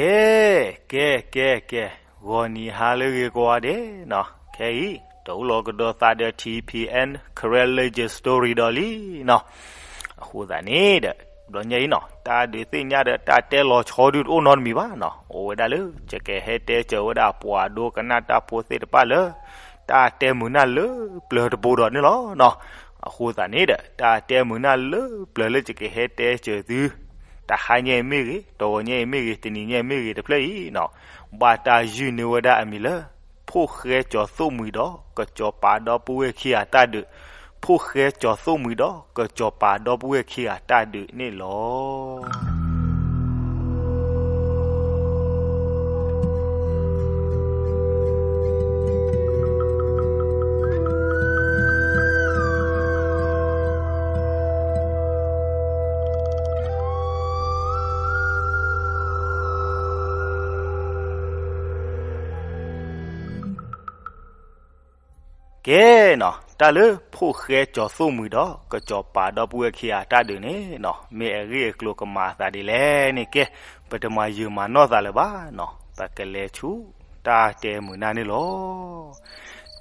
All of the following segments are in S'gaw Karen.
ကဲ ကဲ ကဲ ကဲ, ဂီၤနံၤဟါလၢအဂ့ၤကိးဂၤဒဲးနီၤ, ခဲအံၤ တအိၣ်လီၤကဒီးသးဒီး ထံၣ်ဖံၣ်အဲၣ် Karen Legend Story ဒီးလံနီၤ. အဃိသတးန့ၣ်ဒီး ဘျီညါအံၤနီၤ တၢ်ဒုးသ့ၣ်ညါဒီးတၢ်တဲလီၤဆီဒုးတအိၣ်နီတမံၤဘၣ်နီၤ, အိၣ်ဝဲဒၣ်လၢ ယကဟဲတဲစၢၤဝဲဒၣ်ပှၤဒိကနၣ်တၢ်ဖိသ့ၣ်တဖၣ်လၢ တၢ်တဲမုာ်နၢ်လၢပျၢၤတဘိဒီးန့ၣ်လီၤနီၤ. အဃိသတးန့ၣ်ဒီး တၢ်တဲမုာ်နၢ်လၢပျၢၤလၢယကဟဲတဲစၢၤသု တဟါညါအံၤမ့ၢ်ဂ့ၤ, တဂီၤညါအံၤမ့ၢ်ဂ့ၤ, တနံၤညါအံၤမ့ၢ်ဂ့ၤ, တဖျၢၣ်အံၤနီၤ, ဘၣ်တၢ်ယုၢ်န့ၢ်ဝဲဒၣ်အမံၤလၢ ဖိၣ်ဃဲကၠီၤသိၣ်မှံၤဒီး ကစီၤပၤဒီပုၢ်ဝဲၢ်ခံဂၤတၢ်ဒုး, ဖိၣ်ဃဲကၠီၤသိၣ်မှံၤဒီး ကစီၤပၤဒီပုၢ်ဝဲၢ်ခံဂၤတၢ်ဒုးန့ၣ်လီၤ. ကဲနီၤ, တၢ်လၢဖိၣ်ဃဲကၠီၤသိၣ်မှံၤဒီး ကစီၤပၤဒီပုၢ်ဝဲၢ်ခံဂၤတၢ်ဒုးန့ၣ်နီၤ, မ့ၢ်အဂ့ၢ်အကျိၤကမၤအသးဒ်လဲၣ်န့ၣ် ကဲ ပတမၤယုာ်မၤနီၢ်သးလၢၤဘၣ်နီၤ, ပကလဲၤဆူတၢ်တဲမုာ်နၢ်န့ၣ်လီၤ.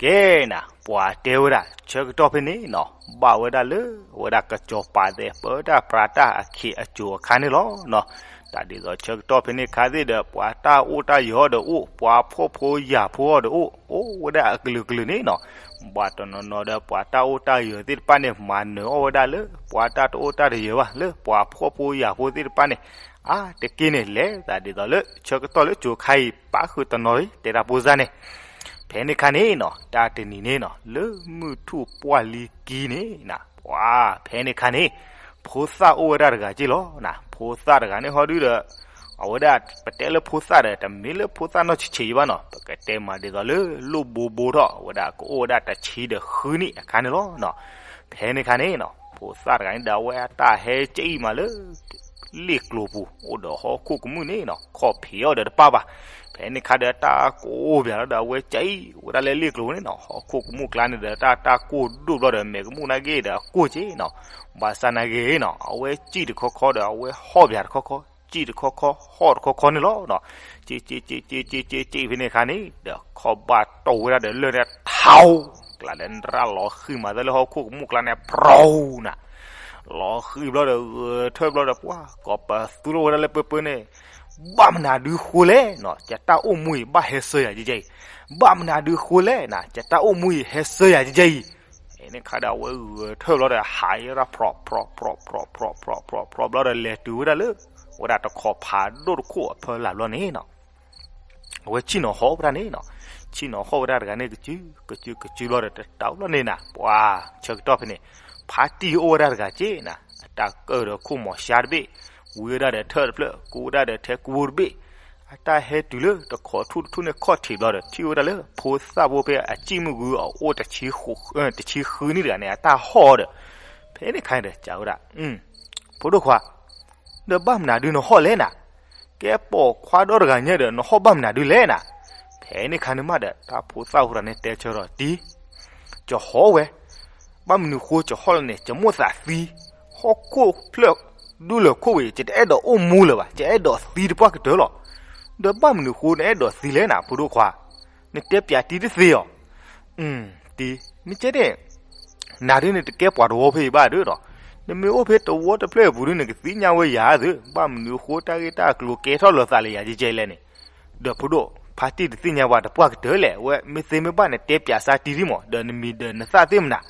ကဲနၤ, ပှၤတဲဝဲဒၣ် ဆၢကတီၢ်ဖဲန့ၣ်နီၤ, ဘၣ်ဝဲဒၣ်လၢ အဝဲဒၣ်ကစီၤပၤသဲး ပၢတၢ်ပြးတၢ်အခ့အစိၤအခါန့ၣ်လီၤနီၤ. တၢ်ဒ်သိးဆၢကတီၢ်ဖဲန့ၣ်အခါသ့ၣ်ဒီး ပှၤတၢ်အိၣ်တၢ်ယၢၤအီၤဒီးအိၣ်, ပှၤဖှီၣ်ဖိယာ်ဖိအီၤဒီးအိၣ်, အိၣ်ဝဲဒၣ်အကလုာ်ကလုာ်န့ၣ်နီၤ. ဘၣ်တနီၤနီၤဒီး ပှၤတၢ်အိၣ်တၢ်ယၢၤသ့ၣ်တဖၣ်န့ၣ် မၤနၢၤအီၣ်ဝဲဒၣ်လၢ ပှၤတၢ်တအိၣ်တၢ်တယၢၤဘၣ် လၢပှၤဖှီၣ်ဖိယာ်ဖိသ့ၣ်တဖၣ်န့ၣ် အါတက့ၢ်န့ၣ် လဲၤသးဒ်သိးလၢ ဆၢကတီၢ်လၢကၠိခါအံၤ ပာ်ဃုာ်တနီၤလံ တဲတၢ်ဖိစၢ်န့ၣ်. ဖဲန့ၣ်ခါန့ၣ်နီၤ, တၢ်တနံၤန့ၣ်နီၤ, လၢမုၢ်ထူၣ်ပှၢ်လံကံန့ၣ်နၤ, ပှၤဖဲန့ၣ်ခါန့ၣ် ဖိသၣ်အိၣ်ဝဲဒၣ်တဂၤက့ၢ်လီၤနၤ. ဖိသၣ်တဂၤန့ၣ်ဟီဒုဒီး အဝဲဒၣ် ပတဲလၢဖိသၣ်ဒီး တမ့ၢ်လၢဖိသၣ်နီၢ်ဆံးဆံးအံၤဘၣ်နီၤ, ပကတဲမးဒ်သိးလၢ လိၣ်ဘိဘိထီၣ် အဝဲဒၣ်ကအိၣ်ဝဲဒၣ်တဆံဒီးဃုနံၣ်အခါန့ၣ်လီၤ. ဖဲန့ၣ်ခါန့ၣ်နီၤ, ဖိသၣ်တဂၤန့ၣ်ဒီး အဝဲအတၢ်ဟဲကအံၣ်မးလၢ လ့ၣ်ကျိၤပူၤ အိၣ်ဒီးဟီၣ်ခိၣ်ကမူၣ်န့ၣ်နီၤ, ခီၣ်ဖံးအီၤဒီးတပၢ်ဘၣ်. ဖဲန့ၣ်ခါဒီး တၢ်ကိၢ်ဘၣ်လီၤဒီး အဝဲကအံၣ်ဝဲဒၣ်လၢလ့ၣ်ကျိၤန့ၣ်နီၤ, ဟီၣ်ခိၣ်ကမူၣ်ကျါန့ၣ်ဒီး တၢ်တၢ်ကိၢ်ဒိၣ်ဘျီဒီး မဲာ်ကမူၣ်နာ်က့ဒီးအကိၢ်က့ၢ်နီၤ. ဘၣ်ဆၣ်နာ်က့နီၤ, အဝဲကံၣ်တခီခီဒီး အဝဲဟီၣ်ဘၣ်တခီခီ, ကံၣ်တခီခီ ဟီၣ်တခီခီန့ၣ်လီၤနီၤ. ကံၣ် ကံၣ် ကံၣ် ကံၣ် ကံၣ် ကံၣ်ဖဲန့ၣ်ခါန့ၣ်ဒီး ခီၣ်ဘၣ်တိၢ်ဝဲဒၣ်ဒီးလၢၢ်န့ၣ် ထီ ကျါဒီး နရၣ်လီၤဃံၤမးသးလၢဟီၣ်ခိၣ်ကမူၣ်ကျါန့ၣ် ပြီနၤ, လီၤဃံၤဘျီဒီး ဂဲၤထၢၣ်ဘျီဒီး ပှၤကိးပသူထီၣ်ဝဲဒၣ်လၢပၢပၢန့ၣ်, ဘၣ်မနုၤဒုဃိလဲၣ်နီၤ, ယတၢ်အိၣ်မူအံၤ ဘၣ်ဟဲဆၢယၤကဲကဲအံၤ, ဘၣ်မနုၤဒုဃိလဲၣ်နၤ, ယတၢ်အိၣ်မူအံၤ ဟဲဆၢယၤကဲကဲအံၤ. ဖဲန့ၣ်ခါဒီး အဝဲဂဲၤထၢၣ်ဘျီဒီး ဟးယဲဒၣ်ဖြီဖြီဖြီဖြီဖြီဖြီဖြီဖြီဘျီဒီး လဲၤတုၤဝဲဒၣ်လၢဝဲဒၣ်တခိးဖးဒိၣ်တခိၣ်အဖီလာ်ဘျီန့ၣ်နီၤ. အဝဲဆ့ၣ်နီၤဟီၣ်ဝဲဒၣ်န့ၣ်နီၤ, ဆ့ၣ်နီၤဟီၣ်ဝဲဒၣ်တဂၤန့ၣ် ကစု ကစု ကစုဘျီဒီး တတၢ်အိၣ်ဘျီန့ၣ်နၤ, ပှၤဆၢကတီၢ်ဖဲန့ၣ် ဖါတံၢ်အိၣ်ဝဲဒၣ်တဂၤက့ၢ်နၤ, အတၢ်ကၢၣ်ဒီးခိၣ်မီၤရှါတဘ့ၣ်, ဝံဝဲဒၣ်ဒီးထၢၣ်တဖျၢၣ်, ကူဝဲဒၣ်ဒီးထဲကူဝိတဘ့ၣ်, အတၢ်ဟဲတုၤလၢတခိးထူၣ်တထူၣ်န့ၣ် ခီၣ်ထံးဘျီဒီး ထံၣ်ဝဲဒၣ်လၢဖိသၣ်ဖိဖဲအစံၣ်မုၢ်ဂုၢ်အအိၣ် တဆံဃုနံၣ်တဂၤန့ၣ် အတၢ်ဟီၣ်ဒီး, ဖဲန့ၣ်ခါန့ၣ်ဒီး ကးဝဲဒၣ် ဖိဒိၣ်ခွါ, ဒီးဘၣ်မနုၤဒုနဟီၣ်လဲၣ်နၤ, ကဲပိာ်ခွါဒီတဂၤညါဒီး နဟီၣ်ဘၣ်မနုၤဒုလဲၣ်နၤ. ဖဲန့ၣ်ခါန့ၣ်မးဒီး တၢ်ဖိသၣ်ဖိတဂၤန့ၣ်တဲဆၢဒီး တံၤ, ကဟီၣ်ဝဲ, ဘၣ်မနုၤဃိကဟီၣ်လဲၣ်န့ၣ် ကမိၣ်သးသံ, ဟီၣ်ခိၣ်ဖျၢၣ်ဒူလၢာ်ခိၣ်ဝဲ ကတအဲၣ်ဒိးအိၣ်မူလၢၤဘၣ်, ကအဲၣ်ဒိးသံတပှၢ်ကတၢၢ်လီၤ. ဒီးဘၣ်မနုၤဃိနအဲၣ်ဒိးသံလဲၣ်နၤ ဖိဒိၣ်ခွါ, နတဲပၠးတံၤတသ့ဧါ. တံၤ, မ့ၢ်ကဲန့ၣ် နၤဒုန့ၣ်တကဲပှၤတဝီဖဲအံၤဘၣ်ဒီး, နမ့ၢ်အိၣ်ဖဲတဝီတဖျၢၣ်အပူၤဒုန့ၣ် ကသ့ၣ်ညါဝဲယၤသု, ဘၣ်မနုၤအဃိတၢ်ဂ့ၢ်တၢ်အကျိၤကဲထီၣ်လၢသးလၢယၤကဲကဲလဲၣ်န့ၣ်. ဒီးဖိဒိၣ်, ဖါတံၢ်တသ့ၣ်ညါပှၤတပှၢ်ကတၢၢ်လဲၣ်, အဝဲမ့ၢ်သ့မ့ၢ်ဘၣ်နတဲပၠးစၢ်တံၤဒံမး, ဒီးနမံၤဒီးနသၣ်သ့ၣ်မနၤ.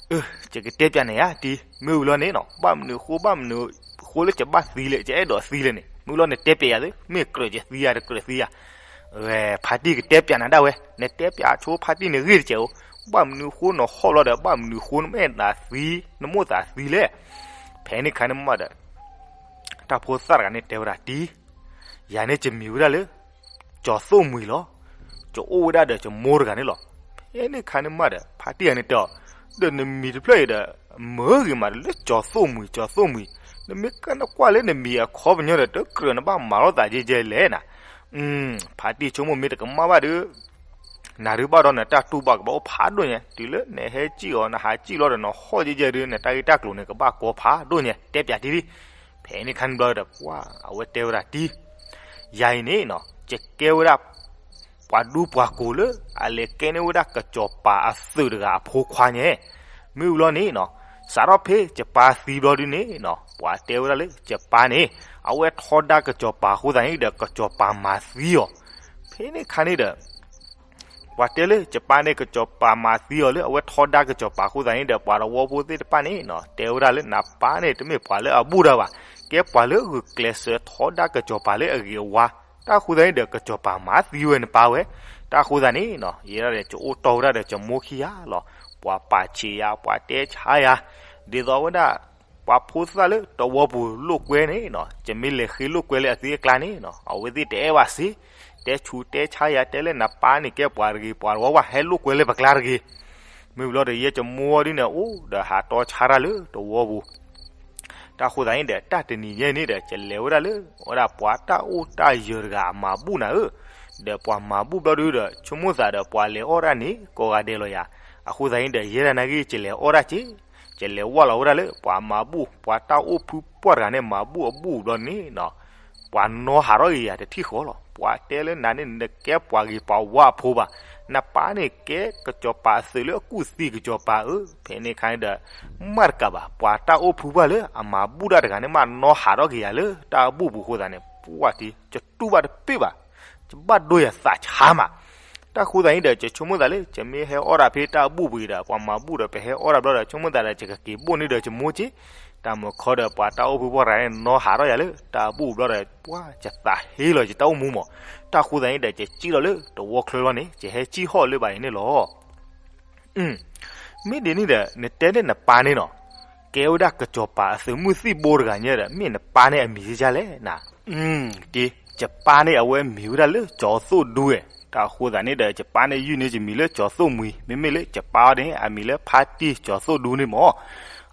အၢ, ယကတဲပၠးနၤယါတံၤ, မ့ၢ်ဝံၤလီၤန့ၣ်နီၤ, ဘၣ်မနုၤအဃိ ဘၣ်မနုၤအဃိလၢယဘၣ်သံလဲၣ်, ယအဲၣ်ဒိးသံလဲၣ်န့ၣ်, မ့ၢ်ဝံၤလီၤနတဲပၠးယၤသု, မ့ၢ်ကြၢးယသံယၤတကြၢးသံယၤ. ဖါတံၢ်ကတဲပၠးနၤဒၣ်ဝဲ, နတဲပၠးဆိဖါတံၢ်န့ၣ်ဂ့ၢ်တကဲးဧိၤ, ဘၣ်မနုၤအဃိနဟီၣ်လီၤဒီး ဘၣ်မနုၤအဃိနမ့ၢ်သးသံ, နမိၣ်သးသံလဲၣ်. ဖဲန့ၣ်ခါန့ၣ်မးဒီး တၢ်ဖိသၣ်တဂၤန့ၣ်တဲဝဲဒၣ်တံၤ, ယၤန့ၣ်ယမံၤဝဲဒၣ်လၢ ကၠီၤသိၣ်မှံၤလီၤ. ယအိၣ်ဝဲဒၣ်ဒီးယမိၢ်တဂၤန့ၣ်လီၤ. ဖဲန့ၣ်ခါန့ၣ်မးဒီး ဖါတံၢ်ဂၤန့ၣ်တဲအီၤ, ဒီးနမံၤတဖျၢၣ်အံၤဒီး မၢဂ့ၤမးဒီးလၢကၠီၤသိၣ်မှံၤ ကၠီၤသိၣ်မှံၤ, နမ့ၢ်ကနၣ်ကွၢ်လၢနမံၤအခီပညီဒီး တကြၢးနဘၣ်မၤလိာ်သးယဲယဲလဲၣ်နၤ. ဖါတံၢ်ဆိကမိၣ်မ့ၢ်တကမၣ်ဘၣ်ဒီး နၤဒုးဘၣ်ဒီးနတၢ်တူၢ်ဘၣ်ကဘၣ်အိၣ်ဖးဒိၣ်ညါ, တုၤလၢနဟဲစံၣ်အီၤ နဟးစံၣ်လီၤဒီး နဟီၣ်ယဲယဲဒုး နတၢ်ဂ့ၢ်တၢ်ကျိၤန့ၣ် ကဘၣ်ကီဖးဒိၣ်ညါ, တဲပၠးတံၤလံ. ဖဲန့ၣ်ခါန့ၣ်ဘျီဒီး ပှၤအဝဲတဲဝဲဒၣ်တံၤ, ယၤအံၤန့ၣ်နီၤ ယကဲဝဲဒၣ် ပှၤဒူပှၤကိၢ်လၢ အလဲၤကဲန့ၢ်ဝဲဒၣ်ကစီၤပၤအသုးတဂၤအဖိခွါညါ, မ့ၢ်ဝံၤလီၤန့ၣ်နီၤ စးထီၣ်ဖဲယပၢ်သံဘျီဒုန့ၣ်နီၤ ပှၤတဲဝဲဒၣ်လၢယပၢ်န့ၣ် အဝဲထီဒါကစီၤပၤအဃိသတးန့ၣ်ဒီး ကစီၤပၤမၤသံအီၤ, ဖဲန့ၣ်ခါန့ၣ်ဒီး ပှၤတဲလၢယပၢ်န့ၣ် ကစီၤပၤမၤသံအီၤလၢအဝဲထီဒါကစီၤပၤအဃိသတးန့ၣ်ဒီး ပှၤတဝီဖိသ့ၣ်တဖၣ်န့ၣ်နီၤ တဲဝဲဒၣ်လၢနပၢ်န့ၣ် တမ့ၢ်ပှၤလၢအဘူၣ်တၢ်ဘၣ်, ကဲပှၤလၢဂုာ်ကျဲးစၢးထီဒါကစီၤပၤလၢအဂ့ၤအဝါ, တၢ်အဃိသတးန့ၣ်ဒီး ကစီၤပၤမၤသံဝဲနပၢ်ဝဲ, တၢ်အဃိသတးန့ၣ်နီၤ ယဲဒၣ်ဒီး ယအိၣ်တီၢ်ဝဲဒၣ်ဒီး ယမိၢ်ခံဂၤလီၤ, ပှၤပာ်ဆံးယၤ ပှၤတဲဆါယၤ, ဒ်သိးဝဲဒၣ် ပှၤဖိသၣ်လၢတဝီပူၤလိာ်ကွဲန့ၣ်နီၤ ယမ့ၢ်လဲၤဃ့လိာ်ကွဲလၢအသ့အကျါန့ၣ်နီၤ အဝဲသ့ၣ်တအဲၣ်ဘၣ်စ့, တဲဆူးတဲဆါယၤ တဲလၢနပၢ်န့ၣ် ကဲပှၤတဂ့ၤပှၤတဝီဘၣ် ဟဲလိာ်ကွဲလၢပကျါတဂ့ၤ, မ့ၢ်ဝံၤလီၤဒီး ယဲယမိၢ်ဒုန့ၣ် အိၣ်ဒီးဟးတီဆါတၢ်လၢတဝီပူၤ တၢ်အဃိသတးန့ၣ်ဒီး တၢ်တနံၤညါန့ၣ်ဒီး ယလဲၤဝဲဒၣ်လၢ ဝဲဒၣ်ပှၤတၢ်အိၣ်တၢ်ယၢၤတဂၤအမၤဘူၣ်နၤဧၢ, ဒီးပှၤမၤဘူၣ်ဘျီဒုဒီး ဆိကမိၣ်သးဒီးပှၤလဲၤအီၣ်ဒၣ်န့ၣ် ကိးဂၤဒဲးလီၤယၤ, အဃိသတးန့ၣ်ဒီး ယဲဒၣ်နာ်က့ ယလဲၤအီၣ်ဒၣ်က့, ယလဲၤဝဲလီၤဝဲဒၣ်လၢ ပှၤမၤဘူၣ် ပှၤတၢ်အိၣ်ဖုပှၢ်တဂၤန့ၣ် မၤဘူၣ်အဘူၣ်ဘျီန့ၣ်နီၤ ပှၤနီၣ်ဟးထီၣ်က့ၤယၤတထံၣ်ဃီလီၤ, ပှၤတဲလၢနၤန့ၣ် နကဲပှၤဂ့ၤပှၤဝါအဖိဘၣ်, နပၢ်န့ၣ်ကဲကစီၤပၤအသုးလၢအကူၣ်သံကစီၤပၤဧၢ, ဖဲန့ၣ်ခါန့ၣ်ဒီး မ့ၢ်တကးဘၣ် ပှၤတၢ်အိၣ်ဖုပှၢ်လၢအမၤဘူၣ်တၢ်တဂၤန့ၣ် မးနီၣ်ဟးထီၣ်က့ၤယၤလၢတၢ်အဘူၣ်ပူၤအဃိသတးန့ၣ် ပှၤတံၤ ယတူၢ်ဘၣ်တပ့ၢ်ဘၣ်, ယဘၣ်ဒိယသးဆါမး တၢ်အဃိသတးန့ၣ်ဒီး ယဆိကမိၣ်သးလၢ ယမ့ၢ်ဟဲအီၣ်ဒၣ်ဖဲတၢ်အဘူၣ်ပူၤဒီး ပှၤမၤဘူၣ်ဒီး ပဟဲအီၣ်ဒၣ်ဘျီဒီး ဆိကမိၣ်သးဒီး ယကက့ၤဘိၣ်န့ၢ်ဒီးယမိၢ်က့, တၢ်မုၢ်ခီဒီး ပှၤတၢ်အိၣ်ဖုပှၢ်တဂၤန့ၣ် နီၣ်ဟးထီၣ်ယၤလၢတၢ်အဘူၣ်ဘျီဒီး ပှၤယသးဟ့လီၤယတၢ်အိၣ်မူမး, တၢ်အဃိသတးန့ၣ်ဒီး ယစံၣ်လီၤလၢတဝီချၢလီၤန့ၣ် ယဟဲစံၣ်ဟီၣ်လၢဘၣ်အံၤန့ၣ်လီၤ. မ့ၢ်ဒ်န့ၣ်ဒီး နတဲန့ၢ်နပၢ်န့ၣ်နီၤ, ကဲဝဲဒၣ်ကစီၤပၤအသုးမုၢ်သံၣ်ဘိတဂၤညါဒီး မ့ၢ်နပၢ်န့ၣ်အမံၤယလဲၣ်နၤ, ယပၢ်န့ၣ်အဝဲမံၤဝဲဒၣ်လၢကၠီၤသိၣ်ဒူဝဲ, တၢ်အဃိသတးန့ၣ်ဒီး ယပၢ်န့ၣ်ယုၢ်န့ၢ်ယမံၤလၢကၠီၤသိၣ်မှံၤ, မ့မ့ၢ်လၢယပၢ်အီၤန့ၣ် အမံၤလၢဖါတံၢ်ကၠီၤသိၣ်ဒူန့ၣ်မး,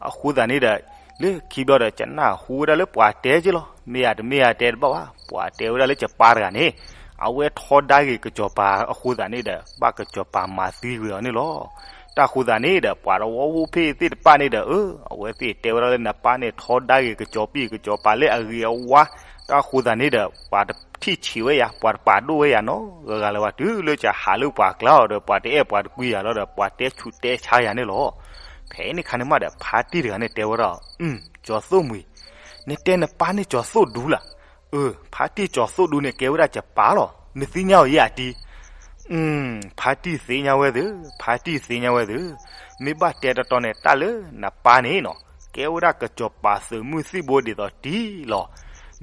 အဃိသတးန့ၣ်ဒီး လၢခံဘျီဒီး ယနၢ်ဟူဝဲဒၣ်လၢပှၤတဲက့လီၤ, မ့ၢ်ယၤတမ့ၢ်ယၤတဲတဘၣ်ဘၣ်, ပှၤတဲဝဲဒၣ်လၢယပၢ်တဂၤန့ၣ် အဝဲထီဒါဂ့ၤကစီၤပၤအဃိသတးန့ၣ်ဒီး ဘၣ်ကစီၤပၤမၤသံကွံာ်အီၤန့ၣ်လီၤ. တၢ်အဃိသတးန့ၣ်ဒီး ပှၤတဝီဖိဖဲသ့ၣ်တဖၣ်န့ၣ်ဒီး အၢ အဝဲသ့ၣ်တဲဝဲဒၣ်လၢနပၢ်န့ၣ် ထီဒါဂ့ၤကစီၤပံၢ်ကစီၤပၤလၢအဂ့ၤအဝါ, တၢ်အဃိသတးန့ၣ်ဒီး ပှၤတထံၣ်ဆံးဝဲယၤ ပှၤတပာ်ဒိၣ်ဝဲယၤနီတဂၤလၢၤဘၣ်, တုၤလၢယဟးလၢပှၤကျါအီၤဒီး ပှၤတအဲၣ်ပှၤတကွံယၤလီၤဒီး ပှၤတဲဆူးတဲဆါယၤန့ၣ်လီၤ. ဖဲန့ၣ်ခါန့ၣ်မးဒီး ဖါတံၢ်တဂၤန့ၣ်တဲဝဲဒၣ်, ကၠီၤသိၣ်မှံၤ, နတဲနပၢ်န့ၣ်ကၠီၤသိၣ်ဒူလၢ်, အၢ ဖါတံၢ်ကၠီၤသိၣ်ဒူန့ၣ် ကဲဝဲဒၣ်ယပၢ်လီၤ, နသ့ၣ်ညါအီၤယဲအတံၤ ဖါတံၢ်သ့ၣ်ညါဝဲသု, ဖါတံၢ်သ့ၣ်ညါဝဲသု, မ့ၢ်ဘၣ်တဲတတီန့ၣ် တၢ်လၢနပၢ်န့ၣ်နီၤ ကဲဝဲဒၣ်ကစီၤပၤသုးမုၢ်သံၣ်ဘိဒ်သိးတံၤလီၤ.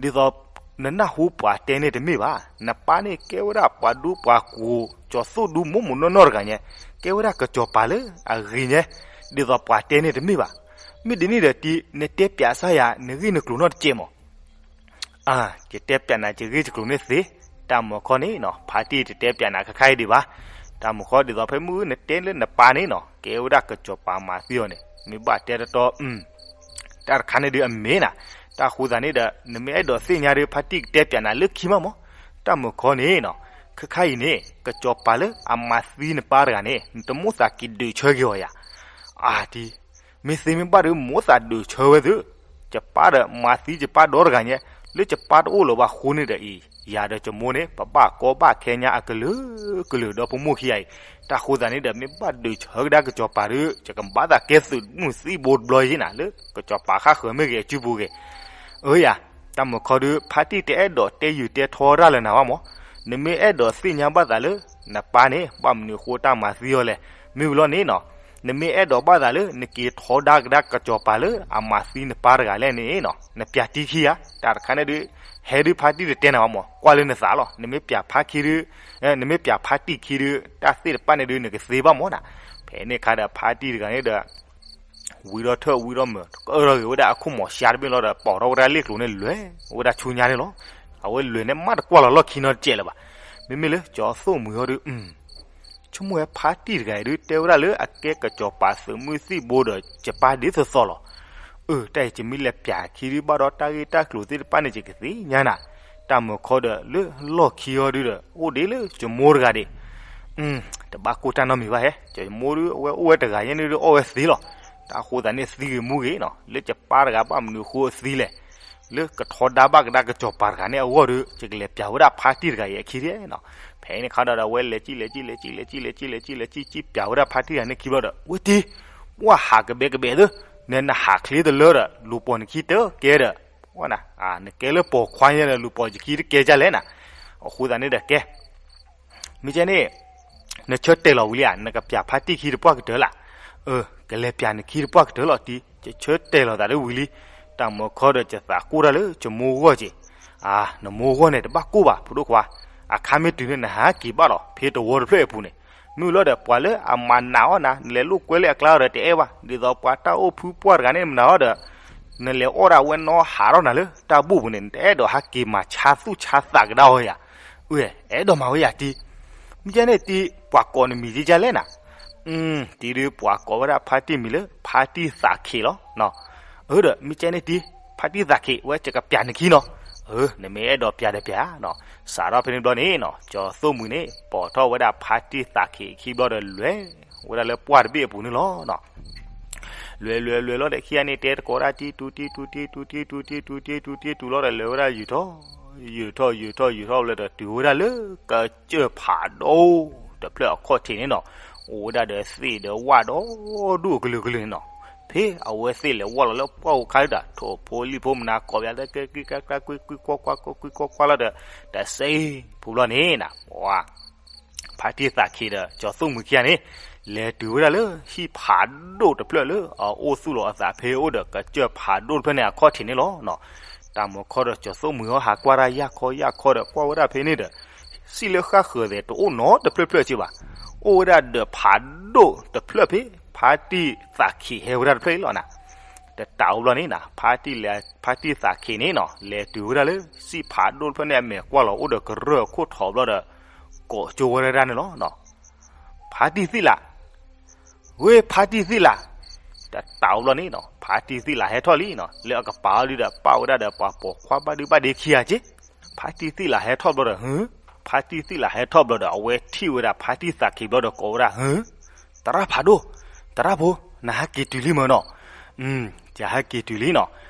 ဒ်သိးနနၢ်ဟူပှၤတဲန့ၣ်တမ့ၢ်ဘၣ်, နပၢ်န့ၣ်ကဲဝဲဒၣ်ပှၤဒူပှၤကိၢ် ကၠီၤသိၣ်ဒူမိၢ်မိၢ်နီၢ်နီၢ်တဂၤညါ, ကဲဝဲဒၣ်ကစီၤပၤလၢအဂ့ၤညါ, ဒ်သိးပှၤတဲန့ၣ်တမ့ၢ်ဘၣ်. မ့ၢ်ဒ်န့ၣ်ဒီးတံၤ နတဲပျးစၢ်ယၤ နဂ့ၢ်နကျိၤနီတစဲးမး အၢ ယတဲပျးနၤယဂ့ၢ်ယကျိၤန့ၣ်သ့, တၢ်မုၢ်ခီန့ၣ်နီၤ ဖါတံၢ်တတဲပျးနၤခါခါအံၤဒံးဘၣ်. တၢ်မုၢ်ခီဒ်သိးဖဲမုၢ်နတဲလၢနပၢ်န့ၣ်နီၤ ကဲဝဲဒၣ်ကစီၤပၤမၤသံအီၤန့ၣ် မ့ၢ်ဘၣ်တဲတတီ တၢ်တခါန့ၣ်ဒုးအမ့ၢ်နၤ, တၢ်အဃိသတးန့ၣ်ဒီး နမ့ၢ်အဲၣ်ဒိးသ့ၣ်ညါဒီး ဖါတံၢ်ကတဲပျးနၤလၢခံမးမး. တၢ်မုၢ်ခီန့ၣ်နီၤ ခါခါအံၤန့ၣ် ကစီၤပၤလၢအမၤသံနပၢ်တဂၤန့ၣ် နတမိၣ်သးက့ၤဒုးဆၢက့ၤအီၤယၤ အၢ တံၤ မ့ၢ်သ့မ့ၢ်ဘၣ်ဒီး မိၣ်သးဒုးဆၢဝဲသု, ယပၢ်ဒီးမၤသံယပၢ်ဒီတဂၤညါ, လၢယပၢ်တအိၣ်လၢၤဘၣ်အဃိန့ၣ်ဒီးအံၤ ယၤဒီးယမိၢ်န့ၣ် ပဘၣ်ကီဘၣ်ခဲညါအကလုာ်ကလုာ်ဒီဖိမိၢ်ခံဂၤအံၤ, တၢ်ဃိသတးန့ၣ်ဒီး မ့ၢ်ဘၣ်ဒုးဆၢကဒါကစီၤပၤဒီး ယကဘၣ်သးကဲသုးမုၢ်သံၣ်ဘိတဘျီယဲနၤ လၢကစီၤပၤဃၣ်ဃၢၤမ့ၢ်ဂ့ၤအစုပူၤဂ့ၤ အၢယၤ, တၢ်မုၢ်ခီဒီး ဖါတံၢ်တအဲၣ်ဒိးတဲယုာ်တဲထီဒါလၢနၤဘၣ်မး, နမ့ၢ်အဲၣ်ဒိးသ့ၣ်ညါဘၣ်သးလၢ နပၢ်န့ၣ် ဘၣ်မနုၤအဃိတၢ်မၤသံအီၤလဲၣ်, မ့ၢ်ဝံၤလီၤန့ၣ်နီၤ, နမ့ၢ်အဲၣ်ဒိးဘၣ်သးလၢ နက့ၤထီဒါကဒါကစီၤပၤလၢအမၤသံနပၢ်တဂၤလဲၣ်န့ၣ်နီၤ, နပျးတံၢ်ခံဧါ, တၢ်တခါန့ၣ်ဒုး ဟဲဒုးဖါတံၢ်တတဲနၤဘၣ်မး, ကွၢ်လၢနသးလီၤ, နမ့ၢ်ပျးဖါခံဒုး နမ့ၢ်ပျးဖါတံၢ်ခံဒုး တၢ်သ့ၣ်တဖၣ်န့ၣ်ဒုး နကသ့ဘၣ်မးနၤ, ဖဲန့ၣ်ခါဒီးဖါတံၢ်တဂၤန့ၣ်ဒီး ဝံထီၣ်ထၢၣ်ဝံထီၣ်မုာ် ကအၢၣ်ထီၣ်ဂ့ၤဝဲဒၣ်အခိၣ်မီၤရှါတဘ့ၣ်လီၤဒီး ပိာ်ထီၣ်ဝဲဒၣ်လ့ၣ်ကျိၤန့ၣ်လဲၤဝဲဒၣ်ဆူညါန့ၣ်လီၤ. အဝဲလဲၤန့ၣ်မးတကွၢ်လီၤလီၢ်ခံနီတစဲးလၢၤဘၣ်. မ့မ့ၢ်လၢကၠီၤသိၣ်မှံၤဟီဒုး ဆိကမိၣ်ဝဲဖါတံၢ်တဂၤအံၤဒုး တဲဝဲဒၣ်လၢအကဲကစီၤပၤသုးမုၢ်သံၣ်ဘိဒီး ယပၢ်ဒ်သိးသိးလီၤ. အၢ တၢ်အံၤယမ့ၢ်လဲၤပျးခံဒုး ဘၣ်ဒီးတၢ်ဂ့ၢ်တၢ်ကျိၤသ့ၣ်တဖၣ်န့ၣ် ယကသ့ၣ်ညါနၤ, တၢ်မုၢ်ခီဒီးလၢလီၢ်ခံဟီဒုးဒီး အိၣ်ဒ်လၢယမိၢ်တဂၤဒၣ် တဘၣ်ကိၢ်တၢ်နီတမံၤဘၣ်ဟဲ, ယမိၢ်ဒုး အဝဲအိၣ်ဝဲတဂၤညါန့ၣ်ဒုး အီၣ်ဝဲသ့လီၤ. တၢ်အဃိသတးန့ၣ် သံဂ့ၤမူဂ့ၤနီၤ, လၢယပၢ်တဂၤဘၣ်မနုၤအဃိအသံလဲၣ်. လၢကထီဒါဘၣ်ကဒါကစီၤပၤတဂၤန့ၣ်အဂီၢ်ဒီး ယကလဲၤပျးဝဲဒၣ်ဖါတံၢ်တဂၤအံၤအခံနီၤ. ဖဲန့ၣ်ခါဒီး အဝဲလဲၤကံၣ်လဲၤကံၣ်လဲၤကံၣ်လဲၤကံၣ်လဲၤကံၣ်လဲၤကံၣ်လဲၤကံၣ် ကံၣ်ပျးဝဲဒၣ်ဖါတံၢ်တဂၤန့ၣ်ခံဘျီဒီး ဝဲတံၢ်, ပှၢ်ဟးကဘဲကဘဲသၢ, နနဟးချ့တလၢဒီး လူၤပိာ်နခံတကဲဒီး, နကဲလၢပိာ်ခွါညါဒီး လူၤပိာ်ယခံတကဲဒ်လဲၣ်နၤ. အဃိသတးန့ၣ်ဒီးကဲ မ့ၢ်ကဲန့ၣ် နဆၢတဲာ်လီၤဝံၤလံဧါ, နကပျးဖါတံၢ်ခံတပှၢ်ကတၢၢ်လၢ်. အၢ, ကလဲၤပျးနခံတပှၢ်ကတၢၢ်လီၤတံၢ်, ယဆၢတဲာ်လီၤသးလၢဝံၤလံ. တၢ်မၤခီဒီးယသးကိၢ်တၢ်လၢယမိၢ်ဂီၢ်က့ၤ. အၢ, နမိၢ်ဂီၢ်န့ၣ်တဘၣ်ကိၢ်ဘၣ် ဖိဒိၣ်ခွါ, အခါမ့ၢ်တုၤန့ၣ် နဟးက့ၤဘၣ်လီၤ ဖဲတဝီတဖျၢၣ်အပူၤန့ၣ်. မ့ၢ်လီၤဒီး ပှၤလၢအမၤနာ်အီၣ်နၤ နလဲၤလိာ်ကွဲလၢအကျါဒီးတအဲၣ်ဘၣ်, ဒ်သိးပှၤတၢ်အိၣ်ဖုပှၢ်တဂၤန့ၣ်မနၤအီၤဒီး နလဲၤအီၣ်ဒၣ်ဝဲနီၢ်ဟးထီၣ်နၤလၢတၢ်ဘူၣ်ပူၤန့ၣ် နတအဲၣ်ဒိးဟးက့ၤမၤဆါသူၣ်ဆါသးကဒါအီၤဧါ. အၢ, အဲၣ်ဒိးမၤဝဲယၤတံၢ်. မ့ၢ်ကဲန့ၣ်တံၢ် ပှၤကိးနမံၤဒ်လဲၣ်နၤ. တံၢ်ဒုး ပှၤကိးဝဲဒၣ်ဖါတံၢ်မံၤလၢ ဖါတံၢ်သးခ့းလီၤ. အၢဒီး မ့ၢ်ကဲန့ၣ်တံၢ် ဖါတံၢ်သးခ့း ဝဲယကပျးနခံနီၤ. အၢ, နမ့ၢ်အဲၣ်ဒိးပျးဒီးပျးနီၤ. စးထီၣ်ဖဲန့ၣ်ဘျီန့ၣ်နီၤ ကၠီၤသိၣ်မှံၤန့ၣ် ပိာ်ထီၣ်ဝဲဒၣ်ဖါတံၢ်သးခ့းခံဘျီဒီး လဲၤဝဲဒၣ်လၢပှၢ်တဘ့ၣ်အပူၤန့ၣ်လီၤ. လဲၤလဲၤလဲၤလီၤဒီးခံဂၤန့ၣ် တဲသကိးဒၣ်တံၢ်တူၤတံၢ်တူၤတံၢ်တူၤတံၢ်တူၤတံၢ်တူၤတံၢ်တူၤတံၢ်တူၤလီၤဒီး လဲၤဝဲဒၣ်ယုာ်ထီၣ် ယုာ်ထီၣ်ယုာ်ထီၣ်ယုာ်ထီၣ်လၢဒီး တုၤဝဲဒၣ်လၢကစၢၢ်ဖးဒိၣ်တဖျၢၣ်အခီၣ်ထံးန့ၣ်နီၤ. အိၣ်ဝဲဒၣ်ဒီးသ့ၣ်ဒီးဝၣ်ဒီဒူၣ်အကလုာ်ကလုာ်န့ၣ်နီၤ. ဖဲအဝဲသ့ၣ်လဲၤဝၢ်လီၤလၢပှၢ်အူခါဒီး ထိၣ်ဖိလံၣ်ဖိမနၤကိးပျးလၢကဲကွံကဲကွံကွံကွၢ်ကွၢ်ကွၢ်ကွံကွၢ်ကွၢ်လီၤဒီး တစဲးဖိဘျီန့ၣ်နၤ ဖါတံၢ်သးခ့းဒီးကၠီၤသိၣ်မှံၤခံဂၤန့ၣ် လဲၤတုၤဝဲဒၣ်လၢဟံၣ်ဖးဒိၣ်တဖျၢၣ်လၢအအိၣ်သူၣ်လီၤအသးဖဲအိၣ်ဒီးကစၢၢ်ဖးဒိၣ်တဖျၢၣ်န့ၣ်အခီၣ်ထံးန့ၣ်လီၤ. တၢ်မၤခီဒီးကၠီၤသိၣ်မှံၤဟီဟးကွၢ်တၢ်ယၢ်ခီယၢ်ခီဒီးကွၢ်ဝဲဒၣ်ဖဲန့ၣ်ဒီး စံၣ်လၢဃၣ်ဃၢၤသဲးတအိၣ်နီတဖျၢၣ်ဖျၢၣ်က့ဘၣ်. အိၣ်ဝဲဒၣ်ဒီးဖးဒိၣ်တဖျၢၣ်ဖဲ ဖါတံၢ်သးခ့းဟဲဝဲဒၣ်တဖျၢၣ်အံၤလီၤနၤ. တတးအိၣ်ဘျီန့ၣ်နၤ ဖါတံၢ်လဲၤ ဖါတံၢ်သးခ့းန့ၣ်နီၤ လဲၤတုၤဝဲဒၣ်လၢစံၣ်ဖးဒိၣ်တဖျၢၣ်န့ၣ်အမဲာ်ကွၢ်လီၤအိၣ်ဒီးကရၢၢ်အခိၣ်ထီးဘျီဒီး ကိးကၠိဝဲဒၣ်န့ၣ်လီၤ. ဖါတံၢ်သံၣ်လး, ဝ့ၢ် ဖါတံၢ်သံၣ်လး, တတးအိၣ်ဘျီန့ၣ်နီၤ ဖါတံၢ်သံၣ်လးဟဲထီၣ်လံနီၤ လၢအကပၤအီၤဒုဒီး ပာ်ဝဲဒၣ်ဒီးပှၤပိာ်ခွါဘၣ်ဒုဘၣ်ဒ့ခံဂၤက့. ဖါတံၢ်သံၣ်လးဟဲထီၣ်ဘျီဒီး ဟၢ, ဖါတံၢ်သံၣ်လးဟဲထီၣ်ဘျီဒီး အဝဲထံၣ်ဝဲဒၣ်ဖါတံၢ်သးခ့းဘျီဒီးကိးဝဲဒၣ် ဟၢ, သရၣ်ဖးဒိၣ်, သရၣ်ဖိ, နဟဲက့ၤတုၤလံမၢ်နီၤ. ယဟဲက့ၤတုၤလံနီၤ,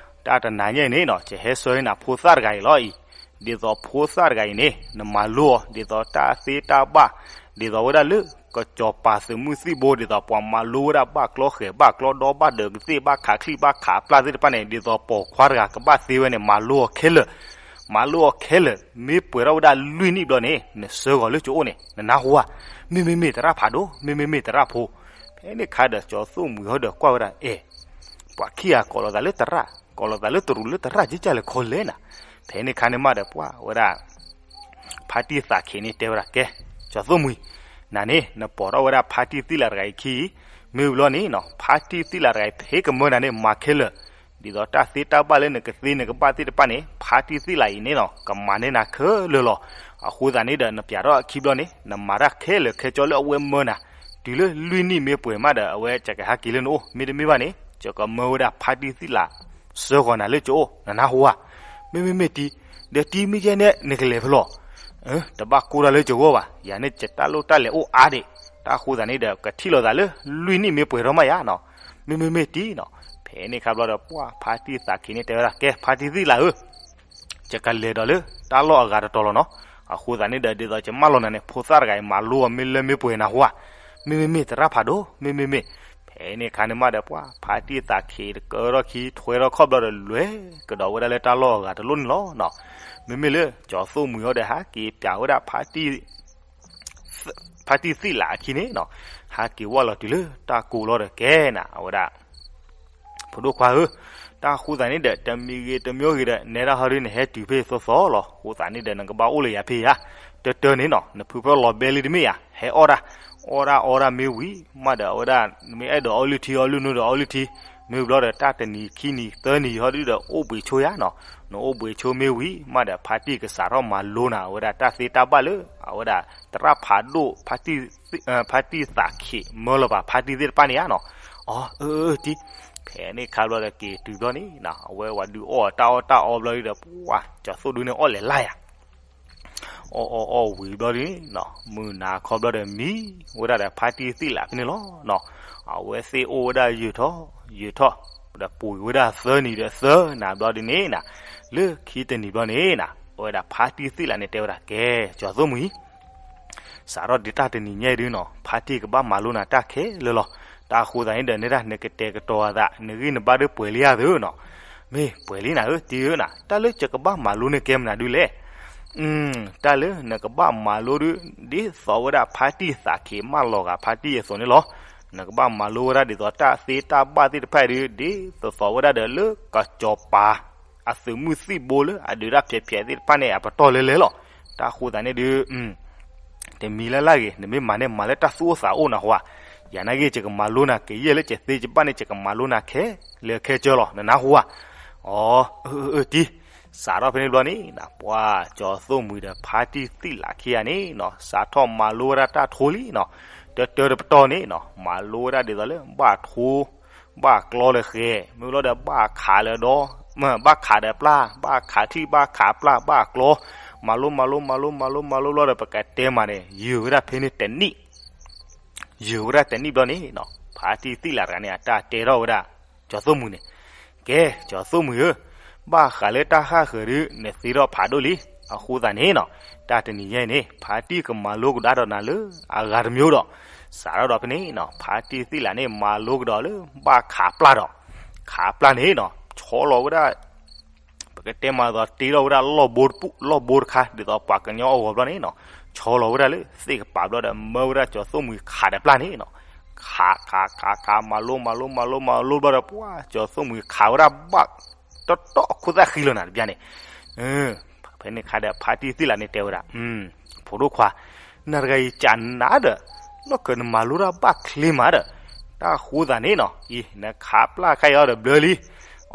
တၢ်တနၤညါအံၤန့ၣ်နီၤ ယဟဲဆှၢန့ၢ်နၤဖိသၣ်တဂၤအံၤလီၤအံၤ, ဒ်သိးဖိသၣ်တဂၤအံၤန့ၣ် နမၤလိအီၤ ဒ်သိးတၢ်သ့တၢ်ဘၣ်, ဒ်သိးဝဲဒၣ်လၢ ကစီၤပၤသုးမုၢ်သံၣ်ဘိ ဒ်သိးပှၤမၤလိဝဲဒၣ်ဘၣ်ကျီဃဲၤ ဘၣ်ကျီဒီ ဘၣ်ဒၢးကသ့ၣ် ဘၣ်ခးချံၣ် ဘၣ်ခးပျၢ်သ့ၣ်တဖၣ်န့ၣ် ဒ်သိးပိာ်ခွါတဂၤကဘၣ်သ့ဝဲန့ၣ် မၤလိအီၤခဲလၢာ်, မၤလိအီၤခဲလၢာ် မ့ၢ်ပှဲၤထီၣ်ဝဲဒၣ်လွံၢ်နံၣ်ဘျီန့ၣ် နဆှၢဂီၤလၢကအိၣ်န့ၣ် နနၢ်ဟူဧါ. မ့မ့မ့ၢ်သရၣ်ဖးဒိၣ်, မ့မ့မ့ၢ်သရၣ်ဖိ. ဖဲန့ၣ်ခါဒီး ကၠီၤသိၣ်မှံၤဟီဒီးကွၢ်ဝဲဒၣ် အဲၣ်, ပှၤခံဂၤကိးလီၤသးလၢသရၣ်, ကိးလီၤသးလၢတရူးလၢသရၣ်ကကၢ်လဲၤခီလဲၣ်နၤ. ဖဲန့ၣ်ခါန့ၣ်မးဒီးပှၢ်ဝဲဒၣ် ဖါတံၢ်သးခ့းန့ၣ်တဲဝဲဒၣ် ကဲ, ကၠီၤသိၣ်မှံၤ, နၤန့ၣ် နပိာ်ထီၣ်ဝဲဒၣ်ဖါတံၢ်သံၣ်လးတဂၤအံၤခံ, မ့ၢ်ဘျီန့ၣ်နီၤ ဖါတံၢ်သံၣ်လးတဂၤအံၤ ဖဲကမၢနၤန့ၣ် မၤခဲလၢာ်, ဒ်သိးတၢ်သ့တၢ်ဘၣ်လၢနကသ့နကဘၣ်သ့ၣ်တဖၣ်န့ၣ် ဖါတံၢ်သံၣ်လးအံၤန့ၣ်နီၤ ကမၤန့ၢ်နၤခဲလၢာ်လီၤ. အဃိသတးန့ၣ်ဒီး နပျးထီၣ်အခံဘျီန့ၣ် နမၤတၢ်ခဲလၢာ်ခဲဆ့လၢအဝဲမၢနၤ, တုၤလၢလွံၢ်နံၣ်မ့ၢ်ပှဲၤမးဒီး အဝဲကကဟဲက့ၤလၢနအိၣ်, မ့တမ့ၢ်ဘၣ်န့ၣ် ယကမၢဝဲဒၣ်ဖါတံၢ်သံၣ်လး ဆှၢဂီၤနၤလၢကအိၣ်, နနၢ်ဟူဧါ. မ့မ့မ့ၢ်တံၢ်, ဒီးတံၢ်မ့ၢ်ယဲန့ၣ် နကလဲၤဖဲလဲၣ်. တဘၣ်ကိၢ်တၢ်လၢကဂီၢ်ဘၣ်, ယၤန့ၣ် ယတၢ်လိၣ်တၢ်လဲၤအိၣ်အါဒံး, တၢ်ဃိသတးန့ၣ်ဒီး ကထံၣ်လိာ်သးလၢလွံၢ်နံၣ်မ့ၢ်ပှဲၤထီၣ်မးယါနီၤ. မ့မ့မ့ၢ်တံၢ်နီၤ. ဖဲန့ၣ်ခါဘျီဒီး ပှၢ်ဖါတံၢ်သးခ့းန့ၣ်တဲဝဲဒၣ် ကဲ ဖါတံၢ်သံၣ်လးဧၢ, ယကလဲၤဒီးလၢတၢ်လီၢ်အဂၤတတီၤလီၤနီၤ. အဃိသတးန့ၣ်ဒီး ဒ်သိးယမၢလီၤနၤန့ၣ် ဖိသၣ်တဂၤအံၤ မၤလိအီၤမ့ၢ်လၢမ့ၢ်ပှဲၤနၢ်ဟူဧါ. မ့မ့မ့ၢ်သရၣ်ဖးဒိၣ်, မ့မ့မ့ၢ်. ဖဲန့ၣ်ခါန့ၣ်မးဒီး ပှၢ်ဖါတံၢ်သးခ့းတကၢထီၣ်ခံ ထွဲထီၣ်ခီၣ်ဘျီဒီး လဲၤကဒီးဝဲဒၣ်လၢတၢ်လီၢ်အဂၤတလီၢ်န့ၣ်လီၤနီၤ. မ့မ့ၢ်လၢ ကၠီၤသိၣ်မှံၤဟီဒီး ဟးက့ၤပျးဝဲဒၣ် ဖါတံၢ်သံၣ်လးအခံန့ၣ်နီၤ, ဟးက့ၤဝၢ်လီၤတုၤလၢတၢ်ကိးလီၤဒီးကဲနၤ အဝဲဒၣ် ဖိဒိၣ်ခွါဧၢ, တၢ်ဃိသတးန့ၣ်ဒီး တမံၤဂ့ၤတမံၤဂ့ၤဒီး နဲဒၣ်ဟီဒုန့ၣ် ဟဲတုၤဖဲသိသီလီၤ. ဃိသတးန့ၣ်ဒီး နကဘၣ်အိၣ်လၢယၤဖဲယါ, တၢ်တၢ်န့ၣ်နီၤ နဖုဖၢၣ်လီၤဘဲလံတမ့ၢ်ဧါ, ဟဲအီၣ်တၢ်, အီၣ်တၢ်အီတၢ်မ့ၢ်ဝံၤမးဒီး အဝဲဒၣ် နမ့ၢ်အဲၣ်ဒိးအီလုၢ်ထံအီလုၢ်နိဒီးအီလုၢ်ထံ, မ့ၢ်ဘျီဒီး တၢ်တနံၤခံနံၤသၢနံၤဟီဒုဒီး အိၣ်ဘှံးဆိယါနီၤ. နအိၣ်ဘှံးဆိမ့ၢ်ဝံၤမးဒီး ဖါတံၢ်ကစးထီၣ်မၤလိနၤ အဝဲဒၣ်တၢ်သ့တၢ်ဘၣ်လၢ အဝဲဒၣ်သရၣ်ဖးဒိၣ် ဖါတံၢ်သံၣ်သးခ့း မၢလီၤပာ်ဖါတံၢ်သ့ၣ်တဖၣ်န့ၣ်ဧါနီၤ. အၢ အၢ တံၢ်. ဖဲန့ၣ်ခါဘျီဒီး က့ၤတုၤဘျီန့ၣ် အဝဲဝဲဒုးအီၣ်တၢ်အီၣ်တၢ်အီဘျီဒီး ပှၢ် ကၠီၤသိၣ်ဒုန့ၣ်အီၣ်လဲၤလၢ်ယၤ အီၣ်အီၣ်အီၣ်ဝံၤဘျီဒုန့ၣ် မုၢ်နၤခီဘျီဒီးမံဝဲဒၣ်ဒီးဖါတံၢ်သံၣ်လးဖဲန့ၣ်လီၤ. အဝဲသ့ၣ်အိၣ်ဝဲဒၣ်ယုာ်ထီၣ်ယုာ်ထီၣ် ဒီးပှ့ၤဝဲဒၣ်သၢနံၤဒီးသၢနၤဘျီဒုန့ၣ်နၤ, လၢခံတနံၤဘျီန့ၣ်နၤ အဝဲဒၣ်ဖါတံၢ်သ့ၣ်လးန့ၣ်တဲဝဲဒၣ် ကဲ ကၠီၤသိၣ်မှံၤ စးထီၣ်ဒ်တၢ်တနံၤညါအံၤဒုနီၤ ဖါတံၢ်ကဘၣ်မၤလိနၤတၢ်ခဲလၢာ်လီၤ. တၢ်အဃိသတးန့ၣ်ဒီး နဲဒၣ်နကတဲာ်ကတီၤအသး နဂံၢ်နဘါဒုပှဲၤလံဧါသ့နီၤ. မ့ၢ်ပှဲၤလံနၤဧၢ တံၢ်ဧၢနၤ, တၢ်လၢယကဘၣ်မၤလိန့ၣ်ကဲမနုၤဒုလဲၣ်. တၢ်လၢနကဘၣ်မၤလိဒု ဒ်သိးဝဲဒၣ်ဖါတံၢ်သးက့ၤမၢလီၤဂာ်ဖါတံၢ်အသိးန့ၣ်လီၤ. နကဘၣ်မၤလိဝဲဒၣ်ဒ်သိးတၢ်သ့တၢ်ဘၣ်သ့ၣ်တဖၣ်အံၤဒု ဒ်သိးသိးဝဲဒၣ်ဒီးလၢကစီၤပၤ အသုးမုၢ်သံၣ်ဘိလၢအဒုးတၢ်ဖျဲးဖျဲးသ့ၣ်တဖၣ်န့ၣ် အပတီၢ်လဲလဲလီၤ. တၢ်အဃိသတးန့ၣ်ဒု တမံၤလၢ်လၢ်ဂ့ၤ နမ့ၢ်မၤန့ၣ် မၤလၢတၢ်သူၣ်အိၣ်သးအိၣ်နၤဟူဧါ. ယၤနာ်က့ ယကမၤလိနၤ ကယဲၢ်လၢယသ့ယဘၣ်န့ၣ် ယကမၤလိနၤခဲလၢာ်ခဲဆ့လီၤ နနၢ်ဟူဧါ. အီ အၢ အၢ တံၢ် စးထီၣ်ဖဲန့ၣ်ဘျီန့ၣ် ပှၤကၠီၤသိၣ်မှံၤဒီးဖါတံၢ်သ့ၣ်လးခံဂၤန့ၣ်နီၤ စးထီၣ်မၤလိဝဲဒၣ်တၢ်ထိလံနီၤ. တၢတၢတပတီၢ်န့ၣ်နီၤ မၤလိဝဲဒၣ်ဒ်သိးလၢဘၣ်ထိ ဘၣ်ကျီလၢဃဲၤ မ့ၢ်လီၤဒီးဘၣ်ခးလၢဒီ ဘၣ်ခးဒီးပျၢ် ဘၣ်ခးချံၣ် ဘၣ်ခးပျၢ် ဘၣ်ကျီ မၤလိ မၤလိ မၤလိ မၤလိ မၤလိဘျီဒီး ပကတဲမးန့ၣ် ယုာ်ဝဲဒၣ်ဖဲန့ၣ်တနံၣ် ယုာ်ဝဲဒၣ်တနံၣ်ဘျီန့ၣ်နီၤ ဖါတံၢ်သ့ၣ်လးတဂၤန့ၣ် အတၢ်တဲထီၣ်ဝဲဒၣ် ကၠီၤသိၣ်မှံၤန့ၣ် ကဲ ကၠီၤသိၣ်မှံၤဧၢ, ဘၣ်ဃးလၢတၢ်ဃၣ်ဃၢၤဒု နသ့ထီၣ်ဖးဒိၣ်လံ. အဃိသတးန့ၣ်နီၤ တၢ်တနံၤညါအံၤန့ၣ် ဖါတံၢ်ကမၤလိကဒီးဒီးနၤလၢအဂၤတမံၤဒီး စးထီၣ်ဒီးဖဲန့ၣ်နီၤ ဖါတံၢ်သ့ၣ်လးန့ၣ် မၤလိကဒီးလၢဘၣ်ခးပျၢ်ဒီး ခးပျၢ်န့ၣ်နီၤ ဆီလီၤဝဲဒၣ် ပကတဲမးဒ်သိး တ့ထီၣ်ဝဲဒၣ်လီၢ်ဘိတပူၤ လီၢ်ဘိတခါ ဒ်သိးပှၤကညီအဂီၤဘျီန့ၣ်နီၤ ဆီလီၤဝဲဒၣ်လၢသ့ၣ်ကပၤဘျီဒီး မၢဝဲဒၣ်ကၠီၤသိၣ်မှံၤခးဒီးပျၢ်န့ၣ်နီၤ ခး ခး ခး ခး မၤလိ မၤလိ မၤလိ မၤလိဘျီဒီး ပှၤကၠီၤသိၣ်မှံၤခးဝဲဒၣ်ဘၣ် တီတီအခိၣ်သၣ်ဃံလီၤနၤတပျၢ်န့ၣ် ဖဲန့ၣ်ခါဒီး ဖါတံၢ်သ့ၣ်လးန့ၣ်တဲဝဲဒၣ် ဖိဒိၣ်ခွါ, နၤတဂၤအံၤကနၤဒီး လီၢ်ခၢးနမၤလိတၢ်ဘၣ်ချ့မးဒီး တၢ်ဃိသးန့ၣ်နီၤ အံၤ နခးပျၢ်ခါအံၤအီၤဒီးဘျၢလံ.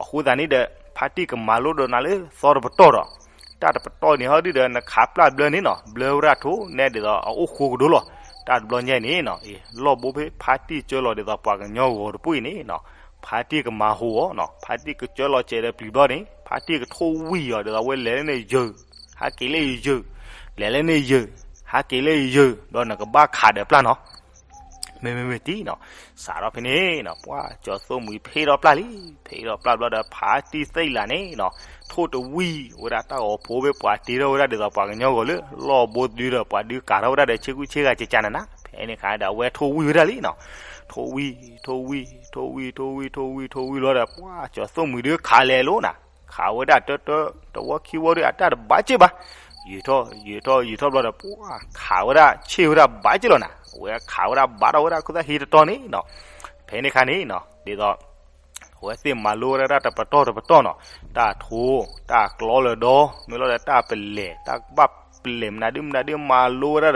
အဃိသတးန့ၣ်ဒီး ဖါတံၢ်ကမၤလိဒီးနၤလၢသီတပတီၢ်ဒီး တၢ်တပတီၢ်န့ၣ်ဟီဒုဒီး နခးပျၢ်ဘျၢန့ၣ်နီၤ ဘျၢဝဲဒၣ်ထိၣ်နဲဒ်သိးအအိၣ်ဃိကဒိလီၤ. တၢ်တဘျီညါအံၤန့ၣ်နီၤ အံၤ လီၢ်ဘိဖဲဖါတံၢ်ကၢလီၤဒ်သိးပှၤကညီဂီၤတပူၤအံၤန့ၣ်နီၤ ဖါတံၢ်ကမၤဟူးအီၤနီၤ ဖါတံၢ်ကကၢလီၤစဲးဒီးပျံၤဘျီန့ၣ် ဖါတံၢ်ကထိၣ်ဝံၣ်အီၤဒ်သိးဝဲလဲၤလၢန့ၣ်ယုာ် ဟးက့ၤလၢယုာ် လဲၤလၢန့ၣ်ယုာ် ဟးက့ၤလၢယုာ် ဒီးနကဘၣ်ခးဒီးပျၢ်နီၤ မ့မ့မ့ၢ်တံၢ်နီၤ စးထီၣ်ဖဲန့ၣ်နီၤ ပှၤကၠီၤသိၣ်မှံၤဖ့ထီၣ်ပျၢ်လံ. ဖ့ထီၣ်ပျၢ်ဘျီဒီး ဖါတံၢ်သ့ၣ်လးန့ၣ်နီၤ ထိၣ်တဝံၣ်ဝဲဒၣ်တၢ်ဂီၤဖိဖဲပှၤတ့ထီၣ်ဝဲဒၣ်ဒ်သိးပှၤကညီဂီၤလၢ လီၢ်ဘိတဒုဒီး ပှၤဒုးကၤထီၣ်ဝဲဒၣ်ဒီးဆ့ကူဆ့ဂၤကကနၤနၤ ဖဲန့ၣ်ခါဒီး အဝဲထိၣ်ဝံၣ်ဝဲဒၣ်လံနီၤ ထိၣ်ဝံၣ် ထိၣ်ဝံၣ် ထိၣ်ဝံၣ် ထိၣ်ဝံၣ် ထိၣ်ဝံၣ် ထိၣ်ဝံၣ်ဘျီဒီး ပှၤကၠီၤသိၣ်မှံၤဒုးခးလဲၤလိၤနၤ ခးဝဲဒၣ်တၢတၢ တဝီခံဝီဒုး အတၢ်တဘၣ်စ့ၢ်ဘၣ် ယုာ်ထီၣ် ယုာ်ထီၣ် ယုာ်ထီၣ်ဘျီဒီး ပှၤခးဝဲဒၣ်ဆ့ၣ်ဝဲဒၣ်ဘၣ်စ့ၢ်လီၤနၤ အဝဲခးဝဲဒၣ်ဘၣ်ထီၣ်ဝဲဒၣ်ခိၣ်သၣ်ဃံတတီၤန့ၣ်နီၤ ဖဲန့ၣ်ခါန့ၣ်နီၤ ဒ်သိး အဝဲသ့ၣ်မၤလိဝဲဒၣ်တၢ်တပတီၢ်တပတီၢ်နီၤ တၢ်ထိ တၢ်ကျီလၢဒီ မ့ၢ်လီၤဒီးတၢ်ပလဲၤ တၢ်ကဘၣ်ပလဲၤမနုၤဒုမနုၤဒု မၤလိဝဲဒၣ်ဒီး ခးဒီးပျၢ် ခးဒီးပျၢ်မ့ၢ်လီၤ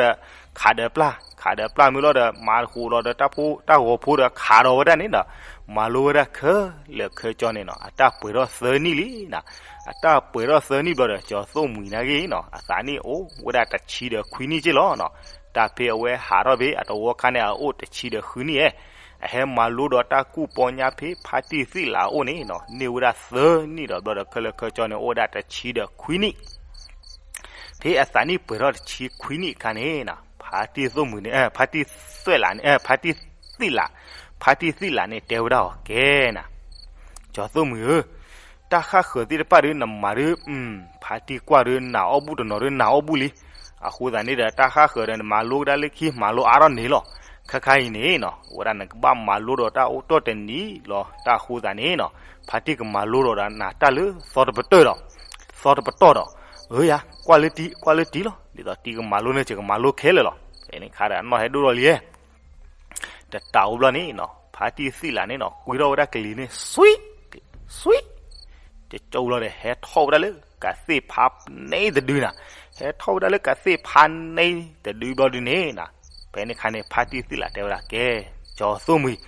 ဒီး မၤဃိးလီၤဒီးတၢ်ဖိ တၢ်ဂီၤဖိဒီးခးဒီးဝဲဒၣ်န့ၣ်ဒီး မၤလိဝဲဒၣ်ခဲလၢာ်ခဲဆ့န့ၣ်နီၤ အတၢ်ပှဲၤထီၣ်သၢနံၣ်လံနၤ အတၢ်ပှဲၤထီၣ်သၢနံၣ်ဘျီဒီး ကၠီၤသိၣ်မှံၤနာ်က့နီၤ အသးနံၣ်အိၣ်ဝဲဒၣ်တဆံဒီးခွံနံၣ်က့လီၤနီၤ တၢ်ဖဲအဝဲဟးထီၣ်ဖဲအတဝီခါန့ၣ် အအိၣ်တဆံဒီးဃုနံၣ်ဧဲ အဟဲမၤလိဒီးတၢ်ကူၣ်ပီညါဖဲဖါတံၢ်သ့ၣ်လးအအိၣ်န့ၣ်နီၤ န့ၢ်ဝဲဒၣ်သၢနံၣ်ဒီးဘျီဒီး ခဲလၢာ်ခဲဆ့န့ၣ် အိၣ်ဝဲဒၣ်တဆံဒီးခွံနံၣ် ဖဲအသးနံၣ်ပှဲၤထီၣ်တဆံခွံနံၣ်အခါန့ၣ်နီၤ ဖါတံၢ်သိၣ်မှံၤန့ၣ် ဖါတံၢ်သ့ၣ်လးန့ၣ် ဖါတံၢ်သ့ၣ်လး ဖါတံၢ်သ့ၣ်လးန့ၣ်တဲဝဲဒၣ်အီၤ ကဲနၤ ကၠီၤသိၣ်မှံၤဧၢ, တၢ်ဃၣ်ဃၢၤသ့ၣ်တဖၣ်ဒီးနမၤဒီး ဖါတံၢ်ကွၢ်ဒီးနၤအီၣ်ဘူၣ်တနီၤဒီးနၤအီၣ်ဘူၣ်လံ. အဃိသတးန့ၣ်ဒီး တၢ်ဃၣ်ဃၢၤဒီးနမၤလိကဒါလၢခံ မၤလိအါထီၣ်န့ၣ်လီၤ. ခဲခါအံၤန့ၣ်နီၤ အဝဲဒၣ်နကဘၣ်မၤလိဒီးတၢ်အိၣ်တီၢ်တနံၤလီၤ. တၢ်အဃိသတးန့ၣ်နီၤ ဖါတံၢ်ကမၤလိဒီးနၤတၢ်လၢသီတပတီၢ်ဒီး သီတပတီၢ်ဒီး ဧၢယၤ ကွၢ်လၢတံၢ် ကွၢ်လၢတံၢ်လီၤ. ဒ်သိးတံၢ်ကမၤလိန့ၣ် ယကမၤလိခဲလၢာ်လီၤ. ဖဲန့ၣ်ခါဒီးအနီၢ်ဟဲဒိၣ်ထီၣ်လံ တတၢ်အိၣ်ဘျီန့ၣ်နီၤ ဖါတံၢ်သ့ၣ်လးန့ၣ်နီၤ ကွံထီၣ်ဝဲဒၣ်ကလံၤန့ၣ် စွံ စွံ ကကၠိဘျီဒီး ဟဲထီၣ်ဝဲဒၣ်လၢကသ့ၣ်ဖးန့ၣ်တဒုနၤ, ဟဲထီၣ်ဝဲဒၣ်လၢကသ့ၣ်ဖးန့ၣ်တဒုဘျီဒုန့ၣ်နီၤ ဖဲန့ၣ်ခါန့ၣ် ဖါတံၢ်သ့ၣ်လးတဲဝဲဒၣ် ကဲ ကၠီၤသိၣ်မှံၤ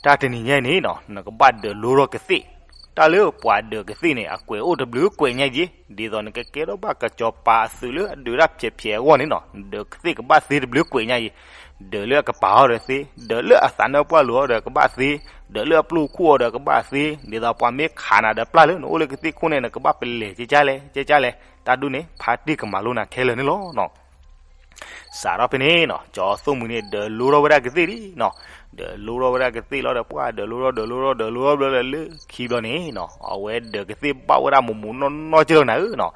တၢ်တနံၤညါအံၤန့ၣ်နီၤ နကဘၣ်ဒၢးလိထီၣ်ကသ့ၣ်, တၢ်လၢပှၤဒၢးကသ့ၣ်န့ၣ် အကွဲးအိၣ်တဘျုးကွဲးညါယ့ၣ်, ဒ်သိးနကကဲထီၣ်ဘၣ်ကစီၤပၤအသုးလၢအဒုးတၢ်ဖျဲးဖျဲးအဂီၢ်န့ၣ်နီၤ ဒၢးကသ့ၣ်ကဘၣ်သ့တဘျုးကွဲးညါယ့ၣ်, ဒၢးလၢအကပၤအီၤဒီးသ့, ဒၢးလၢအသးနၢၣ်ပှၢ်လိာ်အီၤဒီးကဘၣ်သ့, ဒၢးလၢအပျိၢ်ခိၣ်အီၤဒီးကဘၣ်သ့, ဒ်သိးပှၤမ့ၢ်ခးနၤဒီးပျၢ်လၢနအိၣ်လၢကသ့ၣ်ခိၣ်န့ၣ် နကဘၣ်ပလဲၤကကလဲၣ် ကကလဲၣ်, တၢ်ဒ်န့ၣ် ဖါတံၢ်ကမၤလိနၤခဲလၢာ်န့ၣ်လီၤ. စးထီၣ်ဖဲန့ၣ်နီၤ ကၠီၤသိၣ်မှံၤန့ၣ် ဒၢးလိထီၣ်ဝဲဒၣ်ကသ့ၣ်လံနီၤ. ဒၢးလိထီၣ်ဝဲဒၣ်ကသ့ၣ်လီၤဒီး ပှၢ်ဒၢးလိထီၣ် ဒၢးလိထီၣ် ဒၢးလိထီၣ်ဘျီဒီး လၢခံဘျီန့ၣ်နီၤ အဝဲဒၢးကသ့ၣ်ဘၣ်ဝဲဒၣ်မိၢ်မိၢ်နီၢ်နီၢ်က့လီၤနၤဧၢနီၤ.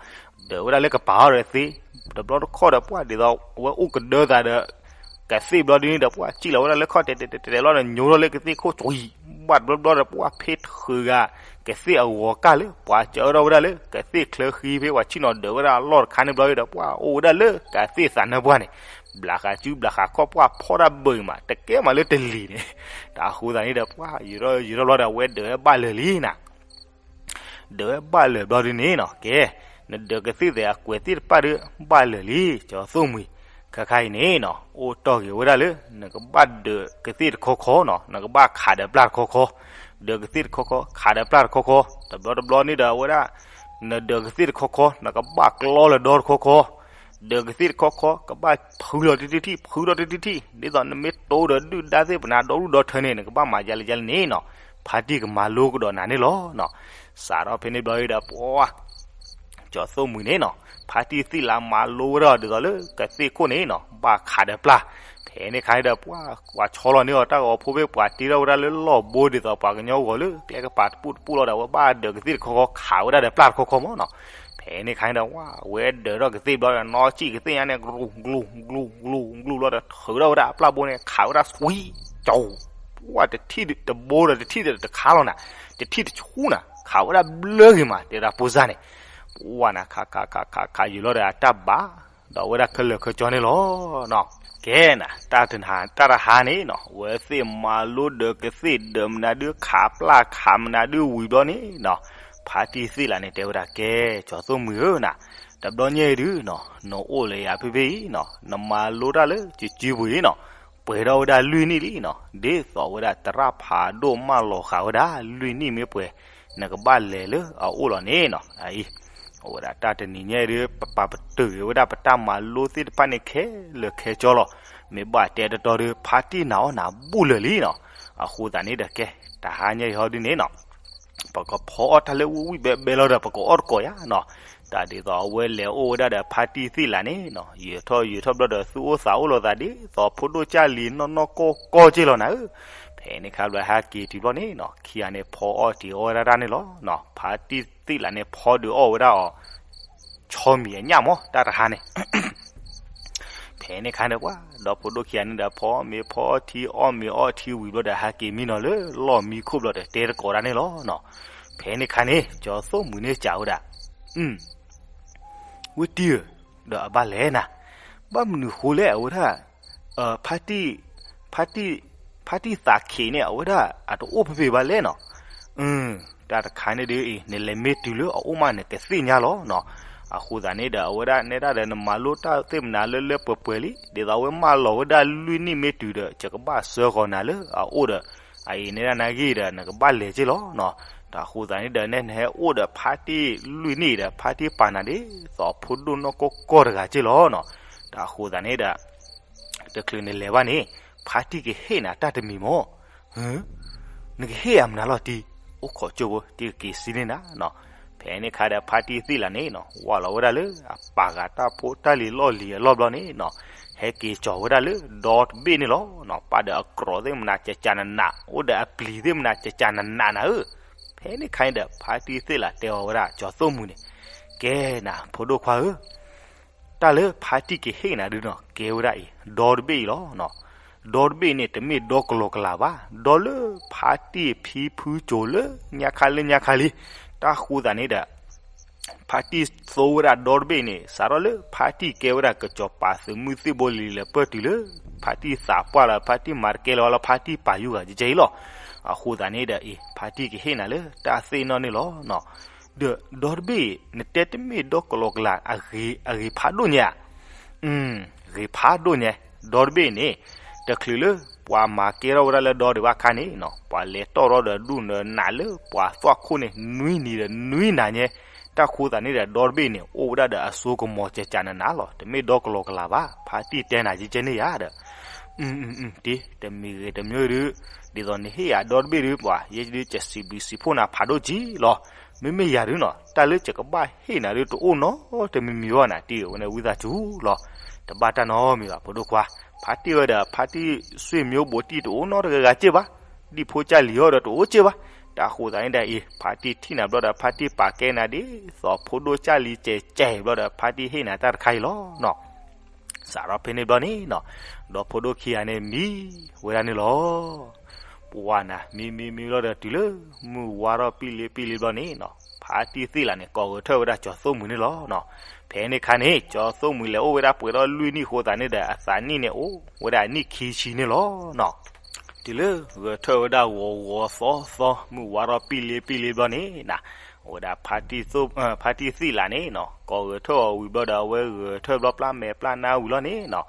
ဒၢးဝဲဒၣ်လၢကပၤအီၤဒီးသ့, တဘျီတခီၣ်ဒီး ပှၢ်ဒ်သိးအဝဲအိၣ်ကဒၢသးဒီး ကသ့ၣ်ဘျီဒ်န့ၣ်ဒီး ပှၢ်စံၣ်လီၤဝဲဒၣ်လၢခီၣ်တဲာ်တဲာ်တဲာ်တဲာ်လီၤဒီး ညိထီၣ်လၢကသ့ၣ်ခိၣ်ကွံာ် ဘၣ်တဘျီဘျီဒီး ပှၢ်ဖ့ထုးဂၤ ကသ့ၣ်အဂီၤကၢ်လၢ ပှၤစၢထီၣ်ဝဲဒၣ်လၢ ကသ့ၣ်ချၢဃံဖဲပှၤဆ့ၣ်နီၤဒၢးဝဲဒၣ်အလီၢ်တခါန့ၣ်ဘျီဒီး ပှၢ်အိၣ်ဝဲဒၣ်လၢကသ့ၣ်သးနၢပှၢ်န့ၣ် ဘျးဃးစုဘျးဃးခီၣ် ပှၢ်ဖီၣ်တၢ်ဘၢအံၤမး တကဲမးလၢတလံၤန့ၣ် တၢ်အဃိသတးန့ၣ်ဒီး ပှၢ်ယံာ်ထီၣ်ယံာ်ထီၣ်ဘျီဒီး အဝဲဒၢးဝဲဘၣ်လၢာ်လံနၤ. ဒၢးဝဲဘၣ်လၢာ်ဘျီဒ်န့ၣ်နီၤ ကဲ နဒၢးကသ့ၣ်သဲးအကွဲးသ့ၣ်တဖၣ်ဒီး ဘၣ်လၢာ်လံ ကၠီၤသိၣ်မှံၤ. ခဲခါအံၤန့ၣ်နီၤ အိၣ်တီၢ်က့ၤဝဲဒၣ်လၢ နကဘၣ်ဒၢးကသ့ၣ်တခီခီနီၤ နကဘၣ်ခးဒီးပျၢ်တခီခီ, ဒၢးကသ့ၣ်တခီခီ ခးဒီးပျၢ်တခီခီ, တဘျီတဘျီန့ၣ်ဒီး အဝဲဒၣ် နဒၢးကသ့ၣ်တခီခီ နကဘၣ်ကျီလၢဒီတခီခီ, ဒၢးကသ့ၣ်တခီခီ ကဘၣ်ဖုလီၤတထံၣ်ထံၣ် ဖုထီၣ်တထံၣ်ထံၣ် ဒ်သိးနမ့ၢ်တိဒီးဒုၣ်ဒါသ့ၣ်ပနၤဒီဒူၣ်ဒီထၢန့ၣ် နကဘၣ်မၤယါလံယါလံန့ၣ်နီၤ ဖါတံၢ်ကမၤလိကဒီးနၤန့ၣ်လီၤနီၤ. စးထီၣ်ဖဲန့ၣ်ဘျီဒီး ပှၢ် ကၠီၤသိၣ်မှံၤန့ၣ်နီၤ ဖါတံၢ်သ့ၣ်လၢမၤလိဝဲဒၣ်ဒ်သိးလၢကသ့ၣ်ခိၣ်န့ၣ်နီၤ ဘၣ်ခးဒီးပျၢ်. ဖဲန့ၣ်ခါန့ၣ်ဒီး ပှၢ်ပှၤဆီလီၤန့ၢ်အီၤတၢ်ဂီၤဖိဖဲ ပှၤတ့ထီၣ်ဝဲဒၣ်လၢလီၢ်ဘိဒ်သိးပှၤကညီဂီၤလၢကျဲကပၤတပူၣ်တပူၣ်လီၤဒီး အဝဲဘၣ်ဒၢးကသ့ၣ်တခီခီ ခးဝဲဒၣ်ဒီးပျၢ်တခီခီမးနီၤ. ဖဲန့ၣ်ခါန့ၣ်ဒီး ဝဲဒၢးထီၣ်ကသ့ၣ်ဘျီဒီး နီၢ်စံၣ်ကသ့ၣ်ညါန့ၣ် ကရူၢ်ကရူၢ်ကရူၢ်ကရူၢ်ဘျီဒီး ထုးထီၣ်ဝဲဒၣ်အပျၢ်ဘိန့ၣ် ခးဝဲဒၣ်သွံၣ်ကၠီၤ ပှၢ်တထံၣ်တဘိဒီး တထံၣ်တခါလီၤနၤ, တထံၣ်တဆူၣ်နၤ ခးဝဲဒၣ်ဘျၢဂ့ၤမး တဲဒၣ်ဖိစၢ်န့ၣ်, ပှၢ်နၤ ခးခးခးခးခးယံာ်လီၤဒီး အတၢ်ဘၣ်ဒီးဝဲဒၣ်ခဲလၢာ်ခဲဆ့န့ၣ်လီၤ. ကဲနၤ တၢ်တဟါ တၢ်တဟါန့ၣ်နီၤ ဝဲသ့ၣ်မၤလိဒၢးကသ့ၣ်ဒၢးမနုၤဒုး ခးပျၢ်ခးမနုၤဒုးဝံၤဘျီန့ၣ်နီၤ, ဖါတံၢ်သ့ၣ်လၢန့ၣ် တဲဝဲဒၣ် ကဲ ကၠီၤသိၣ်မှံၤဧၢနၤ, တဘျီညါအံၤဒုးနီၤ နအိၣ်လၢယၤဖဲဖဲအံၤနီၤ နမၤလိတၢ်လၢကကၠံပူၤအံၤနီၤ ပှဲၤထီၣ်ဝဲဒၣ်လွံၢ်နံၣ်လံနီၤ, ဒ်သိးဝဲဒၣ်သရၣ်ဖးဒိၣ်မၢလီၤဃာ်ဝဲဒၣ် လွံၢ်နံၣ်မ့ၢ်ပှဲၤ နကဘၣ်လဲၤလၢအအိၣ်လီၤန့ၣ်နီၤ. အံၤ အဝဲဒၣ်တၢ်တနံၤညါအံၤဒုး ပပာ်ပတုာ်က့ၤဝဲဒၣ်ပတၢ်မၤလိသ့ၣ်တဖၣ်န့ၣ်ခဲလၢာ်ခဲဆ့လီၤ. မ့ၢ်ဘၣ်တဲတတီၤဒုး ဖါတံၢ်နာ်အီၣ်နၤဘူၣ်လၢာ်လံနီၤ. အဃိသတးန့ၣ်ဒီး ကဲ တဟါညါအံၤဟီဒုးန့ၣ်နီၤ ပကဖီအီၣ်တၢ်လၢဝံၣ်ဝံၣ်ဘဲဘဲလီၤဒီး ပကအီၣ်တကိးယါနီၤ. တၢ်ဒ်သိးအဝဲလဲၤအိၣ်ဝဲဒၣ်ဒီးဖါတံၢ်သ့ၣ်လၢန့ၣ်နီၤ ယံာ်ထီၣ်ယံာ်ထီၣ်ဘျီဒီး သူၣ်အိၣ်သးအိၣ်လိာ်သးဒ်သိးဖိဒိၣ်ကၢ်လံၤနီၢ်နီၢ်ကီၢ်ကီၢ်က့လီၤနၤဧၢ. ဖဲန့ၣ်ခါဘျီဟဲက့ၤတုၤဘျီန့ၣ်နီၤ ခံဂၤန့ၣ်ဖီအီၣ်တ့ၤအီၣ်ဝဲဒၣ်တၢ်န့ၣ်လီၤနီၤ. ဖါတံၢ်သ့ၣ်လၢန့ၣ် ဖီဒုးအီၣ်ဝဲဒၣ်အီၤ ဆီမံၤအညၣ်မး တၢ်တဟါန့ၣ် ဖဲန့ၣ်ခါန့ၣ် ပှၤဒီဖိဒိၣ်ခံဂၤန့ၣ်ဒီး ဖီမ့ၤဖီအီၣ်ထံ အီၣ်မ့ၤအီထံဝံၤဘျီဒီး ဟဲက့ၤမံနီၤလၢလီၢ်မံခိၣ်ဘျီဒီး တဲတကိးတၢ်န့ၣ်လီၤနီၤ. ဖဲန့ၣ်ခါန့ၣ် ကၠီၤသိၣ်မှံၤန့ၣ်စံးဝဲဒၣ် ဝ့ၢ်တံၢ်ဧၢ, ဒီးအဘၣ်လဲၣ်နၤ, ဘၣ်မနုၤဃိလဲၣ် အဝဲဒၣ် ဖါတံၢ် ဖါတံၢ် ဖါတံၢ်သးခံးန့ၣ် အဝဲဒၣ်အတအိၣ်ဖဲဖဲဘၣ်လဲၣ်နီၤ. တၢ်တခါန့ၣ်ဒုးအံၤ နလဲၤမ့ၢ်တုၤလၢအအိၣ်မး နကသ့ၣ်ညါလီၤနီၤ. အဃိသတးန့ၣ်ဒီး အဝဲဒၣ်နဲဒၣ်ဒီး နမၤလိတၢ်သ့ၣ်မနုၤလၢလၢပှဲၤပှဲၤလံ ဒ်သိးအဝဲမၢလီၤဝဲဒၣ်လွံၢ်နံၣ်မ့ၢ်တုၤဒီး ယကဘၣ်ဆှၢဃီၤနၤလၢအအိၣ်ဒီး အအံၤနဲဒၣ်နၤဂ့ၢ်ဒီး နကဘၣ်လဲၤက့လီၤနီၤ. တၢ်အဃိသတးန့ၣ်ဒီး နဲနဟဲအိၣ်ဒီးဖါတံၢ်လွံၢ်နံၣ်ဒီး ဖါတံၢ်ပာ်နၤဒ်သိးဖိဒိၣ်နီၢ်ကီၢ်ကီၢ်တဂၤက့လီၤနီၤ. တၢ်အဃိသတးန့ၣ်ဒီး တချုးနလဲၤဘၣ်န့ၣ် ဖါတံၢ်ကဟ့ၣ်နၤတၢ်တမံၤမး. နကဟ့ၣ်အမနုၤလီၤတံၢ်, အိၣ်ခိးကၠိဖိ တံၢ်ကက့ၤစံးန့ၢ်နၤနီၤ. ဖဲန့ၣ်ခါဒီး ဖါတံၢ်သ့ၣ်လၢန့ၣ်နီၤ ဝၢ်လီၤဝဲဒၣ်လၢအပာ်ဃာ်တၢ်ဖိတၢ်လံၤလီၢ်လံၤအလီၢ်ဘျီန့ၣ်နီၤ ဟဲက့ၤကၠီၤဝဲဒၣ်လၢဒီတဘ့ၣ်န့ၣ်လီၤနီၤ. ပၢ်ဒီးအကြီးသ့ၣ်မနၤ ကကနနး အိၣ်ဒီးအပျံၤသ့ၣ်မနၤ ကကနနးနၤဧၢ. ဖဲန့ၣ်ခါန့ၣ်ဒီး ဖါတံၢ်သ့ၣ်လၢတဲအီၤဝဲဒၣ် ကၠီၤသိၣ်မှံၤန့ၣ် ကဲနၤ ဖိဒိၣ်ခွါဧၢ တၢ်လၢဖါတံၢ်ကဟ့ၣ်နၤဒုနီၤ ကဲဝဲဒၣ်အံၤ ဒီတဘ့ၣ်အံၤလီၤ. ဒီတဘ့ၣ်အံၤန့ၣ် တမ့ၢ်ဒီကလီကလးဘၣ်, ဒီလၢဖါတံၢ်ဖံဖုစိၤလၢညါခါလၢညါခါလံ. တၢ်ဃိသတးန့ၣ်ဒီး ဖါတံၢ်သိဝဲဒၣ်ဒီတဘ့ၣ်အံၤန့ၣ် စးထီၣ်လၢဖါတံၢ်ကဲဝဲဒၣ်ကစီၤပၤသုးမုၢ်သံၣ်ဘိလံၤလၢပၢၢ်တုၤလၢ ဖါတံၢ်သးပှၢ်လီၤ ဖါတံၢ်မၤတကဲလၢၤဝဲလီၤ ဖါတံၢ်ပာ်ယူၢ်ဂၤကဲအံၤလီၤ. အဃိသတးန့ၣ်ဒီး အံၤ ဖါတံၢ်ကဟ့ၣ်နၤလၢတၢ်သ့ၣ်နီၣ်န့ၣ်လီၤ. ဒီးဒီတဘ့ၣ် နတဲတမ့ၢ်ဒီကလီကလး အဂ့ၤဖးဒိၣ်ညါ, ဂ့ၤဖးဒိၣ်ညါ, ဒီတဘ့ၣ်န့ၣ် တချုးလၢပှၤမၤကဲထီၣ်ဝဲဒၣ်လၢဒီဒံးဘၣ်ခါန့ၣ် ပှၤလဲၤတီၣ်ထီၣ်ဒီးဒူၣ်နးလၢပှၤသွၣ်ခိၣ်န့ၣ် နွံနံၤဒီးနွံနၤညါ, တၢ်ဃိသတးန့ၣ်ဒီး ဒီတဘ့ၣ်န့ၣ် အိၣ်ဝဲဒၣ်ဒီးအစိကမီၤကကနနးလီၤ. တမ့ၢ်ဒီကလီကလးဘၣ်, ဖါတံၢ်တဲနၤကဲန့ၣ်ယါဒီး တမံၤဂ့ၤတမံၤဒုး ဒ်သိးနဟ့ၣ်ယၤဒီတဘ့ၣ်ဒုး ပှၤယဲဒုး ကစံးဘျုးစံးဖှိၣ်နၤဖးဒိၣ်ကံလီၤ. မ့မ့ၢ်ယၤဒုနီၤ တၢ်လၢယကဘၣ်ဟ့ၣ်နၤဒုးတအိၣ်နီတမံၤမံၤဘၣ်နၤ တံၢ်ဝဲန့ၣ်ဝံသးစူၤလီၤ. တဘၣ်တၢ်နီတမံၤဘၣ် ဖိဒိၣ်ခွါ, ဖါတံၢ်ဝဲဒီး ဖါတံၢ်ဆွေမျိုးဘိးတံၢ်တအိၣ်နီတဂၤဂၤက့ၢ်ဘၣ်, ဒံၣ်ဖိကၢ်လံၤဟီဒီးတအိၣ်က့ၢ်ဘၣ်. တၢ်ဃိသးန့ၣ်ဒီးအံၤ ဖါတံၢ်ထံၣ်နၤဘျီဒီး ဖါတံၢ်ပာ်ကဲနၤဒ်သိးဖိဒိၣ်ကၢ်လံၤကဲးကဲးဘျီဒီး ဖါတံၢ်ဟ့ၣ်နၤတၢ်တခါအံၤလီၤနီၤ. စးထီၣ်ဖဲန့ၣ်ဘျီန့ၣ်နီၤ, ဒီဖိဒိၣ်ခံဂၤန့ၣ်မံဝဲဒၣ်န့ၣ်လီၤ. ပှၢ်နၤ မံမံမံလီၤဒီးတုၤလၢ မုၢ်ဝါထီၣ်ပံၣ်လ့ပံၣ်လ့ဘျီန့ၣ်နီၤ, ဖါတံၢ်သ့ၣ်လးန့ၣ် ကိးဂဲၤထၢၣ်ဝဲဒၣ်ကၠီၤသိၣ်မှံၤန့ၣ်လီၤနီၤ. ဖဲန့ၣ်ခါန့ၣ် ကၠီၤသိၣ်မှံၤလဲၤအိၣ်ဝဲဒၣ်ပှဲၤထီၣ်လွံၢ်နံၣ်အဃိသတးန့ၣ်ဒီး အသးနံၣ်န့ၣ်အိၣ်ဝဲဒၣ်အနံၣ်ခံဆံန့ၣ်လီၤနီၤ. တုၤလၢဂဲၤထၢၣ်ဝဲဒၣ်ဂီၤဂီၤသီသီ မုၢ်ဝါထီၣ်ပံၣ်လ့ပံၣ်လ့ဘျီန့ၣ်နီၤ, အဝဲဒၣ် ဖါတံၢ်သ့ၣ်လးန့ၣ်နီၤ ကိးဂဲၤထၢၣ်အီၤဝံၤဘျီဒီး အဝဲဂဲၤထၢၣ်ဘျီပျၢ်မဲာ်ပျၢ်နါဝံၤလီၤန့ၣ်နီၤ,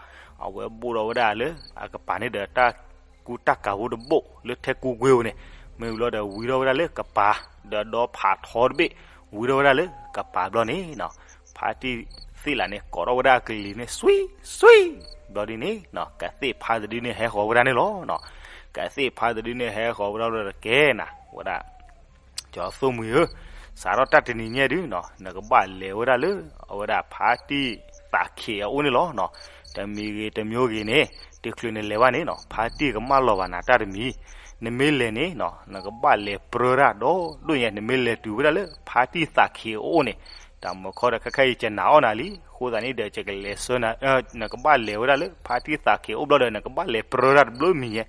အဝဲဘိၣ်ထီၣ်ဝဲဒၣ်လၢအကပၤန့ၣ်ဒီး တၢ်ကူတၢ်ကၤဖိတဘိၣ်လၢထဲကူကွ့ဧိၤန့ၣ်, မ့ၢ်ဝံၤလီၤဒီးဝံထီၣ်ဝဲဒၣ်လၢကပၤ, ဒီးဒီဖးထီတဘ့ၣ် ဝံထီၣ်ဝဲဒၣ်လၢကပၤဘျီန့ၣ်နီၤ, ဖါတံၢ်သ့ၣ်လးန့ၣ် ကိးထီၣ်ဝဲဒၣ်အကလံၤန့ၣ် ဆွံ ဆွံ ဘျီဒ်န့ၣ်နီၤ, ကသ့ၣ်ဖါတဒုန့ၣ်ဟဲဃီၤဝဲဒၣ်န့ၣ်လီၤနီၤ. ကသ့ၣ်ဖါတဒုန့ၣ်ဟဲဃီၤဝဲဒၣ်လၢတကဲနၤ ဝဲဒၣ် ကၠီၤသိၣ်မှံၤဧၢ, စးထီၣ်တၢ်တနံၤညါဒုနီၤ နကဘၣ်လဲၤဝဲဒၣ်လၢ အဝဲဒၣ်ဖါတံၢ်သးခ့းအအိၣ်န့ၣ်လီၤနီၤ. တမံၤဂ့ၤတမံၤဂ့ၤန့ၣ် တချုးနလဲၤဘၣ်န့ၣ်နီၤ ဖါတံၢ်ကမၢလီၤဘၣ်နၤတၢ်တမံၤ, နမ့ၢ်လဲၤန့ၣ်နီၤ နကဘၣ်လဲၤပြၢတၢ်ဒီးဒိၣ်ညါ, နမ့ၢ်လဲၤတုၤဝဲဒၣ်လၢဖါတံၢ်သးခ့းအအိၣ်န့ၣ်, တၢ်မုၢ်ခီဒီးခဲခါအံၤ ကနာ်အီၣ်နၤလံ, အဃိသတးန့ၣ်ဒီး ကလဲၤဆှၢနၤ, နကဘၣ်လဲၤဝဲဒၣ်လၢ ဖါတံၢ်သးခ့းအအိၣ်ဘျီဒီး နကဘၣ်လဲၤပြၢတၢ်တဘျီမံၤညါ,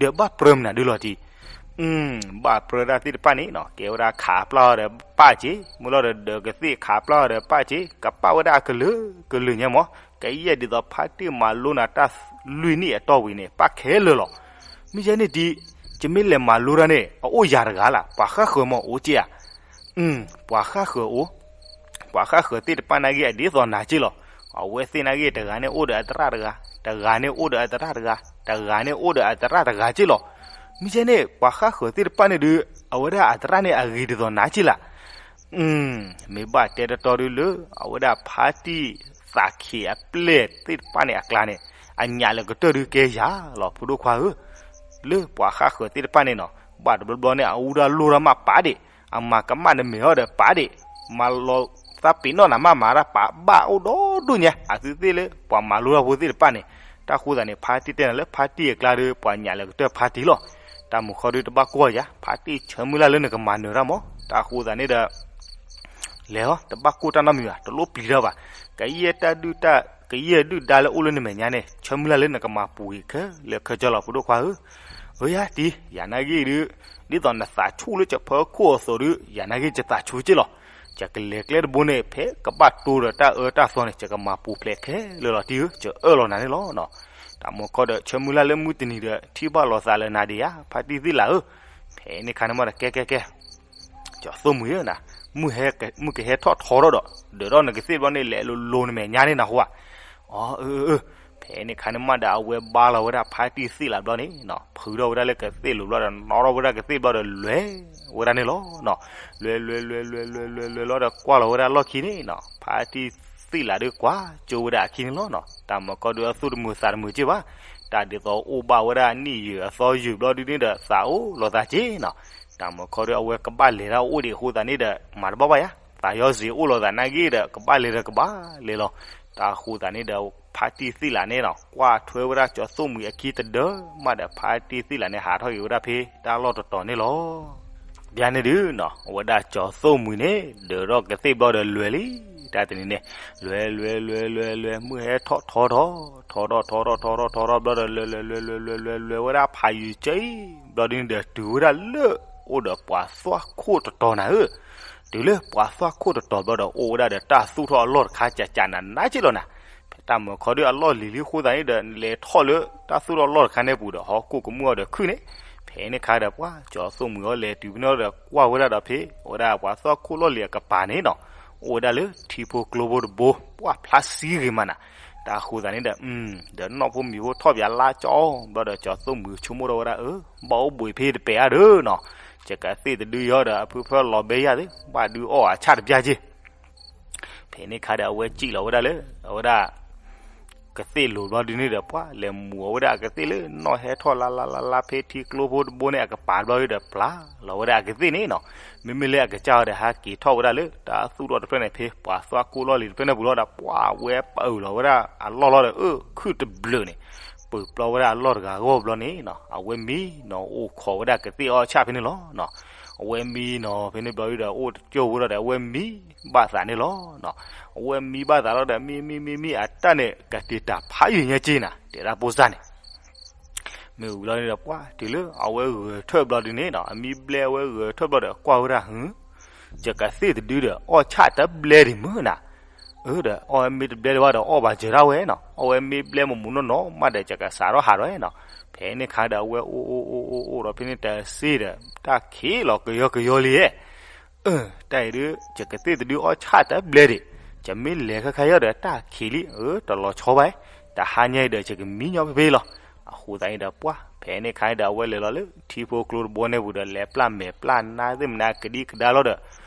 ဒီးဘၣ်ပြၢမနုၤဒုလီၤတံၢ် ဘၣ်ပြၢတၢ်သ့ၣ်တဖၣ်န့ၣ်နီၤ ကဲဝဲဒၣ်ခးပျၢ်အီၤဒီးပၢ်က့, မ့ၢ်လီၤဒီးဒီးကသ့ၣ်ခးပျၢ်အီၤဒီးပၢ်က့, ကပၣ်ဝဲဒၣ်အကလုာ်ကလုာ်ညါမး, ကယဲၢ်ဒ်သိးဖါတံၢ်မၤလိနၤတၢ်လွံၢ်နံၣ်အတီၢ်ဝံၤန့ၣ် ပၣ်ခဲလၢာ်လီၤ. မ့ၢ်ယဲန့ၣ်တံၢ်, ယမ့ၢ်လဲၤမၤလိတၢ်န့ၣ် အအိၣ်ယၤတဂၤလၢ်, ပှၤဃၣ်ဃၢၤမ့ၢ်အိၣ်က့ဧါ. ပှၤဃၣ်ဃၢၤအိၣ်, ပှၤဃၣ်ဃၢၤသ့ၣ်တဖၣ်နာ်က့အဒ်သိးနၤက့လီၤ. အဝဲသ့ၣ်နာ်က့တဂၤန့ၣ်အိၣ်ဒီးအသရၣ်တဂၤ, တဂၤန့ၣ်အိၣ်ဒီးအသရၣ်တဂၤ, တဂၤန့ၣ်အိၣ်ဒီးအသရၣ်တဂၤက့လီၤ. မ့ၢ်ယဲန့ၣ် ပှၤဃၣ်ဃၢၤသ့ၣ်တဖၣ်န့ၣ်ဒုး အဝဲဒၣ်အသရၣ်န့ၣ်အဂ့ၤဒ်သိးနၤက့လၢ်. မ့ၢ်ဘၣ်တဲတတီဒုလၢ အဝဲဒၣ်ဖါတံၢ်သးခ့းအပျဲၢ်သ့ၣ်တဖၣ်န့ၣ်အကျါန့ၣ် အညၣ်လၢကတၢၢ်ဒုးကဲယၤလီၤ ဖိဒိၣ်ခွါဧၢ. လၢပှၤဃၣ်ဃၢၤသ့ၣ်တဖၣ်န့ၣ်နီၤ ဘၣ်တဘျီဘျီန့ၣ် အအူတၢ်လိၣ်တၢ်မးပာ်ဒံး, အမၤကမၣ်နမဲာ်အီၤဒီးပာ်ဒံး, မၤလီၤသးပ့ၤနီၣ်နၤမးမၤတၢ်ပာ်ဘၣ်အိၣ်ဒီဒူၣ်ညါ, အသုသ့ၣ်လၢပှၤမၤလိတၢ်ဖိသ့ၣ်တဖၣ်န့ၣ်, တၢ်ဃိသးန့ၣ် ဖါတံၢ်တဲနၤလၢဖါတံၢ်အကျါဒီး ပှၤညၣ်လၢကတၢၢ်ဖါတံၢ်လီၤ. တၢ်မုၢ်ခီဒုးတဘၣ်ကွၢ်ယၤ, ဖါတံၢ်ဆၢမုၢ်လၢ်လၢနကမၤနၢၤတၢ်မး, တၢ်ဃိသးန့ၣ်ဒီး လဲၤလီၤ တဘၣ်ကိၢ်တၢ်နီတမံၤဘၣ်, တလိၣ်ပျံၤတၢ်ဘၣ်. ကယဲၢ်တၢ်ဒုၣ်တၢ်, ကယဲၢ်ဒုၣ်ဒါလၢအိၣ်လၢနမဲာ်ညါန့ၣ် ဆၢမုၢ်လၢ်လၢနကမၤပူၤဂ့ၤခဲလၢာ်ခဲဆ့လီၤ ဖိဒိၣ်ခွါဧၢ. အၢယၤတံၢ် ယၤနာ်ဂ့ၢ်ဒုး ဒ်သိးနသးဆူၣ်လၢကဖၢခိၣ်အသိးဒုး ယၤနာ်ဂ့ၢ်ယသးဆူၣ်က့လီၤ. ယကလဲၤကျဲတဘိန့ၣ် ဖဲကဘၣ်တိဒီးတၢ်အၢတၢ်သီန့ၣ် ယကမၤပူၤဖျဲးခဲလၢာ်လီၤတံၢ်ဧၢ, ကအၢၣ်လီၤနၤန့ၣ်လီၤ. တၢ်မုၢ်ခီဒီးဆၢမုၢ်လၢ်လၢမုၢ်တနံၤဒီး ထံၣ်ဘၣ်လိာ်သးလၢနၤဒံးဧါ ဖါတံၢ်သ့ၣ်လးဧၢ. ဖဲန့ၣ်ခါန့ၣ်မးဒီးကဲကဲကဲ ကၠီၤသိၣ်မှံၤဧၢ, မုၢ်ကဟဲထီၣ်ထီထီၣ်ဒီး ဒၢးထီၣ်နကသ့ၣ်ဘျီန့ၣ် လဲၤလိၤလိၤနမဲာ်ညါန့ၣ်နၢ်ဟူဧါ. အၢ အၢ အၢ ဖဲန့ၣ်ခါန့ၣ်မးဒီး အဝဲဘါလီၤဝဲဒၣ်ဖါတံၢ်သ့ၣ်လးဘျီန့ၣ်နီၤ, ဖုးထီၣ်ဝဲဒၣ်လၢကသ့ၣ်လိၤဘျီဒီး နီၣ်ထီၣ်ဝဲဒၣ်ကသ့ၣ်ဘျီဒီး လဲၤဝဲဒၣ်န့ၣ်လီၤနီၤ. လဲၤလဲၤလဲၤလဲၤလဲၤလဲၤလဲၤလီၤဒီး ကွၢ်လီၤဝဲဒၣ်လီၢ်ခံန့ၣ်နီၤ, ဖါတံၢ်သ့ၣ်လးဒုးကွၢ်ကၠိဝဲဒၣ်အခံန့ၣ်လီၤနီၤ. တၢ်မုၢ်ခီဒုးအသူၣ်တမုာ်သးတမုာ်က့ဘၣ်, တၢ်ဒ်သိးအိၣ်ဘၣ်ဝဲဒၣ်အနံၣ်ယဲၢ်အသီယဲၢ်ဘျီဒုးန့ၣ်ဒီး သးအိၣ်လီၤသးက့နီၤ. တၢ်မုၢ်ခီဒုးအဝဲကဘၣ်လဲၤတၢ်အိၣ်ဒံးအဃိသတးန့ၣ်ဒီး မၤတဘၣ်ဘၣ်ယၤ, သးယီၤစ့ၤအိၣ်လီၤသးနာ်က့ဒီး ကဘၣ်လဲၤဒီးကဘၣ်လဲၤလီၤ. တၢ်ဃိသတးန့ၣ်ဒီး ဖါတံၢ်သ့ၣ်လးန့ၣ်နီၤ ကွၢ်ထွဲဝဲဒၣ်ကၠီၤသိၣ်မှံၤအခံတဒၢမးဒီး ဖါတံၢ်သ့ၣ်လးန့ၣ် ဟးထီၣ်က့ၤဝဲဒၣ်ဖဲတၢ်လီၢ်တတီၤန့ၣ်လီၤ. ဘၣ်န့ၣ်ဒုးနီၤ အဝဲဒၣ်ကၠီၤသိၣ်မှံၤန့ၣ် ဒၢးထီၣ်ကသ့ၣ်ဘျီဒီးလဲၤလံ, တၢ်တနံၤန့ၣ် လဲၤလဲၤလဲၤလဲၤလဲၤ မုၢ်ဟဲထီၣ်ထီထီၣ်, ထီထီၣ်ထီထီၣ်ထီထီၣ်ထီထီၣ်ဘျီဒီး လဲၤလဲၤလဲၤလဲၤလဲၤလဲၤလဲၤဝဲဒၣ်ဖးယံၤကၢအံၤ ဘျီဒုးန့ၣ်ဒီး တုၤဝဲဒၣ်လၢ အိၣ်ဒီးပှၤသွၣ်ခိၣ်တတီၤနၤဧၢ. တုၤလၢပှၤသွၣ်ခိၣ်တတီၤဘျီဒီး အိၣ်ဝဲဒၣ်ဒီးတၢ်သူၣ်ထီၣ်အလီၢ်တခါ ကကနးနးက့လီၤနၤ. ဖဲတၢ်မုၢ်ခီဒုးအလီၢ်လံၤလံအဃိသတးန့ၣ်ဒီး လဲၤထီၣ်လၢတၢ်သူၣ်ထီၣ်အလီၢ်တခါန့ၣ်ပူၤဒီး ဟီၣ်ခိၣ်ကမူၣ်အီၤဒီးခုၣ်န့ၣ်, ဖဲန့ၣ်ခါဒီး ပှၤကၠီၤသိၣ်မှံၤအီၤလဲၤတုၤဖဲန့ၣ်ဒီး ကွၢ်ဝဲဒၣ်ဒီးဖဲ အဝဲဒၣ်ပှၤသွၣ်ခိၣ်လီၢ်လံၤအကပၤန့ၣ်နီၤ, အိၣ်ဝဲဒၣ်လၢထံဖိကျိဖိတဘိ ပှၢ်ဖျါဆံဂ့ၤမးနၤ. တၢ်ဃိသတးန့ၣ်ဒီး ဒီးနီၢ်ဖိမံၤဖိထီၣ်ပၠးလါကၠီအီၤဘျီဒီး ကၠီၤသိၣ်မှံၤဆိကမိၣ်ထီၣ်ဝဲဒၣ် အၢ ဘၣ်အိၣ်ဘှံးဖဲတပဲာ်အါဒုးနီၤ, ယကသ့ၣ်တဒုယီဒီး အဖုဖၢလီၤဘဲယၢ်သ့ၣ် ဘၣ်ဒုးအီၣ်အဆၣ်တပျၢ်က့ ဖဲန့ၣ်ခါဒီး အဝဲစံၣ်လီၤဝဲဒၣ်လၢ အဝဲဒၣ် ကသ့ၣ်လိၤဘျီဒုန့ၣ်ဒီး ပှၤလဲၤမူးအီၤဝဲဒၣ်အကသ့ၣ်လၢနီၣ်ဟဲထီၣ်လါလါလါလါ ဖဲထံကျိဖိတဘိန့ၣ်အကပၤဘျီဒုဒီး ပျၢ်လီၤဝဲဒၣ်အကသ့ၣ်န့ၣ်နီၤ. မ့မ့ၢ်လၢအကစၢ်ဝဲဒီးဟဲက့ၤထီၣ်ဝဲဒၣ်လၢတၢ်သူၣ်ထီၣ်တဖျၢၣ်န့ၣ် ဖဲပှၤသွၣ်ခိၣ်လီၢ်လံၤတဖျၢၣ်န့ၣ်ပူၤလီၤဒီး ပှၤဝဲပာ်အုးလီၤဝဲဒၣ်အလီၢ်လီၤဒီး အၢ ခုၣ်တဘျုးန့ၣ် ပာ်ပျီဝဲဒၣ်အလီၢ်တဂၤအဂီၢ်ဘျီန့ၣ်နီၤ အဝဲမံနီၤ အိၣ်ခိးဝဲဒၣ်ကသ့ၣ်အီၣ်ဆၣ်ဖဲန့ၣ်လီၤ. အဝဲမံနီၤ ဖဲန့ၣ်ဘျီဒုဒီး အိၣ်တကၠိၢ်ဖိလီၤဒီး အဝဲမံဘၣ်သးန့ၣ်လီၤ. အဝဲမံဘၣ်သးလီၤဒီး မံမံမံမံ အတၢ်န့ၣ်ကတ့ၤတၢ်ဖးယံာ်ညါက့နၤ တဲဒၣ်ဖိစၢ်န့ၣ် မ့ၢ်ဝံၤလီၤန့ၣ်ဒီး ပှၤတုၤလၢအဝဲဂဲၤထၢၣ်ဘျီဒုန့ၣ်နီၤ အမံဘျဲအဝဲဂဲၤထၢၣ်ဘျီဒီး ကွၢ်ဝဲဒၣ် ဟူ ယကသ့ၣ်တဒုဒီး အီၣ်ဆၣ်တဘျဲဒံးမုၢ်နၤ. အၢ ဒီးအီၣ်ဝဲမ့ၢ်တဘျဲဒံးဘၣ်ဒီး အီၣ်ဘၣ်စၢၤဒၣ်ဝဲနီၤ အီၣ်ဝဲမ့ၢ်ဘျဲမမူးနီၢ်နီၢ်မးဒီး ယကစးထီၣ်ဟးထီၣ်နီၤ. ဖဲန့ၣ်ခါဒီး အဝဲအိၣ်အိၣ်အိၣ်အိၣ်အိၣ်ဒီး ဖဲန့ၣ်တၢ်စ့ၢ်ဒီး တၢ်ခံးလီၤကယီကယီလံဧါ အၢ တၢ်အံၤဒုး ယကသ့ၣ်တဒုအီၣ်ဆၣ်တဘျဲဒံး ယမ့ၢ်လဲၤခဲခါယီၤဒီး တၢ်ခံးလံ အၢ တလီၤဆီဘၣ် တဟါညါအံၤဒီး ယကမံညီဖဲဖဲလီၤ. အဃိသတးန့ၣ်ဒီး ပှၤ ဖဲန့ၣ်ခါန့ၣ်ဒီး အဝဲလဲၤလီၤလၢထံဖိကျိတဘိန့ၣ်ပူၤဒီး လဲၤပျၢ်မဲာ်ပျၢ်နါသ့ၣ်မနုၤကဒံကဒါလီၤဒီး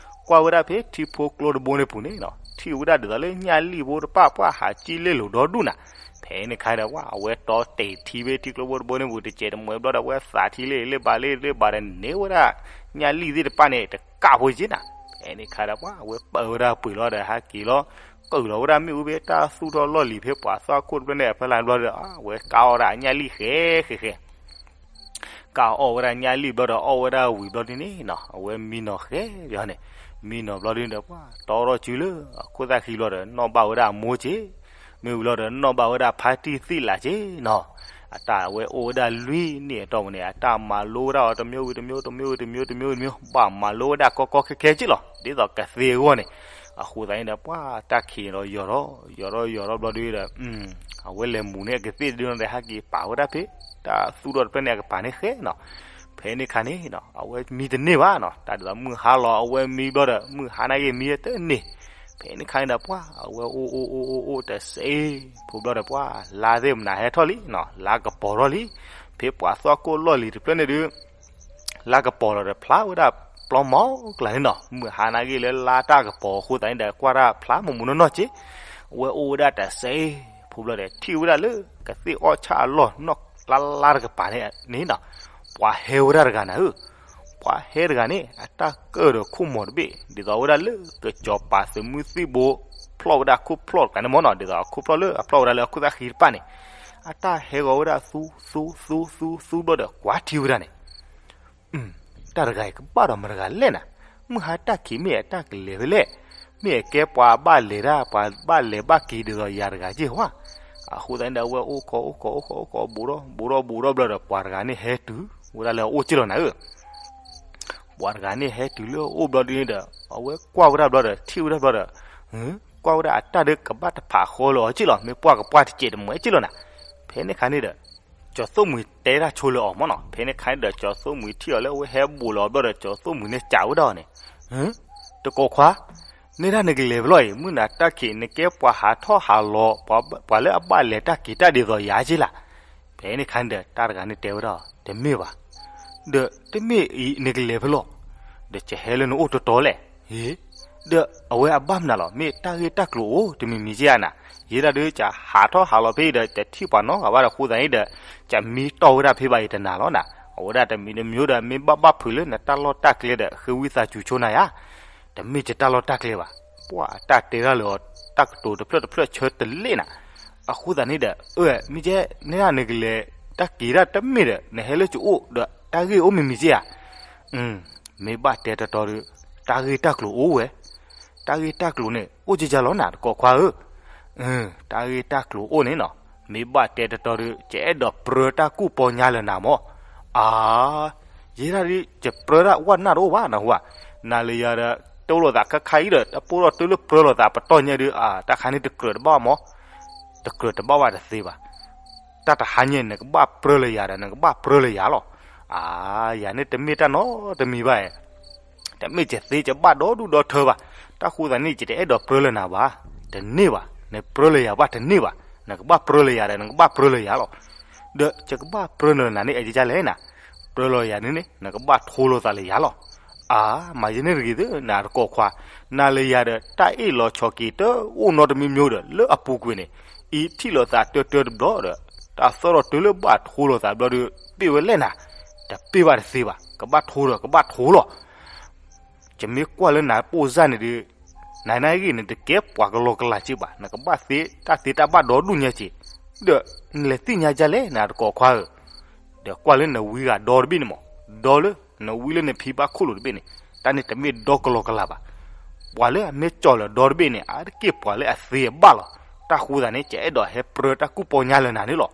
ကွၢ်ဝဲဒၣ်ဖဲထံဖိကျိတဘိန့ၣ်ပူၤန့ၣ်နီၤ ထံၣ်ဝဲဒၣ်ဒ်သိးလၢညၣ်လံၣ်ဖိတဖၣ် ပှၤဟးကံၣ်လ့လိာ်ဒီဒူၣ်နၤ. ဖဲန့ၣ်ခါဒီး ပှၤ အဝဲတီတ့ၢ်ထံဖဲထံကျိဖိတဘိန့ၣ်ပူၤ တစဲးတမှဲဘျီဒီး အဝဲသးထံလ့လ့ဘၣ်လ့လ့ဘၣ်ဒီး န့ၢ်ဝဲဒၣ်ညၣ်လံၣ်သ့ၣ်တဖၣ်န့ၣ် တကးဖိက့နၤ. ဖဲန့ၣ်ခါဒီး ပှၤ အဝဲပာ်ဝဲဒၣ်ပှ့ၤလီၤဒီး ဟဲက့ၤလီၤ ကုၢ်လီၤဝဲဒၣ်မ့ၣ်အူဖဲတၢ်သူၣ်ထီၣ်လီၢ်လံၤ ဖဲပှၤသွၣ်ခိၣ်တဖျၢၣ်န့ၣ်အဖီလာ်ဘျီဒီး အဝဲကးအီၣ်ဒၣ်ညၣ်လံၣ်ဃဲဃဲဃဲ ကးအီၣ်ဝဲဒၣ်ညၣ်လံၣ်ဘျီဒီး အီၣ်ဝဲဒၣ်ဝံၤဘျီဒုန့ၣ်နီၤ အဝဲမံနီၤဃဲယီၤန့ၣ် မံနီၤဘျီဒုန့ၣ်ဒီး ပှၤ တီထီၣ်စုလၢအခိၣ်သၣ်ခံဘျီဒီး နီၣ်ဘၣ်ဝဲဒၣ်အမိၢ်က့ မ့ၢ်ဝံၤလီၤဒီး နီၣ်ဘၣ်ဝဲဒၣ်ဖါတံၢ်သံၣ်လးက့နီၤ. အတၢ်အဝဲအိၣ်ဝဲဒၣ်လွံၢ်နံၣ်အတီၢ်ပူၤန့ၣ် အတၢ်မၤလိဝဲဒၣ်အီၤတမျိုးဝံၤတမျိုး တမျိုးဝံၤတမျိုး တမျိုးဝံၤတမျိုး ဘၣ်မၤလိဝဲဒၣ်ကီကီခဲခဲက့လီၤ ဒ်သိးကသ့အဂီၢ်န့ၣ်. အဃိသတးန့ၣ်ဒီး ပှၤ တၢ်ခံးဒီးယီၤထီၣ် ယီၤထီၣ်ယီၤထီၣ်ဘျီဒုဒီး အဝဲလဲၤမူးန့ၢ်အကသ့ၣ်တဒုန့ၣ်ဒီး ဟဲက့ၤပာ်ဝဲဒၣ်ဖဲ တၢ်သူၣ်ထီၣ်တဖျၢၣ်န့ၣ် အကပၤန့ၣ်ဃဲနီၤ. ဖဲန့ၣ်ခါန့ၣ်နီၤ အဝဲမံတန့ၢ်ဘၣ်နီၤ တၢ်ဒ်သိးမုၢ်ဟါလီၤ အဝဲမံဘျီဒီး မုၢ်ဟါနာ်က့မံတန့ၢ်. ဖဲန့ၣ်ခါန့ၣ်ဒီး ပှၤ အဝဲအိၣ်အိၣ်အိၣ်အိၣ်အိၣ်တစဲးဖိဘျီဒီး ပှၤ လါသ့ၣ်မနုၤဟဲထီၣ်လံနီၤ လါကပီၤထီၣ်လံ. ဖဲပှၤသွၣ်ခိၣ်လီၢ်လံၤတဖျၢၣ်န့ၣ်ဒုး လါကပီၤလီၤဒီး ဖျါဝဲဒၣ်ပျီမီၤကျၢ်န့ၣ်နီၤ မုၢ်ဟါနာ်က့လၢလါတၢ်ကပီၤအဃိသတးန့ၣ်ဒီး ကွၢ်တၢ်ဖျါမူးမူးနီၢ်နီၢ်က့. အဝဲအိၣ်ဝဲဒၣ်တစဲးဖိဘျီဒီး ထံၣ်ဝဲဒၣ်လၢ ကသ့ၣ်အီၣ်ဆၣ်အလီၢ်နီၢ်လါလါတကပၤန့ၣ်နီၤ ပှၤဟဲဝဲဒၣ်တဂၤနၤဧၢ. ပှၤဟဲတဂၤန့ၣ် အတၢ်ကၢၢ်ဒီးခိၣ်မီၤတဘ့ၣ် ဒ်သိးဝဲဒၣ်လၢကစီၤပၤသုးမုၢ်သံၣ်ဘိ ဖျီၣ်ဝဲဒၣ်ခိၣ်ဖျီၣ်တကျါန့ၣ်မီၢ်နီၤ ဒ်သိးအခိၣ်ဖျီၣ်လၢအဖျီၣ်ဝဲဒၣ်လၢအခိၣ်သၣ်ဃံတဖၣ်န့ၣ် အတၢ်ဟဲဂီၤဝဲဒၣ်သူသူသူသူဘျီဒီး ကွၢ်ထံဝဲဒၣ်န့ၣ် တၢ်တဂၤအံၤကဘၣ်ဒီးမတၤတဂၤလဲၣ်နၤ, မုၢ်ဟါတၢ်ခံးမ့ၢ်အတၢ်ကလဲၤဖဲလဲၣ်, မ့ၢ်အကဲပှၤဘၣ်လဲၤတၢ် ပှၤဘၣ်လဲၤဘၣ်က့ၤဒ်သိးယၤတဂၤက့ၢ်ဧါ. အဃိသတးန့ၣ်ဒီး အဝဲအိၣ်ခိးအိၣ်ခိးအိၣ်ခိးအိၣ်ခိး ဘူးထီၣ်ဘူးထီၣ်ဘူးထီၣ်ဘျီဒီး ပှၤတဂၤန့ၣ်ဟဲတုၤဝဲဒၣ်လၢအအိၣ်က့ၢ်လီၤနၤဧၢ. ပှၤတဂၤန့ၣ်ဟဲတုၤလၢအအိၣ်ဘျီဒ်န့ၣ်ဒီး အဝဲကွၢ်ဝဲဒၣ်ဘျီဒီး ထံၣ်ဝဲဒၣ်ဘျီဒီး ကွၢ်ဝဲဒၣ်အတၢ်ဒုးကဘၣ်တဖးဃီလၢအီၤက့ၢ်လီၤ, မ့ၢ်ပှၢ်ကပှၢ်တစဲးတမှဲက့ၢ်လီၤနၤ. ဖဲန့ၣ်ခါန့ၣ်ဒီး ကၠီၤသိၣ်မှံၤတဲတၢ်ဆိလၢအီၤမ့ၢ်နီၤ. ဖဲန့ၣ်ခါန့ၣ်ဒီး ကၠီၤသိၣ်မှံၤထံၣ်အီၤလၢအဝဲဟဲဘူးလီၤဘျီဒီး ကၠီၤသိၣ်မှံၤန့ၣ်စံးဝဲဒၣ်အီၤန့ၣ်, တကိးခွါ, နဲဒၣ်နကလဲၤဖဲလဲၣ်အံၤ မုၢ်နၤတၢ်ခံး နကဲပှၤဟးထီၣ်ဟးလီၤ ပှၤလၢအဘၣ်လဲၤတၢ်က့ၤတၢ်ဒ်သိးယၤက့ၢ်လၢ်. ဖဲန့ၣ်ခါန့ၣ်ဒီး တၢ်တဂၤန့ၣ်တဲဝဲဒၣ်အီၤ တမ့ၢ်ဘၣ်, ဒီးတမ့ၢ်အံၤနကလဲၤဖဲလဲၣ်, ဒီးကဟဲလၢနအိၣ်တီတီလဲၣ်. ဟ့ၣ်, ဒီးအဝဲအဘၣ်မနုၤလီၤ, မ့ၢ်တၢ်ဂ့ၢ်တၢ်ကျိၤအိၣ်တမံၤမံၤက့ၢ်ဧါနၤ. ယဲဒၣ်ဒုး ကဟးထီၣ်ဟးလီၤဖဲအံၤဒီး ကထံၣ်ပှၤနီတဂၤဘၣ်ဒီး အဃိသတးန့ၣ်ဒီး ကမံတီၢ်ဝဲဒၣ်ဖဲဘၣ်အံၤတနၤလီၤနၤ. အဝဲဒၣ်တမံၤတမံၤဒီး မ့ၢ်ဘၣ်ဘၣ်ဖုးလၢနတၢ်လီၢ်တၢ်ကျဲဒီး ဃ့ဝံသးစူၤဆိနၤယါ. တမ့ၢ်ယတၢ်လီၢ်တၢ်ကျဲဘၣ်, ပှၤအတၢ်တဲတၢ်လၢအီၤ တၢ်ကတိၤတဖျၢၣ်တဖျၢၣ်ဆၢတလ့ၣ်နၤ. အဃိသတးန့ၣ်ဒီး အၢ မ့ၢ်ကဲ နဲဒၣ်နကလဲၤတၢ်က့ၤတၢ်တမ့ၢ်ဒီး နဟဲလၢကအိၣ်ဒီး တၢ်ဂ့ၢ်အိၣ်မံၤမံၤက့ၢ်ဧါ. မ့ၢ်ဘၣ်တဲတီတီဒီး တၢ်ဂ့ၢ်တၢ်ကျိၤအိၣ်ဝဲ, တၢ်ဂ့ၢ်တၢ်ကျိၤန့ၣ် အိၣ်က့ၤကၢ်လီၤနၤ တကိးခွါဧၢ. တၢ်ဂ့ၢ်တၢ်ကျိၤအိၣ်န့ၣ်နီၤ, မ့ၢ်ဘၣ်တဲတီတီဒီး ကအဲၣ်ဒိးပြၢတၢ်ကူၣ်ပီညါလၢနၤမၢ်. အါ, ယဲဒၣ်ဒ် ယပြၢတၢ်ဝဲနၢ်တအိၣ်ဘၣ်နဟူဧါ. နၤလၢယၤဒီး တအိၣ်လိာ်သးခါခါအံၤဒီး တပိၢ်ထီၣ်တုၤလၢပြၢလိာ်သးပတီၢ်ညါဒုး အါ တၢ်ခါန့ၣ်တကြၢးတဘၣ်မၢ်. တကြၢးတဘၣ်ဘၣ်တသ့ဘၣ်. တၢ်တဟါညါ နကဘၣ်ပြၢလၢယၤဒီး နကဘၣ်ပြၢလၢယၤလီၤ. အါ, ယၤန့ၣ်တမ့ၢ်တၢ်နီတမံၤဘၣ်. တမ့ၢ်ယသ့ယဘၣ်ဒီဒူၣ်ဒီထၢဘၣ်. တၢ်ဃိသတးန့ၣ် ယတအဲၣ်ဒိးပြၢလၢနၤဘၣ်. တန့ၢ်ဘၣ်, နပြၢလၢယၤဘၣ်တန့ၢ်ဘၣ်. နကဘၣ်ပြၢလၢယၤဒီး နကဘၣ်ပြၢလၢယၤလီၤ. ဒီးယကဘၣ်ပြၢနၤန့ၣ် အကလဲၣ်နၤ, ပြၢလီၤယၤန့ၣ်န့ၣ် နကဘၣ်ထိလိာ်သးလၢယၤလီၤ. အါ, မၤယဲန့ၣ်တဂ့ၤသ့ၣ် နၤတကိးခွါ, နၤလၢယၤဒီး တၢ်အ့ၣ်လိာ်ဆိးက့ၤတအိၣ်နီတမံၤမံၤဒီး လၢအပူၤကွံာ်န့ၣ် အံၤထံၣ်လိာ်သးတၢတၢတဘျီဒီး တၢ်သီၣ်ထီၣ်တုၤလၢဘၣ်ထိလိာ်သးဘျီဒီး ပ့ၢ်ဝဲလဲၣ်နၤ, တပ့ၢ်ဘၣ်တသ့ဘၣ်, ကဘၣ်ထိဒီးကဘၣ်ထိလီၤ. ယမ့ၢ်ကွၢ်လၢနၤပိၢ်စၢ်န့ၣ်ဒီး နၤနဂ့ၢ်န့ၣ် တကဲပှၤကလီကလးက့ဘၣ်, နကဘၣ်သ့တၢ်သ့တၢ်ဘၣ်ဒီဒူၣ်ညါက့, ဒီးနလဲၤသ့ၣ်ညါဒ်လဲၣ် နၤတကိးခွါဧၢ, ဒီးကွၢ်လၢနဝံဂၤဒီတဘ့ၣ်န့ၣ်မး, ဒီလၢနဝံလၢနဖံဘၣ်ခိၣ်လိာ်တဘ့ၣ်န့ၣ် တၢ်န့ၣ်တမ့ၢ်ဒီကလီကလးဘၣ်. ပှၤလၢအမ့ၢ်ကၠီၣ်လၢၤဒီတဘ့ၣ်န့ၣ် အါတက့ၢ်ပှၤလၢအသ့အဘၣ်လီၤ. တၢ်ဃိသးန့ၣ် ယအဲၣ်ဒိးဟဲပြၢတၢ်ကူၣ်ပီညါလၢနၤန့ၣ်လီၤ.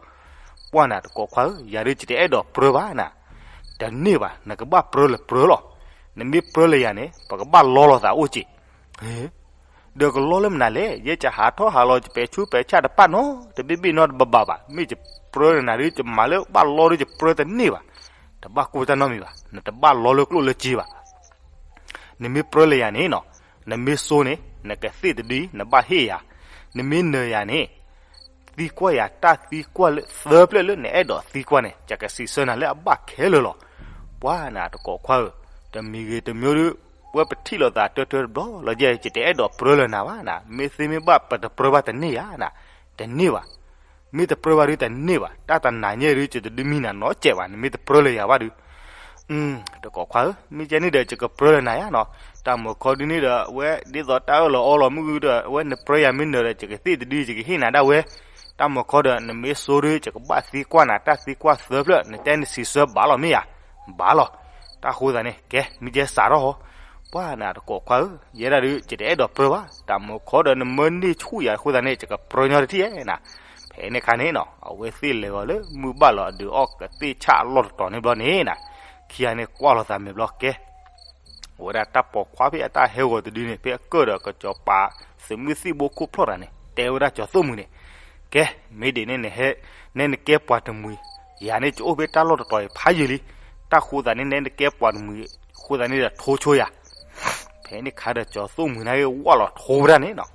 ပှၢ်နၤတကိးခွါဧၢ, ယၤဒုးယတအဲၣ်ဒိးပြၢဘၣ်နၤ, တန့ၢ်ဘၣ်, နကဘၣ်ပြၢလၢပြၢလီၤ. နမ့ၢ်ပြၢလၢယၤန့ၣ် ပကဘၣ်လီလိာ်သးအိၣ်က့ ဒီးကလီလၢမနုၤလဲၣ်, ယဲယဟးထီၣ်ဟးလီၤ ယပဲာ်ဆူးပဲာ်ဆၣ်တပာ်နီတဘ့ၣ်ဘ့ၣ်နီတဘၣ်ဘၣ်ဘၣ်, မ့ၢ်ယပြၢနၤဒုး ယမၤလၢဘၣ်လီဒုး ယပြၢတန့ၢ်ဘၣ်. တဘၣ်ကိၢ်တၢ်နီတမံၤဘၣ်, နတဘၣ်လီလၢကျိၣ်လၢစ့ဘၣ်. နမ့ၢ်ပြၢလၢယၤန့ၣ်နီၤ, နမ့ၢ်စိန့ၣ် နကသ့ၣ်တဒု နဘၣ်ဟ့ၣ်ယၤ, နမ့ၢ်နၢၤယၤန့ၣ် သံကွၢ်ယၤတၢ်သံကွၢ်လၢသၢဖျၢၣ်လၢနအဲၣ်ဒိးသံကွၢ်န့ၣ် ယကစံးဆၢနၤလၢအဘၣ်ခဲလၢာ်လီၤ. ပှၤနၤတကိးခွါဧၢ, တမံၤဂ့ၤတမံၤဒုး ပဝဲပထံၣ်လိာ်သးတၢတၢတဘျီလီၤ, ယဲယတအဲၣ်ဒိးပြၢလၢနၤဘၣ်နၤ, မ့ၢ်သ့မ့ၢ်ဘၣ်ပတပြၢဘၣ်တန့ၢ်ယၤနၤ, တန့ၢ်ဘၣ်. မ့ၢ်တပြၢဘၣ်ဒုးတန့ၢ်ဘၣ်, တၢ်တနၤညါဒုး ယတဒုးမံနၤနီတစဲးဘၣ်, နမ့ၢ်တပြၢလၢယၤဘၣ်ဒုး တကိးခွါဧၢ, မ့ၢ်ကဲန့ၣ်ဒီး ယကပြၢလၢနၤယါနီၤ, တၢ်မုၢ်ခီဒုးန့ၣ်ဒီး အဝဲဒ်သိးတၢ်အၢၣ်လီၤအီလီၤမုၢ်ဂုၢ်ဒီး အဝဲနပြၢယၤမ့ၢ်နၢၤဒီး ယကသ့ၣ်တဒု ယကဟ့ၣ်နၤဒၣ်ဝဲ, တၢ်မုၢ်ခီဒီး နမ့ၢ်စိဒုး ယကဘၣ်သံကွၢ်နၤ တၢ်သံကွၢ်သၢဖျၢၣ် နတဲနစံးဆၢဘၣ်လီၤမ့ၢ်ယါ, ဘၣ်လီၤ, တၢ်ဃိသးန့ၣ် ကဲ မ့ၢ်ကဲစးထီၣ်ဟီ, ပှၤနၤတကိးခွါဧၢ, ယဲဒၣ်ဒုး ယတအဲၣ်ဒိးပြၢဘၣ်, တၢ်မုၢ်ခီဒီး နမၢန့ၢ်ဆူၣ်ယၤအဃိသးန့ၣ် ယကပြၢညီတထံၣ်ဧဲနၤ, ဖဲန့ၣ်ခါန့ၣ်နီၤ အဝဲသ့ၣ်လဲၤဂီၤလၢမုၢ်ဘၣ်လီၤ အဒုးအီၣ်ကသ့ၣ်ဆၣ်အလီၢ်တတီၤန့ၣ်ဘျီန့ၣ်နၤ, ခံဂၤန့ၣ်ကွၢ်လိာ်သးမဲာ်ဘျီကဲ အဝဲဒၣ်တၢ်ပိာ်ခွါဖဲအတၢ်ဟဲဂီၤတဒုန့ၣ် ဖဲအကၢၢ်ဒီးကစီၤပၤသုးမုၢ်သံၣ်ဘိခိၣ်ဖျီၣ်တဂၤန့ၣ် တဲဝဲဒၣ်ကၠီၤသိၣ်မှံၤန့ၣ်, ကဲ မ့ၢ်ဒ်န့ၣ် နဟဲ နဲနကဲပှၤတမှံၤ, ယၤန့ၣ် ယအိၣ်ဖဲတၢ်လီၢ်တတီၤအံၤဖးယံာ်လံ, တၢ်ဃိသးန့ၣ် နဲနကဲပှၤတမှံၤ ဃိသးန့ၣ်ဒီးထိဆိယၤ ဖဲန့ၣ်ခါဒီးကၠီၤသိၣ်မှံၤန့ၣ်ဂ့ၢ်ဝၢ်လီၤထိဝဲဒၣ်န့ၣ်နီၤ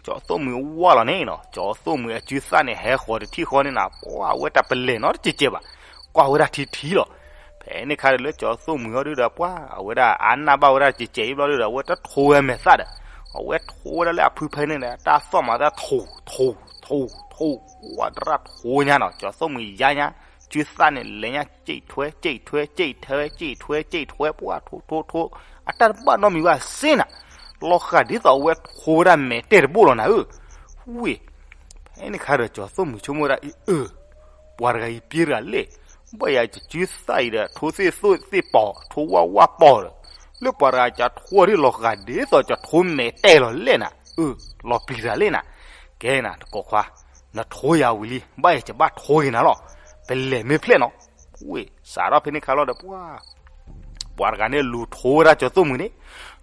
ကၠီၤသိၣ်မှံၤဝၢ်လီၤန့ၣ်နီၤ, ကၠီၤသိၣ်မှံၤအစုသၣ်န့ၣ် ဟဲဃီၤတထံၣ်ဃီန့ၣ်နီၤ, ပှၤအဝဲတၢ်ပလဲၤနီတကဲးကဲးဘၣ်, ကွၢ်ဝဲဒၣ်ထံထံလီၤ. ဖဲန့ၣ်ခါဒီးလၢကၠီၤသိၣ်မှံၤဟီဒုဒီး ပှၤအဝဲဒၣ်အါနၢ်ဘၣ်ဝဲဒၣ်ကဲးကဲးအံၤဘျီဒုဒီး အဝဲတထိဝဲမဲာ်သၣ်ဒီး အဝဲထိဝဲဒၣ်လၢအဖုဖဲန့ၣ်ဒီး တၢ်သီၣ်မၤသးထိ ထိ ထိ ထိ, ပှၤတရၣ်ထိညါနီၤ, ကၠီၤသိၣ်မှံၤယါညါ, စုသၣ်န့ၣ်လဲၤညါ ကဲးထွဲ ကဲးထွဲ ကဲးထွဲ ကဲးထွဲ ကဲးထွဲ ပှၤထိထိထိ, အတၢ်တဘၣ်နီတမံၤဘၣ်စ့နၤ, လီၤဃာ်ဒ်သိးအဝဲထိဝဲဒၣ်မဲာ်တဲာ်တဘိလီၤနၤဧၢ, ဝ့ၢ် ဖဲန့ၣ်ခါဒီးကၠီၤသိၣ်မှံၤဆိကမိၣ်ဝဲဒၣ်အံၤ အၢ ပှၤတဂၤအံၤပျံၤတဂၤလဲၣ်, ဘၣ်ယၤယစုသၣ်အံၤဒီး ထိသ့ၣ်သိၣ်သ့ၣ်ပီၤ ထိဝၣ်ဝၣ်ပီၤဒီး လၢပှၤတဂၤကထိအီၤဒ်လီၤဃာ်ဒ်သိးကထိမဲာ်တဲာ်လီၤလဲၣ်နၤ, အၢ လီၤပျံၤတဂၤလဲၣ်နၤ, ကဲနၤ တကိးခွါ, နထိယၤဝံၤလံ ဘၣ်ယၤယဘၣ်ထိက့ၤနၤလီၤ, ပလဲၤမ့ၢ်ဖျဲၣ်နီၤ, ဝ့ၢ် စးထီၣ်ဖဲန့ၣ်ခါလီၤဒီး ပှၤ ပှၤတဂၤန့ၣ်လူၤထိဝဲဒၣ်ကၠီၤသိၣ်မှံၤန့ၣ်,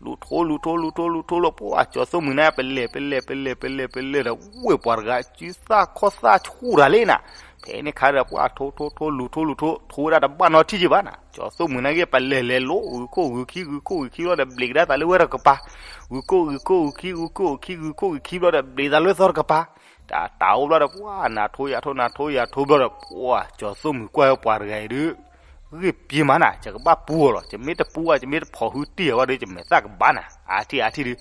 လူၤထိလူၤထိလူၤထိလူၤထိလီၤ, ပှၤကၠီၤသိၣ်မှံၤန့ၣ် ပလဲၤ ပလဲၤ ပလဲၤ ပလဲၤ ပလဲၤဒီး ဝ့ၢ် ပှၤတဂၤစုသၣ်ခီၣ်သၣ်ဆူၣ်တဂၤလဲၣ်နၤ, ဖဲန့ၣ်ခါဒီး ပှၤထိထိထိလူၤထိလူၤထိ ထိဝဲဒၣ်တဘၣ်နီတထံၣ်က့ဘၣ်နၤ, ကၠီၤသိၣ်မှံၤန့ၣ်ဂ့ၢ် ပလဲၤလဲၤလိၤ ဂုၤခိၣ်ဂုၤခံ ဂုၤခိၣ်ဂုၤခံဘျီဒီး ဘျံးကဒါသးလၢဝဲတကပၤ, ဂုၤခိၣ်ဂုၤခိၣ်ဂုၤခံ ဂုၤခိၣ်ဂုၤခံ ဂုၤခိၣ်ဂုၤခံဘျီဒီး ဘျံးသးလၢသီတကပၤ တၢ်တၢ်အိၣ်ဘျီဒီး ပှၤနၤထိယၤထိ နၤထိယၤထိဘျီဒီး ပှၤကၠီၤသိၣ်မှံၤကွၢ်ဝဲပှၤတဂၤအံၤဒုး ဂ့ၢ်ပျံၤမးနၤ, ယကဘၣ်ပူအီၤလီၤ, ယမ့ၢ်တပူအီၤ ယမ့ၢ်တဖီၣ်ဟုတံၢ်အီၤဘၣ်ဒီး ယမဲာ်သၣ်ကဘၣ်နၤ, အါထံၣ်အါထံၣ်ဒုး,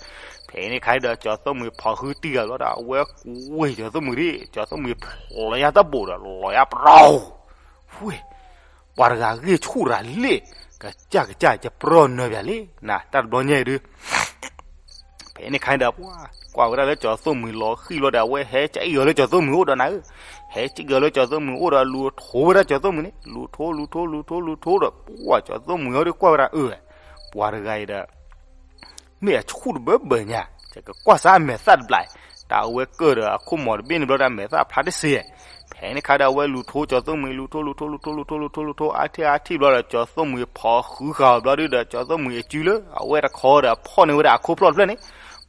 ဖဲန့ၣ်ခါဒီး ကၠီၤသိၣ်မှံၤဖီၣ်ဟုတံၢ်အီၤဘျီဒီး အဝဲကွံာ်ကၠီၤသိၣ်မှံၤဒုး, ကၠီၤသိၣ်မှံၤဖျိးယါတဘိးဒီး လီၤယါပရီ, ဝ့ၢ် ပှၤတဂၤဂ့ၢ်ဆူၣ်တဂၤလဲၣ်, ကစၢ်ကစၢ် ယပြၢနၢၤပၠးလံနၤ, တၢ်တဘျီညါအံၤဒုး ဖဲန့ၣ်ခါဒီး ပှၤကွၢ်ဝဲဒၣ်လၢကၠီၤသိၣ်မှံၤလီၤဃံၣ်ဘျီဒီး အဝဲဟဲကၠံၣ်အီၤလၢကၠီၤသိၣ်မှံၤအိၣ်ဒီးနၤဧၢ, ဟဲကၠံၣ်အီၤလၢကၠီၤသိၣ်မှံၤအိၣ်ဒီး လူၤထိဝဲဒၣ်ကၠီၤသိၣ်မှံၤန့ၣ်, လူၤထိ လူၤထိ လူၤထိ လူၤထိဒီး ပှၤကၠီၤသိၣ်မှံၤအီၤဒုးကွၢ်ဝဲဒၣ်အၢ ပှၤတဂၤအံၤဒီး မ့ၢ်အဆူၣ်တဘၢဘၢညါ, ယကကွၢ်စၢ်အမဲာ်သၣ်တဘျီ, တၢ်အဝဲကၢၢ်ဒီးအခိၣ်မီၤတဘ့ၣ်န့ၣ်ဘျီဒီး အမဲာ်သၣ်ဖျါတစ့, ဖဲန့ၣ်ခါဒီး အဝဲလူၤထိကၠီၤသိၣ်မှံၤ လူၤထိ လူၤထိ လူၤထိ လူၤထိ လူၤထိ လူၤထိ အါထံၣ်အါထံၣ်ဘျီဒီး ကၠီၤသိၣ်မှံၤဖီၣ်ဃုဃာ်အီၤဘျီဒုဒီး ကၠီၤသိၣ်မှံၤအစုလၢ အဝဲတခီဒီး ဖီၣ်န့ၢ်ဝဲဒၣ်အခိၣ်ဖျီၣ်တဖျၢၣ်န့ၣ်,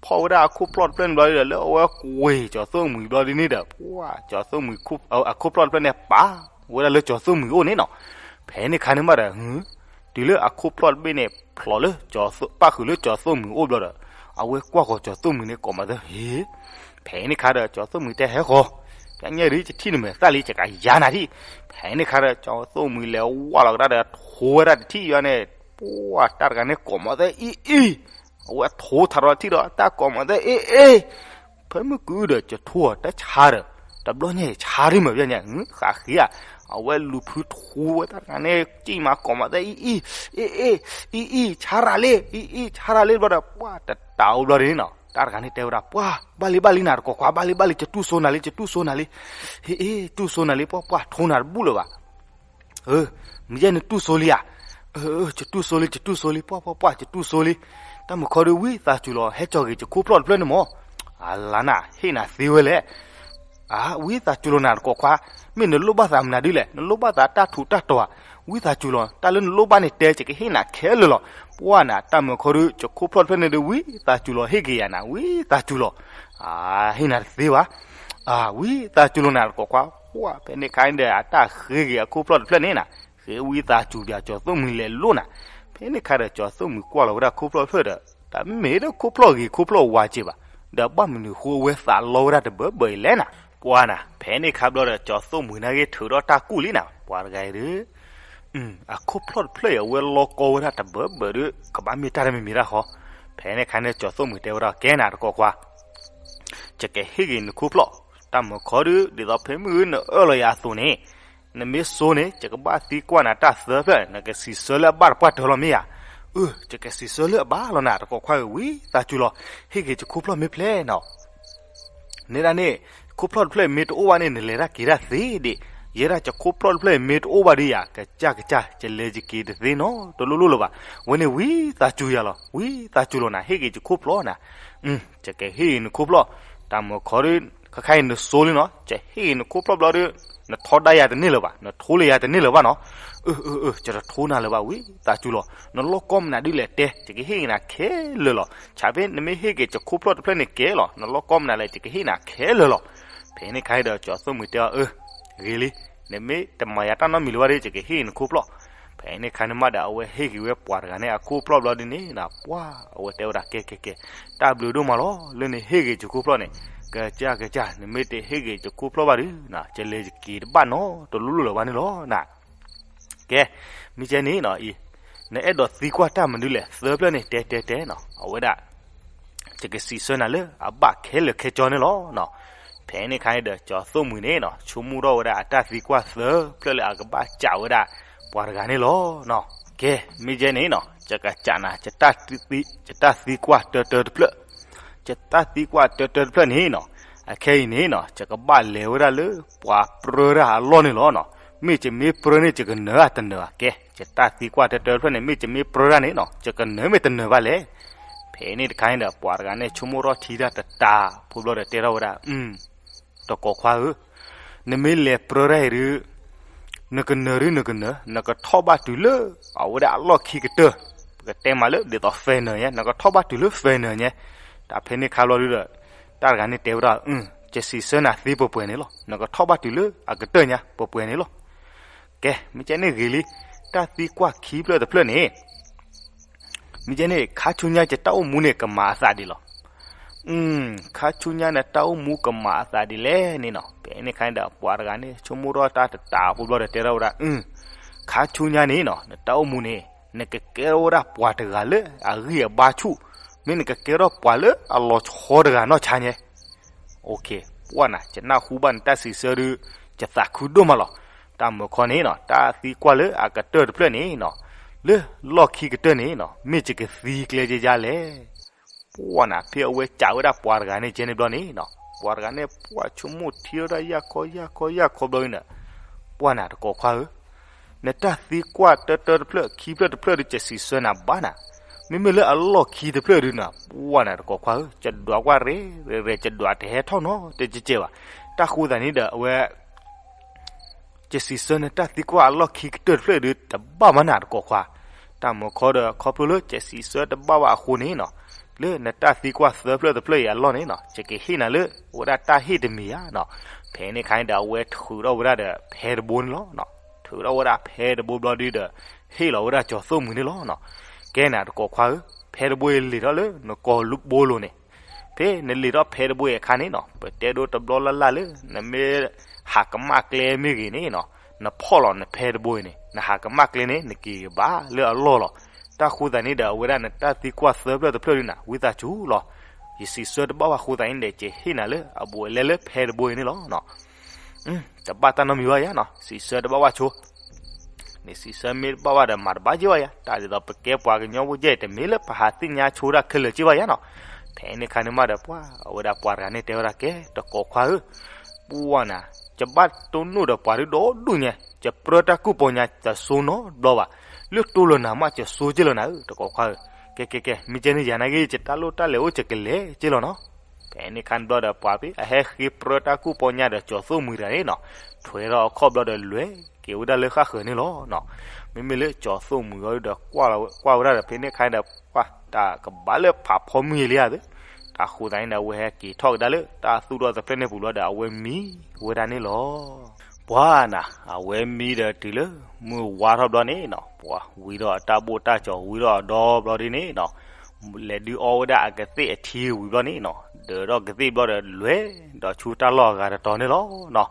ဖီၣ်ဝဲဒၣ်အခိၣ်ဖျီၣ်တဖျၢၣ်န့ၣ်ဘျီဒီး လၢအဝဲကွံာ်ကၠီၤသိၣ်မှံၤဘျီဒုန့ၣ်ဒီး ပှၤကၠီၤသိၣ်မှံၤ အခိၣ်ဖျီၣ်တဖျၢၣ်န့ၣ် ပာ်ဝဲဒၣ်လၢကၠီၤသိၣ်မှံၤအိၣ်န့ၣ်နီၤ, ဖဲန့ၣ်ခါန့ၣ်မးဒီး တုၤလၢအခိၣ်ဖျီၣ်တဘ့ၣ်န့ၣ် ဖျိးလၢ ပၣ်ဃုာ်လၢကၠီၤသိၣ်မှံၤအိၣ်ဘျီဒီး အဝဲကွၢ်ဃီၤကၠီၤသိၣ်မှံၤန့ၣ်ကိးမးသၢ ဟ့, ဖဲန့ၣ်ခါဒီး ကၠီၤသိၣ်မှံၤတဲဟဲဃီၤ, ကညဲၣ်ဒုး ယထံၣ်နမဲာ်သၣ်လံ ယကယၤနၤဒံး, ဖဲန့ၣ်ခါဒီး ကၠီၤသိၣ်မှံၤလဲၤဝၢ်လီၤကဒါဒီး ထိဝဲဒၣ်တထံၣ်ယၤန့ၣ်, ပှၤတၢ်တဂၤန့ၣ်ကိးမးသၢအံၤအံၤ, အဝဲထိထးရီၤထံၣ်ဒီး တၢ်ကိးမးသၢအံၤအံၤ, ဖဲမုၢ်ကုဒီး ကထိအီၤတၢ်ဆါဒီး, တဘျီညါအံၤဆါဒ်မး ပျဲညါ ဃးဃ့ဧါ, အဝဲလူၤဖုထိဝဲတၢ်တဂၤန့ၣ် ကံၣ်မၤကိးမၤသဲ အံၣ်အံၣ်, အ့ၣ်အ့ၣ်, အံၣ်အံၣ် ဆါရၤလံ, အံၣ်အံၣ် ဆါရၤလံ ဘျီဒီး ပှၢ်တတးအိၣ်ဘျီဒ်န့ၣ်နီၤ, တၢ်တဂၤန့ၣ်တဲဝဲဒၣ် ပှၢ် ဘၣ်လံဘၣ်လံနၤတကိးခွါ ဘၣ်လံဘၣ်လံ ကတူၢ်စိနၤလံ ကတူၢ်စိနၤလံ, ဟ့ၣ်အ့ၣ် တူၢ်စိနၤလံ ပှၢ်ပှၢ် ထိနၤတဘူၣ်လၢၤဘၣ် မ့ၢ်ယဲနတူၢ်စိလံဧါ, ကတူၢ်စိလံ ကတူၢ်စိလံ ပှၢ်ပှၢ်ပှၢ် ကတူၢ်စိလံ, တၢ်မုၢ်ခီဒုး ဝံသးစူၤလီၤ ဟဲကၠီၤက့ၤကခိၣ်ဖျီၣ်တဖျၢၣ်န့ၣ်မး, အလါနၤ ဟ့ၣ်နၤသ့ဝဲလဲၣ်, အ ဝံသးစူၤလီၤနၤတကိးခွါ, မ့ၢ်နလိၣ်ဘၣ်သးမနုၤဒ်လဲၣ် နလိၣ်ဘၣ်သးတၢ်ထူးတၢ်တီၤဧါ, ဝံသးစူၤလီၤ တၢ်လၢနလိၣ်ဘၣ်န့ၣ်တဲ ယကဟ့ၣ်နၤခဲလၢာ်လီၤ, ပှၢ်နၤ တၢ်မုၢ်ခီဒုး ကခိၣ်ဖျီၣ်တဖျၢၣ်န့ၣ်ဒုး ဝံသးစူၤလီၤ ဟ့ၣ်က့ၤယၤနၤ ဝံသးစူၤလီၤ, အ ဟ့ၣ်နၤတသ့ဘၣ် အ ဝံသးစူၤလီၤနၤတကိးခွါ, ပှၢ် ဖဲန့ၣ်ခါန့ၣ်ဒီး အတၢ်ဃ့က့ၤအခိၣ်ဖျီၣ်တဖျၢၣ်န့ၣ်နၤ, ဃ့ဝံသးစူၤပၠး ကၠီၤသိၣ်မှံၤလဲၤလိၣ်နၤ, ဖဲန့ၣ်ခါဒီး ကၠီၤသိၣ်မှံၤကွၢ်လီၤဝဲဒၣ်ခိၣ်ဖျီၣ်တဖျၢၣ်ဒီး, တမ့ၢ်ဒီးခိၣ်ဖျီၣ်ဂ့ၤခိၣ်ဖျီၣ်ဝါက့ၤဘၣ်, ဒီးဘၣ်မနုၤဃိအဝဲသးလီဝဲဒၣ်တဘၢဘၢအံၤလဲၣ်နၤ, ပှၢ်နၤ ဖဲန့ၣ်ခါဘျီဒီး ကၠီၤသိၣ်မှံၤနာ်က့ထုးထီၣ်တၢ်ကူၣ်လံနၤ ပှၤတဂၤအံၤဒီး အခိၣ်ဖျီၣ်တဖျၢၣ်အံၤ အဝဲလီၤကီဝဲဒၣ်တဘၢဘၢဒီး ကဘၣ်မ့ၢ်တၢ်တမံၤမံၤတၢ်ဃီ, ဖဲန့ၣ်ခါန့ၣ် ကၠီၤသိၣ်မှံၤတဲဝဲဒၣ် ကဲနၤတကိးခွါ, ယကဟ့ၣ်က့ၤနခိၣ်ဖျီၣ်, တၢ်မုၢ်ခီဒုး ဒ်သိးဖဲမုၢ်နအၢၣ်လီၤယၤအသိးန့ၣ်, နမ့ၢ်စိန့ၣ် ယကဘၣ်သံကွၢ်နၤတၢ်သၢဖျၢၣ် နကစံးဆၢလၢအဘၣ်တပှၢ်တၢၢ်လီၤမ့ၢ်ဧါ, အၢ ယကစံးဆၢလၢအဘၣ်လီၤနၤတကိးခွါဧၢ ဝံသးစူၤလီၤ, ဟ့ၣ်က့ၤယခိၣ်ဖျီၣ်မ့ၢ်ဖျဲးနီၤ န့ၣ်ဒၣ်န့ၣ်, ခိၣ်ဖျီၣ်တဖျၢၣ်အံၤမ့ၢ်တအိၣ်ဘၣ်န့ၣ် နလဲၤတၢ်က့ၤတၢ်သ့ဒံး, ယဲဒၣ်ယခိၣ်ဖျီၣ်တဖျၢၣ်အံၤမ့ၢ်တအိၣ်ဘၣ်ဒီးယၤ ကစၢ်ကစၢ် ယလဲၤယက့ၤတသ့နီတလိၣ်လိၣ်လၢၤဘၣ်, ဝဲန့ၣ်ဝံသးစူၤယၤလီၤ ဝံသးစူၤလီၤနၤ ဟ့ၣ်က့ၤယခိၣ်ဖျီၣ်နၤ, ယကဟ့ၣ်က့ၤနခိၣ်ဖျီၣ်, တၢ်မုၢ်ခီဒုး ခဲခါအံၤနစိလံနီၤ ယဟ့ၣ်က့ၤနခိၣ်ဖျီၣ်ဘျီဒီး, နထီဒါယၤတန့ၢ်လၢၤဘၣ်, နထိလၢယၤတန့ၢ်လၢၤဘၣ်နီၤ, အၢ အၢ အၢ ယတထိနၤလၢၤဘၣ် ဝံသးစူၤလီၤ, နလီၢ်ကီမနုၤဒ်လဲၣ်တဲ ယကဟ့ၣ်က့ၤနၤခဲလၢာ်လီၤ, ဆၣ်ဖဲနမ့ၢ်ဟ့ၣ်က့ၤယခိၣ်ဖျီၣ်တဖျၢၣ်န့ၣ်ကဲလီၤ နလီၢ်ကီမနုၤလဲၣ် ယကဟ့ၣ်နၤခဲလၢာ်လီၤ, ဖဲန့ၣ်ခါအံၤဒီး ကၠီၤသိၣ်မှံၤတဲအီၤ အၢ ဂ့ၤလံ, နမ့ၢ်တမၤယၤတၢ်နီတမံၤလၢၤဘၣ်ဒီး ယကဟ့ၣ်နခိၣ်ဖျီၣ်, ဖဲန့ၣ်ခါန့ၣ်မးဒီး အဝဲဟ့ၣ်က့ၤဝဲပှၤတဂၤန့ၣ်အခိၣ်ဖျီၣ်ဘျီဒ်န့ၣ် ပှၢ် အဝဲတဲဝဲဒၣ် ကဲ ကဲ ကဲ, တၢ်ဘျုးဒိၣ်မးလီၤ လၢနဟ့ၣ်က့ၤယခိၣ်ဖျီၣ်န့ၣ်, ကစၢ် ကစၢ် နမ့ၢ်တဟ့ၣ်က့ၤယခိၣ်ဖျီၣ်ဘၣ်ဒီး ယလဲၤယက့ၤတဘၣ်နီတလိၣ်လိၣ်လၢၤဘၣ်န့ၣ်လီၤနၤ, ကဲ, မ့ၢ်ကဲန့ၣ်နီၤအံၤ, နအဲၣ်ဒိးသံကွၢ်တၢ်မနုၤလဲၣ် သၢဖျၢၣ်န့ၣ် တဲတဲတဲနီၤ အဝဲဒၣ် ယကစံးဆၢနၤလၢအဘၣ်ခဲလၢာ်ခဲဆ့န့ၣ်လီၤ. ဖဲန့ၣ်အခါန့ၣ်ဒီး ကၠီၤသိၣ်မှံၤန့ၣ်နီၤ ဆိကမိၣ်ထီၣ်ဝဲဒၣ်အတၢ်သံကွၢ်သၢဖျၢၣ်လၢအကဘၣ်စံးဝဲဒၣ်ပှၤတဂၤန့ၣ်လီၤ. ကဲ, မ့ၢ်ကဲန့ၣ်နီၤ ယကစံးနၤ ယတၢ်သံကွၢ်တၢတၢတဖျၢၣ်, ယတၢ်သံကွၢ်တၢတၢတဖျၢၣ်န့ၣ်နီၤ အခဲအံၤန့ၣ်နီၤ ယကဘၣ်လဲၤဝဲဒၣ်လၢပှၤပြၢတၢ်အလီၢ်န့ၣ်လီၤနီၤ. မ့ၢ်ယမ့ၢ်ပြၢန့ၣ် ယကနၢၤဧါတနၢၤဧါ. ကဲ, ယတၢ်သံကွၢ်တၢတၢတဖျၢၣ်န့ၣ် မ့ၢ်ယမ့ၢ်ပြၢတၢ်န့ၣ်နီၤ ယကနၢၤမ့ၢ်တနၢၤဘၣ်လဲၣ်. ဖဲန့ၣ်တခါန့ၣ်ဒီး ပှၤတဂၤန့ၣ်ဆိကမိၣ်ထီၣ်ထံတၢ်တတးဖိဘျီဒီးတဲထီၣ်ဝဲဒၣ်, တကိးခွါဧၢ, နမ့ၢ်လဲၤပြၢတၢ်အံၤဒီး နကနၢၤဒု နကနၢၤ နကထီၣ်ဘၣ်တုၤလၢအဝဲဒၣ်အလီၢ်ခံကတၢၢ်, ပကတဲမးလၢဒ်သိး final ညါ, နကထီၣ်ဘၣ်တုၤလၢ final ညါ. တၢ်ဖဲန့ၣ်ခါဘျီဒုဒီး တၢ်တဂၤန့ၣ်တဲဝဲဒၣ်, ယစံးဆၢနၤသ့ပှဲၤပှဲၤန့ၣ်လီၤ. နကထီၣ်ဘၣ်တုၤလၢအကတၢၢ်ညါပှဲၤပှဲၤန့ၣ်လီၤ. ကဲ, မ့ၢ်ကဲန့ၣ်ဂ့ၤလံ. တၢ်သံကွၢ်ခံဖျၢၣ်တဖျၢၣ်န့ၣ် မ့ၢ်ကဲန့ၣ် ခါဆူညါယတၢ်အိၣ်မူန့ၣ် ကမၤအသးဒ်လဲၣ်. ခါဆူညါနတၢ်အိၣ်မူကမၤအသးဒ်လဲၣ်န့ၣ်နီၤ. ဖဲန့ၣ်အခါန့ၣ်ဒီး ပှၤတဂၤန့ၣ် ဆိကမိၣ်ထီၣ်တၢ်တတးဖိဘျီဒီးတဲထီၣ်ဝဲဒၣ်, ခါဆူညါန့ၣ်နီၤ နတၢ်အိၣ်မူန့ၣ် နကကဲထီၣ်ဝဲဒၣ်ပှၤတဂၤလၢအဂံၢ်အဘါဆူၣ်, မ့ၢ်နကကဲထီၣ်ပှၤလၢအလီၤဆီတဂၤနီၢ်ဆါညါ ပှၢ်နၤ ယနၢ်ဟူဘၣ်နတၢ်စံးဆၢဒုး ယသးခုဒိၣ်မးလီၤ. တၢ်မုၢ်ခီန့ၣ်နီၤ တၢ်သံကွၢ်လၢအကတၢၢ်တဖျၢၣ်န့ၣ်နီၤ, လၢလီၢ်ခံကတၢၢ်န့ၣ်နီၤ မ့ၢ်ယကသံကျဲယယါလဲၣ်. ပှၢ်နၤ ဖဲအဝဲစံးဝဲဒၣ်ပှၤတဂၤန့ၣ်ကဲန့ၣ်ဘျီန့ၣ်နီၤ ပှၤတဂၤန့ၣ်ပှၢ်ဆိကမိၣ်ထံထီၣ်ဒၣ်ယၢ်ခီယၢ်ခီယၢ်ခီဘျီန့ၣ်, ပှၢ်နၤတကိးခွါဧၢ နတၢ်သံကွၢ်တၢတၢတဖျၢၣ်ခံဖျၢၣ်တဖျၢၣ်ဒုး ယစံးဆၢနၤဘၣ်နၤ, မ့မ့ၢ်လၢအလီၢ်ခံတဖျၢၣ်ဒုးနၤ ပှၢ်နၤတကိးခွါဧၢ ယဒွးကွၢ်ရဲၣ်ရဲၣ် ယဒွးတဟဲထီၣ်နီတကဲကဲဘၣ်. တၢ်ဃိသတးန့ၣ်ဒီးအဝဲ ယစံးဆၢနတၢ်သံကွၢ်အလီၢ်ခံကတၢၢ်တဖျၢၣ်ဒုး တဘၣ်မးနၤတကိးခွါ. တၢ်မုၢ်ခီဒီး ခီဖျိလၢယစံးဆၢတဘၣ်ဘၣ်အဃိန့ၣ်နီၤ, လၢနတၢ်သံကွၢ်သၢဖျၢၣ်တဖျၢၣ်အံၤအလီၢ်န့ၣ်နီၤ ယကဟ့ၣ်နၤလၢ အဝဲဒၣ်တၢ်ဟ့ၣ်တမံၤဧါနီၤ. ဖဲန့ၣ်အခါန့ၣ်ဒီး အဝဲထုးထီၣ်ဝဲဒၣ်ဒီးဖဲတဘိန့ၣ်လီၤ. ထုးထီၣ်ဝဲဒၣ်ဖဲတဘိဘျီဒုဒီး ဟ့ၣ်လီၤဝဲဒၣ်ကၠီၤသိၣ်မှံၤန့ၣ်လီၤ. ကဲနၤတကိးခွါဧၢ, ဖဲတဘိအံၤလံာ်ထီၣ်လၢနကိာ်ဘိလိၤန့ၣ် ဖဲနလံာ်ထီၣ်ဖဲတဘိအံၤအခါန့ၣ်နီၤ ပတဲဒိတဘျီလၢ်လၢ်လၢ နမ့ၢ်ဟးကမၣ်ကျဲမ့ၢ်ဂ့ၤန့ၣ်နီၤ, နဖီၣ်လီၤနဖဲတဘိအံၤန့ၣ် နဟးကမၣ်ကျဲန့ၣ် နက့ၤကဘၣ်လၢအလီၢ်လီၤ. တၢ်ဃိသတးန့ၣ်ဒီး အဝဲဒၣ်နတၢ်သံကွၢ်သၢဖျၢၣ်တဖျၢၣ်ဒုးနၤ ဝံသးစူၤလီၤ. ယစံးဆၢတဘၣ်ဘၣ်အဃိသတးန့ၣ်ဒီး ယဟ့ၣ်နၤလၢအဘူးအလဲလၢဖဲတဘိအံၤန့ၣ်လီၤ. တဘၣ်တၢ်နီတမံၤဘၣ်ယါနီၤ, စံးဆၢတဘၣ်ဘၣ်ဆိ န့ၣ်စံးဆၢမ့ၢ်တဘၣ်ဘၣ်ဒီးမၤတဘၣ်က့ၤဘၣ်ယါ, တၢ်ဒ်သိးပကဲပှၤကညီဖိကဲ တမ့ၢ်လၢပဟးသ့ၣ်ညါဆိတၢ်ခဲလၢာ်က့ၤဘၣ်ယါနီၤ. ဖဲန့ၣ်ခါန့ၣ်မးဒီးပှၤ အဝဲဒၣ်ပှၤတဂၤန့ၣ်တဲဝဲဒၣ်ကဲ တကိးခွါဧၢ, ပှၢ်နၤ, ယဘၣ်တိၢ်နီၣ်ဒီးပှၤဒုဒီဒူၣ်ညါ, ယပြၢတၢ်ကူၣ်ပီညါ ယဆိနီတဘျီဘၣ်, လၢတိၢ်လီၤနၤမး ယဆိက့ၤလီၤနၤဧၢ တကိးခွါဧၢ, ကဲကဲကဲ မ့ၢ်ကဲန့ၣ်ယၤနာ်က့ ယတၢ်လိၣ်တၢ်လဲၤအိၣ် ယကလဲၤက့ၤလီၤနီၤ. ဖဲန့ၣ်ခါန့ၣ်ဘျီဒီးပှၤဖဲအဟဲဃ့ပြၢတၢ်ကူၣ်ပီညါဒီးကၠီၤသိၣ်မှံၤတဂၤန့ၣ်နီၤ, ထွဲထီၣ်အခီၣ်ဘျီဒီးလဲၤက့ၤဝဲဒၣ်လၢဃၣ်ဃၢၤန့ၣ်လီၤ. မ့မ့ၢ်လၢကၠီၤသိၣ်မှံၤအီၤဒီးကွၢ်ဝဲဒၣ်ဒီး ဖဲန့ၣ်ခါဒီး ပှၢ်တၢ်ကဘၣ်လၢဖးဖီမုၢ်ယံၤလံဧါသ့, တၢ်ဃိသးန့ၣ်ဒီး အဝဲဟဲက့ၤထီၣ်ကဒါလၢတၢ်သူၣ်ထီၣ်တဖျၢၣ်န့ၣ်ပူၤဘျီဒီး အဝဲမံဝဲဒၣ်န့ၣ်လီၤ. ပှၢ်နၤ, အဝဲမံဒီးတုၤလၢမုၢ်ဝါထီၣ်ဘျီန့ၣ်နီၤ, ပှၢ်ဝံထီၣ်အတၢ်ဘိၣ်တၢ်ကၠီၤ ဝံထီၣ်အဒီဘျီဒ်န့ၣ်နီၤ, လဲၤဒုးအီဝဲဒၣ်အကသ့ၣ်အထံဝံၤဘျီန့ၣ်နီၤ, ဒၢးထီၣ်ကသ့ၣ်ဘျီဒီး လဲၤဒီးဆူတၢ်လီၢ်အဂၤတတီၤန့ၣ်လီၤနီၤ.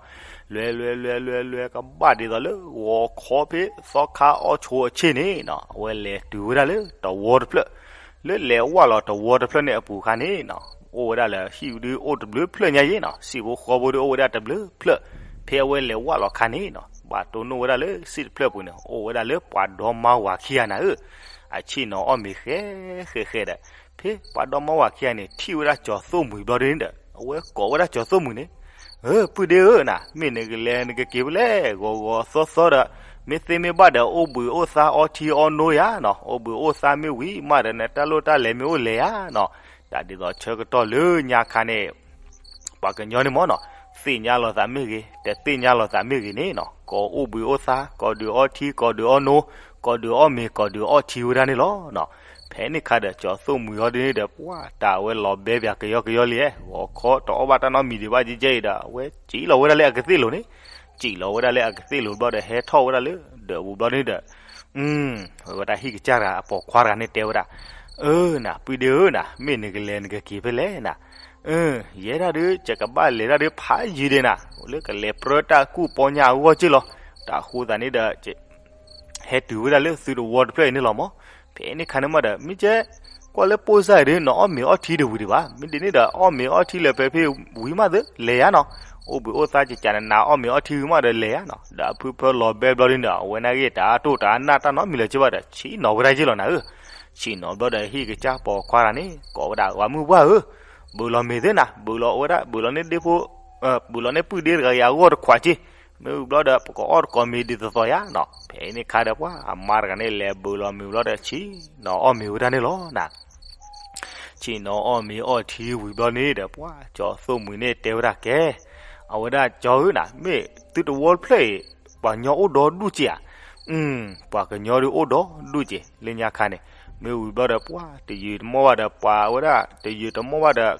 လဲၤလဲၤလဲၤလဲၤလဲၤကဘၣ်ဒ်သိးလၢ ဂီၤခီဖဲသီခါအီဆိအဆ့ၣ်န့ၣ်နီၤ, အဝဲလဲၤတုၤဝဲဒၣ်လၢတဝီတဖျၢၣ်, လၢလဲၤဝၢ်လီၤတဝီတဖျၢၣ်န့ၣ်အပူၤအခါန့ၣ်နီၤ, အိၣ်ဝဲဒၣ်လၢဟံၣ်ဒုးအိၣ်တဘျုးဖျၢၣ်ညါယ့ၣ်နီၤ, စံာ်ဖိဃီဖိဒုးအိၣ်ဝဲဒၣ်တဘျုးဖျၢၣ်, ဖဲအဝဲလဲၤဝၢ်လီၤအခါန့ၣ်နီၤ, ဘၣ်တိၢ်နီၣ်ဝဲဒၣ်လၢစံာ်တဖျၢၣ်ပူၤန့ၣ် အိၣ်ဝဲဒၣ်လၢပှၤဒီမါဝၤခံဂၤနၤဧၢ, အဆ့ၣ်နီၤအီၣ်မ့ၤဃဲဃဲဃဲဒီး, ဖဲပှၤဒီမါဝၤခံဂၤန့ၣ် ထံၣ်ဝဲဒၣ်ကၠီၤသိၣ်မှံၤဘျီဒ်န့ၣ်ဒီး အဝဲကိးဝဲဒၣ်ကၠီၤသိၣ်မှံၤန့ၣ်, ဧၢ ပုၢ်ဒ့ဧၢနၤ, မ့ၢ်နကလဲၤနကက့ၤဖဲလဲၣ် ဂီၤဂီၤသီသီဒီး, မ့ၢ်သ့မ့ၢ်ဘၣ်ဒီး အိၣ်ဘှံးအိၣ်သါအီထံအီနိဧါနီၤ, အိၣ်ဘှံးအိၣ်သါမ့ၢ်ဝံၤမးဒီး နတၢ်လိၣ်တၢ်လဲၤမ့ၢ်အိၣ်လဲၤဧါနီၤ, တၢ်ဒ်သိးဆၢကတီၢ်လၢညါခါန့ၣ် ပှၤကညီန့ၣ်မ့ၢ်နီၤ, သ့ၣ်ညါလီၤသးမ့ၢ်ဂ့ၤ, တသ့ၣ်ညါလီၤသးမ့ၢ်ဂ့ၤန့ၣ်နီၤ, ကိးအိၣ်ဘှံးအိၣ်သါ, ကိးဒုးအီထံ, ကိးဒုးအီနိ, ကိးဒုးအီၣ်မ့ၤ, ကိးဒုးအီထံဝဲဒၣ်န့ၣ်လီၤနီၤ. ဖဲန့ၣ်ခါဒီး ကၠီၤသိၣ်မှံၤဟီဒ်န့ၣ်ဒီး ပှၢ်တၢ်အဝဲလီၤဘဲပၠးကယီကယီလံ, ဂီၤခီတအီၣ်ဘၣ်တၢ်နီတမံၤဒံးဘၣ်ကဲကဲအံၤဒီး အဝဲစံၣ်လီၤဝဲဒၣ်လၢအကသ့ၣ်လိၤန့ၣ်, စံၣ်လီၤဝဲဒၣ်လၢအကသ့ၣ်လိၤဘျီဒီး ဟဲထီၣ်ဝဲဒၣ်လၢဒၢးပူၤဘျီန့ၣ်ဒီး အဝဲတၢ်ဟံၣ်ကစၢ်တဂၤ အပိာ်ခွါတဂၤန့ၣ်တဲဝဲဒၣ်, အၢနၤ, ပုၢ်ဒ့ဧၢနၤ, မ့ၢ်နကလဲၤနကက့ၤဖဲလဲၣ်နၤ, ယဲဒၣ်ဒုး ယကဘၣ်လဲၤတၢ်ဒုးဖးယံၤဒံးနၤ, လၢကလဲၤပြၢတၢ်ကူၣ်ပီညါအဂီၢ်က့ၢ်လီၤ. တၢ်ဃိသးန့ၣ်ဒီး ဟဲတုၤဝဲဒၣ်လၢသုတဝီတဖျၢၣ်အံၤန့ၣ်လီၤမး. ဖဲန့ၣ်ခါန့ၣ်မးဒီး မ့ၢ်ကဲ ကွၢ်လၢပိၢ်စၢ်အံၤဒုး နအီၣ်မ့ၤအီထံတဝံၤဒံးဘၣ်. မ့ၢ်ဒ်န့ၣ်ဒီး အီၣ်မ့ၤအီထံလၢပှဲၤဖဲဝံၤမးသ့ လဲၤယါနီၤ. အိၣ်ဘှံးအိၣ်သါကကးနနၤ အီၣ်မ့ၤအီထံဝံၤမးဒီးလဲၤယါနီၤ. ဒီးအဖုဖၢလီၤဘဲဘျီဒ်န့ၣ်ဒီး အဝဲနာ်က့ၤတၢ်တိၢ်တၢ်နၢ်တၢ်နီတမံၤလၢၤက့ဘၣ်ဒီး ဆံးနီၤဝဲဒၣ်ယ့ၢ်လီၤနၤဧၢ. ဆံးနီၤဘျီဒီး ဟံၣ်ကစၢ်ပိာ်ခွါတဂၤန့ၣ် ကိးဝဲဒၣ် ပှၤမုၢ်ပှၢ်ဧၢ, ဘုးလီၤမ့ၤသ့နၤ, ဘုးလီၤဝဲဒၣ် ဘုးလီၤန့ၢ်ဒ့ဖိ ဘုးလီၤန့ၢ်ပုၢ်ဒ့တဂၤအံၤအဂီၢ်တခွးက့ၢ်. မ့ၢ်ဝံၤဘျီဒီး ပကအီၣ်တကိးမ့ၤဒ်သိးသိးယါနီၤ. ဖဲန့ၣ်ခါဒီးပှၤအမါတဂၤန့ၣ် လဲၤဘုးလီၤမ့ၤဘျီဒီး ဆံးနီၤအီၣ်မ့ၤဝဲဒၣ်န့ၣ်လီၤနၤ. ဆံးနီၤအီၣ်မ့ၤအီထံဝံၤဘျီန့ၣ်ဒီး ပှၤကၠီၤသိၣ်မှံၤန့ၣ်တဲဝဲဒၣ်ကဲ, အဝဲဒၣ်ကၠီၤဧၢနၤ, မ့ၢ်သုတဝီတဖျၢၣ်အံၤ ပှၤကညီအိၣ်ဒီဒူၣ်က့ဧါ. ပှၤကညီဒုးအိၣ်ဒီဒူၣ်က့ၤ လၢညါခါန့ၣ်. မ့ၢ်ဝံၤဘျီဒီး ပှၤတယုာ်တမီၢ်ဘၣ်ဒီး ပှၤဝဲဒၣ်တယုာ်တမီၢ်ဘၣ်ဒီး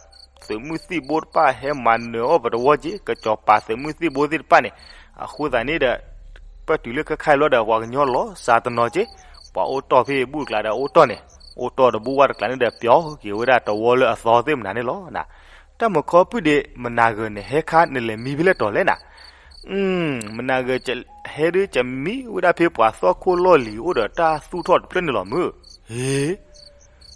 သုးမုၢ်သံၣ်ဘိတဖၣ်ဟဲမၤနၢၤအီၣ်ပတဝီက့ၤ, ကစီၤပၤသုးမုၢ်သံၣ်ဘိသ့ၣ်တဖၣ်န့ၣ်. အဃိသတးန့ၣ်ဒီး ပတုၤလၢခဲခါအံၤဘျီဒီး ပှၤကညီလီၤစှၤတနီၤက့ၤ, ပှၤအိၣ်တီၢ်ဖဲဘူၣ်တကျါဒီးအိၣ်တီၢ်န့ၣ်, အိၣ်တီၢ်တဘူၣ်ဝၣ်တကျါန့ၣ်ဒီး ပျီက့ၤဝဲဒၣ်တဝီလၢအသီသ့ၣ်မနုၤန့ၣ်လီၤနၤ. တၢ်မုၢ်ခီပုၢ်ဒ့ မနၤဂၤနဟဲခါနလဲၤမံဖဲလဲၣ်တီၤလဲၣ်နၤ. မနၤဂၤ ဟဲဒုးကမံဝဲဒၣ်ဖဲပှၤသီၣ်ခိၣ်လီၢ်လံၤ အိၣ်ဒီးတၢ်သူၣ်ထီၣ်တဖျၢၣ်န့ၣ်လီၤမုၢ်. ဟ့,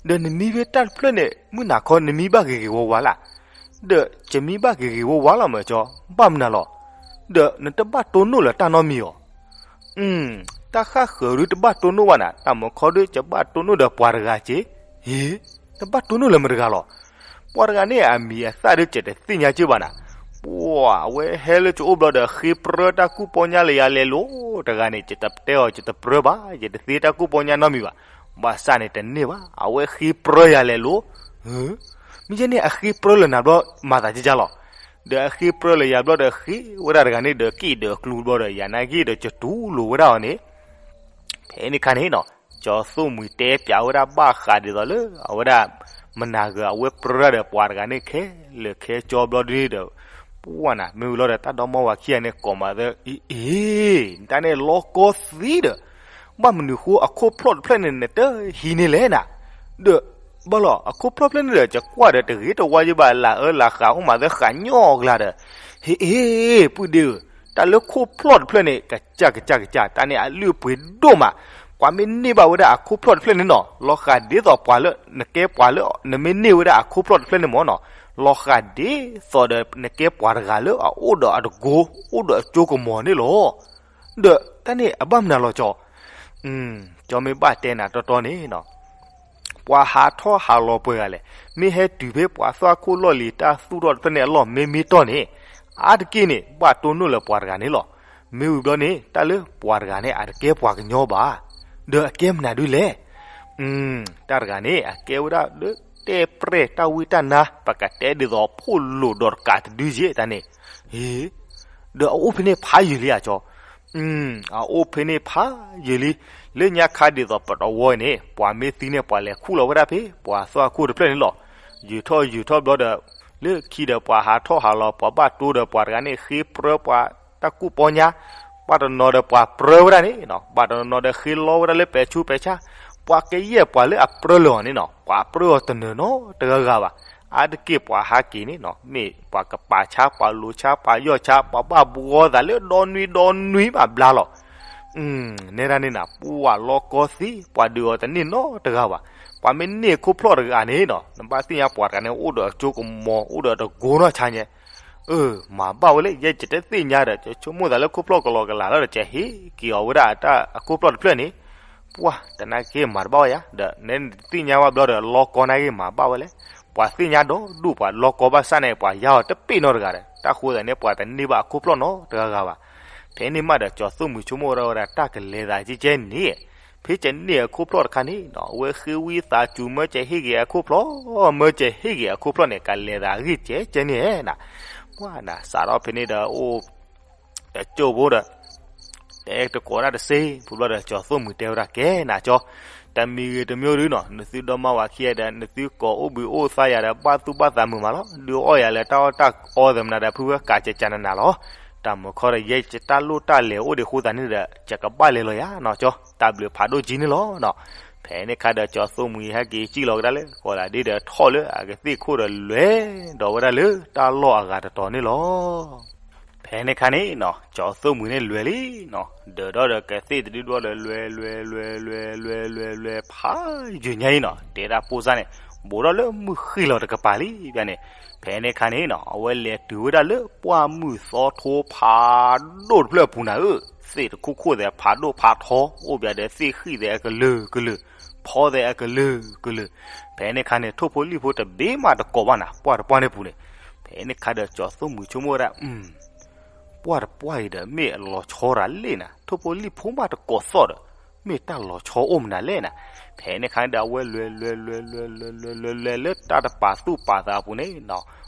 ဒီးနမံဖဲတၢ်တဖျၢၣ်န့ၣ် မုၢ်နၤခီနမံဘၣ်ဂ့ၤဂ့ၤဝါဝါလၢ်. ဒီးကမံဘၣ်ဂ့ၤဂ့ၤဝါဝါလီၤမၢ်ကၠီ, ဘၣ်မနုၤလီၤ. ဒီးနတဘၣ်တိၢ်နီၣ်လၢၤတၢ်နီတမံၤအီၤ. တၢ်ဃၣ်ဃၢၤဒုးတဘၣ်တိၢ်နီၣ်ဘၣ်နၤ, တၢ်မုၢ်ခီဒုးကဘၣ်တိၢ်နီၣ်ဒီးပှၤတဂၤက့ၤ. ဟ့, နဘၣ်တိၢ်နီၣ်လၢၤမတၤတဂၤလီၤ. ပှၤတဂၤန့ၣ်အမံၤအသၣ်ဒုးကတသ့ၣ်ညါက့ၤဘၣ်နၤ. ပှၤအဝဲဟဲလၢကအိၣ်ဘျီဒီး ဃ့ပြၢတၢ်ကူၣ်ပီညါလၢယၤလဲၤလိၤတဂၤန့ၣ်, ယတတဲအီၤ ယတပြၢဘၣ်, ယတသ့တၢ်ကူၣ်ပီညါနီတမံၤဘၣ်. ဘၣ်ဆၣ်န့ၣ်တန့ၢ်ဘၣ်, အဝဲဃ့ပြၢယၤလဲၤလိၤ. မ့ၢ်ယဲန့ၣ်အဃ့ပြၢလၢၤနၤဘျီ မၤသးကကၢ်လီၤ. ဒီးအဃ့ပြၢလၢၤယၤဘျီဒီး ဃ့ဝဲဒၣ်တဂၤန့ၣ်ဒီး ကံၣ်ဒီးကျူဘျီဒီး ယၤနာ်က့ၤဒီး ကတူၢ်လိာ်ဝဲဒၣ်အီၤန့ၣ်. ဖဲန့ၣ်ခါန့ၣ်နီၤ, ကၠီၤသိၣ်မှံၤတဲပၠးဝဲဒၣ်ဘၣ်ဃးဒ်သိးလၢ အဝဲဒၣ် မနၤဂၤအဝဲပြၢဒၣ်ဒီးပှၤတဂၤန့ၣ်ခဲလၢာ်ခဲဆ့ဘျီဒ်န့ၣ်ဒီး, ပှၢ်နၤ မ့ၢ်ဝံၤလီၤဒီး တၢ်ဒီမါဝၤခံဂၤန့ၣ် ကိးမးသၢ, အ့ အ့ တၢ်န့ၣ်လီၤကီသံဒီး, ဘၣ်မနုၤဃိအခိၣ်ဖျီၣ်တဖျၢၣ်န့ၣ် နတဟံးန့ၢ်လဲၣ်နၤ, ဒီး ဘၣ်လီၤ အခိၣ်ဖျီၣ်တဖျၢၣ်န့ၣ်ဒီး ကကွၢ်ဒီးတဂ့ၤတဝါယဘၣ် လၢအၢလၢဃးအိၣ်မးသၢဃးညီကျါဒီး, ဟ့ အ့ ပုၢ်ဒ့ဧၢ, တၢ်လၢခိၣ်ဖျီၣ်တဖျၢၣ်န့ၣ် ကစၢ်ကစၢ်ကစၢ် တၢ်န့ၣ်အလုၢ်အပှ့ၤဒိၣ်မး, ပှၤမ့ၢ်န့ၢ်ဘၣ်ဝဲဒၣ်အခိၣ်ဖျီၣ်တဖျၢၣ်န့ၣ်နီၤ, လီၤဃာ်ဒ်သိးပှၤလၢ နကဲပှၤလၢ နမ့ၢ်န့ၢ်ဝဲဒၣ်အခိၣ်ဖျီၣ်တဖျၢၣ်န့ၣ်မ့ၢ်နီၤ, လီၤဃာ်ဒ်သိးဒီးနကဲပှၤတဂၤလၢအအိၣ်ဒီးအတကိ, အိၣ်ဒီးအကၠိကမီၤန့ၣ်လီၤ. ဒီးတၢ်န့ၣ်အဘၣ်မနုၤလီၤကၠီ, ကၠီမ့ၢ်ဘၣ်တဲနၤတီတီန့ၣ်နီၤ ပှၤဟးထီၣ်ဟးလီၤပှဲၤဂၤလဲၣ်, မ့ၢ်ဟဲတုၤဖဲပှၤသွၣ်ခိၣ်လီၢ်လံၤတၢ်သူၣ်ထီၣ်တဖျၢၣ်န့ၣ်အလီၢ်မ့မ့ၢ်တီၢ်န့ၣ်, အါတက့ၢ်န့ၣ် ဘၣ်တိၢ်နီၣ်လၢပှၤတဂၤန့ၣ်လီၤ. မ့ၢ်ဝံၤဘျီန့ၣ် တၢ်လၢပှၤတဂၤန့ၣ် အတကဲပှၤကညီဘၣ်. ဒီးအကဲမနုၤဒုလဲၣ်. တၢ်တဂၤန့ၣ် အကဲဝဲဒၣ်လၢတဲပြဲၢ်တၢ်ဝံတၢ်နါ ပကတဲဒ်သိးဖိၣ်လိာ်ဒီးတကးတဒုယ့ၣ်တၢ်န့ၣ်, ဟ့ ဒီးအအိၣ်ဖဲန့ၣ်ဖးယံာ်လံဧါကၠီ အအိၣ်ဖဲန့ၣ်ဖးယံာ်လံ, လၢညါခါဒ်သိးပတဝီအံၤန့ၣ် ပှၤမ့ၢ်သံန့ၣ် ပှၤလဲၤခူၣ်လီၤဝဲဒၣ်ဖဲ ပှၤသွၣ်ခိၣ်တဖျၢၣ်န့ၣ်လီၤ. ယုာ်ထီၣ်ယုာ်ထီၣ်ဘျီဒီး လၢခံဒီးပှၤဟးထီၣ်ဟးလီၤ ပှၤဘၣ်တိၢ်ဒီးပှၤတဂၤန့ၣ် ဃ့ပြၢပှၤတၢ်ကူၣ်ပီညါ, ဘၣ်တနီၤဒီးပှၤပြၢဝဲဒၣ်န့ၣ်, ဘၣ်တနီၤဒီးဃ့လီဝဲဒၣ်လၢပဲာ်ဆူပဲာ်ဆါ, ပှၤကယဲၢ်ပှၤလၢအပြၢလၢာ်အီၤန့ၣ်နီၤ ပှၤပြၢအီၤတနၢၤနီတဂၤဂၤဘၣ်. အါတက့ၢ်ပှၤဟးက့ၤန့ၣ်နီၤ မ့ၢ်ပှၤကပာ်ဆါ ပှၤလိၤဆါ ပှၤယီၢ်ဆါ ပှၤဘၣ်ဘှီသးလၢဒီနွံဒီနွံဘၣ်ဘျါလီၤ. နဲဒၣ်န့ၣ်နၤ ပှၤလီၤကီသ့ ပှၤဒုးအီၤတန့ၢ်နီတဂၤဘၣ်. ပှၤမ့ၢ်န့ၢ်ခိၣ်ဖျီၣ်တဂၤန့ၣ်နီၤ နဘၣ်သ့ၣ်ညါပှၤတဂၤန့ၣ် အိၣ်ဒီးအကၠိကမီၤ အိၣ်ဒီးတကိနီၢ်ဆါညါ, အၢ မၤဘၣ်ဝဲလၢ ယဲယတသ့ၣ်ညါဒီး ယဆိကမိၣ်သးလၢခိၣ်ဖျီၣ်ကလီကလးလီၤဒီး ယဟ့ၣ်က့ၤအီၤဝဲဒၣ်အတၢ်အခိၣ်ဖျီၣ်တဖျၢၣ်န့ၣ်, ပှၤတနာ်က့ၤမၤတဘၣ်ဝဲယၤ ဒီးနဲနတသ့ၣ်ညါဘၣ်ဘျီဒီး လီၤကီနာ်က့ၤမၤဘၣ်ဝဲလဲၣ်. ပှၤသ့ၣ်ညါဒီးဒူၣ်ပှၤလီၤကီဘၣ်ဆၣ်န့ၣ် ပှၤယါအီၤတပ့ၢ်နီတဂၤဒီး တၢ်ဃိသးန့ၣ်ပှၤတန့ၢ်ဘၣ်အခိၣ်ဖျီၣ်နီတဂၤဂၤဘၣ်. ဖဲန့ၣ်မးဒီး ကၠီၤသိၣ်မှံၤဆိကမိၣ်ဝဲဒၣ်ဝဲဒၣ်တၢ်ကလဲၤသးကဲကဲန့ၣ် ဖဲကန့ၢ်အခိၣ်ဖျီၣ်တခါန့ၣ်နီၤ အဝဲဃ့ဝံသးစူၤ မၢကဟ့ၣ်က့ၤအခိၣ်ဖျီၣ်, မၢကဟ့ၣ်က့ၤအခိၣ်ဖျီၣ်န့ၣ် ကလဲၤသးအဂ့ၢ်ကဲကဲန့ၣ်နၤ, ပှၤနၤ စးထီၣ်ဖဲန့ၣ်ဒီးအိၣ် တကၠိၢ်ဖိဒီး တဲတကိးဒၣ်တစ့ ပူၤဘျီဒီး ကၠီၤသိၣ်မှံၤတဲဝဲဒၣ် ကဲနၤကၠီ, တမံၤဂ့ၤတမံၤဒုနီၤ နသုဒီမါဝၤခံဂၤဒီး နသုကိးအိၣ်ဘှံးအိၣ်သါယၤဒီး ဘၣ်သူၣ်ဘၣ်သးမုာ်မးလီၤ. ဒုးအီၣ်ယၤလၢတၢ်အီၣ်တၢ်အီသ့ၣ်မနၤဒီး ဖုဝဲကးကကနနၤလီၤ. တၢ်မုာ်ခီဒီး ယဲယတၢ်လိၣ်တၢ်လဲၤအိၣ်ဒံးဃိသတးန့ၣ်ဒီး ယကဘၣ်လဲၤလီၤယၤနီၤကၠီ, တၢ်ဘျုးဖးဒိၣ်ကံန့ၣ်လီၤနီၤ. ဖဲန့ၣ်ခါဒီး ကၠီၤသိၣ်မှံၤဟဲက့ၤစံၣ်လီၤကဒါလၢ ကီးလးဒ့ဒီးထီၣ်လၢအကသ့ၣ်ခိၣ်ဒီးလဲၤဒီးဝဲဒၣ်လၢတၢ်လီၢ်အဂၤတတီၤန့ၣ်လီၤ. ဖဲန့ၣ်ခါန့ၣ်နီၤ ကၠီၤသိၣ်မှံၤန့ၣ်လဲၤလံနီၤ, ဒၢးဒီးကသ့ၣ်တဒုဘျီဒီး လဲၤလဲၤလဲၤလဲၤလဲၤလဲၤလဲၤလဲၤ ဖးယုာ်ညါအံၤနီၤ တဲဒၣ်ပိၢ်စၢ်န့ၣ် ဘူးထီၣ်လၢမုၢ်ဃ့ၢ်လီၤတကပၤလံ ဘၣ်န့ၣ်. ဖဲန့ၣ်ခါန့ၣ်နီၤ အဝဲလဲၤတုၤဝဲဒၣ်လၢပှၢ်မုၢ်သီထိဖးဒိၣ်တဖျၢၣ်အပူၤနၤဧၢ, သ့ၣ်တခိၣ်ခိၣ်သဲးဖးဒိၣ်ဖးထီ အိၣ်ဘၣ်ဒီးသ့ၣ်ဃံၣ်သဲးအကလုာ်ကလုာ်, ဖီသဲးအကလုာ်ကလုာ်. ဖဲန့ၣ်ခါန့ၣ် ထိၣ်ဖိလံၣ်ဖိတဘ့ၣ်မးတကိးဘၣ်နၤ ပှၢ်တပှၢ်န့ၣ်ပူၤန့ၣ်. ဖဲန့ၣ်ခါဒီး ကၠီၤသိၣ်မှံၤဆိကမိၣ်ဝဲဒၣ် ပှၢ်တပှၢ်အံၤဒီး မ့ၢ်အလီၤဆီတၢ်လဲၣ်နၤ, ထိၣ်ဖိလံၣ်ဖိမးတကိးသီၣ်ဒီး မ့ၢ်တၢ်လီၤဆီအိၣ်မနုၤလဲၣ်နၤ. ဖဲန့ၣ်ခါန့ၣ်ဒီး အဝဲလဲၤလဲၤလဲၤလဲၤလဲၤလဲၤလဲၤလဲၤလၢတၢ်တပာ်သူၣ်ပာ်သးအပူၤန့ၣ်နီၤ,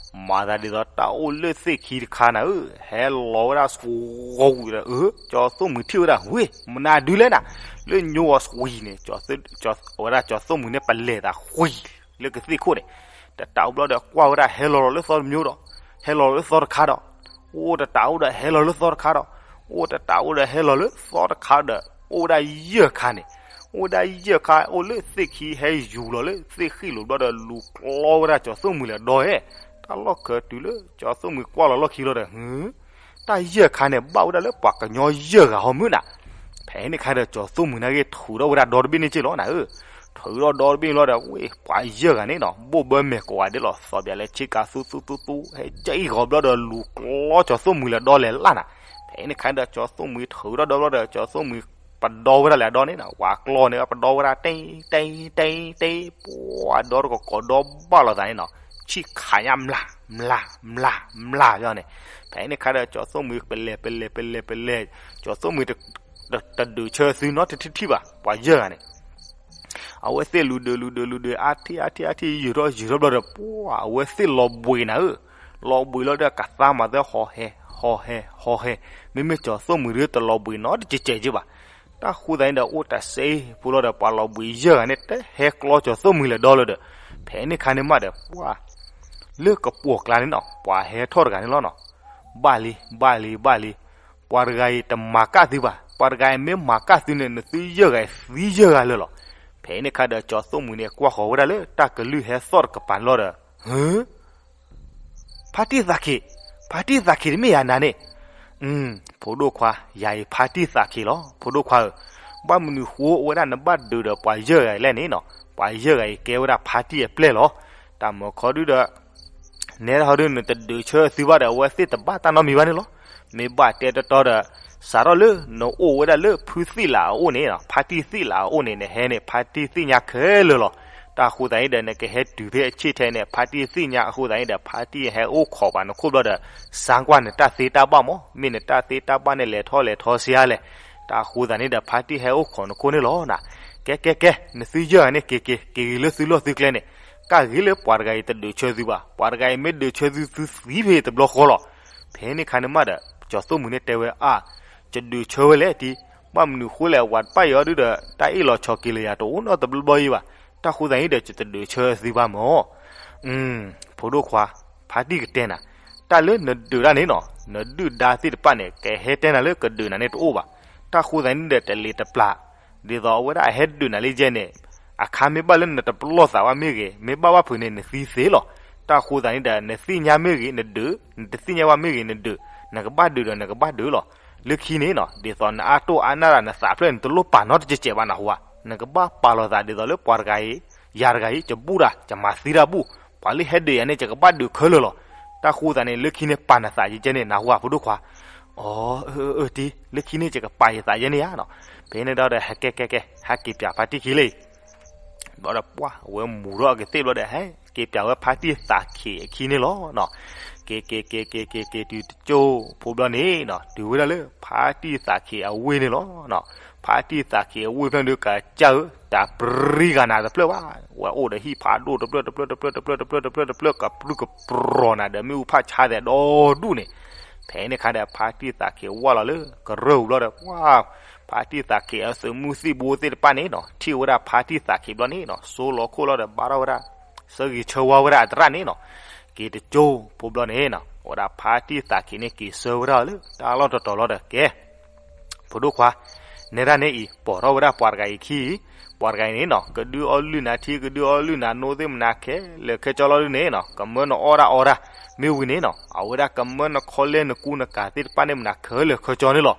မၤသးဒ်သိးတၢ်အိၣ်လၢသ့ၣ်ခံတခါနၤဧၢ, ဟဲလီၤဝဲဒၣ် စှီၤဝံၤဒီး အၢ ကၠီၤသိၣ်မှံၤထံၣ်ဝဲဒၣ် ဝ့ၢ် မနုၤဒုလဲၣ်နၤ, လၢညိဝဲ စှီၤန့ၣ် ဝဲဒၣ်ကၠီၤသိၣ်မှံၤန့ၣ် ပလဲၤသး စှီၤ လၢကသ့ၣ်ခိၣ်န့ၣ်, တတးအိၣ်ဘျီဒီး ကွၢ်ဝဲဒၣ်ဟဲလီၤလီၤလၢသီတမျိုးဒီး ဟဲလီၤလၢသီတခါဒီး အိၣ်တတးအိၣ်ဒီးဟဲလီၤလၢသီတခါဒီး အိၣ်တတးအိၣ်ဒီးဟဲလီၤလၢသီတခါဒီး အိၣ်ဝဲဒၣ်ယဲၢ်ခါန့ၣ်, အိၣ်ဝဲဒၣ်ယဲၢ်ခါ အိၣ်လၢသ့ၣ်ခံ ဟဲယူၤလီၤလၢသ့ၣ်ဃံၣ်လိၤဘျီဒီး လူၤကျီဝဲဒၣ်ကၠီၤသိၣ်မှံၤလၢဒီဟဲ, တၢ်လီၢ်ခၢးတုၤလၢကၠီၤသိၣ်မှံၤကွၢ်လီၤလီၢ်ခံလီၤဒီး တၢ်ယဲၢ်ခါန့ၣ် ဘၣ်ဝဲဒၣ်လၢပှၤကညီယဲၢ်ဂၤဟီမုၢ်နၤ. ဖဲန့ၣ်ခါဒီး ကၠီၤသိၣ်မှံၤန့ၣ်ဂ့ၤ ထုးထီၣ်ဝဲဒၣ်ဒီတဘ့ၣ်န့ၣ်က့လီၤနၤဧၢ, ထုးထီၣ်ဒီတဘ့ၣ်လီၤဒီး ဝ့ၢ် ပှၤယဲၢ်ဂၤန့ၣ်နီၤ ဘိၣ်ဘၢမဲာ်ကိးဂၤဒဲးလီၤ သီၣ်ဘၣ်လၢဆ့ကၤသူသူသူသူ ဟဲကၠီအံၤဂီၤဘျီဒီး လူၤကျီကၠီၤသိၣ်မှံၤလၢဒီလဲၤလၢ်နၤ. ဖဲန့ၣ်ခါဒီး ကၠီၤသိၣ်မှံၤထုးထီၣ်ဒီဘျီဒီး ကၠီၤသိၣ်မှံၤပဒီဝဲဒၣ်လၢအဒီန့ၣ်နီၤ ဝၤကျီန့ၣ် ပဒီဝဲဒၣ် တ့တ့တ့တ့ ပှၤဒီတကကိးဒီဘၣ်လိာ်သးန့ၣ်နီၤ ဆံၣ်ခးညါ မျး မျး မျး မျး ယီၤန့ၣ်. ဖဲန့ၣ်ခါဒီး ကၠီၤသိၣ်မှံၤပလဲၤ ပလဲၤ ပလဲၤ ပလဲၤ ကၠီၤသိၣ်မှံၤ တဒုးဆၢသုနီတထံၣ်ထံၣ်ဘၣ် ပှၤယဲၢ်ဂၤန့ၣ်. အဝဲသ့ၣ်လူၤဒုး လူၤဒုး လူၤဒုး အါထံၣ် အါထံၣ် အါထံၣ် ယုာ်ထီၣ် ယုာ်ထီၣ်ဘျီဒီး ပှၤ အဝဲသ့ၣ်လီၤဘှံးနၤဧၢ, လီၤဘှံးလီၤဒီး ကသါမၤသၢဟီၣ်ဟဲ ဟီၣ်ဟဲ ဟီၣ်ဟဲ, မ့မ့ၢ်ကၠီၤသိၣ်မှံၤဒုး တလီၤဘှံးနီတစဲးစဲးက့ဘၣ်. တၢ်ဃိသတးန့ၣ်ဒီး အိၣ်တၢ်စ့ဖိလီၤဒီး ပှၤလီၤဘှံးယဲၢ်ဂၤန့ၣ် တဟဲကျီကၠီၤသိၣ်မှံၤလၢဒီလၢဒီး, ဖဲန့ၣ်ခါန့ၣ်မးဒီး ပှၤ လၢကပိာ်ကျါန့ၣ်နီၤ ပှၤဟဲထီၣ်တဂၤန့ၣ်လီၤနီၤ. ဘၣ်လံ ဘၣ်လံ ဘၣ်လံ, ပှၤတဂၤအံၤတမၤကၣ်သုဘၣ်, ပှၤတဂၤအံၤမ့ၢ်မၤကၣ်သုန့ၣ် နသုယဲၢ်ဂၤအံၤသံယဲၢ်ဂၤလၢာ်လီၤ. ဖဲန့ၣ်ခါဒီး ကၠီၤသိၣ်မှံၤန့ၣ် ကွၢ်ဃီၤဝဲဒၣ်လၢတၢ်ကလုၢ်ဟဲသီၣ်တကပၤန့ၣ်လီၤဒီး, ဟၢ ဖါတံၢ်သးခ့, ဖါတံၢ်သးခ့တမ့ၢ်ယၤနၤန့ၣ်. ဖိဒိၣ်ခွါ, ယၤအံၤဖါတံၢ်သးခ့လီၤ ဖိဒိၣ်ခွါဧၢ. ဘၣ်မနုၤဃိအဝဲဒၣ်နဘၣ်ဒုးဒီးပှၤယဲၢ်ဂၤအံၤလဲၣ်န့ၣ်နီၤ, ပှၤယဲၢ်ဂၤအံၤကဲဝဲဒၣ်ဖါတံၢ်အပျဲၢ်လီၤ. တၢ်မၢခီဒုဒီး နဲဒၣ်ဟီဒု နတဒုးဆၢသုဘၣ်ဒီး အဝဲသ့ၣ်တဘၣ်တၢ်နီတမံၤဘၣ်န့ၣ်လီၤ. မ့ၢ်ဘၣ်တဲတီတီဒီး စးထီၣ်လၢနအိၣ်ဝဲဒၣ်လၢဖုသံၣ်လးအအိၣ်န့ၣ်, ဖါတံၢ်သံၣ်လးအအိၣ်န့ၣ် နဟဲန့ၣ် ဖါတံၢ်သ့ၣ်ညါခဲလၢာ်လီၤ. တၢ်ဃိသးန့ၣ်ဒီး နကဟဲတုၤဖဲအဆ့ၣ်ထဲန့ၣ် ဖါတံၢ်သ့ၣ်ညါအဃိသးန့ၣ်ဒီး ဖါတံၢ်ဟဲအိၣ်ခိးပာ်နခိၣ်ဘျီဒီး စါကွၢ်နတၢ်သ့တၢ်ဘၣ်မး, မ့ၢ်နတၢ်သ့တၢ်ဘၣ်န့ၣ် လဲၤထီၣ်လဲၤထီစ့ဧါလဲၣ်. တၢ်ဃိသးန့ၣ်ဒီး ဖါတံၢ်ဟဲအိၣ်ခိးနခိၣ်န့ၣ်လီၤနၤ. ကဲကဲကဲ, နသုယဲၢ်ဂၤန့ၣ်က့ၤက့ၤ က့ၤဂ့ၤလၢသုလီၢ်သုကျဲန့ၣ်, ကၣ်ဂ့ၤလၢပှၤတဂၤအံၤတဒုးဆၢသုဘၣ်. ပှၤတဂၤအံၤမ့ၢ်ဒုးဆၢသု သုသံဖဲတဘျီဃီလီၤ. ဖဲန့ၣ်ခါန့ၣ်မးဒီး ကၠီၤသိၣ်မှံၤန့ၣ်တဲဝဲအါ, ယဒုးဆၢဝဲလဲၣ်တံၢ်, ဘၣ်မနုၤဃိလဲၣ် ဝၤတဖၣ်အံၤအီၤဒုဒီး တၢ်အ့ၣ်လိာ်ဆိးက့ၤလၢယၤတအိၣ်နီတဘျီဘျီအံၤဘၣ်. တၢ်ဃိသးန့ၣ်ဒီး ယတဒုးဆၢသုဘၣ်မၢ်. ဖိဒိၣ်ခွါ, ဖါတံၢ်ကတဲနၤ, တၢ်လၢနဒုးတၢ်န့ၣ်နီၤ, နဒုၣ်ဒါသ့ၣ်တဖၣ်န့ၣ် ကဟဲတဲနၤလၢကဒုးနၤန့ၣ်တအိၣ်ဘၣ်. တၢ်ဃိသးန့ၣ်ဒီး တလ့ၤတပျၢ်, ဒ်သိးအဝဲဒၣ်အဟဲဒုးနၤလၢယဲၢ်န့ၣ်, အခါမ့ၢ်ဘၣ်လၢနတပလီၢ်သးဘၣ်မ့ၢ်ဂ့ၤ, မ့ၢ်ဘၣ်ဘၣ်ဖုးန့ၣ် နသံသ့လီၤ. တၢ်ဃိသးန့ၣ်ဒီး နသ့ၣ်ညါမ့ၢ်ဂ့ၤ နဒုး, နတသ့ၣ်ညါဘၣ်မ့ၢ်ဂ့ၤ နဒုး, နကဘၣ်ဒုးဒီးနကဘၣ်ဒုးလီၤ. လၢခံန့ၣ်နီၤ, ဒ်သိးနအါတိၢ်အါနၢ်တၢ် နသးဖျၢၣ်န့ၣ် တလိၣ်ပာ်နီတစဲးစဲးဘၣ်နဟူဧါ, နကဘၣ်ပာ်လီၤသးဒ်သိးလၢပှၤတဂၤအံၤ, ယၤတဂၤအံၤ ယဘူၣ်တၢ် ယမၤသံတၢ်ဘူၣ်, ပှၤလၢဟဲဒုးယၤန့ၣ် ယကဘၣ်ဒုးခဲလၢာ်လီၤ. တၢ်ဃိသးန့ၣ် လၢခံန့ၣ်ပာ်နသးယဲၢ်န့ၣ် နဟူဧါ ဖိဒိၣ်ခွါ. အၢ အၢ တံၢ်, လၢခံန့ၣ် ယကပာ်ယသးယဲၢ်န့ၣ်ဧါနီၤ. ဖဲန့ၣ်ဒီး ဟဲကဲကဲကဲ ဟဲက့ၤပၠးဖါတံၢ်ခံလံ ဘျီဒီးပှၢ် အဝဲမူၤထီၣ်အကသ့ၣ်ဘျီဒီး ဟဲက့ၤပၠးဝဲဖါတံၢ်သးခံးအခံန့ၣ်လီၤနီၤ. က့ၤက့ၤက့ၤက့ၤက့ၤက့ၤ တုၤတကၠိဖိဘျီန့ၣ်နီၤ, တုၤဝဲဒၣ်လၢဖါတံၢ်သးခံးအဝ့ၢ်န့ၣ်လီၤနီၤ. ဖါတံၢ်သးခံးအဝ့ၢ်ဖျၢၣ်ဒုး ကစၢ်ဧၢ, တၢ်ပြံဂၤနၤတဖျၢၣ်ဘၣ်. ဝဲအိၣ်ဒီးဟံၣ်ဖးဒိၣ်တဖျၢၣ်တဖျၢၣ်တဖျၢၣ်တဖျၢၣ်တဖျၢၣ်တဖျၢၣ် ကပြုၢ်ကပြီၤနၤဒီး မ့ၣ်အူဖးဆါသဲးဒီဒူၣ်န့ၣ်. ဖဲန့ၣ်ခါဒီး ဖါတံၢ်သးခံးဝၢ်လီၤလၢကရၢၢ်ပူၤဘျီဒီး ပှၢ် ဖါတံၢ်သးခံးအသုးမုၢ်သံၣ်ဘိသ့ၣ်တဖၣ်န့ၣ်နီၤ, ထံၣ်ဝဲဒၣ်ဖါတံၢ်သးခံးဘျီန့ၣ်နီၤ, စိလီၤခိၣ်လီၤဒီး ဘါထီၣ်ဝဲဒၣ် ဆၢဂ့ၤဆၢဝါဝဲဒၣ်အသရၣ်န့ၣ်နီၤ. က့ၤတကၠိဖိဘျီန့ၣ်နီၤ, အဝဲဒၣ်ဖါတံၢ်သးခံးန့ၣ် က့ၤဆှၢဝဲဒၣ်လၢတၢ်လီၢ်တတီၤလီၤဒီး ကဲ ဖိဒိၣ်ခွါ, နဲဒၣ်န့ၣ်အံၤ ပိာ်ထီၣ်ဝဲဒၣ်ပှၤတဂၤအံၤခံ, ပှၤတဂၤအံၤန့ၣ်နီၤ ကဒုးအီလုၢ်နၤထံ ကဒုးအီလုၢ်နၤနိသ့ၣ်မနၤခဲလၢာ်ခဲကၠီလီၤဒုန့ၣ်နီၤ, ကမၢနအီၣ်တၢ်အီတၢ်, မ့ၢ်ဝံၤန့ၣ်နီၤ အဝဲဒၣ်ကမၢနခီလဲနကူနကၤသ့ၣ်တဖၣ်န့ၣ်မနၤခဲလၢာ်ခဲကၠီန့ၣ်လီၤ.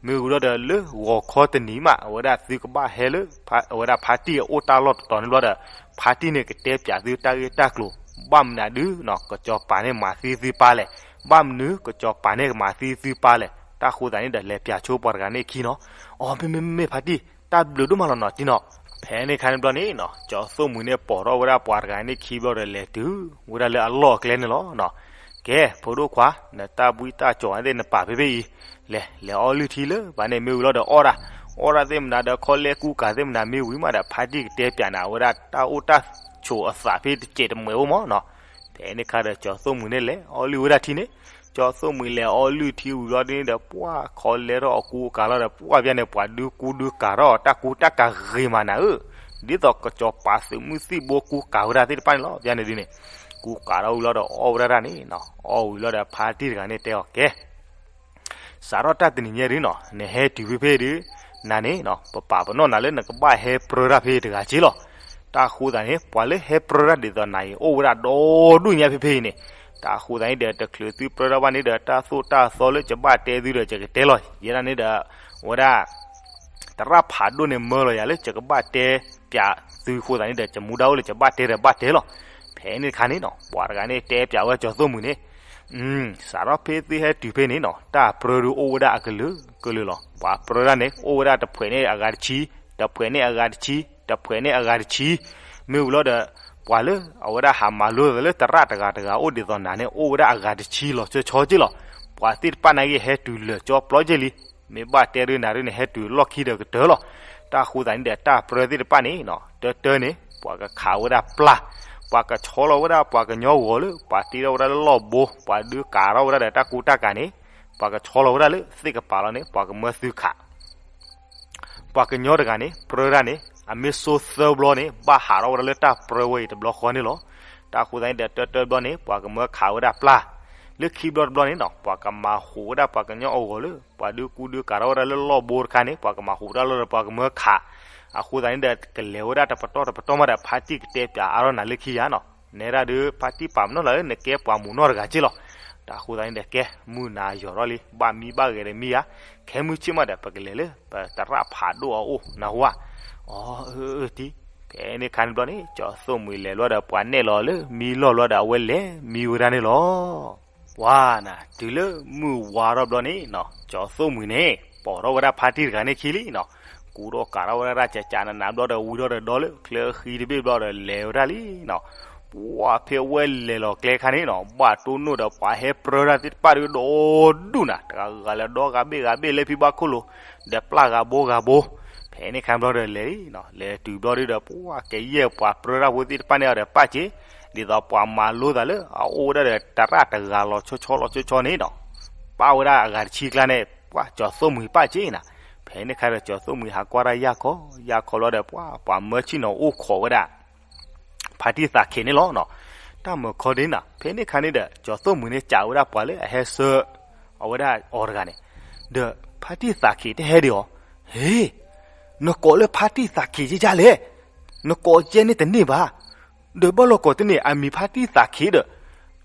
မ့ၢ်ဝံၤလီၤဒီး လၢဂီၤခီတနံၤမး အဝဲဒၣ်သုကဘၣ်ဟဲလၢ အဝဲဒၣ်ဖါတံၢ်အအိၣ်တၢ်လီၢ်တတီၤန့ၣ်ဘျီဒီး ဖါတံၢ်န့ၣ်ကတဲပၠးသုတၢ်ဂ့ၢ်တၢ်ကျိၤ, ဘၣ်မနုၤဒုနီၤ ကစီၤပၤန့ၣ်မၤသံသုပၢ်လဲၣ်, ဘၣ်မနုၤကစီၤပၤန့ၣ်ကမၤသံသုပၢ်လဲၣ်. တၢ်ဃိသးန့ၣ်ဒီး လဲၤပၠးဆိပှၤတဂၤန့ၣ်ခံနီၤ. အီ မ့မ့မ့ၢ်ဖါတံၢ်, တၢ်ဘျုးဒိၣ်မးလီၤနီၤတံၢ်နီၤ. ဖဲန့ၣ်ခါန့ၣ်ဘျီန့ၣ်နီၤ ကၠီၤသိၣ်မှံၤန့ၣ်ပိာ်ထီၣ်ဝဲဒၣ်ပှၤတဂၤန့ၣ်ခံဘျီဒီး လဲၤတုၤဝဲဒၣ်လၢအလီၢ်အကျဲန့ၣ်လီၤ. ကဲ ဖိဒိၣ်ခွါ, နတၢ်ဘှံးတၢ်ကၠီၤသ့ၣ်နပာ်ဖဲဖဲအံၤ, လဲၤ လဲၤအီလုၢ်ထံလၢၤဘၣ်န့ၣ် မ့ၢ်ဝံၤလီၤဒီးအီၣ်တၢ်, အီၣ်တၢ်သ့ၣ်မနၤဒီး ခီလဲကူကၤသ့ၣ်မနၤ မ့ၢ်ဝံၤမးဒီး ဖါတံၢ်ကတဲပၠးနၤ အဝဲဒၣ်တၢ်အိၣ်တၢ်ဆိးအသးဖဲတစဲးတမှဲးအိၣ်မးနီၤ. ဖဲန့ၣ်ခါဒီး ကၠီၤသိၣ်မှံၤန့ၣ်လဲၤအီလုၢ်ဝဲဒၣ်ထံန့ၣ်, ကၠီၤသိၣ်မှံၤလဲၤအီလုၢ်ထံဝံၤလီၤဒ်န့ၣ်ဒီး ပှၢ်ခီလဲထီၣ်အကူအကၤလီၤဒီး ပှၢ်ပျၢ်န့ၣ် ပှၤဒုးကူဒုးကၤထီၣ် တၢ်ကူတၢ်ကၤဂ့ၤမးနၤဧၢ, ဒ်သိးကစီၤပၤသုးမုၢ်သံၣ်ဘိကူကၤဝဲဒၣ်သ့ၣ်တဖၣ်န့ၣ်လီၤ. ပျၢ်န့ၣ်ဒ်န့ၣ် ကူကၤထီၣ်ဝံၤလီၤဒီးအီၣ်ဝဲဒၣ်တၢ်န့ၣ်နီၤ, အီၣ်ဝံၤလီၤဒီးဖါတံၢ်တဂၤန့ၣ်တဲအီၤ ကဲ စးထီၣ်တၢ်တနံၤညါဒ်နီၤ နဟဲတုၤဖဲဖဲဒုး နၤန့ၣ်နီၤ ပပာ်ပနီၣ်နၤလၢနကဘၣ်ဟဲပြၢတၢ်ဖဲတဂၤက့လီၤ. တၢ်ဃိသးန့ၣ် ပှၤလၢဟဲပြၢတၢ်ဒ်သိးနၤအံၤ အိၣ်ဝဲဒၣ်ဒီဒူၣ်ညါဖဲဖဲအံၤန့ၣ်, တၢ်ဃိသးန့ၣ်ဒီး တချုးသုပြၢတၢ်ဘၣ်န့ၣ်ဒီး တၢ်သိၣ်တၢ်သီလၢယဘၣ်တဲသုဒီး ယကတဲလီၤ. ယဲဒၣ်န့ၣ်ဒီး ဝဲဒၣ် သရၣ်ဖးဒိၣ်န့ၣ်မၢလီၤယၤလၢယကဘၣ်တဲပၠးသုအဃိသတးန့ၣ်ဒီး ယမူဒါအိၣ်လၢယဘၣ်တဲဒီးဘၣ်တဲလီၤ. ဖဲန့ၣ်တခါန့ၣ်နီၤ ပှၤတဂၤန့ၣ်တဲပၠးဝဲကၠီၤသိၣ်မှံၤန့ၣ်, စးထီၣ်ဖဲသုဟဲတုၤဖဲန့ၣ်နီၤ တၢ်ပြၢဒုးအိၣ်ဝဲဒၣ်အကလုာ်ကလုာ်လီၤ. ပှၤပြၢတၢ်န့ၣ် အိၣ်ဝဲဒၣ်တဖှဲးန့ၣ်အဂၤတဆံ, တဖှဲးန့ၣ်အဂၤတဆံ, တဖှဲးန့ၣ်အဂၤတဆံ, မ့ၢ်ဝံၤလီၤဒီး ပှၤလၢအဝဲဒၣ်ဟးမၤလိသးလၢသရၣ်တဂၤတဂၤအိၣ်ဒ်သိးနၤန့ၣ် အိၣ်ဝဲဒၣ်အဂၤတဆံလီၤဆီဆီက့လီၤ. ပှၤသ့ၣ်တဖၣ်နာ်က့ဟဲတုၤလၢာ်ကၠီပျီက့လံ. မ့ၢ်ဘၣ်တဲဒုးနၤဒုးန့ၣ် ဟဲတုၤလီၢ်ခံဒီးကတၢၢ်လီၤ. တၢ်ဃိသတးန့ၣ်ဒီး တၢ်ပြၢသ့ၣ်တဖၣ်န့ၣ်နီၤ တၢတၢန့ၣ် ပှၤကခးဝဲဒၣ်ပျၢ်, ပှၤကဆီလီၤဝဲဒၣ်ပှၤကညီဂီၤလၢ ပှၤတ့ထီၣ်ဝဲဒၣ်လၢလီၢ်ဘိ, ပှၤဒုးကၤထီၣ်ဝဲဒၣ်ဒီးတၢ်ကူတၢ်ကၤန့ၣ်, ပှၤကဆီလီၤဝဲဒၣ်လၢသ့ၣ်ကပၤလီၤန့ၣ် ပှၤကမၢသုခး ပှၤကညီတဂၤန့ၣ် ပြၢတၢ်န့ၣ် အမ့ၢ်စိသၢဘျီန့ၣ် ဘၣ်ဟးထီၣ်ဝဲဒၣ်လၢတၢ်ပြၢဝဲအံၤတဘျီဃီန့ၣ်လီၤ. တၢ်ဃိသတးန့ၣ်ဒီး တၢတၢဘျီန့ၣ် ပှၤကမၢခးဝဲဒၣ်ပျၢ်, လၢခံဘျီတဘျီန့ၣ်နီၤ ပှၤကမၤဟူးဝဲဒၣ်ပှၤကညီအဂီၤလၢ ပှၤဒုးကူဒုးကၤထီၣ်ဝဲဒၣ်လၢလီၢ်ဘိတခါန့ၣ် ပှၤကမၤဟူးတၢ်လီၤဒီးပှၤကမၢခး, အဃိသတးန့ၣ်ဒီး ကလဲၤဝဲဒၣ်တပတီၢ်တပတီၢ်မးဒီး ဖါတံၢ်ကတဲပၠးအါထီၣ်နၤလၢခံယၤနီၤ, နဲဒၣ်ဒုး ဖါတံၢ်ပာ်ပနီၣ်နၤလၢနကဲပှၤမုၢ်နီၢ်တဂၤက့လီၤ. တ တၢ်ဃိသတးန့ၣ်ဒီး ကဲ မုၢ်နၤယီၤထီၣ်လံ ဘၣ်မံဘၣ်ဂဲၤတမံယါ, ခဲမုၢ်ဆ့ၣ်မးဒီး ပကလဲၤလၢပသရၣ်ဖးဒိၣ်အအိၣ်နၢ်ဟူဧါ. အီ အၢ အၢ တံၤ, ဖဲန့ၣ်အခါန့ၣ်ဘျီန့ၣ် ကၠီၤသိၣ်မှံၤလဲၤလီၤဒီး ပှၤနဲၣ်လီၤလၢမံလီၢ်ဘျီဒီး အဝဲလဲၤမံဝဲဒၣ်န့ၣ်လီၤ. ဝါနၤ တုၤလၢမုၢ်ဝါထီၣ်ဘျီန့ၣ်နီၤ ကၠီၤသိၣ်မှံၤန့ၣ် ပိာ်ထီၣ်ဝဲဒၣ်ဖါတံၢ်တဂၤန့ၣ်ခံလံနီၤ, ကူထီၣ်ကးထီၣ်ဝဲဒၣ် ကကးနးနးဘျီဒီး ဝံထီၣ်ဒီးဒီလၢ ချၢဃံတဘ့ၣ်ဘျီဒီး လဲၤဝဲဒၣ်လံနီၤ. ပှၤဖဲအဝဲလဲၤလီၤကျဲခါန့ၣ်နီၤ ဘၣ်တိၢ်နီၣ်ဒီး ပှၤဟဲပြၢတၢ်သ့ၣ်တဖၣ်ဒီး ဒီဒူၣ်နၤ တဂၤဂၤလၢဒီဂၤဘ့ၣ်ဂၤဘ့ၣ်လၢဖံဘၣ်ခိၣ်လိၤ ဒီးပျၢ်ဂၤဘိဂၤဘိ, ဖဲန့ၣ်ခါဘျီဒီးလဲၤလံနီၤ, လဲၤတုၤဘျီဒီး ပှၤကယဲၢ်ပှၤပြၢတၢ်ဖိသ့ၣ်တဖၣ်န့ၣ်အီၤဒီးပာ်စ့, ဒ်သိးပှၤမၤလိသးလၢအအိၣ်ဝဲဒၣ်ဒီး သရၣ်တဂၤလီၤဆီဆီလီၤဆီဆီန့ၣ်နီၤ ပာ်ဝဲဒၣ်အဂၤတဆံကျါန့ၣ် ပှၤကၠီၤသိၣ်မှံၤပာ်စ့နၤ. ဖဲန့ၣ်ခါဒီး ကၠီၤသိၣ်မှံၤဟးကွၢ်တၢ်ယၢ်ခီ ယၢ်ခီလီၤဒီး ပှၤ ပှၤမၢဆ့ၣ်နီၤအိၣ်ခိးဝဲဒၣ် ဖါတံၢ်သးခ့န့ၣ်လီၤနီၤ. တၢ်မၢခီဒ်နၤ ဖဲန့ၣ်ခါန့ၣ်ဒီး ကၠီၤသိၣ်မှံၤန့ၣ် စံးဝဲဒၣ်ပှၤလၢအဟဲဆှၢ အဝဲဒၣ်အီၤတဂၤန့ၣ်, ဒီးဖါတံၢ်သးခ့တဟဲဒံးအီၤ, ဟ့, နကိးလၢဖါတံၢ်သးခ့ကကလဲၣ်, နကိးကဲန့ၣ်တန့ၢ်ဘၣ် ဒီးဘၣ်လီၤကိးတန့ၢ် အမံၤဖါတံၢ်သးခ့ဒီး,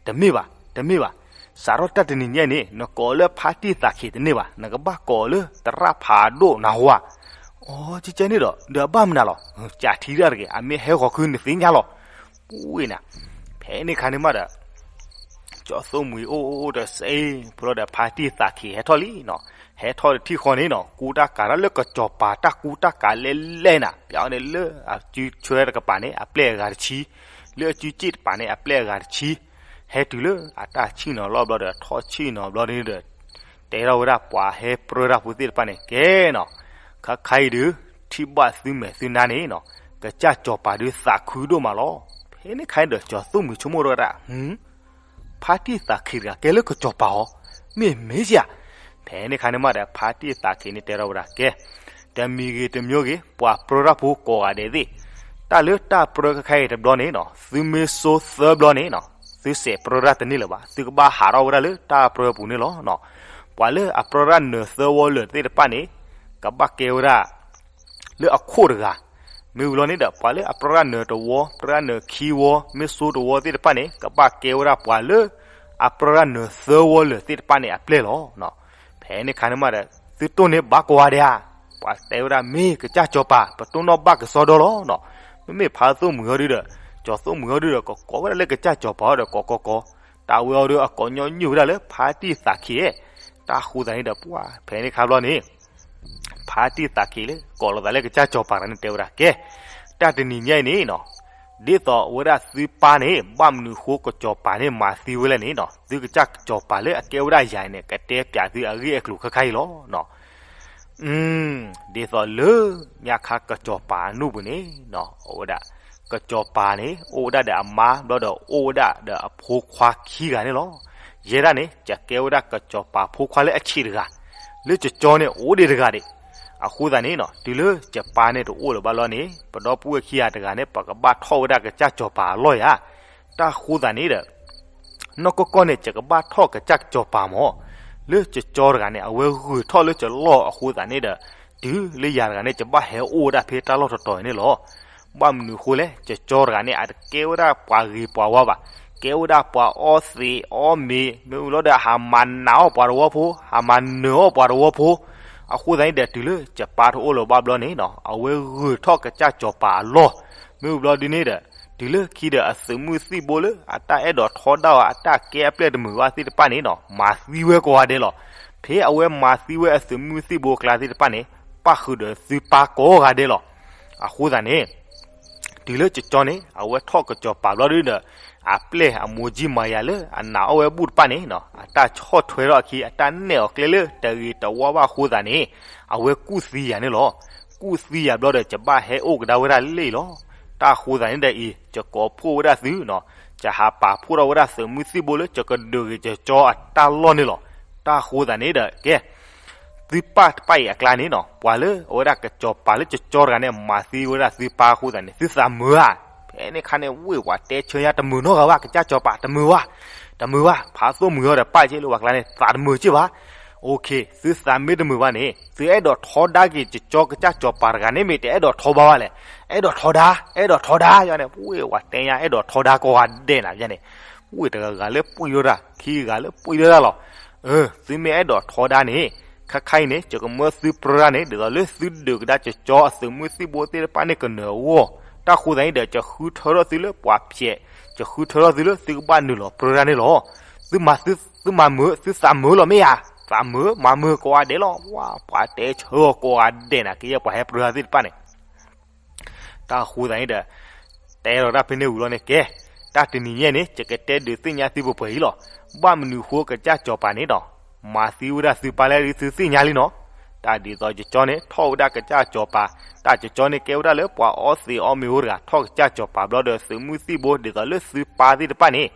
တမ့ၢ်ဘၣ် တမ့ၢ်ဘၣ်, စးထီၣ်တၢ်တနံၤညါန့ၣ် နကိးလၢဖါတံၢ်သးခ့တန့ၢ်ဘၣ် နကဘၣ်ကိးလၢသရၣ်ဖးဒိၣ်နၢ်ဟူဧါ. အီ ကကဲန့ၣ်ဒီး ဒီးအဘၣ်မနုၤလီၤ, ကးထံတၢ်တဂ့ၤ အမ့ၢ်ဟဲဃီၤခုနသ့ၣ်ညါလီၤ. ပူၤဝဲနၤ, ဖဲန့ၣ်ခါန့ၣ်မးဒီး ကၠီၤသိၣ်မှံၤအိၣ်အိၣ်ဒီးစ့ ဖဲလီၤဒီးဖါတံၢ်သးခ့ဟဲထီၣ်လံနီၤ, ဟဲထီၣ်တထံၣ်ဃီန့ၣ်နီၤ ကူတၢ်ကးတၢ်လၢကစီၤပၤတၢ်ကူတၢ်ကးလဲၣ်လဲၣ်နၤ, ပျီန့ၣ်လၢအစုဆွဲတကပၤန့ၣ် အပျဲၢ်အဂၤတဆံ, လၢအစုစ့ၣ်တကပၤန့ၣ် အပျဲၢ်အဂၤတဆံ, ဟဲတုၤလၢအတၢ်ဆ့ၣ်နီၤလီၤဘျီဒီး ထီၣ်ဆ့ၣ်နီၤဘျီန့ၣ်ဒီး တဲထီၣ်ဝဲဒၣ်ပှၤဟဲပြၢတၢ်ဖိသ့ၣ်တဖၣ်န့ၣ် ကဲနီၤ, ခါခါအံၤဒုး ထံၣ်ဘၣ်သုမဲာ်သုနါန့ၣ်နီၤ, ကစၢ်စီၤပၤဒုးသးခုဒိၣ်မးလီၤ. ဖဲန့ၣ်ခါအံၤဒီး ကၠီၤသိၣ်မှံၤဆိကမိၣ်ထီၣ်ဝဲဒၣ် ဖါတံၢ်သးခ့တဂၤကဲလၢကစီၤပၤအီၤ, မ့ၢ်မ့ၢ်ဧါ. ဖဲန့ၣ်ခါန့ၣ်မးဒီး ဖါတံၢ်သးခ့န့ၣ်တဲထီၣ်ဝဲဒၣ် ကဲ, တမံၤဂ့ၤတမံၤဂ့ၤ ပှၤပြၢတၢ်ဖိကိးဂၤဒဲးသ့ၣ်, တၢ်လၢတၢ်ပြၢခဲခါအံၤတဘျီန့ၣ်နီၤ သုမ့ၢ်စိသၢဘျီန့ၣ်နီၤ သုစဲးပြၢတၢ်တန့ၢ်လၢၤဘၣ် သုကဘၣ်ဟးထီၣ်ဝဲဒၣ်လၢတၢ်ပြၢပူၤန့ၣ်လီၤ. ပှၤလၢအပြၢတၢ်နၢၤသၢဝီလၢာ်သ့ၣ်တဖၣ်န့ၣ် ကဘၣ်ကဲဝဲဒၣ် လၢအခိၣ်တဂၤ, မ့ၢ်ဝံၤလီၤန့ၣ်ဒီး ပှၤလၢအပြၢတၢ်နၢၤတဝီ ပြၢတၢ်နၢၤခံဝီ မ့ၢ်စိတဝီသ့ၣ်တဖၣ်န့ၣ် ကဘၣ်ကဲဝဲဒၣ်ပှၤလၢ အပြၢတၢ်နၢၤသၢဝီလၢာ်သ့ၣ်တဖၣ်န့ၣ်အပျဲၢ်လီၤ. ဖဲန့ၣ်ခါန့ၣ်မးဒီး သုတိၢ်န့ၢ်ဘၣ်ကိးဂၤဒဲးဧါ, ပှၤတဲဝဲဒၣ်မ့ၢ်ကစၢ်စီၤပၤ ပတိၢ်နီၣ်ဘၣ်ကစီဒီလီၤ. မ့မ့ၢ်ဖါသိၣ်မှံၤအီၤဒုဒီး ကၠီၤသိၣ်မှံၤအီၤဒုဒီး ကကိးဝဲဒၣ်လၢကစၢ်စီၤပၤအီၤဒီး ကိးကိးကိး, တၢ်ဝဲအီၤဒုအကိးညီနုၢ်ဝဲဒၣ်လၢဖါတံၢ်သးခ့, တၢ်ဃိသတးန့ၣ်ဒီး ပှၤဖဲန့ၣ်ခါဘျီန့ၣ် ဖါတံၢ်သးခ့လၢ ကိးလိာ်သးလၢကစၢ်စီၤပၤတဂၤန့ၣ်တဲဝဲဒၣ် ကဲ, တၢ်တနံၤညါအံၤန့ၣ်နီၤ, ဒ်သိးအဝဲဒၣ်သုပၢ်န့ၣ် ဘၣ်မနုၤဃိကစီၤပၤန့ၣ်မၤသံဝဲလဲၣ်န့ၣ်နီၤ သုကစၢ်စီၤပၤလၢအကဲဝဲဒၣ်ယၤန့ၣ် ကတဲပၠးသုအဂ့ၢ်အကျိၤခဲခါအံၤလီၤ. ဒ်သိးလၢညါခါကစီၤပၤအနူၢ်ပူၤန့ၣ်နီၤ အဝဲဒၣ် ကစီၤပၤန့ၣ် အိၣ်ဝဲဒၣ်ဒီးအမါ ဘျီဒီးအိၣ်ဝဲဒၣ်ဒီးအဖိခွါခံဂၤန့ၣ်လီၤ. ယဲဒၣ်န့ၣ် ယကဲဝဲဒၣ်ကစီၤပၤဖိခွါလၢအဆံးတဂၤ, လၢကကၠီန့ၣ် အိၣ်ဒံးတဂၤဒံး. အဃိသတးန့ၣ်နီၤ တုၤလၢယပၢ်န့ၣ်တအိၣ်လၢၤဘၣ်လီၤန့ၣ် ပဒီပုၢ်ဝဲၢ်ခံဂၤတဂၤန့ၣ် ပကဘၣ်ထီၣ်ဝဲဒၣ်ကစၢ်စီၤပၤအလီၢ်ယၤ. တၢ်ဃိသတးန့ၣ်ဒီး နီၢ်ကီၢ်ကီၢ်န့ၣ် ယကဘၣ်ထီၣ်ကစၢ်စီၤပၤမၢ်, လၢကကၠီတဂၤန့ၣ် အဝဲဂုာ်ထီၣ်လၢယလီၢ်အဃိသတးန့ၣ်ဒီး တုၤလၢယၤတဂၤန့ၣ် ယဘၣ်ဟဲအိၣ်ဝဲဒၣ်ဖဲတၢ်လီၢ်တတီၤအံၤန့ၣ်လီၤ. ဘၣ်မနုၤအဃိလဲၣ် ကကၠီတဂၤန့ၣ် အတကဲဝဲဒၣ်ပှၤဂ့ၤပှၤဝါဘၣ်, ကဲဝဲဒၣ်ပှၤအီသံးအီမ့ၤ မ့ၢ်ဝံၤလီၤဒီး ဟးမၤနးအီၣ်ပှၤတဝီဖိ ဟးမၤနၢၤအီၣ်ပှၤတဝီဖိ. အဃိသတးန့ၣ်ဒီး တုၤလၢယပၢ်တအိၣ်လၢၤဘၣ်ဘျီန့ၣ်နီၤ အဝဲဂုာ်ထီၣ်ကစၢ်စီၤပၤအလီၢ်, မ့ၢ်ဝံၤဘျီဒ်န့ၣ်ဒီး တုၤလၢခံဒီးအသုးမုၢ်သံၣ်ဘိလၢ အတၢ်အဲၣ်ဒိးထီဒါအီၤ အတၢ်ကဲအပျဲၢ်တမုာ်ဘၣ်သ့ၣ်တဖၣ်န့ၣ်နီၤ မၤသံဝဲကိးဂၤဒဲးလီၤ. ဖဲအဝဲမၤသံဝဲအသုးမုၢ်သံၣ်ဘိအကျါသ့ၣ်တဖၣ်န့ၣ် ပၣ်ဃုာ်ဒီးသုပၢ်ကိးဂၤဒဲးလီၤ. အဃိသတးန့ၣ် တုၤလၢကကၠီန့ၣ် အဝဲထီၣ်ကစီၤပၤဘျီဒ်ဒီး အပျဲၢ်အမိၢ်ကၠံမၤယၤလၢအနာ်အီၣ်ဝဲဘူၣ်တဖၣ်န့ၣ်နီၤ အတၢ်ဆီၣ်ထွဲထီၣ်အခံ အတၢ်နဲၣ်အီၤကျဲလၢတဂ့ၤတဝါဘၣ်အဃိသတးန့ၣ် အဝဲကူၣ်သံယၤန့ၣ်လီၤ. ကူၣ်သံယၤဘျီဒီး ယဘၣ်ဟဲအိၣ်ကဒါဝဲဒၣ်လၢအံၤလီၤ. တၢ်ဃိသတးန့ၣ်ဒီးအံၤ ယကိးဖှိၣ်ဝဲဒၣ်သုနီၤ, ယဟးပာ်ဖှိၣ်ထီၣ်ဝဲဒၣ်သုးမုၢ်သံၣ်ဘိလၢ ယကဒုးဂ့ၤကကၠီအတၢ်လီၢ်န့ၣ်လီၤ. တၢ်ဃိသတးန့ၣ်ဒီး ကဲ သုပၢ်တဖၣ်အံၤအကျါန့ၣ်နီၤ ပှၤလၢအဝဲဒၣ်ကစီၤပၤလၢကကၠီတဂၤန့ၣ် မၤသံဝဲဒၣ်သုပၢ်အဃိသတးန့ၣ် သုသးမုာ်ဧါ. ဖဲန့ၣ်ခါန့ၣ် ဝ့ၢ်ဝဲတဲဆၢညါ တမုာ်နီတဂၤဘၣ် ကစၢ်စီၤပၤ တမုာ်ဘၣ်, တမုာ်ဘၣ်, ဖးသိၣ်မုာ်အီၤဒီးပၢ်က့လၢပှၤကျါန့ၣ် သးတမုာ်က့ဘၣ်. အိၣ်ခ့ သုသးမ့ၢ်တမုာ်ဘၣ်န့ၣ် သုအဲၣ်ဒိးထီဒါက့ၤကကၠီကစၢ်စီၤပၤတဂၤန့ၣ် မ့ၢ်တအဲၣ်ဒိးထီဘၣ်ဘၣ်လဲၣ်. အဲၣ်ဒိးထီဒါ, အဲၣ်ဒိးထီဒါယၤန့ၣ် ဝ့ၢ်ဝဲတဲညါ အဲၣ်ဒိးထီဒါကိးဂၤဒဲးနၤယၤန့ၣ် ပှ့ၢ်တဂၤဂၤလၢပှ့ၢ်ဒိၣ်တၢ် ခံဂၤလၢပှ့ၢ်ဒိၣ်တၢ်လီၤ. အၢ သုမ့ၢ်အဲၣ်ဒိးထီဒါန့ၣ် ခါခါအံၤန့ၣ် ယကမၢသုပြၢတၢ်န့ၣ် ဒ်သိးလၢသုဒုးကဒါကၠီအသုးမုၢ်သံၣ်ဘိသ့ၣ်တဖၣ်န့ၣ်ကနၢၤအဂီၢ်, တၢ်ဃိသတးန့ၣ်ဒီး ယဃုထၢထီၣ်သုလၢပှၤဖျဲး, ယဃုထၢထီၣ်သုလၢသုကဘၣ်နုာ်လီၤပြၢတၢ်န့ၣ်လီၤ. သုမၤသု သုမၤမုာ် သုသးမုာ်လီၤမ့ၢ်ဧါ, သးမုာ် မၤမုာ်ကိးဂၤဒဲးလီၤ. ဝါ ပှၤတဲဆၢအီၤကိးဂၤဒဲးနၤ ကယဲၢ်ပှၤဟဲပြၢတၢ်သ့ၣ်တဖၣ်န့ၣ် တၢ်ဃိသတးန့ၣ်ဒီး တဲလီၤတၢ်ဖဲန့ၣ်ဝံၤလီၤန့ၣ် ကဲ, တၢ်တနံၤညါန့ၣ် ယကတဲဒုးသ့ၣ်ညါသုပှဲၤပှဲၤအံၤလီၤ. ဘၣ်မနုၤဃိကစၢ်စီၤပၤန့ၣ်ဒီး မၤသံဝဲဒၣ်သုပၢ်လဲၣ်ဒ်သုသ့ၣ်ညါလံနီၤ. တၢ်ဒ်သိးကၠီန့ၣ် ထီၣ်ဝဲဒၣ်ကစၢ်စီၤပၤ, တၢ်ကၠီန့ၣ်ကဲဝဲဒၣ်လၢပှၤအီသံးအီမ့ၤအိၣ်တဂၤ ထီၣ်ကစၢ်စီၤပၤဘျီဒီး သုးမုၢ်သံၣ်ဘိဒ်သိးလၢသုပၢ်သ့ၣ်တဖၣ်န့ၣ်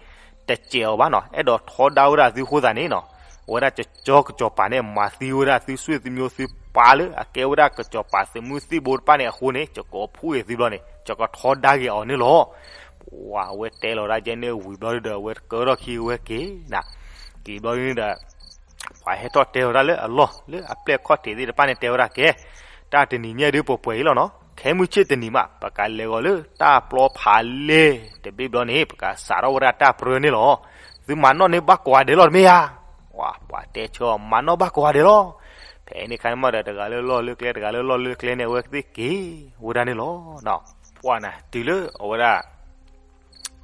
တစဲးအီၤဘၣ်နီၤ, အဲၣ်ဒိးထီဒါဝဲဒၣ်သုဃိသတးန့ၣ်နီၤ, အဝဲဒၣ်ကၠီကစီၤပၤန့ၣ် မၤသံဝဲဒၣ်သုဆွေသုမျိုးသုပၢ်လၢအကဲဝဲဒၣ်ကစီၤပၤသုးမုၢ်သံၣ်ဘိတဖၣ်န့ၣ်အဃိန့ၣ် ယကအိးဖှိၣ်ဂ့ၤသုဘျီန့ၣ် ယကထီဒါက့ၤအီၤန့ၣ်လီၤ. ဝဲတဲလီၤဒၣ်ကဲန့ၣ်ဝံၤဘျီဒီး အဝဲကၢထီၣ်ခံဝဲက့ၤနၤ, က့ၤဘျီဒ်န့ၣ်ဒီး ပှၤဟဲထီၣ်တဲလီၤဒၣ်လၢအလီၢ်လၢအပျဲၢ်ခီၣ်ထံးသ့ၣ်တဖၣ်န့ၣ် တဲဝဲဒၣ်ကဲ, တၢ်တနံၤညါဒုးပှဲၤပှဲၤအံၤလီၤနီၤ, ခဲမုၢ်ဆ့ၣ်တနံၤမး ပကလဲၤဂီၤလၢတၢ်ပျီဖးလဲၢ်တဘ့ၣ်ဘျီန့ၣ် ပကစးထီၣ်ဝဲဒၣ်တၢ်ပြၢန့ၣ်လီၤ. သုမၤနီၣ်န့ၢ်ဘၣ်ကိးဂၤဒဲးလီၤတမ့ၢ်ဧါ. ဝါ ပှၤတဲဆၢအီၤ မၤနီၣ်ဘၣ်ကိးဂၤဒဲးလီၤ. ဖဲန့ၣ်ခါန့ၣ်မးဒီး တဂၤလၢလီၢ်လၢကျဲ တဂၤလၢလီၢ်လၢကျဲန့ၣ် အဝဲသ့ၣ်က့ၤဝဲဒၣ်န့ၣ်လီၤ. ပှၤနၤ တုၤလၢအဝဲဒၣ်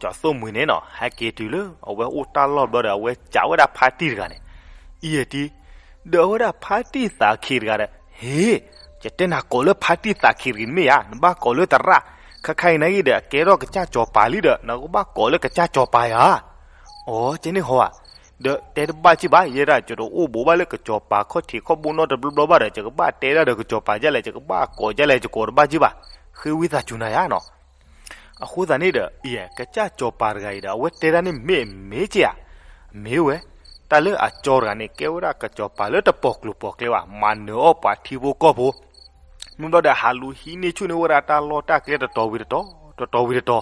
ကၠီသိၣ်မှံၤန့ၣ်နီၤ ဟဲက့ၤတုၤလၢအဝဲအိၣ်တၢ်လီၢ်ဘျီဒီး အဝဲစံးဝဲဒၣ်ဖါတံၢ်တဂၤန့ၣ်, အံၤတံၢ်, ဒီးအဝဲဒၣ်ဖါတံၢ်သးခ့တဂၤဒီး, ဟ့ၣ်, ယတဲနၤကိးလၢဖါတံၢ်သးခ့တဂၤန့ၣ်မ့ၢ်ဧါ, နဘၣ်ကိးလၢသရၣ်, ခါခါအံၤနဂ့ၢ်ဒီး အကဲထီၣ်ကစၢ်စီၤပၤလံဒီး နကဘၣ်ကိးလၢကစၢ်စီၤပၤယၤ. အိ ကဲန့ၣ်ဟီဧါ, ဒီးတဲတဘၣ်က့ၢ်ဘၣ် ယဲဒၣ် ယတအိၣ်ဘူးဘၣ်လၢကစီၤပၤခီၣ်ထံးခီၣ်ဘိနီတဘျီဘျီဘၣ်ဒီး ယကဘၣ်တဲဒၣ်ဒီးကစီၤပၤဒ်လဲၣ် ယကဘၣ်ကိးဒ်လဲၣ် ယကိးတဘၣ်က့ၢ်ဘၣ်, ဃ့ဝံသးစူၤနၤယါနီၤ. အဃိသတးန့ၣ်ဒီး အံၤ ကစၢ်စီၤပၤတဂၤအံၤဒီး အဝဲတဲဒၣ်န့ၣ်မ့ၢ်မ့ၢ်က့ၢ်ဧါ, မ့ၢ်ဝဲ, တၢ်လၢအကၠီတဂၤန့ၣ် ကဲဝဲဒၣ်ကစီၤပၤလၢတပိာ်ကျိၤပိာ်ကျဲဘၣ်, မၤနၢၤအီၣ်ပှၤထံဖိကီၢ်ဖိ မ့ၢ်ဘျီဒီး ဟးလူၤဟံးန့ၢ်ဆူၣ်န့ၢ်ဝဲဒၣ်တၢ်လီၢ်တၢ်ကျဲတတီၤဝံၤတတီၤ, တတီၤဝံၤတတီၤ,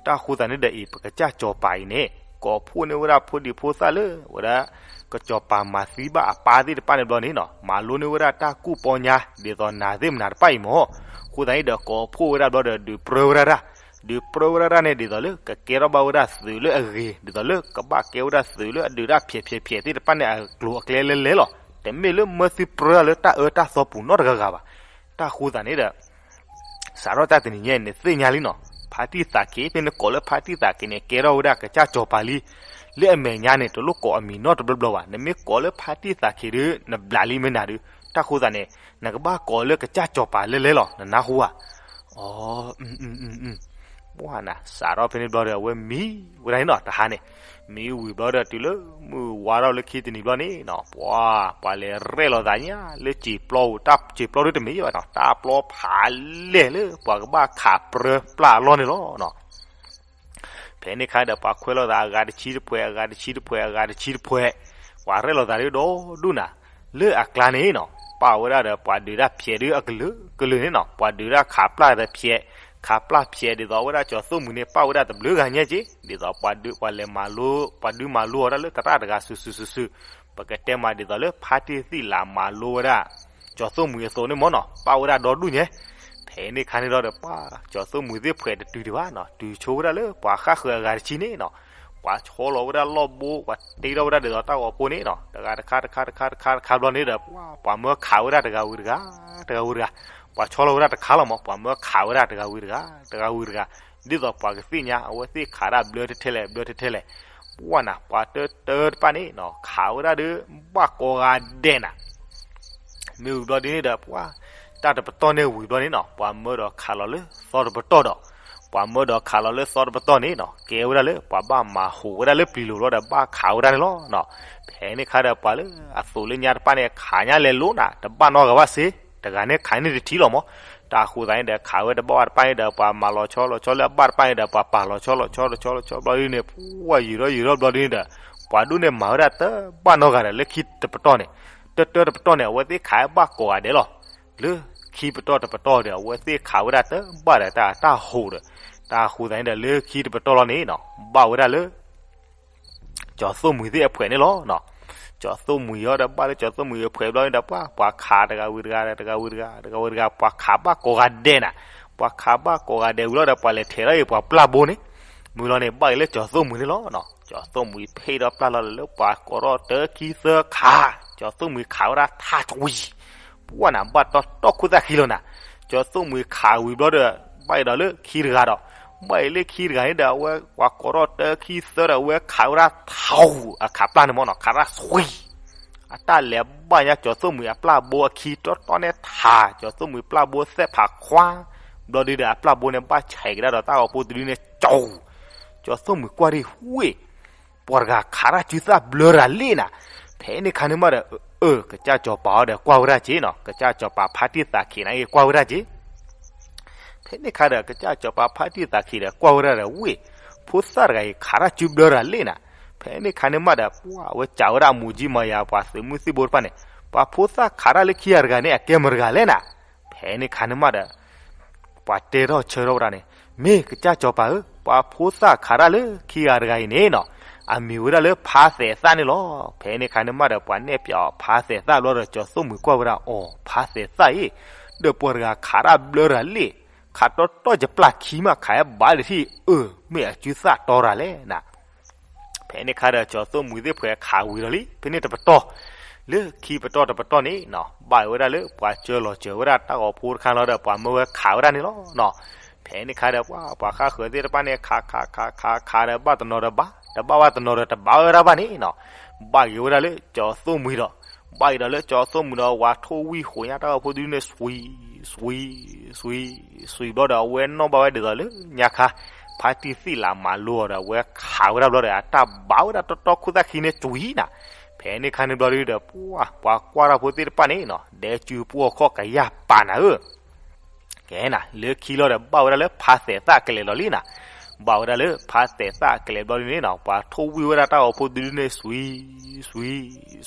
တၢ်ဃိသတးန့ၣ်ဒီးအံၤ ပကစၢ်စီၤပၤအံၤန့ၣ် ကိးဖှိၣ်န့ၢ်ဝဲဒၣ်ဖိဒံဖိသၣ်လၢ ဝဲဒၣ် ကစီၤပၤမၤသံဘၣ်အပၢ်သ့ၣ်တဖၣ်န့ၣ်ဘျီန့ၣ်နီၤ မၤလိန့ၢ်ဝဲဒၣ်တၢ်ကူၣ်ပီညါ ဒ်သိးနၤသ့ၣ်မနၤတဖၣ်အံၤမ့ၢ်, အဃိသတးန့ၣ်ဒီး ကိးဖှိၣ်ဝဲဒၣ်ဘျီဒီး ဒုးပြၢဝဲဒၣ်တၢ်, ဒုးပြၢဝဲဒၣ်တၢ်န့ၣ် ဒ်သိးလၢကကဲထီၣ်ဘၣ်ဝဲဒၣ်သုးလၢအဂ့ၤ ဒ်သိးလၢကဘၣ်ကဲဝဲဒၣ်သုးလၢအဒုးတၢ်ဖျဲးဖျဲးဖျဲးသ့ၣ်တဖၣ်န့ၣ် အကျိၤအကျဲလဲလဲလီၤ. တမ့ၢ်လၢမၢသုပြၢလၢတၢ်အၢတၢ်သီပူၤနီတဂၤဂၤဘၣ်. တၢ်ဃိသတးန့ၣ်ဒီး စးထီၣ်တၢ်တနံၤညါအံၤန့ၣ် သ့ၣ်ညါလံနီၤ, ဖါတံၢ်သးခ့ ဖဲနကိးလၢဖါတံၢ်သးခ့န့ၣ် ကဲထီၣ်ဝဲဒၣ်ကစၢ်စီၤပၤလံ. လၢအမဲာ်ညါန့ၣ် တလိၣ်ကိးအမံၤနီတဘျီဘျီဘၣ်. နမ့ၢ်ကိးလၢဖါတံၢ်သးခ့ဒီး နဘျးလံမ့ၢ်နၤဒီး တၢ်ဃိသတးန့ၣ် နကဘၣ်ကိးလၢကစၢ်စီၤပၤလဲလဲလီၤ နနၢ်ဟူဧါ. အိ ပှၤနၤ စးထီၣ်ဖဲန့ၣ်ဘျီဒီး အဝဲမံဝဲဒၣ်န့ၣ်နီၤ တဟါန့ၣ်, မံဝံၤဘျီဒီး တုၤလၢမုၢ်ဝါထီၣ်လၢခံတနံၤဘျီန့ၣ်နီၤ ပှၤ ပှၤလဲၤရဲၣ်လီၤသးညါလၢစံာ်ပျီပူၤ, တၢ်စံာ်ပျီဒုတမ့ၢ်ဘၣ်နီၤ တၢ်ပျီဖးလဲၢ်လၢပှၤကဘၣ်ခးပြၢပျၢ်အလီၢ်န့ၣ်လီၤ. ဖဲန့ၣ်အခါဒီး ပှၤခွဲးလိာ်သးအဂၤတဆံတဖှဲး အဂၤတဆံတဖှဲး အဂၤတဆံတဖှဲး, ပှၤရဲၣ်လီၤသးဒ်ဒီဒူၣ်နၤ, လၢအကျါန့ၣ်နီၤ ပာ်ဝဲဒၣ်ဒီးပှၤဒုးတၢ်ဖျဲးဒုအကလုာ်ကလုာ်န့ၣ်နီၤ, ပှၤဒုးတၢ်ခးပျၢ်ဒီးဖျဲး, ခးပျၢ်ဖျဲးဒ်သိးဝဲဒၣ်ကၠီသိၣ်မှံၤန့ၣ် ပာ်ဝဲဒၣ်တဘျုးဂၤညါက့, ဒ်သိးပှၤဒုးမၤလိ, ပှၤဒုးမၤလိအီၤဒၣ်လၢသရၣ်တဂၤစုာ်စုာ်စုာ်စုာ်, ပကတဲမးဒ်သိးလၢဖါတံၢ်သံၣ်လးမၤလိဝဲဒၣ် ကၠီသိၣ်မှံၤအသိးန့ၣ်မ့ၢ်နီၤ ပာ်ဝဲဒၣ်ဒီဒူၣ်ညါ. ဖဲန့ၣ်အခါန့ၣ်ဒီး ပှၤကၠီသိၣ်မှံၤသ့ၣ်ဖှဲးတတုၤဒံးဘၣ်နီၤ, တုၤဆိဝဲဒၣ်လၢပှၤဃၣ်ဃၢၤအဂၤတဆံန့ၣ်နီၤ, ပှၤဆီလီၤဝဲဒၣ်လီၢ်ဘိ ပှၤတ့ထီၣ်ဝဲဒၣ်ဒ်သိးတၢ်ဂီၤဖိန့ၣ်နီၤ, တဂၤတခါတခါတခါတခါတခါဘျီန့ၣ်ဒီး ပှၤမၢခးဝဲဒၣ်တဂၤဝံၤတဂၤ, တဂၤဝံၤတဂၤ, ပှၤဆီလီၤဝဲဒၣ်တခါလီၤမး ပှၤမၢခးဝဲဒၣ်တဂၤဝံၤတဂၤ, တဂၤဝံၤတဂၤ, ဒ်သိးပှၤကသ့ၣ်ညါ အဝဲသ့ၣ်ခးဒၣ်ဘျၢထဲထဲလဲၣ် ဘျၢထဲထဲလဲၣ်, ပှၤနၤ ပှၤတၢတၢတဖၣ်န့ၣ်နီၤ ခးဝဲဒၣ်ဒီး ဘၣ်ကိးဂၤဒဲးနၤ မ့ၢ်ဝံၤဘျီဒ်န့ၣ်ဒီး ပှၤ တၢ်တပတီၢ်န့ၣ်ဝံၤဘျီန့ၣ်နီၤ ပှၤမၢဒီးခးလီၤလၢသီတပတီၢ်ဒီး, ပှၤမၢဒီးခးလီၤလၢသီတပတီၢ်န့ၣ်နီၤ ကဲဝဲဒၣ်လၢပှၤဘၣ်မၤဟူးဝဲဒၣ်လၢပျံၤလိၤဘျီဒီး ဘၣ်ခးဝဲဒၣ်န့ၣ်လီၤ. ဖဲန့ၣ်အခါဒီး ပှၤလၢအသိးလၢညါတဖၣ်န့ၣ် ခးညါလဲၤလိၤနၤ တဘၣ်နီတဂၤဘၣ်စ့, တဂၤန့ၣ်ခးန့ၢ်တထံၣ်လီၤမး, တၢ်ဃိသတးန့ၣ်ဒီး ခးဝဲတဘၣ်ဘၣ်တဖၣ်န့ၣ်ဒီး ပှၤမၤလီၤဆီလီၤဆီလၢအဘၣ်တဖၣ်န့ၣ်ဒီး ပှၤပာ်လီၤဆီလီၤဆီလီၤဆီလီၤဆီဘျီဒ်န့ၣ် ပှၤယံာ်ထီၣ်ယံာ်ထီၣ်ဘျီဒ်န့ၣ်ဒီး ပှၤဒိၣ်န့ၣ်မၤဝဲဒၣ်တဘၣ်နီတဂၤဒီး လၢခံတပတီၢ်န့ၣ်, တၢတၢတပတီၢ်န့ၣ် အဝဲသ့ၣ်ခးဘၣ်ကိးဂၤဒဲးလီၤ. လၢခံပတီၢ်တပတီၢ်ဒီး အဝဲသ့ၣ်ခးဝဲဒၣ်တဘၣ်ဒီးတၢ်တၢ်ဟူးဒီး, တၢ်ဃိသတးန့ၣ်ဒီး လၢခံတပတီၢ်လီၤန့ၣ်နီၤ ဘၣ်ဝဲဒၣ်လၢ ကၠီသိၣ်မှံၤသ့ၣ်အဖှဲးန့ၣ်လီၤ. ကၠီသိၣ်မှံၤအီၤဒီးဘၣ်လၢကၠီသိၣ်မှံၤအဖှဲးဘျီန့ၣ်ဒီး ပှၤ ပှၤခးတဂၤဝံၤတဂၤ တဂၤဝံၤတဂၤ တဂၤဝံၤတဂၤ ပှၤခးဘၣ်ကိးဂၤဒဲးနၤ, ပှၤခးဘၣ်ကိးဂၤဒဲးဝံၤလီၤဒီး ပှၤလဲၤထဲးထီၣ်အံၤ ပှၤပျၢ်ဘိန့ၣ်, မုၢ်လီၤန့ၣ် ဘၣ်က့ၤလၢကၠီသိၣ်မှံၤန့ၣ်လီၤ. ကၠီၤသိၣ်မှံၤဖ့ၣ်ထီၣ်ပျၢ်လီၤလၢပှၤကိးထီၣ်တၢခံသၢခး, ကၠီၤသိၣ်မှံၤခးဝဲဒၣ်ထးတဝံၤ, ပှၢ်နၤဘၣ်တီတီခိၣ်သၣ်ခံလီၤနၤ, ကၠီၤသိၣ်မှံၤခးဝံၤဘျီဒီး ဘၣ်အံၤဒီးလၢခံတဂၤဒီး, ဘၣ်အံၤလၢခံတဂၤန့ၣ်ဒီး အဝဲပှၤကိးထီၣ်တၢခံသၢဒီး အဝဲခးဝဲဒၣ်ထးဧူၤအခးပျၢ်န့ၣ်မ့ၢ်နီၤ, ခးတၢ်ဆွံ အတၢ်လဲၤဘၣ်ညါကၠီၤသိၣ်မှံၤအပျၢ်ဘိအခံတီတီန့ၣ်ထး, ကၠီၤသိၣ်မှံၤပျၢ်ဘိသဲၣ်ဖးခွါ, ဘျီဒုဒီးအပျၢ်ဘိန့ၣ်ဘၣ်ဆဲးကဒါဒီးတၢ်ဂီၤဖိတဒုန့ၣ်ကၠီၤ, ကၠီၤသိၣ်မှံၤကွၢ်ဒံးဝ့ၢ်, ပှၤတဂၤခးတၢ်စုသၣ်ဘျၢတၢ်လံနၤ, ဖဲန့ၣ်ခါန့ၣ်မးဒီး အၢ ကစၢ်ကၠီၤပၤအီၤဒီးကွၢ်ဝဲဒၣ်က့နီၤ, ကစၢ်ကၠီၤပၤဖါတံၢ်သးခံးန့ၣ်ကွၢ်ဝဲဒၣ်က့ ဖဲန့ၣ်ခါဒီး ကစၢ်ကၠီၤပၤဖါတံၢ်သးခံးဒီးကွၢ်ဝဲဒၣ်ဒီးဝ့ၢ်, ဖိသၣ်တဂၤအံၤခးတၢ်စုဘျၢတၢ်လံနၤ, ဖဲန့ၣ်ခါန့ၣ်မးဒီး ပှၢ်ဝဲစံးဝဲဒၣ်အမူးကၠံမၤယၤပှၤသုးမုၢ်သံၣ်ဘိတဖၣ်န့ၣ်, ပှၤဖိသၣ်ခးတၢ်လၢခံဂၤတဂၤန့ၣ် အကဲမတၤတဂၤလဲၣ်နၤ, ဖဲန့ၣ်ခါန့ၣ်မးဒီး ပှၤတဲထီၣ်ဆၢထီၣ်ဝဲဒၣ်န့ၣ်, မ့ၢ်ကစၢ်ကၠီၤပၤဧၢ, ပှၤဖိသၣ်ခးတၢ်လၢခံဂၤတဂၤအံၤန့ၣ်နီၤ, အမံၤဝဲဒၣ်လၢဖါသဲးသၣ်န့ၣ်လီၤ. ဖဲန့ၣ်ခါန့ၣ်မးဒီး ပှၤနဲၣ်ဖျါအီၤဖါသဲးသၣ်ဘျီဒီး ကၠီၤသိၣ်မှံၤကွၢ်ဝဲဒၣ်အီၤ ဖါသဲးသၣ်အံၤ, ဒီးပှၤတဂၤခးတၢ်ဘျၢတၢ်လံ, ခးတီတီယပျၢ်ခံမး ခးဟဲဘၣ်ဒံးထံၣ်, အၢ မ့ၢ်အစုသၣ်တီတၢ်လဲၣ်နၤ ဖဲန့ၣ်ခါဒီး ကၠီၤသိၣ်မှံၤသ့ၣ်ဖှဲးခးဝံၤဒီးလံ ဖဲန့ၣ်တပတီၢ်, လၢခံပတီၢ်တပတီၢ်န့ၣ်နီၤ, ဘၣ်ဝဲဒၣ်လၢပှၤစၢလီၤစၢၤဝဲဒၣ်တၢ်ဂီၤဖိတခါလီၤဒီး ပှၤမၢဝဲခးဝဲဒၣ်န့ၣ်လီၤနီၤ. ဖဲန့ၣ်ခါဒီး ပှၤဃၣ်ဃၢၤသ့ၣ်တဖၣ်န့ၣ် ခးခးခးခးခးဒီး ဘၣ်တနီၤဒီးဘၣ်, တဘၣ်ဘၣ်တနီၤဒီးတဘၣ်ဝဲဒၣ်ဘၣ်န့ၣ်နီၤ, ဘၣ်က့ၤဝဲဒၣ်လၢကၠီၤသိၣ်မှံၤဒီး, ဘၣ်က့ၤဒီးလၢကၠီၤသိၣ်မှံၤဒီး ဝၤထိၣ်ဝံၣ်ဃိးညါတၢ်ဂီၤဖိဒုန့ၣ် ဆွံ ဆွံ ဆွံဘျီဒီး အဝဲနီၣ်ဘၣ်ဝဲဒ်သိးလၢညါခါ ဖါတံၢ်သံၣ်လးမၤလိအီၤဒီး အဝဲခးဝဲဒၣ်ဘျီဒီး အတၢ်ဘၣ်ဝဲဒၣ်တီတီခိၣ်သၣ်ခံန့ၣ် ဆွံနၤ. ဖဲန့ၣ်ခါန့ၣ်ဘျီဒုဒီး ပှၢ် ပှၤကွၢ်တၢ်ဖိသ့ၣ်တဖၣ်န့ၣ်နီၤ, ဒဲကၠူပှီၢ်ခီၣ်ကယၢ်ပာ်နၤဧၢ ကဲနၤ လၢခံလီၤဒီး ဘၣ်ဝဲဒၣ်လၢဖါသဲးသၣ်ကလဲၤလီၤလံနၤ. ဘၣ်ဝဲဒၣ်လၢဖါသဲးသၣ်ကလဲၤဘျီဒုန့ၣ်နီၤ, ပှၤထိၣ်ဝံၣ်ဝဲဒၣ်တၢ်ဂီၤဖိတဒုန့ၣ် ဆွံ ဆွံ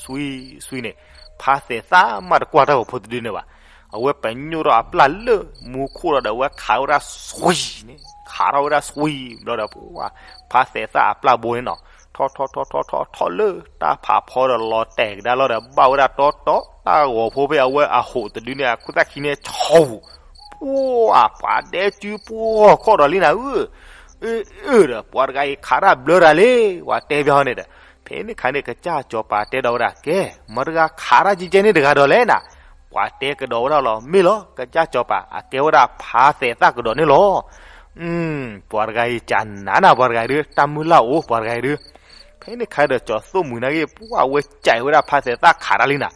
ဆွံ ဆွံန့ၣ်, ဖါသဲးသၣ်မးတကွၢ်တၢ်ဂီၤဖိတဒုန့ၣ်ဘၣ်. အဝဲပညိၣ်ထီၣ်အပျၢ်လၢမူခိၣ်ဒီး အဝဲခးဝဲဒၣ်ဆွံန့ၣ်, ခးထီၣ်ဝဲဒၣ်ဆွံဘျီဒီး ဖါသဲးသၣ်အပျၢ်ဘိန့ၣ်နီၤ, ထီၣ်ထီၣ်ထီၣ်ထီၣ်ထီၣ်ထီၣ်လၢတၢ်ဖးဖီဒီးလီၤတဲာ်ကဒါလီၤဒီး ဘၣ်ဝဲဒၣ်တီတီ တၢ်ဂီၤဖိဖဲအဝဲအဟိးတဒုန့ၣ် အခိၣ်သၣ်ခံန့ၣ် ဆူ ပှၢ် ပှၤဒဲကၠူပှီၢ်ခီၣ်ဒီးလံနၤဧၢ, အၢ အၢ ဒီး ပှၤတဂၤအံၤခးတၢ်ဘျၢတၢ်လံ ပှၤတဲဘၣ်ဟီန့ၣ်ဒီး, ဖဲန့ၣ်ခါန့ၣ် ကစၢ်ကၠီၤပၤတဲဒီးဝဲဒၣ် ကဲ မတၤတဂၤခးတၢ်ကဲကဲန့ၣ်တဂၤဒီးလဲၣ်နၤ. ပှၤတဲကဒီးဝဲဒၣ်လီၤ မ့ၢ်လီၤ ကစၢ်ကၠီၤပၤ အကဲဝဲဒၣ်ဖါသဲးသၣ်ကဒီးန့ၣ်လီၤ. ပှၤတဂၤအံၤကနၤနၤ ပှၤတဂၤအံၤဒုး တၢ်မုၢ်လၢ်အိၣ် ပှၤတဂၤအံၤဒုး, ဖဲန့ၣ်ခါဒီး ကၠီၤသိၣ်မှံၤနာ်က့ ပှၢ်ဝဲကဲဝဲဒၣ်ဖါသဲးသၣ်ခးတၢ်လံနၤ,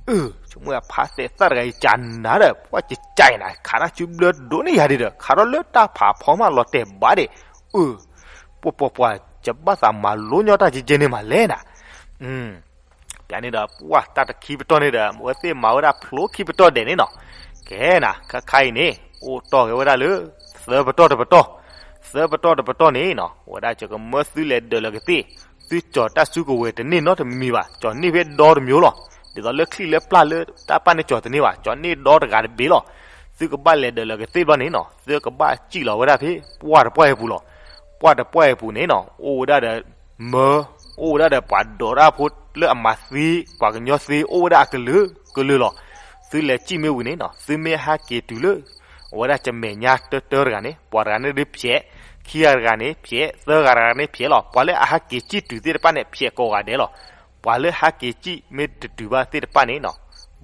အၢ ဆိကမိၣ်ဖါသဲးသၣ်တဂၤအံၤကနၤဒီး ပှၢ်ကကဲနၤ ခးတၢ်စုဘျၢဒိၣ်န့ၢ်ယၤဒံးဒီး ခးထီၣ်လၢတၢ်ဖးဖီမးလီၤတဲာ်ဘၣ်ဒံး, အၢ ပှၤပှၤပှၤ ယဘၣ်သးမၤလိညီတၢ်ကဲကဲန့ၣ်မးလဲၣ်နၤ. ပန့ၣ်ဒီး ပှၢ်တၢ်တခံပတီၢ်န့ၣ်ဒီး အဝဲသ့ၣ်မၤဝဲဒၣ်ဖျိခံပတီၢ်ဒဲးန့ၣ်နီၤ, ကဲနၤ ခါခါအံၤန့ၣ် အိၣ်တီၢ်က့ၤဝဲဒၣ်လၢ သၢပတီၢ်တပတီၢ်, သၢပတီၢ်တပတီၢ်န့ၣ်နီၤ ဝဲဒၣ်ကကမၢသုလဲၤဒၢးလၢကသ့ၣ်, သုကၠီၤတၢ်စုကဝဲၤတန့ၢ်နီတမံၤဘၣ်, ကၠီၤန့ၢ်ဖဲဒီတမံၤလီၤ. ဒ်သိးလၢချံၣ်လၢပျၢ်လၢတၢ်ပာ်န့ၢ်ကၠီၤတန့ၢ်ဘၣ်, ကၠီၤန့ၢ်ဒီတဂၤတဘ့ၣ်လီၤ. သုကဘၣ်လဲၤဒၢးလၢကသ့ၣ်ဘျီန့ၣ်နီၤ သုကဘၣ်စံၣ်လီၤဝဲဒၣ်ဖဲ ပှၢ်တပှၢ်အံၤပူၤလီၤ. ပှၢ်တပှၢ်အံၤပူၤန့ၣ်နီၤ အိၣ်ဝဲဒၣ်ဒီး မၢ အိၣ်ဝဲဒၣ်ဒီးပှၤဒိးတၢ်ဖိလၢအမၤသ့ ပှၤကညီသ့ အိၣ်ဝဲဒၣ်အကလုာ်ကလုာ်လီၤ. သုလဲၤစံၣ်မ့ၢ်ဝံၤန့ၣ်နီၤ သုမ့ၢ်ဟးက့ၤတုၤလၢ အဝဲဒၣ်ကမဲာ်ညါတၢတၢတဂၤန့ၣ် ပှၤတဂၤန့ၣ်ဒုးဖျဲး, ခံဂၤတဂၤန့ၣ်ဖျဲး, သၢဂၤတဂၤန့ၣ်ဖျဲးလီၤ. ပှၤလၢအဟးက့ၤစံၣ်တုၤသ့ၣ်တဖၣ်န့ၣ် ဖျဲးကိးဂၤဒဲးလီၤ. ပှၤလၢဟးက့ၤစံၣ်မ့ၢ်တတုၤဘၣ်သ့ၣ်တဖၣ်န့ၣ်နီၤ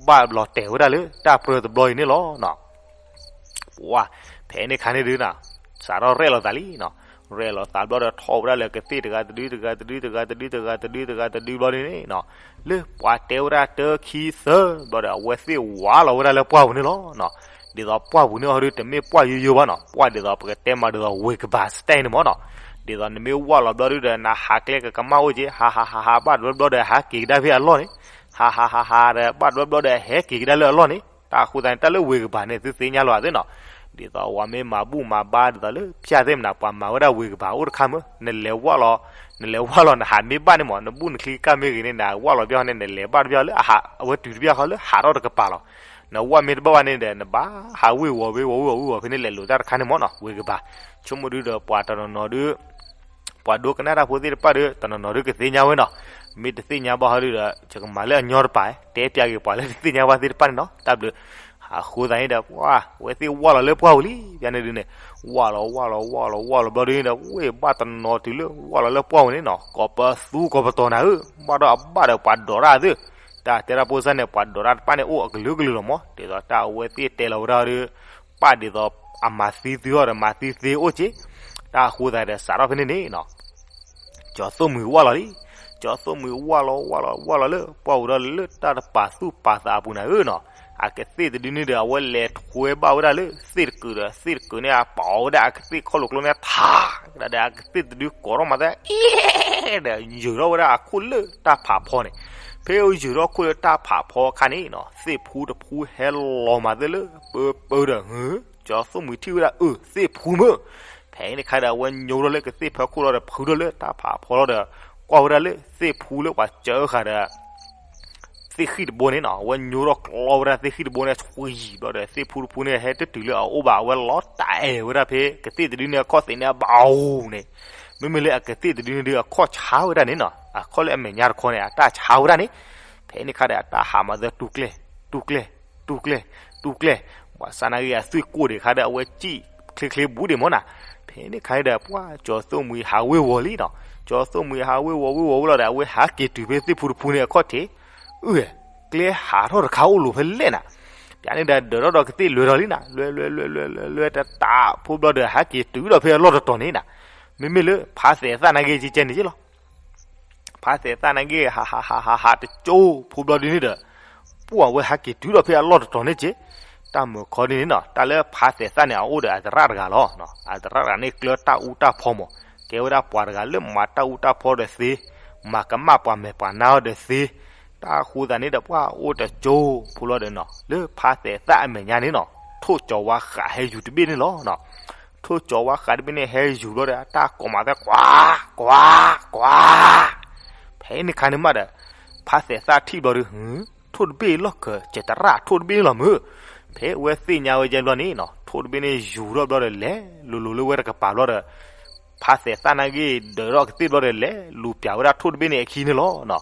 ဘၣ်ဘျီတဲာ်ဝဲဒၣ်လၢတၢ်ပြၢတဘျီအံၤန့ၣ်လီၤ. ပှၢ် ဖဲန့ၣ်ခါန့ၣ်ဒုးနီၤ စးထီၣ်ရဲၣ်လီၤသးလံနီၤ. ရဲၣ်လီၤသးဘျီဒီးထီၣ်ဝဲဒၣ်လၢကသ့ၣ်တဂၤတဒု တဂၤတဒု တဂၤတဒု တဂၤတဒု တဂၤတဒု တဂၤတဒုဘျီန့ၣ်နီၤ လၢပှၤတဲဝဲဒၣ်တၢခံသၢဘျီဒီး အဝဲသ့ၣ်ဝးလီၤဝဲဒၣ်လၢပှၢ်ပူၤန့ၣ်လီၤနီၤ. ဒ်သိးပှၢ်ပူၤန့ၣ်ဟီဒုး တမ့ၢ်ပှၢ်ယိယိဘၣ်နီၤ. ပှၢ်ဒ်သိးပကတဲမးဒ်သိး ဝ့ၤကပၤ style န့ၣ်မ့ၢ်နီၤ. ဒ်သိးနမ့ၢ်ဝးလီၤဘျီဒုးဒီး နဟးကျဲကကမၣ်အိၣ်က့ၤ ဟးဟးဟးဟး ဘၣ်တဘျီဘျီဒီး ဟးက့ၤကဒါဖဲအလီၢ်န့ၣ် ဟးဟးဟးဟးဒီး ဘၣ်တဘျီဘျီဒီး ဟဲက့ၤကဒါလၢအလီၢ်န့ၣ် တၢ်အဃိသတးန့ၣ် တၢ်လၢဝ့ၤကပၤန့ၣ် သုသ့ၣ်ညါလီၤသ့နီၤ. ဒ်သိးပှၤမ့ၢ်မၤဘူၣ်မၤဘါဒ်သိးလၢဖၠၣ်သ့ၣ်မနၤ ပှၤမၤဝဲဒၣ်ဝ့ၤကပၤအိၣ်တခါမ့ၢ် နလဲၤဝးလီၤ နလဲၤဝးလီၤ နဟးမ့ၢ်ဘၣ်န့ၣ်မ့ၢ် နဘူၣ်နချံကၣ်မ့ၢ်ဂ့ၤန့ၣ် နဝးလီၤဘၣ်ဟီန့ၣ် နလဲၤဘၣ်တဘၣ်လၢအဟး အဝဲတုၤတဘၣ်ဃီလၢဟးထီၣ်တကပၤလီၤ. နဝးမ့ၢ်တဘၣ်ဘၣ်န့ၣ်ဒီး နဘၣ်ဟးဝ့ၤဝီၤဝ့ၤဝီၤဝ့ၤဝီၤဝ့ၤဝီၤဖဲန့ၣ် လဲၤလိာ်တၢ်တခါန့ၣ်မ့ၢ်နီၤ ဝ့ၤကပၤ. ဆိကမိၣ်ဒုးဒီးပှၤတနီၤနီၤဒုး ပှၤဒိကနၣ်တၢ်ဖိသ့ၣ်တဖၣ်ဒီး တနီၤနီၤဒုးကသ့ၣ်ညါဝဲနီၤ. မ့ၢ်တသ့ၣ်ညါဘၣ်ဟီဒုးဒီး ယကမၤလၢအညီတပၤ တဲပၠးက့ၤပှၤလၢတသ့ၣ်ညါဘၣ်သ့ၣ်တဖၣ်န့ၣ်နီၤ တၢ်ဘျုး. အဃိသတးန့ၣ်ဒီး ပှၢ် အဝဲသ့ၣ်ဝၢ်လီၤလၢပှၢ်ပူၤလံ ပန့ၣ်ဒုန့ၣ်, ဝၢ်လီၤဝၢ်လီၤဝၢ်လီၤဝၢ်လီၤဘျီဒုန့ၣ်ဒီး ဝ့ၢ်ဘၣ်တနီၤတုၤလၢဝၢ်လီၤလၢပှၢ်ပူၤန့ၣ်နီၤ, ကိးပသူကိးပတီၤနၤဧၢ, ဘၣ်ဒီးအဘၣ်ဒီးပှၤဒိးတၢ်သု, တၢ်တဲတၢ်ဖိစၢ်န့ၣ် ပှၤဒိးတၢ်တဖၣ်န့ၣ်အိၣ်အကလုာ်ကလုာ်လီၤမး, ဒ်သိးတၢ်အဝဲသ့ၣ်တဲလီၤဝဲဒၣ်ဒီး ပၢ်ဒ်သိးအမၤသံသုအီၤဒီး မၤသံသ့အိၣ်က့ၤ, တၢ်အဃိသတးဒီးစးထီၣ်ဖဲန့ၣ်န့ၣ်နီၤ ကၠီၤသိၣ်မှံၤဝၢ်လီၤလံ. ကၠီၤသိၣ်မှံၤဝၢ်လီၤဝၢ်လီၤဝၢ်လီၤလၢပှၢ်ပူၤဒီး လၢတၢ်တပာ်သူၣ်ပာ်သးအပူၤနၤဧၢနီၤ, အကသ့ၣ်တဒုန့ၣ်ဒီး အဝဲလဲၤထွဲဘၣ်ဝဲဒၣ်လၢသ့ၣ်တကုာ်ဒီး သ့ၣ်တကုာ်န့ၣ် အပာ်အီၤဝဲဒၣ်အကသ့ၣ်ခီၣ်လိာ်ကျိန့ၣ် ထးကဒါဒီး အကသ့ၣ်တဒုကိးထီၣ်မၤသး အ့ ဒီး ယုာ်ထီၣ်ဝဲဒၣ်အခိၣ်လၢတၢ်ဖးဖီန့ၣ်, ဖဲယုာ်ထီၣ်ခိၣ်လၢတၢ်ဖးဖီအခါန့ၣ်နီၤ သ့ၣ်ဖူတဖူဟဲလီၤမၤသးလၢပၢပၢဒီး ဟု ကၠီၤသိၣ်မှံၤထံၣ်ဝဲဒၣ် အၢ သ့ၣ်ဖူမ့ၢ် ဖဲန့ၣ်ခါဒီး အဝဲညိထီၣ်လၢကသ့ၣ်ဖီခိၣ်လီၤဒီး ဖုထီၣ်လၢတၢ်ဖးဖီလီၤဒီး ကွၢ်ဝဲဒၣ်လၢသ့ၣ်ဖူလၢပှၤစၢဃာ်ဒီး သ့ၣ်ဃံၣ်တဘိန့ၣ်နီၤ, အဝဲညိထီၣ်ကျီဝဲဒၣ်သ့ၣ်ဃံၣ်တဘိန့ၣ် ဆှံဘျီဒီး သ့ၣ်ဖူတဖူန့ၣ် ဟဲတတုၤလၢအအိၣ်ဘၣ် အဝဲလီၤတၢ်အဲၣ်ဝဲဒၣ်ဖဲကသ့ၣ်တဒုန့ၣ် အခီၣ်သ့ၣ်န့ၣ်အဘၣ်အူန့ၣ်, မ့မ့ၢ်လၢအကသ့ၣ်တဒုန့ၣ်ဒီး အခီၣ်ဆါဝဲဒၣ်န့ၣ်နီၤ, အခီၣ်လၢအမဲာ်ညါတခီန့ၣ် အတၢ်ဆါဝဲဒၣ်န့ၣ်, ဖဲန့ၣ်ခါဒီး အတၢ်ဟးမၤသး တူၢ်ကျဲၢ် တူၢ်ကျဲၢ် တူၢ်ကျဲၢ်, ဘၣ်ဆၣ်နာ်က့ အသွံၣ်ကိၢ်ဒံးခါဒီး အဝဲစံၣ်ချ့ချ့ဘူးဒံးမ့ၢ်နီၤ, ဖဲန့ၣ်ခါဒီး ပှၢ် ကၠီၤသိၣ်မှံၤဟးဝ့ၤဝီၤလံနီၤ, ကၠီၤသိၣ်မှံၤဟးဝ့ၤဝီၤဝ့ၤဝီၤဝဲလီၤဒီး အဝဲဟးက့ၤတုၤဖဲသ့ၣ်ဖူတဖူန့ၣ် အခီၣ်ထံး, အၢ ကျဲဟးထီၣ်တခါအိၣ်လိာ်ဖဲလဲၣ်နၤ, ပန့ၣ်ဒီး ဒၢးထီၣ်ဒီးကသ့ၣ်လွဲၤထီၣ်လံနၤ, လွဲၤလွဲၤလွဲၤလွဲၤလွဲၤလွဲၤတတးဖိဘျီဒီး ဟးက့ၤတုၤဒီးဖဲအလီၢ်တတီၤန့ၣ်နၤ, မ့မ့ၢ်လၢဖါသဲးသၣ်နာ်က့ ကဲကဲန့ၣ်က့လီၤ ဖါသဲးသၣ်နာ်က့ ဟးဟးဟးဟးဟးတကၠိဖိဘျီဒုန့ၣ်ဒီး ပှၢ်ဝဲဟးက့ၤတုၤဒီးဖဲအလီၢ်တတီၤန့ၣ်က့, တၢ်မုာ်ခီဒ်န့ၣ်နီၤ, တၢ်လၢဖါသဲးသၣ်န့ၣ် အအိၣ်ဒီးအသရၣ်တဂၤလီၤ. အသရၣ်တဂၤန့ၣ် ကျၢၤတၢ်အူတၢ်ဖီမး, ကဲဝဲဒၣ်ပှၤတဂၤလၢမၤတၢ်အူတၢ်ဖီဒီးသ့, မၤကမၣ်ပှၤမဲာ်ပှၤနါအီၤဒီးသ့, တၢ်အဃိသတးန့ၣ်ဒီး ပှၢ်အိၣ်တကၠိဖိလီၤဒီးနီၤ လၢဖါသဲးသၣ်အမဲာ်ညါန့ၣ်နီၤ, ထိၣ်ကၠီၤဝါဃးဟဲယူၤတဘ့ၣ်န့ၣ်လီၤ. ထိၣ်ကၠီၤဝါဃးတဘ့ၣ်န့ၣ် ဟဲယူၤဘျီဒီး အတၢ်ကိးမးသဲ ကွၢ် ကွၢ် ကွၢ်, ဖဲန့ၣ်ခါန့ၣ်မးဒီး ဖါသဲးသၣ်ထံၣ်ဘျီဒီး ဟု ထိၣ်တဘ့ၣ်လီၢ်ခၢၣ် ကတရၣ်ထိၣ်တဘ့ၣ်န့ၣ်လီၤမုၢ်, ဖဲအဝဲသ့ၣ်ညါဝဲယဲၢ်ဘျီန့ၣ်နီၤ ထိၣ်တဘ့ၣ်န့ၣ်ယူၤထီၣ်ဘျီဒီး လဲၤလိၤလိၤလၢဝဲတကပၤဘျီဒီး ဖါသဲးသၣ်နာ်က့ ဒၢးထီၣ်ကသ့ၣ်ဘျီဒီး လဲၤလူၤပျးဝဲဒၣ်ထိၣ်တဘ့ၣ်န့ၣ်အခံန့ၣ်လီၤ.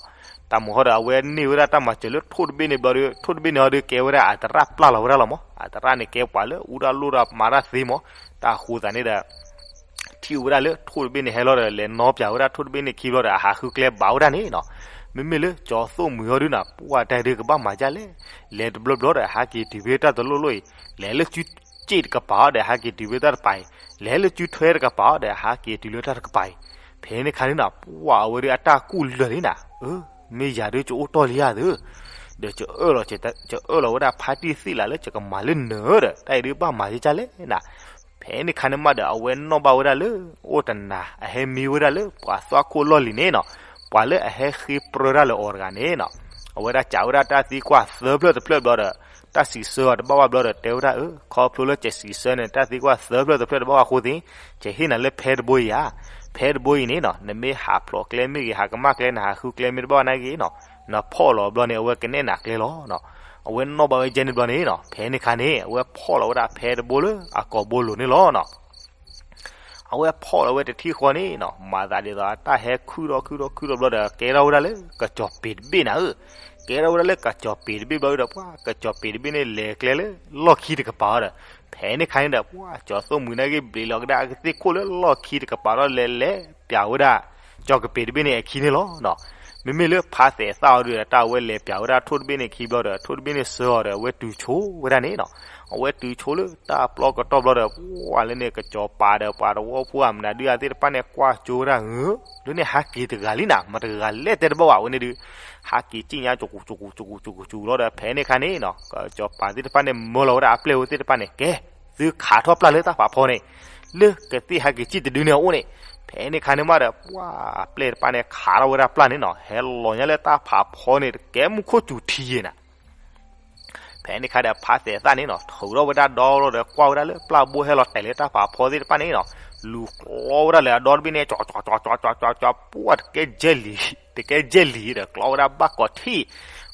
တၢ်မုာ်ဃီဒီး အဝဲန့ၢ်ဝဲဒၣ်တၢ်မၤစၢၤလၢထိၣ်တဘ့ၣ်န့ၣ်ဘျီဒီး ထိၣ်တဘ့ၣ်န့ၣ်ဟီဒီး ကဲဝဲဒၣ်အသရၣ်ပျၢ်လီၤဝဲဒၣ်လီၤမး, အသရၣ်န့ၣ် ကဲပှၤလၢအူတၢ်လိၣ်ဒီးမၤတၢ်သ့မး, တၢ်အဃိသတးန့ၣ်ဒီး ထံၣ်ဝဲဒၣ်လၢထိၣ်တဘ့ၣ်န့ၣ်ဟဲလီၤဒီး လဲၤနီၣ်ပျးဝဲဒၣ်ထိၣ်တဘ့ၣ်န့ၣ်ခံဘျီဒီး အဟးဃုကျဲဘၣ်ဝဲဒၣ်န့ၣ်နီၤ, မ့မ့ၢ်လၢကၠီၤသိၣ်မှံၤဟီဒုနီၤ ပှၢ်တၢ်ဒုးကဘၣ်မၤဒ်လဲၣ်, လဲၤတဘျီဘျီဒီး ဟးက့ၤတုၤဖဲတၢ်တလိၣ်လိၣ်အံၤ, လဲၤလၢစုစ့ၣ်တကပၤဒီး ဟးက့ၤတုၤဖဲတၢ်တပၤအံၤ, လဲၤလၢစုထွဲတကပၤဒီး ဟးက့ၤတုၤလၢတၢ်တကပၤအံၤ, ဖဲန့ၣ်ခါန့ၣ်နီၤ ပှၢ်အဝဲဒုးအတၢ်ကူၣ်လၢာ်လံနၤ, အၢ မ့ၢ်ယၤဒုးကအိၣ်တီၢ်လံဧါသၢ, ဒီး ကအၢၣ်လီၤဝဲဒၣ်ဖါတံၢ်သ့ၣ်လးလၢ ယကမၤလၢနၢၤဒီး တၢ်အံၤဒုးဘၣ်မၤယကလဲၣ်နၤ, ဖဲန့ၣ်ခါန့ၣ်မးဒီး အဝဲနီၣ်ဘၣ်ဝဲဒၣ်လၢ အိၣ်တနၤ အဟဲမံဝဲဒၣ်လၢပှၤသွၣ်ခိၣ်လီၢ်လံၤန့ၣ်နီၤ, ပှၤလၢအဟဲဃ့ပြၢတၢ်လၢအီၤတဂၤန့ၣ်နီၤ, အဝဲဒၣ်စံးဝဲဒၣ်တၢ်သံကွၢ်သၢဖျၢၣ်တဖျၢၣ်ဘျီဒီး တၢ်စံးဆၢအီၤတဘၣ်ဘၣ်ဘျီဒီး တဲဝဲဒၣ်အၢ ခီဖျိလၢကစံးဆၢန့ၣ် တၢ်သံကွၢ်သၢဖျၢၣ်တဖျၢၣ်တဘၣ်ဘၣ်အဃိသ့ၣ် ကဟ့ၣ်နၤလၢဖဲတဘိအံၤဧါ, ဖဲတဘိအံၤန့ၣ်နီၤ နမ့ၢ်ဟးဖျိးကျဲမ့ၢ်ဂ့ၤ ဟးကမၣ်ကျဲ နဟးဃုကျဲမ့ၢ်တဘၣ်ဘၣ်နာ်က့နီၤ, နဖီၣ်လီၤဘျီန့ၣ် အဝဲကနဲၣ်နၤကျဲလီၤ. အဝဲနီၣ်ဘၣ်ဝဲယဲၢ်န့ၣ်ဘျီန့ၣ်နီၤ ဖဲန့ၣ်ခါန့ၣ် အဝဲဖီၣ်လီၤဝဲဒၣ်ဖဲတဘိလၢအကိာ်ဘိလိၤန့ၣ်လီၤနီၤ. အဝဲဖီၣ်လီၤဝဲတထံၣ်ဃီန့ၣ်နီၤ မၤသးဒ်သိးအတၢ်ဟဲခုၣ်ထီၣ်ခုၣ်ထီၣ်ခုၣ်ထီၣ်ဘျီဒီး ကဲထီၣ်ဝဲဒၣ်လၢကစီၤပ့ၤတဘ့ၣ်နၤဧၢ, ကဲထီၣ်ဝဲဒၣ်လၢကစီၤပ့ၤတဘ့ၣ်ဘျီဒီး ပှၤကစီၤပ့ၤတဘ့ၣ်န့ၣ် လဲၤကျဲလၢလီၢ်ခံတကပၤဒီး ဖဲန့ၣ်ခါန့ၣ်ဒီး ပှၤကၠီၤသိၣ်မှံၤနာ်က့ ဘျ့းလီၤကဒါအကသ့ၣ်ခိၣ်လၢလီၢ်ခံတကပၤဒီး လဲၤလဲၤပျးဝဲဒၣ် ကစီၤပ့ၤတဘ့ၣ်န့ၣ်အခံန့ၣ်လီၤ. မ့မ့ၢ်လၢဖါသဲးသၣ်အီၤဒုးဒီး တၢ်အဝဲလဲၤပျးဝဲဒၣ်ထိၣ်တဘ့ၣ်န့ၣ်ခံဘျီဒီး ထိၣ်တဘ့ၣ်န့ၣ်ဆှၢအီၤဒီး အဝဲတုၤဆိဝဲဒၣ်န့ၣ်နီၤ, အဝဲတုၤဆိလၢတၢ်ပျီကတီၢ်ဘျီဒီး ပှၤလၢန့ၣ် ကစီၤပၤဒီးပှၤသဝီဖိအမနုၤဒုးအသ့ၣ်တဖၣ်န့ၣ် ကွၢ်ကၠိဝဲဒၣ်ဧၢ, လၢန့ၣ်ဟးက့ၤတဂၤလံနၤ မတဂၤလဲၣ်တဲတဘၣ်ဘၣ်ဝဲန့ၣ်ဒုး ဟးက့ၤစံၣ်ညါ ကကူကကူကကူကကူလီၤဒီး ဖဲန့ၣ်ခါန့ၣ်နီၤ ကစီၤပၤသ့ၣ်တဖၣ်န့ၣ် မၢလီၤဝဲဒၣ်အပျဲၢ်ဝဲသ့ၣ်တဖၣ်န့ၣ် ကဲ သုခးထီၣ်ပျၢ်လၢတၢ်ဖးဖီန့ၣ် လၢကသ့ၣ်ဟးက့ၤစံၣ်တဒုန့ၣ်အအိၣ်န့ၣ်, ဖဲန့ၣ်ခါန့ၣ်မးဒီး ပှၤအပျဲၢ်တဖၣ်န့ၣ် ခးထီၣ်ဝဲဒၣ်ပျၢ်န့ၣ်နီၤ ဟဲလီၤညါလၢတၢ်ဖးဖီန့ၣ် တကဲမူခိၣ်စူၤထံယဲၢ်နၤ ဖဲန့ၣ်ခါဒီး ဖါသဲးသၣ်န့ၣ်နီၤ ထုးထီၣ်ဝဲဒၣ်ဒီလီၤဒီး ကွၢ်ဝဲဒၣ်လၢပျၢ်ဘိဟဲလီၤတဲာ်လၢတၢ်ဖးဖီသ့ၣ်တဖၣ်န့ၣ်နီၤ လူၤကျီဝဲဒၣ်လၢအဒီတဘ့ၣ်န့ၣ် ကၠီကၠီကၠီကၠီကၠီကၠီ ပှၢ်တကဲ တကဲယဲၢ်လံၤဒီး ကျီဝဲဒၣ်ဘၣ်ကိးထံၣ်,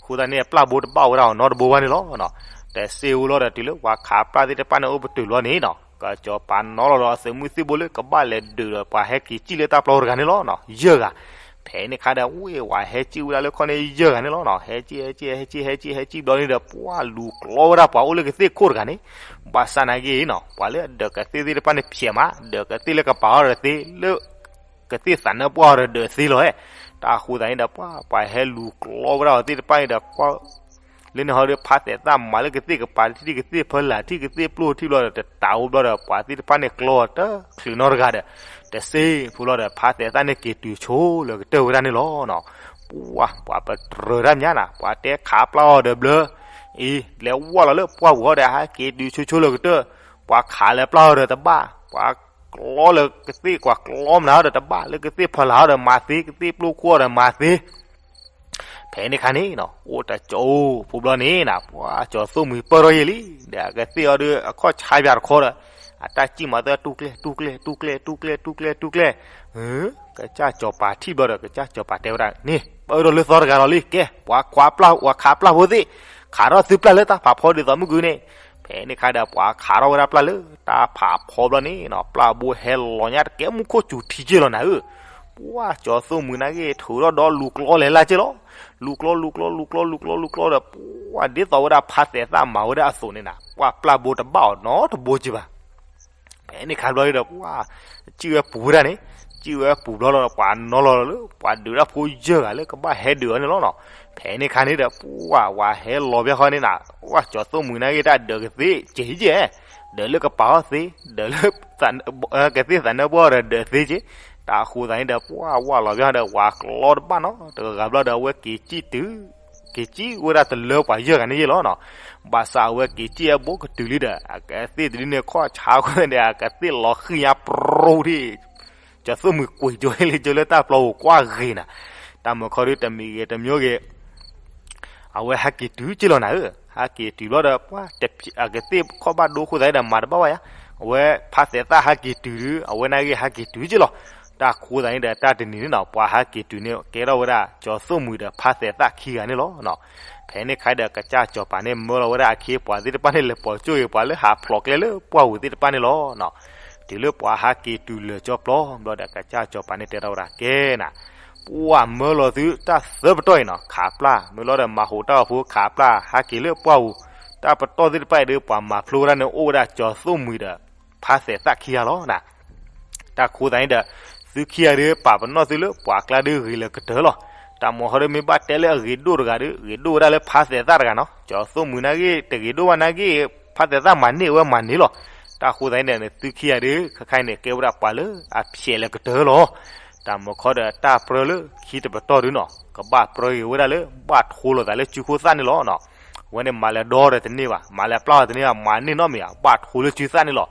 အဃိသတးန့ၣ် ပျၢ်ဘိတဘၣ်ဝဲဒၣ်အီၤနီတဘိဘၣ်န့ၣ်လီၤ. တစ့ဝဲလီၤဒီး တုၤလၢပှၤခးပျၢ်သ့ၣ်တဖၣ်န့ၣ်အိၣ်ပတုာ်လီၤန့ၣ်နီၤ ကစီၤပၤနီၤလီၤဒီးအသုးမုၢ်သံၣ်ဘိလၢကဘၣ်လဲၤဒုးဒီးပှၤဟဲက့ၤစံၣ်လၢတၢ်ပျီတဂၤန့ၣ်လီၤ. ယဲၢ်ဂၤ ဖဲန့ၣ်ခါဒီး ဝ့ၢ်ဝဲဟဲစံၣ်ဝဲဒၣ်လၢခီၣ်န့ၣ်ယဲၢ်ဂၤန့ၣ်လီၤနီၤ. ဟဲစံၣ် ဟဲစံၣ် ဟဲစံၣ် ဟဲစံၣ် ဟဲစံၣ်ဘျီန့ၣ်ဒီး ပှၢ်လူၤကျီဝဲဒၣ်ပှၤအိၣ်လၢကသ့ၣ်ခိၣ်တဂၤန့ၣ်, ဘၣ်ဆၣ်နာ်က့နီၤ ပှၤလၢအဒၢးကသ့ၣ်သ့ၣ်တဖၣ်န့ၣ်ဖျဲးမး, ဒၢးကသ့ၣ်လၢကပၤအီၤဒီးသ့, လၢကသ့ၣ်သးနၢပှၢ်အီၤဒီးဒၢးသ့လီၤဧါ. တၢ်ဃိသတးန့ၣ်ဒီး ပှၢ်ပှၤဟဲလူၤကျီဝဲဒၣ်အီၤသ့ၣ်တဖၣ်န့ၣ်ဒီး လၢန့ၣ်ဟီဒီး ဖါသဲးသၣ်မၤလၢကသ့ၣ်ကပၤထံၣ်ကသ့ၣ်ဖၢလၢ်ထံၣ်ကသ့ၣ်ပျိၢ်ထံၣ်ဘျီဒီး တတးအိၣ်ဘျီဒီး ပှၤသ့ၣ်တဖၣ်န့ၣ်ကျီအီၤတချုးနီတဂၤဒီး တစ့ဖိဘျီဒီး ဖါသဲးသၣ်န့ၣ်က့ၤတုၤဆိလၢကတၢၢ်ဝဲဒၣ်န့ၣ်လီၤနီၤ. ပှၢ်ပှၤပတြၢၤတၢ်မညါနၤ, ပှၤတဲခးပျၢ်အီၤဒီးဘျၢ, အံၤ လဲၤဝဲလီၤလၢပှၢ်ပူၤဟီဒီး ဟဲက့ၤတုၤဆိဆိလၢကတၢၢ်, ပှၤခးလဲၤပျၢ်အီၤဒီးတဘၣ်, ပှၤကျီလၢကသ့ၣ် ပှၤကျီမနုၤဒီးတဘၣ်, လၢကသ့ၣ်ဖၢလၢ်ဒီးမၤသ့, ကသ့ၣ်ပျိၢ်ခိၣ်ဒီးမၤသ့ ဖဲန့ၣ်ခါန့ၣ်နီၤ အိၣ်တကၠိဖိဘျီန့ၣ်နၤ, ပှၢ်ကၠီၤသိၣ်မှံၤပၢၢ်ထီၣ်ယဲၢ်လံ, ဒီးအကသ့ၣ်အီၤဒီးအခီၣ်ဆါပၠးတခီဒီး အတၢ်စံၣ်မၤသၢတူၢ်ကျဲ တူၢ်ကျဲ တူၢ်ကျဲ တူၢ်ကျဲ တူၢ်ကျဲ တူၢ်ကျဲ, ကစၢ်ကၠီၤပၤထံၣ်ဘျီဒီး ကစၢ်ကၠီၤပၤတဲဝဲဒၣ်န့ၣ် ပၢၢ်ထီၣ်လၢသီတဂၤလီၤလံ, ကဲ ပှၤခးပျၢ် ပှၤခးပျၢ်ဖိသ့ၣ်, ခးထီၣ်သုပျၢ်လၢတၢ်ဖးဖီဒ်သိးမုၢ်ကုန့ၣ်, ဖဲန့ၣ်ခါဒီး ပှၤခးထီၣ်ဝဲဒၣ်ပျၢ်လၢတၢ်ဖးဖီဘျီန့ၣ်နီၤ, ပျၢ်ဘိဟဲလီၤညါတကဲမူခိၣ်စူၤထံက့ၢ်လီၤနၤဧၢ, ပှၢ်ကၠီၤသိၣ်မှံၤနာ်က့ ထုးထီၣ်ဒီလူၤကျီလဲၤလၢ်က့ၢ်လီၤ, လူၤကျီ လူၤကျီ လူၤကျီ လူၤကျီ လူၤကျီဒီး ပှၢ်ဒ်သိးဝဲဒၣ်ဖါသဲးသၣ်မၤဝဲဒၣ်အသိးန့ၣ်နၤ, ပှၢ်ပျၢ်ဘိတဘၣ်အီၤနီတဘိက့ၢ်ဘၣ်. ဖဲန့ၣ်ခါဘျီဒီး ပှၢ်စံၣ်ဝဲပူၤဝဲဒၣ်န့ၣ်, စံၣ်ဝဲပူၤဘျီလီၤဒီး ပှၤနီၤလီၤလၢ ပှၤဒုးတၢ်ဖိယဲၢ်ဂၤလၢကဘၣ်ဟဲဒုးအီၤန့ၣ်လီၤနီၤ. ဖဲန့ၣ်ခါန့ၣ်ဒီး ပှၢ်ဝဲဟဲလီၤဘၣ်ဃီန့ၣ်နၤ, ပှၢ်ကၠီၤသိၣ်မှံၤနာ်က့ တၢ်ဒၢးကသ့ၣ်ကဲကဲ, ဒၢးလၢကပၤအီၤသ့, ဒၢးလၢ ကသ့ၣ်သးနၢပှၢ်အီၤဒီးဒၢးသ့က့ၢ်, တၢ်ဃိသတးန့ၣ်ဒီး ပှၢ်ဝဲလီၤဘၣ်ဃီဒီး ပှၤကျီတဘၣ်နီတဂၤဘျီဒီး အဝဲက့ၤစံၣ်တုၤ က့ၤစံၣ်ဝဲဒၣ်တလၢပှၤယဲၢ်ဂၤန့ၣ်ယဲၢ်လီၤနီၤ. ဘၣ်ဆၣ်အဝဲက့ၤစံၣ်အဘိကတုၤလံဒီး အကသ့ၣ်တဒုန့ၣ် ခီၣ်ဆါဃီန့ၣ် အကသ့ၣ်လီၤဃံၤညါပြူၤဒံး, ကၠီၤသိၣ်မှံၤကွံာ်ကၠိလၢ ကၠိလၢတၢ်ပျီပူၤကွၢ်ဂ့ၤနၤ, တၢ်မုၢ်ခီဒုတမံၤဂ့ၤတမံၤဂ့ၤ အဝဲဟဲက့ၤတုၤက့ၢ်လီၤနၤဧၢ, ဟဲက့ၤတုၤဘျီဒီး ပှၢ် အကသ့ၣ်ခီၣ်ဘၣ်ဒိအဃိသတးဒီး မၤတဘၣ်ဘၣ်ယါ, အဝဲဖါသဲးသၣ်ဟဲက့ၤတုၤဒု အဝဲနာ်က့ဟဲက့ၤတုၤက့ၢ်လီၤ. တၢ်ဃိသတးန့ၣ်ဒီး တၢ်တနံၤန့ၣ်နီၤ ပှၤဟဲက့ၤတုၤန့ၣ် ကဲထီၣ်ဝဲဒၣ် ကၠီၤသိၣ်မှံၤဒီးဖါသဲးသၣ်ခံဂၤန့ၣ်လီၤ. ဖဲန့ၣ်ခါဒီး ကစၢ်ကၠီၤပၤန့ၣ် မၢလီၤဝဲဒၣ်အခ့အပှၤသ့ၣ်တဖၣ်န့ၣ် လဲၤပိာ်ကၠိဂ့ၤ ပှၤလၢဟးဖျိးကျဲလၢပှၢ်ပူၤသ့ၣ်တဖၣ်န့ၣ်လီၤ. တုၤလၢပှၤဟဲက့ၤတုၤလၢာ်ကၠီပျီဘျီဒီး ကစၢ်ကၠီၤပၤန့ၣ်တဲထီၣ်ဝဲဒၣ် ကဲနၤ, ပှၢ်မၢလီၤသုတၢ်သၢပတီၢ်အံၤနီၤ ခးပျၢ်, မၢလီၤဒီးမၤဟူးတၢ်ဂီၤဖိခးပျၢ် ဟဲက့ၤလၢပှၢ်ပူၤ, တၢ်ပတီၢ်သ့ၣ်တဖၣ်အံၤဒီး ပှၤမၤဖျိဝဲဒၣ်န့ၣ် အိၣ်ဝဲဒၣ်ကၠီၤသိၣ်မှံၤဒီး ဖါသဲးသၣ်ခံဂၤလီၤ. တၢ်ဃိသတးန့ၣ်ဒီး သုခံဂၤဒုး ပာ်ပနီၣ်သုလၢပှၤကျါဒုးဂ့ၤလၢကတၢၢ်လီၤ. တၢ်မုၢ်ခီဒုး မ့ၢ်ဘၣ်တဲလၢအဂ့ၤဒိၣ်တဂၤဒီး ဂ့ၤဒိၣ်ဝဲဒၣ်လၢဖါသဲးသၣ်တဂၤနီၤ. ကၠီၤသိၣ်မှံၤနာ်က့ တဂ့ၤဒိၣ်ဘၣ်နာ်က့ ဖါသဲးသၣ်မၤန့ၢ်ဝဲမၤန့ၢ်လီၤ. တၢ်ဃိသတးန့ၣ်ဒီး သုခံဂၤဒုး ခဲခါအံၤန့ၣ် ကဲဝဲဒၣ်ပှၤလၢအဖျဲးလၢကတၢၢ်လီၤ. တၢ်မုၢ်ခီဒီး တၢ်ပြၢလၢခံတပတီၢ်ဒုးနီၤ ကဘၣ်ပြၢက့ၤဝဲဒၣ်လၢ ဘၣ်ထိလိာ်သးလၢစုခိၣ်သၣ်န့ၣ်လီၤ. အဝဲန့ၣ်မၤလဲၤဒီဒီးတန့ၢ်ဘၣ်, မၤလဲၤပျၢ်အီၤတန့ၢ်ဘၣ်, မၤန့ၢ်နီတမံၤဘၣ်, ဘၣ်ထိလၢစုသၣ်န့ၣ်လီၤ.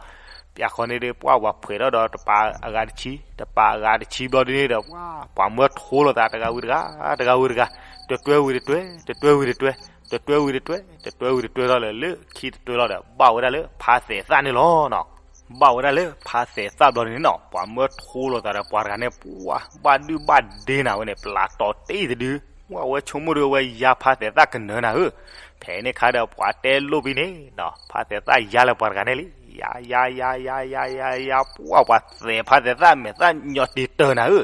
ပျၢ်ဃီန့ၣ်ဒီး ပှၢ်ပှၤဖှဲးထီၣ်ဒီးတပၤအဂၤတဆံ, တပၤအဂၤတဆံဘျီဒုးန့ၣ်ဒီး ပှၢ်ပှၤမၢထိလိာ်သးတဂၤဝံၤတဂၤ, တဂၤဝံၤတဂၤ, တတွဲဝံၤတတွဲ, တတွဲဝံၤတတွဲ, တတွဲဝံၤတတွဲထီၣ်လၢ လၢခံတတွဲလီၤဒီး ဘၣ်ဝဲဒၣ်လၢဖါသဲးသၣ်န့ၣ်လီၤ. ဘၣ်ဝဲဒၣ်လၢဖါသဲးသၣ်ဘျီဒုးန့ၣ်နီၤ ပှၤမၢထိလိာ်သးဒီးပှၤတဂၤန့ၣ် ပှၢ်ဘၣ်ဒုဘၣ်ဒ့နၤဝဲန့ၣ် ပလးတီၤတ့ၢ်တဒု, ပှၢ်ဝဲဆိကမိၣ်ဒီးဝဲယါဖါသဲးသၣ်ကနၢၤနၤဧၢ. ဖဲန့ၣ်ခါဒီးပှၤတဲလိၣ်ဖဲန့ၣ်နီၤ ဖါသဲးသၣ်ယါလၢပှၤတဂၤန့ၣ်လံ, ယါ ယါ ယါ ယါ ယါ ယါ ယါ ပှၢ်ပှၤသဲးဖါသဲးသၣ်မဲာ်သၣ်ညီတ့ၢ်တၢၤနၤဧၢ.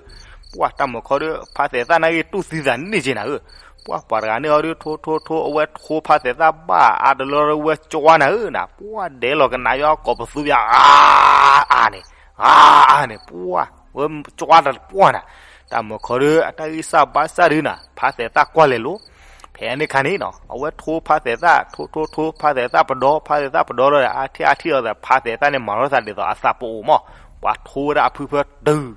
ပှၢ်တၢ်မုၢ်ခီဒီး ဖါသဲးသၣ်နာ်က့တူၢ်သံသးန့ၢ်က့နၤဧၢ. ပှၢ်ပှၤတဂၤန့ၣ်အီၤဒီး ထိထိထိ အဝဲထိဖါသဲးသၣ်ဘၣ်အါတလီၤဒီးဝဲကွၢ်နၤဧၢနၤ, ပှၢ်ဒဲးလီၤကနၣ်ယီကိးပသူပျါ အါအါန့ၣ်, အါအါန့ၣ် ပှၢ်ဝဲကွၢ်တပှၢ်နၤ. တၢ်မုၢ်ခီဒီး အတၢ်ဂံၢ်စၢ်ဘါစၢ်ဒုးနၤ ဖါသဲးသၣ်ကွၢ်လဲၤလိၤ. ဖဲန့ၣ်ခါန့ၣ်နီၤ အဝဲထိဖါသဲးသၣ် ထိထိထိ ဖါသဲးသၣ်ပဒီ ဖါသဲးသၣ်ပဒီလီၤဒီး အါထံၣ်အါထံၣ်အီၤဒီး ဖါသဲးသၣ်န့ၣ်မၤလိာ်သးဒ်သိးအသးပအိၣ်မး, ပှၤထိဝဲဒၣ်အဖုဖၢတၢၢ်,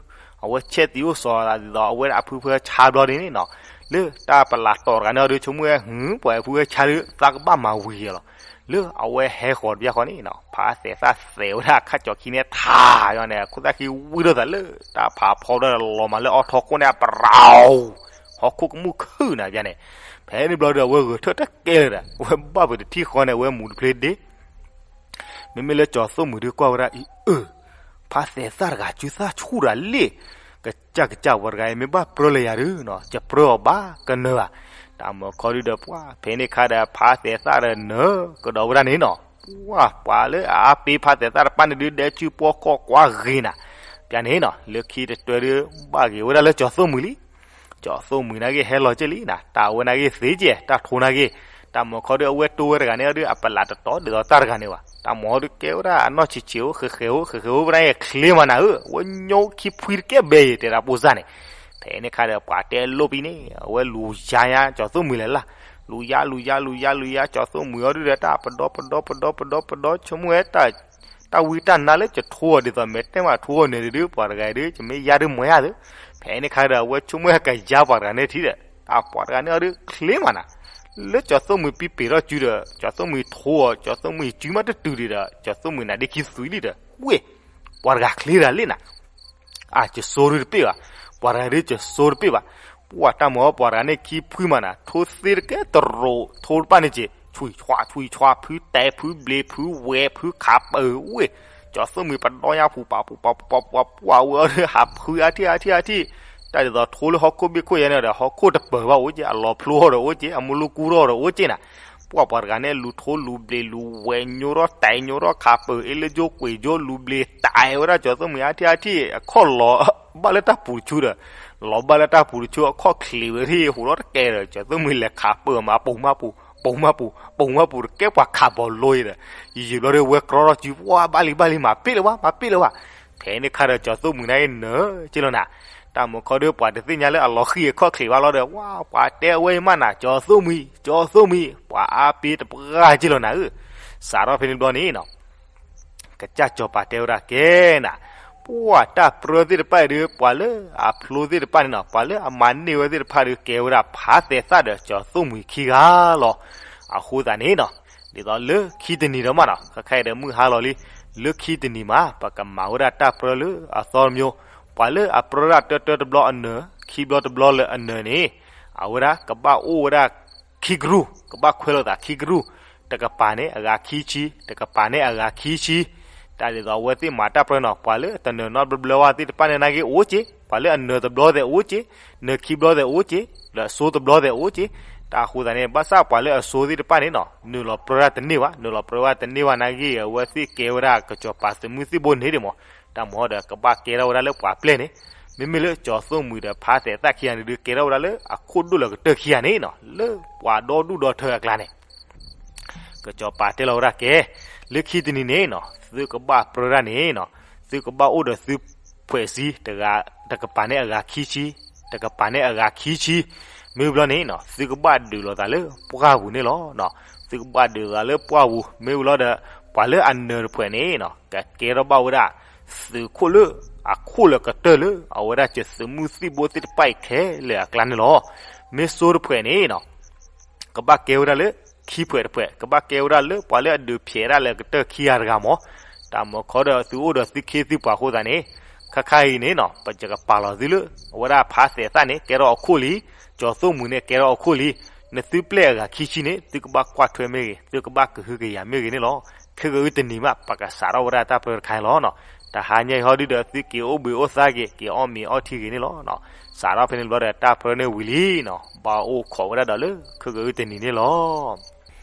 အဝဲဆဲးသံအိၣ်စီၤသးဒ်သိး အဝဲဒၣ်အဖုဖၢဆါဘျီဒ်န့ၣ်နီၤ. လၢတၢ်ပလးတီၤတဂၤန့ၣ်အီၤဒီး ဆိကမိၣ်ဝဲ ဟု ပှၤအဖုဖၢဆါဒီး သးကဘၣ်မၤဝံၤယဲလီၤ. လၢအဝဲဟဲဃီၤတဘျီဃီန့ၣ်နီၤ ဖါသဲးသၣ်သဲးဝဲဒၣ်အခါကၠီခံန့ၣ်ထးယီၤန့ၣ် အခိၣ်သၣ်ခံဝံထီၣ်သးလၢ တၢ်ဖးဖီဘျီဒီး လီၤမးလၢအီထီခိၣ်န့ၣ် အပရၤ ဟီၣ်ခိၣ်ကမူၣ်ခုၣ်နၤပျၢ်န့ၣ်. ဖဲန့ၣ်ဘျီဒီး အဝဲဂဲၤထၢၣ်တကဲလၢၤဒီး အဝဲဘၣ်ပတထံၣ်ဃီန့ၣ် အဝဲမူတဖျ့ဒ့ မ့မ့ၢ်လၢကၠီၤသိၣ်မှံၤဒုးကွၢ်ဝဲဒၣ်အံၤ အၢ ဖါသဲးသၣ်တဂၤ စုသၣ်ဆူၣ်တၢ်လံ, ကစၢ်ကစၢ်ပှၤတဂၤအံၤ မ့ၢ်ဘၣ်ပြၢလၢယၤဒုးနီၤ ယပြၢအီၤဘၣ်ကနၢၤဘၣ်. တၢ်မုၢ်ခီဒုးဒီးပှၢ် ဖဲန့ၣ်ခါဒီး ဖါသဲးသၣ်ဒီးနၢၤကဒီးဝဲဒၣ်န့ၣ်နီၤ ပှၢ်ပှၤလၢအအါပ့ၤဖါသဲးသၣ်တဖၣ်န့ၣ်ဒုး ဒဲစုပှီၢ်ခီၣ်ကွၢ်ဂ့ၤနၤ ပျၢ်န့ၣ်နီၤ လၢခံတတွဲဒုး ဘၣ်ဂ့ၤဝဲဒၣ်လၢကၠီၤသိၣ်မှံၤလံ. ကၠီၤသိၣ်မှံၤနာ်က့ဟဲလီၤက့လံနၤ, တၢ်အဝဲနာ်က့သ့ကဲ, တၢ်ထိနာ်က့, တၢ်မုၢ်ခီဒီးအဝဲတိဝဲတဂၤန့ၣ်အီၤဒီး အပလးတတီၤဒ်သိးတၢ်တဂၤန့ၣ်ဘၣ်. တၢ်မုၢ်ခီဒီးကဲဝဲဒၣ်အနီၢ်ဆံးဆံးအိၣ် ဃဲးဃဲးအိၣ်ဃဲးဃဲးအိၣ်ဖဲန့ၣ် ချ့မးနၤဧၢ, အဝဲညိခံဖှံတကဲဘဲအံၤ တဲဒၣ်ပိၢ်စၢ်န့ၣ်. ဖဲန့ၣ်ခါဒီးပှၤတဲလိၣ်ပံၤန့ၣ် အဝဲလူၤယါညါကၠီၤသိၣ်မှံၤလဲၤလၢ်, လူၤယါ လူၤယါ လူၤယါ လူၤယါ ကၠီၤသိၣ်မှံၤအီၤဒုဒီး တၢ်ပဒီပဒီပဒီပဒီပဒီ ဆိကမိၣ်ဝဲ တၢ်ဝံတၢ်နါလၢကထိအီၤဒ်သိး မဲာ်တဲမးထိအီၤန့ၣ်ဒုး ပှၤတဂၤအံၤဒုး ကမ့ၢ်ယါဒုးမွဲဧါသု. ဖဲန့ၣ်ခါဒီး အဝဲဆိကမိၣ်ဟဲကယါပှၤတဂၤန့ၣ်ထံဒီး တၢ်ပှၤတဂၤန့ၣ်အီၤဒုး ချ့မးနၤ, လၢကၠီၤသိၣ်မှံၤပံပ့ၤထီၣ်စုဒီး ကၠီၤသိၣ်မှံၤထိအီၤ, ကၠီၤသိၣ်မှံၤစုမးတတုၤဒံးဒီး ကၠီၤသိၣ်မှံၤနၤဒ့ခံသွံလံဒီး ဝ့ၢ်, ပှၤတဂၤချ့တၢ်လံနၤ အကစိဒုတပ့ၢ်ဘၣ်, ပှၤတဂၤဒုးကစိတပ့ၢ်ဘၣ်. ပှၤတၢ်မုၢ်အီၤပှၤတဂၤန့ၣ်ခံဖှံမးနၤ, ထိသ့တကဲတရိး ထိတဖၣ်န့ၣ်က့ၤ ဆွံၣ်ဆွါ ဆွံၣ်ဆွါ ဖုတဲ ဖုဘျ့ ဖုဝဲ ဖုခးပၢၤဝ့ၢ်, ကၠီၤသိၣ်မှံၤပဒီညါပူၤ ပာ်ပူၤ ပာ်ပူၤ ပာ်ပူၤ ပှၤဝဲအီၤဒုး ဟးဖုအါထံၣ်အါထံၣ်အါထံၣ်, တၢ်ဒ်သိးထိလၢဟီၣ်ခိၣ်ဘ့ၣ်ခိၣ်ယဲန့ၣ်ဒီး ဟီၣ်ခိၣ်တပၢၤဘၣ်အိၣ်က့ၤ အလီၤဖျိအီၤဒီးအိၣ်က့ၤ အမူလူကူထီၣ်ဒီးအိၣ်က့ၤနၤ. ပှၤပှၤတဂၤန့ၣ် လူၤထိလူၤဘျ့လူၤဝဲညိထီၣ်တဲာ်ညိထီၣ်ခးပၢၤ အ့လၢကၠိကွံာ်ကၠိလူၤဘျ့ တဲဝဲဒၣ်ကၠီၤသိၣ်မှံၤအါထံၣ်အါထံၣ် အခီၣ်လီၤဘၣ်လၢတၢ်ပူၤတဆူဒီး လီၤဘၣ်လၢတၢ်ပူၤတဆူ အခီၣ်ချ့းဝဲထံၣ်ဟူးထီၣ်တကဲဒီး ကၠီၤသိၣ်မှံၤလဲၤခးပၢၤမး ပိာ်မးပူၤ ပိာ်မးပူၤ ပိာ်မးပူၤတကဲ ပှၤခးဘီလိအံၤဒီး ယံာ်ယံာ်ဘျီဒီး ဝဲကြီထီၣ်စု ပှၤဘၣ်လံဘၣ်လံ မၤပ့ၣ်လၢၤဘၣ် မၤပ့ၣ်လၢၤဘၣ်. ဖဲန့ၣ်ခါဒီး ကၠီၤသိၣ်မှံၤန့ၣ်နၢၤက့လီၤနၤ, တၢ်မုၢ်ခီဒီး ပှၤတသ့ၣ်ညါလၢအလီၤဃံၤအခီၣ်ချ့းဘၣ်လီၤဒီး ဝါ ပှၤတဲအဝဲအံၤမးနၤ ကၠီၤသိၣ်မှံၤ ကၠီၤသိၣ်မှံၤ ပှၤအါပ့တပှၢ်က့လီၤနၤဧၢ. စးထီၣ်ဖဲန့ၣ်ဘျီန့ၣ်နီၤ ကစၢ်ကၠီၤပၤတဲဝဲဒၣ်ကဲနၤ, ပှၤတၢ်ပြၢသ့ၣ်တဖၣ်အံၤဒီး ပှၤလၢအဖျိသ့ၣ်တဖၣ်န့ၣ်နီၤ ပှၤလၢအမၤန့ၢ်ဝဲသ့ၣ်တဖၣ်ဒီး ကဲဝဲဒၣ်ဖးသဲးသၣ်ဒီးကၠီၤသိၣ်မှံၤခံဂၤလီၤ. အဃိသတးန့ၣ်နီၤ ဒ်သိးလၢခံတနံၤဒီးမးနီၤ ခဲခါအံၤဒီးမုၢ်ဟါလီၤလံ, လၢခံတနံၤမး ပကမၤဝဲဒၣ်တၢ်ပြၢလၢအသီတမျိုး, ပှၤလၢအပြၢဒၣ်တၢတၢတဘျီအနၢၤ ခံဘျီတဘျီလၢအနၢၤန့ၣ် အဝဲဒၣ်ကဘၣ်အိၣ်ဝဲဒၣ် ခံကရူၢ်, ကဘၣ်ခွဲးလိာ်သးခံကရူၢ်, တကပၤန့ၣ်အဂၤခံဆံ, တကပၤန့ၣ်အဂၤခံဆံ, တၢ်ဒ်သိးအဝဲသ့ၣ်မၤတၢ်ပြၢနီၤ ပှၤလၢအတနၢၤနီတဘျီဘျီဘၣ်သ့ၣ်တဖၣ်န့ၣ်နာ်က့အိၣ်က့, ပှၤလၢအနၢၤတဘျီသဲးအိၣ်က့, နၢၤခံဘျီသဲးအိၣ်က့, လၢအစိတဘျီသဲးအိၣ်က့, တၢ်အဃိသတးန့ၣ် ဘၣ်ဆၣ်ပှၤလၢအစိသ့ၣ်တဖၣ်န့ၣ်နီၤ နုာ်လီၤပြၢဒၣ်တန့ၢ်ဘၣ်, နုာ်လီၤပြၢဝဲတန့ၢ်ဘၣ်နာ်က့ အဝဲသ့ၣ်ကဲဝဲဒၣ်ကစီၤပၤသုးမုၢ်သံၣ်ဘိန့ၣ်ဒံးမး, တၢ်မၤဒီးကဘၣ်ကဲထီၣ်ဝဲဒၣ်လၢပှၤပျဲၢ်န့ၣ်, မ့မ့ၢ်လၢကၠီၤသိၣ်မှံၤဒီးဖးသဲးသၣ်ခံဂၤန့ၣ်ဒုး ကဲထီၣ်ဝဲဒၣ်လၢအခိၣ်ဒိၣ်လၢကတၢၢ်ခံဂၤန့ၣ်နီၤ လၢပှၤဒီဒူၣ်ဒီထၢအကျါန့ၣ် ကစီၤပၤတဲလီၤဝဲဒၣ်ကဲ, လၢခံတနံၤန့ၣ်နီၤ သုကဘၣ်ပြၢဒၣ်န့ၣ်နီၤ သုကဘၣ်အိၣ်ဒီးသုဖှဲးစ့တဂၤ, တကပၤန့ၣ်အဂၤခံဆံ, တကပၤန့ၣ်အဂၤခံဆံ, မ့ၢ်ဘျီန့ၣ်နီၤ သုကဘၣ်ဒုးလိာ်သးလၢပှၢ်ပူၤန့ၣ်လီၤ. သုကဘၣ်ဒုးလိာ်သးလၢပှၢ်ပူၤ မ့ၢ်ဘျီဒီး ပှၤလၢအနၢၤတဖှဲးန့ၣ်နီၤ ကကဲထီၣ်ဘၣ်ဝဲဒၣ် သုးခိၣ်လၢအခိၣ်လၢကတၢၢ်လၢ အဝဲဒၣ်ကသုးမုၢ်သံၣ်ဘိသ့ၣ်တဖၣ်အံၤခဲလၢာ်အကျါန့ၣ်လီၤ. မ့ၢ်စိတဖှဲးန့ၣ်နီၤ ကဘၣ်ကဲဝဲဒၣ်လၢခံဖှဲးတဖှဲး, ကဘၣ်ကဲဝဲဒၣ်လၢပှၤလၢအဒုးဖျဲးဒၣ်လၢကတၢၢ်ခံဂၤတဂၤမး, တၢ်မၤခီဒီးသုအိၣ်ဒီးသုခ့သုပှၤအဃိသတးန့ၣ်, ခါခါအံၤန့ၣ်နီၤ ပကပာ်လီၤသုလၢ အဝဲဒၣ်ဖးသဲးသၣ်န့ၣ် ကဲထီၣ်အခိၣ်လံ, ကၠီၤသိၣ်မှံၤန့ၣ် ကဲထီၣ်အခိၣ်လံ, နသုပျဲၢ်အဂၤခံဆံန့ၣ် သုကဘၣ်ကွၢ်ထွဲမ့ၢ်ဂ့ၤ, သုကဘၣ်ကဟုကယာ်မ့ၢ်ဂ့ၤန့ၣ်လီၤ. ခဲကနံၣ်အံၤတနံၤမး ပကစးထီၣ်ဝဲဒၣ်တၢ်ပြၢတခါန့ၣ်လီၤ. တဟါညါအံၤဟီဒုဒီး သုက့ၤအိၣ်ဘှံးအိၣ်သါက့ၤ က့ၤအီၣ်မ့ၤအီထံဂ့ၤန့ၣ်လီၤ. စးထီၣ်ဖဲန့ၣ်ဘျီဒီး တၢ်ပြၢန့ၣ်ဝံၤလံနီၤ, ဘၣ်အိၣ်ခိးဝဲဒၣ်ဒီးလၢ ခဲကနံၣ်အံၤတနံၤန့ၣ်လီၤ.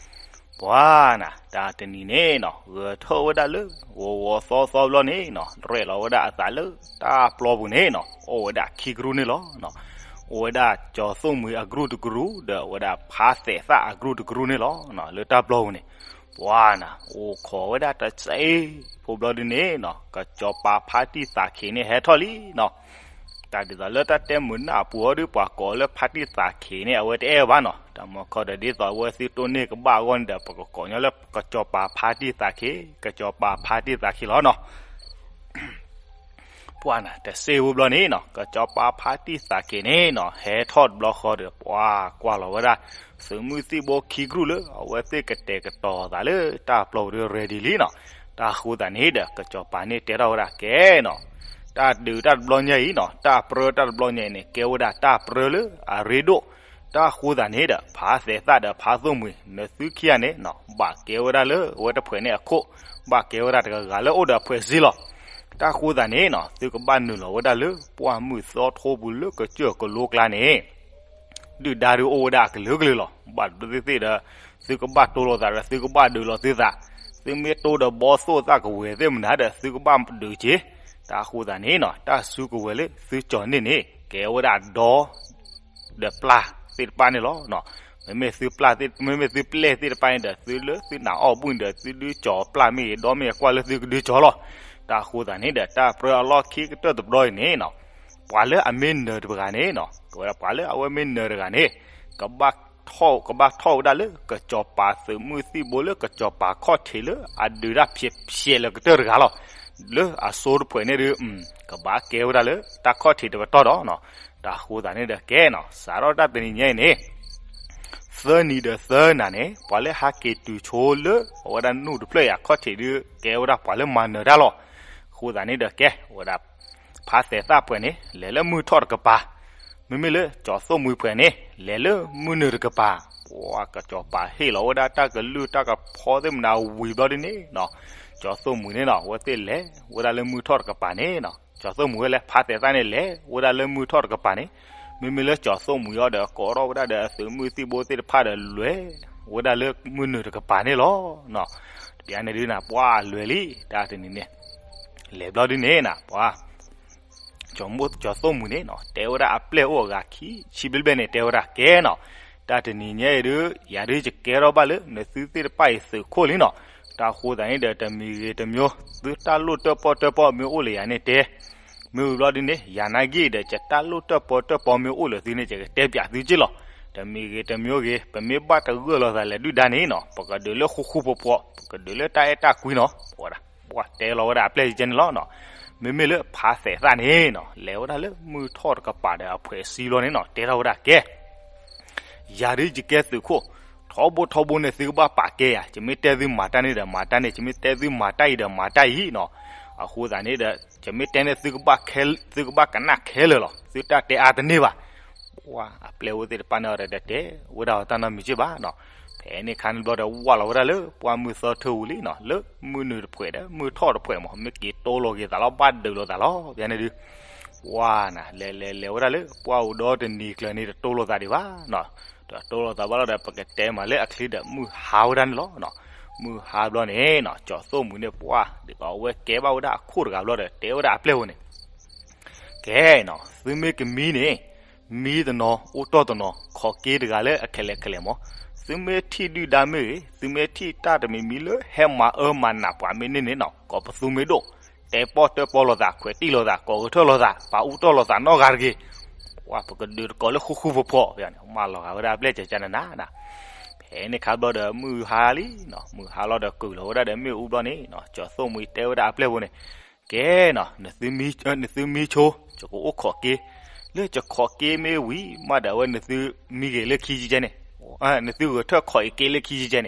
ပှၤနၤ တၢ်တနံၤန့ၣ်နီၤ ဂဲၤထီၣ်ဝဲဒၣ်လၢ ဂီၤဂီၤသီသီဘျီန့ၣ်နီၤ ရဲၣ်လီၤဝဲဒၣ်အသးလၢတၢ်ပျီပူၤန့ၣ်နီၤ အိၣ်ဝဲဒၣ်ခံကရူၢ်န့ၣ်လီၤ. အိၣ်ဝဲဒၣ်ကၠီၤသိၣ်မှံၤအကရူၢ်တကရူၢ် ဒီးအဝဲဒၣ်ဖးသဲးသၣ်အကရူၢ်တကရူၢ်န့ၣ်လီၤ. လၢတၢ်ပျီပူၤန့ၣ် ပှၤနၤ အိၣ်ခိးဝဲဒၣ်တစဲးဖိဘျီဒုန့ၣ်နီၤ ကစီၤပၤဖါတံၢ်သးခ့န့ၣ်ဟဲထီၣ်လံနီၤ. တၢ်ဒ်သိးလၢတၢ်တဲမုာ်နၢ်အပူၤဟီဒု ပှၤကိးလၢဖါတံၢ်သးခ့န့ၣ် အဝဲတအဲၣ်ဘၣ်နီၤ. တၢ်မၤခီဒီးဒ်သိးအဝဲသ့ၣ်တိၢ်န့ၢ်ကဘၣ်အဂီၢ်န့ၣ်ဒီး ပကကိးညီလၢကစီၤပၤဖါတံၢ်သးခ့, ကစီၤပၤဖါတံၢ်သးခ့လီၤနီၤ. ပှၤနၤ တစဲးဖိဘျီန့ၣ်နီၤ ကစီၤပၤဖါတံၢ်သးခ့န့ၣ်နီၤ ဟဲထီၣ်တဘျီဃီဒီး ပှၤကွၢ်လီၤဝဲဒၣ် သုးမုၢ်သံၣ်ဘိခံကရူၢ်လၢ အဝဲသ့ၣ်ကတဲာ်ကတီၤသးလၢတၢ်ပျီပူၤဒီး ready လံနီၤ. တၢ်အဃိသတးန့ၣ်ဒီး ကစီၤပၤန့ၣ်တဲထီၣ်ဝဲဒၣ်ကဲနီၤ တၢ်ဒုးတၢ်တဘျီညါအံၤနီၤ တၢ်ပြၢတၢ်တဘျီညါအံၤန့ၣ် ကဲဝဲဒၣ်တၢ်ပြၢလၢအရ့ဒိၣ်. တၢ်အဃိသတးန့ၣ်ဒီး ဖးသဲးသၣ်ဒီးဖးသိၣ်မှံၤ နသုခံဂၤန့ၣ်နီၤ ဘၣ်ကဲဝဲဒၣ်လၢအဝဲတဖှဲးန့ၣ်အခိၣ်, ဘၣ်ကဲဝဲဒၣ်တဂၤဂၤလၢအိၣ်ဒီးအဖှဲးစ့လီၤ. တၢ်အဃိသတးန့ၣ်နီၤ သုကဘၣ်နုာ်လီၤဝဲဒၣ်လၢပှၢ်မုၢ်သီထိပူၤလၢကစၢၢ်ကလိကျါန့ၣ် ဒုၣ်ဒါဒုးအိၣ်ဝဲဒၣ်အကလုာ်ကလုာ်လီၤ. ဘၣ်ဒိသ့ၣ်သ့ၣ်ဒီး သုကဘၣ်တိၢ်လိာ်သးဒီး သုကဘၣ်ဒုးလိာ်သုသး, သုမ့ၢ်တိၢ်ဒီးဘီသိၣ်သၣ်ကဝဲၤသ့ၣ်မနုၤဒီး သုကဘၣ်ဒုးက့ၤ. တၢ်အဃိသတးန့ၣ်နီၤ တၢ်စုကဝဲၤလၢသုကၠီၤန့ၢ်န့ၣ် ကဲဝဲဒၣ်ဒီ ဒီးပျၢ်သ့ၣ်တဖၣ်န့ၣ်လီၤ. မ့မ့ၢ်သုပျၢ်သ့ၣ် မ့မ့ၢ်သုပျဲၢ်သ့ၣ်တဖၣ်န့ၣ်ဒီး သုလၢသုနၢ်အီၣ်ဘူၣ်န့ၣ်ဒီး သုဒုးကၠီၤပျၢ်မ့ၢ်ဂ့ၤ ဒီမ့ၢ်ဂ့ၤ ကွၢ်လၢသုကဒုးကၠီၤလီၤ. တၢ်အဃိသတးန့ၣ်ဒီး တၢ်ပြၢအလီၢ်ခံကတၢၢ်တဘျီအံၤန့ၣ်နီၤ, ပှၤလၢအမ့ၢ်နၢၤတဂၤန့ၣ်နီၤ, ကဝဲဒၣ်ပှၤလၢအဝဲမ့ၢ်နၢၤတဂၤန့ၣ် ကဘၣ်ထီၣ် ကဘၣ်ထီၣ်ဝဲဒၣ်လၢ ကစီၤပၤသုးမုၢ်သံၣ်ဘိလၢကစီၤပၤခီၣ်ထံးလၢအဒုးတၢ်ဖျဲးဖျဲးလၢကတၢၢ်တဂၤလီၤ. လၢအစိတဖှဲးန့ၣ်ဒီး ကဘၣ်ကဲဝဲဒၣ်လၢတၢ်ခီၣ်ထံးတပတီၢ်ဒီးနီၤ. တၢ်အဃိသတးန့ၣ်ဒီးကဲနီၤ, စးထီၣ်တၢ်တနံၤညါအံၤန့ၣ် သၢနံၤဒီးသၢနၤန့ၣ် ပှၤလၢဟးက့ၤတုၤဆိလၢအဝဲဒၣ်နူၢ်တဖျၢၣ်အံၤအခီၣ်ထံးဒီး ကဲဝဲဒၣ်ပှၤလၢမၤနၢၤတၢ်လီၤ. အဃိသတးန့ၣ်ဒီးကဲဝဲဒၣ် ဖါသဲးသၣ်ဖှဲးန့ၣ် လဲၤလၢမုၢ်ထီၣ်တကပၤ, မ့မ့ၢ်လၢကၠီၤသိၣ်မှံၤဖှဲးန့ၣ် လဲၤလၢမုၢ်နုာ်တကပၤ. ပှၤကစီၤပၤဟ့ၣ်လီၤဝဲဒၣ်တၢ်ကလုၢ်တၢ်ကဖီသ့ၣ်မနၤဝံၤဘျီဒ်န့ၣ်နီၤ, ကၠီၤသိၣ်မှံၤန့ၣ်နီၤ အဝဲသ့ၣ်လဲၤဝဲဒၣ်လၢမုၢ်ထီၣ်တကပၤန့ၣ်နီၤ, ကၠီၤသိၣ်မှံၤဝဲလဲၤ ဖါသဲးသၣ်န့ၣ်လဲၤဝဲဒၣ်လၢမုၢ်ထီၣ်တကပၤန့ၣ်, မ့မ့ၢ်လၢကၠီၤသိၣ်မှံၤအံၤဒီး ကိးထီၣ်ဝဲဒၣ်ဒီးအသုးမုၢ်သံၣ်ဘိသ့ၣ်တဖၣ်ဒီးလဲၤဝဲဒၣ်လၢမုၢ်နုာ်တကပၤန့ၣ်လီၤ. တဘျီန့ၣ်ဒုးနၤ ပှၤလဲၤလံ တၢ်တနံၤန့ၣ် လဲၤဘျီဒ်န့ၣ်နၤ ပှၤ ကၠီၤသိၣ်မှံၤန့ၣ်နီၤ တဲဝဲဒၣ်အပျဲၢ်အိၣ်အဂၤခံဆံဘျဲၣ်ဘျဲၣ်န့ၣ် တဲဝဲဒၣ်ကဲနီၤ, တၢ်တနံၤညါအံၤဒုး ယၤဒုးယကဲထီၣ်ဘၣ်လၢနသုသ့ၣ်တဖၣ်အံၤသုးခိၣ်လံနီၤ. တၢ်အဃိသတးန့ၣ်ဒီး တမံၤဂ့ၤတမံၤ သုတၢ်လိၣ်တၢၣ်ပီၣ်တၢၣ်ပီၣ်မ့ၢ်အိၣ်လၢယၤန့ၣ်တဲ, မ့ၢ်ဝံၤဘျီဒ်န့ၣ် ယၤနာ်က့ၢ်ဒီး ယတၢ်လိၣ်တၢၣ်ပီၣ်တၢၣ်ပီၣ်မ့ၢ်အိၣ်လၢသုန့ၣ် ယကတဲပၠးသုက့ၢ်လီၤ. တမံၤဂ့ၤတမံၤဂ့ၤ ပမ့ၢ်ဘၣ်တဂၢၢ်လိာ်သးလဲၤဒုၣ်ဒါန့ၣ်နီၤ ပကဒုးလၢဃူဃူဖိးဖိး ပကဒုးလၢတၢ်အဲၣ်တၢ်ကွံနီၤ ပဝဲဒၣ် ပှၤတဲလီၤဝဲဒၣ်အပျဲၢ်ယကဲန့ၣ်လီၤနီၤ. မ့မ့ၢ်လၢဖါသဲးသၣ်န့ၣ်နီၤ လဲၤဝဲဒၣ်လၢမုၢ်ထီၣ်တကပၤဒီးအဖှဲးစံဘျီန့ၣ်နီၤ တဲထီၣ်ဝဲဒၣ်ကဲ ယၤဒုးယကဲသုးခိၣ်, ထီဘိထီဘိန့ၣ် သုကဘၣ်ပာ်ကဲယၤ, ယမ့ၢ်တဲသုမၤတၢ်န့ၣ်ဒီးမၤတၢ်န့ၣ်, ယမ့ၢ်တဲသုမၤတၢ်အံၤဒီးမၤတၢ်အံၤနီၤ. အဃိသတးန့ၣ်ဒီး ယမ့ၢ်တဲန့ၣ် သုကဘၣ်ကနၣ်ခဲလၢာ်လီၤ, သုတၢ်တဲအါတန့ၢ်ဘၣ်. ပှၤအပျဲၢ်အိၣ်သ့ၣ်တဖၣ်န့ၣ်ဒီး တတဲဝဲဒၣ်အီၤတၢ်နီတမံၤက့ၢ်ဘၣ်နီၤ. ဖဲန့ၣ်အခါန့ၣ်ဘျီဒီး ဝၢ်လီၤဝဲဒၣ်လၢပှၢ်မုၢ်သၢထၢၣ်ဝံၤလံနီၤ, လၢမုၢ်နုာ်တဖှဲးဒီးမုၢ်ထီၣ်တဖှဲးမး မ့ၢ်က့ၤတိလိာ်က့ၤသးလီၤ ဘၣ်ဒုးလိာ်သးလီၤ. ဖဲန့ၣ်ဒုး ပှၤနၤ လဲၤလဲၤလဲၤဝဲဒၣ်လၢပှၢ်အိၣ်ဒီတနံၤကျၢၤန့ၣ် တတိလိာ်သးဒံးဘၣ်နီၤ. တတိလိာ်သးဘၣ်လီၤဒီး ပကတဲမးလၢအချံဒီး မုၢ်ဟါဝဲဒၣ်န့ၣ်လီၤ. မုၢ်ဟါဘျီန့ၣ်နီၤ ကၠီၤသိၣ်မှံၤန့ၣ် ပှၤဒ်သိးအဝဲကဲဘၣ်ဝဲဒၣ်အခိၣ်တဂၤဘျီဒီး တဲဝဲဒၣ်အပျဲၢ်ဖိန့ၣ် ကဲနီၤ သုမ့ၢ်ကမံန့ၣ် မံတနီၤ အိၣ်တီၢ်တနီၤ ခိးက့တဂၤလၢအခဲလၢာ်ခဲလၢာ်မး. သုမ့ၢ်ထံၣ်ဒုၣ်ဒါမ့ၢ်ဂ့ၤ, သုမ့ၢ်ထံၣ်တၢ်တမံၤမံၤလၢဟဲမၤအၢမၤနးပှၤမ့ၢ်န့ၢ်န့ၣ်နီၤ, ကိးပသူမ့ၢ်ဒိၣ်, တဲပီၣ်တဲပီလိာ်သး, ခွဲးတံၢ်လိာ်သး, ကိးကထၢၣ်လိာ်သး, ပာ်အူတီၢ်လိာ်သးနီတဂၤတဂ့ၤ. ပှၤပကဒုးတကိးလၢဃူဃူဖိးဖိး, မၢလီၤဂာ်ဝဲဒၣ်အပျဲၢ်ကကနနၤနၤ. ဖဲန့ၣ်ခါဘျီဒီးမုၢ်ဟါလံနီၤ, မုၢ်ဟါလီၤဒီးကုၢ်လီၤဝဲဒၣ်ဒီးမ့ၣ်အူဘျီန့ၣ်နီၤ, ကၠီၤသိၣ်မှံၤတဲဝဲဒၣ်အပျဲၢ်ဖိန့ၣ် ကဲနီၤ, နသုမံဆိ ယကအိၣ်ခိးက့, လၢယခိးက့မ့ၢ်ဝံၤမးဒီး အဝဲနသုမံဂ့ၤလၢခံကဲန့ၣ်, နသုဂဲၤထၢၣ်ခိးအံၤက့လၢခံကဲန့ၣ်,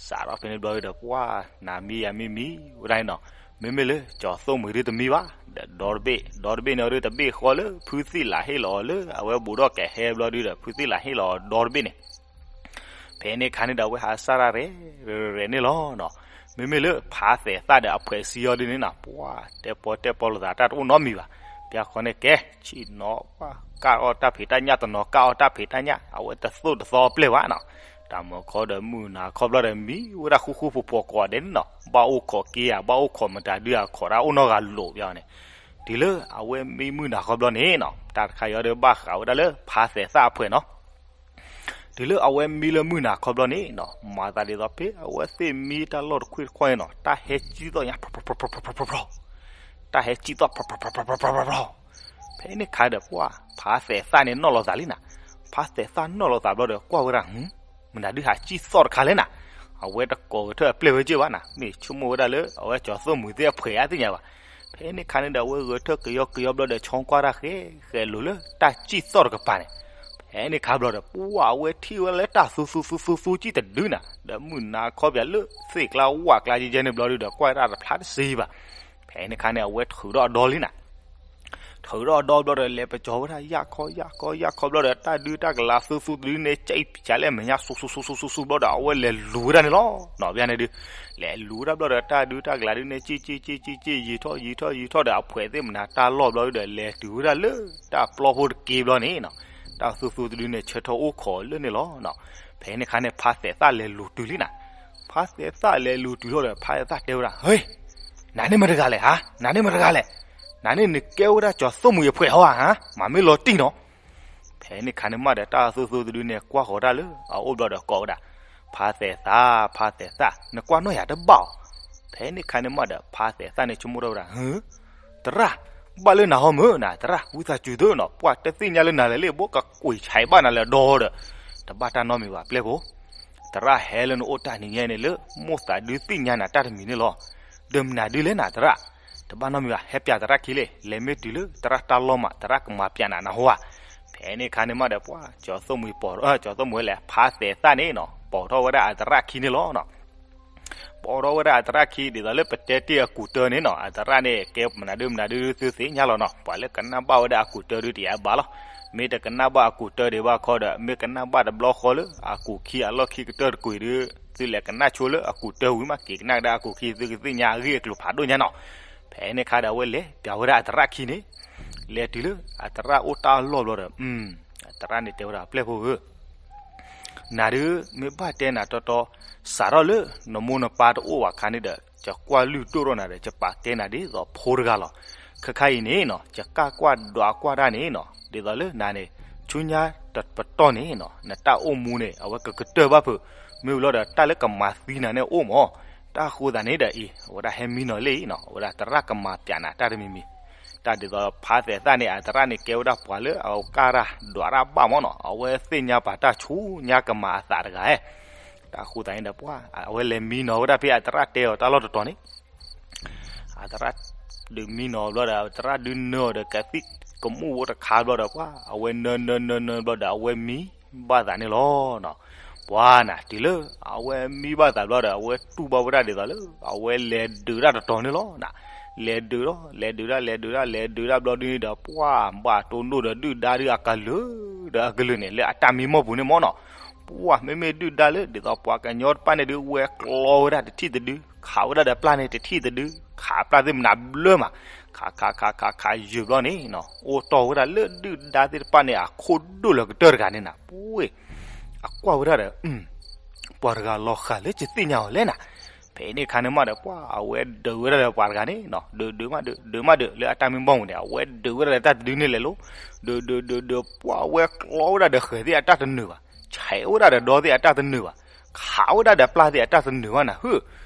စးထီၣ်ဖဲန့ၣ်ဘျီဒီး ပှၤနၤမံယၤမံမံဝဲဒၣ်န့ၣ်နီၤ, မ့မ့ၢ်လၢကၠီၤသိၣ်မှံၤဒုတမံဘၣ်, ဒီးဒီတဘ့ၣ်, ဒီတဘ့ၣ်န့ၣ်ဒုတဘ့ၣ်ဃီလၢ ဖုသံၣ်လးဟ့ၣ်လီၤအီၤလၢ အဝဲဘူးဒီကဟဲဘျီဒုဒီး ဖုသံၣ်လးဟ့ၣ်လီၤအီၤဒီတဘ့ၣ်န့ၣ် ဖဲန့ၣ်ခါန့ၣ်ဒီး အဝဲဟးစၢ်ဒၣ်ရဲၣ်ရဲၣ်န့ၣ်လီၤ. မ့မ့ၢ်လၢဖးသဲးသၣ်ဒီးအဖှဲးစံအီၤဒ်န့ၣ်နီၤ, ပှၤတဲပီတဲပီလိာ်သးတၢ်တအိၣ်နီတမံၤဘၣ်. ပျၢ်ခီန့ၣ်ကဲ, ဆံၣ်နီၤ, ပှၤကၢ်အီၣ်တၢ်ဖံးတၢ်ညၣ်တနီၤ ကၢ်အီၣ်တၢ်ဖံးတၢ်ညၣ်, အဝဲတသိၣ်တသီပျဲၢ်ဘၣ်နီၤ. တၢ်မၤခီဒီးမုၢ်နၤခီဘျီဒီးမံဝဲဒၣ်ဃူဃူဖိးဖိးကိးဂၤဒဲးန့ၣ်နီၤ, ဘၣ်အိၣ်ခိးက့ဧါ, ဘၣ်အိၣ်ခိးမတၤဒုဧါ, ခိးတၢ်အိၣ်နီတဂၤလိာ်ပျၢ်န့ၣ်, တုၤလၢအဝဲမံမုၢ်နၤခီဘျီန့ၣ်နီၤ, တၢ်တခါအံၤဒီးဘၣ်ဃးဝဲဒၣ်လၢဖးသဲးသၣ်အဖှဲးနီၤ တုၤလၢအဝဲမံလၢမုၢ်နၤခီဘျီန့ၣ်နီၤ, မၤသးဒ်သိးဖဲအဝဲသ့ၣ်မံတၢ်လီၢ်တခွံတခွါန့ၣ်နီၤ, တၢ်ဟဲကၠံၣ်သီၣ်ညါ ဖြီဖြီဖြီဖြီ, တၢ်ဟဲကၠံၣ်သီၣ် ဖြီဖြီဖြီဖြီ, ဖဲန့ၣ်ခါဒီးပှၤ ဖးသဲးသၣ်န့ၣ်နီၣ်လီၤသးလံနၤ, ဖးသဲးသၣ်နီၣ်လီၤသးဘျီဒီး ကွၢ်ဝဲဒၣ် မနုၤဒုးဟးကၠံၣ်သီၣ်တခါလဲၣ်နၤ, အဝဲတကိးကထၢၣ်အပျဲၢ်ဝဲက့ၢ်ဘၣ်နၤ, မ့ၢ်ဆိကမိၣ်ဝဲဒၣ်လၢ အဝဲကၠီၤသိၣ်မှံၤသ့ၣ်အဖှဲးအါသ့ၣ်ညါဘၣ်. ဖဲန့ၣ်ခါန့ၣ်ဒီး အဝဲဂဲၤထၢၣ်ကယီကယီဘျီဒီး ဆီကွၢ်တၢ်ဃဲဃဲလိၤလၢတၢ်ကၠံၣ်သီၣ်တကပၤန့ၣ်, ဖဲန့ၣ်ခါဘျီဒီး ပှၤအဝဲထံၣ်ဝဲလၢတၢ်သူသူသူသူသူကံၣ်တဒုနၤ, ဒီးမုၢ်နၤခီပၠးလၢသ့ၣ်ကျါဝၣ်ကျါယဲယဲန့ၣ်ဘျီဒုဒီး ကွၢ်တၢ်တဖျါတစ့ဘၣ်. ဖဲန့ၣ်ခါန့ၣ် အဝဲထုးထီၣ်အဒီလံနၤ ထုးထီၣ်အဒီဘျီဒီး လဲၤပကၠီၤဝဲဒၣ်ယၣ်ခီယၣ်ခီယၣ်ခီဘျီဒီး တၢ်ဒုးတၢ်ကလၤသူသူတဒုန့ၣ် ကၠံၣ်ပၠးလဲၣ်မဲာ်ညါ ဆူဆူဆူဆူဆူဆူဘျီဒီး အဝဲလဲၤလူၤဝဲဒၣ်န့ၣ်လီၤ. နီၣ်ဘၣ်န့ၣ်ဒုး လဲၤလူၤဝဲဒၣ်ဘျီဒီး တၢ်ဒုးတၢ်ကလၤဒုန့ၣ် ကၠံၣ်ကၠံၣ်ကၠံၣ်ကၠံၣ်ကၠံၣ် ယံာ်ထီၣ်ယံာ်ထီၣ်ယံာ်ထီၣ်ဒီး အဖှဲးသ့ၣ်မနၤတၢ်လီၢ်ဘျီဒီး လဲၤတုၤဝဲဒၣ်လၢတၢ်ပျီဖိတက့ဘျီန့ၣ်နီၤ တၢ်သူသူတဒုန့ၣ် ဆၢထၢၣ်အိၣ်ခိးလၢန့ၣ်လီၤ. ဖဲန့ၣ်ခါန့ၣ် ဖါသဲးသၣ်လဲၤလူၤတုၤလံနၤ ဖါသဲးသၣ်လဲၤလူၤတုၤထီၣ်ဒီး ဖါသဲးသၣ်တဲဝဲဒၣ် ဟ့ နၤန့ၣ်မတဂၤလဲၣ်ဧါ, နၤန့ၣ်မတဂၤလဲၣ်, နၤန့ၣ်နကဲဝဲဒၣ်ကၠီၤသိၣ်မှံၤအဖှဲးဟီဧါ, မၤမ့ၢ်လီၤတံၢ်နီၤ. ဖဲ ဖဲန့ၣ်ခါန့ၣ်မးဒီး တၢ်သိၣ်သိၣ်တဒုန့ၣ် ကွၢ်ဃီၤတၢ်လၢအအိၣ်ဘျီဒီးကိးဝဲဒၣ်, ဖါသဲးသၣ်, ဖါသဲးသၣ်, နကွၢ်နီၣ်ယၤတဘၣ်အီၤ. ဖဲန့ၣ်ခါန့ၣ်မးဒီး ဖါသဲးသၣ်န့ၣ်ဆိကမိၣ်ထီၣ်ဝဲဒၣ်, ဟၢ, သရၣ်, ဘၣ်လၢနၤဟီမုၢ်နၤ သရၣ် ဝံသးစူၤသုနီၤ, ပှၢ်တသ့ၣ်ညါလၢနၤလဲၣ်လံ ဘိကကွံာ်ဆဲးဘၣ်နၤလၢဒီဒီး, တဘၣ်တၢ်နီတမံၤဘၣ် ပျဲၢ်ဖိ သရၣ်ဟဲလၢနအိၣ်တၢ်နံၤညါန့ၣ်လၢ မိၢ်သးဒုးသ့ၣ်ညါနၤတၢ်တမံၤန့ၣ်လီၤ. ဒီးမနုၤဒုလဲၣ်နၤသရၣ်, တဘၣ်နီတမံၤဘၣ် ဟဲပၠးသရၣ်ခံလံ, လဲၤမ့ၢ်တုၤလၢသရၣ်တၢ်လီၢ်မး သရၣ်ကမၤပၠးနၤနဟူဧါ. ဖဲန့ၣ်ခါန့ၣ်မးဒီး ပှၢ်ကၠီၤသိၣ်မှံၤပိာ်, ကၠီၤသိၣ်မှံၤဝဲလဲၣ် ဖါသဲးသၣ်န့ၣ်နီၤ ပိာ်ထီၣ်ဝဲဒၣ်အသရၣ်ခံန့ၣ်လီၤ. ပိာ်ထီၣ်ဝဲဒၣ်အသရၣ်ခံ ဒ်သိးလၢပတဲတ့ၢ်အကူးတၢန့ၣ်နီၤ, အသရၣ်န့ၣ် ကဲမနုၤဒုမနုၤဒုသုသ့ၣ်ညါလီၤနီၤ, ပှၤလၢကနၣ်ဘၣ်ဝဲဒၣ်အကူးတၢဒုတယၤဘၣ်လီၤ. မ့ၢ်တကနၣ်ဘၣ်အကူးတၢဒံးဘၣ်ခီဒီး မ့ၢ်ကနၣ်ဘၣ်တဘျီဃီလၢ အကူးခံအလီၢ်ခံကတၢၢ်တကွံာ်ဒု, သုလဲၤကနၣ်ဆိလၢအကူးတၢဝံၤမး က့ၤကနၣ်ကဒါအကူးခံ သုကသ့ၣ်ညါအဂ့ၢ်အကျိၤဖးဒိၣ်ညါနီၤ. ဖဲန့ၣ်ခါဒီး အဝဲလဲၤပၠးဝဲဒၣ်အသရၣ်ခံန့ၣ်, လဲၤတုၤလၢအသရၣ်အိၣ်တၢ်လီၢ်ဘျီဒီး, အသရၣ်န့ၣ်တဲဝဲဒၣ် ပျဲၢ်ဖိဧၢ နၤဒုး မ့ၢ်ဘၣ်တဲနၤတီတီ, စးထီၣ်လၢနမိၢ်နပၢ်တအိၣ်ဘၣ်အခါန့ၣ်ဒီး ယကွၢ်လုၢ်ဒိၣ်ထီၣ်နၤဒီး ယပာ်ကဲနၤဒ်သိးဖိတဂၤလီၤ. ခဲခါအံၤန့ၣ်နီၤ ယကၢ်ကွၢ်ဒွးကွၢ်တၢ်န့ၣ်နီၤ ဒ်သိးလၢနၤန့ၣ် ဆူညါတပတီၢ်န့ၣ်နီၤ နတၢ်အိၣ်မူန့ၣ် အဝဲကကတၢၢ်ဘၣ်ဖုး, မ့ၢ်ဘျီဒီး တၢ်လၢကမၤသံနၤန့ၣ်အိၣ်မး. တၢ်ဃိသးန့ၣ်ဒီးအံၤ အဝဲဒၣ်ဟဲမံနီၤလံနီၤ အဝဲဒၣ်သရၣ်ကမၤပၠးနၤတၢ်တမံၤမံၤ တၢ်ဒ်သိးဖါသဲးသၣ်န့ၣ် အသရၣ်န့ၣ် ကဲဝဲဒၣ်ပှၤလၢအကၢ်တၢ်ဒွးတၢ်ဘၣ်မးနီၤ, အဝဲသ့ၣ်ညါပာ်တၢ်ဆူညါကမၤအသးတဂၤဧၢ. တၢ်ဃိသးန့ၣ်ဒီးပှၢ် အဝဲလဲၤမံနီၤဝဲဒၣ်ဖဲအသရၣ်တဲအီၤတၢ်လီၢ်တတီၤန့ၣ်, အသရၣ်ဒုးမံနီၤဘျီဒီး အသရၣ်ဒုးနၢအီၤဒီးကသံၣ်ကမူၣ်ဖိတခါဘျီဒီးပှၢ် အဝဲနၢနၢနၢနၢဘျီဒီး အဝဲမံဘၣ်သးန့ၣ်လီၤ. ပှၢ်နၤ တုၤလၢအဝဲမံဘၣ်သးဘျီဒီး အဝဲတူၢ်ဘၣ်ဝဲဒၣ်ဒ်သိးလၢ အဝဲလဲၤဒုးတၢ်တတီၤန့ၣ်လီၤ. လဲၤဒုးလီၤ လဲၤဒုးတၢ် လဲၤဒုးတၢ် လဲၤဒုးတၢ်ဘျီဒုန့ၣ်ဒီး ပှၢ်ဘၣ်တိၢ်နီၣ်ဒီးဒုၣ်ဒါဒုးအကလုာ်ဒီးအကလုာ်န့ၣ် လၢအတၢ်မံမီၢ်ပူၤန့ၣ်မးနီၤ. ပှၢ်မ့မ့ၢ်ဒုၣ်ဒါလၢ ဒ်သိးပှၤကညီတဖၣ်န့ၣ်ဒုး ဝဲကျီဝဲဒၣ်တထံၣ်တဒု ခးဝဲဒၣ်ဒီးပျၢ်န့ၣ်တထံၣ်တဒု ခးပျၢ်သ့ၣ်မနုၤဘျၢမး ခးခးခးခးခးယုာ်ဘျီန့ၣ်နီၤ အိၣ်တီၢ်ဝဲဒၣ်လၢဒုၣ်ဒါသ့ၣ်တဖၣ်န့ၣ် အခိၣ်ဒိၣ်လၢကတၢၢ်တဂၤန့ၣ်နၤ ပှၢ် အကွၢ်ဝဲဒၣ်ဒီး ပှၤတဂၤလီၤဃာ်လၢယသ့ၣ်ညါအီၤလဲၣ်နၤ. ဖဲန့ၣ်ခါန့ၣ်မးဒီး ပှၢ်အဝဲဒုးဝဲဒၣ်ဒီးပှၤတဂၤန့ၣ်နီၤ ဒုးဒုးမးဒုး ဒုးမးဒုး လၢအတၢ်မံမီၢ်ပူၤန့ၣ် အဝဲဒုးဝဲဒၣ်ဒီးတၢ်တဒုန့ၣ်လဲၤလိၤ ဒုးဒုးဒုးဒုး ပှၢ်ဝဲကျီဝဲဒၣ်ဒီးဃဲၤသ့ၣ်အတၢ်တနုာ်ဘၣ် ဆဲးဝဲဒၣ်ဒီးဒီသ့ၣ်အတၢ်တနုာ်ဘၣ် ခးဝဲဒၣ်ဒီးပျၢ်သ့ၣ်အတၢ်တနုာ်ဘၣ်နၤ ဟၢ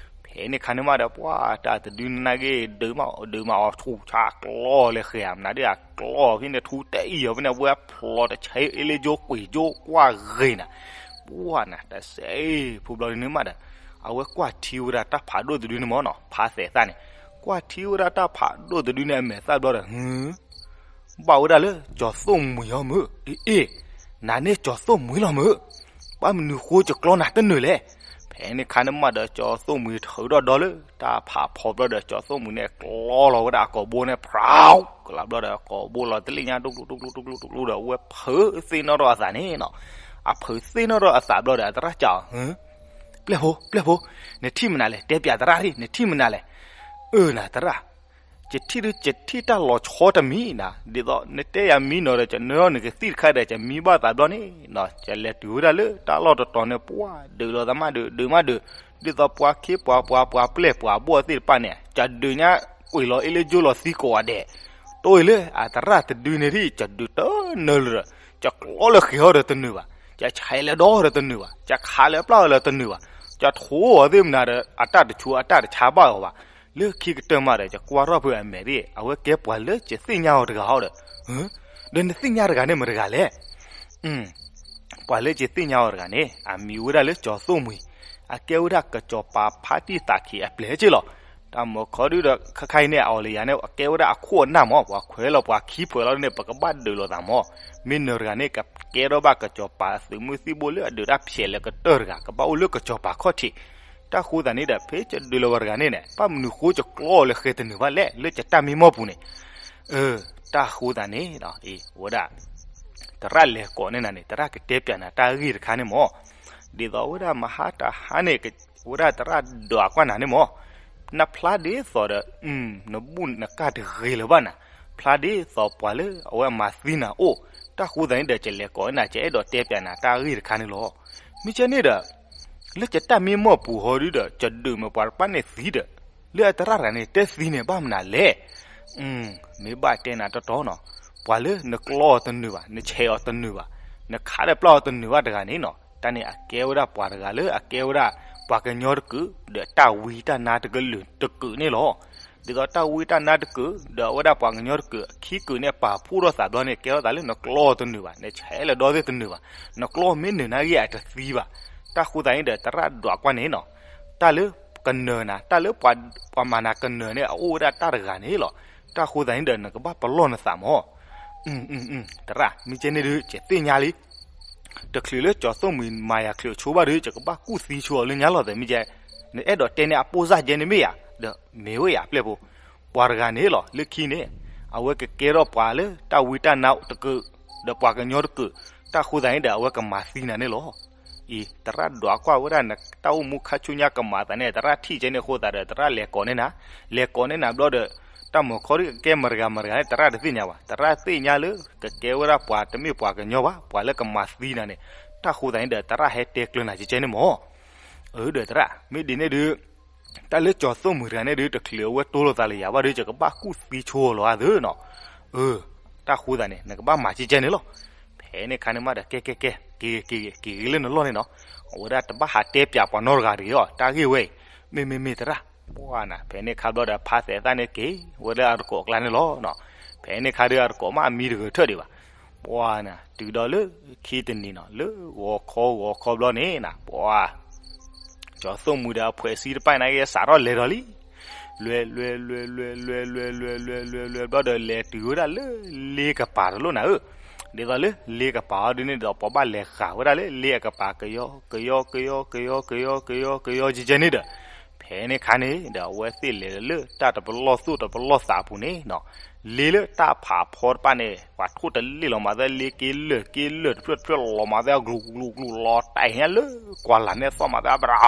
ဖဲန့ၣ်ခါန့ၣ်မးဒီး ပှၢ်တၢ်တဒုန့ၣ်နာ်က့ ဒုးမးဒုးမးအီၤထူၣ်ဆါကျီလဲၤဃဲၤဧါ မနုၤဒ်အကျီဖဲန့ၣ် ထူတအံၤအီၤဖဲန့ၣ် ဝဲဖျိးတဆဲးအ့လ့ကၠိကွံာ်ကၠိကွၢ်ဂ့ၤနၤ ပှၢ်နၤ တစဲး ဖိဘျီဒုန့ၣ်မးဒီး အဝဲကွၢ်ထံဝဲဒၣ်တၢ်ဖးဒိၣ်တဒုန့ၣ်မးနီၤ ဖါသဲးသၣ်န့ၣ် ကွၢ်ထံဝဲဒၣ်တၢ်ဖးဒိၣ်တဒုန့ၣ် အမဲာ်သၣ်ဘျီဒီး ဟၢ ဘၣ်ဝဲဒၣ်လၢကၠီၤသိၣ်မှံၤဟီမုၢ် အ့ အ့ နၤန့ၣ်ကၠီၤသိၣ်မှံၤလီၤမုၢ် ဘၣ်မနုၤဃိကၠီၤကျီနၤတနုာ်လဲၣ်. ဖဲန့ၣ်ခါန့ၣ်မးဒီး ကၠီၤသိၣ်မှံၤထုးထီၣ်ဒီလၢတၢ်ဖးဖီဘျီဒီး ကၠီၤသိၣ်မှံၤန့ၣ်ကျီလီၤဝဲဒၣ်အကိာ်ဘိန့ၣ် ဖြၢဝ် ကလးဘျီဒီး အကိာ်ဘိလီၤတလ့ၣ်ညါ တူၢ်ကျူတူၢ်ကျူတူၢ်ကျူတူၢ်ကျူဒီး အဝဲဖုးသ့ၣ်နီၣ်ထီၣ်အသးန့ၣ်နီၤ အဖုးသ့ၣ်နီၣ်ထီၣ်အသးဘျီဒီး အသရၣ်စံးအီၤ ဟၢ ပျဲၢ်ဖိ ပျဲၢ်ဖိ နထံၣ်မနုၤလဲၣ် တဲပၠးသရၣ်ဒ် နထံၣ်မနုၤလဲၣ်. အၢ နၤသရၣ် ယထံၣ်ဒုး ယထံၣ်တၢ်လီၤဆီတမံၤနၤ ဒ်သိးနတဲယၤမံနီၤဒီး ယနၢနကသံၣ်တခါဒီး ယမံဘၣ်သးဘျီန့ၣ်နီၤ ယလဲၤတုၤဝဲဒၣ်လၢတၢ်လီၢ်တတီၤန့ၣ် ပှၢ်ဒုးလီၤသးမးဒုး ဒုးမးဒုး ဒ်သိးပှၤခ့ပှၤပှၤပှၤပျဲၢ်ပှၤဘီၣ်သ့ၣ်တဖၣ်န့ၣ် ယဒုးညါကွံာ်လီၤအ့လ့ကၠိလီၤသံကိးဂၤဒဲး တိၢ်အံၤလၢအသရၣ်တဒုန့ၣ်ဒ် ယဒုးတနၢၤလၢၤဒီး ယကျီလၢဃဲၤအီၤဒီးတနုာ်ဘၣ် ယဆဲးလၢဒီဒီးတနုာ်ဘၣ် ယခးလၢပျၢ်အီၤလၢတနုာ်ဘၣ် ယထိအီၤသ့ၣ်မနုၤဒီး အတၢ်တဆူးအတၢ်တဆါဘၣ်အီၤဘၣ် လၢခံကတၢၢ်မးဒီး ယကွၢ်ထီၣ်ဖုးအမဲာ်ဒ် အဝဲကဲပှၤလၢယသ့ၣ်ညါအီၤတဂၤဟီဒီး ဒီးနသ့ၣ်ညါတဂၤန့ၣ်မတဂၤလဲၣ်. ပှၤလၢယသ့ၣ်ညါအီၤတဂၤန့ၣ် အမံၤဝဲဒၣ်လၢကၠီၤသိၣ်မှံၤ အကဲဝဲဒၣ်ကစီၤပၤဖါတံၢ်သးခံအပျဲၢ်က့လီၤ. တၢ်မၤခီဒုဒီး ခဲခါအံၤန့ၣ် အီၤလၢယၤန့ၣ် အကဲဝဲဒၣ်အခိၣ်အနၢ်မး ပှၤခွဲးလီၤပှၤခံဖုးလီၤန့ၣ် ပကဘၣ်ဒုးလိာ်သးမး မ့ၢ်နၢၤတဂၤန့ၣ် ကကဲထီၣ်ဘၣ်ကစီၤပၤသုးမုၢ်သံၣ်ဘိလၢအဒုးတၢ်ဖျဲးလၢကတၢၢ်တဂၤ ကဘၣ်အိၣ်လၢကစီၤပၤခီၣ်ထံး တၢ်ဃိသးန့ၣ်ဒီး ဖဲယဒုးလီၤဝဲတဂၤန့ၣ်န့ၣ် ဘၣ်မနုၤဃိယကျီအီၤလၢဃဲၤတနုာ်ဘၣ်လဲၣ် လၢယတၢ်မံမီၢ်ပူၤန့ၣ် အၢ တၢ်ဃိသးန့ၣ် အဝဲဒၣ် သရၣ်လဲၤကိးန့ၢ်နၤန့ၣ် သရၣ်ကတဲပၠးနၤတၢ်ဂ့ၢ်တခါန့ၣ်မး ဒ်သိးဝဲဒၣ်မဟါတဟါန့ၣ် ဝဲဒၣ်သရၣ်ဒွးကွၢ်နၤန့ၣ်မး နဖျါဒ်သိးဒီး နဘူၣ်နကၢ်တဂ့ၤလၢၤဘၣ်နၤ ဖျါဒ်သိးပှၤလၢအဝဲမၤသံနၤအိၣ် တၢ်ဃိသးန့ၣ်ဒီး ယလဲၤကိးန့ၢ်နၤ ယအဲၣ်ဒိးတဲပၠးနၤတၢ်ဂ့ၢ်တခါန့ၣ်လီၤ. မ့ၢ်ကဲန့ၣ်ဒီး လၢယတၢ်မံမီၢ်ပူၤဟီဒုဒီး ယဒုးမ့ၢ်ပှၤတဖၣ်န့ၣ်သံဒီး လၢအသရၣ်တဂၤန့ၣ် တဲသံန့ၣ် ဘၣ်မနုၤလဲၣ်. မ့ၢ်ဘၣ်တဲနၤတီတီနီၤ, ပှၤလၢနကျီအီၤတနုာ်ဘၣ်, နဆဲးအီၤတနုာ်ဘၣ်, နခးဒီးပျၢ်အီၤတနုာ်ဘၣ်တဂၤန့ၣ်နီၤ, တၢ်န့ၣ်အကဲဝဲဒၣ်ပှၤတဂၤလၢအကဲဝဲဒၣ် ပှၤကညီတကုာ် ဒီးတၢ်ဝံတၢ်နါတကလုာ်တကုာ်န့ၣ်လီၤ. ဒ်သိးတၢ်ဝံတၢ်နါတကုာ် ဒီးအဝဲဒၣ်ပှၤကညီတကုာ် အခံကုာ်န့ၣ် ပာ်ဖှိၣ်ထီၣ်သးဘျီန့ၣ် ကဲထီၣ်သးလၢနကျီအီၤတနုာ်ဘၣ်, နဆဲးလီၤဒီသ့ၣ်တနုာ်ဘၣ်, နကျီမ့ၢ်နုာ်နာ်ဂ့ၤအတသံဘၣ်. တၢ်ဃိသတးန့ၣ်ဒီး သရၣ်ဒွးကွၢ်န့ၣ်နီၤ, တၢ်လၢကနၢၤနၤ, တၢ်လၢပှၤမၤနၤကနၢၤန့ၣ် အအိၣ်ဝဲဒၣ်တၢ်တဂၤန့ၣ်လီၤ. တၢ်ဃိသတးန့ၣ်ဒီး နကဘၣ်ပလီၢ်နသးမၢ်. သရၣ်, မ့ၢ်ကဲန့ၣ်ဒုး ယသ့ၣ်ညါလံ. တချုးလၢကၠီၤသိၣ်မှံၤမၤယၤချုးဆိဘၣ်ဒီး ယကဘၣ်ကူၣ်သံဆိအီၤလၢညါလီၤသးမ့ၢ်ကဲ, နအဲၣ်ဒိးတဲန့ၢ်အပိၢ်စၢ်ကဲန့ၣ်မ့ၢ်ဧါ, ဒီးမ့ၢ်ဝဲယၤပျဲၢ်ဖိ, ပှၤတဂၤန့ၣ်လီၤ လၢခံန့ၣ်, အဝဲကကဲထီၣ်ပှၤလၢတၢ်ဝံတၢ်နါတကုာ်, ဒီးပှၤကညီတကုာ်, တၢ်ဃိသတးန့ၣ်ဒီး အဝဲကမၤသံနၤန့ၣ်လီၤ. အံၤ သရၣ်ဒွးကွၢ်ဝဲဒၣ်နတၢ်အိၣ်မူခါဆူညါကမၤသးန့ၣ် သရၣ်ထံၣ်ကဲန့ၣ်အဃိသတးဒီး သရၣ်လဲၤကိးန့ၢ်နၤ, လဲၤကိးန့ၢ်နၤဘျီဒီး တၢ်မၤခီဒ်ကကဲမတၤတဂၤမတၤတဂၤန့ၣ် သရၣ်တသ့ၣ်ညါဘၣ်. သရၣ်သ့ၣ်ညါလၢ ကကဲဝဲဒၣ်ပှၤတမ့ၢ်ပှၤကညီဘၣ်, ပှၤလၢကမၤသံနၤန့ၣ်, တၢ်ဃိသတးန့ၣ်ဒီး သရၣ်ဟဲတဲကျၢၤနၤကဲန့ၣ်မၢ်. အၢ ဒီးသရၣ် မ့ၢ်ဒ်န့ၣ်ဒုး တၢ်လၢကၠီၤသိၣ်မှံၤတဂၤန့ၣ်ဒုး တချုးအဝဲတိလိာ်သးလၢယၤဘၣ်ဒီး ယကဘၣ်ကူၣ်သံဆိအီၤလီၤဧါသ့နီၤ. အၢ တၢ်ဃိသတးန့ၣ် နကဘၣ်မၤကဲကဲန့ၣ်လီၤ. ဖဲန့ၣ်ခါန့ၣ်မးဒီး ကဲ ကဲ ကဲ က့ၤဂ့ၤလၢနလီၢ်န့ၣ်နီၤ. အဝဲဒၣ်တဘၣ်ဟးတဲပၠးပှၤနီတဂၤတဂ့ၤအီၤ တၢ်ဂ့ၢ်ဝဲအံၤ, မ့မ့မ့ၢ်သရၣ်. ပှၤနၤ ဖဲန့ၣ်ခါဘျီဒီး ဖါသဲးသၣ်န့ၣ်က့ၤဝဲလၢအတကိးအကျါန့ၣ်လီၤ. ဖဲန့ၣ်ခါဒီးအတကိးမးအမံတဂၢၢ်ထၢၣ်ဒံးဘၣ်. ပှၤနၤ တုၤဒီးလၢခံတနံၤနီၤ လၢဂီၤခီဂီၤခီဘျီန့ၣ်နၤ ပှၤ ကၠီၤသိၣ်မှံၤဒီးအဖှဲးဆံတဖၣ်န့ၣ်က့ၤ စးထီၣ်လဲၤဒီးလံ. လဲၤ လဲၤ လဲၤ လဲၤ လဲၤ လဲၤ လဲၤ လဲၤ လဲၤ လဲၤ လဲၤ ဘျီဒီးလဲၤတုၤဝဲဒၣ်လၢလ့ကပၤတလိၣ်နၤဧၢ. ဒ်သိးလၢလ့ကပၤအီၤဒ်န့ၣ်ဒီး ပှၤဘၣ်လဲၤဃာ်ဝဲဒၣ်လၢ လ့အကပၤ ကယီ ကယီ ကယီ ကယီ ကယီ ကယီ ကယီ ကယီ ကဲကဲန့ၣ်ဒီး ဖဲန့ၣ်ခါန့ၣ်ဒီး အဝဲသ့ၣ်လဲၤလၢတၢ်တပလီၢ်သူၣ်တပလီၢ်သးအပူၤန့ၣ်နီၤ, လ့လၢတၢ်ဖးဖီတဖၣ်န့ၣ် ပှၤထိၣ်တလ့ၣ်လီၤမးသဲ လ့က့လၢာ်က့လၢာ်တဖျၢၣ်တဖျၢၣ်လီၤမးသဲ အကလူၤကလူၤကလူၤလီၤတဲာ်ညါလၢကွၢ်လၢ်န့ၣ် သီၣ်မးသဲ အဘြၤ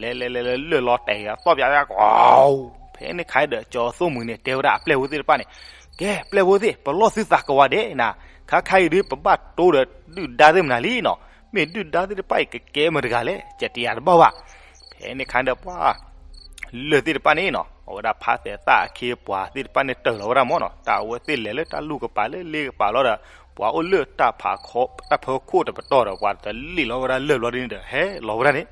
လဲၤ လဲၤ လဲၤ လဲၤ လၢာ်လီၤတဲာ် သီၣ်ပၠး ကွၢ် ဖဲန့ၣ်ခါဒီး ကၠီၤသိၣ်မှံၤန့ၣ် တဲဝဲဒၣ်အပျဲၢ်ဖိသ့ၣ်တဖၣ်န့ၣ်, ကဲ ပျဲၢ်ဖိသ့ၣ် ပလီၢ်သုသးကဝးဒဲးနၤ, ခါခါအံၤဒုး ပဘၣ်တိဒီးဒုၣ်ဒါသ့ၣ်မနုၤလံနီၤ, မ့ၢ်ဒုၣ်ဒါသ့ၣ်တဖၣ်အံၤ ကကဲမတၤတဂၤလဲၣ် ကတဲယၤတဘၣ်ဘၣ်. ဖဲန့ၣ်ခါဒီးပှၤ လၢာ်သ့ၣ်တဖၣ်န့ၣ်နီၤ အဝဲဒၣ်ဖါသဲးသၣ်အခ့အပှၤသ့ၣ်တဖၣ်န့ၣ် တၢၢ်လီၤဝဲဒၣ်မၢ်နီၤ, တၢ်အဝဲသ့ၣ်လဲၤလၢတၢ်လူၢ်ကပၤလၢလ့ကပၤလီၤဒီး ပှၤအိၣ်လၢတၢ်ဖးခီ တၢ်ဖၢခိၣ်တပတီၢ်ဒီး ပှၤတလ့ၣ်လီၤဝဲဒၣ်လၢာ်ဘျီဒ်န့ၣ်ဒီး ဟဲလီၤဝဲဒၣ်န့ၣ်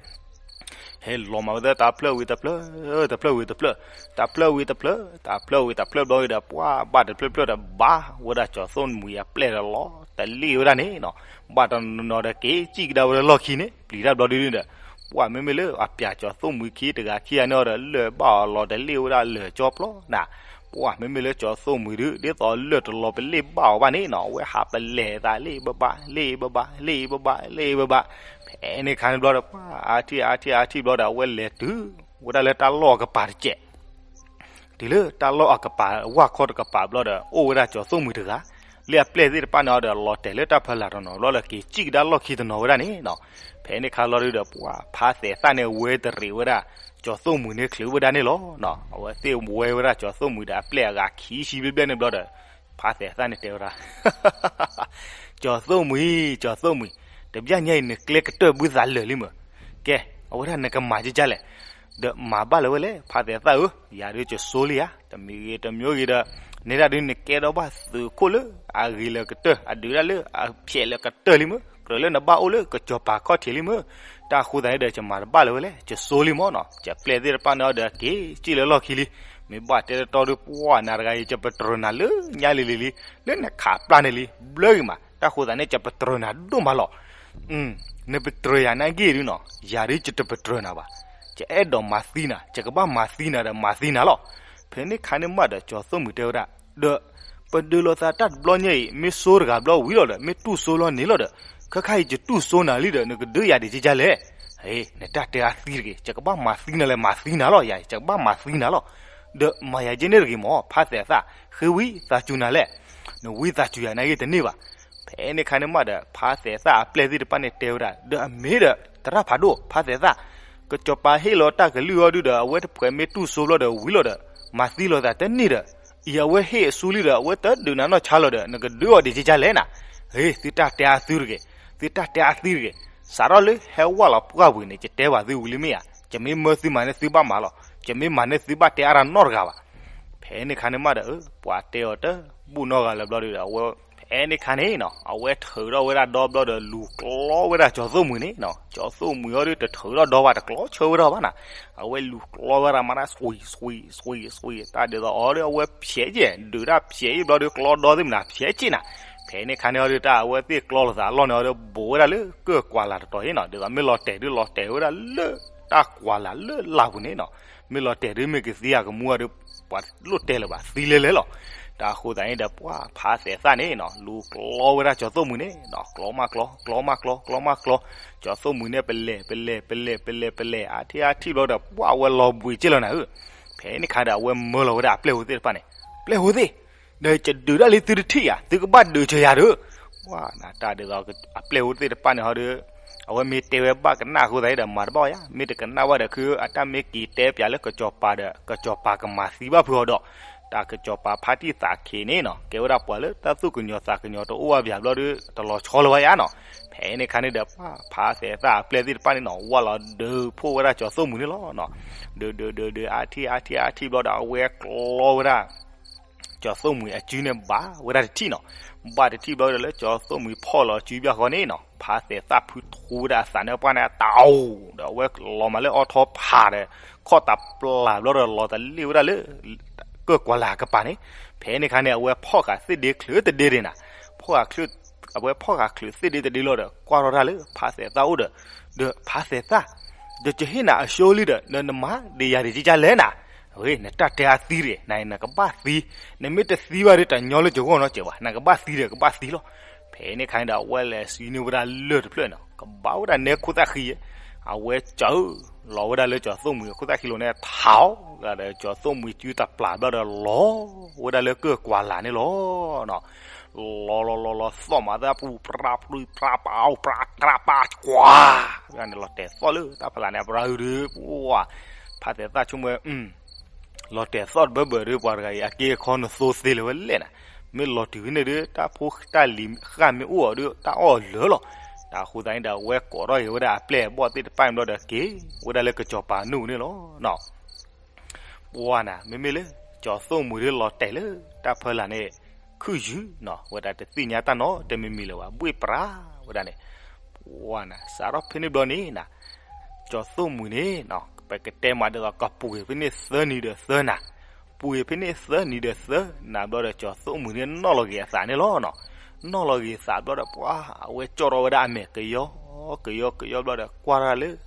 ဟဲလီၤမးဝဲသဲ တၢ်ဖျၢၣ်ဝံၤတဖျၢၣ်, တၢ်ဖျၢၣ်ဝံၤတဖျၢၣ်, တၢ်ဖျၢၣ်ဝံၤတဖျၢၣ်, တၢ်ဖျၢၣ်ဝံၤတဖျၢၣ်ဘျီဒီး ပှၤဘၣ်တဖျၢၣ်ဖျၢၣ်ဒီး ဘၣ်ဝဲဒၣ်ကၠီၤသိၣ်မှံၤအပျဲၢ်ဒီးလီၤတလ့ၣ်ဝဲဒၣ်န့ၣ်နီၤ, ဘၣ်တနီၤနီၤဒီးက့ၤစံၣ်ကဒါဝဲလၢလီၢ်ခံန့ၣ် ပျံၤတၢ်ဘျီဒ်န့ၣ်ဒီး ပှၤမ့မ့ၢ်လၢအပၠးကၠီၤသိၣ်မှံၤခံတဂၤခံဂၤန့ၣ်ဒီး လၢာ်ဘၣ်အီၤလီၤတလ့ၣ်ဝဲဒၣ်လၢာ်ကၠီပျီနၤ, ပှၤမ့မ့ၢ်လၢကၠီၤသိၣ်မှံၤဒုး ဒ်သိးလၢာ်တလီၤပလ့ၣ်ဘၣ်အီၤဘၣ်န့ၣ်နီၤ အဝဲဟးပလဲၤသးလ့ၣ်ဘၣ်ဘၣ် လ့ၣ်ဘၣ်ဘၣ် လ့ၣ်ဘၣ်ဘၣ် လ့ၣ်ဘၣ်ဘၣ်. ဖဲန့ၣ်ခါန့ၣ်ဘျီဒီး ပှၤအါထံၣ်အါထံၣ်အါထံၣ်ဘျီဒီး အဝဲလဲၤတုၤဝဲဒၣ်လၢတၢ်လီၢ်အကပၤတစဲး တုၤလၢတၢ်လီၢ်အကပၤ ဝၢ်ခီတကပၤဘျီဒီး အိၣ်ဝဲဒၣ်ကၠီၤသိၣ်မှံၤတဂၤ လၢအပျဲၢ်သ့ၣ်တဖၣ်န့ၣ်ဒီး လီၤတဲာ်လၢတၢ်ဖီလာ်တနီၤဘျီဒီး က့ၤစံၣ်ကဒါလီၢ်ခံတနီၤဝဲဒၣ်န့ၣ်နီၤ. ဖဲန့ၣ်ခါလီၤဒုးဒီး ပှၤဖါသဲးသၣ်န့ၣ်ဝဲတရံးဝဲဒၣ် ကၠီၤသိၣ်မှံၤန့ၣ်ချုးဝဲဒၣ်န့ၣ်လီၤ. အဝဲသ့ၣ်ဝဲဝဲဒၣ်ကၠီၤသိၣ်မှံၤဒီးအပျဲၢ်အဂၤခံဆံဘျဲၣ်ဘျဲၣ်န့ၣ်ဘျီဒီး ဖါသဲးသၣ်န့ၣ်တဲဝဲဒၣ် ကၠီၤသိၣ်မှံၤ ကၠီၤသိၣ်မှံၤ တဘျီညါအံၤ နကျဲကတၢၢ်ဘုသးလၢာ်လံမၢ်. ကဲ အဝဲဒၣ်နကမၤကကလဲၣ် ဒီးမၤဘၣ်လၢၤဝဲလဲၣ် ဖါသဲးသၣ်ဧၢ, ယၤဒုးကစိလံဧါ, တမံၤဂ့ၤတမံၤဂ့ၤဒီး နဲဒၣ်ဒုးနကဲထီၣ်ဘၣ်သုးခိၣ်လၢအဂ့ၤလၢကတၢၢ် အဒုးဒၣ်လၢအဖျဲးလၢကတၢၢ်လံမၢ်, ကြၢးလၢနဘၣ်အိၣ်လၢကစီၤပၤခီၣ်ထံးလံမၢ်. တၢ်ဃိသတးန့ၣ်ဒီး ယမၤတဘၣ်လၢၤဝဲလဲၣ်, ကစိလံမၢ်နီၤ, ယပျဲၢ်သ့ၣ်တဖၣ်န့ၣ်ဒီး က့ၤစံၣ်လၢလီၢ်ခံလံ. မ့ၢ်ဘၣ်တဲတတီဒုး ပှၢ်နၤတဂၤအံၤ ယပတြၢၤနၤလၢညါလံၤလံၤလံ, လၢနခးပျၢ်န့ၣ်လံ, ဘျၢဂ့ၤမး, တၢ်ဃိသတးန့ၣ် ယပတြၢၤနၤဒိၣ်မးလီၤ. နပတြၢၤယၤနာ်ဂ့ၢ်ဒုးနီၤ, ယၤဒုးယတပတြၢၤနၤဘၣ်. ယအဲၣ်ဒိးမၤသံနၤ, ယကဘၣ်မၤသံနၤဒီးမၤသံနၤလီၤ. ဖဲန့ၣ်ခါန့ၣ်မးဒီး ကၠီၤသိၣ်မှံၤတဲဝဲဒၣ်, ဒီးပဒုးလိာ်သးတၢ်တဘျီညါအံၤ မ့ၢ်စိတဂၤဘျီဝံၤလီၤဒီး မ့ၢ်တူၢ်စိလီၤန့ၣ်လီၤဒီး ခဲခါအံၤ ယတူၢ်စိနၤလံဒီး နကဒုးယၤဒံးကကလဲၣ်. နတၢ်တဲအါသံတဂ့ၤ, ယကဘၣ်မၤသံနၤလဲၣ် မၤသံနၤလီၤ, ယၤ ယကဘၣ်မၤသံနၤလီၤ. ဒီးမၤယၤကဲန့ၣ်တဂ့ၤမး ဖါသဲးသၣ်, ဃ့ဝံသးစူၤနၤလဲၣ်, နဝံသးစူၤယၤနာ်ဂ့ၢ်တန့ၢ်ဘၣ်. ဖဲန့ၣ်ခါန့ၣ်မးဒီး ဖါသဲးသၣ်အပျဲၢ်သ့ၣ်တဖၣ်န့ၣ်တဲဝဲဒၣ်, ဒီးအမ့ၢ်ဒီး သရၣ်ဖးဒိၣ် ဖါသဲးသၣ်, ကစီၤပၤဟ့ၣ်လီၤတၢ်ကလုၢ်အီၤဒုးဒီး အဝဲတဖှဲးမ့ၢ်တူၢ်စိဘျီဒီးဝံၤလီၤဒီး မၤသံလိာ်သးတန့ၢ်ဒီး အံၤအဝဲဟ့ၣ်အစုလံဒီး အဝဲတဒုးနၤနီၢ်ဆါလီၤဒီး နကဒုးအီၤဒံးကကလဲၣ်နၤ. ဟ့ၣ် သုတၢ်တဲအါသုတဂ့ၤ, သုတၢ်တဲအါသုတဂ့ၤ, စးထီၣ်လၢဟဲဝဲလီၤပှၢ်ပူၤန့ၣ် ယတဲဘၣ်သုဝံၤလံမ့ၢ်ဧါ, ယမ့ၢ်မၢသုမၤန့ၢ်သုဘၣ်မၤလီၤ, ယမ့ၢ်မၤန့ၢ်သုဘၣ်တဲအါတၢ်နီတဂၤဘၣ်. ဖဲန့ၣ်ခါန့ၣ်မးဒီး ပှၤတဲအီၤတဘူၣ်နီတဂၤလၢၤဘျီဒီး အဝဲဖဲန့ၣ်ခါန့ၣ်နီၤ အဝဲထုးထီၣ်ဝဲဒၣ်ဒီဘျီဒီး လူၤကျီဝဲဒၣ်ကၠီၤသိၣ်မှံၤန့ၣ်နီၤ. ကၠီၤသိၣ်မှံၤအီၤဒီး တထုးထီၣ်ဒီဘၣ် တကျီဆၢဝဲဒၣ်ဘၣ်နၤ. အဝဲလူၤကျီဝဲဒၣ်မး တၢ်စွံးစွံးစွံးစွံး တၢ်ဒ်သိးအီၤဒီး အဝဲဖျဲးက့ၤ ဒုးတၢ်ဖျဲးအံၤဘျီဒီး ကျီဒီသ့ၣ်မနၤ ဖျဲးက့ၤနၤ. ဖဲန့ၣ်ခါန့ၣ်အီၤဒီး တၢ်အဝဲသ့ၣ်ကျီလိာ်သးအလီၢ်န့ၣ်အီၤဒီး ဘူးဝဲဒၣ်လၢကၢၢ်ကွၢ်လၢ်တတီၤအံၤနီၤ. ဒ်သိးမ့ၢ်လီၤတဲာ်ဒုး လီၤတဲာ်ဝဲဒၣ်လၢတၢ်ကွၢ်လၢ်လၢလၢ်ပူၤန့ၣ်နီၤ. မ့ၢ်လီၤတဲာ်ဒုး မ့ၢ်ကသံအကမူအီၤဒီး ပှၤလိၣ်တဲာ်လၢၤဘၣ် သံလဲၤလဲၤလီၤ. တၢ်အဃိသတးန့ၣ်ဒီး ပှၤဖးသဲးသၣ်န့ၣ်နီၤ လူၤကျီဝဲဒၣ်ကၠီၤသိၣ်မှံၤန့ၣ်နီၤ ကျီမးကျီ ကျီမးကျီ ကျီမးကျီ. ကၠီၤသိၣ်မှံၤန့ၣ် ပလဲၤ ပလဲၤ ပလဲၤ ပလဲၤ ပလဲၤ အါထံၣ်အါထံၣ်ဘျီဒီး ပှၤဝဲလီၤဘှံးက့ၢ်လီၤနၤဧၢ. ဖဲန့ၣ်ခါဒီး အဝဲမၢလီၤဝဲဒၣ်အပျဲၢ်ဖိသ့ၣ်တဖၣ်န့ၣ်, ပျဲၢ်ဖိသ့ၣ်, ဒီးယဒုးဒၣ်လံသုတထံၣ်ဧါ, သုကဘၣ်ဒုးကယၤဒီး. ပှၤနတၢ်ဒ်သိး အပျဲၢ်ဖိသ့ၣ်တဖၣ်န့ၣ်ဟီဒီး အဝဲမ့ၢ်တဲဝဲဘၣ်ကနၣ်အဃိသတးဒီး မၤတဘၣ်ယါ, မ့ၢ်တကနၣ်ဘၣ်ဒီး ခုအတၢ်မ့ၢ်က့ၤတဲပၠးလၢကစီၤပၤဒီး ကစီၤပၤကမၤသံဘၣ်ဖုးအီၤဒီး, တၢ်ကစီၤပၤဖါတံၢ်သးခ့န့ၣ်နီၤ ကဲဝဲဒၣ်ပှၤလၢတၢ်သူၣ်ကညီၤသးကညီၤတအိၣ်ဘၣ်ဘၣ်ဘျီဒီး တလီၤဆီလၢၤဘၣ်ယါနီၤ. ဖဲန့ၣ်ခါန့ၣ်ဒီး ပှၤဖးသဲးသၣ်အပျဲၢ်သ့ၣ်တဖၣ်န့ၣ်နီၤ ဝၢ်လီၤဒုးဖှိၣ်ဝဲဒၣ်ကၠီၤသိၣ်မှံၤန့ၣ်လီၤ. ဒုးဒုးဒုးဒုး အါထံၣ်အါထံၣ်အါထံၣ်ဘျီဒီး အဝဲကျီဝဲဒၣ် ကၠီၤသိၣ်မှံၤအစုန့ၣ်ဘၣ်ဝဲဒၣ်တထံၣ်နီၤ. ဘၣ်တထံၣ်ဘျီဒီးလၢကၠီၤသိၣ်မှံၤဖီၣ်လီၤအစုဘၣ်ဃီန့ၣ်နီၤ ဖးသဲးသၣ်ဖုထူဝဲဒၣ်အသးန့ၣ်ပှၢ်န့ၣ် တၢ်အိၣ်ဒီး အဝဲလီၤမးလၢအီထီဖးဒီး ခီၣ်တပျၢ်ဘျီဒီး လီၤတလ့ၣ်ဝဲဒၣ်လၢ ကၢၢ်ကွၢ်လၢ်ကပၤန့ၣ်. ဖဲန့ၣ်ခါန့ၣ် အဝဲဖီၣ်ဃာ်သ့ၣ်ဒ့ချုးတဒ့ဒ့နၤ, ဖီၣ်ဃာ်ချုး အဝဲဖီၣ်ဃာ်ချုးသ့ၣ်ဒ့တဒ့လီၤဒီး ကွၢ်ထီၣ်တၢ်လၢဖးသဲးသၣ်အိၣ်ဒီး, ဒီးဖးသဲးသၣ်, ဒီးယဟ့ၣ်နၤအဆှိလံဒီး နမၤဒံးယၤဒံးကကလဲၣ်နၤ. ဝဲ နတၢ်တဲအသံတဂ့ၤ, နကဘၣ်သံ, နမ့ၢ်တသံဘၣ်ဒီး တညီလၢယဂီၢ်နီတစဲးဘၣ်, နကဘၣ်သံဒီးကဘၣ်သံလီၤ. ဖဲန့ၣ်ခါန့ၣ်ဒီး အဝဲလဲၤစံးန့ၢ်ဝဲဒၣ်လၢၢ်တဖျၢၣ်န့ၣ် ကဘၣ်ဝဲဒၣ်နဲခိၣ်သၣ်ဃံ, အဝဲစၢလီၤဝဲဒၣ်လၢကၠီၤသိၣ်မှံၤအခိၣ်သၣ်ဃံလိၤန့ၣ် ထးအီၣ်ဒီးကၠီၤသိၣ်မှံၤစုတပျၢ်ဘျီဒီး လီၤဝဲဒၣ်လၢကၢၢ်ကွၢ်လၢ်န့ၣ်လီၤ. လီၤလီၤလီၤလီၤ သီၣ်မးသၣ်ပူၤ ပြးပြံပြးပာ် ပြးကြးပြးပာ်ကွၢ်, ဝဲန့ၣ်လီၤတဲာ်သီၣ်လၢတၢ်ဖးလၢ်န့ၣ် ပြးအုဒီး ပှၤ ဖးသဲးသၣ်ဆိကမိၣ်ဝဲ လီၤတဲာ်သီၣ်တဘၢဘၢဒီး ပှၤတဂၤအံၤ အက့အခီနသိသ့လၢၤဝဲလဲၣ်နၤ. မ့ၢ်လီၤတုၤဖဲန့ၣ်ဒီး တၢ်ဖိတၢ်လံၤဃၣ်မ့ၢ်အိၣ်အီၤဒီး တၢ်အီၣ်လၢာ်လီၤ. တၢ်အဃိသတးန့ၣ်ဒီး အဝဲကိးထီၣ်က့ၤဝဲဒၣ်အပျဲၢ်အဘီၣ်သ့ၣ်တဖၣ်န့ၣ်ဘျီဒီး က့ၤဝဲဒၣ်လၢကစီၤပၤနူၢ်န့ၣ်လီၤ. ပှၤနၤ မ့မ့ၢ်လၢ ကၠီၤသိၣ်မှံၤဒီးလီၤတဲာ်လၢတၢ်ဖီလာ်န့ၣ် ခုၣ်ယုၢ်နီၤ ဝဲဒၣ်တသ့ၣ်ညါတၢ်နီတမံၤမံၤလၢၤဘၣ် ဘှ့ၣ်ပြးဝဲဒၣ်န့ၣ်. ပှၤနၤ စးထီၣ်ဖဲန့ၣ်ဘျီန့ၣ်နၤ ကၠီၤသိၣ်မှံၤန့ၣ်နီၤ ပကတဲမးဒ်သိး ကပှ့ၤဖဲန့ၣ်သၢနံၤဒီးသၢနၤ, ပှ့ၤဖဲန့ၣ်သၢနံၤဒီးသၢနၤဘျီဒီး ကၠီၤသိၣ်မှံၤန့ၣ် နီၣ်လီၤက့ၤအသးန့ၣ်လီၤနီၤ. နီၣ်လီၤက့ၤသးဘျီဒီး ပှၤအဝဲကၠီထီၣ်ဝဲဒၣ်အမဲာ် ကယီကယီကယီဘျီဒီး ကွၢ်ထီၣ်လၢ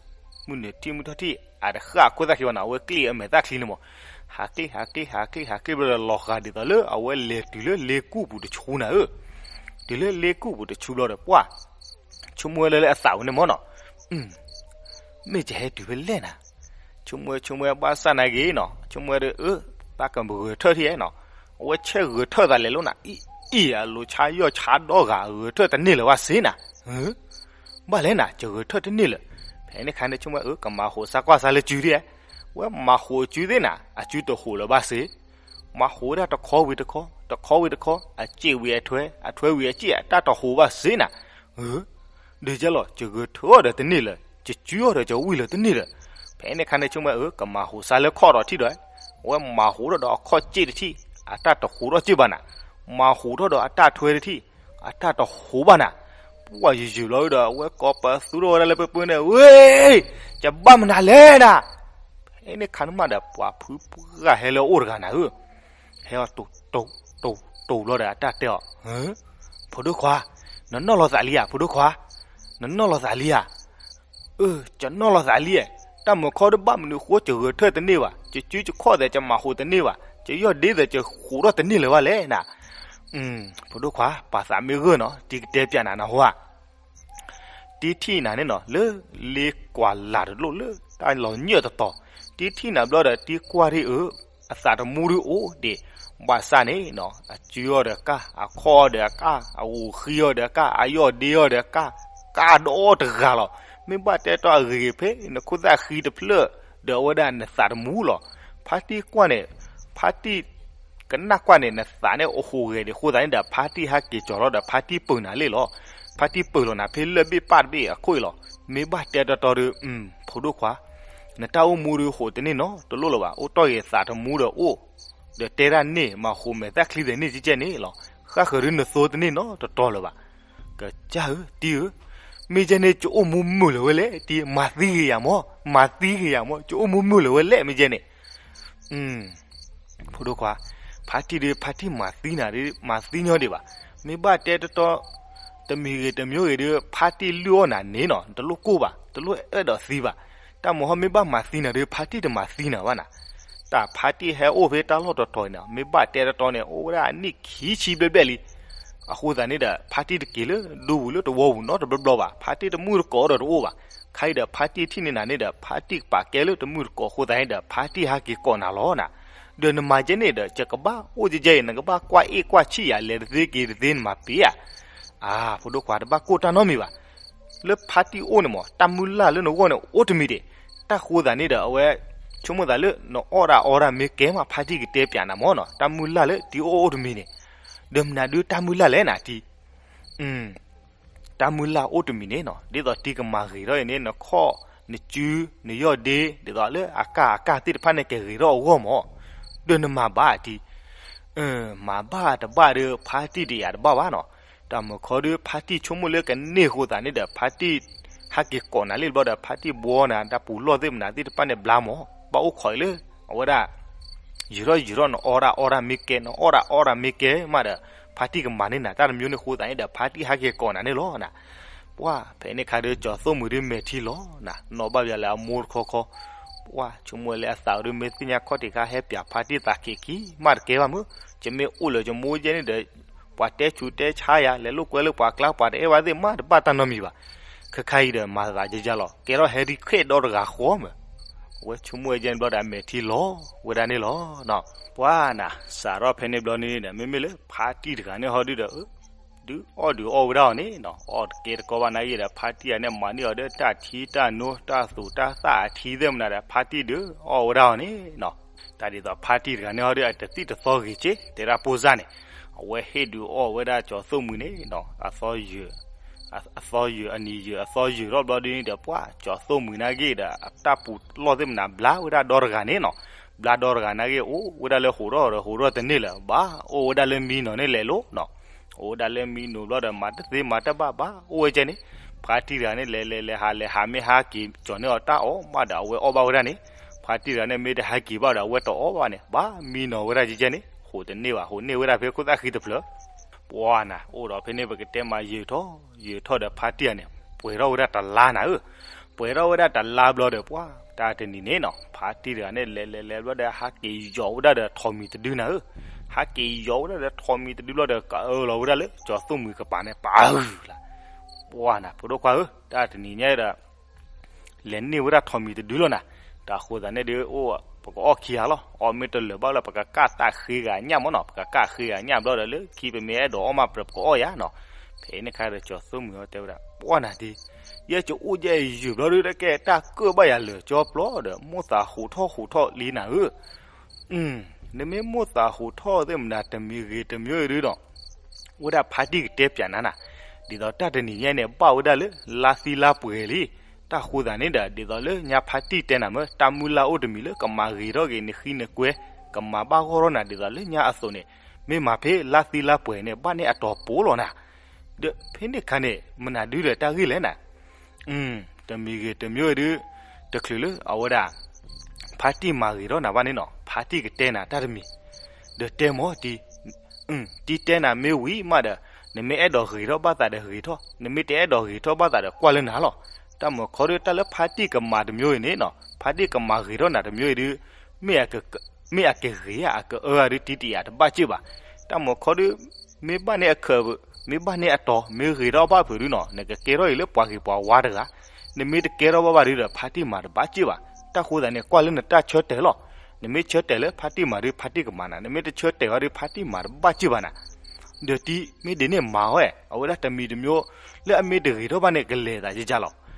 မုၢ်နုာ်ထံၣ်မုၢ်ထီၣ်ထံၣ် အတဃၣ်အခိၣ်သၣ်ခံဘၣ်နီၤ အဝဲကျ့ၣ်အမဲာ်သၣ်ချံန့ၣ်မး, ဟးကျ့ၣ် ဟးကျ့ၣ် ဟးကျ့ၣ် ဟးကျ့ၣ်ဘျီဒီး လီၤဃာ်ဒ်သိးလၢအဝဲလဲၤတုၤလၢလ့ကူၣ်ပူၤတဆူနၤဧၢ. တုၤလၢလ့ကူၣ်ပူၤတဆူဘျီဒီး ပှၤ ဆိကမိၣ်ဝဲလၢလၢအသးဝဲန့ၣ်မးနီၤ, မ့ၢ်ယဟဲတုၤဖဲလဲၣ်နၤ. ဆိကမိၣ်ဝဲ ဆိကမိၣ်ဝဲ ဘၣ်ဆၣ်နာ်က့နီၤ ဆိကမိၣ်ဝဲဒီး အၢ တၢ်ကဂဲၤထၢၣ်ထံၣ်နီၤ, အဝဲဆဲးဂဲၤထၢၣ်သးလဲၤလိာ်နၤ အံၤ အံၤ အလိၤဆါယီၢ်ဆါဒီဂၤ ဂဲၤထၢၣ်တန့ၢ်လၢၤဘၣ်စ့နၤ. ဘၣ်လဲၣ်နၤ ယဂဲၤထၢၣ်တန့ၢ်လၢၤ. ဖဲန့ၣ်ခါန့ၣ် ဆိကမိၣ်ဝဲ အၢ ကမၤဟိးစါကွၢ်စါလၢစုဒ်, ဝဲမၤဟိးအစုသ့ၣ်နၤ အစုတဟိးလၢၤဘၣ်စ့, မၤဟိးဝဲဒၣ်တခီဝံၤတခီ တခီဝံၤတခီ အစ့ၣ်ဝံၤအထွဲ အထွဲဝံၤအစ့ၣ် အတၢ်တဟိးဘၣ်စ့နၤ. အၢ ဒ်ယဲလီၤ ယဂဲၤထၢၣ်အီၤဒီးတန့ၢ်လၢၤ, ယစုအီၤဒီး ယဝံၢ်လၢၤတန့ၢ်လၢၤ. ဖဲန့ၣ်ခါန့ၣ် ဆိကမိၣ်ဝဲ အၢ ကမၤဟိးစါလၢခီၣ်ဒီးထံၣ်ဒီး, အဝဲမၤဟိးထီၣ်ဒီးအခီၣ်စ့ၣ်တထံၣ် အတၢ်တဟိးထီၣ်စ့ၣ်ဘၣ်နၤ, မၤဟိးထီၣ်ဒီးအတၢ်ထွဲတထံၣ် အတၢ်တဟိးဘၣ်နၤ. ပှၤယုာ်ယုာ်လီၤဒီး အဝဲကိးပသူထီၣ်ဝဲဒၣ်လၢပှဲၤပှဲၤန့ၣ် ဝ့ၢ် ယဘၣ်မနုၤလဲၣ်နၤ. ဖဲန့ၣ်ခါန့ၣ်မးဒီး ပှၤဖုပှၢ်ဟဲလၢအအိၣ်တဂၤနၤဧၢ, ဟဲအီၤတိၢ်တိၢ်တိၢ်တိၢ်ဘျီဒီး အတၢ်တဲအီၤ, ဖိဒိၣ်ခွါ, နနီၢ်လီၤသးလံဧါ ဖိဒိၣ်ခွါ, နနီၢ်လီၤသးလံဧါ. အၢ ယနီၢ်လီၤသးလံဧါ, တၢ်မုာ်ခီဒီးဘၣ်မနုၤဃိ ယဂဲၤထၢၣ်တန့ၢ်ဘၣ်, ယစုယခီၣ်သဲး ယမၤဟိးတန့ၢ်ဘၣ်, ယယီၢ်ဒ့သဲး ယဟိးထီၣ်တန့ၢ်လၢၤဘၣ်လဲၣ်နၤ. ဖိဒိၣ်ခွါ ပာ်သးမ့ၢ်ဂၢၢ်နီၤ တံၤကတဲပၠးနၤနဟါ တံၤထံၣ်နၤန့ၣ်နီၤ လၢလ့ကွၢ်လၢ်တလိၣ်လၢတၢ်လီၤညၢၢ်တတီၤ, တံၤထံၣ်နၤဘျီဒီး တံၤကွၢ်ဒံးအၢ, အသးတမူဒံးအိၣ်ဒံး, ဘၣ်ဆၣ်န့ၣ်နီၤ အစုအီၤဒီးကၢ်, အခီၣ်အီၤဒီးကၢ်, အဂိၢ်ဃံအီၤဒီးကၢ်, အယီၢ်ဒ့အီၤဒီးကၢ်, ကၢ်ဒီတဂၤလီၤ. မ့ၢ်ဘၣ်တဲတီအဂ့ၤဂ့ၤဖဲ နခိၣ်သၣ်ဃံတဖျၢၣ် ဒီးအဝဲဒၣ်နသးတမူလီၤ. ဖါတံၢ်ကွၢ်န့ၣ်, ဖါတံၢ် ကနၣ်ကွၢ်န့ၣ် နသးန့ၣ်အဟူးဂဲၤဒံးအဃိသတးန့ၣ်ဒီး ဖါတံၢ်ဟဲက့ၤကၠီၤထီၣ်ဒီး ဖါတံၢ်ပၢၢ်နၤလံလီၤ. ဖါတံၢ်ပၢၢ်လီၤနၤဖဲလၢၢ်ဘ့ၣ်ပၢ်တဘ့ၣ်အခိၣ်အံၤလီၤ. မ့ၢ်ဘၣ်တဲတီတီဒီး ဖိဒိၣ်ခွါ, နတၢ်အိၣ်မူဒီးဟိးတန့ၢ်နီတလိၣ်လၢၤဘၣ်, အိၣ်တီၢ်ဂ့ၤသးတမူဒီးအိၣ်, ဒီးတဲဒၣ်န့ၣ် မၤဃိးမဲာ်သၣ်ချံသဲးန့ၣ်ကဲကဲန့ၣ်လီၤ. ဃၣ်ဃၢၤဒုးနသိတန့ၢ်နီတတီၤလၢၤဘၣ်. ကစၢ်ဧၢ တံၤဧၢ, မ့ၢ်ကဲန့ၣ် ကအိၣ်မူမုာ်လၢၤဝဲလဲၣ်, တံၤ မၤသံက့ၤယၤမၢ်, မၤသံက့ၤယၤမၢ်, ကအိၣ်မူမုာ်လၢၤဝဲလဲၣ် မ့ၢ်ကဲန့ၣ်. ဖိဒိၣ်ခွါ, ဖါတံၢ်ဒုး ဖါတံၢ်မၤသံနၤဒုး မၤသံညီဒံးဘၣ်. မ့ၢ်ဘၣ်တဲတတီ တမံၤဂ့ၤတမံၤဂ့ၤဒုး ဖါတံၢ်လုၢ်အီၣ်နၤန့ၣ်နီၤ တလိၣ်ကိၢ်ဘၣ်, တလိၣ်အဲၣ်ဒိးသံဘၣ်. တၢ်မုၢ်ဟီမ့ၢ်ဘၣ်မၤသံနၤဒုး ဖါတံၢ်တမၤသံနၤဘၣ်နၤ. တၢ်ဖါတံၢ်ဟဲအိၣ်ဖဲတၢ်လီၢ်တတီၤန့ၣ် မ့ၢ်ဘၣ်တဲတတီန့ၣ် အိၣ်ဝဲဒၣ်အနံၣ်ခံဆံဘျဲၣ်ဘျဲၣ်လံ. အဃိသတးန့ၣ်ဒီး ဖါတံၢ်တက့ၤလၢဒူပူၤလၢတဝီပူၤနီတဘျီဘျီဘၣ်, ဖါတံၢ်တမုၢ်တကိးဒီးတအိၣ်ဘၣ်. ခါအံၤဒီးဖါတံၢ်ထံၣ်န့ၢ်နၤန့ၣ်ဒီး ဖါတံၢ်ကပာ်ကဲလၢတမုၢ်တကိးအဃိသတးန့ၣ်ဒီး ဖါတံၢ်ဟးက့ၤကိးနၤလီၤနၤ. ဒီးနမၤကဲန့ၣ်ဒီး ယကဘၣ်အိၣ်ကဲကဲအံၤ နကဘၣ်ကွၢ်အ့ၣ်ကွၢ်ဆံၣ်ယၤ လဲၤတသ့က့ၤတသ့ နမၤပ့ၤဧါ. အၢ ဖိဒိၣ်ခွါ တဘၣ်ကိၢ်တၢ်နီတမံၤဘၣ်. လၢဖါတံၢ်အိၣ်န့ၣ်မၢ် တၢ်မုၢ်လၢ်လၢနဂီၢ်န့ၣ် အိၣ်တမံၤဒံး. တၢ်ဃိသတးန့ၣ်ဒီး အဝဲဆိကမိၣ်သးလၢ နအီၣ်ဒၣ်အီဒၣ်မ့ၢ်ကဲမး ဖါတံၢ်ကတဲပၠးနၤမၢ်နီၤ. တၢ်မုၢ်လၢ်လၢတံၤအိၣ်အိၣ်တမံၤန့ၣ်, ဒီးမနုၤဒုးတၢ်မုၢ်လၢ်လဲၣ်နၤတံၤ. တၢ်မုၢ်လၢ်အိၣ်တမံၤန့ၣ်နီၤ ဒ်သိးတံၤကမၤဂ့ၤထီၣ်အံၤန့ၣ် နခီၣ် နစု နယီၢ်ဒ့ ဒ်သိးလၢအကၢ်အကၢ်သ့ၣ်တဖၣ်န့ၣ် ကဂ့ၤထီၣ်အဂီၢ်မၢ်, ဒီးနမၤဘၣ်တံၤ. မၤဘၣ်တဘၣ်ဒီး ဖါတံၢ်တယာ်တဘၣ်ဘၣ်နီၤ. တၢ်မုၢ်ခီဒုး ဖါတံၢ်ဆိကမိၣ်လၢကန့ၢ်အဃိသတးန့ၣ်ဒီး ဖါတံၢ်ဟဲက့ၤကိးနၤလံတဘျီဒီး ဖါတံၢ်ဘှီနၤ တၢ်ပူၤလီၢ်သ့ၣ်မနုၤသ့ၣ်တဖၣ်န့ၣ် ဘျါမၢ်, ဘၣ်အိၣ်ခိးအံၤလၢ အဝဲဒၣ် ယံာ်ထီၣ်ယံာ်ထီၣ် နအီၣ်ဒၣ်အီဒၣ်မ့ၢ်ကဲ နအီၣ်ဒၣ်အီဒၣ်မ့ၢ်ကဲမးဒီး ဖါတံၢ်ကမၤန့ၢ်နၤတၢ်တမံၤန့ၣ်အဃိသတးန့ၣ်ဒီး ဖါတံၢ်ဟဲက့ၤကိးနၤန့ၣ်လီၤနၤ. ပှၢ် ဖဲန့ၣ်အခါဒီး ကၠီၤသိၣ်မှံၤဒုးမဲာ်ထံလီၤနၤ နီၣ်ဘၣ်ယၤလၢအမိၢ်တခီခီ, ပှၢ် ဆိကမိၣ်လၢအသးဒုး မ့ၢ်သ့ၣ်ညါခီၣ်ထံးခါ ဟဲပၠးဖါတံၢ်သးက့ၤခံမးတကဲဘၣ်မုၢ်, ယမ့ၢ်အိၣ်လၢယမိၢ်ယဲန့ၣ်ဒီး ပှၤတဲဆူးတဲဆါယၤ လဲၤလိာ်ကွဲလၢပှၤကျါ ပှၤတအဲၣ်ဝဲသ့ၣ်မး တဘၣ်တၢ်နီတမံၤဘၣ်. ခဲခါအံၤဒီး မၤသးယယလီၤ ကဲထီၣ်ဟဲရံၣ်ခဲဒီတဂၤဃီမုၢ်, အဝဲဆိကမိၣ်ဝဲယဲန့ၣ်ဘျီဒီး အမဲာ်ထံလီၤဝဲဒၣ်န့ၣ်လီၤ. ပှၢ်နၤ စးထီၣ်ဖဲန့ၣ်ဘျီန့ၣ်ဒီး မ့မ့ၢ်လၢဖါတံၢ်တဂၤန့ၣ်ဟီဒုဒီး ဒုးအီၣ်ဒုးအီၣ်ဝဲဒၣ်အီၤန့ၣ်နီၤ, အီၣ်တကဲတကီဘၣ်နာ်ဂ့ၤဒီး ဖါတံၢ်ဂၤန့ၣ် မၤန့ၢ်အီၤဒီးတၢ်ထံတၢ်နိ တၢ်သူးတၢ်သၣ်အထံသ့ၣ်မနုၤဒီး ဖါတံၢ်ဒုးအီၣ်ဝဲဒၣ်အီၤန့ၣ်နီၤ. တၢ်ဒ်သိးဖါတံၢ်တဂၤန့ၣ်ဟီဒု အတသံၣ်တသီဂ့ၤက့ တဲဒၣ်ပိၢ်စၢ်န့ၣ်, အဝဲဟ့ၣ်ဒုးအီၣ်ဝဲဒၣ်ကၠီၤသိၣ်မှံၤန့ၣ်နီၤ, အသီယုာ် အသီယုာ်အနံၤယုာ်အသီယုာ်ထီၣ်ဘျီဒုန့ၣ်ဒီး ပှၢ်ကၠီၤသိၣ်မှံၤနာ်ဂ့ၤဒီး အတၢ်ပူၤလီၢ်သ့ၣ်မနုၤ ဘျါဝဲဒၣ်ဒီတဂၤန့ၣ်နီၤ, ဘျါဒီတဂၤနာ်ဂ့ၤ အိၣ်ဝဲဒၣ်လၢဟိးထီၣ်ဒီးဟိးထီၣ်တန့ၢ်လၢၤဘၣ်, အိၣ်ဝဲဒၣ်လၢမံနီၤန့ၣ်လဲၤလိၤနီၤ, အိၣ်ဝဲဒၣ်လၢမံနီၤဘျီဒီး မၤတသ့မၤတဘၣ်ဘၣ် အိၣ်ဝဲကဲန့ၣ်, ဖါတံၢ်တဂၤန့ၣ် လဲၤလဲၤလဲၤဟးလဲၤဟး မ့ၢ်ဟးက့ၤကၠီၤန့ၢ်အီၤတၢ်အီၣ်မးဒီး အဝဲအီၣ်ဘၣ်ဝဲဒၣ်န့ၣ်, ဖါတံၢ်တဂၤန့ၣ် မ့ၢ်တဟဲက့ၤဘၣ်ဒီး အဝဲတအီၣ်ဘၣ်န့ၣ် ဘၣ်မံနီၤဝဲဒၣ်ကဲကဲန့ၣ် ဟိးတန့ၢ်ဘၣ် ဟိးန့ၢ်ဝဲဒၣ်ဖဲခိၣ်သၣ်ဃံတဖျၢၣ် ပှၢ်နၤ အိၣ်ဒီးဖဲန့ၣ် ပကတဲမးယံာ်ထီၣ်ယံာ်ထီၣ်ဒီး ဖါတံၢ်တဂၤန့ၣ် ပှဲၤထီၣ်ဝဲဒၣ်တလါနၤဧၢ, ပှဲၤထီၣ်ဝဲဒၣ်တလါဘျီဒီး ပှၢ်တၢ်တနံၤန့ၣ်နီၤ ဖါတံၢ်တဂၤန့ၣ် လဲၤလဲၤလဲၤဘျီဒီး ဟးက့ၤယီၤဝဲဒၣ်ဒီးထိးမံၤတဒုနၤဧၢ, ဟးက့ၤယီၤဝဲဒၣ်ဒီးထိးမံၤတဒုဘျီဒီး ကအၢၣ်လီၤဝဲဒၣ်လၢကၠီၤသိၣ်မှံၤကပၤန့ၣ် ပာ်ဂုာ်လၢ်, ပှၢ်နၤ ဖိဒိၣ်ခွါဧၢ, တၢ်တနံၤညါဒီး လဲၤန့ၢ်ဝဲဒၣ်ထိးမံၤတဒုလီၤနၤ, တၢ်ဃိသးန့ၣ်ဒုး အိၣ် ပကအီၣ်ခံဂၤလီၤ, အီၣ်မ့ၢ်တလၢာ်ဘၣ်လၢ ပကကၣ်သၣ်ဃ့ဂၤညၣ်မၢ်နီၤ, ပကကၣ်ဃ့ဂၤညၣ်ဘျီဒီး လၢခံပမ့ၢ်အဲၣ်ဒိးအီၣ်မး ပကအီၣ်ယၤနီၤ, ဖဲန့ၣ်ခါဒီးကၠီၤသိၣ်မှံၤအီၤတဲဝဲဒၣ် ပှၢ်နၤဒုး, ယဲယအိၣ်ယဲယုာ်ဘျီဒုး တၢ်ကဲတၢ်ကၢၣ်ဘၣ်ယၤလၢာ်ကၠီပျီဒီး မိၢ်သးဟူးထီၣ်ဟူးထီၣ်လံနၤဧၢ နမ့ၢ်မိၢ်သးဟူးထီၣ်သ့ၣ်မနုၤ တမံၤဂ့ၤတမံၤဂ့ၤဒုးဒီး ဝဲဒၣ်ဖါတံၢ်ကတဲပၠးနၤနၤ, ဒ်သိးတၢ်တနံၤညါန့ၣ် ဘၣ်ဝဲဒၣ်လၢလါသံလါပှဲၤလံ, တၢ်ဃိသးန့ၣ်ဒီး ဒ်သိးလၢညါဖါတံၢ်တဲနၤမ့ၢ် တၢ်မုၢ်လၢ်အိၣ်တမံၤလၢကမၤဂ့ၤထီၣ်က့ၤနဃံနကွဲ, ကမၤဘၣ်ဂီၢ်ထီၣ်နၤဒ်သိးလၢညါအသိးန့ၣ်, မ့ၢ်မၤဖဲလါသံလါပှဲၤန့ၣ် ဘၣ်န့ၢ်အတီၤပိာ်လီၤနၤ, ဒီးဖဲန့ၣ်အခါန့ၣ် မနုၤဒုးဒီးတၢ်ဂ့ၢ်လဲၣ်နၤ တမံၤဂ့ၤတမံၤဂ့ၤဒုး, တချုးလၢအဝဲဒၣ် ဖါတံၢ်မၤဂ့ၤထီၣ်နၤဘၣ်န့ၣ်နီၤ ဖါတံၢ်ကတဲနၤတၢ်တမံၤ, ဒီးတဲမၢ်တံၢ်, တံၢ်တဲနၤမ့ၢ်ဝံၤမးဒီး, နမ့ၢ်အဲၣ်ဒိးဂ့ၤထီၣ်ဘၣ်သးဒီးဂ့ၤထီၣ်, နမ့ၢ်တအဲၣ်ဒိးဂ့ၤထီၣ်ဘၣ်သးဒီးကွၢ်လၢနၤလီၤ. တၢ်မုၢ်ခီဒုးတၢ်လၢဖါတံၢ်ကမၤတမံၤအံၤန့ၣ်နီၤ ဖါတံၢ်ကမၤဂ့ၤထီၣ်နၤတမံၤအံၤဒုး, မ့ၢ်အကဂ့ၤဧါ အကအၢဧါဒုး တံၢ်တယာ်တဘၣ်စ့ၢ်ဘၣ်. တၢ်မုၢ်ခီဒုး မ့ၢ်ဘၣ်န့ၢ်အခၢး, မ့ၢ်ဘၣ်န့ၢ်အတီၤ, မ့ၢ်ဂ့ၤထီၣ်ဘၣ်ဖုးဒုးနီၤ နကကဲထီၣ်အံၤလၢပှၤဂ့ၤပှၤဝါတဂၤ, နမ့ၢ်တကဲထီၣ်ဘၣ်ဘၣ်ဒုးဒီး ဖါတံၢ်မၤတဘၣ်စ့ၢ်ဘၣ်. တၢ်ဃိသးန့ၣ် ကွၢ်လၢနတၢ်ဆၢတဲာ်လီၤ. နမ့ၢ်ဆၢတဲာ်လၢဖါတံၢ်မၤဒုး ဖါတံၢ်ကမၤနၤ, နမ့ၢ်တဆၢတဲာ်ဘၣ်ဒုး ဖါတံၢ်မၤတဘၣ်စ့ၢ်ဘၣ်နၤ. ဒီးတံၢ်မ့ၢ်ဒ်န့ၣ်မၤဝဲ, အဝဲဒၣ်တမံၤတမံၤ လၢအမ့ၢ်တဂ့ၤထီၣ်ဘၣ်န့ၣ် ကလဲၤသးကကၢ်လီၤ.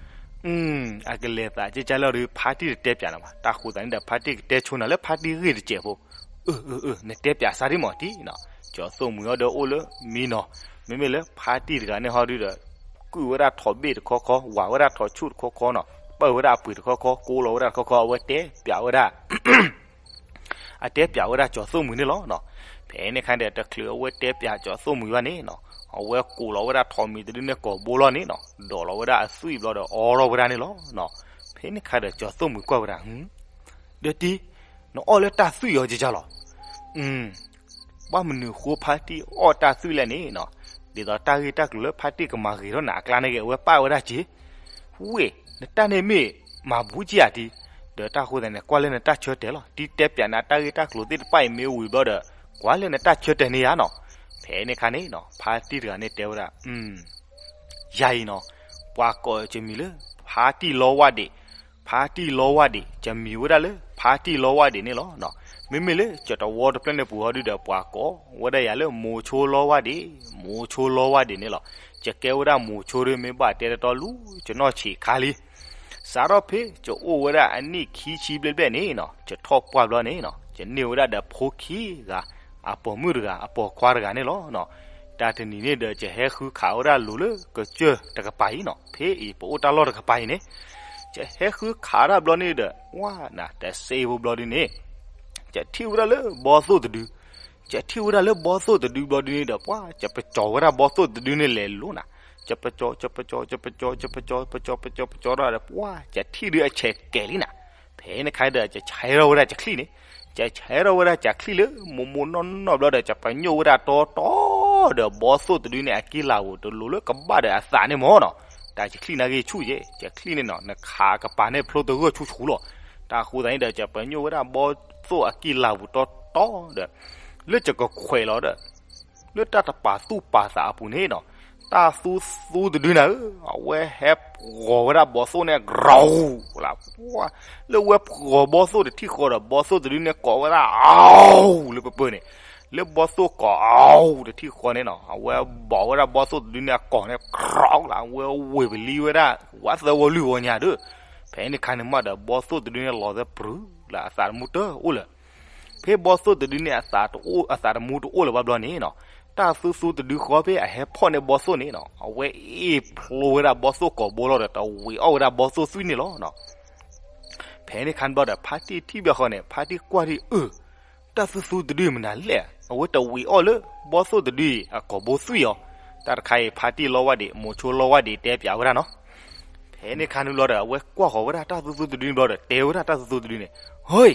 အကလဲၤသးကကၢ်လီၤဒီး ဖါတံၢ်တတဲပၠးနၤဘၣ်. တၢ်ဃိသးန့ၣ်ဒီး ဖါတံၢ်ကတဲဆိနၤလၢဖါတံၢ်ဂ့ၢ်တစဲးဖိ အၢ အၢ အၢ နတဲပၠးစၢ်ဒ်မၢ်တံၢ်နီၤ. ကၠီၤသိၣ်မှံၤအီၤဒီးအိၣ်လၢမံနီၤ, မ့မ့ၢ်လၢဖါတံၢ်တဂၤန့ၣ်ဟီဒုးဒီး ကုၢ်ဝဲဒၣ်ထိးဘ့ၣ်တခီခီ, ဝးဝဲဒၣ်ထိးဆူၣ်တခီခီနီၤ, ပၢၢ်ဝဲဒၣ်အပှ့ၤတခီခီ, ကိးလီၤဝဲဒၣ်တခီခီ, အဝဲတဲပၠးဝဲဒၣ် အတဲပၠးဝဲဒၣ်ကၠီၤသိၣ်မှံၤန့ၣ်လီၤနီၤ. ဖဲန့ၣ်ခါဒီး တချုးအဝဲတဲပၠးကၠီၤသိၣ်မှံၤဘၣ်န့ၣ်နီၤ, အဝဲကိးလီၤဝဲဒၣ်ထိးမံၤတဒုန့ၣ်ကိာ်ဘိလီၤန့ၣ်နီၤ, ဒိးလီၤဝဲဒၣ်အသွံၣ်ဘျီဒီးအီထီၣ်ဝဲဒၣ်န့ၣ်လီၤနီၤ. ဖဲန့ၣ်ခါဒီးကၠီၤသိၣ်မှံၤကွၢ်ဝဲဒၣ်, ဒီးတံၤ, နအီၣ်လၢတၢ်သွံၣ်အီၤကကလီၤ. ဘၣ်မနုၤဃိဖါတံၢ်အီၣ်တၢ်သွံၣ်လဲၣ်န့ၣ်နီၤ, ဒ်သိးတၢ်ဂ့ၢ်တၢ်ကျိၤလၢဖါတံၢ်ကမၤဂ့ၤထီၣ်နၤအကျါန့ၣ်ဂ့ၤ အဝဲပာ်ဝဲဒၣ်က့ၤ, ဝ့ၢ်, နတၢ်န့ၣ်မ့ၢ်မၤဘူးက့ၤဧါတံၤ, ဒီးတၢ်ဃိသတးန့ၣ် ကွၢ်လၢနတၢ်ဆၢတဲာ်လီၤ. တံၤတဲပၠးနၤတၢ်ဂ့ၢ်တၢ်ကျိၤသ့ၣ်တဖၣ်အံၤမ့ၢ်ဝံၤဘျီဒီး ကွၢ်လၢနတၢ်ဆၢတဲာ်န့ၣ်ယါနီၤ. ဖဲန့ၣ်ခါန့ၣ်နီၤ ဖါတံၢ်တဂၤန့ၣ်တဲဝဲဒၣ်, ယၤအံၤနီၤ, ပှၤကိးကမံၤလၢ ဖါတံၢ်လီဝၢ်ဒံး, ဖါတံၢ်လီဝၢ်ဒံး, ကမံၤဝဲဒၣ်လၢ ဖါတံၢ်လီဝၢ်ဒံးန့ၣ်လီၤ. မ့မ့ၢ်လၢကတဝီတဖျၢၣ်န့ၣ်ပူၤဟီဒုဒီး ပှၤကိးဝဲဒၣ်ယၤလၢ မိၤဆိလီဝၢ်ဒံး, မိၤဆိလီဝၢ်ဒံးန့ၣ်လီၤ. ယကဲဝဲဒၣ်မိၤဆိဒီး မ့ၢ်ဘၣ်တဲတတီလူၤ ယနီၢ်ဆံးခါလံ. စးထီၣ်ဖဲယအိၣ်ဝဲဒၣ်အနံၣ်ခံဆံဘျဲၣ်ဘျဲၣ်န့ၣ်နီၤ, ယထီၣ်ပှၢ်ဘျီန့ၣ်နီၤ, ယန့ၢ်ဝဲဒၣ်ဒီးဖိခံဂၤ, အပိာ်မုၣ်တဂၤ အပိာ်ခွါတဂၤန့ၣ်လီၤ. တၢ်တနံၤန့ၣ်ဒီး ယဟဲဃုခးဝဲဒၣ်လိၤလၢကစၢၢ်တကပၤအံၤနီၤ, ဖဲအံၤပအိၣ်တၢ်လီၢ်တကပၤအံၤန့ၣ်, ယဟဲဃုခးတၢ်ဘျီန့ၣ်ဒီး ဝါနၤတစဲးဖိဘျီဒုန့ၣ် ယထံၣ်ဝဲဒၣ်လၢဘီသိၣ်တဒု, ယထံၣ်ဝဲဒၣ်လၢဘီသိၣ်တဒုဘျီဒုန့ၣ်ဒီး ပှၤ ယပကၠီၤဝဲဒၣ်ဘီသိၣ်တဒုန့ၣ်လဲၤလိၤနၤ, ယပကၠီၤ ယပကၠီၤ ယပကၠီၤ ယပကၠီၤ ယပကၠီၤ ယပကၠီၤဒီး ပှၤ ယထံၣ်ဒုအဆဲးကဲၤလံနၤ. ဖဲန့ၣ်ခါဒီး ယဆဲးထီၣ်ဝဲဒၣ်ယချံၣ်န့ၣ်, ယဆဲးထီၣ်ဝဲဒၣ်ယချံၣ်လၢ မိၢ်မိၢ်နီၢ်နီၢ်ဘျီဒီး ယပညိၣ်ဝဲဒၣ်တီတီဒီး ဘီသိၣ်တဒုန့ၣ် အကံၢ်လၤပူၤတလိၤလၢကဘၣ်ဒီးအသးန့ၣ်မ့ၢ်နီၤ, တၢ်ယချံၣ်နာ်က့ဆူၣ်ယဲ, ယချံၣ်န့ၣ်နီၤ နခးကပၤန့ၣ်ဖျိတဂၢၢ်ဆူၣ်ဆူၣ်လီၤ. တၢ်ဃိသတးန့ၣ်ဒီး ယပညိၣ်ဝဲဒၣ်ဘီသိၣ်အကံၢ်လၤပူၤတီတီဒီး လၢယကခွဲးလီၤဒီး လၢတၢ်တပာ်သူၣ်ပာ်သးအပူၤန့ၣ်နီၤ, တၢ်သူသူတဒုနၤဧၢ, အဝဲဟဲဖှီၣ်ဝဲဒၣ်ဘီသိၣ်န့ၣ် ကရီလၢ, လၢဝဲဖှီၣ်ဘီသိၣ်တထံၣ်ဃီဒီး ဘီသိၣ်တဒုန့ၣ်ကိးဝဲဒၣ် အဝ် လၢပပၢန့ၣ်, လၢဘီသိၣ်ကိး အဝ် တထံၣ်ဃီန့ၣ်နီၤ, အဝဲဘီၣ်ဝဲဒၣ်ဘီသိၣ်တဒုန့ၣ်အကိာ်န့ၣ် ကရီလၢ, အဝဲဝ့ၢ်ပလံဝဲဒၣ် ဝးသၢဝီၤလွံၢ်ဝီၤညါဒီး, ဖဲန့ၣ်ခါန့ၣ်မးဒီး ဘီသိၣ်တဒုန့ၣ်လီၤသဲပရူၤလၢ အသးတမူတအိၣ်လၢၤ ဖဲဘီသိၣ်တဒုန့ၣ် အသးတအိၣ် အသးတမူတအိၣ်လၢၤဘၣ်ဘျီန့ၣ်နီၤ, တၢ်သူသူတဒုဃီဖဲအဟဲဖီၣ်န့ၢ်ဘီသိၣ်န့ၣ်နီၤ, အဝဲအ့ၣ်ဖျိဝဲဒၣ်ဘီသိၣ်ကိာ်ဘိလီၤဒီး တဝံးအီၣ်ဝဲဒၣ်ဘီသိၣ်သွံၣ်န့ၣ်လီၤ. ဖဲန့ၣ်ခါန့ၣ်ဘျီဒီး ဖါတံၢ်ထံၣ်ဘၣ်ဃီန့ၣ် ဖါတံၢ်ကွၢ်ထံၣ်အၢ တၢ်သူသူတဒုမနုၤလဲၣ်, အဝဲတဝံးအီၣ်လၢ ဘီသိၣ်တဒုအံၤ အကိာ်ဘိသွံၣ်အီၤ, တၢ်တခါအံၤ ဖါတံၢ်လီဝၢ်ဒံး မိၤဆိလီဝၢ်ဒံးတဲပၠးဝဲဒၣ်နီၤ. ဖဲန့ၣ်ခါန့ၣ်ဘျီဒီး အဝဲကွၢ်ဃီၤဝဲဒၣ်တၢ်သူသူတဒုန့ၣ်ဘျီဒီး တဲဝဲဒၣ်တၢ်သူသူတဒုန့ၣ်, ဟ့,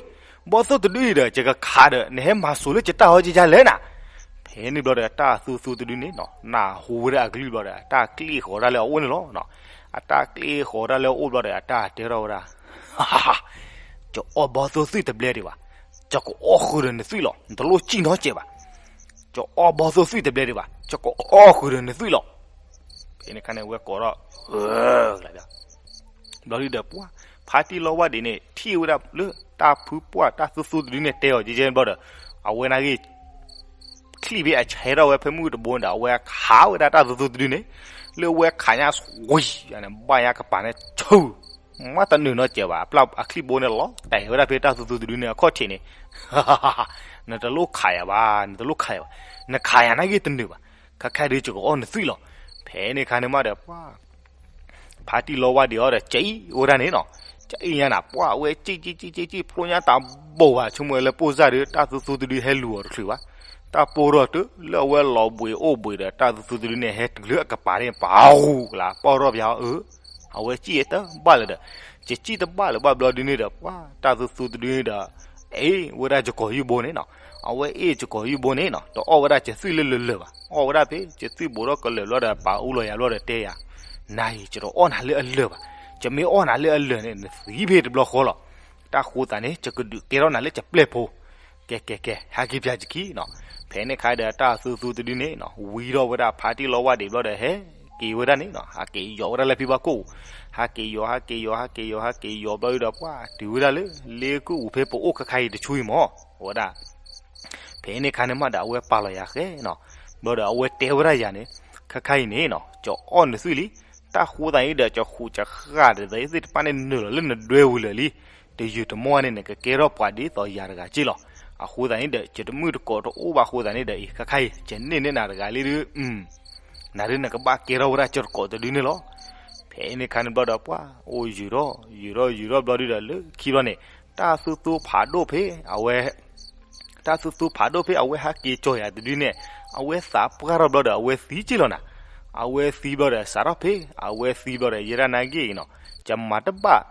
ဘီသိၣ်တဒုအံၤဒီး ယကခးဒီး နဟဲမၤစိၤလၢယတၢ်အီၤကကလဲၣ်နၤ. ဖဲန့ၣ်ဘျီဒီး တၢ်သူသူတဒုန့ၣ်နီၤ နၢ်ဟူဝဲဒၣ်အကလုၢ်ဘျီဒီး အတၢ်ကျ့ၣ်ဃီၤတၢ်လၢအအိၣ်န့ၣ်လီၤ. အတၢ်ကျ့ၣ်ဃီၤတၢ်လၢအအိၣ်ဘျီဒီး အတၢ်တဲထီၣ်ဝဲဒၣ်, ယအီၣ်ဘီသိၣ်သွံၣ်တဘျဲဒံးဘၣ်, ယကအီၣ်ဃုာ်ဒီးနသွံၣ်လီၤ, နတလိၣ်စံၣ်နီတစဲးဘၣ်. ယအီၣ်ဘီသိၣ်သွံၣ်တဘျဲဒံးဘၣ်, ယကအီၣ်ဃုာ်ဒီးနသွံၣ်လီၤ. ဖဲန့ၣ်ခါန့ၣ် အဝဲကိးထီၣ် ဘျီဒုဒီး ပှၤ ဖါတံၢ်လီဝၢ်ဒံးန့ၣ် ထံၣ်ဝဲဒၣ်လၢတၢ်ဖုပှၢ်တၢ်သူသူတဒုန့ၣ်တဲအီၤကကဲန့ၣ်ဘျီဒီး အဝဲနာ်က့ ချံၣ်ဖဲအဆဲးထီၣ်ဝဲဖဲမုၢ်တဘိန့ၣ်ဒီး အဝဲခးဝဲဒၣ်တၢ်သူသူတဒုန့ၣ်, လၢအဝဲခးညါ ဝံၤန့ၣ် ဘၣ်ညါကပၤန့ၣ်ဆူၣ်, မ့ၢ်တနုာ်နီတစဲးဘၣ်, အပျၢ်အချံၣ်ဘိန့ၣ်လီၤတဲာ်ဝဲဒၣ်ဖဲတၢ်သူသူတဒုန့ၣ်အခီၣ်ထံးန့ၣ်, နတလိၣ်ခးယၤဘၣ်, နတလိၣ်ခးယၤဘၣ်, နခးယၤနာ်က့တနုာ်ဘၣ်, ခဲခါဒုးယကအီၣ်နသွံၣ်လီၤ. ဖဲန့ၣ်ခါန့ၣ်မးဒီး ပှၤ ဖါတံၢ်လီဝၢ်ဒံးအီၤဒီး ကအံၣ်ဝဲဒၣ်န့ၣ်နီၤ, ကအံၣ်ညါနၤ ပှၤအဝဲကံၣ်ကံၣ်ကံၣ်ကံၣ်ကံၣ် ဖျိညါတၢ်ဘိၣ်ဘၣ် ဆိကမိၣ်လၢပိၢ်စၢ်ဒီး တၢ်သူသူတဒုဟဲလူၤအီၤတချုးဘၣ်, တၢ်ပိၢ်ထီၣ်တုၤလၢအဝဲလီၤဘှံးအိၣ်ဘှံးဒီး တၢ်သူသူတဒုန့ၣ် ဟဲတုၤလၢအကပၤန့ၣ် ပှၤဟူကလါ ပီၢ်ထီၣ်ပၠးအီၤအၢ အဝဲကံၣ်တဘၣ်လၢၤဒီး, ယကံၣ်တဘၣ်လၢၤဘၣ်ဘျီဒုန့ၣ်ဒီး ပှၤတၢ်သူသူတဒုန့ၣ်ဒီး အ့ၣ်ဝဲဒၣ်ယကီၢ်ယူၢ်ဘိန့ၣ်နီၤ, အဝဲအ့ၣ်ယကီၢ်ယူၢ်ဘိန့ၣ်နီၤ တအီၣ်ဝဲဒၣ်ယသွံၣ်လၢလၢာ်လၢာ်ဘၣ်, အီၣ်ဝဲဒၣ်ဖဲယသွံၣ်ဘိးထီၣ်ကလၢာ်ဘျီဒီး ပာ်အူလီၤယၤဘျီဒီးတဲယၤ, နၤအံၤ ယတအီၣ်နၤလၢအလၢာ်ဘၣ်, ယမ့ၢ်အီၣ်နၤလၢအလၢာ်န့ၣ် နသံဖဲတဘျီဃီလီၤ, တၢ်ဃိသးန့ၣ် ယကဒုးကဲထီၣ်နၤလၢယပျဲၢ်ဖိ ကဲကဲကဲ ဟဲက့ၤပၠးယခံနီၤ, ဖဲန့ၣ်ခါဒီးတၢ်သူသူတဒုန့ၣ်နီၤ ဝံထီၣ်ဝဲဒၣ်ဖါတံၢ်လီဝၢ်ဒံးဘျီဒီး ဟဲက့ၤဝဲဒၣ်န့ၣ်နီၤ ဟးက့ၤယီၤဝဲဒၣ်လၢဖံဘၣ်ကိၣ်, ဟးက့ၤယီၤ ဟးက့ၤယီၤ ဟးက့ၤယီၤ ဟးက့ၤယီၤဘျီဒီး ပှၤတုၤဝဲဒၣ်လၢ လ့ကူၣ်အူဖဲပအိၣ်ခဲခါအံၤတဆူအံၤမး, အဝဲဒၣ် ဖဲန့ၣ်ခါန့ၣ်မးဒီး အဝဲပာ်လီၤယၤဃဲနီၤ, ဘျီဒီးအဝဲတဲဝဲဒၣ်ယၤန့ၣ်, ခဲခါအံၤန့ၣ်နီၤ ယအီၣ်နသွံၣ်လံ, တၢ်ဃိသးအံၤဒီး ယဃုာ်ယဃၣ်ဒီးသ့ၣ်တဖၣ်န့ၣ် နုာ်လီၤလၢနဒွဲပူၤလၢာ်လံ, တယုၢ်တမီၢ်န့ၣ် နကကဲထီၣ်ပှၤဒ်သိးယၤတဂၤက့လီၤ, အဃိသတးန့ၣ်ဒီး ယတမုၣ်တကိးတအိၣ်ဘၣ်အဃိသတးန့ၣ်ဒီး အံၤခဲခါအံၤ ယန့ၢ်န့ၢ်နၤတဂၤလံဒီး နၤဒုးနကဘၣ်ကဲထီၣ်ဝဲဒၣ်ယတကိးတဒုန့ၣ်လီၤ. ဖဲန့ၣ်ခါန့ၣ်ဘျီဒီး ပှၤအိၣ်ယုၢ်ထီၣ် ယုၢ်ထီၣ် ယုၢ်ထီၣ်ဘျီဒုဒီး လၢခံဘျီန့ၣ် တၢ်သူသူဖးဒိၣ်ဖဲ အဝဲ တၢ်သူသူဖးဒိၣ်ဖဲအဝဲဟဲက့ၤကၠီၤယၤတဒုန့ၣ်, အဝဲသးပှၢ်ထီၣ်ဘျီဒီး အဝဲသံက့လီၤနၤ. အဝဲသံဘျီဒီး စးထီၣ်ဖဲအဝဲသံဘျီဒီး ယဲဒၣ်နာ်က့အံၤနီၤ, ယမၤတဘၣ်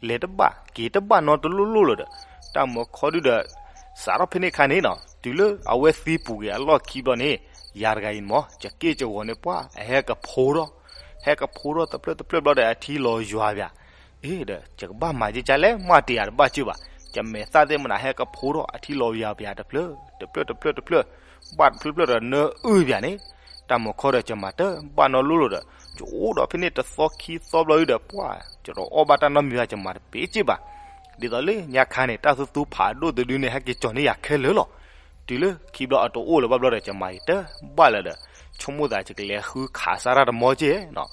လဲၤတဘၣ် က့ၤတဘၣ်နီတလိၣ်လိၣ်လၢၤဒီး တၢ်မုၢ်ခီဒုဒီး စးထီၣ်ဖဲန့ၣ်အခါန့ၣ်နီၤ, တုၤလၢအဝဲသံပူၤက့ၤအလီၢ်ခံဘျီန့ၣ်, ယၤတဂၤအံၤမ့ၢ် ယက့ၢ်ယဂီၤန့ၣ်ပှၢ် အဟဲကဖိထီၣ်, ဟဲကဖိထီၣ်တဖျၢၣ်တဖျၢၣ်ဘျီဒီး အထံလီၤယွၤပၠး. အ့ဒီး ယကဘၣ်မၤကကလဲၣ် မ့ၢ်တယၤတဘၣ်ကၢၢ်ဘၣ်, ယမဲာ်သၣ်သ့ၣ်မနၤ ဟဲကဖိထီၣ် အထံလီၤယွၤပၠးတဖျၢၣ် တဖျၢၣ်တဖျၢၣ်တဖျၢၣ်, ဘၣ်တဖျၢၣ်တဖျၢၣ်ဒီး နၢအုၣ်ပၠးန့ၣ်, တၢ်မုၢ်ခီဒီး ယမၤတဘၣ်နီတလိၣ်လိၣ်ဒီး ယအိၣ်ဒီးဖဲန့ၣ်တသီခံသီဘျီဒီး ပှၢ် ယတအီၣ်ဘၣ်တၢ်နီတမံၤဘၣ် ယမၤတပ့ၤကၢၢ်ဘၣ်. ဒ်သိးလၢညါခါန့ၣ် တၢ်သူသူဖးဒိၣ်တဒုန့ၣ် ဟဲက့ၤကၠီၤန့ၢ်ယၤခဲလၢာ်လီၤ. တုၤလၢခံဘျီအတအိၣ်လၢၤဘၣ်ဘျီဒီး ယမၤယတဘၣ်လၢၤဒီး ဆိကမိၣ်သး ယကလဲၤဃုခးစၢ်တၢ်တမီက့ၢ်နီၤ.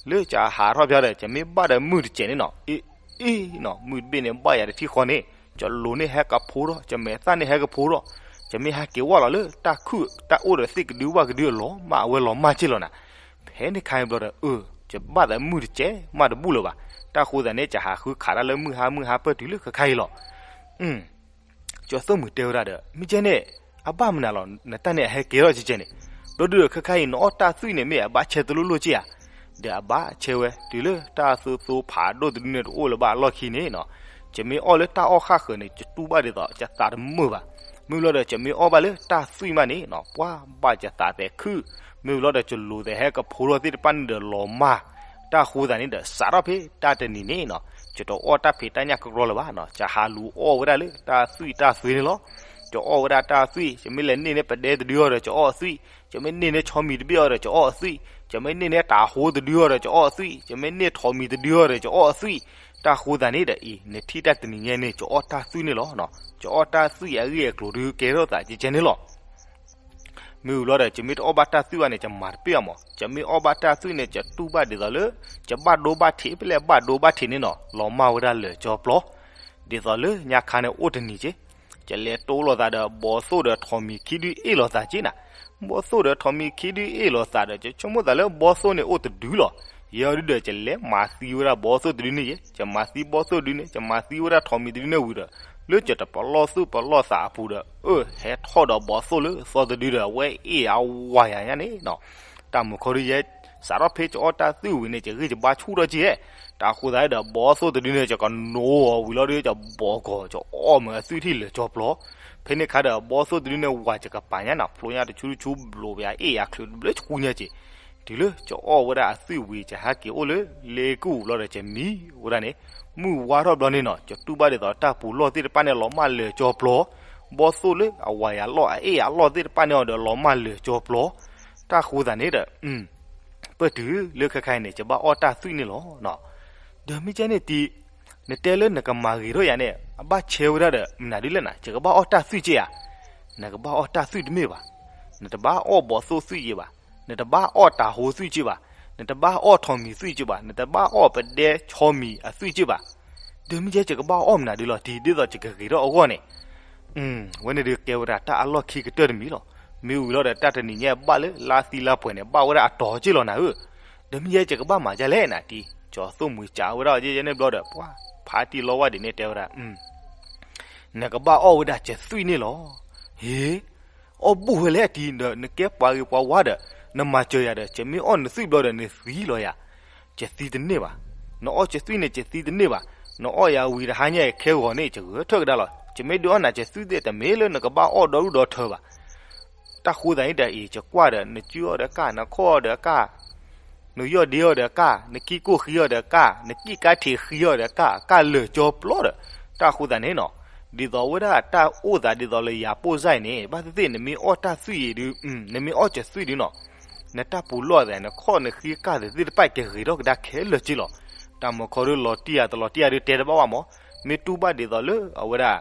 လၢယဟးထီၣ်ဖျါဒီး ယမ့ၢ်ဘၣ်ဒီးမုၢ်တစဲးန့ၣ်နီၤ, အ့ အ့နီၤ, မုၢ်တဘ့ၣ်န့ၣ် ဘၣ်ယၤတထံၣ်ဃီန့ၣ်, ယလိၤန့ၣ်ဟဲကဖိထီၣ်, ယမဲာ်သၣ်န့ၣ်ဟဲကဖိထီၣ်, ယမ့ၢ်ဟဲက့ၤဝဲလီၤလၢတၢ်ခုၣ်တၢ်အိၣ်ဒီးသ့ၣ်ကဒုဝၣ်ကဒုအလီၤမၢ် အဝဲလီၤမၢ်က့ၢ်လီၤနၤ. ဖဲန့ၣ်ခါအံၤဘျီဒီး အၢ ယဘၣ်သးမုၢ်တစဲးမးတဘူၣ်လၢၤဘၣ်. တၢ်ဃိသးန့ၣ် ယဟးဃုခးတၢ်လၢမုၢ်ဟါမုၢ်ဟါပၢၢ်တုၤလၢခဲခါအံၤလီၤ. ကၠီၤသိၣ်မှံၤတဲဝဲဒၣ်ဒီး မ့ၢ်ကဲန့ၣ် အဘၣ်မနုၤလီၤ နတၢ်န့ၣ်အဟဲကဲထီၣ်ကဲကဲန့ၣ်, ဘျီဒုဒီးခဲခါအံၤ နအီၣ်တၢ်သွံၣ်န့ၣ် မ့ၢ်အဘၣ်ဆဲတလိၣ်လိၣ်က့ၢ်ဧါ. ဒီးအဘၣ်ဆဲဝဲ တုၤလၢတၢ်သူသူဖးဒိၣ်တဒုန့ၣ်တအိၣ်လၢၤဘၣ်အလီၢ်ခံန့ၣ်နီၤ, ယမ့ၢ်အီၣ်လၢတၢ်အီၣ်ဃၣ်ဃၢၤန့ၣ် ယတူၢ်ဘၣ်ဒ်သိး ယသးတမုာ်ဘၣ်. မ့ၢ်ဘျီဒီး ယမ့ၢ်အီၣ်ဘၣ်လၢတၢ်သွံၣ်မးန့ၣ်နီၤ ပှၤဘၣ်ယသးသဲခုၣ်, မ့ၢ်ဘျီဒီး ယလိၤသးဟဲကဖိထီၣ်သ့ၣ်တဖၣ်န့ၣ်ဒီးလီၤမၢ်. တၢ်ဃိသးန့ၣ်ဒီးစးထီၣ်ဖဲတၢ်တနံၤန့ၣ်နီၤ, ယတအီၣ်တၢ်ဖံးတၢ်ညၣ်ကရီလၢၤဘၣ်နီၤ, ယဟးလူၤအီၣ်ဝဲဒၣ်လၢတၢ်သွံၣ်တၢ်သွံန့ၣ်လီၤ. ယအီၣ်ဝဲဒၣ်တၢ်သွံၣ်, ယမ့ၢ်လဲၤန့ၢ်န့ၢ်ပဒဲတဒုအီၤဒီး ယအီၣ်အသွံၣ်, ယမ့ၢ်န့ၢ်န့ၢ်ဆီမံၤတဘ့ၣ်အီၤဒီး ယအီၣ်အသွံၣ်, ယမ့ၢ်န့ၢ်န့ၢ်တၤဟိတဒုအီၤဒီး ယအီၣ်အသွံၣ်, ယမ့ၢ်န့ၢ်ထိးမံၤတဒုအီၤဒီး ယအီၣ်အသွံၣ်. တၢ်ဃိသးန့ၣ်ဒီးအံၤ နထံၣ်တၢ်တနံၤညါန့ၣ် ယအီၣ်တၢ်သွံၣ်န့ၣ်လီၤ. ယအီၣ်တၢ်သွံၣ်အဂ့ၢ်အကျိၤဒုကဲထီၣ်သးကဲကဲန့ၣ်လီၤ. မ့ၢ်ဝံၤဘျီဒီး ယမ့ၢ်တအီၣ်ဘၣ်တၢ်သွံၣ်ဘၣ်န့ၣ် ယမၤတပ့ၢ်အီၤမး, ယမ့ၢ်အီၣ်ဘၣ်တၢ်သွံၣ်န့ၣ် ယတူၢ်ဘၣ်ဒ်သိးလၢ ယဘၣ်ဒိဘၣ်ထံး ဖဲလဲၣ်ဘၣ်ဒိဘၣ်ထံးန့ၣ်နီၤ လီၤမၢ်ဝဲဒၣ်လၢာ်ကၠီပျီ. ဒ်သိးလၢညါခါန့ၣ်အိၣ်တနံၤက့ၢ်, ယလဲၤတိလိာ်သးဒီး ဘီသိၣ်ဒီးထိးမံၤခံဒုအ့ၣ်လိာ်သးက့ၢ်နၤ. ဘီသိၣ်ဒီးထိးမံၤခံဒုအ့ၣ်လိာ်သးဒီး ယဆိကမိၣ်သးလၢဘီသိၣ်န့ၣ်အိၣ်တဒုလီၤ. ယဲဒုဒီး ယလဲၤမၤသံဝဲဒၣ်ဘီသိၣ်တဒုန့ၣ်ယဲ, ယမၤသံဘီသိၣ်ဒုန့ၣ် ယမၤသံဝဲဒၣ်ထိးမံၤတဒုန့ၣ်ဝံၤဒီး လၢယတပလီၢ်သူၣ်ပလီၢ်သးအပူၤဒီး အၢ ဟဲထီၣ်ဒီးဘီသိၣ်လၢသီတဒုဒီး အဝဲအ့ၣ်အဝၤယၤညါန့ၣ်နီၤ. တၢ်မုၢ်ခီဒုယဲ စးထီၣ်ဖဲယအီၣ်တၢ်သွံၣ်ဝံၤန့ၣ် ယဂံၢ်ယဘါဆူၣ်ထီၣ်က့ၢ်ဧဲ. တၢ်ဃိသးဒီး ဘီသိၣ်တဒုန့ၣ် ယကနိးအီၤဝံၤလီၤဒီး ယဘီကီၢ် ယအီၣ်မ့ၢ်အသွံၣ်ထံၣ်လၢာ်ကၠီပျီ. ဖဲန့ၣ်ခါဒီး ဘီသိၣ်တဒုန့ၣ် ဝၤယကပၤညါနီၤ ဖျိညါတဆူတဆူဘျိးဘၣ်အ့ၣ်ယၤချုးတဘျၢဆူညါက့ၢ်. တုၤလၢယအီၣ်ဝဲဒၣ်အသွံၣ်ဝံၤ ယဟဲက့ၤအိၣ်လၢလ့ကအိၣ်ဘျီဒီး ယမံဝဲဒၣ်န့ၣ် မုၢ်ဝါထီၣ်ဘျီန့ၣ်နီၤ ယတူၢ်ဘၣ်ဒ်သိးတၢ်ပူၤလီၢ်သ့ၣ်တဖၣ်န့ၣ် လီၤမၢ်လၢာ်ကၠီပျီ, ဘီသိၣ်လၢအဝၤယၤလီၢ်အအ့ၣ်အလီၢ်သ့ၣ်တဖၣ်န့ၣ်အီၤဒီး လီၤမၢ်လၢာ်ကၠီပျီ. တၢ်ဃိသးန့ၣ်ဒီး ပၢၢ်တုၤလၢခဲခါအံၤန့ၣ် ယဘၣ်အီၣ်တၢ်သွံၣ်န့ၣ်လီၤ. ဒီးမ့ၢ်ကဲန့ၣ်တံၤ နတဲလၢနကမၤဂ့ၤထီၣ်ယၤန့ၣ် အဘၣ်ဆဲဝဲဒၣ်ဒီး မနုၤဒ်လဲၣ်နၤ ယကဘၣ်အီၣ်တၢ်သွံၣ်က့ၢ်ဧါ. နကဘၣ်အီၣ်တၢ်သွံၣ်တမ့ၢ်ဘၣ်. နတဘၣ်အီၣ်ဘီသိၣ်သွံၣ်က့ၢ်ဘၣ်. နတဘၣ်အီၣ်တၤဟိသွံၣ်က့ၢ်ဘၣ်. နတဘၣ်အီၣ်ထိးမံၤသွံၣ်က့ၢ်ဘၣ်. နတဘၣ်အီၣ်ပဒဲဆီမံၤအသွံၣ်က့ၢ်ဘၣ်. ဒီးမ့ၢ်ကဲ ယကဘၣ်အီၣ်မနုၤဒ်လဲၣ်တံၤ ဒ်သိးယကဂ့ၤထီၣ်အဂီၢ်န့ၣ် ဝဲန့ၣ်ဒုးကဲဝဲဒၣ်တၢ်အလီၢ်ခံကတၢၢ်တမံၤလီၤ. မ့ၢ်ဝံၤလီၤဒီး တၢ်တနံၤညါဘၣ်လၢလါသံလါပှဲၤန့ၣ် ဘၣ်ဝဲဒၣ်အတီၤက့ၢ်လီၤနၤဧၢ. ဒီးမ့ၢ်ယဲ ယကဘၣ်မၤဒ်လဲၣ်နၤတံၤ ကၠီသိၣ်မှံၤစံးဝဲဒၣ်ယဲယဲန့ၣ်ဘျီဒီး ပှၤဖးတံၢ်လီဝါဒံးန့ၣ်တဲဝဲဒၣ် နကဘၣ်အီၣ်ဝဲဒၣ်ယသွံၣ်န့ၣ်လီၤ. ဟ့ အီၣ်ဘူးဝဲလဲၣ်တံၤဒီး နကဲပှၤဂ့ၤပှၤဝါဒီး နမၤစၢၤယၤဒီး ယမ့ၢ်အီၣ်နသွံၣ်ဘျီဒီး နသံလီၤယၤ ယသံတန့ၢ်ဘၣ်. နအီၣ်ယသွံၣ်န့ၣ် ယသံတန့ၢ်ဘၣ်. နအီၣ်ယၤဝံၤတဟါညါအံၤခဲဂီၤန့ၣ် ယဂဲၤထၢၣ်ကဒါလီၤ. ယမ့ၢ်ဒုးအီၣ်နၤယသွံၣ်သ့ၣ် တမ့ၢ်လၢနကဘၣ်အီၣ်ဒီဒူၣ်ဒီထၢဘၣ်. တၢ်ဃိသးန့ၣ်ဒီးအံၤ ယကွၢ်ဒီး နစုအီၣ်ဒီးကၢ် နခီၣ်အီၣ်ဒီးကၢ် နယီၢ်ဒ့အီၣ်ဒီးကၢ် နကံၢ်ကိၢ်ဃံအီၣ်ဒီးကၢ် နကံၢ်ကါထံးဃံအီၣ်ဒီးကၢ် ကၢ်လၢာ်ကၠီပျီဒီး တၢ်ဃိသးန့ၣ်နီၤ ဒ်သိးဝဲဒၣ်တၢ်အိၣ်သးဒ်သိးလၢယၤပိၢ်စၢ်အံၤန့ၣ် ဘၣ်သ့ၣ်သ့ၣ်နမ့ၢ်အီၣ်တၢ်သွံၣ်အံၤဒုး နမ့ၢ်အီၣ်ယသွံၣ်ဒုးနီၤ နတၢ်ပူၤလီၢ်သး နခီၣ်နဃံကၢ်သ့ၣ်တဖၣ်ကဂ့ၤထီၣ်ကဒါခဲလၢာ်က့ၢ်လီၤ. တၢ်မုၢ်ခီဒုးလီၤတံၢ်ယၤတလီၤတံၢ်ယၤဒုးတဲတဘၣ်ဘၣ်မး မ့ၢ်တူၢ်ဘၣ်ဒ်သိးလၢအဝဲဒၣ်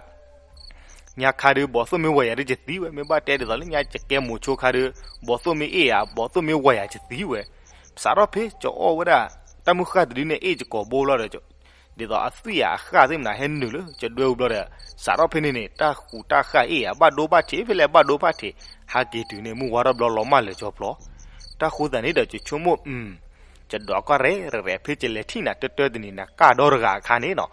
ညါခါဒုး ဘီသိၣ်မ့ၢ်ဝဲယၤဒုးယသံဝဲ မ့ၢ်ဘၣ်တဲဒ်သိးလၢညါယကဲမိၤဆိခါဒုး ဘီသိၣ်မ့ၢ်အ့ၣ်ယၤ ဘီသိၣ်မ့ၢ်ဝဲယၤယသံဝဲ စးထီၣ်ဖဲယအီၣ်ဝဲဒၣ် တၢ်မုၢ်ဃၢ်တဒုန့ၣ် အ့ၣ်ယကိာ်ဘိလီၤဒီး ဒ်သိးအသွံၣ်ယၤအဃၢ်သ့ၣ်မနၤဟဲနုာ်လၢ ယဒွဲၣ်အူဘျီဒီး စးထီၣ်ဖဲန့ၣ်န့ၣ် တၢ်ဃူးတၢ်ဃၢ်အ့ၣ်ယၤ ဘၣ်ဒိဘၣ်ထံး ဖဲလဲၣ်ဘၣ်ဒိဘၣ်ထံး ဟးက့ၤတုၤန့ၣ် မုၢ်ဝါထီၣ်ဘျီလီၤမၢ်လၢာ်ကၠီပျီ တၢ်ဃိသးန့ၣ်ဒီး ယဆိကမိၣ် ယဒိးကီၢ်ရဲၣ်ရဲၣ် ဖဲယလဲၤထံၣ်နၤတၢတၢတနံၤ နကၢ်ဒီတဂၤအခါန့ၣ်နီၤ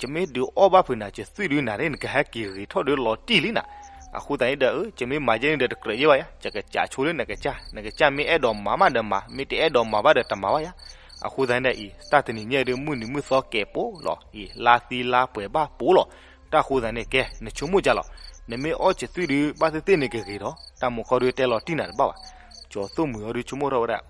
ယမ့ၢ်ဒုးအီၣ်ဘၣ်ဖုးနၤယသွံၣ်ဒုးနၤန့ၣ် နကဟဲက့ၤဂ့ၤထီၣ်ဒုးလီၤတံၢ်လံနၤ အဃိသတးန့ၣ်ဒီး အၢ ယမ့ၢ်မၤယဲန့ၣ်ဒီးတကြၢးယဲဘၣ်ယါ, ယကစးဆိလၢနကစၢ်, နကစၢ်မ့ၢ်အဲၣ်ဒိးမၤမးဒီးမၤ, မ့ၢ်တအဲၣ်ဒိးမၤဘၣ်ဒီးတမၤဘၣ်ယါ. အဃိသတးန့ၣ်ဒီးအံၤ တၢ်တနံၤညါအံၤဒုး မုၢ်နံၤမုၢ်သီကဲးပိာ်လီၤအံၤ, လါသံလါပှဲၤဘၣ်ပိာ်လီၤ. တၢ်ဃိသတးန့ၣ် ကဲ နဆိကမိၣ်ကလီၤ, နမ့ၢ်အီၣ်ကသွံၣ်ဒုး ဘၣ်သ့ၣ်သ့ၣ်န့ၣ်ကဂ့ၤဒီး တၢ်မုၢ်ခီဒုးတဲလီၤတံၢ်နၤတဘၣ်ဘၣ်. ကၠီၤသိၣ်မှံၤအီၤဒုးဆိကမိၣ်ထီၣ်ဝဲဒၣ်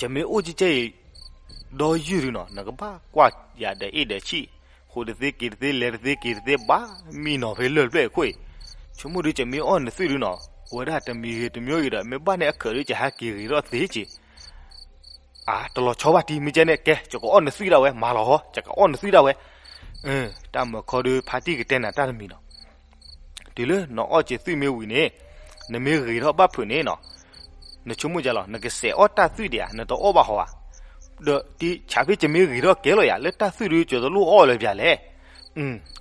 ယမ့ၢ်အိၣ်ကဲကဲအံၤ ဒီးယုၢ်ဒုးနီၤ နကဘၣ်ကွၢ်ယၤဒီးအ့ၣ်ဒီးဆံၣ်, ဃိးတသ့က့ၤတသ့ လဲၤတသ့က့ၤတသ့ ဘၣ်မံနီၤဖဲလၢၢ်တဖျၢၣ်အံၤခိၣ်အံၤ, ဆိကမိၣ်ဒုး ယမ့ၢ်အီၣ်နသွံၣ်ဒုးနီၤ အိၣ်ဝဲဒၣ်တမံၤဂ့ၤတမံၤဂ့ၤဒီး မ့ၢ်ဘၣ်န့ၣ်အခၢးဒုး ယဟဲက့ၤဂ့ၤထီၣ်သ့က့ၤ အတလီၤဆီဘၣ်တံၤ မ့ၢ်ကဲန့ၣ် ကဲ ယကအီၣ်နသွံၣ်ဒၣ်ဝဲ မၤလီၤဟီ ယကအီၣ်နသွံၣ်ဒၣ်ဝဲ. တၢ်မုၢ်ခီဒုး ဖါတံၢ်ကတဲနၤတၢ်တမံၤနီၤ တုၤလၢနအီၣ်က့ၤသွံၣ်မ့ၢ်ဝံၤန့ၣ် နမ့ၢ်ဂ့ၤထီၣ်ဘၣ်ဖုးန့ၣ်နီၤ, နဆိကမိၣ်ယၤလီၤ နကစဲးအီၣ်တၢ်သွံၣ်ဒံးဧါ နတအီၣ်ဘၣ်ဟီဧါ. ဒီးတံၤဆးဖဲယမ့ၢ်ဂ့ၤထီၣ်ကဲလီၤယၤ လၢတၢ်သွံၣ်ဒုး ကၠီၤတလိၣ်အီၣ်လၢၤပၠးလဲၣ်.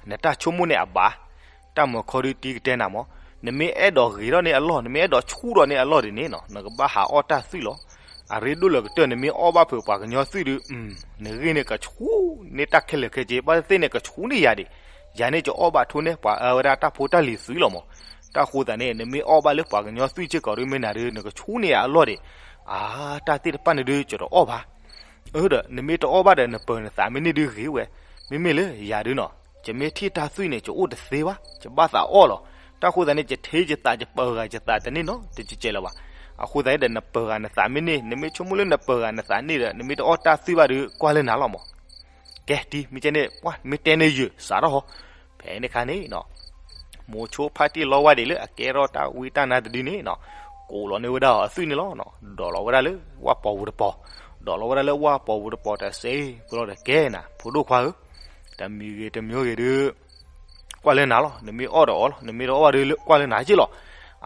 နတၢ်ဆိကမိၣ်န့ၣ်အဘၣ်. တၢ်မုၢ်ခီဒုးတံၤကတဲနၤမး, နမ့ၢ်အဲၣ်ဒိးဂ့ၤထီၣ်န့ၢ်အလီၢ် နမ့ၢ်အဲၣ်ဒိးဆူၣ်ထီၣ်န့ၢ်အလီၢ်ဒ်န့ၣ်နီၤ နကဘၣ်ဟးအီၣ်တၢ်သွံၣ်လီၤ. အရ့ဒိၣ်လၢကတၢၢ် နမ့ၢ်အီၣ်ဘၣ်ဖုးပှၤကညီသွံၣ်ဒုး နဂ့ၢ်န့ၣ်ကဆူၣ်န့ၢ်တၢ်ခဲလၢာ်ခဲဆ့ ဘၣ်သ့ၣ်သ့ၣ်န့ၣ် ကဆူၣ်န့ၢ်ယၤဒံး. ယၤန့ၣ် ကအီၣ်ဘၣ်ထိၣ်န့ၢ်ပှၤအၢဝဲဒၣ်တၢ်ဖိတၢ်လံၤသွံၣ်လီၤမး. တၢ်ဃိသတးန့ၣ် နမ့ၢ်အီၣ်ဘၣ်လၢပှၤကညီသွံၣ်စ့ၢ်ကီးဒုး မ့ၢ်နၤဒုး နကဆူၣ်န့ၢ်ယၤအလီၢ်ဒံး. အါ တၢ်သ့ၣ်တဖၣ်န့ၣ်ဒုး ယတအီၣ်ဘၣ်. အၢ ဒီး နမ့ၢ်တအီၣ်ဘၣ်ဒီး နပၢၤနသးမ့ၢ်န့ၢ်ဒုးဂ့ၤဝဲ. မ့မ့ၢ်လၢယၤဒုးနီၤ ယမ့ၢ်ထံၣ်တၢ်သွံၣ်န့ၣ် ယအိၣ်တသ့ဘၣ် ယဘၣ်သးအီၣ်လီၤ. တၢ်ဃိသတးန့ၣ် ယထံၣ်ယသး ယပၢၤဂၤယသးတန့ၢ်နီတစဲးစဲးလၢၤဘၣ်. အဃိသတးန့ၣ်ဒီး နပၢၤဂၤနသးမ့ၢ်န့ၢ် နမ့ၢ်ဆိကမိၣ်လၢနပၢၤဂၤနသးန့ၢ်ဒီး နမ့ၢ်တအီၣ်တၢ်သွံၣ်ဘၣ်ဒုး ကွၢ်လၢနၤလီၤမး. ကဲတံၤ မ့ၢ်ကဲန့ၣ် ပှၢ် မ့ၢ်တဲန့ၢ်ယုာ်စးထီၣ်ဟီ. ဖဲန့ၣ်ခါန့ၣ်နီၤ မိၤဆိဖါတံၢ်လီဝါဒံးလၢအကဲထီၣ်တၢ်ဝံတၢ်နါတဒုန့ၣ်နီၤ ကိးလီၤန့ၢ်ဝဲဒၣ်အသွံၣ်န့ၣ်လီၤ. ဒိးလီၤဝဲဒၣ်လၢဝၣ်ပီၤပူၤတပီၤ, ဒိးလီၤဝဲဒၣ်လၢဝၣ်ပီၤပူၤတပီၤတစဲးဖိလီၤဒီး ကဲနၤ ဖိဒိၣ်ခွါဧၢ, တမံၤဂ့ၤတမံၤဂ့ၤဒုး ကွၢ်လၢနၤလီၤ. နမ့ၢ်အီၣ်ဒီးအီၣ်လီၤ, နမ့ၢ်တအီၣ်ဘၣ်ဒုး ကွၢ်လၢနၤက့လီၤ.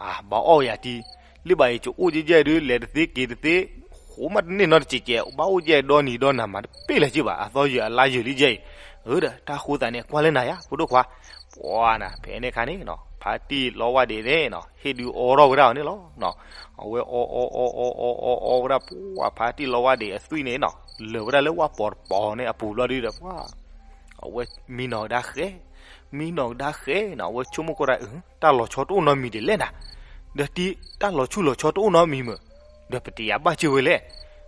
အါ ဘၣ်အီၣ်ယၤတံၤ, လၢဘၣ်အံၤ ကအိၣ်ကဲကဲဒုး လဲၤတသ့က့ၤတသ့, ဃိမးတန့ၢ်နီတစဲးစဲး, ဘၣ်အိၣ်ကဲဒီနံၤဒီနၤ မၤတပ့ၢ်လၢၤက့ဘၣ်, အသီယုာ်အလါယုာ်လံကဲအံၤ. အၢ ဒီးတၢ်ဃိသးန့ၣ် ကွၢ်လၢနၤယါ ဖိဒိၣ်ခွါ. ပှၤနၤ ဖဲန့ၣ်ခါန့ၣ်နီၤ ဖါတံၢ်လီဝါဒံးန့ၣ်နီၤ ဟ့ၣ်ဒုးအိးထီၣ်ဝဲဒၣ်အီၤန့ၣ်လီၤ. အဝဲအီအီအီအီအီအီအီဝဲဒၣ် ပှၤဖါတံၢ်လီဝါဒံးအသွံၣ်န့ၣ်နီၤ လၢာ်ဝဲဒၣ်လၢဝၣ်ပီၤတပီၤန့ၣ်အပူၤဘျီဒုးဒီး ပှၤ အဝဲမံနီၤကဒါဃဲ, မံနီၤကဒါဃဲနီၤ အဝဲဆိကမိၣ်ကွၢ်ဒၣ် အၢ တၢ်လီၤဆီတအိၣ်နီတမံၤဒံးလဲၣ်နၤ, ဒီးတံၤ တၢ်လီၤဆူၣ်လီၤဆီတအိၣ်နီတမံၤမ့ၢ်, ဒီးပတယၤဘၣ်စၢၤဝဲလဲၣ်,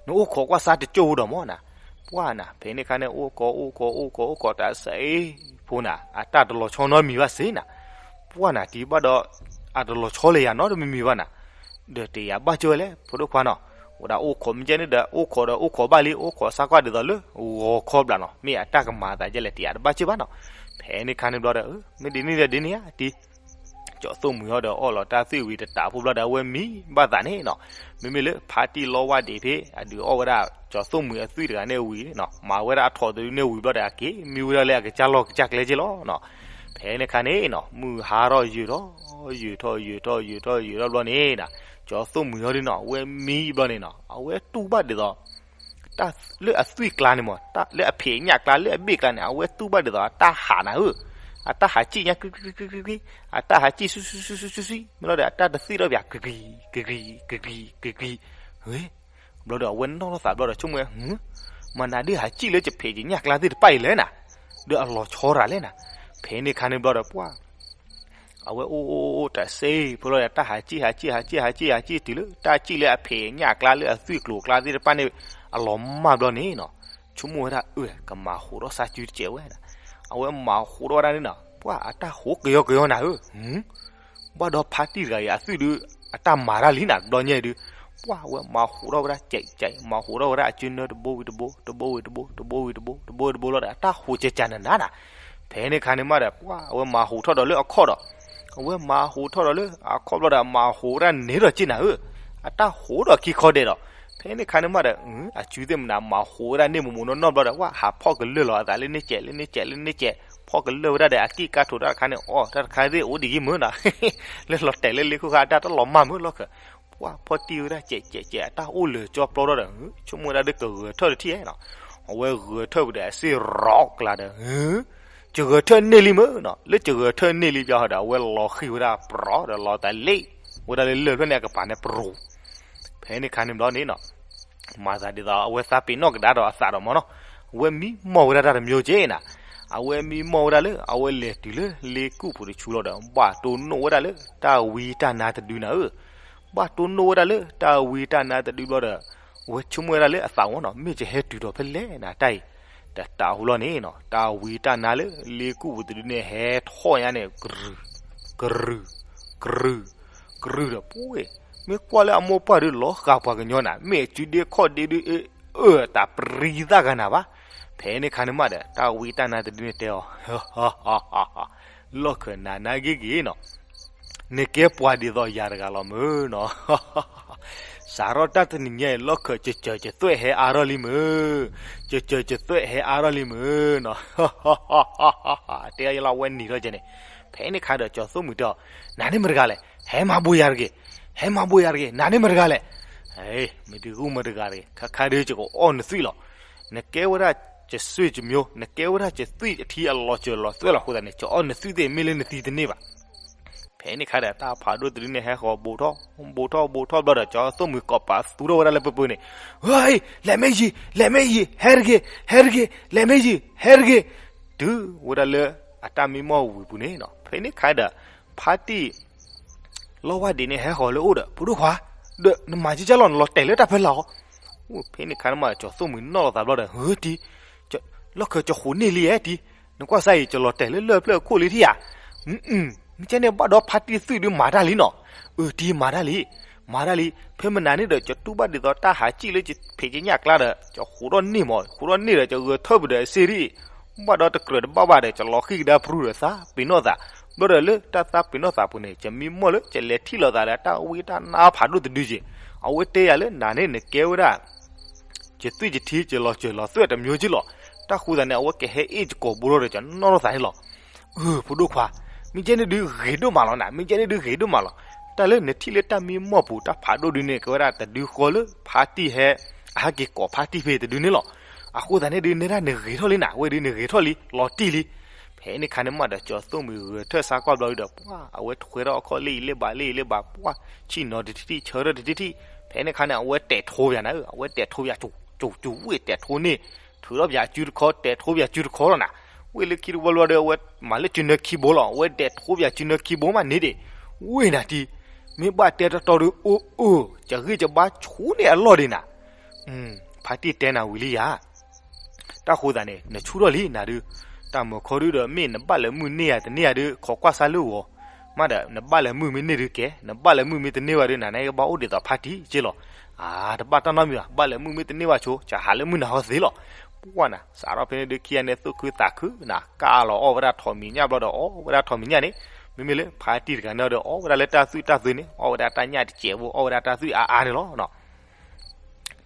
နအိၣ်ခိးကွၢ်စါတကၠိၢ်ဖိဒီးမ့ၢ်နၤ, ပှၤနၤ ဖဲန့ၣ်ခါန့ၣ် အိၣ်ခိးအိၣ်ခိးအိၣ်ခိးအိၣ်ခိးတၢ်စဲးဖိနၤ အတၢ်တလီၤဆီနီတမံၤဘၣ်စ့ၢ်နၤ, ပှၤနၤ တံၤဘၣ်ဒီး အတလီၤဆီလၢယၤနီတမံၤမံၤဘၣ်နၤ, ဒီးတယၤဘၣ်စၢၤဝဲလဲၣ် ဖိဒိၣ်ခွါနီၤ. ဝဲဒၣ်အိၣ်ခိးမ့ၢ်ကဲန့ၣ်ဒီး အိၣ်ခိးဒီးအိၣ်ခိးဘၣ်လံ အိၣ်ခိးစါကွၢ်ဒ်သိးလၢ ဂီၤခီဘျးနီၤ မ့ၢ်အတၢ်ကမၤအသးဒ်လဲၣ် တယၤတဘၣ်စၢၤဘၣ်နီၤ. ဖဲန့ၣ်ခါန့ၣ်ဘျီဒီး မ့ၢ်ဒ်န့ၣ်ဒီးဒ်န့ၣ်ဧါတံၤ ကၠီၤသိၣ်မှံၤဟီဒီးအီၣ်လီၤတၢ်သွံၣ်ဝံၤတတးဖိဘျီဒီး အဝဲမံဘၣ်သးန့ၣ်နီၤ. မ့မ့ၢ်လၢဖါတံၢ်လီဝါဒံးဖဲ အဒုးအီၣ်ဝဲဒၣ်ကၠီၤသိၣ်မှံၤအသွံၣ်တဂၤန့ၣ်ဝံၤနီၤ မၤဝဲဒၣ်အထီၣ်တဒုန့ၣ်ဝံၤဘျီဒီး အက့ၤမံဝဲဒၣ်လၢအကစၢ်လီၢ်ကစၢ်ကျဲက့လီၤနီၤ. ဖဲန့ၣ်ခါန့ၣ်နီၤ မုၢ်ဟါထီၣ်ယုာ်ထီၣ် ယုာ်ထီၣ်ယုာ်ထီၣ်ယုာ်ထီၣ်ယုာ်ထီၣ်ဘျီန့ၣ်နီၤ ကၠီၤသိၣ်မှံၤဟီဒ်နီၤ အဝဲမံဘျီန့ၣ်နီၤ အဝဲတူၢ်ဘၣ်ဒ်သိး တၢ်လၢအသွံၣ်ကျါန့ၣ်မ့ၢ် လၢအဖံးအညၣ်ကျါ လၢအဘ့ၣ်ကျါန့ၣ် အဝဲတူၢ်ဘၣ်ဒ်သိးအတၢ်ဟးနၤဧၢ, အတၢ်ဟးစံၣ်ညါကွံကွံကွံကွံကွံ, အတၢ်ဟးစံၣ်စွံစွံစွံစွံစွံစွံ မ့ၢ်လီၤဒီး အတၢ်တသွံၣ်ထီၣ်ပၠး ကွံကွံကွံကွံကွံကွံကွံ, ဘျီဒီး အဝဲနီၣ်ထီၣ်သးဘျီဒီး ဆိကမိၣ်ဝဲ မနုၤဒုးဟးစံၣ်လၢယဖံးယညၣ်ကျါ လၢယညၣ်ကျါသ့ၣ်တဖၣ်အံၤလဲၣ်နၤ, ဒီးအလီၤဆီတၢ်လဲၣ်နၤ. ဖဲန့ၣ်ခါန့ၣ်ဘျီဒီး ပှၤ အဝဲအိၣ်အိၣ်အိၣ်အိၣ်တၢ်စ့ဖိလီၤဒီး တၢ်ဟးစံၣ်ဟးစံၣ်ဟးစံၣ်ဟးစံၣ်ဟးစံၣ်တုၤလၢ တၢ်စံၣ်လၢအဖံးအညၣ်ကျါ လၢအသွံၣ်ကျိၤကျါသ့ၣ်တဖၣ်န့ၣ် အလီၤမၢ်ဘျီန့ၣ်နီၤ, ဆိကမိၣ်ဝဲဒၣ် အၢ ကမၤဟးထီၣ်စၢ်စုတစဲးဝဲဒၣ်, အဝဲမၤဟးထီၣ်ဝဲဒၣ်န့ၣ်နီၤ ပှၤအတၢ်ဟးကယီကယီနၤဧၢ, ဘၣ်ဒီးဖါတံၢ်တဂၤအံၤအသွံၣ်ဒုး အတၢ်မၤတၢ်လံနၤ တဘျီညါအံၤဒုး, ပှၤအဝဲမၤဟးထီၣ်ဝဲဒၣ်ကဲးကဲး မၤဟးထီၣ်ဝဲဒၣ်အစုနၢတဘိဝံၤတဘိ တဘိဝံၤတဘိ တဘိဝံၤတဘိ တဘိဝံၤတဘိလီၤဒီး အတၢ်ဟးကဲးကဲးနၤနၤနၤ, ဖဲန့ၣ်ခါန့ၣ်မးဒီး ပှၤအဝဲမၤဟးထီၣ်ဒီးလၢအခီၣ်ဒီး အဝဲမၤဟးထီၣ်ဒီးလၢအခီၣ်ဘျီဒီး မၤဟးဝဲဒၣ်န့ၣ်ဒီးက့နၤဧၢ, အတၢ်ဟးဒီးခံခီဒဲးဒီး, ဖဲန့ၣ်ခါန့ၣ်မးဒီး အစုသ့ၣ်မနုၤ မၤဟးဝဲဒၣ်န့ၣ်မိၢ်မိၢ်နီၢ်နီၢ်ဘျီဒီး ပှၤဟးဖီၣ်ကလၢာ်လီၤအသးလၢန့ၣ်ကဲး လၢန့ၣ်ကဲး လၢန့ၣ်ကဲး, ဖီၣ်ကလၢာ်ဝဲဒၣ်ဒီး အကံၢ်ကါထိးတၢ်တခါန့ၣ် အိ တၢ်တခါသ့ၣ်အိၣ်ဒံးက့မ့ၢ်နၤ, လၢလီၤတဲာ်လၢလ့ခိၣ်ခါ အတၢ်တလီၤမၢ်မ့ၢ်လီၢ်ခၢၣ်, ပှၤဖီၣ်တံၢ်ဝဲဒၣ်ကဲးကဲးကဲး အတၢ်အိၣ်လၢာ်ကၠီပျီထီၣ်ဒီး ဆိကမိၣ်ဝဲဒၣ်ဒ်ကဂဲၤထၢၣ်တထံၣ်နီၤ, အဝဲဂဲၤထၢၣ်ဝဲဒီးအစ့ရီကျါဒီး ကဂဲၤထၢၣ်န့ၢ်လံမ့ၢ်နီၤ, လၢကဂဲၤထၢၣ်န့ၢ်လံပျီဒီး အဝဲလီၤဃံၤဝဲဒၣ်ပြီဒီးလီၤသးလ့ၣ်ဝဲဒၣ်လၢလၢၢ်ဖျၢၣ်န့ၣ်အကပၤန့ၣ်ပြီ, ဖဲန့ၣ်ခါန့ၣ်ဘျီန့ၣ်နီၤ မၤသးဒ်သိး အဝဲသးပ့ၤနီၣ်ကဒါဒီးအသးဒီးမ့ၢ်နီၤ, အဝဲမံမီၢ်ဝဲဒၣ်တၢ်တမျိုးက့နၤ, အဝဲမံမီၢ်ဝဲဒၣ်လၢ အဝဲလဲၤတုၤလၢလ့ကူၣ်ပူၤတဆူလီၤဒီး ဘၣ်တိၢ်နီၣ်ဝဲဒၣ်လၢတၢ်ဝံတၢ်နါတဒုနၤဧၢ, ဘၣ်တိၢ်နီၣ်ဝဲဒၣ်လၢတၢ်ဝံတၢ်နါတဒုဘျီဒီး ဝဲဆိကမိၣ်ဝဲဒၣ်လၢအသးဝီနီၤ မ့ၢ်ယဟဲတုၤဒီးဖဲလဲၣ်နၤတၢ်အံၤ, တတးဟူလီၤန့ၣ်နီၤ တၢ်ဝံတၢ်နါလၢလ့ကူၣ်ပူၤတဒုန့ၣ် ဟဲထီၣ်ညါန့ၣ် ကရုၢ် ကရုၢ် ကရုၢ် ကရုၢ်ဒီးပှ့ၤ, မ့ၢ်ကွၢ်လၢအမိၢ်ပှၢ်ဒုးလီၤဃာ်ပှၤကညီနၤ မ့ၢ်အစုဒ့ခီၣ်ဒ့ဒုး အၢ တၢ်ပရံသၣ်ဂၤနၤဘၣ်. ဖဲန့ၣ်ခါန့ၣ်မးဒီး တၢ်ဝံတၢ်နါတဒုန့ၣ်တဲအီၤ, လီၢ်ခၢၣ်နၤနါဂ့ၤဂ့ၤနီၤ, နကဲပှၤဒ်သိးယၤတဂၤလီၤမုၢ်နီၤ, စးထီၣ်တၢ်တနံၤညါအံၤ လီၢ်ခၢၣ်ကစၢၢ်ကသွဲးဟဲအါထီၣ်လံမုၢ်, ကစၢၢ်ကသွဲးဟဲအါထီၣ်လံမုၢ်နီၤ, တဲအီၤယလီၤဝဲနံၤထီၣ်ကဲန့ၣ်, ဖဲန့ၣ်ခါဒီးကၠီၤသိၣ်မှံၤတဲအီၤ, နၤန့ၣ်မတဂၤလဲၣ်, ဟဲမၤဘိးယၤတဂ့ၤ, ဟဲမၤဘိးယၤတဂ့ၤ, နၤန့ၣ်မတဂၤလဲၣ်, ဟဲ မ့ၢ်တဂုၢ်မတဂၤတဂ့ၤ ခါခါဒုးယကအီၣ်နသွံၣ်လီၤ, နကဲဝဲဒၣ်ယစွံၣ်ယမျိုး နကဲဝဲဒၣ်ယသွံၣ်အထံအလီၤစၢၤလီၤသွဲၣ်လီၤအဃိသတးန့ၣ် ကအီၣ်နသွံၣ်သ့ၣ်မ့ၢ်လၢနသံတန့ၢ်ဘၣ်. ဖဲန့ၣ်ခါဒီးတၢ်ဖးဒိၣ်တဒုန့ၣ် ဟဲဃီၤဘိးထီၣ် ဘိးထီၣ်ဘိးထီၣ်ဘျီဒီး ကၠီၤသိၣ်မှံၤကိးပသူထီၣ်ဝဲဒၣ်လၢပပၢၤန့ၣ်, ဟဲ လဲၤမ့ၢ်ယံၤ လဲၤမ့ၢ်ယံၤ ဟဲတဂ့ၤ ဟဲတဂ့ၤ လဲၤမ့ၢ်ယံၤ ဟဲတဂ့ၤ, တုၤဝဲဒၣ်လၢအတၢ်မံမီၢ်ဝံၤပူၤန့ၣ်နီၤ, ဖဲန့ၣ်ခါဒီး ဖါတံၢ် လီဝၢ်ဒံးန့ၣ် ဟဲဃီၤလၢအအိၣ်ဒီး ဖိဒိၣ်ခွါ, ဒီးနမၤကကၢ်လီၤ နလီၤတဲာ်လၢတၢ်ဖဲလၢ်အီၤ, ဖဲန့ၣ်ခါန့ၣ်မး ကၠီၤသိၣ်မှံၤနီၣ်လီၤသးဘျီဒီး ဟၢတံၤ, လီၢ်ခၢၣ်ကၠီၤဃိးန့ၢ်လံဧါတံၤ, နကွၢ်စၢ်အံၤ ကလီၤတဲာ်လၢလၢၢ်ဖျၢၣ်အခိၣ်လံထံၣ်ဧါ, မ့ၢ်ကဲန့ၣ်ဘၣ်ဒီးဖါတံၢ်သွံၣ်ဒုးမၤတၢ်လံနီၤ, အၢတံၤမၤတၢ်လံ, မၤတၢ်လံ, ဖဲမနၤန့ၣ်ဒီး ကတူၢ်ဘၣ်ဒ်သိးတၢ်ဟးစံၣ်လၢဖံးကညၣ်ကျါဒီး ကဃိးထီၣ်န့ၢ်မး ဃိးထီၣ်န့ၢ်ဒီး ကဂဲၤထၢၣ်ပဒီးအစ့ရံၣ်, ဘၣ်ဒီးတကြၢးတဘၣ်ဘၣ်ဒီး ကလီၤဃံၣ်ကဒါပြူဒီးသးပ့ၤနီၣ်သး, ဘျီဒီးလၢတၢ်သးပ့ၤနီၣ်သးပူၤန့ၣ် ကမံမီၢ်လၢကလဲၤထံၣ်လိာ်သးဒီးတၢ်ဝံတၢ်နါဖးဒိၣ်တဒုက့ၤ, အဝဲတဲယၤလၢနၤန့ၣ် နကဲဝဲဒၣ် ယသွံၣ်ယထံ ယလီၤစၢၤလီၤသွဲၣ်တမျိုးက့ၤလီၤ, တၢ်ဃိသတးန့ၣ် အဝဲကဟဲအ့ၣ်ကကိာ်ဘိထီၣ်ဒီး ကနီၣ်ထီၣ်သးန့ၣ်လီၤ. အၢ ဖိဒိၣ်ခွါ, မ့ၢ်ကဲန့ၣ်ဒုးဂ့ၤဒိၣ်မးလီၤနၤ, မ့ၢ်ကဲန့ၣ်ဒုးဂ့ၤဒိၣ်မးလီၤ. တၢ်လၢနထံၣ်လၢတၢ်မံမီၢ်ပူၤ တၢ်ဖးဒိၣ်ဒုးန့ၣ် ကဝဲဒၣ်တဒုဃီလၢဖါတံၢ်ဟဲ အဟဲက့ၤကိးဖါတံၢ်ဖဲတဒုန့ၣ်လီၤ. အဃိသတးန့ၣ်ဒုး နဲဒၣ်နဂ့ၤထီၣ်လံနၤ, ဝဲဒုးနဂ့ၤထီၣ်လံ လီၤတံၢ်လံ. ဖဲန့ၣ်ခါန့ၣ်မးဒီး ကၠီၤသိၣ်မှံၤဂဲၤထၢၣ်ဆါကွၢ်ဘျီဒုးဒီး ပှၤ အဝဲထွဲထီၣ်အခီၣ်လ့ၣ်အံၤလ့ၣ်ဘၣ်လ့ၣ်အံၤလ့ၣ်ဘၣ် ပှၤ ဆံၣ်နီၤတထံၣ်ထံၣ် ဆၢထၢၣ်တထံၣ်ထံၣ်. ဖဲန့ၣ်ခါန့ၣ် အဝဲတဲာ်ထိပၠးနၤဧၢ, အဝဲတဲာ်ထိပၠး ကၠူကၠူဝ့ၢ်တဲာ်ထိန့ၢ်, ထုးထီၣ်ပၠးစုတခီ တဲာ်ထိပၠးစုတခီလီၤနၤ. ဝ့ၢ်လၢခံတဝီလီၤဒီး အဝဲမၤလၢစုနၢခံဘိလီၤ, အဝဲတဲာ်ထိပၠးစုနၢခံဘိမးန့ၣ်ဒံး, ဝ့ၢ်နၤတံၤ, မ့ၢ်ဘၣ်တဲတီတီဒီး အိၣ်အိၣ် ကဂ့ၢ်ကဘါဆူန့ၢ်အလီၢ်ဒံးနၤ. ဖါတံၢ်တဲနၤဝံၤလံယၤ တၢ်ဃိသးန့ၣ် နဆူၣ်ထီၣ်လံနၤဒုး, တၢ်မုၢ်ခီဒုးဒီး မ့ၢ်နဘၣ်လဲၤမုၢ်န့ၢ်ယၤတန့ၢ်ယၤဒုး ခိးကွၢ်စၢ်လၢဂီၤ, မးဒီး နဘၣ်လဲၤမုၢ်မ့ၢ်န့ၢ်ဒုးကဲ, နဘၣ်လဲၤမုၢ်မ့ၢ်တန့ၢ်ဘၣ်ဒုး နၤန့ၣ်ကဘၣ်အိၣ်ဒ်သိးဖါတံၢ်က့လီၤ. အါ တဘၣ်တၢ်နီတမံၤဘၣ်, ဘၣ်လဲၤမုၢ်မ့ၢ်တန့ၢ်ဘၣ်ဆိ ကဟးလၢမုၢ်နၤဟီသ့လီၤ. ပှၢ်နၤ စးထီၣ်ဖဲန့ၣ်ဒုး ခံဂၤန့ၣ်သူၣ်ခုသးခုနၤ ကၢ်လီၤအီၣ်ဝဲဒၣ်ထိးမံၤညၣ်ဘျီဒီး အီၣ်ဝဲဒၣ်ထိးမံၤညၣ်န့ၣ်, မ့မ့ၢ်လၢဖါတံၢ်တဂၤန့ၣ်ဒီး အီၣ်ဝဲဒၣ်လၢတၢ်သွံၣ်တၢ်သွဲန့ၣ် အီၣ်ဝဲဒၣ်တၢ်ညၣ်တစဲးဖိ အီၣ်ဝဲဒၣ်တၢ်သွံၣ်အါအါန့ၣ်လီၤ.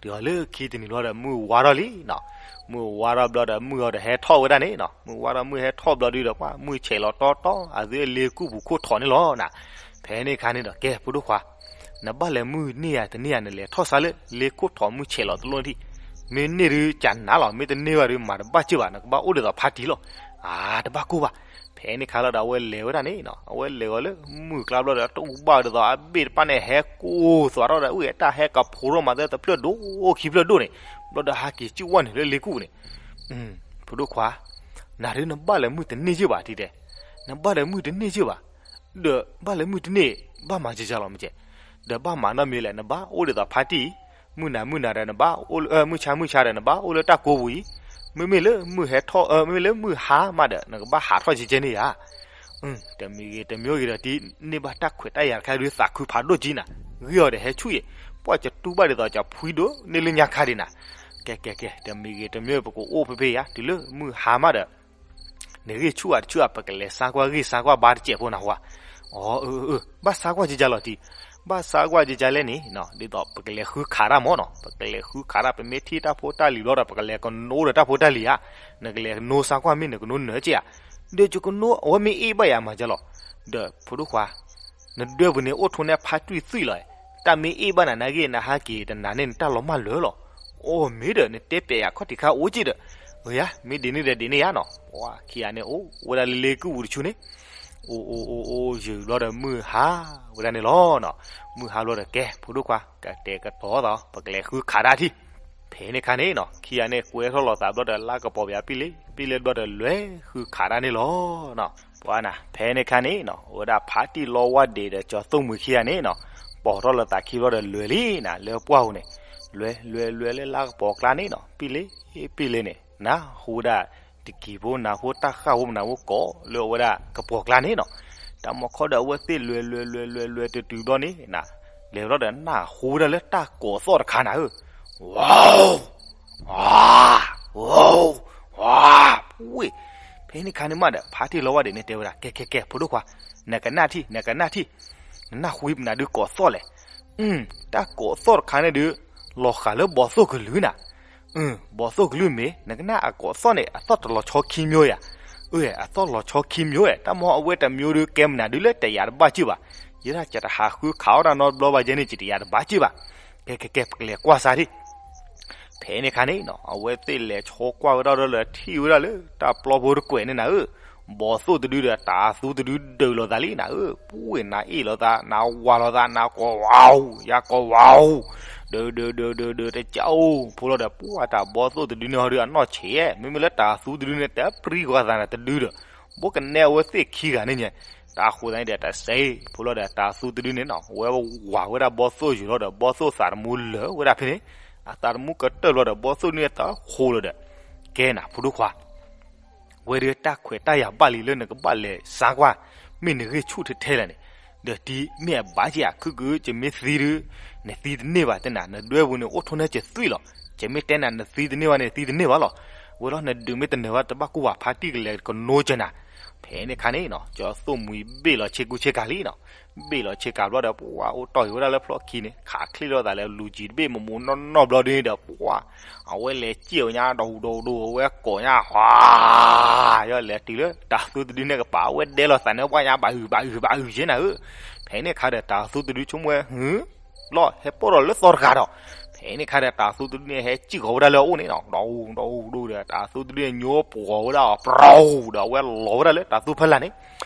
တုၤအီၤလၢခံတနံၤလီၤဒီး မုၢ်ဝါထီၣ်လံနီၤ, မုၢ်ဝါထီၣ်ဘျီဒီး မုၢ်အီၤဒီးဟဲထီၣ်ဝဲဒၣ်န့ၣ်နီၤ, မုၢ်ဝါထီၣ်မုၢ်ဟဲထီၣ်ဘျီဒုးဒီး ပှၤမုၢ်ဆဲးလီၤတီတီ အသုလ့ကူၣ်ပူၤခိၣ်ထီၣ်န့ၣ်လီၤနၤ. ဖဲန့ၣ်အခါန့ၣ်ဒီး ကဲ ဖိဒိၣ်ခွါ, နဘၣ်လဲၤမုၢ်န့ၢ်ယၤတန့ၢ်ယၤ နလဲၤထီၣ်စးလၢ လ့ခိၣ်ထီၣ်မုၢ်ဆဲးလီၤတလိၣ်ထံၣ်, မ့ၢ်န့ၢ်ဒုးကနၤလီၤ, မ့ၢ်တန့ၢ်ဘၣ်ဒုး မၤတဘၣ်စ့ၢ်ဘၣ်, နကဘၣ်အိၣ်ဒ်သိးဖါတံၢ်လီၤ. အါ တဘၣ်ကိၢ်ဘၣ်. ဖဲန့ၣ်ခါလီၤဒီး အဝဲလဲၤဝဲဒၣ်န့ၣ်နီၤ, အဝဲလဲၤဂီၤလၢမုၢ်ကျါဘျီဒီး တူၢ်ဘၣ်ဒ်သိးအဘ့ၣ်တဖၣ်န့ၣ် ဟဲကိၢ်သွးထီၣ်ဒီး အုၣ်အဲၣ်တၢ်ဟဲကဖိထီၣ်မး သၢတဖျၢၣ်ဒိၣ်ခံဖျၢၣ်ဒိၣ်န့ၣ်, ဘျီဒီးဟးက့ၤစုၣ်ဝဲန့ၣ်လၢလ့ကူၣ်န့ၣ်, ဖိဒိၣ်ခွါ, နၤဒုးနဘၣ်လဲၤမုၢ်တန့ၢ်စ့ၢ်ဘၣ် ထံတဲ, နဘၣ်လဲၤမုၢ်တန့ၢ်စ့ၢ်ဘၣ်, ဒီးဘၣ်လဲၤမုၢ်တန့ၢ် ဘၣ်မၤကကလီၤမ့ၢ်ကဲ, ဒီးဘၣ်မၤနီတမံၤလဲၣ်, နဘၣ်အိၣ်ဒ်သိးဖါတံၢ်အံၤ, မုၢ်နၤမုၢ်နၤဒီးနဘၣ်အိၣ်လၢ မုၢ်ဆါမုၢ်ဆါဒီးနဘၣ်အိၣ်လၢတၢ်ကိးပူၤအံၤ, မ့မ့ၢ်လၢမုၢ်ဟဲထီၣ် မ့မ့ၢ်လၢမုၢ်ဟါမးဒီး နကဘၣ်ဟးထီၣ်ကဲကဲန့ၣ်ဧါ. တမံၤဂ့ၤတမံၤဂ့ၤဒီး တံၤန့ၢ်ဘၣ်တၢ်ခွဲးတၢ်ယာ်တခါဒုးသးခုဖးဒိၣ်ကံနၤ, ဂ့ၢ်အီၤဒီးဟဲဆူၣ်အံၤ, ပှၢ်ကတူၢ်ဘၣ်ဒ်သိးကဖှံဒိၣ်န့ၢ်လၢညါခါဒံးနၤ. ကဲကဲကဲ တမံၤဂ့ၤတမံၤ ပကအိၣ်ဖဲဖဲယါ တုၤလၢမုၢ်ဟါမးဒီး နဂ့ၢ်ဆူၣ်ဧါတဆူၣ်ဧါ ပကလဲၤဆါကွၢ်ဂ့ၢ်ဆါကွၢ်ဘါတစဲးဖိနၤဝါ. အၢ အၢ အၢ ဘၣ်ဆါကွၢ်ကကလီၤတံၤ, ဘၣ်ဆါကွၢ်ကကလဲၣ်န့ၣ်, ဒ်သိးပကလဲၤဃုခးတၢ်မၢ်နီၤ, ပကလဲၤဃုခးတၢ် ပမ့ၢ်ထံၣ်တၢ်ဖိတၢ်လံၤဘျီဒီး ပကလဲၤကနိဒီးတၢ်ဖိတၢ်လံၤဧါ, နကလဲၤကနိဆါကွၢ်မ့ၢ်နကနိနၢၤက့ဧါ, ဒီးယကနိအဝဲမ့ၢ်အ့ၣ်ဘၣ်ယၤမၤကလီၤ, ဒီးဖိဒိၣ်ခွါ နဒွဲပူၤန့ၣ်အိၣ်ထိးန့ၢ်ဖါတွံၢ်သွံၣ်လီၤ, တၢ်မ့ၢ်အ့ၣ်ဘၣ်နၤနာ်က့ နဟးက့ၤတနၤန့ၣ်နတၢ်လီၤမၢ်လၢာ်လီၤ. အိၣ်မ့ၢ်ဒီး နတဲပျဲယၤခီၣ်ထံးခါအိၣ်က့ဒီး, ဂ့ၤဧါ, မ့ၢ်ဒ်န့ၣ်ဒီးဒ်န့ၣ်ဧါနီၤ. ပှၤခံဂၤန့ၣ်အိၣ်ဝဲဒၣ်လၢလ့ကူၣ်ပူၤတဆူန့ၣ်, အိၣ်အိၣ်အိၣ်အိၣ် ယုၢ်ဘျီဒီးမုၢ်ဟါဝဲဒၣ်န့ၣ်လီၤနီၤ. မုၢ်ဟါဘျီဒီး ကဲ ဖိဒိၣ်ခွါ ကတဲာ်ကတီၤသး ပကလဲၤဃုခးတၢ်ထံၣ် ဖဲန့ၣ်ခါန့ၣ်နီၤ ခံဂၤန့ၣ် ကွဲထီၣ်လိာ်သးဘျီဒီး လါကပီၤပယၤပံလ့ ပံလ့ဘျီဒီး လွဲၤဃုခးတၢ်န့ၣ်လီၤနီၤ. ပှၤနၤ ဖဲန့ၣ်ခါန့ၣ်နီၤ အိၣ်ဝဲဒၣ်ဖါတံၢ်လီဝါဒ့းဒီးကၠီၤသိၣ်မှံၤခံဂၤန့ၣ်နီၤ ပိာ်ထီၣ်လိာ်သးခံဘျီဒီး လွဲၤလံနၤ လၢပှၢ်ပူၤန့ၣ် လွဲၤ လွဲၤ လွဲၤလၢလါကပီၤကျါန့ၣ်နီၤ ပံလ့ ပံလ့န့ၣ် နၢ်ဟူဝဲဒၣ် တကံၤဖိနၢ်ဖိ တၢ်ဃၣ်ဖိမနၤဖိကိးလၢအဝဲဒၣ်ကပီၤကျါန့ၣ်နီၤ. တၢ်မီခီဒီး အဝဲသ့ၣ်လွဲၤ လွဲၤ လွဲၤ လွဲၤ လွဲၤတတုၤဘျီန့ၣ်နၤ လဲၤဘျီဒီး နၢ်ဟူဝဲဒၣ်လၢတၢ်ကိးသီၣ်တခါနၤဧၢ, ဝါ ဝါ ဝါ ဝါ ဝ့ၢ်. ဖဲန့ၣ်ခါန့ၣ်မးဒီး ဖါတံၢ်လီဝါဒ့းန့ၣ်တဲဝဲဒၣ် ကဲ ကဲ ကဲ ဖိဒိၣ်ခွါ, နကနၣ်ထံၣ် နကနၣ်ထံၣ်, နနၢ်ဟူမနုၤဒုးကိးသီၣ်လဲၣ်. တၢ်ကိးသီၣ်တခါန့ၣ်ဒုး လီၤဃာ်လၢဘီသိၣ်ကလုာ်နၤ. ဘီသိၣ်ကလုာ်မ့ၢ် နကနၣ်အကိးသီၣ်န့ၣ် အသီၣ်တလီၤဆီခံမျိုးဧါ. အသီၣ်လီၤဆီခံမျိုးဧါ, တၢ်မီအဝဲတမျိုးဒုး ကဲမနုၤဒုးလၢတယာ်တဘၣ်စ့ၢ်ဘၣ်. ယဲဒၣ်ကတဟးဃုခးအီၣ်တၢ်နီတဘျီဘၣ်ယဲန့ၣ် ယတယာ်တဘၣ်စ့ၢ်ဘၣ်. ကဲ ကဲ ကဲ ပကလဲၤကွၢ်စၢ်ဒံး. ဖဲန့ၣ်ခါန့ၣ်နီၤ အဝဲသ့ၣ်လဲၤဆိကွၢ်ဝဲဒၣ်ဒီး ထံၣ်ဝဲဒၣ်လၢတၢ်ပျီဖိတကွဲးန့ၣ်နၤဧၢ, ဘီသိၣ်တဒုဒီးတၤသူတဒုဒုးလိာ်သးလံနၤဧၢ. ပှၤနၤအ့ၣ်လိာ်သး နၤဝၤလိာ်သး နၤကိးဝၤဧိၤ ယၤကိးဝၤဧိၤ, ဒုး ဒုး ဒုး ဒုး ဒုး တကအိၣ်ဖိလီၤဒီး ပှၤတၢ်ဘီသိၣ်တဒုန့ၣ်ဟီဒုးအနီၢ်ဆံး, မ့မ့ၢ်လၢတၤသူတဒုန့ၣ် တပျံၤဃီၤသးနၤတဒုဒီး ဘိကနဲအဝဲသ့ၣ်ခံဂၤန့ၣ်ညါ. တၢ်ဃိသတးန့ၣ်ဒီး တစဲးဖိလီၤဒီး တၤသူတဒုန့ၣ်နီၤ ဝဲဝၤဝဲဒၣ်ဘီသိၣ်ယိာ်လီၤဒီး ဘီသိၣ်သးတမူလၢာ်ဝဲဒၣ်ဖဲန့ၣ်, အသးတမူကတၢၢ်ဘျီဒီး ဘီသိၣ်န့ၣ်တဃိလီၤဒီး ကဲနၤဖိဒိၣ်ခွါ ဝဲဒၣ်တၢ်ခွဲးတၢ်ယာ်ဘၣ်လံလၢနကဘၣ်လဲၤစါကွၢ် မ့ၢ်နဂ့ၢ်ဆူၣ်ထဲထဲလဲၣ်န့ၣ်, ဒီးတံၤမ့ၢ်အဘၣ်က့ၤအခုၣ်ကု ယမ့ၢ်သံဒုး နသံတန့ၢ်ဘၣ်တဲနၤ နဒွဲပူၤန့ၣ် အိၣ်ထိၣ်နဲၣ်ကသွံၣ်လီၤ. ယမ့ၢ်တဲနၤ နသံတန့ၢ်ဘၣ်န့ၣ် နသံတန့ၢ်ဘၣ်လီၤ. ဝဲလီၤနဒုးမ့ၢ်တနၢၤဘၣ် တဘၣ်ကူၣ်ဘၣ် ဖါတံၢ်ကလဲၤကနိကနၤ. ဖဲန့ၣ်ခါန့ၣ်နီၤ ကၠီသိၣ်မှံၤဘ့ၣ်လီၤဆ့ကူဆ့ကၤလံနီၤ. ဘ့ၣ်လီၤဆ့ကၤဘျီဒီး ပှၤအိၣ်တီၢ်ဃီၤဝဲဒၣ်လၢဖျီၣ်ခံန့ၣ် ခးချ့လိာ်သးလၢလူၤကံတဘ့ၣ် မမူနီၢ်နီၢ်ဘျီဒုန့ၣ်ဒီး ပှၤ အဝဲလဲၤစံၣ်အီၤညါ ဒိၣ်ဒိၣ်ဒိၣ် အဝဲကိးညါ ဟါ ယလဲၤတုၤလၢတၤသူတဒုန့ၣ်ကပၤ အဝဲဒဲလိာ်သးန့ၣ် ပှၤညါ ဘၣ်အုၣ် ဘၣ်အုၣ် ဘၣ်အုၣ်က့နၤဧၢ. ဖဲန့ၣ်ခါဒီး တၤသူတဒုဆိကမိၣ်ဝဲ ဟု လီၤ ဟဲပိာ်ဒီးလၢသီတဂၤဒီး ဖဲန့ၣ်ခါဒီး တၤသူတဒုန့ၣ် ဟဲစံၣ်ဃီၤဝဲဒၣ်လၢအအိၣ်န့ၣ်နီၤ ဒီး ဒီး ဒီး တၤသူတဒုန့ၣ် ညိပှီၤဝဲဒၣ်အီၤ ပြီဒီး အဝဲလီၤဝဲဒၣ်လၢတၤသူဖီလာ်န့ၣ်.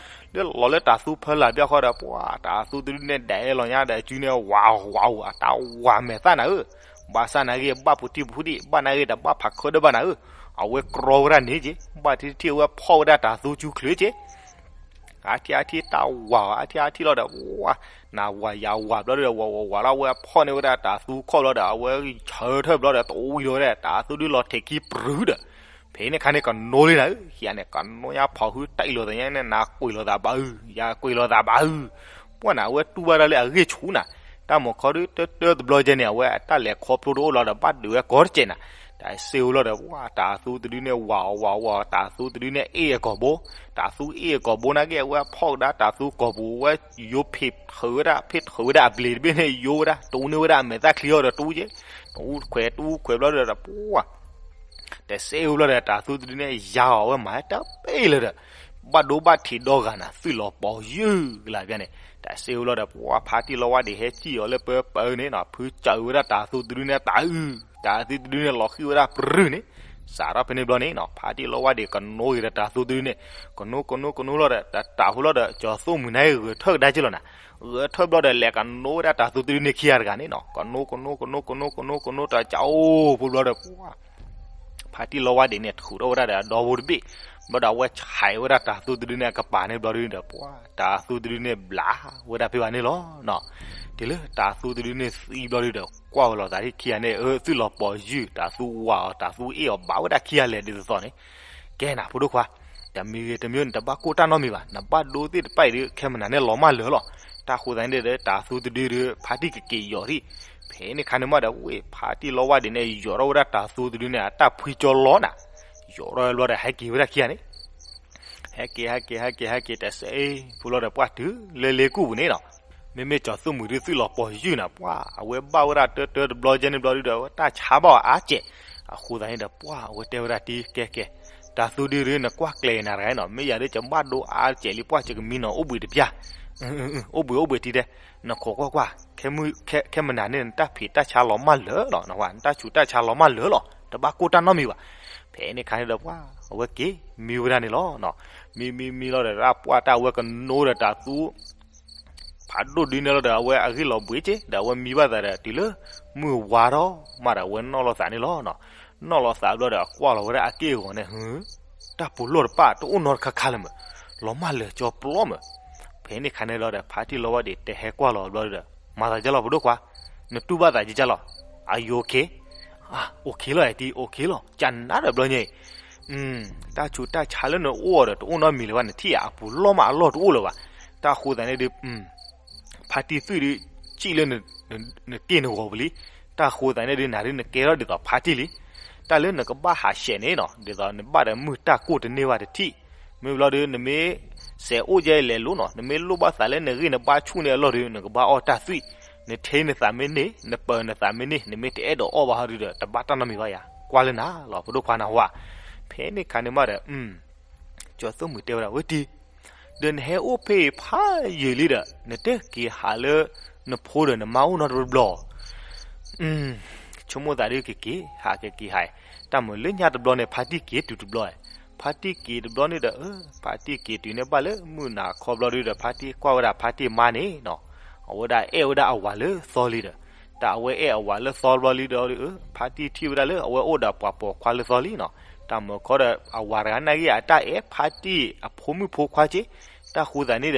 လၢလီၤလၢတၤသူဖီလာ်ဘၣ်ဃီဒီး ပှၤ တၤသူတဒုန့ၣ် ဒဲလိာ်ညါဒီး အစုန့ၣ် ဝး ဝး အတၢ်ဝးမဲာ်သၣ်နၤဧၢ. ဘၣ်ဆၣ်နာ်က့ ဘၣ်ပူၤတံၢ်ပူၤဒံး ဘၣ်နာ်က့ တဘၣ်ဖးခၢဒၢဘၣ်နၤဧၢ. အဝဲကြီဝဲဒၣ်န့ၣ်က့ ဘၣ်ထံထံ အဝဲဖီၣ်ဝဲဒၣ်တၤသူကၠူချၢက့ အါထံအါထံတၢ်ဝး အါထံအါထံလီၤဒီး ဝး နဝးယဝးဘျီဒီး ဝးဝးဝးလီၤ အဝဲဖီၣ်န့ၢ်ဝဲဒၣ်တၤသူခီၣ်ဘျီဒီး အဝဲဆၢထၢၣ်ဘျီဒီး တဝံၤဒီးဝဲဒၣ် တၤသူဒုလီၤထဲးခံပြူၤဒီး ဖဲန့ၣ်ခါန့ၣ် ကနိလံနၤဧၢ. ခံဂၤန့ၣ် ကနိညါဖီၣ်ဟုတၢ်အံၤလိာ်သးညါန့ၣ် နကွံာ်လိာ်သးဘၣ်အုၣ် ယကွံာ်လိာ်သးဘၣ်အုၣ်. ပှၤန့ၣ် အဝဲတူၢ်ဘၣ်ဒၣ်လၢအဂ့ၢ်ဆူၣ်နၤ. တၢ်မၤခီဒုတၢတၢတဘျီကဲန့ၣ် အဝဲအတၢ်လဲၤခီဖျိတအိၣ်လီၤဒီး ဘၣ်ဒုးဝဲကီတကဲးနၤ. တၢ်စ့ဝဲလီၤဒီး ပှၤတၤသူတဒုန့ၣ် ဝးအီၤဝးအီၤဝး တၤသူတဒုန့ၣ် အ့ၣ်အကိာ်ဘိ တၤသူအ့ၣ်အကိာ်ဘိနာ်က့ အဝဲဖီၣ်ကဒါတၤသူကိာ်ပူၤ အဝဲယိဖ့းထုးဝဲဒၣ် ဖ့းထုးဝဲဒၣ်အဘျ့းတဘ့ၣ်န့ၣ် ယိဝဲဒၣ် တူၢ်န့ၢ်ဝဲဒၣ်အမဲာ်သၣ်ချံအီၤဒီးတူၢ်က့ တူၢ်ခွဲးတူၢ်ခွဲးဘျီဒီး ပှၤ တစ့ဝဲလီၤဒီး တၤသူတဒုန့ၣ် ယါအီၤဝဲမၤတပ့ၢ်လၢၤဒီး ဘၣ်ဒိဘၣ်ထံးဒီဂၤနၤ သွံၣ်လီၤပီၤယုၢ်ကလၤပျၢၤန့ၣ် တၢ်စ့ဝဲလီၤဒီး ပှၤဖါတံၢ်လီဝါဒ့းဟဲစံၣ်အီၤလၢပၢပၢန့ၣ်နီၤ ဖုစၢၤဝဲဒၣ်တၤသူတဒုန့ၣ် တၤအုၣ် တၤသူတဒုန့ၣ် လီၤဃံၣ်ဝဲဒၣ်ပြူၤန့ၣ် စးထီၣ်ဖဲန့ၣ်ဘျီန့ၣ်နီၤ ဖါတံၢ်လီဝါဒ့းကနိဂ့ၤဒီးတၤသူတဒုန့ၣ် ကနိကနိကနိလီၤဒီး တၢ်တၤဟူလီၤဒီး ကၠီသိၣ်မှံၤန့ၣ်ဂဲၤထၢၣ်ကဒါက့လီၤနၤ ဂဲၤထၢၣ်ဘျီဒီး လဲၤကနိဝဲဒၣ်တၤသူတဒုန့ၣ်ခံဂၤတဂၤန့ၣ်နီၤ ကနိကနိကနိကနိကနိကနိ တၢ်ကအိၣ်ဖိဘျီဒီး ပှၤ ဖါတံၢ်လီဝါဒ့းန့ၣ် ထုးထီၣ်ဝဲဒၣ်ဒီးအဒီဖိတဘ့ၣ် ဘျီဒီးအဝဲဆဲးဝဲဒၣ်တၤသူတဒုန့ၣ်အကပၤန့ၣ်ဘျီဒုဒီး ပှၤ တၤသူတဒုန့ၣ်ဘျးဝဲဒၣ်ဖဲဘၣ်န့ၣ်လီၤနီၤ. တုၤလၢတၤသူတဒုန့ၣ်သံဘျီဒုဒီး ကွၢ်ဝဲလိာ်သးခံဂၤန့ၣ် အၢ သွံၣ်လီၤပီၤယုၢ် တၤသူဝးအီၤ တၤသူအ့ၣ်အီၤဘၣ်ဝဲဒၣ်ခံဂၤလဲၤဒ်သိးသိးန့ၣ် ကဲနၤဖိဒိၣ်ခွါ တမံၤဂ့ၤတမံၤန့ၣ် တဘၣ်ကိၢ်တၢ်နီတမံၤဘၣ် နဘၣ်ဒိသ့ၣ်တဖၣ်အံၤဒီး ခဲမနၤန့ၣ်လီၤမၢ်လၢာ်လီၤ. တၢ်ဃိသတးန့ၣ်ဒီး တၤသူတဒုဒီး ဖါတံၢ်ကက့ၤယီၤထံၣ် ဖဲန့ၣ်ခါန့ၣ်မးဒီး ဝ့ၢ်ဖါတံၢ်လီဝါဒ့းန့ၣ် ယီၤထီၣ်ဝဲဒၣ်တၤသူတဒုန့ၣ် အတၢ်ဖှံကၠီလီၤနၤ ယီၤထီၣ်ဝဲဘျီဒီး ဟဲက့ၤဝဲဒၣ်ခံဂၤန့ၣ် ဟဲက့ၤ ဟဲက့ၤ ဟဲက့ၤ ဟဲက့ၤ တစဲးဖိလီၤဒီး ပှၤတုၤလၢလ့ကူၣ်ပူၤန့ၣ်နီၤ မ့မ့ၢ်ကၠီသိၣ်မှံၤဒုးသွံၣ်လီၤပီၤယုၢ်နၤ ပှၤ အဝဲဘၣ်ဝဲဒၣ်တၢတၢတဘျီကဲန့ၣ်ဘျီဒုဒီး အဝဲတၢ်ဆါဘၣ်အါစဲး အဃိသတးန့ၣ်ဒီး ပှၤ အဝဲတဲဝဲဒၣ်တံၤ ကဲကဲ တၤသူဒုဒီး နကွၢ်ကျဲၤနၤတဂၤနီၤ မ့ၢ်ယၤဒုး ယဘၣ်ဒိအါစဲးလံ ပှၤ ယကမံနီၤ အိၣ်ဘှံးတပျၢ် အိၣ်ဘှံးအိၣ်ဘှံးတံၤတဲ နခိးကွၢ်ကွၢ် ခဲမနၤန့ၣ် နတၢ်ဖံးတၢ်ဆါလီၤမၢ်လၢာ်လီၤ နတၢ်ဆူးတၢ်ဆါလီၤမၢ်လၢာ်လီၤ တဘၣ်ကိၢ်တၢ်နီတမံၤဘၣ်. ဖဲန့ၣ်ခါန့ၣ်ဒီး ပှၤ အဝဲက့ၤမံဝဲဒၣ်န့ၣ်လီၤ. မံမံမံလီၤဒီး ပှၤတၢ်အဝဲကနိဒီးတၤသူ ဖးဒိၣ်ဒုန့ၣ်လီၤဒီး အဝဲအဂ့ၢ်လီၤဘှံးက့ ဒီးအဝဲမံဘၣ်သးဒီး တုၤလၢ မုၢ်ဝါထီၣ်မးဒီး အဝဲနီၣ်လီၤသးန့ၣ်လီၤနီၤ. နီၣ်လီၤသးဘျီဒီး အကွၢ်လီၤဝဲဒၣ်အက့ၢ်အဂီၤန့ၣ် ဟူ, တၢ်ပူၤလီၢ်တပၣ် တအိၣ်နီတခါခါလၢၤမး, လီၤမၢ်လၢာ်ကၠီပျီမး. ဖဲန့ၣ်ခါန့ၣ်လီၤဒီး ဖါတံၢ်လီဝါဒံး တဲဟဲကွၢ်လီၤဘျီဒီး မၤသးဒ်လဲၣ် ဖိဒိၣ်ခွါ, နတူၢ်ဘၣ်သးဒ်လဲၣ်လီၤ. Are you okay? အိၣ်ခ့လီၤ အတံၢ် အိၣ်ခ့လီၤ ကနၣ်ဒီးဘျီညါအံၤ တၢ်ဆူးတၢ်ဆါလၢနအိၣ်အီၤဒီး တအိၣ်နီတမံၤလၢၤဘၣ်, နထံၣ်ဧါ အပူၤလီၢ်မးအလီၢ်တအိၣ်လၢၤဘၣ်. တၢ်ဃိသးန့ၣ်ဒုး ဖါတံၢ်သွံၣ်ဒုး စံၣ်လၢ နက့ၢ်နဂီၤပူၤလံ. တၢ်ဃိသးန့ၣ်ဒုး နၤဒုးနကဲထီၣ်ဒ်သိးဖါတံၢ်လံ. တၢ်လၢနကဘၣ်ဟးဆှဲးန့ၣ်နီၤ ဒ်သိးနဘၣ်ဒီးမုၢ်တၢ်ကိၢ်တန့ၢ်ဘၣ်တထံၣ်. မ့ၢ်ဘျီဒုး နမ့ၢ်စဲးအိၣ်ကဲလဲၤလိနီၤ နမ့ၢ်လိၣ်ဘၣ်သးလၢနဂ့ၢ်နဘါဆူၣ်န့ၢ်အလီၢ်ဒုး နကဘၣ်အီၣ်တၢ်သွံၣ်, နထ့နသးမ့ၢ်န့ၢ် နပၢၤနသးမ့ၢ်န့ၢ် နမ့ၢ်တအဲၣ်ဒိးအီၣ်ဘၣ်ဟီဒုးဒီး တဘၣ်တၢ်နီတမံၤဘၣ်ယၤ ကွၢ်လၢနၤလီၤ ဖိဒိၣ်ခွါနၢ်ဟူဧါ. ဖဲန့ၣ်ခါန့ၣ်မးဒီး ကၠီၤသိၣ်မှံၤတဲဝဲဒၣ် ဝဲတံၢ် ဒီးနဟဲအိၣ်ဖဲအံၤဖးယံာ်လံဒီး နတက့ၤဟးလၢ နဖိဒီးနမါအိၣ်နီတဘျီဘျီ ဆိကမိၣ်သးဒ်ကက့ၤဟးကက့ၤဟး, တၢ်မၤလၢညါတဘျီန့ၣ် ဖါတံၢ်က့ၤတုၤတဘျီ, ဖါတံၢ်က့ၤတဘျီန့ၣ်ဒီး ဖါတံၢ်က့ၤတုၤန့ၣ်ဘၣ်လၢမုၢ်နၤခီဘျီဒုးဒီး ဖါတံၢ်ကွၢ်ဝဲဒၣ်ဖါတံၢ်မါန့ၣ်နီၤ, အဝဲဒၣ်အဲၣ်ဝဲဒၣ်အဝၤလၢသီလံဒီး, တၢ်အဝဲအဲၣ်အဝၤလၢသီဘျီလံဒီး ဖါတံၢ်ထံၣ်ဝဲဒၣ်လၢအဝဲအိၣ်ဒီးပှၤပိာ်ခွါလၢသီလံနီၤ, တၢ်မၤခီဒီး အဝၤတဂၤနာ်က့အတၢ်အဲၣ်ဖါတံၢ်အဖိမုၣ်ဖိခွါက့ တၢ်ဃိသးန့ၣ်ဒီး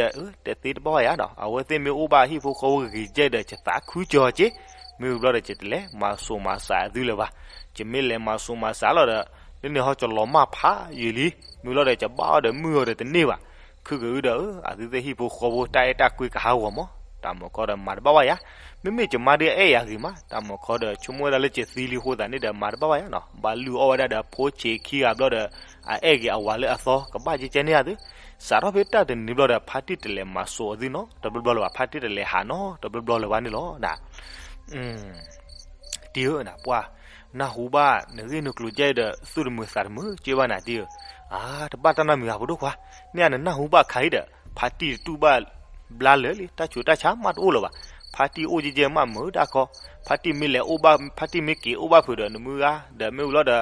တသ့တဘၣ်ဘၣ်ယၤနီၤ, အဝဲသ့ၣ်မ့ၢ်အိၣ်ဘၣ်ဟံၣ်ဖိဃီဖိဂ့ၤကဲဒီး ယသးခုကၠီၤက့, မ့ၢ်ဘျီဒီး ယတလဲၤမၤစိၤမၤစးအသုလၢၤဘၣ်, ယမ့ၢ်လဲၤမၤစိၤမၤစးလီၤဒီး လၢန့ၣ်ဟီ ယလီၤမၢ်ဖးယံာ်လံ, မ့ၢ်ဘျီဒီး ယဘၣ်အီၣ်ဒီးမုၢ်အီၤဒီးတန့ၢ်ဘၣ်, ခုကအုဒီး အသုသ့ၣ်ဟံၣ်ဖိဃီဖိတၢ်အဲၣ်တၢ်ကွံကဟးဂီၤမး, တၢ်မၤခီဒီးမၤတဘၣ်ဘၣ်ယၤ, မ့မ့ၢ်ယမါဒုးအဲၣ်ယၤဂ့ၤမး, တၢ်မၤခီဒီး ဆိကမိၣ်ဝဲဒၣ်လၢယသံလံအဃိသတးန့ၣ်ဒီး မၤတဘၣ်ဘၣ်ယၤနီၤ, ဘၣ်လုၢ်အီၣ်ဝဲဒၣ်ဒီးဖိဆံးခံဂၤဘျီဒီး အအဲၣ်က့ၤအဝၤလၢအသီ ကဘၣ်ကဲကဲန့ၢ်အသု, စးထီၣ်ဖဲတၢ်တနံၤဘျီဒီး ဖါတံၢ်တလဲၤမၤစိၤအသုနီတဘျီဘျီလၢၤဘၣ်, ဖါတံၢ်တလဲၤဟးနီတဘျီဘျီလၢၤဘၣ်န့ၣ်လီၤ. တံၢ်ဧၢ, နပှၢ်, နၢ်ဟူဘၣ်နဂ့ၢ်နကျိၤကဲဒီး သူၣ်တမုာ်သးတမုာ်က့ဘၣ်နၤတံၢ်ဧၢ, အါ တဘၣ်တၢ်နီတမံၤဘၣ် ဖိဒိၣ်ခွါ, န့ၣ်နနၢ်ဟူဘၣ်ခါအံၤဒီး ဖါတံၢ်တတူၢ်ဘၣ် ဘျါလၢာ်လံ, တၢ်ဆူးတၢ်ဆါမးတအိၣ်လၢၤဘၣ်, ဖါတံၢ်အိၣ်ကဲကဲမးမုာ်တၢ်ခီ, ဖါတံၢ်မ့ၢ်လဲၤအိၣ်ဘၣ် ဖါတံၢ်မ့ၢ်က့ၤအိၣ်ဘၣ်ဖုးဒီးနမုၢ်ဂၤ ဒီးမ့ၢ်ဝံၤလီၤဒီး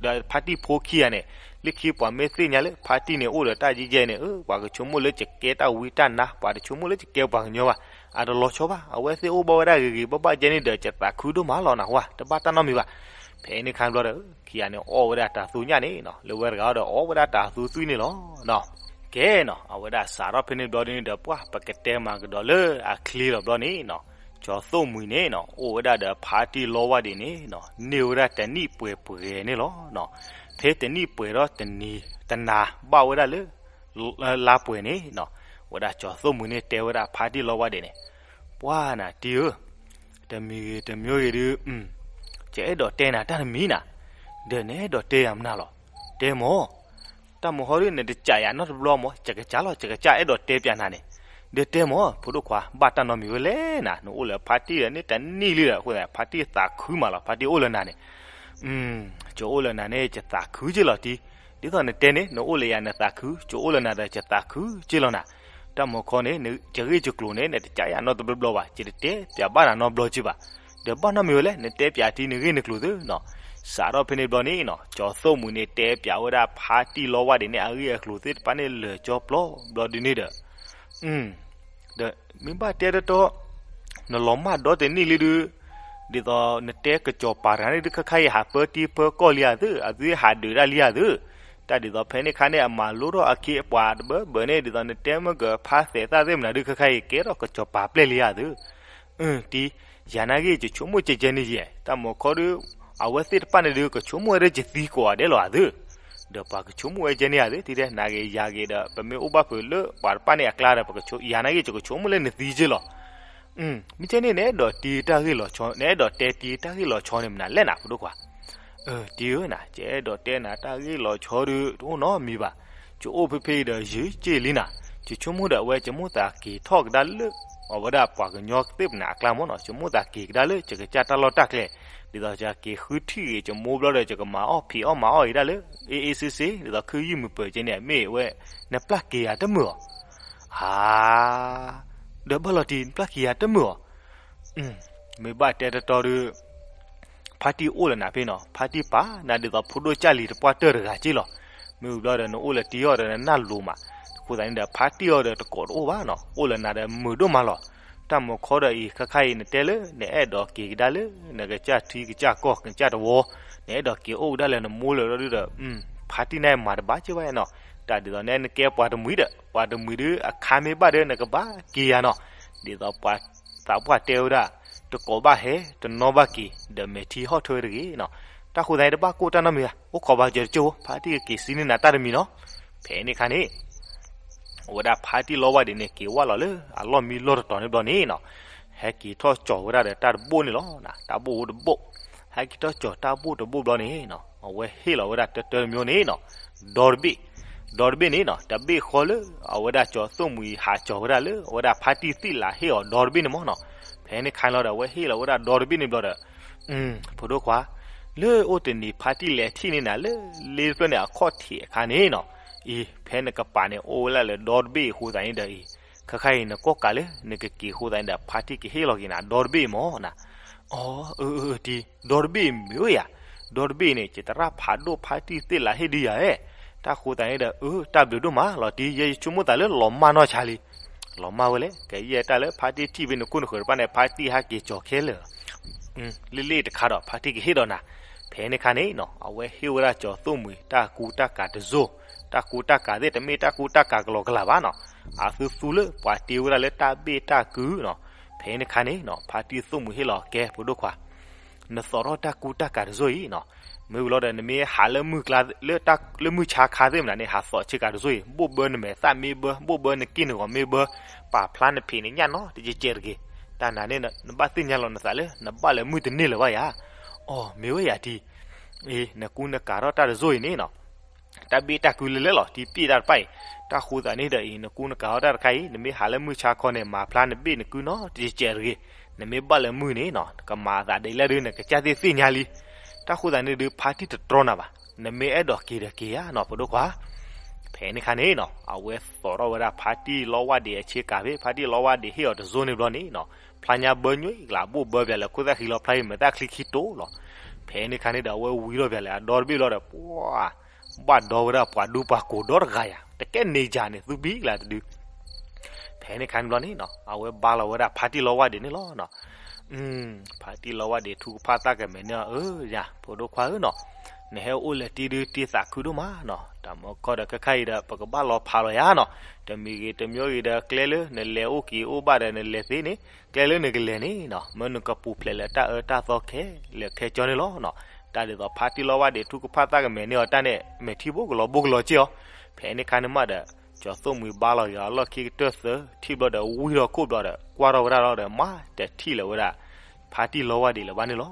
ဒီးဖါတံၢ်ဖိခံဂၤန့ၣ် လၢခံပှၤမ့ၢ်သ့ၣ်ညါလၢ ဖါတံၢ်န့ၣ်အိၣ်ဒီးတၢ်ကဲကဲန့ၣ် အၢ ပှၤကဆိကမိၣ်လၢယကဲတၢ်ဝံတၢ်နါ, ပှၤတဆိကမိၣ်လၢယကဲပှၤကညီဘၣ်, အတလီၤဆီဘၣ်, အဝဲသ့ၣ်အိၣ်ဘၣ်ဝဲဒၣ်ဂ့ၤဂ့ၤဘၣ်ဘၣ်ကဲန့ၣ်ဒီး ယသးခုဒိၣ်မးလီၤနၢ်ဟူဧါ, တဘၣ်တၢ်နီတမံၤဘၣ်. ဖဲန့ၣ်ခါဘျီဒီး ခံဂၤန့ၣ်အီၣ်ဝဲဒၣ်တၤသူညၣ်န့ၣ်နီၤ, လၢဝဲတဂၤဒီးအီၣ်ဝဲဒၣ်တၤသူသွံၣ်န့ၣ်လီၤ. ကဲနီၤ, အဝဲဒၣ်စးထီၣ်ဖဲန့ၣ်ဘျီန့ၣ်ဒီး ပှၢ်ပကတဲမၤကဒီးလၢအချ့လီၤဘျီန့ၣ်နီၤ, ကၠီၤသိၣ်မှံၤန့ၣ်နီၤ အိၣ်ဝဲဒၣ်ဒီးဖါတံၢ်လီဝါဒံးန့ၣ်နီၤ န့ၢ်ဝဲဒၣ်တနံၣ်ပှဲၤပှဲၤန့ၣ်လီၤ. ဖဲတနံၣ်ပှဲၤဒီးတနံၤ တနၤဘၣ်ဝဲဒၣ်လၢ လါပှဲၤန့ၣ်နီၤ, ဝဲဒၣ်ကၠီၤသိၣ်မှံၤန့ၣ်တဲဝဲဒၣ်ဖါတံၢ်လီဝါဒံးန့ၣ်, ပှၢ်နၤတံၢ်ဧၢ, တမံၤဂ့ၤတမံၤဂ့ၤဒုး ယအဲၣ်ဒိးတဲနၤတၢ်တမံၤနၤ, ဒီးနအဲၣ်ဒိးတဲယၤမနုၤလီၤ, တဲမၢ်, တၢ်မၢ်ဟီဒုး နတကးယၤနီတဘျီမၢ်, ယကကးလီၤ ယကကး အဲၣ်ဒိးတဲပၠးနၤန့ၣ်, ဒီးတဲမၢ် ဖိဒိၣ်ခွါ ဘၣ်တၢ်နီတမံၤဝဲလဲၣ်နၤ, နအိၣ်လၢဖါတံၢ်ဒီးန့ၣ်တနံၣ်လံဒီး အဃိသတး ဖါတံၢ်သးခုမးလီၤ, ဖါတံၢ်အိၣ်လၢနၤန့ၣ် ယအိၣ်လၢနၤန့ၣ် ယသးခုက့လီၤတံၢ်, ဒ်သိးနတဲန့ၣ် နအိၣ်လၢယၤနသးခု, ယအိၣ်လၢနၤဒီးယသးခုက့လီၤနၤ, တၢ်မၢ်ခီန့ၣ် ယဂ့ၢ်ယကျိၤန့ၣ် နတကးယၤနီတဘျီဘျီဘၣ်, ယတတဲပၠးဘၣ်နၤနီတဘျီက့ဘၣ်, ဒီးဘၣ်နီတမံၤဝဲလဲၣ် နတဲပၠးတံၢ်နဂ့ၢ်နကျိၤသုနီၤ, စးထီၣ်ဖဲန့ၣ်ဘျီန့ၣ်နီၤ ကၠီၤသိၣ်မှံၤန့ၣ် တဲပၠးဝဲဒၣ်ဖါတံၢ်လီဝါဒံးန့ၣ် အဂ့ၢ်အကျိၤသ့ၣ်တဖၣ်န့ၣ်လၢာ်ကၠီပျီဘျီဒုးန့ၣ်ဒီး ဒီးမ့ၢ်ဘၣ်တဲတတီ နလီၤမၢ်ဒီတနံၣ်လံဒုး, ဒ်သိးနတဲကစီၤပၤတဂၤန့ၣ်ဒုး ခဲခါအံၤဟးပၢတံၢ်ပၢကီၢ်လံဧါသု, အသုဟးဒုးတၢ်လံဧါသု, တၢ်ဒ်သိးဖဲန့ၣ်ခါန့ၣ် အမၤလိထီၣ်အခ့အပှၤတဘၢဘၢန့ၣ် ဒ်သိးနတဲမ့ၢ်ကဖါသဲးသၣ်သ့ၣ်မနုၤဒုး ခဲခါအံၤကဲထီၣ်ကစီၤပၤပျဲၢ်လံဧါသု, တံၢ်, ယၤနာ်က့ၤယဆိကမိၣ်ကဲကဲန့ၣ်ယဲၢ်, တၢ်မၢ်ခီဒုး အဝဲသ့ၣ်တဖၣ်န့ၣ်ဒုး ကဆိကမိၣ်ဝဲဒၣ်ယသံကိးဂၤဒဲးလီၤဧါသု, ဒီးပှၤကဆိကမိၣ်ဝဲကဲန့ၣ်ဧါသု, တံၢ်တဲ နၤဂ့ၤယၤဂ့ၤဒီး ပမ့ၢ်အိၣ်ဘၣ်ဖုးလၢပှၤတဖၣ်န့ၣ်အကျါဒီး ယၤနာ်က့ၤယကဆိကမိၣ်လၢနသံက့လီၤ. မ့ၢ်ကဲန့ၣ် နအဲၣ်ဒိးတံၢ်တၢ်ဂ့ၢ်လီၤဆီ, နအဲၣ်ဒိးတဲတံၢ်တၢ်ဂ့ၢ်လီၤဆီန့ၣ် မနုၤလဲၣ်နၤ ဖိဒိၣ်ခွါ. တံၢ်ဧၢ, ယအဲၣ်ဒိးတဲနၤတၢ်ဂ့ၢ်လီၤဆီဒုး တအိၣ်နီတမံၤဘၣ်. ယအိၣ်ဖဲဖဲအံၤဒီးယံာ်က့ၢ်လံနၤ. ယဆိကမိၣ်ဒီးအဝဲ ယမိၣ်သးက့ၤထီၣ်ကဒါလၢ အဝဲဒၣ်ပှၤကညီသ့ၣ်မနုၤအကျါမ့ၢ်နီၤ. ယမိၣ်သးက့ၤကဒါလၢ ယကစၢ်တၢ်လီၢ်တၢ်ကျဲ, ဒ်သိးယက့ၤဃုထံၣ်ဂ့ၤ ယမိၢ်ဘျီဒီး ယကမၤအီၣ်ဖံးအီၣ်မၤအီၣ်အံၤဒၣ်လၢ အ့ၣ်အ့ၣ်စ့စ့, ဒ်သိးခုယုၢ်မုာ်ပၢၤကဲန့ၣ် မ့ၢ်ဝဲ နပျၢ်က့ၤယၤတမုာ်အီၤ. ဧါ, ဒီးဘၣ်လီၤတံၢ် နပျၢ်က့ၤယၤတမုာ်အီၤ. မ့ၢ်ဘၣ်တဲတတီဒုး ဖါတံၢ်အိၣ်လၢနၤဖဲနီၤ, ဖါတံၢ်ပာ်နၤဒ်သိး ဖိဒိၣ်ကၢ်လံၤတပှၢ်တၢၢ်တဂၤက့လီၤ. မ့ၢ်ဝံၤဘျီဒီး နအိၣ်လၢတံၢ်အီၤဒီး နနၢ်လိၤမး, အဃိသတးန့ၣ်ဒီး ဖါတံၢ်အီၤဒီးတကိးတအိၣ်ဘၣ်နီၤ, အိၣ်လၢနၤဒီးမုာ်ဒိၣ်မးလီၤ. တၢ်မုၢ်ခီဒီးအံၤ ခါခါအံၤနတဲလၢ နအဲၣ်ဒိးက့ၤကဒါလၢ နကစၢ်ထံကစၢ်ကီၢ် နကစၢ်တဝီ, နအဲၣ်ဒိးက့ၤအိၣ်ကဒါလၢနမိၢ်လၢာ်ဒီး ဖါတံၢ်န့ၣ်မၤတဘၣ်က့ၤဘၣ်နီၤ. တၢ်ဒ်သိးန့ၣ် နကဲပှၤတမှံၤဒီး ပှၤတမှံၤဒီး အခါမ့ၢ်ဘၣ်ဒီး နကဘၣ်က့ၤယၤနီၤ. ဒ်သိးပှၤသးပှၢ်တဲဝဲဒၣ် တကိးဘၣ်ဟဲ တနီၣ်ဘၣ်က့ၤ ဒီးမဲာ်ထံဟီၣ်ထွဲတဂ့ၤနီၤ. တၢ်ဃိသတးန့ၣ် တဘၣ်ကိၢ်တၢ်နီတမံၤဘၣ်, အိၣ်ခိးဘၣ်စၢၤတကၠိၢ်ဖိ ဖါတံၢ်ကက့ၤစံးန့ၢ်နၤတၢ်တမံၤနီၤ. ဖဲန့ၣ်အခါန့ၣ် အဝဲဒၣ်ဖါတံၢ်လီဝါဒ့းန့ၣ် က့ၤဝဲလီၤလၢ အလီၢ်မံလီၢ်တတီၤန့ၣ်ဘျီန့ၣ်နီၤ, ဟဲက့ၤထီၣ်ကၠီၤဝဲဒၣ်ဒီးတၢ်တဘိၣ်န့ၣ်လီၤ. တၢ်ဘိၣ်အိၣ်တဘိၣ်, ဟဲက့ၤထီၣ်ကၠီၤတၢ်ဘိၣ်တဘိၣ်ဘျီန့ၣ်နီၤ, အဝဲဟ့ၣ်လီၤဝဲဒၣ်တၢတၢတမံၤန့ၣ်နီၤ, ဒီတဘ့ၣ်, ဒီတဘ့ၣ်န့ၣ်နီၤ, တဘ့ၣ်ဃီလၢ အဝဲဒၣ်ကၠီၤသိၣ်မှံၤဟးကၠီၤဝဲဒၣ်လၢ အဝဲဒၣ်ဖါတံၢ်သ့ၣ်လးဟ့ၣ်အီၤဒီတဘ့ၣ်န့ၣ်မ့ၢ်နီၤ. ဖဲန့ၣ်ခါလီၤဒီး အဝဲဟ့ၣ်လီၤဝဲဒၣ်ဒီတဘ့ၣ်န့ၣ်ဘျီဒီး ဖိဒိၣ်ခွါ, လၢအိၣ်တနံၤဖါတံၢ်လဲၤထံၣ်န့ၢ်နၤလၢ လ့တဖျၢၣ်န့ၣ် အခီၣ်ထံးအခါန့ၣ်နီၤ, အံၤ ဖဲနကပၤန့ၣ် အိၣ်ဝဲဒၣ်လၢဒီတဘ့ၣ်အဃိသတးန့ၣ်ဒီးအံၤ, ခါခါအံၤ နကိးကးလၢ နကက့ၤအဃိသတးန့ၣ်ဒီး ဖါတံၢ်ကဟ့ၣ်လီၤက့ၤနၤ ဒီတဘ့ၣ်မ့ၢ်နီၤ. အီၤ, အၢ, အၢ, အၢ, တံၤ, ဒီတဘ့ၣ်မ့ၢ်ဧါ, ဒီတဘ့ၣ်န့ၣ် ကတရၣ်ဖးဒိၣ်ဖါတံၢ်သ့ၣ်လးဟ့ၣ်ဒုယၤဧဲ, တၢ်ဃိသတးန့ၣ်ဒီး အၢ, တၢ်ဘျုးဒိၣ်မးလီၤတံၢ်, ယဲယဆိကမိၣ်သးလၢလီၤမၢ်နီၢ်ဆါလံ လီၤမၢ်ဝဲလဲၣ်, ကယဲၢ်တၢ်လၢဖါတံၢ်ထံၣ်ဖဲနခိၣ်နဃၢၤတဖၣ်န့ၣ် ဖါတံၢ်ဟဲက့ၤကၠီၤခဲလၢာ်, လ့ၣ်လ့ၣ်တခါဒီး ဖါတံၢ်ကဟ့ၣ်ဒီးနၤ. ဖဲန့ၣ်ခါန့ၣ်နီၤ အဝဲဟ့ၣ်ဝဲဒၣ်ကၠီၤသိၣ်မှံၤ တၢ်ကူတၢ်ကၤတစိၢ်, တၢ်ကူတၢ်ကၤသ့ၣ် တမ့ၢ်တၢ်ကူတၢ်ကၤကလီကလီဘၣ်နီၤ, အသုသူလၢပှၤတ့ဝဲဒၣ်လၢတၢ်ဘ့ၣ်တၢ်ကုနီၤ. ဖဲန့ၣ်ခါန့ၣ်နီၤ ဖါတံၢ်သိၣ်မှံၤဟ့ၣ်လီၤကဲ ဖိဒိၣ်ခွါ နသိးထီၣ်တၢ်ကူတၢ်ကၤတစိၢ်အံၤနီၤ, မ့ၢ်ဝံၤလီၤဒီး နမ့ၢ်ဟးလၢမုၢ်ကျါ လၢတၢ် လၢမုၢ်ဆါခါသ့ၣ်မနုၤန့ၣ် ဟးသိးဆ့ကၤတစိၢ်အံၤ, ဘိၣ်ဘၢနမဲာ်သၣ်မ့ၢ်ဘၢ, ဘိၣ်ဘၢနက့ၢ်နဂီၤမ့ၢ်ဘၢ, ပာ်ဖျါနဖံးနညၣ်နီတကဲးကဲးတဂ့ၤ. တၢ်နၤန့ၣ် နဘၣ်သ့ၣ်ညါလီၤနသးလၢ နဘၣ်လၢမုၢ်တန့ၢ်လၢၤဘၣ်ယၤ. အီၤ, မ့ၢ်ဝဲယၤတံၤ, အ့ နကူနကၤထီၣ်တၢ်တစိၢ်အံၤန့ၣ်နီၤ တၢ်ဘ့ၣ်တၢ်ကုလၢလဲၣ်လီၤ တံၤပျ့ၣ်တၢ်တဖၣ်အံၤ, တၢ်ဃိသးန့ၣ်ဒီးအံၤ နကူနကၤထီၣ်တၢ်တခါအံၤ နမ့ၢ်ဟးလၢမုၢ်ဆါခီန့ၣ် မၤဖျါနဘ့ၣ်နကုနီတကဲးကဲးတဂ့ၤ. နမ့ၢ်ဘၣ်လၢမုၢ်န့ၣ်နီၤ ကမၤအသးဒ်လဲၣ်ဒုး နကစၢ်သ့ၣ်သ့ၣ်ညါလံ. တၢ်ဃိသးန့ၣ်ဒုး ဖါတံၢ်တတြီနၤဘၣ်, နမ့ၢ်အဲၣ်ဒိးက့ၤဒီးက့ၤဧါနီၤ ဖိဒိၣ်ခွါ. ဖဲန့ၣ်ခါန့ၣ်နီၤ အဝဲသိးထီၣ်ဝဲဒၣ်ဖါတံၢ်လီဝါဒ့းအဆ့ကၤဖဲ ဖါတံၢ်လီဝါဒ့းဟ့ၣ်အီၤတစိၢ်န့ၣ်ဘျီန့ၣ်နီၤ ဖျါညါဘၢညွံကျးဘိၣ်ဘၢပၠးလၢခိၣ်သၣ်ဃံလီၤဖျါအံၤ မဲာ်သၣ်ချံခံတိာ်လီၤ. ဖဲန့ၣ်ခါန့ၣ်ဒီး အဝဲဝံထီၣ်ပၠးလၢအဒီတဘ့ၣ်ဘျီဒီး ပှၤ ဘၣ်ဒီဝဲဒၣ်ပှၤဒူပှၤကိးဒီတဂၤယၤ တကဲန့ၣ်ယၤန့ၣ် သူပံၤကျါတဒု ဖဲန့ၣ်ခါန့ၣ်ဘျီန့ၣ်နီၤ အဝဲဘါလီၤဝဲဒၣ်ဖါတံၢ်လီဝါဒ့းန့ၣ်လီၤနီၤ. ဖါတံၢ်လီဝါဒ့းထူကဖၣ်သၣ်ကမဲာ်န့ၣ် အၢ ယၤ ဖိဒိၣ်ခွါဧၢနီၤ, နဟဲအိၣ်လၢတံၤဒုတံၤသးခုဒိၣ်မးနီၤ, တၢ်မုၢ်ခီဒီးခဲခါအံၤဒီး ပကဘၣ်လီၤဖးလီၤယၤနီၤ, တမံၤဂ့ၤတမံၤဂ့ၤဒီး ကျဲလၢနလဲၤအိၣ်က့ၤအိၣ်ဘၣ်ဒီး နလဲၤသ့န့ၣ် ကျဲလၢနကလဲၤန့ၣ်နီၤ မ့ၢ်နကပူၤဖျဲးလၢတၢ်အၢတၢ်သီခဲလၢာ်ခဲဆ့န့ၣ်လီၤနီၤ. တၢ်ဒ်သိးဖါတံၢ်လီဝါဒ့းထူကဖၣ်သၣ်ကမဲာ်န့ၢ်အီၤတၢ်န့ၣ် မဲာ်ထံဘိကလီၤဘိကလီၤက့ၢ်အီၤ, ဖဲန့ၣ်ခါန့ၣ်မးဒီး ကၠီၤသိၣ်မှံၤဘါလီၤက့ၤအလီၢ်ခံကတၢၢ်သၢထံၣ်ဘျီဒီး ဝံထီၣ်ခိၣ်ဘျီဒီး ကွၢ်ထီၣ်ဝဲဒၣ်လီၤဒီး မၤတထံၣ်လၢၤဝဲဒၣ် ဖါတံၢ်လီဝါဒ့းလၢၤဘၣ်န့ၣ်လီၤ.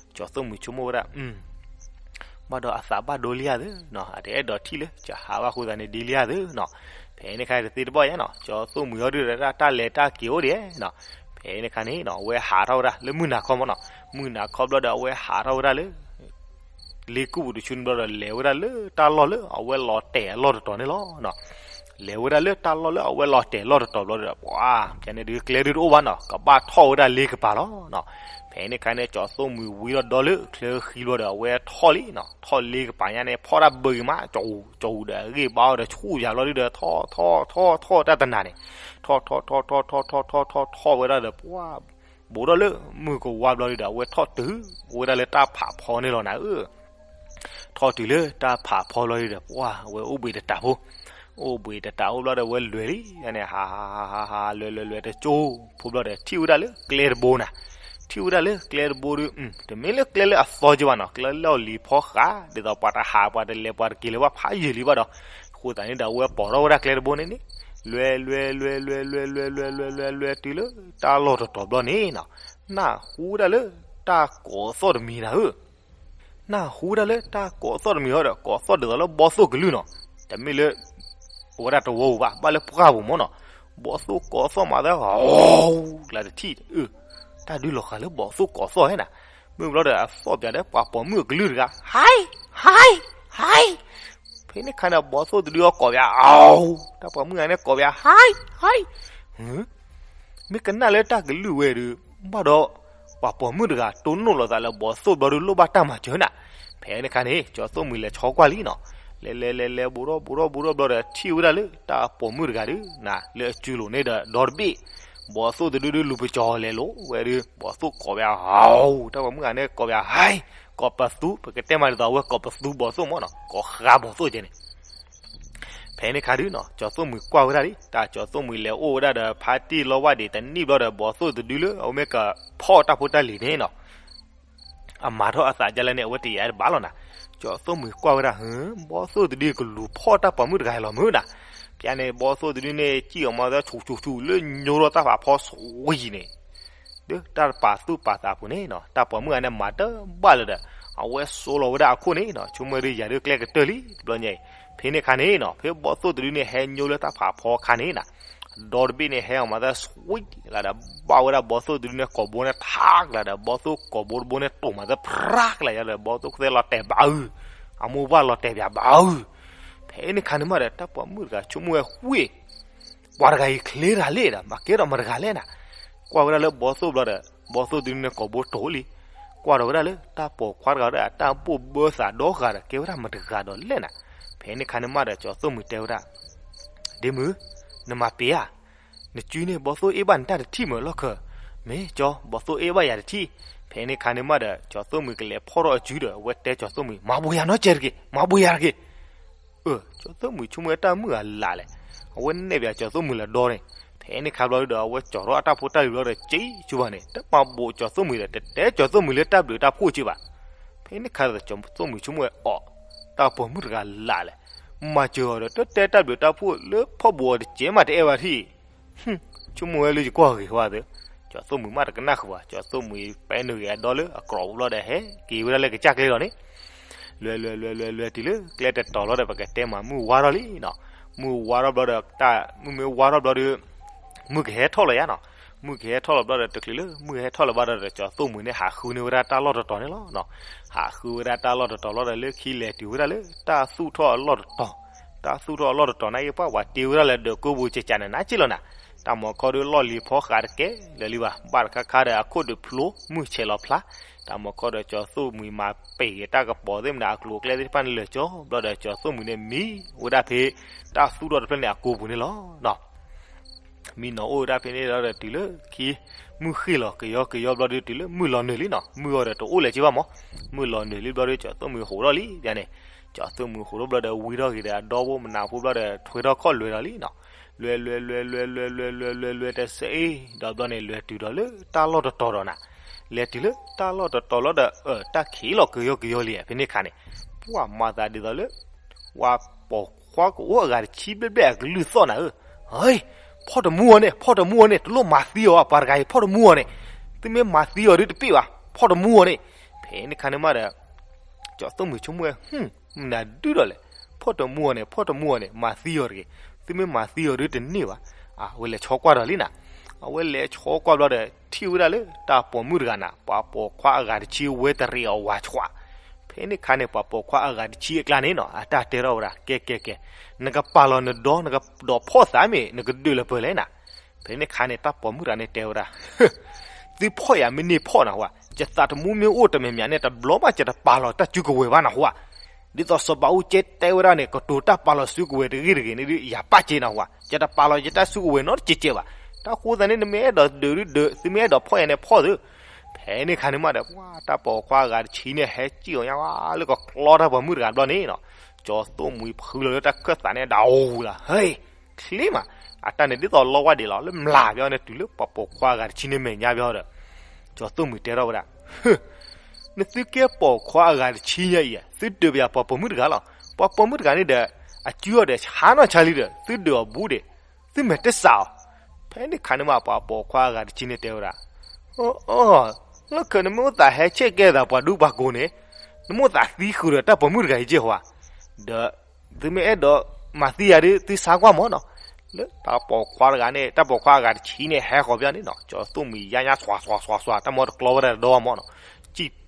ကၠီၤသိၣ်မှံၤဆိကမိၣ်ဝဲဒၣ် ဘၣ်ဒီးအသးဘၣ်ဒိလံဧါသ့နီၤ, အတအဲၣ်ဒိးထံၣ်လၢ ကဟးဘၣ်ဃိသးန့ၣ်ဒ်လံဧါသ့နီၤ. ဖဲန့ၣ်ခါတသ့တဘၣ်ယါနီၤ, ကၠီၤသိၣ်မှံၤဟီဒုဒီးတၢ်လဲၤတၢ်က့ၤအိၣ်ဒံးနီၤ. ဖဲန့ၣ်ခါန့ၣ်နီၤ အဝဲဟးထီၣ်ဝဲဒၣ်လၢမုၢ်နၤခီမးနီၤ, မုၢ်နၤခီဘျီဒီးအဝဲဟးထီၣ်ဝဲဒၣ်လၢ လ့ကူၣ်ပူၤတဆူန့ၣ်ဘျီဒီး လဲၤဝဲဒၣ်လၢတၢ်လီၢ်လၢအဝဲလီၤတဲာ်အလီၢ်တတီၤန့ၣ်လီၤ. လဲၤဝဲဒၣ်လၢတၢ်လီၢ်လၢအဝဲလီၤတဲာ်လီၢ်တတီၤဘျီဒီး ပှၤကန့ၣ်ဒုးကျဲဒုးတအိၣ်ဘၣ်နီၤ, ကဘၣ်ထီၣ်ဝဲဒၣ်လ့ကပၤလီၤနီၤ. ဖဲန့ၣ်ခါန့ၣ် ကၠီၤသိၣ်မှံၤဝံၤဒီးဒီလၢချၢဃံဘျီဒီး အဝဲထီၣ်လံနီၤ, ထီၣ်လ့ကပၤညါန့ၣ် ဖီၣ်တၢ်ဘၢက့ၤမး, ကၠီၤအူဒီးအဂ့ၢ်ဘါအီၤဒီးဆူၣ်ယၤဘျီဒုဒီး ထီၣ်ထီၣ်ထီၣ်ထီၣ်တၢ်တနၤန့ၣ်, ထီၣ်ထီၣ်ထီၣ်ထီၣ်ထီၣ်ထီၣ်ထီၣ်ထီၣ်ထီၣ်ဝဲဒၣ်ဒီး ပှၤ ဘူးထီၣ်လၢမုၢ်ကဝါဘျီဒုဒီး အဝဲထီၣ်တုၤဝဲဒၣ်လၢတၢ်ဖးဖီန့ၣ်လီၤနၤဧၢ. ထီၣ်တုၤလၢတၢ်ဖးဖီလီၤဒီး ပှၤ အဝဲအိၣ်ဘှံးတတးဖိ, အိၣ်ဘှံးတတးအိၣ်ဘျီဒီး အဝဲလဲၤလံန့ၣ် ဟးဟးဟးဟးဟး လဲၤလဲၤလဲၤတကၠိဖိဘျီဒီး ထံၣ်ဝဲဒၣ်လၢကျဲတဘိနၤ, ထံၣ်ဝဲဒၣ်လၢကျဲတဘိဒီး တမ့ၢ်လၢကျဲလၢအသီက့ဘၣ်နီၤ, ကျဲလီၢ်လံၤဖီဃး ဒ်သိးပှၤတဟးပှၤတလဲၤပှၤတက့ၤလၢၤဘၣ်ဖးယံာ်လံဘၣ်ဒီး အဃိသတးန့ၣ်ဒီး အဝဲပိာ်ထီၣ်ဝဲဒၣ်ကျဲတဘိန့ၣ်န့ၣ် လဲၤလဲၤလဲၤလဲၤလဲၤလဲၤလဲၤလဲၤလဲၤလဲၤတုၤလၢတၢ်လီၢ်တတီၤဘျီန့ၣ်နီၤ, နၢ်ဟူဝဲဒၣ်လၢတၢ်ကိးသီၣ်တမံၤနၤဧၢ. နၢ်ဟူဝဲဒၣ်လၢတၢ်ကိးသီၣ်တမံၤဟီဒီး ကိးသီၣ်ဒ်သိးလၢဘီသိၣ်ကလုၢ်နီၤ, တမ့ၢ်လၢ အဝဲဒၣ်တဝီပူၤဘၣ်, ဘၣ်လၢပှၢ်ပူၤမးနီၤ, ဘီသိၣ်ကိးသီၣ်မးသၢ ကျါတထံၣ်, တၢ်ဒုးလီၤဃာ်လၢဘီသိၣ်ကိးသီၣ်ဧဲနၤ, မ့ၢ်ဘျီဒီးအသီၣ်ပၠးဒီးပှၤပိာ်မုၣ်အကလုၢ်တဂၤ, ဟဲ ဟဲ ဟဲ ဖဲန့ၣ်ခါန့ၣ် ဘီသိၣ်တဒုအီကိးပၠး, တၢ်ပိာ်မုၣ်ဂၤန့ၣ်ကိးပၠး, ဟဲ ဟဲ မ့ၢ်ကနၣ်လၢတၢ်ကလုၢ်ဝဲဒီး ဘၣ်ဒီး ပှၤပိာ်မုၣ်တဂၤ တိၢ်နီၣ်လိာ်သးလၢဘီသိၣ်ဘျီဒီး လိၣ်ဘၣ်တၢ်မၤစၢၤနၤ, ဖဲန့ၣ်ခါန့ၣ် ကၠီသိၣ်မှံၤလဲၤဆီကွၢ်လံနီၤ, လဲၤလဲၤလဲၤလဲၤ ဘူးထီၣ်ဘူးထီၣ်ဘူးထီၣ်ဘျီဒီး ထံၣ်ဝဲဒၣ်လၢတၢ်ပိာ်မုၣ်တဂၤဒီး နၤ လၢအစုလိၤန့ၣ်ဒီး ဒီတဘ့ၣ် ဘီၣ်သိၣ်တဒုဒုလူၤပကၠီၤလဲၤလိၤဝဲဒုး ဘီၣ်သိၣ်ကိးပယၤဟီ, တၢ်ပိာ်မုၣ်ဂၤန့ၣ်ကိးပယၤဟဲ, ကိးပသူ, ပကတဲမးဒ်သိးအဝဲကိးပသူဘီၣ်သိၣ်မ့ၢ်နီၤ, ကိးဃါဘီၣ်သိၣ်ကဲန့ၣ်. ဖဲန့ၣ်ခါဒုးနီၤ ကၠီၤသိၣ်မှံၤကွၢ်ဝဲဒၣ်လံ, တၢ်ကၠီၤသိၣ်မှံၤလဲၤအိၣ်ဝဲဒၣ်ဒီးဖါတံၢ်လီဝါဒံးတနံၣ်ဘျီဒီး ဘီၣ်သိၣ်တဒုလၢအဝဲမ့ၢ်ကဖီၣ်တၢ်ဖိတၢ်လံၤန့ၣ်နီၤ အမၤထီၣ်အသးဒ်လဲၣ်န့ၣ် အဝဲတယာ်တဘၣ်လီၤနၤ. ကၠီၤသိၣ်မှံၤကွၢ်ဝဲဒၣ် ဟၢ ဘီၣ်သိၣ်တဒုကလူၤဖီၣ်တၢ်ပိာ်မုၣ်တဂၤလီၤမုၢ်နၤ. ပျဲန့ၣ် ဘီၣ်သိၣ်တဒုန့ၣ် စံၣ်အီၤမၤသးဆူးဆူးဆူးလၢညိထီၣ်တၢ်ဖးဖီဆှံအံၤန့ၣ် ဒီးတၢ်ပာ်သူၣ်ပာ်သးပူၤန့ၣ်နီၤ တၢ်ပိာ်မုၣ်ဂၤန့ၣ် မၤတဘၣ်လၢၤဒီး အဝဲစိလီၤဝဲဒၣ်အခိၣ်န့ၣ်နီၤ, ဆိကမိၣ်ဒုးယၤဒုးကျဲကတၢၢ်လံတဘျီညါအံၤ. ဖဲန့ၣ်ခါန့ၣ်နီၤ ဖဲဘီၣ်သိၣ်တဒုန့ၣ် ဟဲညိလၢတၢ်ဖးဖီအခါန့ၣ်နီၤ ဒီတဘ့ၣ်န့ၣ် ဟဲအီၤမၤသးဆှံလၢဒီး ဘၣ်ဝဲဒၣ်ဘီၣ်သိၣ်တဒုန့ၣ် ကိာ်ဘိန့ၣ်ထးကလၤဒီး ဘီၣ်သိၣ်ကိာ်ဘိတဘိန့ၣ် တိာ်မၤသးဖြါကလၤယၤဒီး ဘီၣ်သိၣ်သဲလီၤတဲာ်ဘၣ်အု, အမိၢ်ပှၢ်လီၤတဲာ်ပၠးဘၣ်အု. ဖဲန့ၣ်ခါန့ၣ်မးဒီး တၢ်ပိာ်မုၣ်တဂၤဆိကမိၣ်ဝဲဝ့ၢ် ပှၤတဂၤအံၤချ့တၢ်လံဒီး မၤကဲထီၣ်မတၤတဂၤလဲၣ်နၤ. ကွၢ်ဝဲဒၣ်လၢဘီၣ်သိၣ်ဘျီဒီး ဘီၣ်သိၣ်တဒုန့ၣ်ကိာ်ဘိတိာ်လံ. ကွၢ်ဒီးဝဲဒၣ်လၢတၢ်ပိာ်ခွါတဂၤဒီး အတၢ်ဘိၣ်ဘၢသးဒီဂၤဒီး ကဲဝဲဒၣ်မတၤတဂၤဒီးလဲၣ်နၤ. ဖဲန့ၣ်ခါန့ၣ်မးဒီး ကၠီၤသိၣ်မှံၤတဲဝဲဒၣ် ဒ့မုၣ်, နမၤပ့ၤဧါ. နစုန့ၣ် ဘီၣ်သိၣ်အ့ၣ်ဘၣ်နတၢ်တထံၣ်မုၢ်လီၢ်ခၢၣ်, မ့ၢ်ကၠီ ဘီၣ်သိၣ်အ့ၣ်ဘၣ်ယၤတထံၣ်. ဖဲန့ၣ်ခါန့ၣ်မးဒီး ကၠီၤသိၣ်မှံၤကလဲၤဖီၣ်ထီၣ်အစုဒီး အဝဲတဲကၠီၤသိၣ်မှံၤ မၤဘှံးယၤနီတစဲးတက့ၢ်, မၤဘှံးယၤတက့ၢ်. အၢ ကၠီၤသိၣ်မှံၤဆိကမိၣ်ဝဲတၢ်မုၣ်ဂၤလၢ်လဲၣ်, အဝဲနဲၣ်ပၠးကၠီၤသိၣ်မှံၤလၢဒီန့ၣ်. ဖဲန့ၣ်ခါဘျီဒီး အဝဲကၠီၤထီၣ်အတၢ်ဖိတၢ်လံၤဘျီဒီး က့ၤဆူဘၣ်န့ၣ် တမၤဘိးကၠီၤသိၣ်မှံၤဒီး တတဲကၠီၤသိၣ်မှံၤလၢတၢ်ဘျုးတၢ်ဖှိၣ်က့ၤဘၣ်. ဖဲန့ၣ်ခါဒီး ကၠီၤသိၣ်မှံၤဆိကမိၣ်ဝဲအီၤ, တၢ်ပိာ်မုၣ်တဂၤလၢ်လဲၣ်, မၤစၢၤအီၤဒီး တတဲတၢ်ဘျုးတၢ်ဖှိၣ်လၢဖီၣ်ဘိးအီၤတစဲးမးတအဲၣ်ဘၣ်ထံၣ် ဆိကမိၣ်ဝဲလၢယကွၢ်ဂ့ၤဝဲသ့, ကၠီၤသိၣ်မှံၤမးတကနၣ်ဃုာ်ဘၣ်, ကၠီၤသိၣ်မှံၤပဲနုာ်ဂ့ၤအဒီလၢအကြိးဘိဘျီဒီး ဟဲက့ၤဝဲဒၣ်လၢကစၢ်ကျဲလီၤန့ၣ်. လွဲလွဲလွဲလွဲလွဲတုၤလၢကျဲတတီၤလီၤဒီး ပကတဲမးမုၢ်ဝါထီၣ်လံနီၤ. မုၢ်ဝါထီၣ်ဘျီဒီး တၢ်မုၢ်မ့ၢ်ဝါထီၣ်ဘျီဒီး မုၢ်ကဟဲထီၣ်လီၤယါနီၤ. မုၢ်ကဟဲထီၣ်လီၤဘျီဒီး တချုးလၢမုၢ်ဟဲထီၣ်လၢၤဘၣ်ဒီး ကၠီၤသိၣ်မှံၤန့ၣ် ဟးဃုန့ၢ်ဝဲဒၣ်တၢ်လီၢ်တတီၤန့ၣ်လီၤ. ဟးဃုဝဲဒၣ်တၢ်လီၢ်တတီၤလီၤဒီး လၢခံလဲၤတုၤဝဲဒၣ်လၢတၢ်သူၣ်ထီၣ်အလီၢ်တတီၤ, တၢ်သူၣ်ထီၣ်အလီၢ်တတီၤန့ၣ် ယပှၢ်ပှၤတ့ဝဲဒၣ်လၢဒၢးကိးပူၤကကးန့ၣ် နးက့လီၤနၤ. တၢ်မီၤခီဒီးလီၢ်လံၤဖီဃးတကဲလၢာ်လံဘၣ်, ဘၣ်တခါခါဒီးအခိၣ်ဒုးဖျိ မုၢ်ဆဲးလီၤဖျါ. တၢ်မီၤခီဒီးကၠီၤသိၣ်မှံၤမၤပ့ၤက့ၤတၢ်ကပီၤသ့ၣ်မနုၤ အကျိၤအကျဲသ့ၣ်တဖၣ်န့ၣ်လၢာ်ကၠီဘျီဒီး ကၠီၤသိၣ်မှံၤန့ၣ်မံဝဲဒၣ်ဖဲ တၢ်သူၣ်ထီၣ်တဖျၢၣ်န့ၣ်အကိာ်ပူၤန့ၣ်လီၤ. မံနီၤအိၣ်ဝဲဒၣ်ဖဲန့ၣ်ဒီး တုၤလၢခံ မုၢ်ဃ့ၢ်လီၤကယီကယီဘျီဒီး တုၤလၢမုၢ်လီၤနုာ်လံနီၤ. မုၢ်အီၤဒီးတအိၣ်လၢၤက့ဘၣ်မး, မုၢ်လီၤနုာ်လံဘျီဒီး ကၠီၤသိၣ်မှံၤဟိးထီၣ်လံန့ၣ်. ကၠီၤသိၣ်မှံၤဟိးထီၣ်ဘျီဒီး ဝံထီၣ်က့ၤဒီးအဒီဘိမနၤဖိဘျီဒီး ထွဲထီၣ်ခီၣ်လွဲၤဒီးလံနီၤ. လွဲၤလွဲၤလွဲၤလွဲၤလွဲၤလွဲၤလွဲၤလွဲၤလွဲၤတစဲးအံၤဒီးဘျီန့ၣ် လဲၤတုၤဒီးလၢတၢ်လီၢ်တတီၤဒီးနၤ. လဲၤတုၤလၢတၢ်လီၢ်တတီၤလီၤဒီး အၢ တၢ်ခံးလီၤကယီကယီလံဧါ ဖဲန့ၣ်ခါန့ၣ်, ပှၤမၤသးဒ်သိးလၢ ပှၤပိာ်ခွါကအိၣ်အဂၤတဆံဘျဲၣ်ဘျဲၣ်အကလုၢ်သီၣ်နၤဧၢ. ဟဲ, ဖီၣ်တမူအီၤန့ၣ်, ဖီၣ်တမူအီၤန့ၣ်, တလိၣ်မၤသံအီၤဘၣ်, ပှၤတဂၤအံၤ ဖီၣ်တမူအီၤန့ၣ်, သုမ့ၢ်မၤသံအီၤဒုးတပ့ၢ်ဘၣ်, ဖီၣ်တမူအီၤန့ၣ်. ဖဲန့ၣ်ခါန့ၣ်မးဒီး ကၠီၤသိၣ်မှံၤဆိကမိၣ်ဝဲ ဟူ, မနုၤဒုဒီးလဲၣ်, ဖီၣ်တမူအီၤန့ၣ်, ဖီၣ်တမူအီၤန့ၣ်, မၤသံအီၤတဂ့ၤ, သုမ့ၢ်မၤသံအီၤဒုးတန့ၢ်ဘၣ်. အဝဲလဲၤဆီကွၢ်ဒီးလံနၤ, အဝဲလဲၤဆီကွၢ်ဘျီဒီး ထံၣ်ဝဲဒၣ်လၢတၢ်ပိာ်မုၣ်တဂၤနၤ, ပှၤပိာ်ခွါအဂၤတဆံဝဲတရံးအီၤဝၤဆှး. ဖဲန့ၣ်ခါန့ၣ် ပှၤပိာ်ခွါအဂၤတဆံအကျါန့ၣ်နီၤ အတၢ်တဲထီၣ်ဝဲဒၣ် ကဲကဲကဲ, နကပာ်လီၤနဒီ နကဒီးဖီၣ်သးမ့ၢ် နကဒုးလၢပၢၢ်လဲၣ်နၤ. ဖဲန့ၣ်ခါန့ၣ် တၢ်ပိာ်မုၣ်တဂၤန့ၣ်တဲဝဲဒၣ်, သုဖီၣ်ယၤမ့ၢ်န့ၢ်ဖီၣ်နၢ်ဟူဧါ, ယသးသမူမ့ၢ်အိၣ်တမံၤမံၤန့ၣ် တဘျီဘၣ်ယတပာ်လီၤတၢ်စုကဝဲၤဘၣ်နၢ်ဟူဧါ. ဒ်သိးစီၤဘးအူကၠဲတဲဝဲဒၣ်န့ၣ် ကတိၤတၢ်ပာ်လီၤစုကဝဲၤတဂ့ၤတဂ့ၤန့ၣ်ဒီး ယၤပာ်စ့နၢ်ဟူဧါ, ယတပာ်လီၤယတၢ်စုကဝဲၤနီတစဲးစဲးဘၣ်. တၢ်ဃိသတးန့ၣ် နမ့ၢ်အဲၣ်ဒိးဒုးဒုးဒုး, သုမ့ၢ်အဲၣ်ဒိးဖီၣ်ယၤန့ၣ်ဖီၣ်သု. ဖဲန့ၣ်ခါန့ၣ်မးဒီး ပှၤတၢ်ပိာ်ခွါအဂၤတဆံန့ၣ် ဟဲစံၣ်အီၤညါဝဲလၢကကျီတၢ်ပိာ်မုၣ်တဂၤဘျီန့ၣ်နီၤ, ကၠီၤသိၣ်မှံၤဖုလီၤလၢတၢ်ခၢၣ်သးန့ၣ်ဒၣ်အူလီၤ, ဟဲ ချ့မး, အတၢ်န့ၣ်ဒ်သိးလီဝါဒံးလီၤ လၢမျးဘျီန့ၣ် တုၤလၢပှၤပိာ်ခွါအဂၤတဆံန့ၣ်မဲာ်ညါဘျီဒီး, ကၠီၤသိၣ်မှံၤတဲထီၣ်ဝဲဒၣ်, နသုကဲပိာ်ခွါအဂၤတဆံညါအံၤ, သုဒုးပယၤပှၤပိာ်မုၣ်တဂၤလီၤ. ပှၤပိာ်မုၣ်တဂၤန့ၣ်ဒီး အစုအီၤဒီးဆါနီၢ်ဆါလံဒီး သုဒုးအီၤဘူးဒံး, သုမဲာ်တစးအီၤ. ဖဲန့ၣ်ခါန့ၣ်မး ပှၤပိာ်ခွါအဂၤတဆံန့ၣ်တဲဝဲဒၣ်, အၢ လီၢ်ခၢၣ် နမ့ၢ်အိၣ်သးဟဲဆဲးကဲသးပှၤဒူပှၤကိာ်န့ၣ်, နမ့ၢ်အိၣ်သးသံဃုာ်ဒီးတၢ်ပိာ်မုၣ်တဂၤအံၤက့ၢ်ဟီဧါ, ဒီး သုမ့ၢ်အဲၣ်ဒိးမၤသံယၤဒီး သုဆါကွၢ်မၢ်နီၤ. လၢတၢ်ပိာ်ခွါတဂၤန့ၣ် တၢ်ပိာ်ခွါအဂၤတဆံန့ၣ် ဟဲဃီၤဘၣ်န့ၣ်နီၤ, ကၠီၤသိၣ်မှံၤယါညါသွးသွးသွးသွး တၢ်မၢတကျီဝဲဒၣ်တဒီမၢ်နီၤ.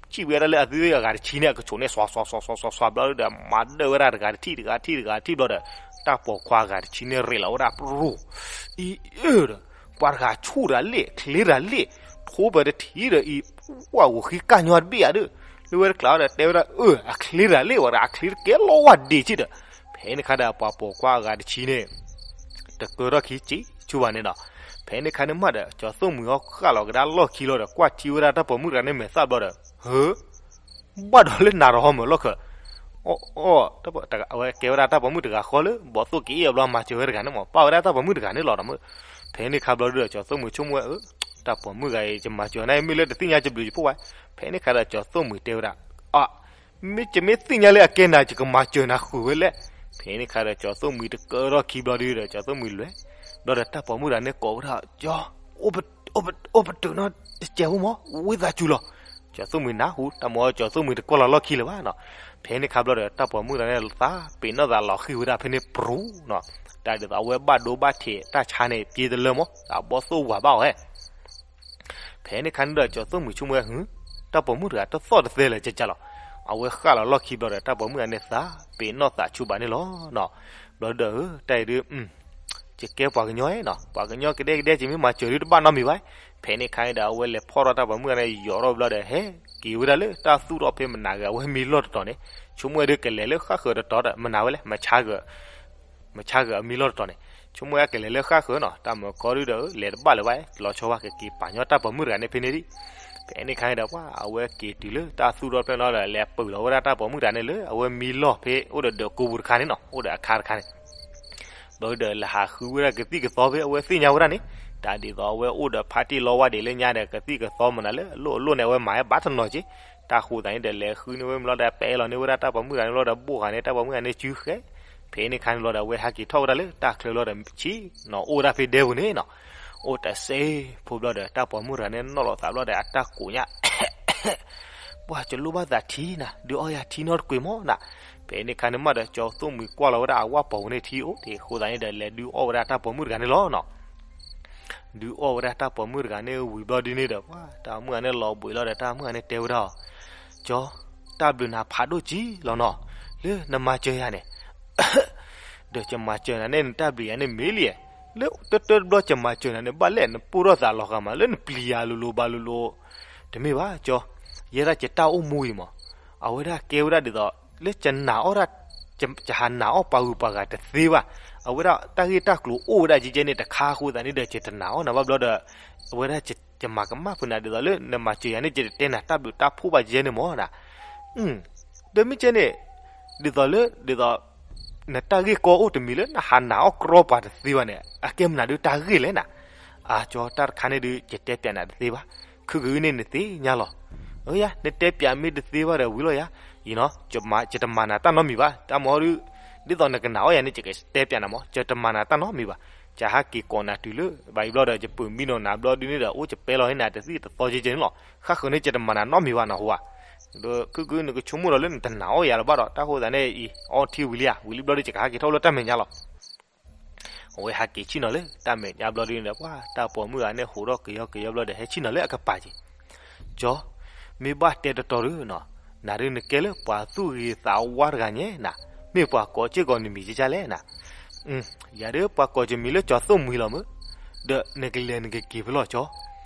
စံၣ်ဝဲဒၣ်လၢအသုအဂၤတဆံန့ၣ် အကဆိးန့ၣ် သွးသွးသွးသွးသွးသွးဘျီဒီး မၤဒၢၣ်ဝဲဒၣ်တဂၤတထံၣ်တဂၤတထံၣ်တဂၤတထံၣ်ဘျီဒီး တၢ်ပိာ်ခွါအဂၤတဆံန့ၣ် ရ့းလီၤဝဲဒၣ်ပြူၤ အံၤအၢဒီး ပှၤတဂၤဆူၣ်တဂၤလ့ၣ် ချ့တဂၤလ့ၣ် ထိပၢၤတထံၣ်ဒီးအံၤ ပှၤဂိၤဃံကၢ်ညီတဘ့ၣ်ဧါဒီး လၢဝဲတကျးဒီး တဲဝဲဒၣ်အၢ အချ့တဂၤလ့ၣ် ဝဲဒၣ်အချ့တကဲလီဝါဒံးက့ဒီး ဖဲန့ၣ်ခါဒီး ပှၤပိာ်ခွါအဂၤတဆံန့ၣ် တကၢထီၣ်ခံက့ၤ ဆူၣ်ဘၣ်န့ၣ်နီၤ. ဖဲန့ၣ်ခါန့ၣ်မးဒီး ကၠီၤသိၣ်မှံၤဟီဃၣ်လီၤကဒါလီၢ်ခံလီၤဒီး ကွၢ်ထံဝဲဒၣ်တၢ်ပိာ်မုၣ်တဂၤန့ၣ်မဲာ်သၣ်ဘျီဒီး ဟၢ ဘၣ်ဒီးလၢနၤဒီးဟီမၢလီၢ်ခၢၣ်, အီၣ်အီၣ်, အဝဲကဲဝဲဒၣ်တၢ်ပိာ်မုၣ်တဂၤဃီလၢ ဘီၣ်သိၣ်ကအ့ၣ်အဘျီမၤစၢၤဝဲတဂၤန့ၣ်မး, ပၣ်ဝဲဒၣ်တၢ်ပိာ်မုၣ်တဂၤန့ၣ်လီၤဒီးမၢ်. ဖဲန့ၣ်ခါဘျီဒီး ကၠီၤသိၣ်မှံၤဆိကမိၣ်ဝဲ အၢ တၢ်ပိာ်မုၣ်တဂၤအံၤ ယမၤစၢၤနၤ မ့ၢ်လၢတသ့ၣ်ညါယဘျုးယဖှိၣ်ဘၣ်. ဖဲန့ၣ်ခါဒီး ကၠီၤသိၣ်မှံၤတဲဝဲဒၣ် အ မ့ၢ်ယမ့ၢ်သ့ၣ်ညါလၢအကဲနၤ ယကမၤစၢၤနၤဃုာ်ဝဲလဲၣ်. ဖဲန့ၣ်ခါဒီး ကၠီၤသိၣ်မှံၤတကၢထီၣ်ခံဘျီဒုဒီး ကၠီၤသိၣ်မှံၤလဲၤ, ဘျီဒီးတၢ်ပိာ်မုၣ်တဂၤန့ၣ်ကိးဝဲဒၣ် ကၠီၤ, အိၣ်ပတုာ်နီတစဲးဖိမၢ်, ဝံသးစူၤလီၤ. ကၠီၤသိၣ်မှံၤနၢ်ဟူ တၢ်မၢကၠီၤသိၣ်မှံၤတကွၢ်လီၤလီၢ်ခံလၢၤဘၣ်နီၤ. ဖဲန့ၣ်ခါဘျီဒီး တၢ်ပိာ်မုၣ်တဂၤန့ၣ်သးပ့ၤနီၣ်သးလီၤဃံၤဝဲဒၣ်ဖဲန့ၣ်ပြူၤနီၤ. တၢ်ဒ်သိးအဝဲဘၣ်ဒိဘၣ်ထံးတၢ်ဆါန့ၣ် ပျ့ၤတလၢမၢ်, အဘီၣ်သိၣ်ဝၤဘၣ်အီၤဝဲ ဖဲန့ၣ်ခါန့ၣ်ဒီး ကၠီၤသိၣ်မှံၤဆိကမိၣ်ဝဲ ဟူ, တၢ်ပိာ်မုၣ်တဂၤတသီၣ်တသဲလၢၤကကလီၤ. အဝဲဃၣ်လီၤလီၢ်ခံဘျီဒီး တၢ်ပိာ်မုၣ်တဂၤန့ၣ်သးပ့ၤနီၣ်သးဆူၣ်ဘၣ်န့ၣ်လီၤနီၤ. ဘျီဒီး တၢ်အံၤဒုး ယကဲပှၤကညီနီၤ, ပှၤကညီကဒဲကဒဲ ယမ့ၢ်မၤစၢၤဒုးတဘၣ်နီတမံၤဘၣ်. ဖဲန့ၣ်ခါန့ၣ်ဒီး အဝဲလဲၤဖီၣ်ထီၣ်တၢ်ပိာ်မုၣ်တဂၤန့ၣ် ယိးထီၣ်ဘျီဒီး ဟဲက့ၤဝဲဒၣ်လၢတၢ်သူၣ်ထီၣ်ဖဲမနၤဂၤ အဝဲမံလီၢ်တတီၤန့ၣ်, ဆိကမိၣ်ဝဲဒုးကလဲၤလၢဃၣ်ဃၢၤတတီၤဒီး မနၤဝဲလဲၣ် မဆါက မဆါကၢအမံလီၢ်တတီၤန့ၣ်, ဆိကမိၣ်ဝဲကလဲၤလၢဃၣ်ဃၢၤနီၤ, တၢ်မၢခီဒုဒီး လဲၤတဘၣ်လၢၤဘၣ်, လီၤဆီဝဲကက့ၤပာ်ညီတၢ်ပိာ်မုၣ်တဂၤန့ၣ်ဖဲန့ၣ်ဒံး. ဖဲန့ၣ်ခါန့ၣ်ဒီး ပှၤအဝဲက့ၤတုၤလၢတၢ်သူၣ်ထီၣ်ဖျၢၣ်လီၤဒီး လဲၤပၢၢ်လီၤဝဲဒၣ်တၢ်ပိာ်မုၣ်တဂၤန့ၣ်လၢ အဝဲမံလီၢ်ဖဲအိၣ်ဒီးဒၢးကိးပူၤတခါန့ၣ်နီၤ, အိၣ်ဒီးအခါတခါန့ၣ် ဘျီဒီးလဲၤဟးဃုဝဲဒၣ်ကသံၣ်ကသီဖဲအဝဲသ့ၣ်ညါဝဲဒၣ်န့ၣ်, တၢ်ဒ်သိးအဝဲအိၣ်ဒီးဖါတံၢ်လီဝါဒံးလၢညါဒီး ကသံၣ်ကသီမနုၤလၢအလိၣ်အလိၣ်န့ၣ် အဝဲမၤဝဲဘၣ်တနီၤက့ၤ. တၢ်ဃိသးန့ၣ်ဒီး လဲၤဃုန့ၢ်ဝဲမ့ၢ်လီၤဒီး ပဲလီၤန့ၢ်ဝဲဒၣ်တၢ်ပိာ်မုၣ်တဂၤန့ၣ်လီၤဒီး ဘိၣ်ဃာ်န့ၢ်တၢ်ပိာ်မုၣ်တဂၤန့ၣ်စုဃဲ. ဖဲန့ၣ်ခါန့ၣ်လီၤဒီး အဝဲဟဲက့ၤထီၣ်ဝဲဒၣ်လၢတၢ်ချၢလီၤဒီး ဆ့ၣ်နီၤအိၣ်ဝဲဒၣ်ဖဲဒဲပူၤန့ၣ်နီၤ. အိၣ်တစဲးဖိဘျီဒီး တၢ်ပိာ်မုၣ်တဂၤန့ၣ်နီၣ်လီၤသးဘျီဒီး အတၢ်ကိးညါ ပှၤကလိၣ်ဘၣ်သးထံနၤ, ဒုးအီၣ်ယၤထံနီတကွံာ်မၢ်နၤ. ဖဲန့ၣ်ခါန့ၣ်မးဒီး ကၠီၤသိၣ်မှံၤကွၢ်လီၤဝဲဒၣ်အဝၣ်ပိာ်ပူၤန့ၣ်ထံအိၣ်တ့ၢ်အဃိသတးန့ၣ်ဒီး လဲၤဒုးအီၣ်ဝဲဒၣ်တၢ်ပိာ်မုၣ်တဂၤန့ၣ်လီၤနီၤ. ဒုးအီၣ်ဝဲဒၣ်တၢ်ပိာ်မုၣ်တဂၤန့ၣ်ဝံၤဘျီဒုန့ၣ်ဒီး ပှၤတၢ်မုၣ်ဂၤန့ၣ်လီၤဘှံးလီၤဒီး တၢ်မုၣ်ဂၤန့ၣ်တဲဝဲဒၣ်အီၤ, ကၠီၤ, တၢ်ဘျုးနၤဖးဒိၣ်ကံလီၤနီၤ, လၢနမၤစၢၤယၤန့ၣ် ဒီးယမၤစၢၤနၤန့ၣ် နတၢ်ဘျုးယၤန့ၣ်မ့ၢ်လံ. လၢတၢတၢတဘျီယမၤစၢၤနၤန့ၣ် ဘၣ်လဲၣ်နပိၢ်ထီၣ်သးလီၤဂာ်မး လၢနပျံၤယၤလိၤလိၤဘၣ်လိၤလိၤ, တမ့ၢ်ဘၣ်ကၠီၤ, ယဲဒၣ်ယတၢ်အိၣ်မူအံၤမး, အဝဲဒၣ်ကဲဝဲဒၣ်ဒ်သိး လၢယနာ်အီၣ်ဒၣ်, ယဟးနာ်အီၣ်ပှၤဂုၤပှၤဂၤတသ့ဘၣ်. အဝဲဒၣ်တၢ်ဂ့ၢ်တၢ်ကျိၤအိၣ်ဝဲဒၣ်ကဲကဲန့ၣ်တခါအဃိသတးန့ၣ်ဒီး ယတနာ်အီၣ်နၤဘၣ်ဘျီဒီး အဝဲဒၣ်ယမၤကမၣ်ဖုးနၤဒ်သိးလၢနမၤစၢၤယၤန့ၣ် ယတတဲနၤတၢ်ဘျုးတၢ်ဖှိၣ်ဘၣ်ကဲန့ၣ်မးနၤ. ဒီးမ့ၢ်ကဲန့ၣ် ဒ်သိးလၢ ဒ်သိး နတၢ်ဂ့ၢ်ကီအိၣ်တမံၤလၢနဟးနာ်အီၣ်ကြီပှၤတသ့ဘၣ်န့ၣ် အကဲမနုၤဒုးတၢ်ဂ့ၢ်လဲၣ်နၤ. အၢ ကၠီ တၢ်တခါန့ၣ်ဒုး ယတဲပျးနၤတသ့ဘၣ်. ခုကနံၣ်န့ၣ်နသ့ၣ်ညါလီၤ. အၢ ယၤ နတဲပျးမ့ၢ်တသ့ဘၣ်ဒီးဝံၤလီၤယၤ, ယတမၤနၤတၢ်နီတမံၤဘၣ်. တၢ်မၤဒုး ဒ်သိးနကနာ်အီၣ်ယၤန့ၣ် ယကတဲပျးနၤမး, ယတမၤနၤတၢ်နီတမံၤဘၣ်. ယဟးက့ၤကိးနၤတုၤလၢ ဘၣ်အံၤဘျီဒီး ယပုၢ်မံနီၤနၤဘျီဒုန့ၣ်ဒီး အိၣ်ယပဲလီၤန့ၢ်နၤတသံၣ်တသီကဲကဲန့ၣ်လီၤ. ဃၣ်ဃၢၤန့ၣ် ယတမၤနၤနီတမံၤဘၣ်နဟူဧါ. ဒီးခုကနံၣ်န့ၣ် နကဆိကမိၣ်ဒီးလၢနတနာ်အီၣ်ယၤလၢၤဘၣ်ဒီး တၢ်ဃိသတးန့ၣ်အံၤ အီထံဝံၤလံဧါ, ဝံၤလံဘျီဒီး ယကဟးက့ၤထီၣ်လၢတၢ်မဲာ်ညါလီၤ. အဝဲဟးက့ၤဆ့ၣ်နီၤလၢတၢ်မဲာ်ညါဘျီဒုန့ၣ်ဒီး ပှၤတၢ်ပိာ်မုၣ်ဂၤန့ၣ် ဟူးထီၣ်ကယီကယီဘျီဒီး ဟဲဆ့ၣ်နီၤလၢအကပၤက့ၤ, ကၠီ, မ့ၢ်ဘၣ်တဲတတီၤဒုနီၤ, နၤဒုးနကဲလၢပှၤသူၣ်ဂ့ၤသးဝါတဂၤညါနၤ, မ့ၢ်ပှၤကိးစ့ၢ်ကီးနမံၤကကလဲၣ်နၤ. ယၤဒုးပှၤကိးယမံၤလၢကၠီၤသိၣ်မှံၤလီၤမၢ်, ဒီးနကလဲၤနကက့ၤဖဲလဲၣ်ကၠီ.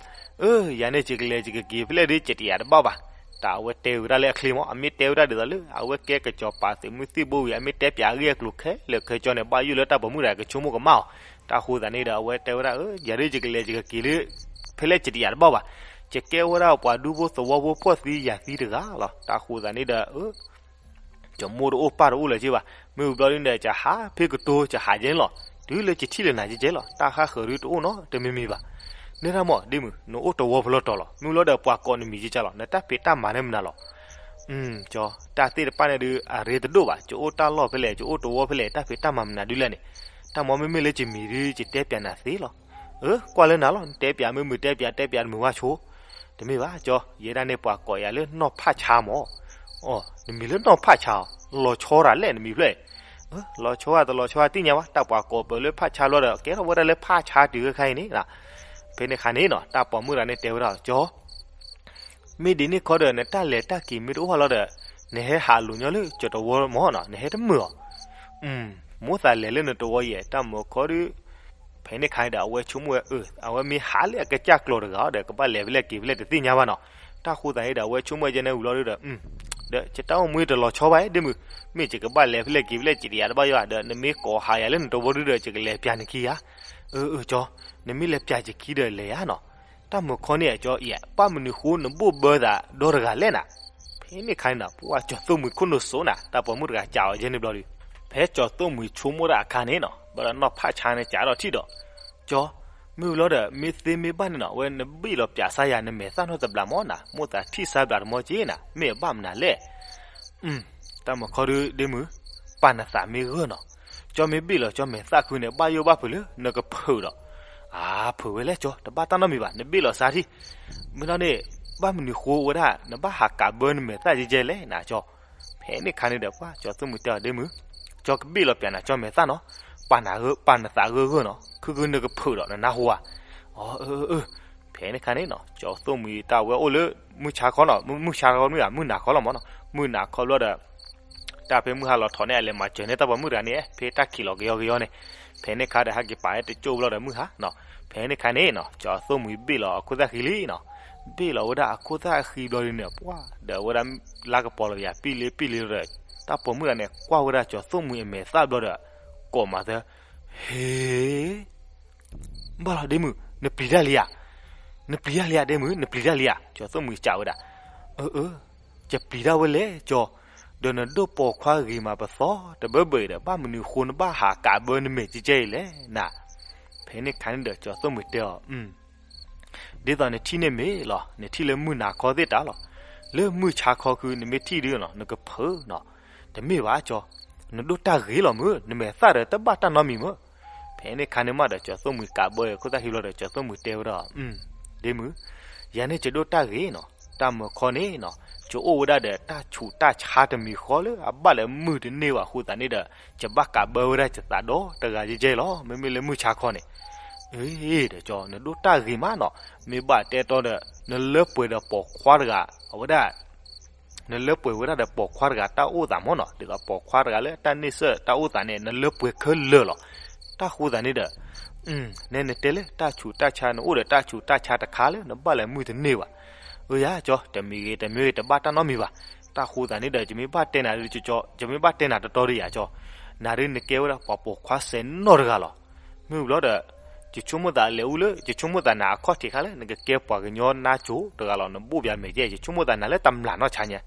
အၢ ယၤန့ၣ် ယကလဲၤယကက့ၤဖဲလဲၣ်ဒုး ယတယာ်တဘၣ်ဘၣ်. တၢ်အဝဲတဲဝဲဒၣ်လၢအချ့မး, အမ့ၢ်တဲဝဲဒၣ်ဒ်သိးလၢ အဝဲကဲကစီၤပၤသုးမုၢ်သံၣ်ဘိဝံၤ အမ့ၢ်တဲပျးအဂ့ၢ်အကျိၤခဲလၢာ်ခဲဆ့န့ၣ် ဘၣ်ယိၣ်လၢတၢ်ပိာ်မုၣ်တဂၤကဆိကမိၣ်ကမၣ်အီၤ. တၢ်ဃိသတးန့ၣ်ဒီး အဝဲတဲဝဲဒၣ် အၢ ယၤဒုးယကလဲၤယကက့ၤလၢ ဖဲလဲၣ် ယတယာ်တဘၣ်ဘၣ်. ယကဲဝဲဒၣ်ပှၤဒူဖိသဝီဖိဖှီၣ်သံယာ်သံတဂၤလီၤ. တၢ်ဃိသတးန့ၣ်ဒီး အၢ ယမိၢ်တအိၣ်ပၢ်တအိၣ်လၢၤက့ဘၣ်. မ့ၢ်ဝံၤဘျီဒုန့ၣ် ယဟးဖဲကတိၤ ယဟးကဲန့ၣ်လီၤ. တုၤလၢယထံၣ်လၢနၤကဲကဲလီၤ. တၢ်ဃၣ်ဃၢၤဒုတအိၣ်နီတမံၤမံၤဘၣ်. နဲဒၣ်မး ဒ်မုၢ် နအိၣ်တဝီဖဲလဲၣ်တီၤလီၤ. မ့ၢ်လီၤဒီးပှၤကိးနမံၤကဲကဲလီၤ. နတၢ်ဖံးတၢ်မၤန့ၣ်မနုၤလီၤ. ကၠီ, တၢ်သ့ၣ်တဖၣ်န့ၣ်ဒုး အရ့တဒိၣ်ဘၣ်. ယအိၣ်တၢ်လီၢ်ဖဲလဲၣ်, ယအိၣ်တဝီဖဲလဲၣ်, တၢ်ဖံးတၢ်မၤမနုၤဒုလဲၣ်န့ၣ်, တၢ်မ့ၢ်မ့မ့ၢ်လၢယမံၤဒုး ယတဲပျးနၤသ့လီၤ. အၢ ကွၢ်လၢနၤလီၤ. နတဲပျးမ့ၢ်မုာ်တဲပျး, တဲပျးတမုာ်ဝဲဆိ တမ့ၢ်ဘၣ်ကၠီ, ယဲဒၣ်န့ၣ်ပှၤကိးယၤလၢနီၢ်ဖးဆါမး. အိ, နမံၤလၢနီၢ်ဖးဆါအီၤ, လီၤဆီဒၣ်လဲၣ်နမံၤဖျၢၣ်. လီၤဆီတလီၤဆီတသ့ၣ်ညါဘၣ်, တၢ်ပှၤကိးပၢၤလၢဖးဆါဘျီဒီး ကဲထီၣ်ဝဲဒၣ်လၢဖးဆါတုၤခဲခါအံၤန့ၣ်. ဖဲန့ၣ်ခါန့ၣ်နီၤ တၢ်ပိာ်မုၣ်တဂၤန့ၣ်တဲဝဲဒၣ်ကၠီ မ့ၢ်ဒ်န့ၣ်ခီဒီး နတၢ်လဲၤတၢ်က့ၤမ့ၢ်တအိၣ်ဘၣ်လီၤဒီး နဟဲဟးလိာ်ညီလၢကၠီၤတဝီမးနီၤ, နဟဲတမုာ်အီၤ. မိၣ်သးလဲၤလၢနတဝီယဲၢ် တၢ်မၢခီဒုး ဖဲန့ၣ်ခါန့ၣ်ဒီး အဝဲဆိကမိၣ်ဝဲ အၢ အဝဲမ့ၢ်ဟးလၢအကစၢ်ကျိၤတဂၤဒီး ကဘၣ်လဲၤဖဲလဲၣ်က့ၤဖဲလဲၣ်တသ့ၣ်ညါဘၣ်နီၤ. တၢ်ဃိသတးန့ၣ်ဒီး အဝဲဆိကမိၣ်ဝဲကဲန့ၣ်ဝံၤလီၤဒုဒီး ဒီးယတၢ်အိၣ်မူတလီၤဆီဘၣ်ဒ့မုၣ်, မ့ၢ်ယကဘၣ်လဲၤဖဲလဲၣ်က့ၤဖဲလဲၣ် က့ၤတယၤတဘၣ်ယိၣ်ဧါ, ဒီးနမ့ၢ်ကိးဟးယၤလၢနတဝီဒုဒီး ယကလဲၤပျးနခံဧါ. အၢ အၢ ကၠီ, နမ့ၢ်လဲၤပျးယခံဒီးလဲၤဧါနီၤ. တၢ်မုၢ်ခီန့ၣ်အကၠီအံၤ ဘၣ်မနုၤဃိနဘိၣ်ဘၢသးဒီတဂၤလဲၣ်နၤ. ဖဲန့ၣ်ခါန့ၣ်နီၤ ပှၢ်ကၠီၤသိၣ်မှံၤခိၣ်နူာ်စိနၤ တၢ်ပိာ်မုၣ်တဂၤစံးအီၤယဲန့ၣ်ဘျီဒု, ဖဲကၠီၤသိၣ်မှံၤဆိကမိၣ်တၢ်အခါန့ၣ်နီၤ ဘၣ်ဒီးနီၢ်ဖးဆါန့ၣ် စံးထီၣ်ထံၣ်ဒီး, ကၠီ, မ့ၢ်ဝံၤလီၤဒီး မ့ၢ်သ့မ့ၢ်ဘၣ်န့ၣ်နီၤ အဝဲနဘ့ၣ်လီၤပျးစါယၤနမဲာ်သၣ်နီတဘျီမၢ်နၤ, မိၣ်သးထံၣ်စါဘျးတမီၤက့နၤ, မ့ၢ်အဘၣ်မနုၤလဲၣ်. တၢ်မုၢ်ခီဒုဒ့မုၣ်, ပာ်နသးမ့ၢ်ဂၢၢ်နီၤ, ကၠီမ့ၢ်ဘ့ၣ်လီၤကၠီမဲာ်သၣ်ဃုာ်န့ၣ် ဘၣ်ယိၣ်ဘၣ်ဖုးလၢနကဖုးဒီး, အါ ဖုးဝဲလဲၣ်ကၠီ တဘၣ်တၢ်နီတမံၤဘၣ် နဘ့ၣ်လီၤစါထံၣ်. မ့ၢ်လီၤန့ၣ်, ဘၣ်မနုၤဃိဝဲဒၣ် နဘၣ်ဟးကးဘၢနမဲာ်သၣ်ယဲယဲလဲၣ်နၤကၠီ. ဖဲန့ၣ်ခါန့ၣ်ဒီးပှၢ်ကၠီၤသိၣ်မှံၤတဲအီၤဒ့မုၣ်, ကၠီကဘ့ၣ်လီၤပျးနၤကၠီမဲာ်သၣ်နီၤ, ပာ်နသးဂၢၢ်ဂၢၢ်နီၤ, ခုခုနကဖုးဒီးနနၢ်ဟူဧါ. အၢ အၢ အၢ, ဖဲန့ၣ်ခါန့ၣ်နီၤ ကၠီၤသိၣ်မှံၤတၢ်ဝဲအိၣ်လၢ မုၢ်ဆါခီနီၤ, မုၢ်ဆါခီမုၢ်ဧါ မုၢ်နၤခီလီၤမၢ်နီၤ, မုၢ်နၤခီဘျီဒီး တၢ်ဖဲမုၢ်ဟါလီၤထီၣ်န့ၣ် အလဲၤမၤစၢၤန့ၢ်တၢ်ပိာ်မုၣ်တဂၤန့ၣ် ဖဲတၢ်ခံးလီၤကယီကယီန့ၣ်, ဖဲန့ၣ်ခါဒီးဟဲက့ၤပာ်ဝဲတကၠိၢ်ဘျီဒီးမုၢ်ဟါနီၤ. ဖဲန့ၣ်ခါန့ၣ်နီၤ ကၠီၤသိၣ်မှံၤဘ့ၣ်လီၤအခိၣ်သၣ်ဃံလံနီၤ. ဘ့ၣ်လီၤဝဲဒၣ်အခိၣ်သၣ်ဃံဘျီဒုန့ၣ် ပှၢ်ဒီးဝဲဒၣ်လါကပီၤလီၤယၤပံၣ်လ့ပံၣ်လ့ဒီး, တၢ်ပိာ်မုၣ်တဂၤန့ၣ် ကွၢ်ဝဲဒၣ်ကၠီၤသိၣ်မှံၤအမဲာ်သၣ်ဘျီဒီး ကိးမၤသၢ, ဟ့ ဘၣ်လီၤဒ့မုၣ် နပျံၤတၢ်လံဧါ, နပျံၤတၢ်လံဧါဒ့မုၣ် နပျံၤတၢ်လံဧါ, ကၠီၤသိၣ်မှံၤစံးဝဲဒၣ်. အၢ အၢ, ယပျံၤတၢ်ဝဲလဲၣ်ကၠီၤ, ဒီးနဒိၣ်ပိာ်ခွါဂ့ၤမးပသီတဘၢဘၢအံၤဒီး ဘၣ်မနုၤဃိနဘၣ်ဟးကးဘၢနမဲာ်ကဲကဲအံၤလဲၣ်နၤ. ဖဲန့ၣ်ခါန့ၣ်ဒီးကၠီၤသိၣ်မှံၤတဲအီၤ, ဒ်သိးနထံၣ်န့ၣ်မ့ၢ်လီၤ, နထံၣ်လၢမုၢ်နၤခီသ့ၣ်တၢ်လီၤ. လၢမုၢ်ဆါခီဃုာ်နမ့ၢ်ထံၣ်ဒုနီၤ နကဖုးနီၤ. တမ့ၢ်ဘၣ်ကၠီၤ, နဒိၣ်တၢ်ဂ့ၤလီၤမုၢ်, နမဲာ်သၣ်ဒီးတဘၣ်တၢ်နီတမံၤမုၢ်. ဖဲန့ၣ်ခါန့ၣ်မးဒီးကၠီၤသိၣ်မှံၤကးဘၢအခိၣ်သၣ်ဃံဘျီဒီး ကၠီၤသိၣ်မှံၤတဲဝဲဒၣ်, ဒ့မုၣ်, ယၤန့ၣ်ယဒိၣ်တၢ်ဂ့ၤနီၤ, တၢ်မုၢ်ခီန့ၣ်နီၤ ယအိၣ်ဝဲဒၣ်ဒီးတၢ်ဆူးတၢ်ဆါတမံၤဃီလၢအဘၣ်လၢမုၢ်တန့ၢ်ဘၣ်အဃိသတးန့ၣ်ဒီး ယဘၣ်ကးဘၢဝဲဒၣ်ယသးဒီတဂၤယဲယဲလီၤ. မ့မ့ၢ်လၢမုၢ်ဆါခီန့ၣ်, အ့ ဒီးကၠီၤ နဒိၣ်တၢ်ဂ့ၤမးနီၤ, မ့ၢ်ဘၣ်တဲတီဒီး နလၢပှဲၤဒီးပိာ်ခွါတဂၤ, အဝဲဒၣ် နလၢပှဲၤဝဲဒၣ်ဒီးပိာ်ခွါတဂၤတၢ်အိၣ်သးမၢ်နီၤ, ဒ်သိးပိာ်ခွါတဂၤလၢတၢ်န့ၢ်စၢၢ်တၢ်အိၣ်သးန့ၣ် နလၢပှဲၤခဲလၢာ်လီၤ. တၢ်ဃိသတးန့ၣ်ဒီး နဲနတဲလၢတၢ်ဆူးတၢ်ဆါ နအိၣ်ဒီးတၢ်ဆူးတၢ်ဆါတခါလၢနဘၣ်လၢမုၢ်တန့ၢ်ဘၣ်. အၢ ယၤကၠီၤ တမံၤဂ့ၤတမံၤဂ့ၤတဘၣ်တၢ်နီတမံၤဘၣ်. တၢ်ဃိသတးန့ၣ်ဒီး ယမ့ၢ်ဘၣ်တဲနၤဒုးကၠီၤ, ယမ့ၢ်ဘၣ်တဲနၤတတီဒီးယၤကၠီၤ, နၤဒုးနကဲဝဲဒၣ်ပှၤပိာ်ခွါစဲးနီၢ်တဂၤလီၤ. မ့ၢ်ဘျီဒီး ယဆိကမိၣ်သးလဲၤအူလၢ ယဆိကမိၣ်သးနၤအခီၣ်ထံးခါလၢ နကကဲပှၤကညီနါစိၤတဂၤလီၤ. နဘိၣ်ဘၣ်မဲာ်ကဲ ယဆိကမိၣ်သးနၤလၢတမျးနီၢ်ဆါညါ,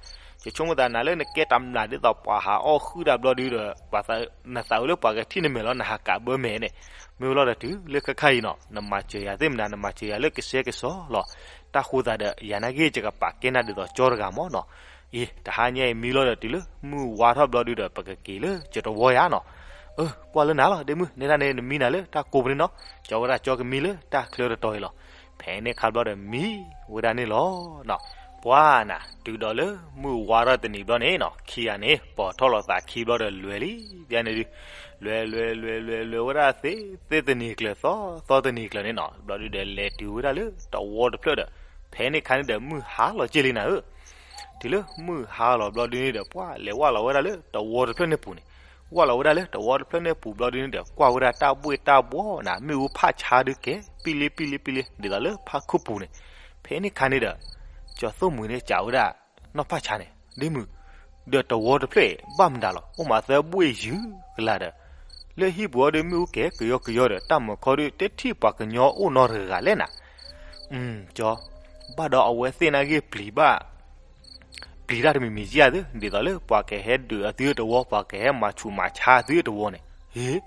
ယဆိကမိၣ်သးနၤလၢနကဲတမျးဒ်သိးပှၤဟးအီၣ်ဃုာ်တၢ်ဘျီဒုဒီး ပှၤနသးအုးလၢပှၤကထံၣ်နမဲာ်လီၤ နဟးကးဘၢမဲာ်န့ၣ်. မ့ၢ်ဘျီဒီးတုၤလၢခဲခါအံၤနီၤ နမၤစၢၤယၤသ့ၣ်မနၤ နမၤစၢၤယၤလၢကစဲကစီလီၤ. တၢ်ဃိသတးဒီး ယၤနာ်က့ ယကပာ်ကဲနၤဒ်သိးကၠီတဂၤမၢ်နီၤ. အံၤ တဟါညါအံၤမံလီၤဒီး တုၤလၢမုၢ်ဝါထီၣ်ဘျီဒုဒီး ပကက့ၤလၢကၠီတဝီယၤနီၤ. အၢ ကွၢ်လၢနၤလီၤ ဒ့မုၣ် နဲဒၣ်န့ၣ် နမံနၤလၢတၢ်ကိးပူၤန့ၣ်နီၤ. ကၠီဝဲဒၣ်ကၠီကမံလၢတၢ်ချၢတတီၤအံၤလီၤ. ဖဲန့ၣ်ခါဘျီဒီးမံဝဲဒၣ်န့ၣ်လီၤ. ပှၤနၤ တုၤဒီးလၢမုၢ်ဝါထီၣ်တနံၤဘျီန့ၣ်နီၤ ခံဂၤန့ၣ် ပိာ်ထီၣ်လိာ်သးခံဘျီဒီးလွဲၤလံ ဒ်န့ၣ်ဒုး လွဲၤလွဲၤလွဲၤလွဲၤလွဲၤဝဲဒၣ်သ့ သ့တနံၤကျၢၤသီ သီတနံၤကျၢၤန့ၣ်နီၤ ဘျီဒုဒီးလဲၤတုၤဝဲဒၣ်လၢတဝီတဖျၢၣ်ဒီး ဖဲန့ၣ်ခါန့ၣ်ဒီးမုၢ်ဟါလီၤက့လံနၤဧၢ. တုၤလၢမုၢ်ဟါလီၤဘျီဒုန့ၣ်ဒီး ပှၤလဲၤဝၢ်လီၤဝဲဒၣ်လၢတဝီတဖျၢၣ်န့ၣ်ပူၤန့ၣ်, ဝၢ်လီၤဝဲဒၣ်လၢတဝီတဖျၢၣ်န့ၣ်ပူၤဘျီဒုန့ၣ်ဒီး ကွၢ်ဝဲဒၣ်တၢ်ဘှ့ၣ်တၢ်ဘှီနၤ မ့ၣ်အူဖးဆါဒုကဲ ပံလ့ပံလ့ပံလ့ ဒ်သိးလၢဖးခိၣ်ပူၤန့ၣ်. ဖဲန့ၣ်ခါန့ၣ်ဒီး ကၠီသိၣ်မှံၤန့ၣ်စံးဝဲဒၣ် နီၢ်ဖးဆါန့ၣ် ဒ့မုၣ်, ဒီးတဝီတဖျၢၣ်ဘၣ်မတၤလီၤ အိၣ်မးသၢဘှ့ၣ်ယုၢ်ကလာ်ဒီး လၢဟံၣ်ပူၤအီၤဒုးမ့ၣ်အူကဲၤကယီကယီဒီး တၢ်မုၢ်ခီဒုးတထံၣ်ပှၤကညီအိၣ်နီတဂၤလဲၣ်နၤ. ကၠီ, ဘၣ်ဒီးအဝဲသ့ၣ်နာ်က့ပျံၤဘၣ် ပျံၤတၢ်တမံၤမံၤကယၤသု ဒ်သိးလၢပှၤကဟဲဒုးအသုတဝီ ပှၤကဟဲမၤဆူးမၤဆါအသုတဝီန့ၣ်. ဟ့,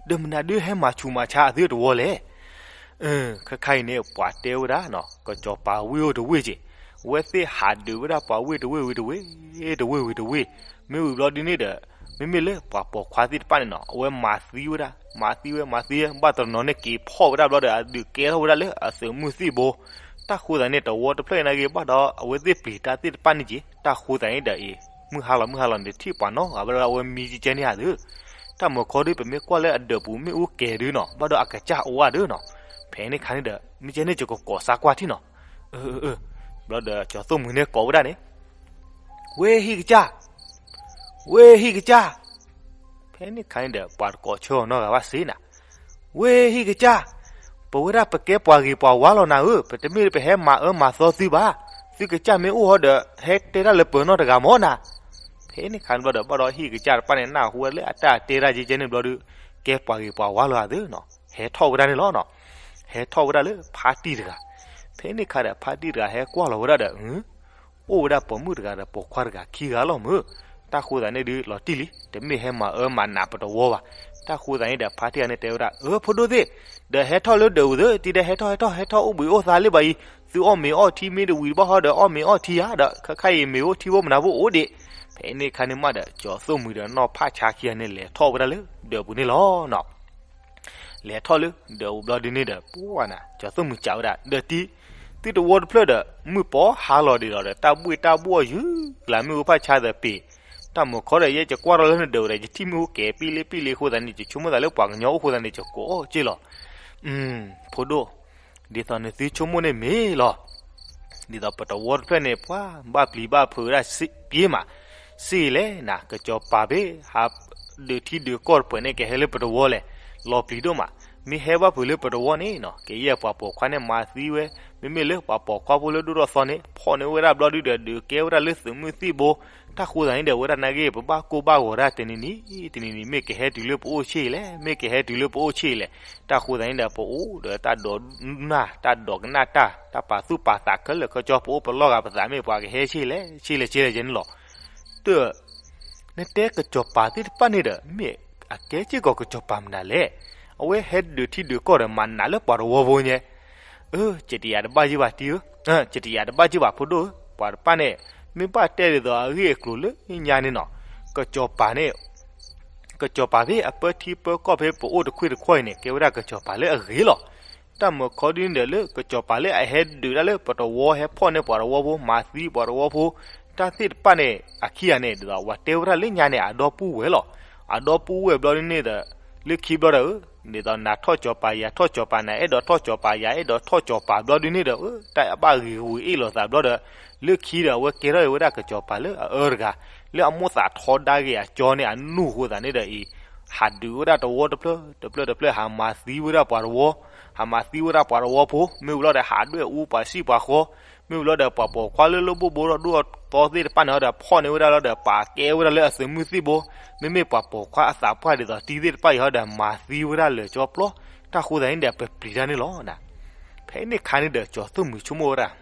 ဒီးမနုၤဒုးဟဲမၤဆူးမၤဆါအသုတဝီလဲၣ်. အၢ, ခဲခါအံၤန့ၣ် ပှၤတဲဝဲဒၣ်နီၤ ကစီၤပၤဝ့ၢ်အိၣ်တဝ့ၢ်က့ၤ, အဝဲသ့ၣ်ဟးဒုးဝဲဒၣ်ပှၤဝ့ၢ်တဝ့ၢ်ဝံၤတဝ့ၢ်, တဝ့ၢ်ဝံၤတဝ့ၢ်, မ့ၢ်ဝံၤဘျီဒုန့ၣ်ဒီး မ့မ့ၢ်လၢပှၤပိာ်ခွါသ့ၣ်တဖၣ်န့ၣ်နီၤ အဝဲမၤသံဝဲဒၣ်, မၤသံဝဲ မၤသံဝဲ ဘၣ်တနီၤန့ၣ်က့ၤဖီၣ်ဝဲဒၣ်ဘျီဒီး အဒုးကဲထီၣ်ဝဲဒၣ်လၢအသုးမုၢ်သံၣ်ဘိ, တၢ်ဃိသးန့ၣ် တဝီတဖျၢၣ်နာ်က့ ဘၣ်ဒီးအဝဲသ့ၣ်ပျံၤတၢ်သ့ၣ်တဖၣ်န့ၣ်က့ၤ, တၢ်ဃိသးန့ၣ်ဒီးအံၤ မုၢ်ဟါလီၤ မုၢ်ဟါလီၤန့ၣ် ထံၣ်ပှၤနီတဂၤဘၣ်ဒီး အဝဲမံကဲန့ၢ်ဧါသု, တၢ်မုၢ်ခီဒုး ပမ့ၢ်ကွၢ်လၢအဒၢးပူၤ မ့ၣ်အူကဲၤဒုနီၤ ဘၣ်ဒီးအကစၢ်အိၣ်ဧါဒုနီၤ, ဖဲန့ၣ်ခါန့ၣ်ဒီး မ့ၢ်ကဲန့ၣ်ယကကိးစါကွၢ်ထံၣ်နီၤ, အၢ အၢ အၢ, ဘျီဒီးကၠီသိၣ်မှံၤန့ၣ်ကိးဝဲဒၣ်န့ၣ်, ဝ့ၢ်ဟံၣ်ကစၢ်, ဝ့ၢ်ဟံၣ်ကစၢ်, ဖဲန့ၣ်ခါန့ၣ်ဒီး ပှၤတကိးဆၢအီၤနီတဂၤဘၣ်စ့ၢ်နၤ, ဝ့ၢ်ဟံၣ်ကစၢ်, ပဝဲဒၣ်ပကဲပှၤဂ့ၤပှၤဝါလီၤနၤဧၢ, ပတမ့ၢ်ပဟဲမၤအၢမၤသီသုဘၣ်, သုကစၢ်မ့ၢ်အိၣ်ဟီဒီး ဟဲတဲတၢ်လၢပၢၤနီၢ်တဂၤမၢ်နၤ. ဖဲန့ၣ်ခါန့ၣ်ဘျီဒီး ဘၣ်ဒီးဟံၣ်ကစၢ်တဖၣ်န့ၣ် နၢ်ဟူဝဲလၢအတၢ်တဲတၢ်ကဲကဲန့ၣ်ဘျီဒီး ကဲပှၤဂ့ၤပှၤဝါလီၤဧါသ့နီၤ, ဟဲထီၣ်ဝဲဒၣ်န့ၣ်လီၤနီၤ. ဟဲထီၣ်ဝဲဒၣ်လၢဖါတံၢ်တဂၤ. ဖဲန့ၣ်ခါဒီး ဖါတံၢ်တဂၤဟဲကွၢ်လီၤဝဲဒၣ်ဒီး အိၣ်ဝဲဒၣ်ပိာ်မုၣ်တဂၤဒီးပိာ်ခွါတဂၤခံဂၤလီၤမၢ်. တၢ်ဃိသးန့ၣ်ဒုး လီၤတံၢ်လံ, တမ့ၢ်ဟဲမၤအၢမၤနးပတဝီဘၣ်. တၢ်ဃိသးန့ၣ်ဒီး ဖါတံၢ်ဂၤန့ၣ်တဲဝဲဒၣ်, အၢ ဖိဒိၣ်သ့ၣ်, ဒီးဟဲထီၣ်လၢဒၢးအူသ့ၣ်, တံၤဒီးဟဲထီၣ်ဟဲထီၣ် ဟဲထီၣ်အိၣ်ဘှံးအိၣ်သါလၢၤဘၣ်အံၤ, သုအီၣ်မ့ၤအီၣ်ထံမ့ၢ်တဝံၤတဘၣ်ဟီဒီး အီၣ်မ့ၤအီၣ်ထံဧါ, ဒီးခဲခါအံၤမ့ၤအိၣ်ထံအိၣ်မနုၤဖိအိၣ်ဒံး. ဖဲန့ၣ်ခါန့ၣ်မးဒီး ကၠီၤသိၣ်မှံၤဒီးနီၢ်ဖးဆါခံဂၤန့ၣ် လဲၤထီၣ်ဝဲဒၣ်လၢဒၢးပူၤန့ၣ်လီၤနီၤ. လဲၤထီၣ်လၢဒၢးပူၤဘျီဒုန့ၣ်ဒီး ပှၤနၤ ကၠီၤသိၣ်မှံၤစံးဝဲဒၣ်, ဒီးတံၤ, သုတဝီတဖျၢၣ်ဒီး မုၢ်ပီဟါလီၤဒံးလီၤဒီး တၢ်ဘှ့ၣ်တၢ်ဘှီၣ်ယုၢ်လၢမ့ၣ်အူဖးဆါသပ့ၤ, တၢ်မုာ်ခီဒီး ယဲယကွၢ်ထီၣ်လၢနဒၢးဝဲဒီး ယထံၣ်မ့ၣ်အူကဲၤပံလ့ပံလ့အဃိသတးန့ၣ် ယဆိကမိၣ်သးလၢပှၤကညီအိၣ်အဃိသတးန့ၣ် ယကိးအီၣ်က့ၢ်လီၤ. အၢ ဖိဒိၣ်, ဒ်သိးနသုဆိကမိၣ်န့ၣ်မ့ၢ်လီၤ. ဒ်သိးပတဝီတဖျၢၣ်န့ၣ် ပှၤဘၣ်ပျံၤဘၣ်ဖုးဝဲဒၣ်စ့ၢ်ကီးမး, စ့ၢ်လဲၣ်နၤ ကစီၤပၤဘ့ၣ်ဟးဒုးထံဒုးကီၢ်တပှဲၤန့ၣ် ကဟဲလၢပတဝီလဲၣ်, လီၤပျံၤဒိၣ်မး, မ့ၢ်ဟဲဘၣ်ဖုးလၢပတဝီန့ၣ်နီၤ ကယဲၢ်ပှၤပိာ်ခွါန့ၣ်မၤသံဝဲ, မ့မ့ၢ်လၢပှၤပိာ်ခွါဖိလၢဒိၣ်ထီၣ်သီန့ၣ် ဖီၣ်န့ၢ်ဝဲဒၣ်ဘျီဒုဒီး ဒုးကဲဝဲဒၣ်လၢသုးမုၢ်သံၣ်ဘိ, တၢ်ဃိသးန့ၣ်ဒီး ဝဲဒၣ်နာ်က့ ပဘၣ်ကိၢ်ဘၣ်ဂီၤတၢ်တနံၤနံၤ, တနံၤနံၤ မ့ၢ်ကဟဲတုၤလၢပအိၣ်ဆ့ၣ်လဲၣ်, မ့ၢ်ကဟဲတုၤလၢပအိၣ်ဆ့ၣ်လဲၣ်, တၢ်ဃိသးန့ၣ်ဒီး ပအိၣ်ဒီးတၢ်ဒိးနၢ် တၢ်ဒိးကနၣ်တၢ် တၢ်ပာ်သူၣ်ပာ်သးခဲလၢာ်ခဲဆ့ ပအိၣ်ပလီၢ်ဂၤပသး မ့ၢ်ပှၤကဟဲဆ့ၣ်လဲၣ် ဆ့ၣ်လဲၣ်ဆ့ၣ်လဲၣ်ယဲန့ၣ်လီၤ. တၢ် နတဲကစီၤပၤသ့ၣ်တဖၣ်န့ၣ်ဒီး မ့ၢ်အကဲစ့ၢ်ကီးကစီၤပၤမနုၤလဲၣ်, အဝဲဟဲဒုးထံဒုးကီၢ်ဒီး မၤနးလၢပှၤတဝီဖိညါ, အၢ ကတယၤတဘၣ်ယ့ၢ်ဘၣ်တံၤဧၢ, ကတယၤတဘၣ်ယ့ၢ်ဘၣ်ဖိဒိၣ်ဧၢ, ပှၤတဖၣ်န့ၣ် မ့ၢ်ဘၣ်တဲဒ်သိးအဂ့ၢ်အကျိၤလၢညါန့ၣ်နီၤ, ကစီၤပၤန့ၣ် ကစီၤပၤဖဲအပၢထံပၢကီၢ်ဖဲပအိၣ်တခွ့ၣ်တခီအံၤန့ၣ် ကဲဝဲဒၣ်ကစီၤပၤလၢအဂ့ၤလီၤ. တၢ်မုာ်ခီဒ်န့ၣ်ဒီး လၢကစီၤပၤလၢအဟဲဒုးတၢ်လၢပတဝီ ဟဲဖီၣ်န့ၢ်ပှၤတဝီဖိ, တၢ်သ့ၣ်တဖၣ်န့ၣ် အခံဂၤန့ၣ် ဒ်သိးဝဲတဲဝဲဒၣ်လၢညါန့ၣ် အဒီပုၢ်ဝဲၢ်လီၤ. အဒီပုၢ်ဝဲၢ်ဘျီဒ်န့ၣ်ဒီး လၢခံဘျီဒီး ဒ်သိးနၤထီၣ်ကစီၤပၤ ယၤထီၣ်ကစီၤပၤ နအဲၣ်ဒိးထီၣ်ကစီၤပၤ ယၤအဲၣ်ဒိးထီၣ်ကစီၤပၤဘျီဒ်န့ၣ်ဒီး တၢ်ဘၣ်ဂ့ၤဂူာ်အ့ၣ်လိာ်သးဘျီဒီး လၢခံဒီး အဝဲကဲထီၣ်အံၤဝဲဒၣ်ကစီၤပၤလၢအအၢတဂၤ, လၢအမိၣ်သးထီဒါက့ၤအကၠီန့ၣ် အနူၢ်အဃိသတးန့ၣ်ဒီးအံၤ ဟးဒုးဝဲဒၣ်တဝီတဖျၢၣ်တဖျၢၣ်တဖျၢၣ် ဟးမၤသံဝဲဒၣ်ပှၤတဝီ, ဟးမၤသံဝဲဒၣ်ပှၤတဝီဖိ, မ့ၢ်ဝံၤလီၤဒီး ဟးဒွဲၣ်အူပှၤဆံးပှၤဃီ, မ့ၢ်ဝံၤလီၤဒီး ပှၤပိာ်ခွါလၢလၢဘိဘိဒီး ဒိၣ်အသီသ့ၣ်တဖၣ်န့ၣ်ဟီဒီး ဖီၣ်န့ၢ်ဝဲဒၣ်လီၤဒီး ပာ်ကဲဝဲဒၣ်လၢအသုးမုၢ်သံၣ်ဘိ, မ့မ့ၢ်ပှၤပိာ်ခွါအသးပှၢ်ဒ်သိးတံၤသ့ၣ်တဖၣ်အံၤဟီဒီး မၤသံဝဲဒၣ်လၢာ်ကၠီပျီ, တၢ်ဃိသတးန့ၣ်ဒီး ပပျံၤတၢ်န့ၣ်လီၤ. ဖဲန့ၣ်ခါန့ၣ်ဒီး ကၠီၤသိၣ်မှံၤဆိကမိၣ်ဝဲဒၣ်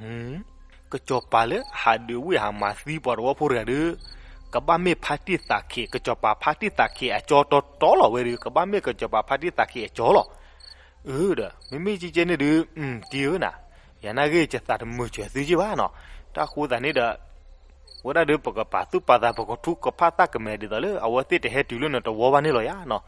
ကစီၤပၤလၢအဟးဒုးဝ့ၢ်ဟးမၤသံပှၤတဝီဖိတဂၤဒီး ကဘၣ်မ့ၢ်ဖါတံၢ်သးခ့, ကစီၤပၤဖါတံၢ်သးခ့အကၠီတီတီလီၤဝဲဒီး ကဘၣ်မ့ၢ်ကစီၤပၤဖါတံၢ်သးခ့အကၠီလီၤ. အၢ ဒီး မ့မ့ၢ်ကဲကဲန့ၣ်ဒီး တံၤဧၢနၤ, ယၤနာ်ဂ့ၢ်ယသးတမုာ်စၢၤသုက့ဘၣ်နီၤ, တၢ်ဃိသတးန့ၣ်ဒီး ဝဲဒၣ်ဒီးပကပာ်သူၣ်ပာ်သး ပကထူကဖၣ်သးကမဲာ်ဒ်သိးလၢ အဝဲသ့ၣ်တဟဲတုၤလၢနတဝီဘၣ်န့ၣ်လီၤယၤနီၤ.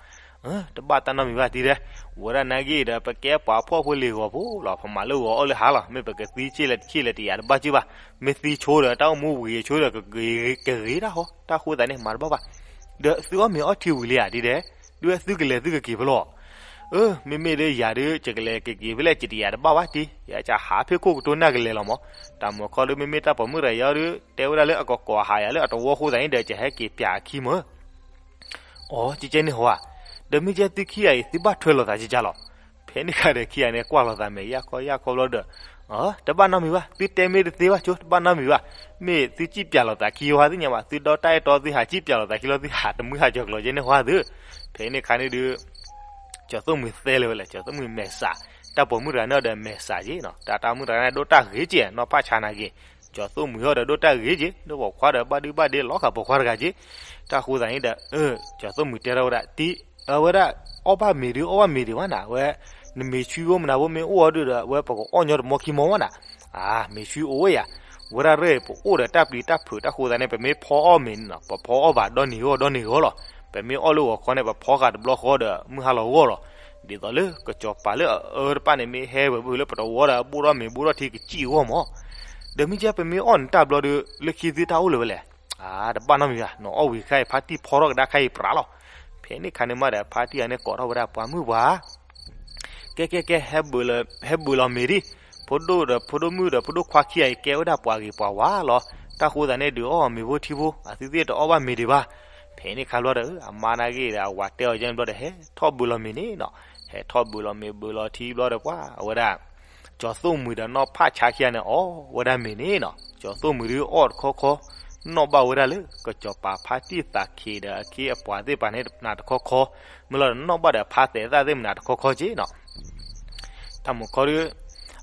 တဘၣ်တၢ်နီတမံၤဘၣ်တံၤဒဲး, ဝဲဒၣ်နာ်ဂ့ၢ်ဒီး ပကဲပှၤဖှီၣ်ဖိလံၤဂီၤဖိလီၤ, ပမၤလၢဂီၤအီၣ်လၢဟါလီၤ, မ့ၢ်ပကသံဆ့ၣ်လဲၣ်တဆ့ၣ်လဲၣ်တယၤတဘၣ်က့ဘၣ်, မ့ၢ်သံဆိဒီး တၢ်အိၣ်မူဝံၤဆိဒီး ကဂ့ၤတၢ်ဟီ, တၢ်ဃိသတးန့ၣ် မၤတဘၣ်ဘၣ်. ဒီးသုအီၣ်မ့ၤအီထံဝံၤလံဧါတံၤဒဲး, ဒုးသုကလဲၤသုကက့ၤဖဲလဲၣ်. အၢ မ့မ့ၢ်ဒီးယၤဒီး ယကလဲၤကက့ၤဖဲလဲၣ် ကတယၤတဘၣ်ဘၣ်တံၤ, ယကဟးဖဲခိၣ်ကတိၤနၢ်ကလဲၤလီၤမး, တၢ်မုာ်ခီဒီး မ့မ့ၢ်တၢ်ပိာ်မုၣ်တဂၤအံၤဒီး တဲဝဲဒၣ်လၢအကကိးဟးယၤလၢအတဝီအဃိသတးန့ၣ်ဒီး ယဟဲက့ၤပျးအခံမး. အိ ကဲကဲန့ၣ်ဟီဧါ, ဒီးမ့ၢ်ကဲသုခံဂၤအံၤ သုဘၣ်ထွဲလိာ်သးကကလီၤ. ဖဲန့ၣ်ခါဒီးခံဂၤန့ၣ် ကွၢ်လိာ်သးမဲာ်ယၢ်ခီယၢ်ခီဘျီဒီး, တဘၣ်နီတမံၤဘၣ်, သုတဲမ့ၢ်တသ့ဘၣ်ဆိ တဘၣ်နီတမံၤဘၣ်, မ့ၢ်သုစံၣ်ပျးလိာ်သးခံဝဲသ့ၣ်ညါဘၣ်, သုဒီတၢ်အဲၣ်တီ သုဟးစံၣ်ပျးလိာ်သးခံလီၤ, သုဟးတမုာ်ဟးကၠီၤကျိၤကဲန့ၣ်ဟီဧါသ့ၣ်. ဖဲန့ၣ်ခါန့ၣ်ဒီး ကၠီၤသိၣ်မှံၤသဲလၢၤဝဲလဲၣ်, ကၠီၤသိၣ်မှံၤမဲာ်ဆှး, တၢ်ပိာ်မုၣ်တဂၤန့ၣ်ဒီးမဲာ်ဆှးက့နီၤ, တၢ်တၢ်မုၣ်တဂၤန့ၣ် ဒိၣ်တၢ်ဂ့ၤက့နီၤ, ဖးဆါနာ်က့, ကၠီၤသိၣ်မှံၤဟီဒီး ဒိၣ်တၢ်ဂ့ၤက့, ဒီးပိာ်ခွါဒီး ဘၣ်ဒုဘၣ်ဒ့လီၤဃာ်ပိာ်ခွါတဂၤက့. တၢ်ဃိသတးန့ၣ်ဒီး ကၠီၤသိၣ်မှံၤတဲထီၣ်ဝဲဒၣ်, တံၤ, အဝဲဒၣ် အီၣ်ဘၣ်မ့ၤဒုး အီၣ်ဘၣ်မ့ၤဒံးဘၣ်နၤ, အဝဲ နမ့ၤဆှံအိၣ်မနုၤဖိမ့ၢ်အိၣ်အီၤဒုးဒီး အဝဲပကအီၣ်ညီတမီခံမီဝဲနၤ. အါ မ့ၤဆှံအိၣ်ဝဲယၤ, ဝဲဒၣ်ရဲၣ်ပအိၣ်ဒီးတၢ်ပျံၤတၢ်ဖုး တၢ်ဃိသတးန့ၣ် ပမ့ၢ်ဖီအီၣ်မ့ၤန့ၣ်နီၤ ပဖီအီၣ်ဘၣ်ဒီနံၤဂီၢ်ဒီနံၤဂီၢ်လီၤ. ပမ့ၢ်အီၣ်လၢဂီၤခီန့ၣ် ပဖီဃာ်တဘျီဃီဒီး မုၢ်ဟါလီၤဂီၢ်လီၤ. ဒ်သိးလၢကစီၤပၤလၢအအၢတဖၣ်န့ၣ် မ့ၢ်ဟဲဝဲဖဲလၢပတဝီဒီး ဘိၣ်ထီၣ်မ့ၤဘိၣ်ထီၣ်ထံကစံၣ်အဂီၢ်မး. ဒီးမ့ၢ်ကဲပမ့ၢ်အီၣ်နတၢ်ဘျီဒီး လၢခံသုတၢ်အိၣ်လၢၤဝဲလဲၣ်. အါ တဘၣ်နီတမံၤဘၣ်, နအီၣ်ဝံၤခါအံၤ ဖါတံၢ်ဖီထီၣ်ကဒါခါအံၤပြးလီၤ. ဖဲန့ၣ်ခါန့ၣ်မးဒီး ဖါတံၢ်ဂၤန့ၣ်ကိးထီၣ်ဝဲဒၣ်ပှၤမုၣ်ပှၢ် ကဲကဲကဲ ဟဲဘုးလီၤမ့ၤဒံး, ဖိဒိၣ်ဒီးဖိဒိၣ်မုၣ်ဒီးဖိဒိၣ်ခွါခံဂၤအံၤ ကဲဝဲဒၣ်ပှၤဂ့ၤပှၤဝါလီၤ. တၢ်ဃိသတးန့ၣ် ဒုးအီၣ်မ့ၤဖိထံဖိ အသုသ့ၣ်တအီၣ်ဘၣ်မ့ၤဒံးဘၣ်. ဖဲန့ၣ်ခါဘျီဒီး အမါနာ်ဂ့ၤဒီး အဝၤတဲအီၤယဲန့ၣ်ဘျီဒီး ဟဲထီၣ်ဘုးလီၤမ့ၤန့ၣ်နီၤ, ဟဲထီၣ်ဘုးလီၤမ့ၤဘုးလီၤထံဘျီဒီး ပှၤအဝဲဒၣ် ကၠီၤသိၣ်မှံၤဒီးနီၢ်ဖၣ်ဆါခံဂၤန့ၣ် အီၣ်ဝဲဒၣ်မ့ၤန့ၣ်နီၤ. ကၠီၤသိၣ်မှံၤဒုးအီၣ်တခီခီ, နီၣ်ဘၣ်ဝဲဒၣ်လၢ ကၠီၤပၤဖါတံၢ်သးခ့ဒီးအခ့အပှၤသ့ၣ်တဖၣ်န့ၣ်တဖၣ်တခီခီ, မ့ၢ်လီၤဒီးနီၣ်ဘၣ်ဒီးဖါသဲးသၣ်သ့ၣ်မနၤတခီခီက့နီၤ. တၢ်မုၢ်ခီဒုး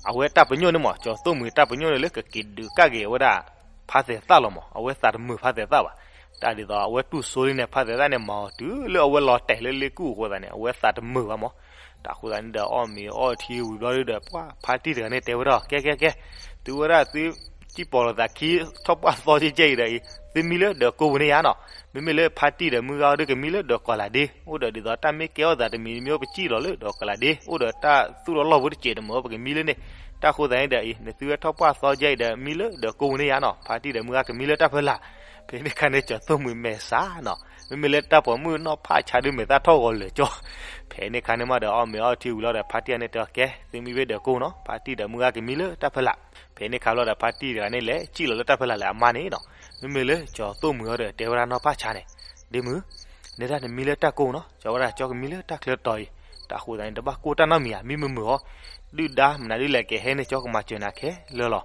အဝဲတၢ်ပညိၣ်န့ၣ်မး, ကၠီၤသိၣ်မှံၤတၢ်ပညိၣ်န့ၣ်လၢ ကက့ၤဒုးကၣ်က့ၤဝဲဒၣ် ဖါသဲးသၣ်လီၤမး, အဝဲသးတမုာ်ဖါသဲးသၣ်ဘၣ်. တၢ်ဒ်သိးအဝဲတူၢ်စိလံန့ၣ် ဖါသဲးသၣ်န့ၣ် မၤအီၤတုၤလၢအဝဲလီၤတဲာ်လၢလ့ကူၣ်အဃိသတးန့ၣ် အဝဲသးတမုာ်ဘၣ်မး. တၢ်အဃိသတးန့ၣ်ဒီး အီၣ်မ့ၤအီထံဝံၤဘျီဒုးဒီး ပှၤဖါတံၢ်တဂၤန့ၣ်တဲဝဲဒၣ် ကဲကဲကဲ, သုဝဲဒၣ်သု စံၣ်ပီၤလိာ်သးခံ ထီၣ်ပှၢ်သီကဲကဲအံၤဒီးအံၤ သုမံလၢဒၢးကိပူၤန့ၣ်ယါနီၤ. မ့မ့ၢ်လၢဖါတံၢ်ဒီးမုၢ်ဂၤအီၤဒုး ကမံလၢဒၢးကီၤလးဒ့, အိၣ်ဒီးဒ်သိးတၢ်မ့ၢ်ကဲအီၣ်သးတမံၤမံၤ ပစံၣ်လီၤလၢဒၢးကီၤလးဒ့, အိၣ်ဒီးတၢ်သူၣ်လီၤလီၢ်ဖိတစဲးတမုာ် ပကမံလၢန့ၣ်. တၢ်အဃိသတးန့ၣ်ဒီးအံၤ နသုဝဲထီၣ်ပှၢ်သီကဲအံၤဒီး မံလၢဒၢးကိပူၤန့ၣ်ယါနီၤ. ဖါတံၢ်ဒီးမုၢ်ဂၤကမံလၢတၢ်ဖီလာ်. ဖဲန့ၣ်ခါန့ၣ် ကၠီၤသိၣ်မှံၤမဲာ်ဆှးနီၤ. မ့မ့ၢ်လၢတၢ်ပိာ်မုၣ်နီၢ်ဖၣ်ဆါဒုးမဲာ်သၣ်ထီၣ်ဂီၤလၢာ်ကၠီ. ဖဲန့ၣ်ခါန့ၣ်မးဒီး အီၣ်မ့ၤအီထံဝံၤလီၤဒီး ဖါတံၢ်န့ၣ်တဲအီၤ ကဲ သုမံဝဲဒၢးကိပူၤနီၤ, ဖါတံၢ်ဒီးမုၢ်ဂၤကမံလၢတၢ်ဖီလာ်. ဖဲန့ၣ်ခါလီၤဒီး ဖါတံၢ်တဂၤန့ၣ်လဲၤစံၣ်လီၤလၢတၢ်ဖီလာ်လၢအမါန့ၣ်နီၤ. မ့မ့ၢ်လၢကၠီၤသိၣ်မှံၤအီၤဒီး တဲဝဲဒၣ်နီၢ်ဖၣ်ဆါန့ၣ်, ဒ့မုၣ်, နဲဒၣ်နမံလၢတၢ်ကိပူၤနီၤ, ကၠီဝဲဒၣ်ကၠီကမံလၢတၢ်ချၢတီၤအံၤ, တၢ်အဃိသတးန့ၣ် တဘၣ်ကိၢ်တၢ်နီတမံၤဧါ, မံမုာ်မုာ်အီၤ, ဒုၣ်ဒါမနုၤဒုးလဲၤကဟဲန့ၣ် ကၠီကမၤစၢၤနၤခဲလၢာ်လီၤ.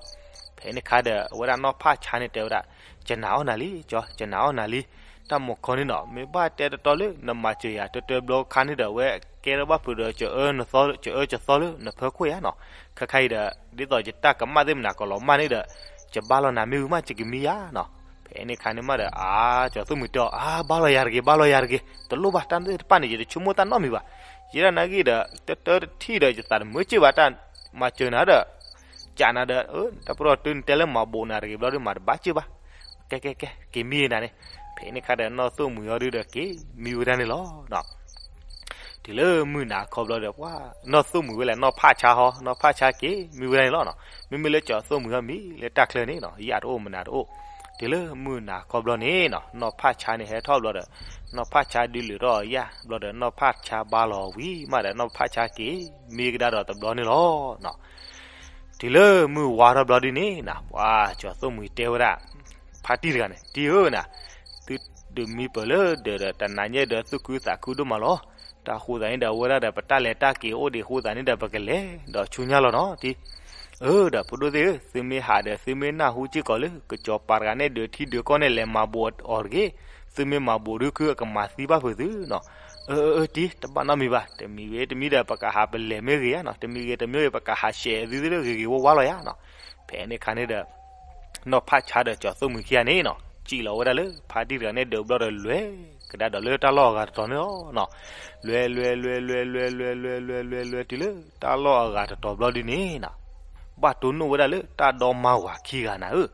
ဖဲန့ၣ်ခါဒီး အဝဲဒၣ်နီၢ်ဖၣ်ဆါန့ၣ်တဲဝဲဒၣ်, ကနၣ်အီၣ်နၤလံကၠီ, ကနၣ်အီၣ်နၤလံ. တၢ်မုၢ်ခီန့ၣ်နီၤ မ့ၢ်ဘၣ်တဲတတီလၢနမၤစၢၤယၤ တၢတၢဘျီခါန့ၣ်ဒီး အဝဲကဲထီၣ်ဘၣ်ဖုးဒီး ကၠီအၢကၠီသီလၢနဖၢခိၣ်ယါနီၤ. ခဲခါအံၤဒီး ဒ်သိးယတၢ်ကမၣ်သ့ၣ်မနၤကလီၤမၢ်န့ၣ်ဒီး ယဘါလီၤနၤမ့ၢ်ဝံၤမး ယကမံယါနီၤ. ဖဲန့ၣ်ခါန့ၣ်မးဒီး အါ ကၠီသိၣ်မှံၤတဲအီၤ အါ ဘါလီၤယၤတဂ့ၤ ဘါလီၤယၤတဂ့ၤ, တလိၣ်ဘၣ် တၢ်သ့ၣ်တဖၣ်န့ၣ် ယတဆိကမိၣ်တၢ်နီတမံၤဘၣ်. ယဲဒၣ်နၤဂ့ၢ်ဒီး တၢတၢတထံၣ်ဒီး ယသးတမုာ်စ့ၢ်ဘၣ် တၢ်မၤစၢၤနၤဒီး ကနၤဒီး တၢ်ပရီၣ်တုၤနတဲလၢမၤဘိးနၤတဂ့ၤဘျီဒုး မၤတဘၣ်စ့ၢ်ဘၣ်. ကဲကဲကဲ က့ၤမံနၤန့ၣ်. ဖဲန့ၣ်ခါဒီး နီၢ်သိၣ်မှံၤအီၤဒုးဒီး က့ၤမံဝဲဒၣ်န့ၣ်လီၤ. တုၤလၢမုၢ်နၤခီဘျီဒီး ပှၤနီၢ်သိၣ်မှံၤဝဲလဲၣ် နီၢ်ဖၣ်ဆါဟီ, နီၢ်ဖၣ်ဆါက့ၤမံဝဲဒၣ်န့ၣ်လီၤနီၤ. မ့မ့ၢ်လၢကၠီသိၣ်မှံၤဟီမံလၢတၢ်ချၢန့ၣ်နီၤ ယၣ်တအိၣ်မနၤတအိၣ်. တုၤလၢမုၢ်နၤခီဘျီန့ၣ်နီၤ နီၢ်ဖၣ်ဆါန့ၣ်ဟဲထီၣ်ဘျီဒီး နီၢ်ဖၣ်ဆါဒုးလုာ်ထီၣ်ယၣ်ဘျီဒီး နီၢ်ဖၣ်ဆါဘါလီၤဝံၤမးဒီး နီၢ်ဖၣ်ဆါက့ၤမံကဒါဒီးတဘျီန့ၣ်လီၤနီၤ. တုၤလၢမုၢ်ဝါထီၣ်ဘျီဒုးန့ၣ်နီၤ ပှၤကၠီသိၣ်မှံၤတဲဝဲဒၣ် ဖါတံၢ်တဂၤန့ၣ် တံၢ်ဧၢနၤ, သုဒုးမံပၢၢ်လၢဒၢးဒီး တနၤညါဒီးသူၣ်ခုသးခုဒိၣ်မးလီၤ. တၢ်ဃိသးန့ၣ်ဒီး အဝဲဒၣ်ဒီး ပတၢ်လဲၤတၢ်က့ၤအိၣ်ဒံးဃိသးန့ၣ်ဒီး ပကလဲၤဒီးဆူညါလီၤနီၤတံၢ်. အၢ ဒီးဖိဒိၣ်သ့ၣ်ဧၢ, သုမ့ၢ်ဟးဒီး သုမ့ၢ်နၢ်ဟူစ့ၢ်ကီးလၢ ကၠီၤပၤတဂၤန့ၣ် ဒုးထံဒုးကီၢ်န့ၣ် လဲၤမၤဘိးအီၤတဂ့ၤ. သုမ့ၢ်မၤဘိးဒုးခု အကမၤသံဘၣ်ဖုးသုနီၤ. အၢ အၢ တံၢ် တဘၣ်နီတမံၤဘၣ်, တမံၤဂ့ၤတမံၤဒီး ပကဟးပလဲၤမ့ၢ်ဂ့ၤဧါနီၤ, တမံၤဂ့ၤတမံၤဂ့ၤ ပကဟးဆှဲးသုသ့ၣ်လၢဂ့ၤဂ့ၤဝါဝါလီၤယါနီၤ. ဖဲန့ၣ်ခါန့ၣ်ဒီး နီၢ်ဖၣ်ဆါဒီးကၠီၤသိၣ်မှံၤခံဂၤန့ၣ်နီၤ စံၣ်လီၤဝဲဒၣ်လၢဖါတံၢ်တဂၤန့ၣ် ဒုးဘျီဒီး လဲၤကဒါဒီးလၢတၢ်လီၢ်အဂၤတတီၤန့ၣ်လီၤနီၤ. လဲၤ လဲၤ လဲၤ လဲၤ လဲၤ လဲၤ လဲၤ လဲၤ လဲၤ လဲၤ လဲၤ တုၤလၢ တၢ်လီၢ်အဂၤတတီၤဘျီဒုးန့ၣ်နီၤ ဘၣ်တိၢ်နီၣ်ဝဲဒၣ်လၢတၢ်ဒီမါဝၤခံဂၤနၤဧၢ.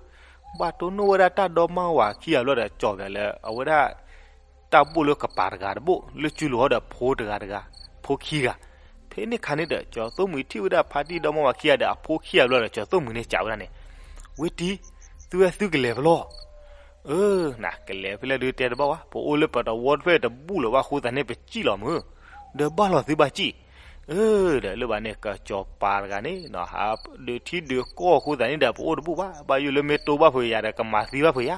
ဘၣ်တိၢ်နီၣ်ဝဲဒၣ်တၢ်ဒီမါဝၤခံဂၤဘျီဒီး ကၠီၤဘၣ်လၢအဝဲဒၣ် တၢ်ဘိၣ်လၢကပၤတဂၤတဘိၣ် လၢစုလိာ်ဟီဒီးဖိတဂၤတဂၤ ဖိခံဂၤ. ဖဲန့ၣ်ခါန့ၣ်ဒီး ကၠီၤသိၣ်မှံၤထံၣ်ဝဲဒၣ်ဖါတံၢ်ဒီမါဝၤခံဂၤဒီးအဖိခံဂၤဘျီဒီး ကၠီၤသိၣ်မှံၤန့ၣ်စံးဝဲဒၣ်န့ၣ်, ဝဲတံၢ်, သုဝဲသုကလဲၤဖဲလဲၣ်. အၢ နကလဲၤဖဲလဲၣ်ဒုးတဲတဘၣ်ဝဲ, ပအိၣ်လၢပတဝီတဖျၢၣ်တဘူၣ်လၢၤဘၣ်ဃိသတးန့ၣ် ပစံၣ်လီၤမုၢ်, ဒီးဘၣ်လီၤသုဘၣ်စံၣ်. အၢ ဒီးလၢဘၣ်န့ၣ် ကၠီၤပၤတဂၤန့ၣ်နီၤ ဟးဒုးထံဒုးကီၢ်အဃိသတးန့ၣ်ဒီး ပအိၣ်တဘူၣ်ဘၣ်, ဘၣ်ယိၣ်လၢမ့ၢ်တိၢ်ဘၣ်ဖုးယၤဒီး ကမၤသံဘၣ်ဖုးယၤ,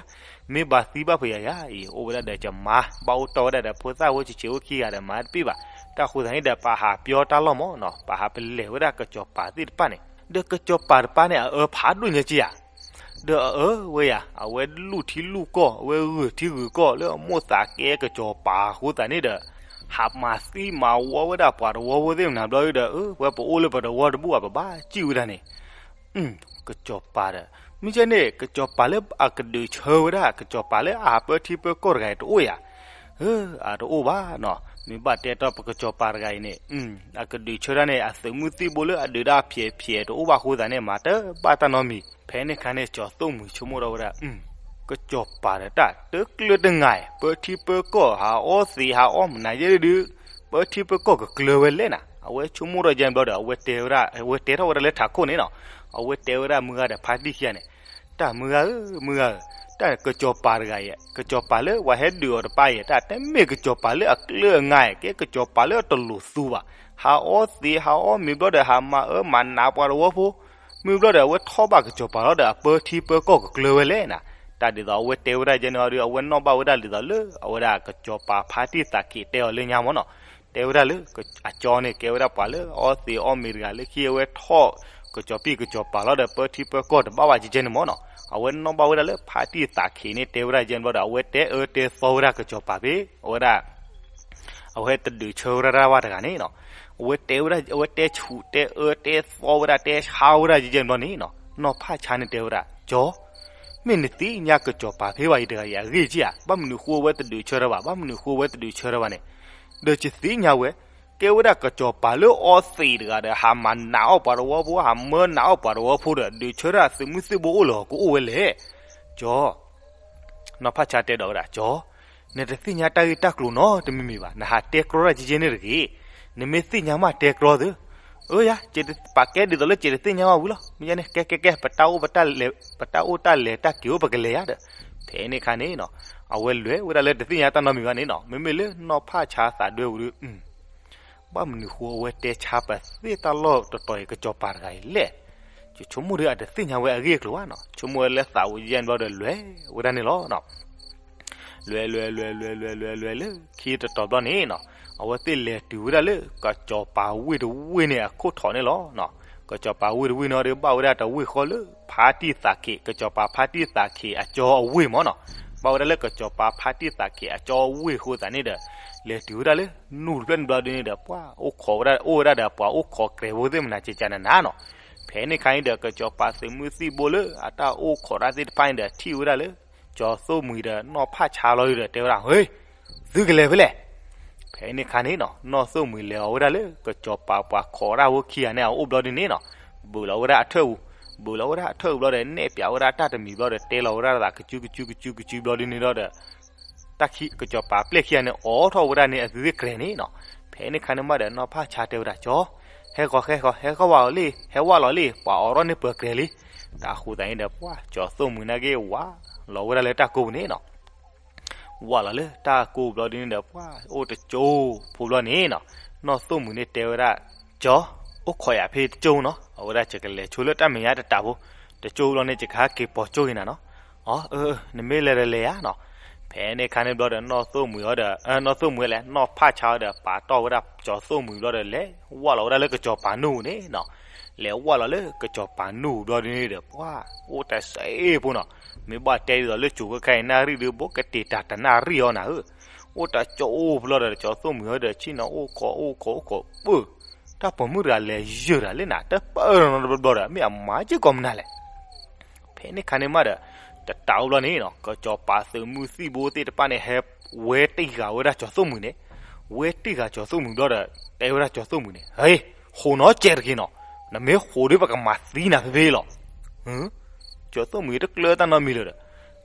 မ့ၢ်ဘၣ်သံဘၣ်ဖုးယၤယၤအံၤ အိၣ်ဝဲဒၣ်ဒီးကမါ, ဘၣ်အိၣ်တီၢ်ဝဲဒၣ်ဒီးဖိသၣ်ဖိဆံးဆံးအိၣ်ခံဂၤဒီးမၤတပ့ၢ်ဘၣ်. တၢ်ဃိသတးန့ၣ်ဒီး ပဟးပျီတၢ်လီၢ်မးနီၤ, ပဟးပလဲၤဝဲဒၣ်ကၠီၤပၤသ့ၣ်တဖၣ်န့ၣ်, ဒီးကၠီၤပၤတဖၣ်န့ၣ် အအၢဖးဒိၣ်ညါက့ယၤ ဒီးအအၢဝဲယၤ အဝဲလူၢ်ထံလူၢ်ကီၢ် အဝဲဂုာ်ထံဂုာ်ကီၢ်လၢအမိၢ်သးကဲကၠီၤပၤအဃိသတးန့ၣ်ဒီး ဟးမၤသံမၤဝီဝဲဒၣ်ပှၤတဝီဖိသ့ၣ်မနၤဘျီဒီး အၢ ဝဲပအိၣ်လၢပတဝီတဘူၣ်ဘၣ် ပဘၣ်စံၣ်ဝဲဒၣ်န့ၣ် ကၠီၤပၤဒီး မ့ၢ်ကဲန့ၣ် ကၠီၤပၤလၢအကဒုးဆၢဝဲဒၣ် ကၠီၤပၤလၢအဟးပၢထံပၢကီၢ်တဂၤအံၤတအိၣ်ယၤ. အၢ အတအိၣ်ဘၣ်နီၤ, မ့ၢ်ဘၣ်တဲတီၢ်ပကၠီၤပၤတဂၤအံၤန့ၣ် အကဒုးဆၢဒၣ်န့ၣ် အသုးမုၢ်သံၣ်ဘိလၢအဒုးဒၣ်ဖျဲးဖျဲးတအိၣ်ဘၣ်ဃိသတးန့ၣ် မၤတဘၣ်တၢ်နီတမံၤ. ဖဲန့ၣ်ခါန့ၣ် ကၠီၤသိၣ်မှံၤဆိကမိၣ်ထီၣ်ဝဲဒၣ် ကၠီၤပၤဒီးတၢ်တကျၢၤတငါအံၤ ပၢထံပၢကီၢ် ဟးအီသံးဟးအီမနုၤယဲဒၣ်ဒုး ပၢထံပၢကီၢ်ကကျၢၤဝဲလဲၣ်နၤ. အဝဲဆိကမိၣ်ထီၣ်ယဲၢ်ဘျီဒီး အဝဲတဲဝဲဒၣ် အဝဲတဲထီၣ်ဝဲဒၣ်လၢထးခိၣ်န့ၣ်နီၤ. အဝဲတဲဝဲဒၣ်မုၢ်ဂၤဒီးဖါတံၢ်ခံဂၤန့ၣ်, တၢ်မုၢ်ဂၤဧၢ မုၢ်ဂၤဧၢ, တၢ်ကၠီၤပၤတဂၤအံၤ ကၠီၤပၤလၢပှၤဟဲဒုးအီၤတပၢ်အံၤ တၢ်တမ့ၢ်ကၠီၤပၤလၢအကျၢၤအငါအံၤ ကဲကၠီၤပၤလၢအတလိၤသူဘၣ်, ဟးအီသံးဟးအီမ့ၤဘျီဒီး ဟးမၤအၢမၤနးပှၤတဝီဖိ မ့ၢ်ဘျီဒီး အဝဲထီၣ်ဘၣ်ကၠီၤပၤလီၤဒီး အပၢထံပၢကီၢ်ကကျၢၤဝဲလဲၣ်နၤ. တၢ်ဒ်သိးအဝဲတဲဝဲဒၣ်ယဲၢ်န့ၣ်အီၤဒီး အဝဲနီၣ်ဘၣ်ဝဲဒၣ်ဒ်သိးလၢ အဝဲဒၣ်ကၠီၤပၤဖါတံၢ်သးက့ၤတဲအီၤလၢညါမ့ၢ်နီၤ. တဲဝဲဒၣ်လၢ အကၠီန့ၣ် ကဲဝဲဒၣ်ပှၤလၢအအီသံးအီမ့ၤတဂၤလၢခံ အဝဲထီၣ် ကစီၤပံၣ်ကစီၤပၤလီၤဒီး ပၢထံပၢကီၢ်တဘၣ်ဘၣ်ကဲကဲန့ၣ်မ့ၢ်နီၤ, အဝဲနီၣ်ဘၣ်ဝဲဒၣ်လၢဖါတံၢ်သးခ့န့ၣ် တဲဝဲဒၣ်ကဲန့ၣ်ဘျီဒီး အဝဲတဲအၢတဲသီဝဲဒၣ်ကစီၤပၤဖဲ အဝဲဒၣ် အဝဲတဒုးဆၢဝဲဒၣ်တၢ်ဘၣ်တဂၤန့ၣ်နီၤ, အဝဲတဲဝဲဒၣ် အဝဲတဲဆူးတဲအၢတဲသီဝဲဒၣ်တဲဆါဝဲဒၣ်ကဲကဲန့ၣ်ဘျီန့ၣ်နီၤ, နီၢ်ဖၣ်ဆါန့ၣ်တဲဝဲဒၣ် ကၠီ မ့ၢ်နသ့ၣ်ညါကစီၤပၤဖဲဘၣ်အံၤတဂၤအံၤအဂ့ၢ်က့ဧါ, ဘၣ်မနုၤဃိအဝဲတဒုးဆၢထၢၣ်ဘၣ်, ဘၣ်မနုၤဃိအဝဲတဒုးဆၢထၢၣ်ဘၣ်န့ၣ်, ဒီးယသ့ၣ်ညါဝဲ ကဲဝဲဒၣ်ကစီၤပၤလၢအီသံးတဂၤဒီး ဟးမၤနးအီၣ်ပှၤသဝီဖိ ဟးမၢနးအီၣ်ပှၤသဝီဖိဒီး ဒုးဆၢထၢၣ်သုးမုၢ်သံၣ်ဘိအိၣ်လၢၤကအိၣ်ဝဲလဲၣ်, ကၠီ နီၢ်ဖၣ်ဆါတဲဒီးဝဲဒၣ် ကၠီ နတသ့ၣ်ညါတၢ်ဂ့ၢ်တၢ်ကျိၤနီတမံၤမံၤဘၣ်, နဟးတဲကြီတၢ်ကဲကဲန့ၣ်တဂ့ၤ, နမ့ၢ်သ့ၣ်ညါမးတဲကြီသု, အၢယၤ ပာ်ကဲဒ်သိးလၢကဲတသ့ၣ်ညါဘၣ်ဝံၤလီၤ, မ့ၢ်ယါန့ၣ် ကဲကဲကဲ ပတၢ်အိၣ်ပတၢ်လဲၤ ပတၢ်အိၣ်တၢ်လဲၤတၢ်က့ၤအိၣ်ပကလဲၤယၤဒီး, ဖဲန့ၣ်အခါန့ၣ်နီၤ, အဝဲလဲၤဝဲဒၣ်လၢတသ့ၣ်ညါတၢ်နီတမံၤဘၣ်န့ၣ်နီၤ, မ့မ့ၢ်လၢနီၢ်ဖၣ်ဆါသးဒွဲၣ်ဝံၤဒီး ဘၣ်မနုၤဃိအဝဲတဲဆါပသ့ၣ်တၢ်လီၢ်တတီၤအံၤကစီၤပၤတဂၤအံၤလဲၣ်, ယဆိကမိၣ်ဒီးအတသ့ၣ်ညါဝဲအဂ့ၢ်အကျိၤဘၣ်နီၤ, ဆိကမိၣ်ဝဲလၢသးဝံၤယဲန့ၣ်ဘျီဒီးလဲၤဝဲဒၣ်န့ၣ်လီၤ. လဲၤလဲၤလဲၤလဲၤလဲၤလဲၤလၢခံတတီၤဘျီန့ၣ်နီၤ, အဝဲသ့ၣ်လဲၤတုၤဝဲဒၣ်လၢကစီၤပၤဝ့ၢ်တဝ့ၢ်န့ၣ်အခိၣ်ထံးန့ၣ်လီၤ. ကစီၤပၤဝ့ၢ်တဝ့ၢ်န့ၣ်ဒီး ဘၣ်ဝဲဒၣ်တဝ့ၢ်ဃီလၢဖါတံၢ်သးခ့, ကစီၤပၤဖါတံၢ်သးခ့အကၠီအဝ့ၢ်မ့ၢ်နီၤ, ဘၣ်ဝဲဒၣ်လၢကစီၤပၤဖါတံၢ်သးခ့အကၠီအဝ့ၢ်အဃိသတးန့ၣ်ဒီး လဲၤတုၤဝဲဒၣ်လၢနူၢ်တဖျၢၣ်န့ၣ်ဘျီဒ်န့ၣ်ဒီး ပှၤအိၣ်ခိးဝဲဒၣ် အိၣ်ဝဲဒၣ်ဒီးပှၤအိၣ်ခိးကြဲးဖိသ့ၣ်မနၤကကနနၤနီၤ. ဖဲန့ၣ်အခါန့ၣ်ဒီး ကစီၤပၤသုးမုၢ်သံၣ်ဘိလၢအတၢ်အိၣ်ခိးတၢ်သ့ၣ်တဖၣ်န့ၣ်ဒီး ထံၣ်ဝဲဒၣ်လၢ ကၠီသိၣ်မှံၤဒီးနီၢ်ဖၣ်ဆါလီၤဒီး တဲဝဲဒၣ် ဟ့ သုကလဲၤဖဲလဲၣ်. ဖဲန့ၣ်အခါန့ၣ်နီၤ နီၢ်သိၣ်မှံၤလဲၤအီၤဝဲဒၣ်လၢ ကစီၤပၤပှၤခိးတၢ်ဖိခံဂၤန့ၣ်အအိၣ်ဘျီဒ်န့ၣ်နီၤ, ဘုးလီၤဝဲဒၣ်အထၢၣ်ပူၤ, ဘုးလီၤဝဲဒၣ်အထၢၣ်ပူၤဘျီဒီး နဲၣ်ပၠးဝဲဒၣ်တၢ်တမံၤဘျီဒီး တဲလီၤဝဲဒၣ်သးကစုကစုကစုကစုဘျီဒ်န့ၣ်ဒီး တၢ်ခံ ကစီၤပၤပျဲၢ်ခံဂၤန့ၣ် အိးထီၣ်ဝဲဒၣ်န့ၣ်အသုသ့ၣ်ကြဲးန့ၣ်နီၤ. ဖဲန့ၣ်အခါန့ၣ်မးဒီး နီၢ်ဖၣ်ဆါတဲဝဲဒၣ် ကၠီ ဟဲဃီၤ ဟဲဃီၤ ဟဲဃီၤဝဲလံ, ဟဲဝဲလီၤလံ, ပှၤအိးထီၣ်န့ၢ်ပၢၤကြဲးလံ. တၢ်ဃိသတးန့ၣ်ဒီး ပှၤကၠီသိၣ်မှံၤနာ်က့ၤဝးလီၤဝဲဒၣ်လၢတၢ်ကိးပူၤန့ၣ်နီၤ. ဝးလီၤလၢတၢ်ကိးပူၤဘျီဒ်န့ၣ်ဒီး ပှၤအိၣ်တကၠိဖိဘျီန့ၣ်နီၤ, နီၢ်သိၣ်မှံၤန့ၣ်တဲဝဲဒၣ် ကၠီ အိၣ်ခိးယၤဖဲတကၠိနီၤ, အဝဲဒၣ်ယကလဲၤဆိလၢတၢ်မဲာ်ညါတတးဖိ, တကၠိဘျီန့ၣ် ယကဟဲက့ၤပိာ်ကၠိက့ၤနၤနီၤ. အၢ အၢ နမ့ၢ်လဲၤဒီးလဲၤယၤနီၤ. ဖဲန့ၣ်အခါန့ၣ်ဘျီဒီး နီၢ်သိၣ်မှံၤအီၤဒီး နီၢ်သိၣ်မှံၤလဲၣ် နီၢ်ဖၣ်ဆါအီၤဒီး ပာ်တီၢ်ဝဲဒၣ်ကၠီသိၣ်မှံၤဘျီဒီး လဲၤဝးလီၤဝဲဒၣ်လၢကစီၤပၤနူၢ်ပူၤန့ၣ်နီၤ. လဲၤဝးလီၤလၢကစီၤပၤနူၢ်ပူၤဘျီဒ်န့ၣ်ဒီး ပှၤအိၣ်တၢ်စ့ဖိနီၤ, မ့ၢ်ဘၣ်တဲဒ်သိးလၢကၠိၤခဲခါအံၤ နၣ်ရံၣ်ဒီး ဘိကတ့ၤတၢ်တနၣ်ရံၣ်အီၤနၤဧၢ. အိၣ်တၢ်ကၠိဖိလီၤဒီး ကၠီသိၣ်မှံၤအီၤဒီး ဆ့ၣ်နီၤအိၣ်ခိး အိၣ်ခိး အိၣ်ခိး ပၢၢ် တၢ်ပိာ်မုၣ်တဂၤလဲၤယၢၢ်တၢ်လၢနၤ တပၢၢ်နီတဘျီဘျီဒီး မ့ၢ်အမၤက့ၤကိးမနုၤလဲၣ်. ဖဲန့ၣ်အခါန့ၣ်မးဒီး တတးအိၣ်ဘျီန့ၣ်နီၤ ကစီၤပၤသုးမုၢ်သံၣ်ဘိသ့ၣ်တဖၣ်န့ၣ် ဟဲဝဲတံၢ်ဃာ်ဝဲဒၣ်ကၠီသိၣ်မှံၤန့ၣ်, ဝဲတံၢ်ဃာ်ကၠီသိၣ်မှံၤဘျီဒီး တဲဝဲဒၣ်ကၠီသိၣ်မှံၤန့ၣ် ဟဲ ဃိးနီတစဲးတဂ့ၤနီၤ, နမ့ၢ်ဃိးဒီး ပကမၤသံနၤဖဲဖဲလီၤ. ကၠီသိၣ်မှံၤတကျၢၤတၢ်နီတမံၤလၢၤဒီး ဒီ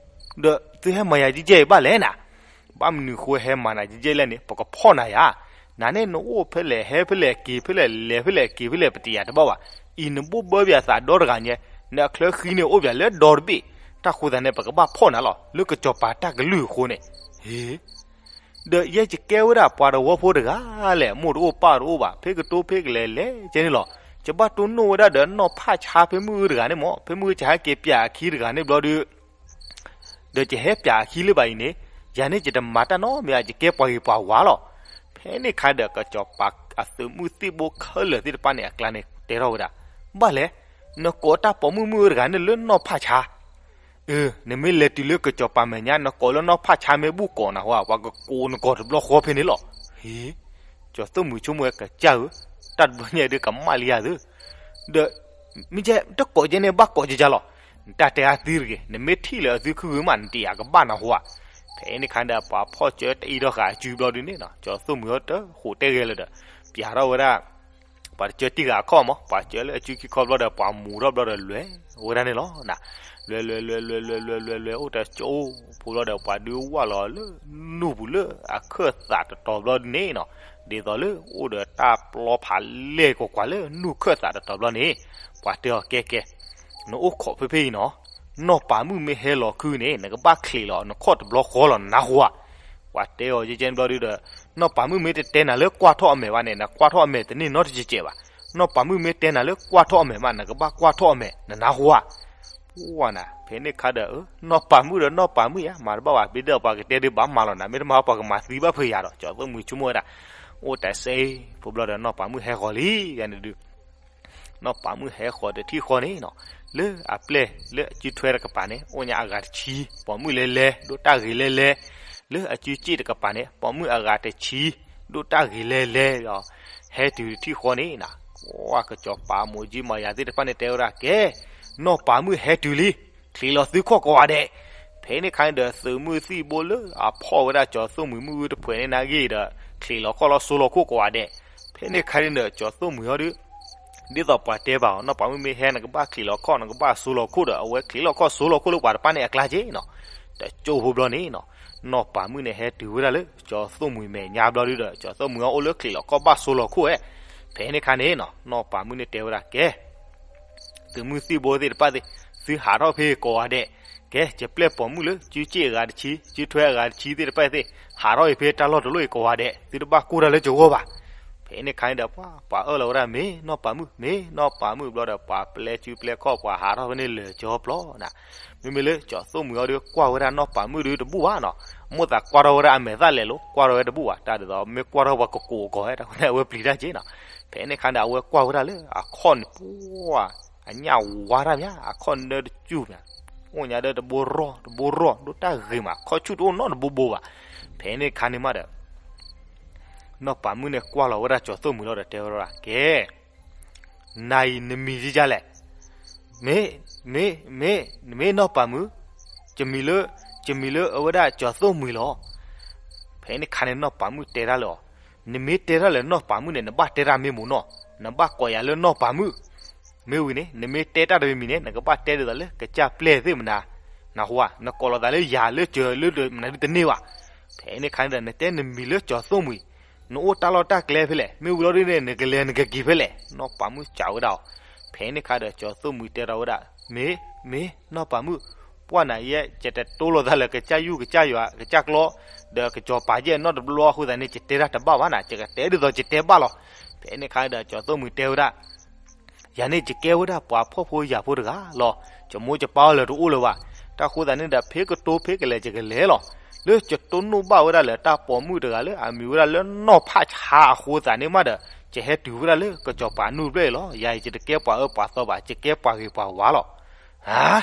းသုဟဲမၤယၤကဲကဲအံၤဘၣ်လဲၣ်နၤ, ဘၣ်မနုၤဃိဟဲမၤနၤကဲကဲလဲၣ်န့ၣ် ပကဖီၣ်နၤယၤ, နၤန့ၣ်နအိၣ်ဖဲလဲၣ် ဟဲဖဲလဲၣ် က့ၤဖဲလဲၣ် လဲၤဖဲလဲၣ် က့ၤဖဲလဲၣ် ပတယၤတဘၣ်ဘၣ်, အံၤနဘိၣ်ဘၢပယၤသးဒီတဂၤညါ, နအချၢဃံန့ၣ်အိၣ်ပယၤလၢဒီတဘ့ၣ်, တၢ်ဃိသတးန့ၣ် ပကဘၣ်ဖီၣ်နၤလီၤ လၢကစီၤပၤတၢ်ကလုၢ်အဃိန့ၣ်, ဟ့ ဒီးယဲယကဲဝဲဒၣ်ပှၤသဝီဖိတဂၤလဲၣ် မိၢ်တအိၣ်ပၢ်တအိၣ်ဘၣ် ဖဲကတိၤဖဲကလဲၤလဲၤကဲန့ၣ်လီၤ, ယဘၣ်တိၢ်နီၣ်ဝဲဒၣ်ဒီးနီၢ်ဖၣ်ဆါဖဲမုၢ်အုၣ်တဂၤန့ၣ်မ့ၢ် ဖဲမုၢ်အုၣ်ကဟဲက့ၤပျးအခံတဂၤန့ၣ်ဘျီဒီး ဒီးယဟဲပျးအခံလၢၤဘၣ်အံၤန့ၣ်, ယၤန့ၣ်ယတမၤတၢ်နီတမံၤ ယကဲပှၤဂ့ၤပှၤဝါလီၤ. ဖဲန့ၣ်အခါဒီး ကစီၤပၤအသုးမုၢ်သံၣ်ဘိခဲလၢာ်သ့ၣ်တဖၣ်န့ၣ် အကျါန့ၣ်တဲထီၣ်ဝဲဒၣ်, ဘၣ်လဲၣ်, နကိးတၢ်ပိာ်မုၣ်မုၣ်အုၣ်တဂၤန့ၣ်လၢနီၢ်ဖၣ်ဆါ အၢ နမ့ၢ်လဲၤတုၤလၢကစီၤပၤမဲာ်ညါ နကိးလၢနီၢ်ဖၣ်ဆါမ့ၢ်ဘူၣ်ကိးနၤဟီ ပှၤကကိးနကိးတဘျီဃီဖဲန့ၣ်လီၤ. ဟ့ ကၠီသိၣ်မှံၤဆိကမိၣ်ဝဲကစၢ်ဧၢ, တၢ်တဘျီညါဒုးကမၣ်လံယၤသု, ဒီး မ့ၢ်ကဲတကိးကဲန့ၣ်ဘၣ်ကိးကဲကဲလီၤ. နတၢ်တဲအသံတဂ့ၤ, နမ့ၢ်ထံၣ်လၢအသုခုဂုၤမး နတယာ်ကဘၣ်နၤဟီဧါ. ဖဲန့ၣ်အခါဒီး ပှၤဖီၣ်ကၢတအံၤထီၣ်ဃာ်အစုဘျီဒ်န့ၣ်နီၤ, ကၠီသိၣ်မှံၤဟီတဃိးတဲဂဲၤလၢၤဒီး ပျးထီၣ်ဝဲဒၣ် ပှၤတကၢတံၢ်ဃာ်အခီၣ်မး, ပှၤကၢလၢအစုခံခီဘျီဒီး ပှၤမူၤထီၣ်ဘျီဒီးလဲၤဝဲဒၣ်န့ၣ်လီၤ. လဲၤလဲၤလဲၤလဲၤလဲၤလဲၤလဲၤလဲၤ အိၣ်တကၠိဖိဘျီဒီး ပှၤဒုးဝၢ်လီၤလၢနူၢ်ပူၤလၢအခၢၣ်သးတတီၤဘျီဒ်န့ၣ်နီၤ, ဒ်သိးလၢအိၣ်ဒီးတၢ်ပျီဖးလဲၢ်ကွၢ်ကွၢ်လၢနူၢ်ခၢၣ်သးတတီၤဘျီန့ၣ်, ပှၤတဲအီၤကဲကဲ, နအိၣ်ခိးဖဲဖဲအံၤနီၤ, နီၢ်ပၤမုၣ်မ့ၢ်ဟဲလီၤခုန့ၣ် နကဘၣ်ချံးလီၤနခီၣ်တဘျီဃီလီၤ နနၢ်ဟူဧါ. ပှၤတဲအီၤကဲကဲဘျီဒုဒီး နီၢ်ပၤမုၣ်မ့ၢ်တတဲနၤလၢကွၢ်ထီၣ်အမဲာ်ဘၣ်န့ၣ် နကွၢ်ထီၣ်အမဲာ်တန့ၢ်နီတစဲးစဲးဘၣ်. နီၢ်ပၤမုၣ်မ့ၢ်တဲနၤလၢကွၢ်ထီၣ်အမဲာ်မး နကဘၣ်ကွၢ်ထီၣ်အမဲာ် နနၢ်ဟူဧါ. ပှၤနၤ ဖဲန့ၣ်ခါဒီး နီၢ်ပၤမုၣ်ဧါ မၤတဘၣ်ဘၣ် ဘၣ်ဒီးပှၤကတဲဒုးဘၣ်မၤလီၤနၤ မ့ၢ်တမၤပှၤကမၤသံဘၣ်ဖဲယၤဒီး ကၠီသိၣ်မှံၤဆိကမိၣ်ဝဲဒၣ် အိၣ်တၢ်စ့ဖိဘျီဒီး နီၢ်ပၤမုၣ်ဟဲဃီၤလံ ယၤန့ၣ်ဒုး နီၢ်ပၤမုၣ်ဟဲဃီၤတထံၣ်ဃီန့ၣ်နီၤ, လၢအပျဲၢ်လၢအစုထွဲတကပၤန့ၣ် အိၣ်ညါအဂၤတဆံ, ပိာ်မုၣ်လဲၤလဲၤ ဒိၣ်တၢ်ဂ့ၤလဲၤလဲၤ, လၢအစုစ့ၣ်တကပၤန့ၣ် ပိာ်မုၣ်အဂၤတဆံ, ဒိၣ်တၢ်ဂ့ၤလဲၤလဲၤဒီး ဟဲတုၤတထံၣ်ဃီန့ၣ်နီၤ, ပှၤကစီၤပၤမိၢ်ကၠံမၤယၤသ့ၣ်တဖၣ်န့ၣ်တဲဝဲဒၣ် ကဲ, နီၢ်ပၤမုၣ်ဟဲတုၤလံ, ချံးလီၤသုခီၣ်ကိးဂၤဒဲး. ဖဲန့ၣ်ခါန့ၣ်ဒီး သုးမုၢ်သံၣ်ဘိလၢအဖီၣ်ဝဲဒၣ်ကၠီၤသိၣ်မှံၤမုၣ်အုၣ်တဖှဲးန့ၣ်နာ်ဂ့ၢ်ဒီး ချံးလီၤခီၣ်လီၤစိလီၤခိၣ်ကိးဂၤဒဲး. ဖဲန့ၣ်ခါန့ၣ်ဒီး ကၠီၤသိၣ်မှံၤဟီဒီး ဒ်သိးပှၤတဲဘၣ်အီၤ နီၢ်ပၤမုၣ်မ့ၢ်ဟဲ နကဘၣ်ချံးလီၤခီၣ် နကဘၣ်စိလီၤခိၣ်ဒီး အဝဲချံးလီၤခီၣ်စိလီၤခိၣ်လၢပှၤတဖၣ်န့ၣ်အကျါက့နီၤ. တကၠိဖိဘျီန့ၣ်နီၤ, နီၢ်ပၤမုၣ်န့ၣ်ဟဲတုၤဝဲဒၣ်လၢ ကၠီၤသိၣ်မှံၤမဲာ်ညါဘျီဒုဒီး ကၠီၤသိၣ်မှံၤအီၤအိၣ်လၢချံးလီၤခီၣ်ဘၣ်စိလီၤခိၣ်ဧဲ. ဖဲန့ၣ်ခါန့ၣ်နီၤ နီၢ်ပၤမုၣ်န့ၣ်တဲဝဲဒၣ် ကဲ သုးမုၢ်သံၣ်ဘိသ့ၣ်တဖၣ်သ့ၣ်, သုဟးထီၣ်ဖဲကိးဂၤဒဲး, ကဲ ယပျဲၢ်ပိာ်မုၣ်လၢ စုစ့ၣ်အဂၤတဆံ စုထွဲအဂၤတဆံသ့ၣ်တဖၣ်သ့ၣ် ဟးထီၣ်အံၤဖဲတၢ်လီၢ်တလီၢ်အံၤကိးဂၤဒဲး, သုတဘၣ်ကိၢ်တၢ်လၢကဂီၢ်ဘၣ်. ဖဲန့ၣ်ခါန့ၣ်ဒီး ပှၤအၢၣ်လီၤဝဲဒၣ် မ့ၢ်နီၢ်ပၤမုၣ်, မ့ၢ်နီၢ်ပၤမုၣ်ဘျီဒီး ပှၤပျဲစုပျဲခီၣ် ပှၤဟးထီၣ်ဖဲန့ၣ်လၢာ်ကၠီဖျီနၤ. မ့မ့ၢ်လၢကၠီၤသိၣ်မှံၤအီၤဒီး ကွၢ်ဝဲဒၣ်နီၢ်ပၤမုၣ်ဒီးတဘူၣ်ဘၣ်နီၤ, မိၣ်သးကွၢ်ထီၣ်ဝဲဒၣ်အမဲာ်သၣ်လဲာ်လီၤ, ကွၢ်ထီၣ်ဝဲတဘူၣ်ဘၣ်, တၢ်ဒ်သိးမ့ၢ်ကွၢ်ထီၣ်ပှၤကကိးအကိးဝဲ တၢ်ဝဲန့ၣ်အဝဲပျံၤတၢ်က့နီၤ. ဖဲန့ၣ်ခါန့ၣ်ဒီး အဝဲကွၢ်ဝဲဒၣ်လၢအခီၣ်န့ၣ် ပှၤ အညၣ်ဝါတၢ်မး, အခီၣ်နၢတစူၢ်မး, အိၣ်ညါဒီးတဘိရီၣ်တဘိရီၣ် ဒိၣ်တၢ်ဂ့ၤမး, အခီၣ်ဆူၣ်တအိၣ်နီတဘိဘိဘၣ်. ဖဲန့ၣ်ခါန့ၣ်မးဒီး နီၢ်ပၤမုၣ်န့ၣ်ကွၢ်လီၤဝဲဒၣ်ကၠီၤသိၣ်မှံၤလီၤဒီးတဲဝဲဒၣ် ကဲ နၤအံၤနမံၤဒ်လဲၣ်. မ့ၢ်, မ့ၢ်, မ့ၢ်, နမ့ၢ်နီၢ်ပၤမုၣ်, ယမံၤလၢ, ယမံၤလၢအဝဲဒၣ်ကၠီၤသိၣ်မှံၤလီၤ. ဖဲန့ၣ်ခါန့ၣ် နီၢ်ပၤမုၣ်တဲတၢ်လၢအီၤ, နမ့ၢ်တဲတၢ်လၢနီၢ်ပၤမုၣ်န့ၣ် နဘၣ်တဲတၢ်မ့ၢ်မ့ၢ်နီၤ, နဘၣ်ကိးယၤလၢနီၢ်ပၤမုၣ်. မ့ၢ်ဝံၤန့ၣ် နမ့ၢ်တဲတၢ်တမံၤမံၤန့ၣ် နကဘၣ်တဲဒ်သိးလၢကစၢ်ပျဲၢ်သ့ၣ်မနၤ, နဟူဧါ, နကိးလီၤသးလၢယၤလၢစၢၤလၢမနၤဒ်တန့ၢ်ဘၣ်. ဖဲန့ၣ်ခါန့ၣ်ဒီး နတဲနမံၤလၢကၠီၤသိၣ်မှံၤ, နအိၣ်တၢ်လီၢ်တၢ်ကျဲဖဲလဲၣ်, မ့ၢ်ဝံၤလီၤဒ်န့ၣ် နကလဲၤနကက့ၤဖဲလဲၣ်. နီၢ်ပၤမုၣ်စံးဝဲဒၣ်အီၤ. ဖဲန့ၣ်ခါဒီး ကၠီၤသိၣ်မှံၤတဲထီၣ်ဝဲဒၣ်, မ့ၢ်, မ့ၢ်နီၢ်ပၤမုၣ်, ပှၢ်နၤယဲ ယတတိလိာ်သးလၢကစၢ်ယုၢ်ကစၢ်ယွၤကစၢ်ကျီ, ဒီးကစီၤပၤယဲနီတဘျီအဃိသတးန့ၣ် ယတဲတၢ်တဘၣ်ဘၣ်နၤ, ယကတဲဒ်သိးယတဲဘၣ်လီၤ. ဖဲန့ၣ်ခါဒီး ကၠီၤသိၣ်မှံၤတဲဝဲဒၣ် ယၤန့ၣ်ယကဲဝဲဒၣ်ပှၤဖှီၣ်ဖိယာ်ဖိတဂၤလီၤ. ယမိၢ်ယပၢ်အီၤလၢတအိၣ်လၢၤဘၣ်. တၢ်ဃိသတးန့ၣ်ဒီး ဖဲကတိၤဖဲကလဲၤယကလဲၤလီၤ. လၢယတိၢ်နီၣ်ဘၣ်ဝဲဒၣ်လၢတၢ်ပိာ်မုၣ်တဂၤလၢအမံၤဝဲဒၣ်လၢနီၢ်ဖးဆါအဃိသတးန့ၣ်မးဒီး ယဟဲတုၤဝဲဒၣ်လၢကစီၤပၤနုၢ်တဖျၢၣ်အံၤလီၤ. ယၤအံၤယတကဲပှၤအၢပှၤသီဘၣ်, ယကဲပှၤဂ့ၤပှၤဝါလီၤ. ဧါ,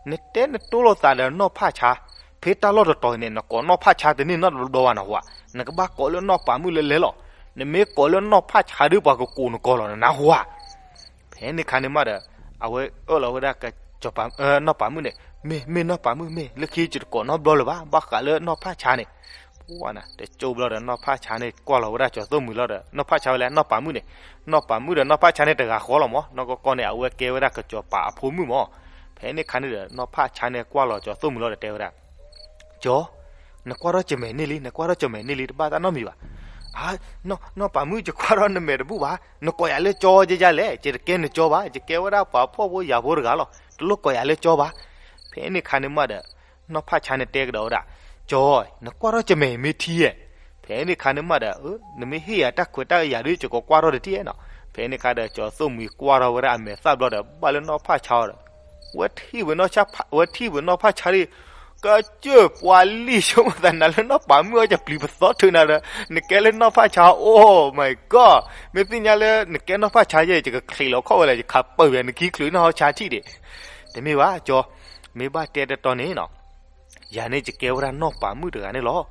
နတဲနတိၢ်လိာ်သးဒီးနီၢ်ဖးဆါ, ဖဲတၢ်လီၢ်တတီၤအံၤန့ၣ် နကိးနီၢ်ဖးဆါတန့ၢ်နီတဘျီဘၣ်နဟူဧါ, နကဘၣ်ကိးလၢနီၢ်ပၤမုၣ်လၢလဲၤလီၤ. နမ့ၢ်ကိးလၢနီၢ်ဖးဆါဒီးပှၤကကိးနကိးလီၤ နနၢ်ဟူဧါ. ဖဲန့ၣ်ခါန့ၣ်မးဒီး အဝဲအၢၣ်လီၤဝဲဒၣ် နီၢ်ပၤမုၣ်န့ၣ်, မ့ၢ်, မ့ၢ်နီၢ်ပၤမုၣ်မ့ၢ်, လၢခံယတကိးနီတဘျီလၢၤဘၣ်, ဘၣ်ဃးလၢနီၢ်ဖးဆါန့ၣ်. ပှၢ်နၤ, တကၠိဘျီဒီး နီၢ်ဖးဆါန့ၣ်ကွၢ်လီၤဝဲဒၣ်ကၠီၤသိၣ်မှံၤလီၤဒီး နီၢ်ဖးဆါဝဲလဲၣ် နီၢ်ပၤမုၣ်န့ၣ်, နီၢ်ပၤမုၣ်ဒီးနီၢ်ဖးဆါန့ၣ်တဂၤဃီလီၤမး, နီၢ်ကီၢ်ကီၢ်န့ၣ် အဝဲကဲဝဲဒၣ်ကစီၤပၤအဖိမုၣ်မး. ဖဲန့ၣ်ခါန့ၣ်ဒီး နီၢ်ဖးဆါန့ၣ်ကွၢ်လီၤကၠီၤသိၣ်မှံၤလီၤဒီးတဲဝဲဒၣ် ကၠီ, နကွၢ်ထီၣ်ကမဲာ်န့ၢ်လံ, နကွၢ်ထီၣ်ကမဲာ်န့ၢ်လံ, တဘၣ်တၢ်နီတမံၤဘၣ်. အ, နီၢ်ပၤမုၣ် ယကွၢ်ထီၣ်နမဲာ်တဘူၣ်ဘၣ်, နကိးယၤလၢကၠီယဲယဲလဲၣ်, ယတကဲနကၠီဘၣ်, ယကဲဝဲဒၣ်ပှၤဖှီၣ်ဖိယာ်ဖိတဂၤလီၤ, တလိၣ်ကိးယၤလၢကၠီဘၣ်. ဖဲန့ၣ်ခါန့ၣ်မးဒီး နီၢ်ဖးဆါန့ၣ်တဲကဒီးဝဲဒၣ်, ကၠီ, နကွၢ်ထီၣ်ကမဲာ်မ့ၢ်ထံဧါ. ဖဲန့ၣ်ခါန့ၣ်မးဒီး နမ့ၢ်ဟ့ၣ်ယၤတၢ်ခွဲးတၢ်ယာ်ဒီး ယကကွၢ်ထီၣ်တထံၣ်နီၤ. ဖဲန့ၣ်ခါဒီး ကၠီၤသိၣ်မှံၤကွၢ်ထီၣ်ဝဲဒၣ်အမဲာ်သၣ်ဘျီဒီး ဘၣ်လၢနီၢ်ဖးဆါအီၤဒီး ဝဲထံၣ်ဝဲနီၢ်ဖးဆါဒီး ကစၢၢ်ပှၤလံၣ်ဆိမိၣ်သးနၤလၢနီၢ်ပၤမုၣ်အီၤ ယပျံၤပသီထုးနၤဒီး နကဲလၢနီၢ်ဖးဆါ, Oh my God, မ့ၢ်သ့ၣ်ညါလၢနကဲနီၢ်ဖးဆါယဲ ယကချံးလီၤခီၣ်ဝဲလဲၣ်, ယခးပၢၢ်ယၤ နခံချုးနီၢ်ဟီဆါထံၣ်ဒံး. တမ့ၢ်ဘၣ်ကၠီ, မ့ၢ်ဘၣ်တဲတတီၤန့ၣ်နီၤ ယၤန့ၣ်ယကဲဝဲဒၣ်နီၢ်ပၤမုၣ်တဂၤန့ၣ်လီၤ.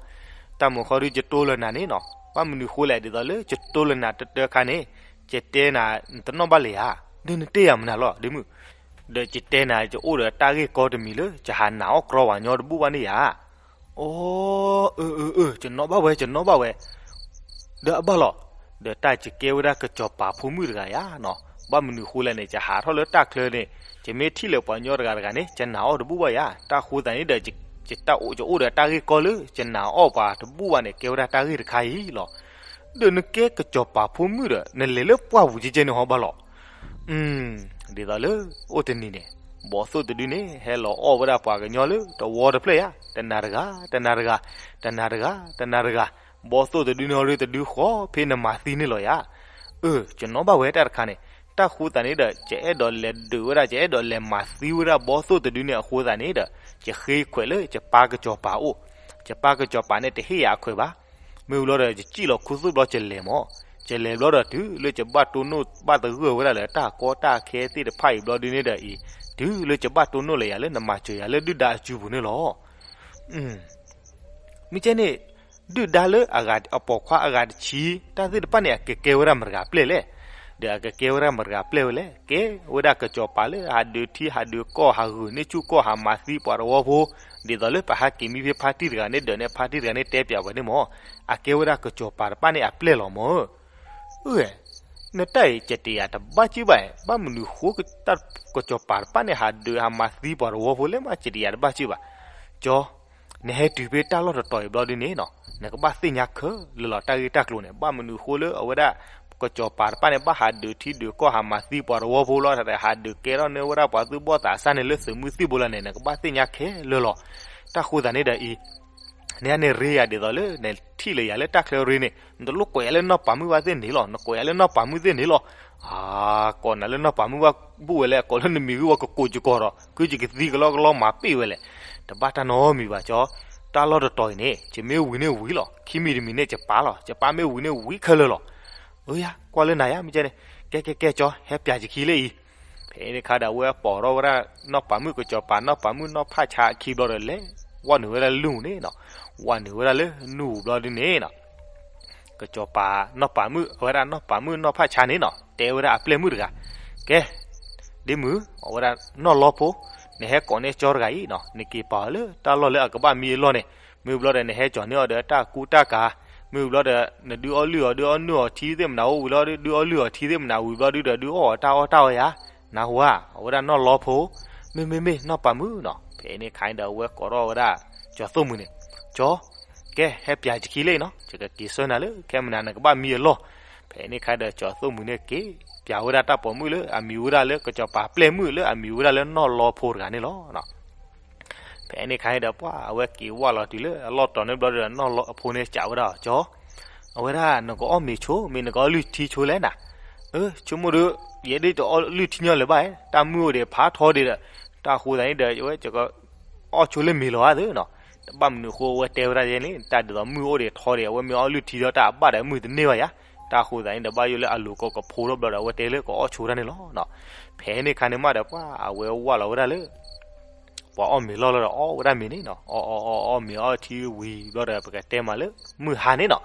တၢ်မုာ်ဃီဒုးယတိၢ်လၢနၤန့ၣ်နီၤ, ဘၣ်မနုၤဃိလဲၣ် ဒ်သိးလၢယတိၢ်လၢနၤတတၢခါန့ၣ် ယတဲနၤ နတနီၣ်ဘၣ်လၢၤဧါ, ဒ်နတဲယၤမနုၤလီၤ ဒ်မုၢ်, ဒီးယတဲနၤ ယအိၣ်ဒီးတၢ်ဂ့ၢ်ကီတမံၤလၢ ယဟးနာ်အီၣ်ကြီပှၤညီတဘူၣ်ဘၣ်န့ၣ်ယၤ. အိ, အၢ, အၢ, အၢ, ယနီၣ်ဘၣ်ဝဲ ယနီၣ်ဘၣ်ဝဲ, ဒီးအဘၣ်လီၤ, ဒီးတၢ်ယကဲဝဲဒၣ်ကစီၤပၤဖိမုၣ်တဂၤယၤနီၤ, ဘၣ်မနုၤဃိလဲၣ်န့ၣ် ယဟးထီၣ်လၢတၢ်ချၢန့ၣ် ယမ့ၢ်ထံၣ်လၢပှၤညီတဂၤတဂၤန့ၣ် ယနာ်အီၣ်တဘူၣ်ဘၣ်ယၤ, တၢ်ဃိသတးန့ၣ်ဒီး ယအိၣ်ဒီးတၢ်ဂ့ၢ်ကီလၢ ယနာ်အီၣ်ပှၤတဘူၣ်ဘၣ်န့ၣ် ကဲဝဲဒၣ်တၢ်ဂ့ၢ်တခါအံၤလီၤ. ဒီးနကဲကစီၤပၤဖိမုၣ်ဒီး နလဲၤလၢပှၢ်ပူၤကဲကဲန့ၣ်ဟီဘၣ်လီၤ. ဒ်သိးလၢ အိၣ်တနံၤန့ၣ် ဘီသိၣ်တဒုန့ၣ် ဟဲလီၤအီၣ်ဝဲဒၣ်ပှၤကညီလၢတဝီတဖျၢၣ်ယၤ, တနၤတဂၤ, တနၤတဂၤ, တနၤတဂၤ, တနၤတဂၤ, ဘီသိၣ်တဒုန့ၣ်ဟီဒီးတဒုဃီ ဖဲနမၤသံန့ၣ်လီၤယၤ. အၢ, ယနီၣ်ဘၣ်ဝဲတၢ်တခါန့ၣ်, တၢ်ဃိသတးန့ၣ်ဒီး ယအဲၣ်ဒိးလဲၤဒုးဝဲဒၣ် ယအဲၣ်ဒိးလဲၤမၤသံဝဲဒၣ်ဘီသိၣ်တဒုန့ၣ်အဃိသတးန့ၣ်ဒီး ယဃ့ခွဲးလၢယပၢ်ကစီၤပၤအိၣ်, ယပၢ်ကစီၤပၤန့ၣ်တဟ့ၣ်ယၤအခွဲးဘၣ်. မ့ၢ်ဝံၤလီၤဒီး ယစံၣ်လီၤခူသူၣ်ဘျီယလဲၤမး, ကလဲၤဘျီဒီးတုၤလၢကဘၣ်တိၢ်နီၣ်ဘၣ်သဂၢၢ်ဝဲဒၣ်လၢတၢ်ကီတၢ်ခဲသ့ၣ်တဖၣ်အံၤဘျီဒုန့ၣ်ဒီးအံၤ, တုၤလၢကဘၣ်တိၢ်နီၣ်လၢယၤလၢနမၤစၢၤယၤလၢဒုၣ်ဒါအစုပူၤန့ၣ်လီၤ. မ့ၢ်ကဲန့ၣ် ဒုၣ်ဒါလၢအပိာ်ခွါအဂၤတဆံ တၢ်သ့ၣ်တဖၣ်န့ၣ် အကကဲဝဲဒၣ်မတၤတဂၤပျဲၢ်လဲၣ်. ဒီးအကကဲဝဲဒၣ်မတၤတဂၤပျဲၢ်ဝဲလဲၣ်. ကဲဝဲဒၣ်ကစီၤပၤလၢဟးဒုးထံဟးဒုးကီၢ် ဟးဂုာ်န့ၢ်ဆူၣ်ကီၢ် ဟးမၤသံပှၤတဝီဖိ, ဒ်သိးလၢပဟဲက့ၤမံဖဲဖါတံၢ်တဂၤန့ၣ်ဒီးန့ၣ် ဖါတံၢ်တဂၤန့ၣ်တဲပၠးဝဲန့ၣ်မၢ်, အကဲဝဲဒၣ်ကစီၤပၤတဖၣ်န့ၣ်အပျဲၢ်လီၤမၢ်. အၢ, နတၢ်အံၤကတယၤတဘၣ်စုဘၣ်, ဘၣ်မနုၤဃိ ကစီၤပၤတဖၣ်န့ၣ် ဟးဒုးဟးမၤသံပှၤတဝီဖိလဲၣ်မး ကတယၤတဘၣ်စုဘၣ်. ကၠီ, နဟဲတုၤဖဲတၢ်လီၢ်တတီၤအံၤဘျီဒုန့ၣ်နီၤ, နကဘၣ်သ့ၣ်ညါခဲလၢာ်လီၤ တၢ်ဂ့ၢ်တၢ်ကျိၤန့ၣ်. ဘၣ်မနုၤဃိလၢအဝဲဒၣ် ကစီၤပၤတဖၣ်န့ၣ် ဘၣ်ဟးဒုးထံဒုးကီၢ် ဟးမၤသံပှၤတဝီဖိလီၤ, တၢ်ဟးဒုးကဲထီၣ်န့ၢ်ဝဲဒၣ်ပှၤသူၣ်ဘီၣ်သးစၢ်န့ၣ် လၢသုးမုၢ်သံၣ်ဘိလီၤန့ၣ် နကဘၣ်သ့ၣ်ညါခဲလၢာ်လီၤ. တၢ်ဃိသးန့ၣ်ဒီးအံၤ နန့ၣ်ရ့ယၤဒ်သိးလၢ နထံၣ်လၢယၤလၢတၢ်ချၢရ့န့ၣ် နတလိၣ်ကိးယၤလၢနီၢ်ပၤမုၣ်ဘၣ်သ့ၣ်န့ၣ်လီၤ, နကိးယၤလၢနီၢ်ပၤမုၣ်သ့ၣ်န့ၣ်လီၤ. အါ, ကိးနၤလၢနီၢ်ပၤမုၣ်ဘၣ်ဘူၣ်ဝဲလဲၣ်, ကိးလၢနမံၤဂ့ၢ်ဝဲကကိးကကိးဒီး ကုကကသံကလီကလီမၤပ့ၢ်ဝဲလဲၣ်. တဘၣ်တၢ်နီတမံၤဘၣ်ကၠီ, တၢ်လီၢ်တတီၤအံၤန့ၣ် ယမ့ၢ်ဝံၤန့ၣ်ဝံၤလီၤ, ခံမံၤတမံၤန့ၣ်ယပၢ်လီၤ, ယပၢ်မ့ၢ်ဝံၤန့ၣ်ဝံၤခဲလၢာ်လီၤ. အၢယၤ, ကွၢ်လၢနၤယၤ မ့ၢ်ကဲန့ၣ်, ကဲကဲကဲကၠီ, ဟဲပၠးယခံလၢအံၤ. ဖဲန့ၣ်အခါဒီး အဝဲပိာ်ထီၣ်ဝဲဒၣ် နီၢ်ပၤမုၣ် ကစီၤပၤနီၢ်ပၤမုၣ်နီၢ်ဖးဆါအခံဘျီဒီး လဲၤဝဲနုာ်ဝဲဒၣ်လၢနူၢ်န့ၣ်နီၤ, ဝဲနုာ်ဝဲဒၣ်လၢနူၢ်ပူၤဘျီဒုန့ၣ်နီၤ, ကစီၤပၤနီၢ်ပၤမုၣ် အဝဲဒၣ်နီၢ်ပၤမုၣ်နီၢ်ဖးဆါန့ၣ်နီၤ တဲဝဲဒၣ်အပျဲၢ်မုၣ်တဂၤ, ကဲ, ဒ့မုၣ်, အဝဲဒၣ်နီၢ်လီဖိ, နဟဲကိးန့ၢ်ကၠီတဂၤအံၤနီၤ, နက့ၤပာ်အီၤလၢတၢ်လီၢ်လၢအကဘၣ်မံအလီၢ်န့ၣ်, မ့ၢ်ဘျီဒီး နဟဲကၠီန့ၢ်အီၤဒီးတၢ်ကူတၢ်ကၤ, မ့ၢ်ဘျီဒီး နဒုးအီၣ်လုၢ်အီၤ ဒုးအီၣ်နုၢ်အီၤထံသ့ၣ်မနၤအိၣ်ဝံၤလီၤ, ဒုးအီၣ်လုၢ်အီၤထံသ့ၣ်မနၤဝံၤဘျီဒုဒီး ဒုးအီၣ်အီၤတၢ်အီၣ်တၢ်အီယၤ, နၢ်ဟူဧါ, အဝဲဒၣ်နီၢ်လီဖိ, မ့မ့မ့ၢ်နီၢ်ပၤမုၣ်နီၤ. ဖဲန့ၣ်အခါန့ၣ်ဒီး အဝဲကိးထီၣ်ဝဲဒၣ် ကၠီၤသိၣ်မုၢ်န့ၣ်, ကၠီ, ကဲ ဟဲပၠးယခံလၢအံၤနီၤ, ယကက့ၤဆှၢနၤလၢ ခဲမုၢ်နၤနကဘၣ်မံအလီၢ်. ဖဲန့ၣ်အခါဒီး ကၠီၤသိၣ်မုၢ်န့ၣ် က့ၤပၠးဝဲဒၣ်တၢ်ပိာ်မုၣ်လၢအမံၤဝဲဒၣ်လၢ ကစီၤပၤပျဲၢ်မုၣ်လၢအမံၤဝဲဒၣ်လၢနီၢ်လီဖိတဂၤန့ၣ်လီၤ. ဖဲန့ၣ်အခါန့ၣ်ဒီး ပှၤအဝဲက့ၤဝၢ်လီၤတုၤလၢအလီၢ်တီၤန့ၣ်ဘျီဒီး နီၢ်လီဖိန့ၣ်စံးဝဲဒၣ် ကၠီ, အဝဲဒၣ်နကအီၣ်မ့ၤဆိ မ့ၢ်နကအီၣ်လုၢ်ထံဆိလဲၣ်နၤ. အၢ ဆိကမိၣ်ဒီး ယဲဒၣ်တအီၣ်လုၢ်ထံညီလၢၤဘၣ်, တၢ်မုၢ်အိၣ်ဒံးဖးထီဒံးဒီး, တၢ်ဃိသးန့ၣ်ဒီး အဝဲက အီၣ်ဆိလၢမ့ၤလီၤဧါသ့နီၤ. တဘၣ်မနုၤဃိအဝဲတဲဝဲဒၣ်ယဲန့ၣ် တၢ်ဒ်သိးမုၢ်အိၣ်ဒံးထီဒံး အဝဲမ့ၢ်အီၣ်လုၢ်ထံဒီးတၢ်အဘၣ်ဒီးမုၢ်တန့ၢ်ဘၣ်ယၤ. တၢ်ဃိသးန့ၣ်ဒီး ဘၣ်ယိၣ်လၢအလိၤကကဖိထီၣ်ဘျီဒီး အဝဲတဲလၢကအီၣ်ဆိတၢ်န့ၣ်လီၤ. ဖဲန့ၣ်အခါန့ၣ်မးဒီး ပှၤအဝဲဝၢ်လီၤဝဲဒၣ်လၢ ပှၤအီၣ်မ့ၤလီၢ်လီၤဒီးအီၣ်ဝဲဒၣ်မ့ၤန့ၣ်နီၤ, အီၣ်အီၣ်အီၣ် အီၣ်မ့ၤအီၣ်ထံဝံၤဘျီဒီး ပကတဲမးလၢ မုၢ်ဟါန့ၣ်နီၤ,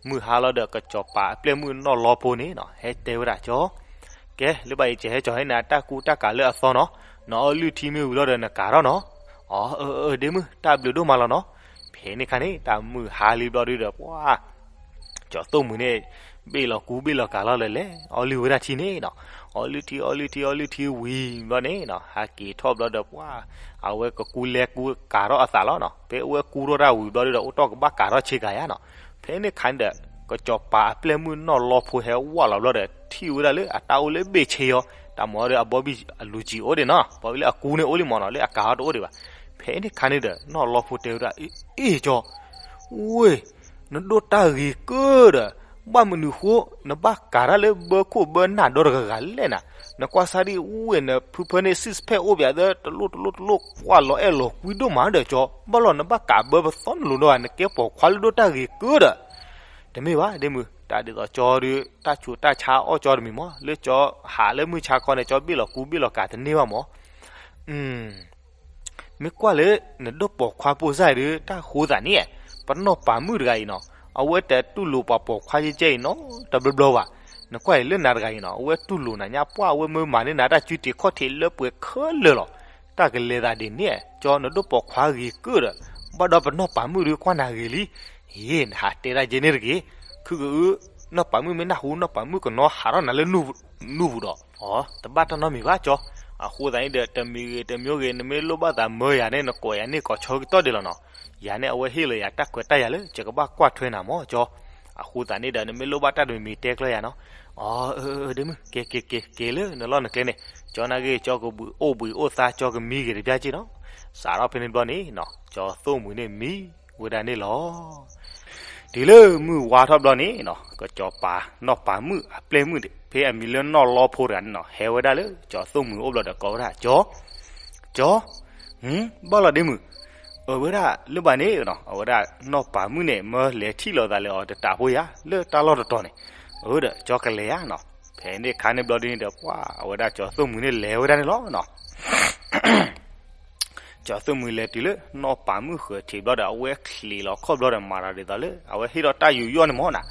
မုၢ်ဟါလီၤဒီး ကစီၤပၤအပျဲၢ်မုၣ်နီၢ်လီဖိန့ၣ်နီၤ ဟဲတဲဝဲဒၣ် ကၠီ, ကဲ လၢဘၣ်အံၤ ယဟဲကၠီၤဟဲနၤတၢ်ကူတၢ်ကၤလၢအသီနီၤ, နအီၣ်လုၢ်ထံမ့ၢ်ဝံၤလီၤဒီးနကၤထီၣ်နီၤ. အီ အၢ အၢ ဒ့မုၣ် တၢ်ဘျုးဒိၣ်မးလီၤနီၤ. ဖဲန့ၣ်အခါန့ၣ် တၢ်မုၢ်ဟါလံဘျီဒုဒီး ပှၤ ကၠီၤသိၣ်မုၢ်န့ၣ် ဘ့ၣ်လီၤကူဘ့ၣ်လီၤကၤလီၤလၢလဲၣ် အီၣ်လုၢ်ဝဲဒၣ်ထံန့ၣ်နီၤ, အီၣ်လုၢ်ထံ အီၣ်လုၢ်ထံ အီၣ်လုၢ်ထံဝံၤဘျီန့ၣ်နီၤ ဟးက့ၤထီၣ်ဘျီဒီး ပှၤ အဝဲကကူလဲကူကၤထီၣ်အသးလီၤနီၤ. ဖဲအဝဲကူထီၣ်တၢ်ဝံၤဘျီဒုဒီး အိၣ်တီၢ်ကဘၣ်ကၤထီၣ်ဆ့ကၤယါနီၤ. ဖဲန့ၣ်အခါန့ၣ်ဒီး ကစီၤပၤအပျဲၢ်မုၣ်နီၢ်လီဖိဟဲဝၢ်လီၤဘျီဒီး ထံၣ်ဝဲဒၣ်လၢအတၢ်အိၣ်လၢဘ့ၣ်ဆ့ယီၤ, တၢ်မၤအီၤဒီးအဘီဘံၣ်အလူၤကံၤအိၣ်ဒံးနီၤ, ဘီဘံၣ်လၢအကူန့ၣ်အိၣ်လံမးနီၤ လၢအကၤထီၣ်တအိၣ်ဒံးဘၣ်. ဖဲန့ၣ်အခါန့ၣ်ဒီး နီၢ်လီဖိတဲဝဲဒၣ် အ့ၣ် ကၠီ ဝ့ၢ် နဒိၣ်တၢ်ဂ့ၤကၢဒီး ဘၣ်မနုၤဃိ နဘၣ်ကၤတၢ်လၢဘၢခိၣ်ဘၢနၢ်ဒီတဂၤဂၤလဲၣ်နၤ. နကွၢ်စၢ်ဒံးဝ့ၢ် နဖုဖၢန့ၣ် six pack အိၣ်ဘၣ်သၢ တလိၣ်တလိၣ်တလိၣ် ကွၢ်လီၤအဲၣ်လီၤကွံဒိၣ်မးဒီးကၠီ ဘၣ်လီၤနဘၣ်ကၤဘၢပသီနလိၤဒီး နကဲပိာ်ခွါလၢဒိၣ်တၢ်ဂ့ၤကၢဒီး တမ့ၢ်ဘၣ် ဒ့မုၢ် တၢ်ဒ်သိးကၠီဒီး တၢ်ဆူးတၢ်ဆါအီၣ်ကၠီတမံၤမး လၢကၠီဟးလၢမုၢ်ဆါခီန့ၣ် ကၠီဘ့ၣ်လီၤကူဘ့ၣ်လီၤကၤတန့ၢ်ဘၣ်မး မ့ၢ်ကွၢ်လၢ နဒိၣ်ပိာ်ခွါဖိစၢ်အံၤဒီး တၢ်ဃိသးန့ၣ် ပနီၢ်ပၤမုၣ်တဂၤအံၤနီၤ အဝဲတတူၢ်လိာ်ပှၤပိာ်ခွါယဲၢ်ကဲအံၤနီၤ တဘျီဘျီဘၣ်. နကွၢ်အံၤလၢနၤတဂၤအံၤနီၤ အဝဲတူၢ်လိာ်နၤညါ ပှၢ်အဝဲမၢမၤန့ၢ်နၤတၢ်စုတံၤခီၣ်ထံးလၢပှဲၤခဲလၢာ်လီၤ. တၢ်ကလဲၤသးဒ်န့ၣ် ကၠီနဒိၣ်ပိာ်ခွါဂ့ၤကၢဒီး ဘၣ်ဒီးပနီၢ်ပၤမုၣ်ဒီးကွၢ်နၤဂ့ၤလံ. ဟ့ၣ် နဟးတဲဒၣ်ယဲန့ၣ်တဂ့ၤ. ခုကအု နီၢ်ပၤမုၣ်မ့ၢ်နၢ်ဟူ နီၢ်ပၤမုၣ်ကနီၤဟးထီၣ်နၤလၢ နူၢ်ပူၤဒီး အီ တဘၣ်တၢ်နီတမံၤဘၣ်ကၠီ. အဃိသတးန့ၣ်ဒီး တမံၤဂ့ၤတမံၤဂ့ၤ နမ့ၢ်လိၣ်ဘၣ်သးမၢယၤန့ၣ် နကိးယၤန့ၢ်ကီးဆီကတီၢ်ဒဲးလီၤနီၤ. ယၤန့ၣ် အဝဲဟ့ၣ်လီၤယၤတၢ်ခွဲးတၢ်ယာ်လၢ ယကဘၣ်ကွၢ်ထွဲနၤမးကၠီ. အဃိသတးန့ၣ်ဒီး နမ့ၢ်လိၣ်ဘၣ်တၢ်တမံၤမံၤတဲကျၢၤယၤနီၤ. အီ အၢ အၢ ဒ့မုၣ် က့ၤ က့ၤ က့ၤ က့ၤလၢနလီၢ်နကျဲန့ၣ် ကၠီနာ်က့ၤ ကၠီကဘှံးအိၣ်ဘှံးအိၣ်သါ ကၠီကမံဂ့ၤတဘျီက့နီၤ. စးထီၣ်ဖဲန့ၣ်တဘျီန့ၣ်နီၤ ကၠီသိၣ်မှံၤန့ၣ်မံဝဲဒၣ်န့ၣ်လီၤ. တုၤလၢမုၢ်ဝါထီၣ်ဘျီန့ၣ်နီၤ ကစီၤပၤနီၢ်ပၤမုၣ်အပျဲၢ်မုၣ် ဖဲအမံၤလၢနီၢ်လီဖိတဂၤန့ၣ်နီၤ ဟဲဝဲဒၣ်လၢ ကၠီသိၣ်မှံၤအိၣ်ဘျီဒီးကိးဝဲဒၣ် ကၠီ, ကၠီ, ဘၣ်လီၤဒ့မုၣ်, အဝဲဒၣ်လၢဘၣ်န့ၣ်နီၤ အဝဲဒၣ်နီၢ်ပၤမုၣ်န့ၣ် မၢလဲၤထံၣ်လိာ်သးလၢအီၤတတးဖိယါ လၢတၢ်လီၢ်တတီၤန့ၣ်, အၢဒီး ကၠီကလဲၤဧါနီၤ. ဖဲန့ၣ်ခါန့ၣ်ဘျီဒ်န့ၣ်ဒီး ပှၤအဝဲဒၣ်ကၠီသိၣ်မှံၤန့ၣ်လဲၤဝဲဒၣ်န့ၣ်လီၤနီၤ. ကၠီသိၣ်မှံၤလဲၤတုၤလၢနီၢ်ပၤမုၣ်ဃၢၤထံးဘျီဒီး အဝဲချံးလီၤခီၣ်ဘျီဒီး မၤတၢ်ဒ်သိးလၢ အဝဲဟ့ၣ်ထီၣ်တၢ်ယူးယီၣ်န့ၣ်မၢ်နီၤ.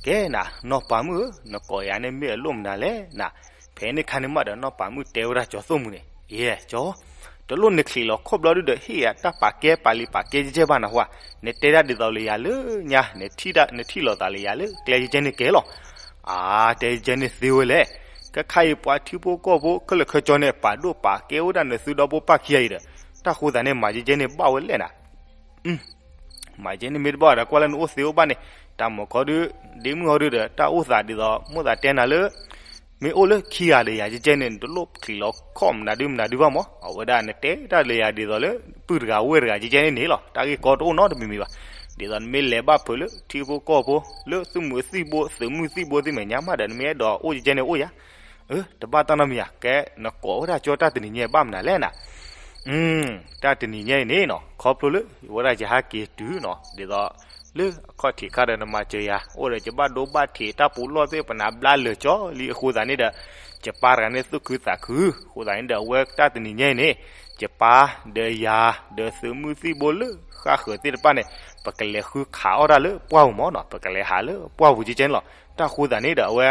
ကဲနၤ နီၢ်ပၤမုၣ်ဧၢ, နကိးယၤန့ၣ်မ့ၢ်အလိၣ်မနုၤလဲၣ်နၤ. ဖဲန့ၣ်ခါန့ၣ်မးဒီး နီၢ်ပၤမုၣ်တဲဝဲဒၣ်ကၠီသိၣ်မှံၤန့ၣ်, ယဲ ကၠီ, တလိၣ်နချံးလီၤခီၣ်ဘျီဒုဒီး ဟ့ၣ်ယၤတၢ်ပာ်ကဲပာ်လံၤပာ်ကဲကဲဘၣ်နၤဟါ, နတဲတၢ်ဒ်သိးလၢယၤလၢညါ, နထံၣ်လီၤသးလၢယၤလၢကျဲကဲန့ၣ်ကဲလီၤ. အါ, တဲကဲန့ၣ်သ့ဝဲလဲၣ်. ခဲခါအံၤပှၤထံဖိကီၢ်ဖိခဲလၢာ်ခဲဆ့န့ၣ် ပာ်ဒိၣ်ပာ်ကဲဝဲဒၣ်နသုဒီဖိပၢ်ခံဂၤအံၤဒီး, တၢ်ဃိသးန့ၣ် မၤကဲကဲန့ၣ်ဘၣ်ဝဲလဲၣ်နၤ. မၤကဲန့ၣ်မ့ၢ်တဘၣ်ဒီး ကွၢ်လၢနအိၣ်သ့အိၣ်ဘၣ်န့ၣ်, တၢ်မၤခီဒု, ဒ့မုၣ်ဟီဒုဒီး တၢ်အိၣ်သးဒ်သိး မိၣ်သးတဲနၤလၢ မ့ၢ်အိၣ်လၢခံဂၤဒီးယၤကဲကဲန့ၣ် နတလိၣ်ချံးလီၤခီၣ်မနုၤဒုမနုၤဒုဘၣ်မၢ်. အဝဲဒၣ်နတဲတၢ်လၢယၤဒ်သိးလၢ ပုၢ်တဂၤဝဲၢ်တဂၤကဲကဲန့ၣ်န့ၣ်လီၤ. တၢ်ဂ့ၢ်ကီတအိၣ်နီတမံၤမံၤဘၣ်. ဒ်သိးနမ့ၢ်လဲၤဘၣ်ဖုးလၢထံဖိကီၢ်ဖိ လၢသုးမုၢ်သံၣ်ဘိ သုးမုၢ်သံၣ်ဘိသ့ၣ်မဲာ်ညါမးဒီး နမ့ၢ်အဲၣ်ဒိးအိၣ်ကဲကဲန့ၣ်အိၣ်ယၤ. အၢ တဘၣ်တၢ်နီတမံၤဧါ. ကဲ နကိးဝဲဒၣ်ကၠီတၢ်တနံၤညါဘၣ်မနုၤလဲၣ်နၤ. တၢ်တနံၤညါအံၤန့ၣ်နီၤ ခီဖျိလၢ ဝဲဒၣ်ယဟးက့ၤတုၤနီၤ ဒ်သိး လၢအခီၣ်ထံးခါဒီးနမၤစၢၤယၤ အိၣ်ဒီးယဘၣ်ဒိဘၣ်ထံးတၢ်ပူးလီၢ်သ့ၣ် ပနၢ်ဘျါလၢာ်ကၠီလံအဃိသတးန့ၣ်ဒီး ယပၢ်တဂၤန့ၣ်သူၣ်ခုသးခု, အဃိသတးန့ၣ်ဒီး အဝဲတၢ်တနံၤညါအံၤန့ၣ် ယပၢ်ဒီးယၤ ဒီးသုးမုၢ်သံၣ်ဘိလၢဃၣ်ဃၢၤသ့ၣ်တဖၣ်န့ၣ် ပကလဲၤဃုခးအီၣ်တၢ်လၢပှၢ်ပူၤမၢ်နီၤ, ပကလဲၤဟးလၢပှၢ်ပူၤကဲကဲန့ၣ်လီၤ. တၢ်ဃိသတးန့ၣ်ဒီး အဝဲ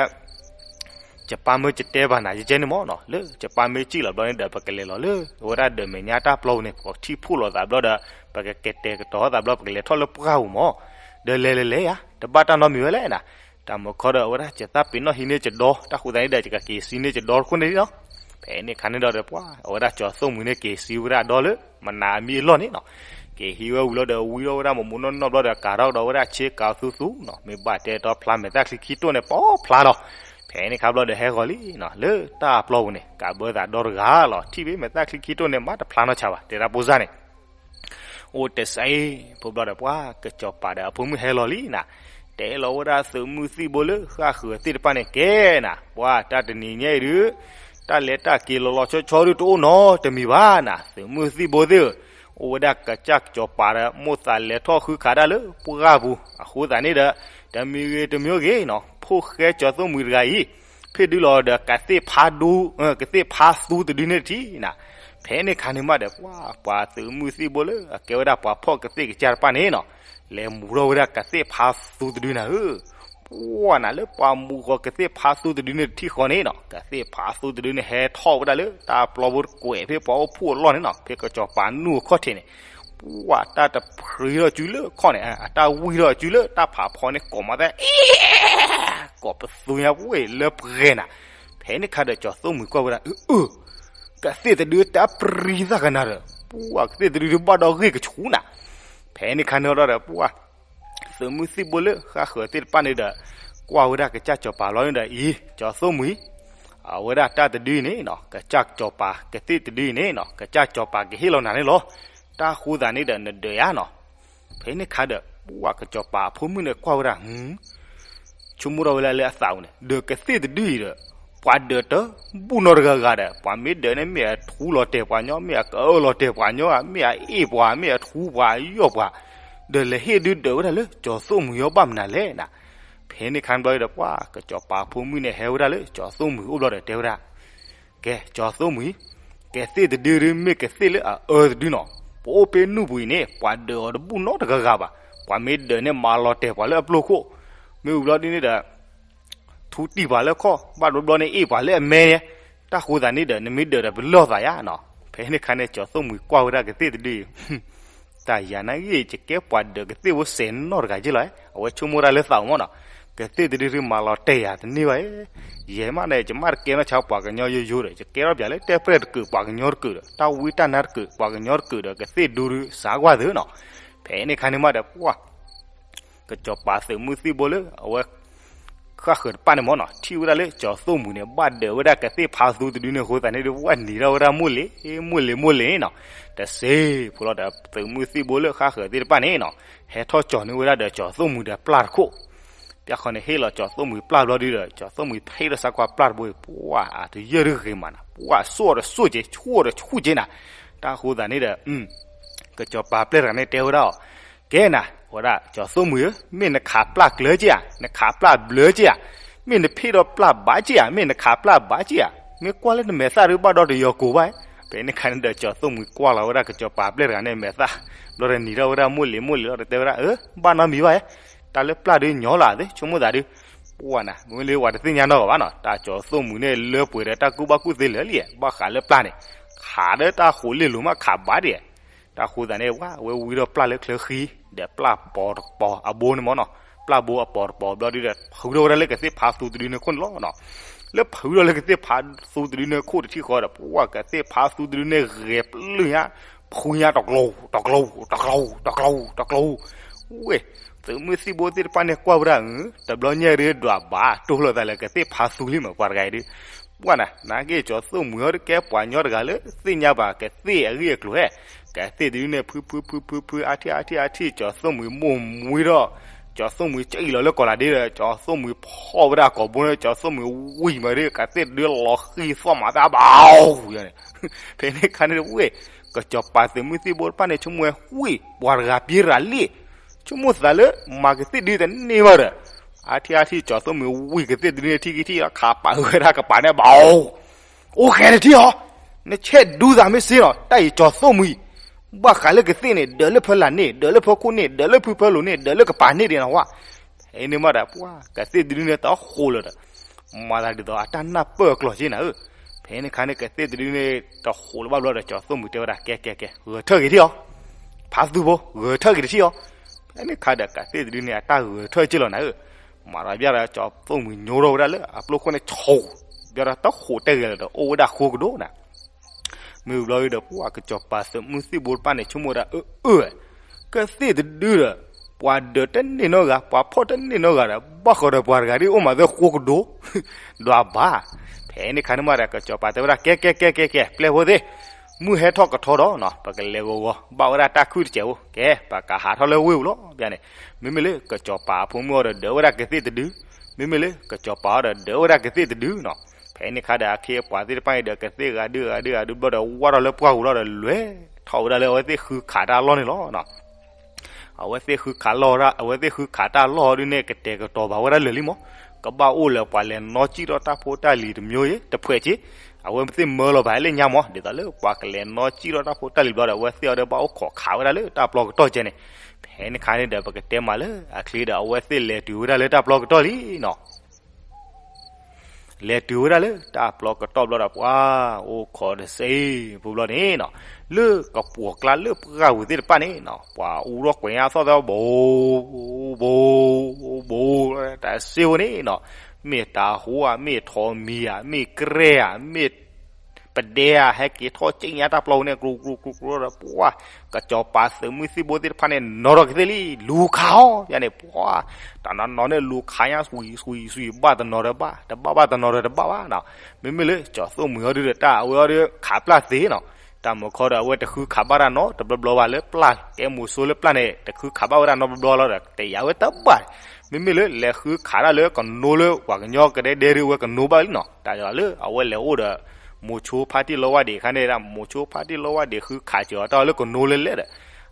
ယပၢ်မၢယတဲဘၣ်နၤကဲကဲန့ၣ်မၢ်နီၤ, လၢယပၢ်မ့ၢ်စံၣ်လီၤဘျီန့ၣ်ဒီး ပကလဲၤလီၤလၢ အဝဲဒၣ်ဒီးမဲာ်ညါတၢ်ပျီပူၤန့ၣ် ပကထံၣ်ဖှိၣ်လိာ်သးဘျီဒီး ပကကတဲာ်ကတီၤသးဘျီ ပကလဲၤထီၣ်လၢပှၢ်ပူၤမၢ်. ဒီးလဲၤလဲၤလဲၤယၤ တဘၣ်တၢ်နီတမံၤဝဲလဲၣ်နၤ. တၢ်မၤခီဒီး အဝဲဒၣ်ယသးပ့ၤနီၣ်ဟံးန့ၢ်ယဒီ တၢ်ဃိသတးန့ၣ်ဒီး ယကက့ၤစံးန့ၢ်ယဒီတခိၣ်န့ၣ်လီၤ. ဖဲန့ၣ်ခါန့ၣ်ဒီး ပှၤ အဝဲဒၣ်ကၠီသိၣ်မှံၤန့ၣ် က့ၤစံးဝဲဒၣ်ဒီလၢ မနၤအမံၤအလီၢ်န့ၣ်နီၤ. က့ၤဟံးဝဲဝံၤလီၤဒီး ဝံထီၣ်ဝဲဒၣ်မိၢ်မိၢ်နီၢ်နီၢ်ဘျီဒီး ကၤထီၣ်ကဒီးဝဲဒၣ်ဆ့ကၤသူသူနီၤ, မ့ၢ်ဘၣ်တဲတီဖျါမဲာ်သၣ်ချံခံတိၢ်န့ၣ် ပီဖျါလီၤ. ဖဲန့ၣ်ခါဘျီဒီး ဟဲဂီၤလံနီၤ လၢတၢ်ပျီပူၤန့ၣ် ကးဘၢသးဒီတဂၤလီၤ. ထံၣ်ဘၣ်မဲာ်သၣ်ချံခံတိၢ်န့ၣ် မၤတဖျါနီတဆးဘၣ် တဲဒၣ်ဖိစၢ်န့ၣ် အိၣ်တစဲး ဖိဘျီဒီး ပှၤကစီၤပၤဒီးအဖိမုၣ်ဟဲလီၤလံနၤ. တဲလီၤဝဲဒၣ်သုးမုၢ်သံၣ်ဘိလၢဃၣ်ဃၢၤသ့ၣ်တဖၣ်န့ၣ် ကဲနၤ, ပှၤတၢ်တနံၤညါအံၤဒုး တၢ်လဲၤတၢ်က့ၤလီၤလီၤဆီဆီဒုးတအိၣ်နီတမံၤဘၣ်နၤ, သုးမုၢ်သံၣ်ဘိသ့ၣ်ဧၢ, အိၣ်ဝဲဒၣ်ကစၢ်ကစီၤပၤဒီး မိၣ်သးလဲၤထီၣ်ဃုခးတၢ်လၢပှၢ်ပူၤ အဃိသတးန့ၣ်ဒီး တမံၤဂ့ၤတမံၤဂ့ၤနီၤ ဖိၣ်ဃဲကၠီသိၣ်မှံၤတဂၤအံၤ ဖ့ၣ်ဒုလီၤဒီး ကသ့ၣ်ဖးဒူ, ကသ့ၣ်ဖးသူတဒုန့ၣ်တထံၣ်နၤ. ဖဲန့ၣ်ခါန့ၣ်မးဒီး ပှၤ ပှၤသုးမုၢ်သံၣ်ဘိလၢအကဲဝဲဒၣ်ပှၤဖီၣ်ကသ့ၣ်ကစၢ်တဖၣ်န့ၣ်နီၤ လဲၤမူထီၣ်ဝဲဒၣ်ကသ့ၣ်ဖးသူတဒုနၤဧၢ. ပှၤနၤလၢပှၤမူဃီၤကသ့ၣ်ဖးသူတဒုန့ၣ်တထံၣ်ဃီန့ၣ်နီၤ ကသ့ၣ်ဖးသူတဒုန့ၣ် ဟဲထီၣ်ဝဲဒၣ်လၢတၢ်ပျီပူၤတကွဲးဖဲပှၤအိၣ်ဖှိၣ်အလီၢ်န့ၣ်နီၤ ဖဲကစီၤပၤနူၢ်အခီၣ်ထံးန့ၣ် ပှၤတၢ်တဖျံးထီၣ်စုလၢခီၣ်န့ၣ် အတၢ်ဝံထီၣ်စုလၢတၢ်ဖးဖီန့ၣ် ကိးမးသဲ ကိးပသူညါပှ့ၤလၢပှဲၤနၤ. ဖဲန့ၣ်ခါဒီးကၠီသိၣ်မှံၤကွၢ်ဝဲဒၣ် အၢ ကသ့ၣ်တဒုတၢ်ပြံသၣ်ကနၤဒီး ပှၤကသ့ၣ်တဒုတဘၣ်ဒီးဂ့ၢ်ကဆူးနၤ. ဖဲန့ၣ်ခါန့ၣ်ဒီး ပှၤ သုးမုၢ်သံၣ်ဘိလၢဃၣ်ဃၢၤသ့ၣ်တဖၣ်န့ၣ်ဒီး ကွၢ်ဝဲဒၣ်ကစၢ်ကစီၤပၤလီၤန့ၣ်ဒီး အံၤ ကၠီသိၣ်မှံၤ အဝဲဒၣ်တၢ်တဒုအံၤန့ၣ်နီၤ ကစၢ်ကစီၤပၤကသ့ၣ်တဒုအံၤန့ၣ်နီၤ ကစၢ်ကစီၤပၤကဟ့ၣ်လီၤနၤန့ၣ်လီၤ. တၢ်ဃိသတးန့ၣ်ဒီးနဒၢးယၤနီၤ. ဖဲန့ၣ်ခါဒီး ပှၤကစီၤပၤအဖိမုၣ်န့ၣ်ကွၢ်ဝဲဒၣ် ဆိကမိၣ်ထီၣ်ဝဲလၢအသးပူၤန့ၣ် ဒီးကသ့ၣ်တဒုအံၤဒီး ပှၤဒၢးတဘူၣ်နီတဂၤဂၤဒီး ပှၤမ့ၢ်ဒၢးန့ၣ် မ့ၢ်အထူလီၤတဲာ်ပှၤညီ မ့ၢ်အကအၢၣ်လီၤတဲာ်ပှၤညီ မ့ၢ်အအ့ၣ်ပှၤ မ့ၢ်အထူပှၤယီၢ်ပှၤ ဒီးလဲၤဟ့ၣ်ဒုဒၢးဝဲဒၣ်လၢကၠီသိၣ်မှံၤအီၤဘၣ်မနုၤလဲၣ်နၤ. ဖဲန့ၣ်ခါဘျီဒီး ပှၤကစီၤပၤအဖိမုၣ်န့ၣ် ဟဲဝဲဒၣ်လၢကၠီသိၣ်မှံၤအိၣ်ဘျီဒီးတဲဝဲဒၣ် ကဲ ကၠီသိၣ်မှံၤ, ကသ့ၣ်တဒုဒုမ့ၢ်ကသ့ၣ်လၢအအၢတဒုနီၤ. ပအိၣ်ဖဲနူၢ်ပူၤအံၤန့ၣ် ပှၤဒၢးအီၤတဘူၣ်နီတဂၤဂၤဘၣ်. ပှၤမ့ၢ်ဒၢးန့ၣ် မၤလီၤတဲာ်ပှၤလၢအပျိၢ်ခိၣ်, မ့ၢ်ဝံၤဘျီဒ်န့ၣ်ဒီး ထူတံၢ်ပှၤလၢခီၣ်, ဘၣ်ဒိဘျီန့ၣ် အ့ၣ်ပှၤလၢအမဲန့ၣ်, တၢ်ဃိသတးန့ၣ်ဒီး နမ့ၢ်ဒၢးဒီးပလီၢ်သးယါနီၤ. ဖဲန့ၣ်ခါန့ၣ် ကၠီသိၣ်မှံၤကွၢ်ဝဲဒၣ်ကသ့ၣ်တဒုအံၤ တၢ်ယၤနၤဂ့ၤ ယကဲပှၤဒၢးကသ့ၣ်ဖိစဲးနီတဂၤက့လီၤ. အဝဲဆိကမိၣ်တၢ်လၢသးပူၤမးနီၤ, ကသ့ၣ်တဒုဒုမၤလီၤတဲာ်ယၤတန့ၢ်ဘၣ်. ယဲမးန့ၣ် ယမ့ၢ်တကဲနီၢ်ဆါပှၤကညီယိယိဒီး ယကဲထီၣ်ပၠးလၢတဲပြဲၢ်တကုာ်ပှၤကညီတကုာ်ဒီး တၢ်ဝံတၢ်နါတကုာ်ပှၤကညီတကုာ်ဒီး ကသ့ၣ်ဒုဒုစးကွၢ်သုနီၤ. ဖဲန့ၣ်ခါန့ၣ်မးဒီး ပှၤ ကစီၤပၤသုးမုၢ်သံၣ်ဘိလၢ အဝဲ ဃၣ်ဃၢၤတဖၣ်န့ၣ်မးနီၤ ထံၣ်ဝဲဒၣ်လၢကၠီသိၣ်မှံၤန့ၣ် ဘၣ်ဒၢးဝဲဒၣ်ကသ့ၣ်ဖးသူတဒုန့ၣ်အဃိသတးန့ၣ်ဒီး ဝဲနံၤထီၣ်ဝဲဒၣ်မိၢ်လ့ၤ မိၢ်လ့ၤမိၢ်လ့ၤနီၤ. တစ့ဖိလီၤဒီး သုးမုၢ်သံၣ်ဘိလၢဃၣ်ဃၢၤသ့ၣ်တဖၣ်န့ၣ်နီၤ ဟဲထီၣ်ကၠီၤန့ၢ်ဝဲဒၣ်ဒီးကၠီသိၣ်မှံၤဒီးပျၢ်တခိၣ် ပျၢ်ဃီန့ၣ် ဟ့ၣ်လီၤကၠီသိၣ်မှံၤပျၢ်ဘျီဒုဒီး ကၠီသိၣ်မှံၤဖဲးဒီးစးကွၢ်ပျၢ်တဘိအံၤ ပှၤအတယၢၢ်တဂ့ၤမးနီၤ ပှၤဆိၣ်ဒီးဆိၣ်က့ၤ ဆိၣ်ဒီးဆိၣ်က့ၤနၤ. တၢ်ဃိသတးန့ၣ်ဒီး ကစီၤပၤပျဲၢ်တဂၤန့ၣ်တဲဝဲဒၣ်အီၤ, ကဲနၤ ဝဲဒၣ်ကၠီသိၣ်မှံၤဧၢ, မ့ၢ်နခးပျၢ်ကျၢၤက့ဧါ, နခးပျၢ်ဘျၢက့ဧါ, မ့ၢ်နဖ့ၣ်ဒီးပျၢ်ဘၣ်က့ၢ်ဧါ, မ့ၢ်နခးပျၢ်ဘၣ်က့ၢ်ဧါ, မ့ၢ်ကွၢ်လၢနမဲာ်သၣ်ဒုးဘၣ်ဒီးတယီၤကိၤဘၣ်. ဖဲန့ၣ်ခါန့ၣ်ဒီး ကၠီၤသိၣ်မှံၤကွၢ်လီၤဝဲဒၣ်ကစီၤပၤပျဲၢ်တဂၤန့ၣ်မဲာ်သၣ်, ဘျီဒီးနံၤထီၣ်ဝဲဒၣ်မိၢ်လံၤမိၢ်လံၤလီၤဒီးတဲဝဲဒၣ်, အၢ ဘၣ်နီတမံၤဘၣ်ဧါ, တၢ်လၢပျၢ်ဒုးညီလီၤသ့ ဆိကမိၣ်သးဒုး, ပှၢ်နၤ မ့ၢ်လၢပှၤတသ့ၣ်ညါနီတဂၤဘၣ်နီၤ, တၢ်ကၠီၤသိၣ်မှံၤန့ၣ်လၢပှဲၤဒီးတၢ်ကူၣ်ဘၣ်ကူၣ်သ့လၢာ်လံ, ဘၣ်ဃးလၢပျၢ်န့ၣ်, ခးဒီးတၢ်ဃိးလ့ၢ်လိၤမးခးဘၣ်ဒံး တၢ်ဃိသးန့ၣ် ဝဲဝံထီၣ်ပျၢ်လၢချၢဃံ, ဒီးပျၢ်ပိာ်တပိာ်အဘိန့ၣ်မ့ၢ်နီၤ, ပျၢ်ဘိအပိာ်တပိာ်ဘျီဒုးဒီး ဖုထီၣ်ဝဲဒၣ်လၢကသ့ၣ်ဖးသူတဒုန့ၣ်ခိၣ်န့ၣ်လီၤနီၤ. လၢဖုထီၣ်လၢကသ့ၣ်ဖးသူတဒုန့ၣ်ခိၣ်တထံၣ်ဃီဒီး ပှၢ်ကသ့ၣ်ဖးသူတဒုန့ၣ်ဂဲၤပျုၢ်ညါ, ဖုညါတကျိၤ, တကျိၤ, တကျိၤ, တကျိၤ, တကျိၤ, ဝဲၢ်, သုးမုၢ်သံၣ်ဘိသ့ၣ်တဖၣ်န့ၣ်ကွၢ်ဝဲဒၣ်, တဘျီညါဒုးဒွးဘၣ်တိၢ်လိာ်သးလၢကသ့ၣ်ဖးသူလံမး ပှၤတဂၤအံၤဒုး ပှၢ်နၤ နာ်က့ကၠီၤသိၣ်မှံၤဟီဒုးကဲပှၤညီတဂၤလၢသ့ၣ်ညါဘၣ်ကသ့ၣ်အဂ့ၢ်အကျိၤဧါ, ကသ့ၣ်တဒုန့ၣ် ဖုဖုဖုဖုဖု အါထံၣ်အါထံၣ်အါထံၣ် ကၠီၤသိၣ်မှံၤမိၢ်မှံဒီး, ကၠီၤသိၣ်မှံၤကအံၣ်လီၤလၢကီးလးဒ့ဒီး ကၠီၤသိၣ်မှံၤဖီၣ်ဝဲဒၣ်ကိာ်ဘိန့ၣ် ကၠီၤသိၣ်မှံၤဝံၤမးဒုး ကသ့ၣ်တဒုလီၤဃံၤသီၣ်မးသးဘၣ်အီၤန့ၣ်, ဖဲန့ၣ်ခါန့ၣ်ဝဲၢ်, ကစီၤပၤသုးမုၢ်သံၣ်ဘိတဖၣ်န့ၣ် ဆိကမိၣ်ဝဲဝံၢ် ပှၤတဂၤပျံၤရၤလံ ဆိကမိၣ်သးလၢ မၤကသ့ၣ်ဒုတန့ၢ်ဘၣ်ဒီး, အါထံၣ်အါထံၣ် ကၠီၤသိၣ်မှံၤဝံၤကသ့ၣ်တဒုန့ၣ်ထံၣ်ကထံၣ်လီၤ ခးပာ်ဃုာ်ဝဲဒၣ်ကပၤန့ၣ်ဘၣ်အီၤ, အိၣ်ဃဲတထံၣ်အီၤ, နဆဲးဒူသးမ့ၢ်စ့နီၤ တၢ်အံၤကၠီၤသိၣ်မှံၤ, ဘၣ်ဃးလၢကသ့ၣ်န့ၣ် ဒၢးလၢဖၢလၢ်န့ၣ် ဒၢးလၢဖၢခိၣ်န့ၣ် ဒၢးလၢဖုဖၢလိၤန့ၣ် ဒၢးလၢကပၤန့ၣ်ဒံးနီၤဝဲ, ဖဲန့ၣ်မးဒီးပှၢ် ကသ့ၣ်တဒုန့ၣ်တဟိးလၢၤဒီး မၤသးဒ်သိးအတၢ်နၢ်ပၢၢ်အကျိၤက့နၤဧၢ, ဖဲန့ၣ်ခါန့ၣ် ကသ့ၣ်တဒုန့ၣ် တဟိးလၢၤဘၣ်ဘျီဒီး ကၠီၤသိၣ်မှံၤတဲဝဲဒၣ် ကဲကဲကဲ ဂဲၤထၢၣ်က့ၤထံၣ်အီၤ, ဖးသူဖိ ဂဲၤထၢၣ်က့ၤတထံၣ်အီၤ, ဖဲန့ၣ်ခါဒီး ကသ့ၣ်တဒုန့ၣ် အတၢ်ဂဲၤထၢၣ်က့ၤလီၤနၤဧၢ, မၤဒီးဘၣ်ဒီး ကၠီၤသိၣ်မှံၤညိထီၣ်ဝဲဒၣ်လၢအပျိၢ်ခိၣ်န့ၣ် ဆိၣ်, ဘၣ်ဒီးတဟိးတဲဂဲၤလၢၤဒီး အိၣ်ဝဲဒၣ်ဃိကဒိၣ်နၤ မ့ၢ်ဘျီဒီး ပှၢ်ကစီၤပၤသုးမုၢ်သံၣ်ဘိတဖၣ်န့ၣ် ဆိကမိၣ်ဝဲဒၣ် အၢ အၢ ကသ့ၣ်တဒုဒီး ပှၤဒၢးတန့ၢ်နီတဂၤ ပှၤဖီၣ်တန့ၢ်နီတဂၤဒီး ဘၣ်ဃးဒီးပှၤတဂၤဒ်အိၣ်မးသ့ဃိကဒိၣ်, ဒွးဘၣ်, ဖဲန့ၣ်ခါန့ၣ်မးဒီး ကစီၤပၤတဲဝဲဒၣ် ကဲကဲကဲကဲကဲ ပျဲၢ်ဖိသ့ၣ်, မုၢ်ဟဲထီၣ်ကထီဒီးနီၤ ပကလဲၤဂီၤဂီၤ ဘၣ်ဝဲဒၣ်တၢ်ခုၣ်တစဲးဖိ ကဲ ပကဟးထီၣ်လၢဝ့ၢ်ပူၤလီၤ ဘၣ်န့ၣ်, မ့မ့ၢ်လၢကစီၤပၤအဖိမုၣ်အီၤဒီးဒၢးဝဲဒၣ်ကသ့ၣ်တဒု, မ့မ့ၢ်လၢကစီၤပၤအီၤဒီးဒၢးဝဲဒၣ်ကသ့ၣ်တဒုနီၤ, ဖဲန့ၣ်ခါဒီး အခ့အပှၤသ့ၣ်တဖၣ်အံၤဒီး ကသ့ၣ်ဂၤဒုဂၤဒုဂၤဒုဘျီဒီး ဝၢ်ထီၣ်လၢပှၢ်ပူၤလီၤဒီး လဲၤထီၣ်ဝဲဒၣ်လၢအဝဲသ့ၣ်ဃုခးတၢ်လီၢ်န့ၣ်လီၤ. အဝဲသ့ၣ်ဃုခးလီၢ်ဝဲဒၣ် အဝဲသ့ၣ်ဃုခးတၢ်လီၢ်ဒုန့ၣ် ကတဲာ်ကတီၤဘၣ်ဝဲဒၣ်လၢာ်လံမး, ကဘၣ်အိၣ်လၢပှၤလဲၤနီၢ်ကံၣ်ထီၣ်တၢ်ဖိတၢ်လံၤတမျိုး တဖှဲးက့, အဝဲသ့ၣ်မၢလီၤဘၣ်လၢညါမး ဒ်သိးလၢပှၤကလဲၤနီၢ်ကံၣ်ထီၣ်တၢ်ဖိတၢ်လံၤဘျီဒီး အဝဲသ့ၣ်အီၤဒီးဘၣ်အိၣ်ခိးခးဝဲဒၣ်လၢတၢ်ပျီကတီၢ်ကဲန့ၣ်, ဖဲန့ၣ်ခါန့ၣ်ဒီး ပကတဲမးလၢအချ့ဒီး အဝဲသ့ၣ်လဲၤတုၤဝဲဒၣ်လၢတၢ်ပျီကတီၢ်လံနီၤ လဲၤတုၤဝဲဒၣ်လၢတၢ်ပျီကတီၢ်ဘျီဒီး ပှၤအိၣ်ခိးတစ့ဖိဘျီန့ၣ်နီၤ, လၢကပိာ်ကျါလၢပှၢ်ပူၤသ့ၣ်တဖၣ်န့ၣ်နီၤ ပှၤအူထီၣ်ကွဲးညါအသီၣ်သီၣ် ဘိး ဘိး ဘိး တစ့ဖိန့ၣ်နီၤ, မ့ၢ်တၤဟိဧါ မ့ၢ်ထိးမံၤဧါ မ့ၢ်ကြဲၢ်ဧါ မ့ၢ် ပဒဲဧါ ဟဲက့ၤထီၣ်က့ညါတၢ်ပျီပူၤန့ၣ် ကျိၤကျိၤကျိၤကျိၤဒီး ပှၤ ကစီၤပၤသုးမုၢ်သံၣ်ဘိသ့ၣ်တဖၣ်န့ၣ် နီၣ်ထီၣ်ကသ့ၣ်လံ လူၤခးအီၤ ယၤန့ၣ် ပှၤ တနီၤနီၤန့ၣ် လူၤခးညါ စွံၣ်စွံၣ်စွံၣ် ဘၣ်တနီၤဒီးဘၣ် တဘၣ်ဘၣ်တနီၤဒီးတဘၣ်ဘၣ်နီၤ, မ့မ့ၢ်လၢကၠီၤသိၣ်မှံၤအီၤဒုဒီး တၢ်အဝဲအီၤဒု ခးပျၢ်သ့နီၤ, တၢ်မုၢ်ခီဒီး အဝဲတဃုခးဘၣ်တၢ်နီတဘျီဘျီဘၣ်လၢပျၢ် ကဲမိၤဆိလၢပျၢ်န့ၣ် တဃုခးဘၣ်ဝဲဒၣ်နီတဘျီဘျီလီၤဒီး တယာ်ဝဲတဘၣ်, မ့မ့ၢ်လၢလဲၤဃုခးတၢ်လၢကနိလၢပှၤကညီကဒဲဒဲဒု အဝဲကနိဘၣ်လံနီၤ, တၢ်လၢအဝဲလဲၤအိၣ်ဒီး မိၤဆိဖါတံၢ်လီဝါဒံးအခါန့ၣ်ဒၣ် မိၤဆိဖါတံၢ်လီဝါဒံးဃုခးစၢၤအီၤတၢ်လၢကနိလၢလဲၣ်ဒီး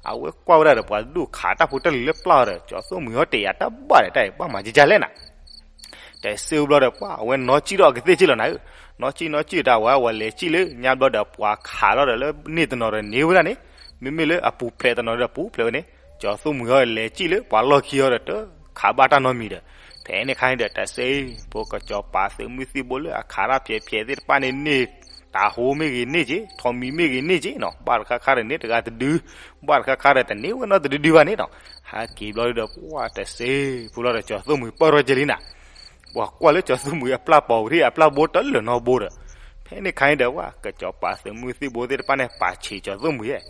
အဝဲကွၢ်ဝဲဒၣ်ဒီးပှၤဒိၣ်ခးတၢ်ဖိတၢ်လံၤလၢပျၢ်အီၤဒီး ကၠီၤသိၣ်မှံၤအီၤတယာ်တဘၣ်ဒီး တၢ်အံၤဘၣ်မၤကကၢ်လဲၣ်နၤ တစ့ဘျီဒီး ပှၤအဝဲနီၢ်ကံၣ်ထီၣ်ကသ့ၣ်က့လီၤနၤဧၢ, နီၢ်ကံၣ်နီၢ်ကံၣ်တၢ်ဝဲ အဝဲလဲၤကံၣ်လၢညါဘျီဒီး ပှၤခးလီၤဒီးလၢန့ၢ်တနီၤဒီးန့ၢ်ဝဲဒၣ်န့ၣ်, မ့မ့ၢ်လၢအပူၤဖျဲးတနီၤဒီးပူၤဖျဲးဝဲန့ၣ်, ကၠီၤသိၣ်မှံၤအီၤလဲၤကံၣ်လၢပှၤလီၢ်ခံအီၤဒီးတခးဘၣ်တၢ်နီတမံၤဒီး, ဖဲန့ၣ်ခါန့ၣ်ဒီး တစ့ဖိကစီၤပၤသုးမုၢ်သံၣ်ဘိလၢအခးတၢ်ဖျဲးဖျဲးသ့ၣ်တဖၣ်န့ၣ်န့ၢ်, တၤဟိမ့ၢ်ဂ့ၤန့ၢ်က့, ထိးမံၤမ့ၢ်ဂ့ၤန့ၢ်က့နီၤ, ဘၣ်တခါခါဒီးန့ၢ်တဂၤတဒု, ဘၣ်တခါခါဒီးတန့ၢ်ဝဲနီတဒုဒုဘၣ်န့ၣ်နီၤ, ဟဲက့ၤဘျီဒီး ပှၤတစ့ဖိလီၤဒီး ကၠီၤသိၣ်မှံၤပၢၢ်ထီၣ်က့လံနၤ ပှၤကွၢ်လၢကၠီၤသိၣ်မှံၤအပျၢ်ပိာ်ပူၤထံၣ်အပျၢ်ဘိတလၢာ်နီတဘိဒီး, ဖဲန့ၣ်ခါန့ၣ်ဒီး ပှၤကစီၤပၤသုးမုၢ်သံၣ်ဘိသ့ၣ်တဖၣ်န့ၣ် ပာ်ဆံးကၠီၤသိၣ်မှံၤဧၢ,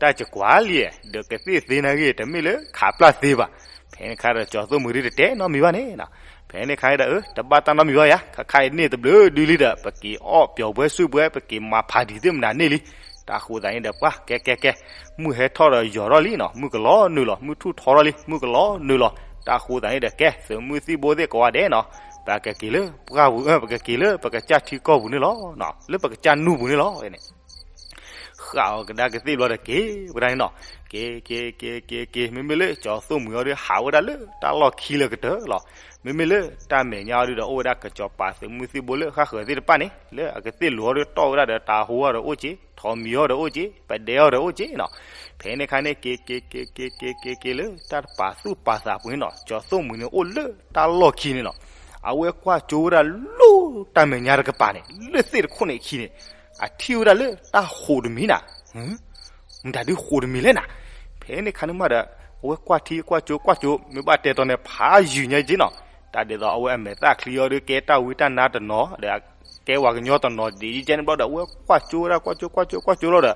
တၢ်ကကွၢ်လံဧၢ, ဒီးကသ့ၣ်သ့နာ်ဂ့ၤ တမ့ၢ်လၢခးပျၢ်သ့ဘၣ်. ဖဲန့ၣ်ခါဒီးကၠီၤသိၣ်မှံၤဒုတတဲနီတမံၤဘၣ်န့ၣ်နီၤ, ဖဲန့ၣ်ခါဒီး အၢ တဘၣ်တၢ်နီတမံၤဘၣ်ယၤ, ခါခါအံၤန့ၣ်တဘျုးဒုလံဒီး ပက့ၤအီၣ်ပျီၤဘှဲစုဘှဲ ပက့ၤမၤဖးဒံးသ့ၣ်မနုၤန့ၣ်လံ. တၢ်ဃိသးန့ၣ်ဒီး ပှၤကဲကဲကဲ, မုၢ်ဟဲထီၣ်ဒီးယီၤထီၣ်လံနီၤ, မုၢ်ကလီၤနုာ်လီၤ, မုၢ်ထူၣ်ထီထီၣ်လံ, မုၢ်ကလီၤနုာ်လီၤ. တၢ်ဃိသးန့ၣ်ဒီး ကဲ သုးမုၢ်သံၣ်ဘိသ့ၣ်ကိးဂၤဒဲးနီၤ, ပကက့ၤလၢပှၢ်ပူၤ, ပကက့ၤလၢပကစၢ်ထံကီၢ်ပူၤန့ၣ်လီၤ, လၢပကစၢ်နူၢ်ပူၤန့ၣ်လီၤန့ၣ် ဃၣ်အီၤကဒါကသ့ၣ်ဘျီဒီးက့ၤဝဲဒၣ်န့ၣ်နီၤ, က့ၤ က့ၤ က့ၤ က့ၤ က့ၤ မ့မ့ၢ်လၢကၠီၤသိၣ်မှံၤအီၤဒီး ဟးဝဲဒၣ်လၢတၢ်လီၢ်ခံလၢကတၢၢ်လီၤ. မ့မ့ၢ်လၢတၢ်မဲာ်ညါအီၤဒုဒီး အိၣ်ဝဲဒၣ်ကစီၤပၤသုးမုၢ်သံၣ်ဘိလၢဃၣ်ဃၢၤသ့ၣ်တဖၣ်န့ၣ် လၢအကသ့ၣ်လိၤအီၤဒီးတီၢ်ဝဲဒၣ်ဒီး တၤဟူအီၤဒီးအိၣ်က့, ထိးမံၤအီၤဒီးအိၣ်က့, ပဒဲအီၤဒီးအိၣ်က့နီၤ. ဖဲန့ၣ်အခါန့ၣ် က့ၤက့ၤက့ၤက့ၤက့ၤက့ၤက့ၤလၢတၢ်တပာ်သူၣ်ပာ်သးပူၤန့ၣ်နီၤ, ကၠီၤသိၣ်မှံၤန့ၣ်အိၣ်လၢတၢ်လီၢ်ခံန့ၣ်လီၤ. အဝဲကွၢ်ကၠိဝဲဒၣ်လၢတၢ်မဲာ်ညါတကပၤန့ၣ် လၢသ့ၣ်တခိၣ်န့ၣ်အခံန့ၣ် အထံၣ်ဝဲဒၣ်လၢတၢ်ဃိးတမံၤနၤ, မတၤဒုဃိးတမံၤလဲၣ်နၤ. ဖဲန့ၣ်ခါန့ၣ်မးဒီး အဝဲကွၢ်ထံကွၢ်ကၠိကွၢ်ကၠိ မ့ၢ်ဘၣ်တဲတီၤန့ၣ် ဖးယုာ်ညါက့နီၤ. တၢ်ဒ်သိးအဝဲအမဲာ်သၣ်ချံအီၤဒီး ကဲတၢ်ဝံတၢ်နါတနီၤဒီး ကဲဝဲကညီတနီၤဒ်အံၤကဲန့ၣ်ဘျီဒီး အဝဲကွၢ်ကၠိဝဲဒၣ်ကွၢ်ကၠိကွၢ်ကၠိကွၢ်ကၠိလီၤဒီး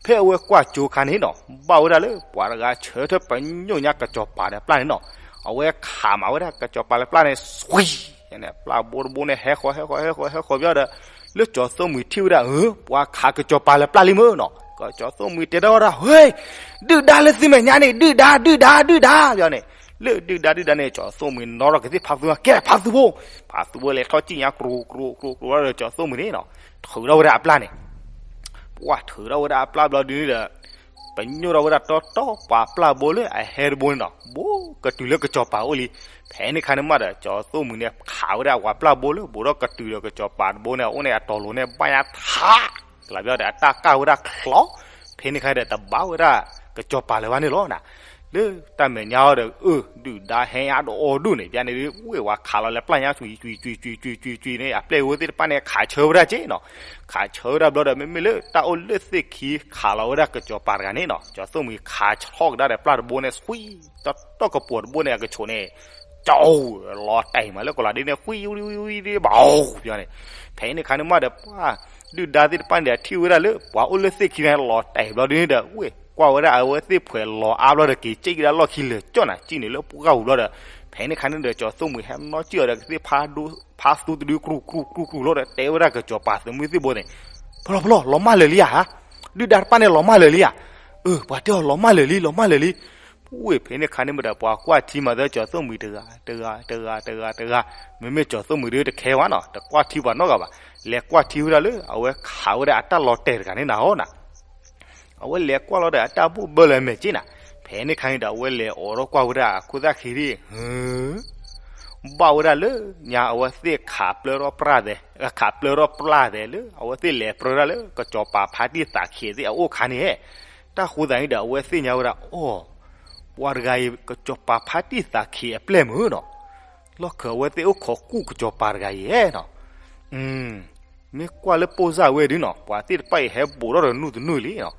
ဖဲအဝဲကွၢ်ကၠိခါန့ၣ်နီၤ ဘၣ်ဝဲဒၣ်လၢပှၤတဂၤဆၢထၢၣ်ပညိၣ်ညါကစီၤပၤဒီးပျၢ်န့ၣ်နီၤ. အဝဲခးမးဝဲဒၣ်ကစီၤပၤလၢပျၢ်န့ၣ် စွံ ပျၢ်ဘိတဘိန့ၣ် ဟဲဃီၤဟဲဃီၤဟဲဃီၤဟဲဃီၤပျီဒီး လၢကၠီၤသိၣ်မှံၤထံၣ်ဝဲဒၣ် အၢ ပှၤခးကစီၤပၤလၢပျၢ်လံမ့ၢ်နီၤ. ကၠီၤသိၣ်မှံၤတဲထီၣ်ဝဲဒၣ် ဟဲ ဒုၣ်ဒါလၢသုမဲာ်ညါန့ၣ် ဒုၣ်ဒါ ဒုၣ်ဒါ ဒုၣ်ဒါ ပျီန့ၣ် လၢဒုၣ်ဒါဒုၣ်ဒါန့ၣ် ကၠီၤသိၣ်မှံၤနီၣ်ထီၣ်ကသ့ၣ်ဖးသူ ကဲဖးသူဖိ, ဖးသူဖိလဲၤထီၣ်စံၣ်ညါ ကြူကြူကြူကြူလီၤဒီး ကၠီၤသိၣ်မှံၤန့ၣ်နီၤ ထုးထီၣ်ဝဲဒၣ်အပျၢ်န့ၣ် ပှၢ်ထုးထီၣ်ဝဲဒၣ်အပျၢ်ဘျီဒုန့ၣ်ဒီး ပညိၣ်ထီၣ်ဝဲဒၣ်တီတီပှၤပျၢ်ဘိလၢအဟဲတဘိန့ၣ်နီၤ ဘိကတုၤလၢကစီၤပၤအိၣ်လံ. ဖဲန့ၣ်ခါန့ၣ်မးဒီး ကၠီၤသိၣ်မှံၤန့ၣ် ခးဝဲဒၣ်ပှၤပျၢ်ဘိလၢ ဘိးထီၣ်ကတုၤဒီးကစီၤပၤတဘိန့ၣ် အအိၣ်န့ၣ်အတီၤလိၤန့ၣ် ဘၣ်ညါထး ကလးပျီဒီး အတၢ်ကၢ်ဝဲဒၣ်ချီ, ဖဲန့ၣ်ခါဒီး တဘၣ်ဝဲဒၣ်ကစီၤပၤလၢၤဘၣ်န့ၣ်လီၤ. လၢတၢ်မဲာ်ညါအီၤဒီး အၢ ဒုၣ်ဒါဟဲအါဒိၣ်အီၤဒိၣ်န့ၣ် ပျၢ်န့ၣ်ဒုး ဝ့ၢ်ဝဲခးလီၤလၢပျၢ်ညါ စွံစွံစွံစွံစွံစွံစွံန့ၣ် အပျဲၢ်ဝဲသ့ၣ်တဖၣ်န့ၣ် ခးဆၢဝဲဒၣ်က့နီၤ. ခးဆၢဝဲဒၣ်ဘျီဒီး မ့မ့ၢ်လၢတၢ်အိၣ်လၢသ့ၣ်ခံခးလီၤဝဲဒၣ်ကစီၤပၤတဂၤန့ၣ်နီၤ ကၠီၤသိၣ်မှံၤခးဆှီကဒါဒီးပျၢ်တဘိန့ၣ် စွံ တီတီကပိာ်တဘိန့ၣ် အကဆိးန့ၣ် ကၠီၤ လီၤတဲာ်မးလၢကလးဒ်န့ၣ် ကွံဝံဝံဝံဒ်ဘၣ်အီၤပျီန့ၣ်. ဖဲန့ၣ်ခါန့ၣ်မးဒီး ပှၢ် ဒုၣ်ဒါသ့ၣ်တဖၣ်န့ၣ်ဒီး ထံၣ်ဝဲဒၣ်လၢ ပှၤအိၣ်လၢသ့ၣ်ခံန့ၣ် လီၤတဲာ်ဘျီဒ်န့ၣ်ဒီး ဝ့ၢ်ကွၢ်ဝဲဒၣ်အဝဲသ့ၣ်ဖှဲးလီၤအါဘျီဒီး က့ၤစံၣ်ကဒါလီၢ်ခံလၢာ်ကၠီၣ်နၤ စံၣ်န့ၣ်လၢပှၢ်ပူၤဘျီဒီး ဖဲန့ၣ်ခါန့ၣ်ဒီး ကၠီၤသိၣ်မှံၤဟဲနီၣ်စံၣ်အီၤဒီးကသ့ၣ်ဖးဒိ ဖးသူတဒု ကြူကြူကြူကြူလီၤဒီး တဲဝဲဒၣ်ကစီၤပၤသုးမုၢ်သံၣ်ဘိန့ၣ် ဖီလီၤဖီလီၤ လီၤမၢ်လၢာ်လံဧါ, ဒုၣ်ဒါတဖၣ်န့ၣ်လီၤမၢ်လၢာ်လံဧါ, အၢ ပှၤတဲအီၤလီၤမၢ်လၢာ်လံ လီၤမၢ်လၢာ်လံ. ဝ့ၢ်ဖဲန့ၣ်ခါန့ၣ်မးဒီး ပှၤကွၢ်ထံမၤသၢကၠီၤသိၣ်မှံၤတဂၤ တဂၤ တဂၤ တဂၤ တဂၤ, မ့မ့ၢ်ကၠီၤသိၣ်မှံၤဒုးတခဲဘၣ်နီၤ တကွၢ်ထံပှၤနီတဂၤဘၣ်, လဲၤကွၢ်ထံဝဲဒၣ်လၢ အဝဲခးဝဲဒၣ်အတၢ်လီၤတဲာ်တဂၤန့ၣ်နၤဧိၤနၤ အဝဲလဲၤကွၢ်လီၤဒီးအတၢ်ဘိၣ်ဘၢလၢအမဲာ်က့နၤ, ဖဲန့ၣ်ခါန့ၣ်ဒီး အဝဲလဲၤအိးထီၣ်ကွၢ်ဝဲဒၣ်အခိၣ်သၣ်ခံဒံၣ်, ဘၣ်ဝဲဒၣ်လၢညါအဝဲသ့ၣ်ခးပျၢထီၣ်ပြၢ်သဲး ခးပျၢထီၣ်ပြၢ်သဲးလၢ အဝဲသ့ၣ်လဲၤပြၢဒၣ်လၢကစီၤပၤဖါတံၢ်သးခံးသ့ၣ်အအိၣ်ခါန့ၣ်, တၢ်ဃိသတးန့ၣ်ဒီး အဝဲသ့ၣ်ညါဝဲဒၣ် အိၣ် ပှၤတဂၤအံၤ ကစီၤပၤဖါတံၢ်သးခံးအပျဲၢ်မုၢ်နီၤ, လီၢ်ခၢးအဝဲသ့ၣ်အိၣ်ခိးကူၣ်ကစီၤပၤတဂၤအံၤနီၤ မ့ၢ်ကွၢ်လၢပိၢ်စၢ်ဝဲဒုနီၤ ပှၤသ့ၣ်တဖၣ်အံၤဟဲဘူးထီၣ်ဒီးနုာ်တနုာ်လံနီၤ,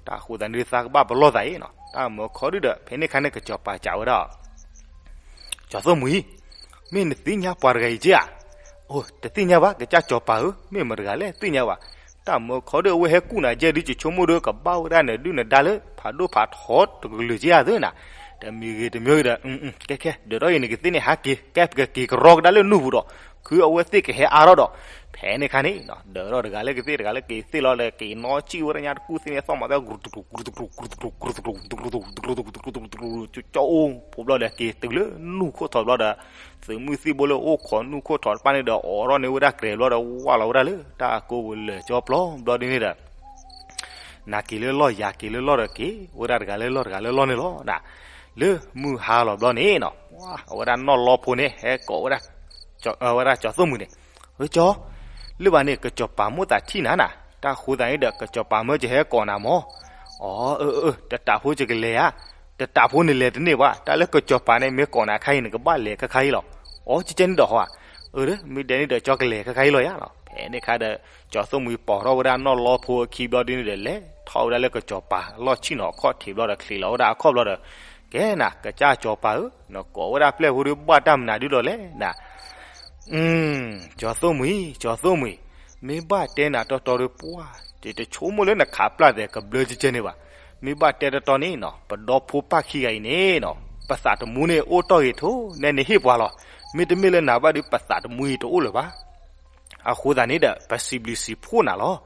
တၢ်ဃိသတးန့ၣ်သးကဘၣ်ပလီၢ်သးအံၤနီၤ တၢ်မၢခီဒုဒီး ဖဲန့ၣ်ခါန့ၣ်ကစီၤပၤစံးဝဲဒၣ် ကၠီၤသိၣ်မှံၤ, မ့ၢ်နသ့ၣ်ညါပှၤတဂၤအံၤက့ဧါ, အိ တသ့ၣ်ညါဘၣ် ကစၢ်စီၤပၤဧၢ မ့ၢ်မတၤတဂၤလဲၣ်သ့ၣ်ညါဘၣ်, တၢ်မၢခီဒုအဝဲဟဲကူၣ်နၤကဲဒု ယဆိကမိၣ်ဒီးကဘၣ်ဝဲဒၣ်နဒုၣ်နဒါလၢ ဖးဒိၣ်ဖးထီတကလုာ်က့ဧါသ့ၣ်နၤ, တမံၤဂ့ၤတမံၤဂ့ၤဒီး ကဲခဲ ဒၢးထီၣ်အံၤနကသ့ၣ်န့ၣ်ဟးက့ၤ ကဲပကက့ၤကရီကဒါလၢနူၢ်ပူၤဒီး ခုအဝဲသ့ၣ်ကဟဲအါထီၣ်ဒီး, ဖဲန့ၣ်ခါန့ၣ် ဒၢးထီၣ်တဂၤလၢကသ့ၣ်တဂၤလၢက့ၤသ့ၣ်လီၤဒီး က့ၤနီၣ်စံၣ်ဝဲဒၣ်ညါတကူၣ်သ့ၣ်န့ၣ် သီၣ်မးသဲ ကရူးတကရူး ကရူးတကရူး ကရူးတကရူး ကရူးတကရူး ကရူးတကရူး ကၠီအိၣ်ဖိဘျီဒီး က့ၤတုၤလၢနူၢ်ခိၣ်ထီၣ်ဘျီဒီး သုးမုၢ်သံၣ်ဘိလၢအိၣ်ခိးနူၢ်ခိၣ်ထီၣ်တဖၣ်န့ၣ်ဒီး အိးထီၣ်န့ၢ်ဝဲဒၣ်ကြဲးဘျီဒီး ဝၢ်လီၤဝဲဒၣ်လၢတၢ်ကိးပူၤလၢာ်ကၠီပျီဘျီဒ်န့ၣ်ဒီး နၤက့ၤလၢလီၢ်ယၤက့ၤလၢလီၢ်ဒီးက့ၤ ဝဲဒၣ်တဂၤလၢလီၢ်တဂၤလၢလီၢ်န့ၣ်လီၤ. လၢမုၢ်ဟါလီၤဘျီန့ၣ်နီၤ အဝဲဒၣ်နီၢ်လီဖိန့ၣ် ဟဲကိးဝဲဒၣ် ဝဲဒၣ်ကၠီၤသိၣ်မှံၤန့ၣ်, ဝဲကၠီၤ, လၢဘၣ်န့ၣ် ကစီၤပၤမိၣ်သးထံၣ်နၤနၤ, တၢ်ဃိသတးန့ၣ်ဒီး ကစီၤပၤမၢယဟဲကိးနၤမၢ်. အၢ အၢ တတးဖိယကလဲၤဧါ, တတးဖိနလဲၤတန့ၢ်ဘၣ်, တၢ်လၢကစီၤပၤန့ၣ် မ့ၢ်ကိးနၤခါအံၤ နကဘၣ်လဲၤခဲခါအံၤလီၤ. အိ ကဲန့ၣ်ဒီးဟီဧါ, အၢ မ့ၢ်ဒ်န့ၣ်ဒီး ကၠီကလဲၤခဲခါအံၤလီၤယၤလီၤ. ဖဲန့ၣ်ခါဒီး ကၠီၤသိၣ်မှံၤပိာ်ထီၣ်ဝဲဒၣ်နီၢ်လီဖိအခံဘျီဒ်န့ၣ်ဒီး လဲၤထီၣ်ဝဲဒၣ်လၢကစီၤပၤလီၢ်ဆံၣ်နီၤအခီၣ်ထံးဘျီဒီး ချံးလီၤဝဲဒၣ်အခီၣ်ဘျီဒီး, ကဲနၤ ကစၢ်စီၤပၤဧၢ, နကိးဝဲဒၣ်ပျဲၢ်ဖိဒုးဘၣ်တၢ်မနုၤဒုလီၤလဲၣ်နၤ ကၠီၤသိၣ်မှံၤ, ကၠီၤသိၣ်မှံၤ, မ့ၢ်ဘၣ်တဲနၤတီတီဒီးပှၢ်, ယတဆိကမိၣ်လၢနခးပျၢ်သဲးကဘျၢကဲကဲန့ၣ်ဘၣ်. မ့ၢ်ဘၣ်တဲတီတီန့ၣ်နီၤ ပဒီဖိပၢ်ခံဂၤအံၤန့ၣ်နီၤ ပသးတမူန့ၣ်အိၣ်တီၢ်ဂ့ၤထိၣ် နဲနဟ့ၣ်ပှၤလီၤ. မ့တမ့ၢ်လၢနၤဘၣ်ဒီး ပသးတမူအံၤတအိၣ်လၢၤဘၣ်. အဃိသတးန့ၣ်ဒီး ပစံးဘျုးစံးဖှိၣ်နၤလီၤ.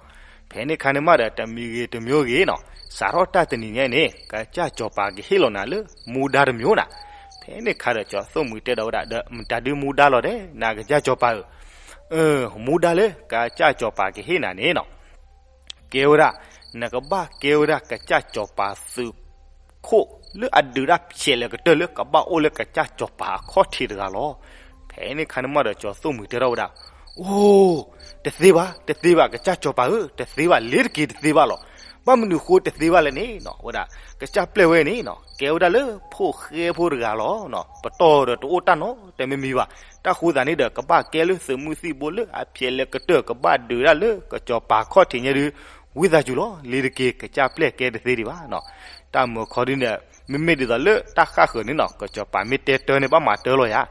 ဖဲန့ၣ်ခါန့ၣ်မးဒီး တမံၤဂ့ၤတမံၤဂ့ၤနီၤ စးထီၣ်တၢ်တနံၤညါန့ၣ် ကစၢ်စီၤပၤကဟ့ၣ်လီၤနၤလၢမူဒါတမံၤအိၣ်နၤ. ဖဲန့ၣ်ခါဒီး ကၠီၤသိၣ်မှံၤတဲဒီးဝဲဒၣ်ဒီး မတၤဒုမူဒါလီၤဒဲး နကစၢ်စီၤပၤဧၢ, မူဒါလၢ ကစၢ်စီၤပၤကဟ့ၣ်နၤန့ၣ်နီၤ ကဲဝဲဒၣ် နကဘၣ်ကဲဝဲဒၣ်ကစၢ်စီၤပၤသုးခိၣ် လၢအဒုးတၢ်ဖျဲးလဲၤကတၢၢ်လၢကဘၣ်အိၣ်လၢကစၢ်စီၤပၤအခီၣ်ထံးတဂၤလီၤ. ဖဲန့ၣ်ခါန့ၣ်မးဒီး ကၠီၤသိၣ်မှံၤတဲထီၣ်ဝဲဒၣ်, အိ, တသ့ဘၣ်, တသ့ဘၣ်, ကစၢ်စီၤပၤဧၢ, တသ့ဘၣ်, လ့ၤတက့ၤတသ့ဘၣ်လီၤ. ဘၣ်မနုၤဃိတသ့ဘၣ်လဲၣ်န့ၣ်နီၤ, ဝဲဒၣ် ကစၢ်ပျဲၢ်ဝဲန့ၣ်နီၤ ကဲဝဲဒၣ်လၢဖိၣ်ဃဲဖိတဂၤလီၤ. ပတီၢ်ဒီးတအိၣ်တၢ်နီတမံၤမံၤဘၣ်. တၢ်ဃိသတးန့ၣ်ဒီး ကဘၣ်ကဲလၢသုးမုၢ်သံၣ်ဘိလၢအဖျဲးလဲၤကတၢၢ် ကဘၣ်ဒုးဒၣ်လၢကစီၤပၤခီၣ်ထံးညါဒုး ဝံသးစူၤလီၤ. လ့ၤတက့ၤ ကစၢ်ပျဲၢ်ကဲတသ့ဒံးဘၣ်နီၤ. တၢ်မုာ်ခီဒုန့ၣ် မ့မ့ၢ်ဒ်သိးလၢတၢ်ဃၣ်ဃၢၤန့ၣ်နီၤ ကစီၤပၤမ့ၢ်တဲတၢ်န့ၣ် ဘၣ်မၤတၢ်လီၤယၤ.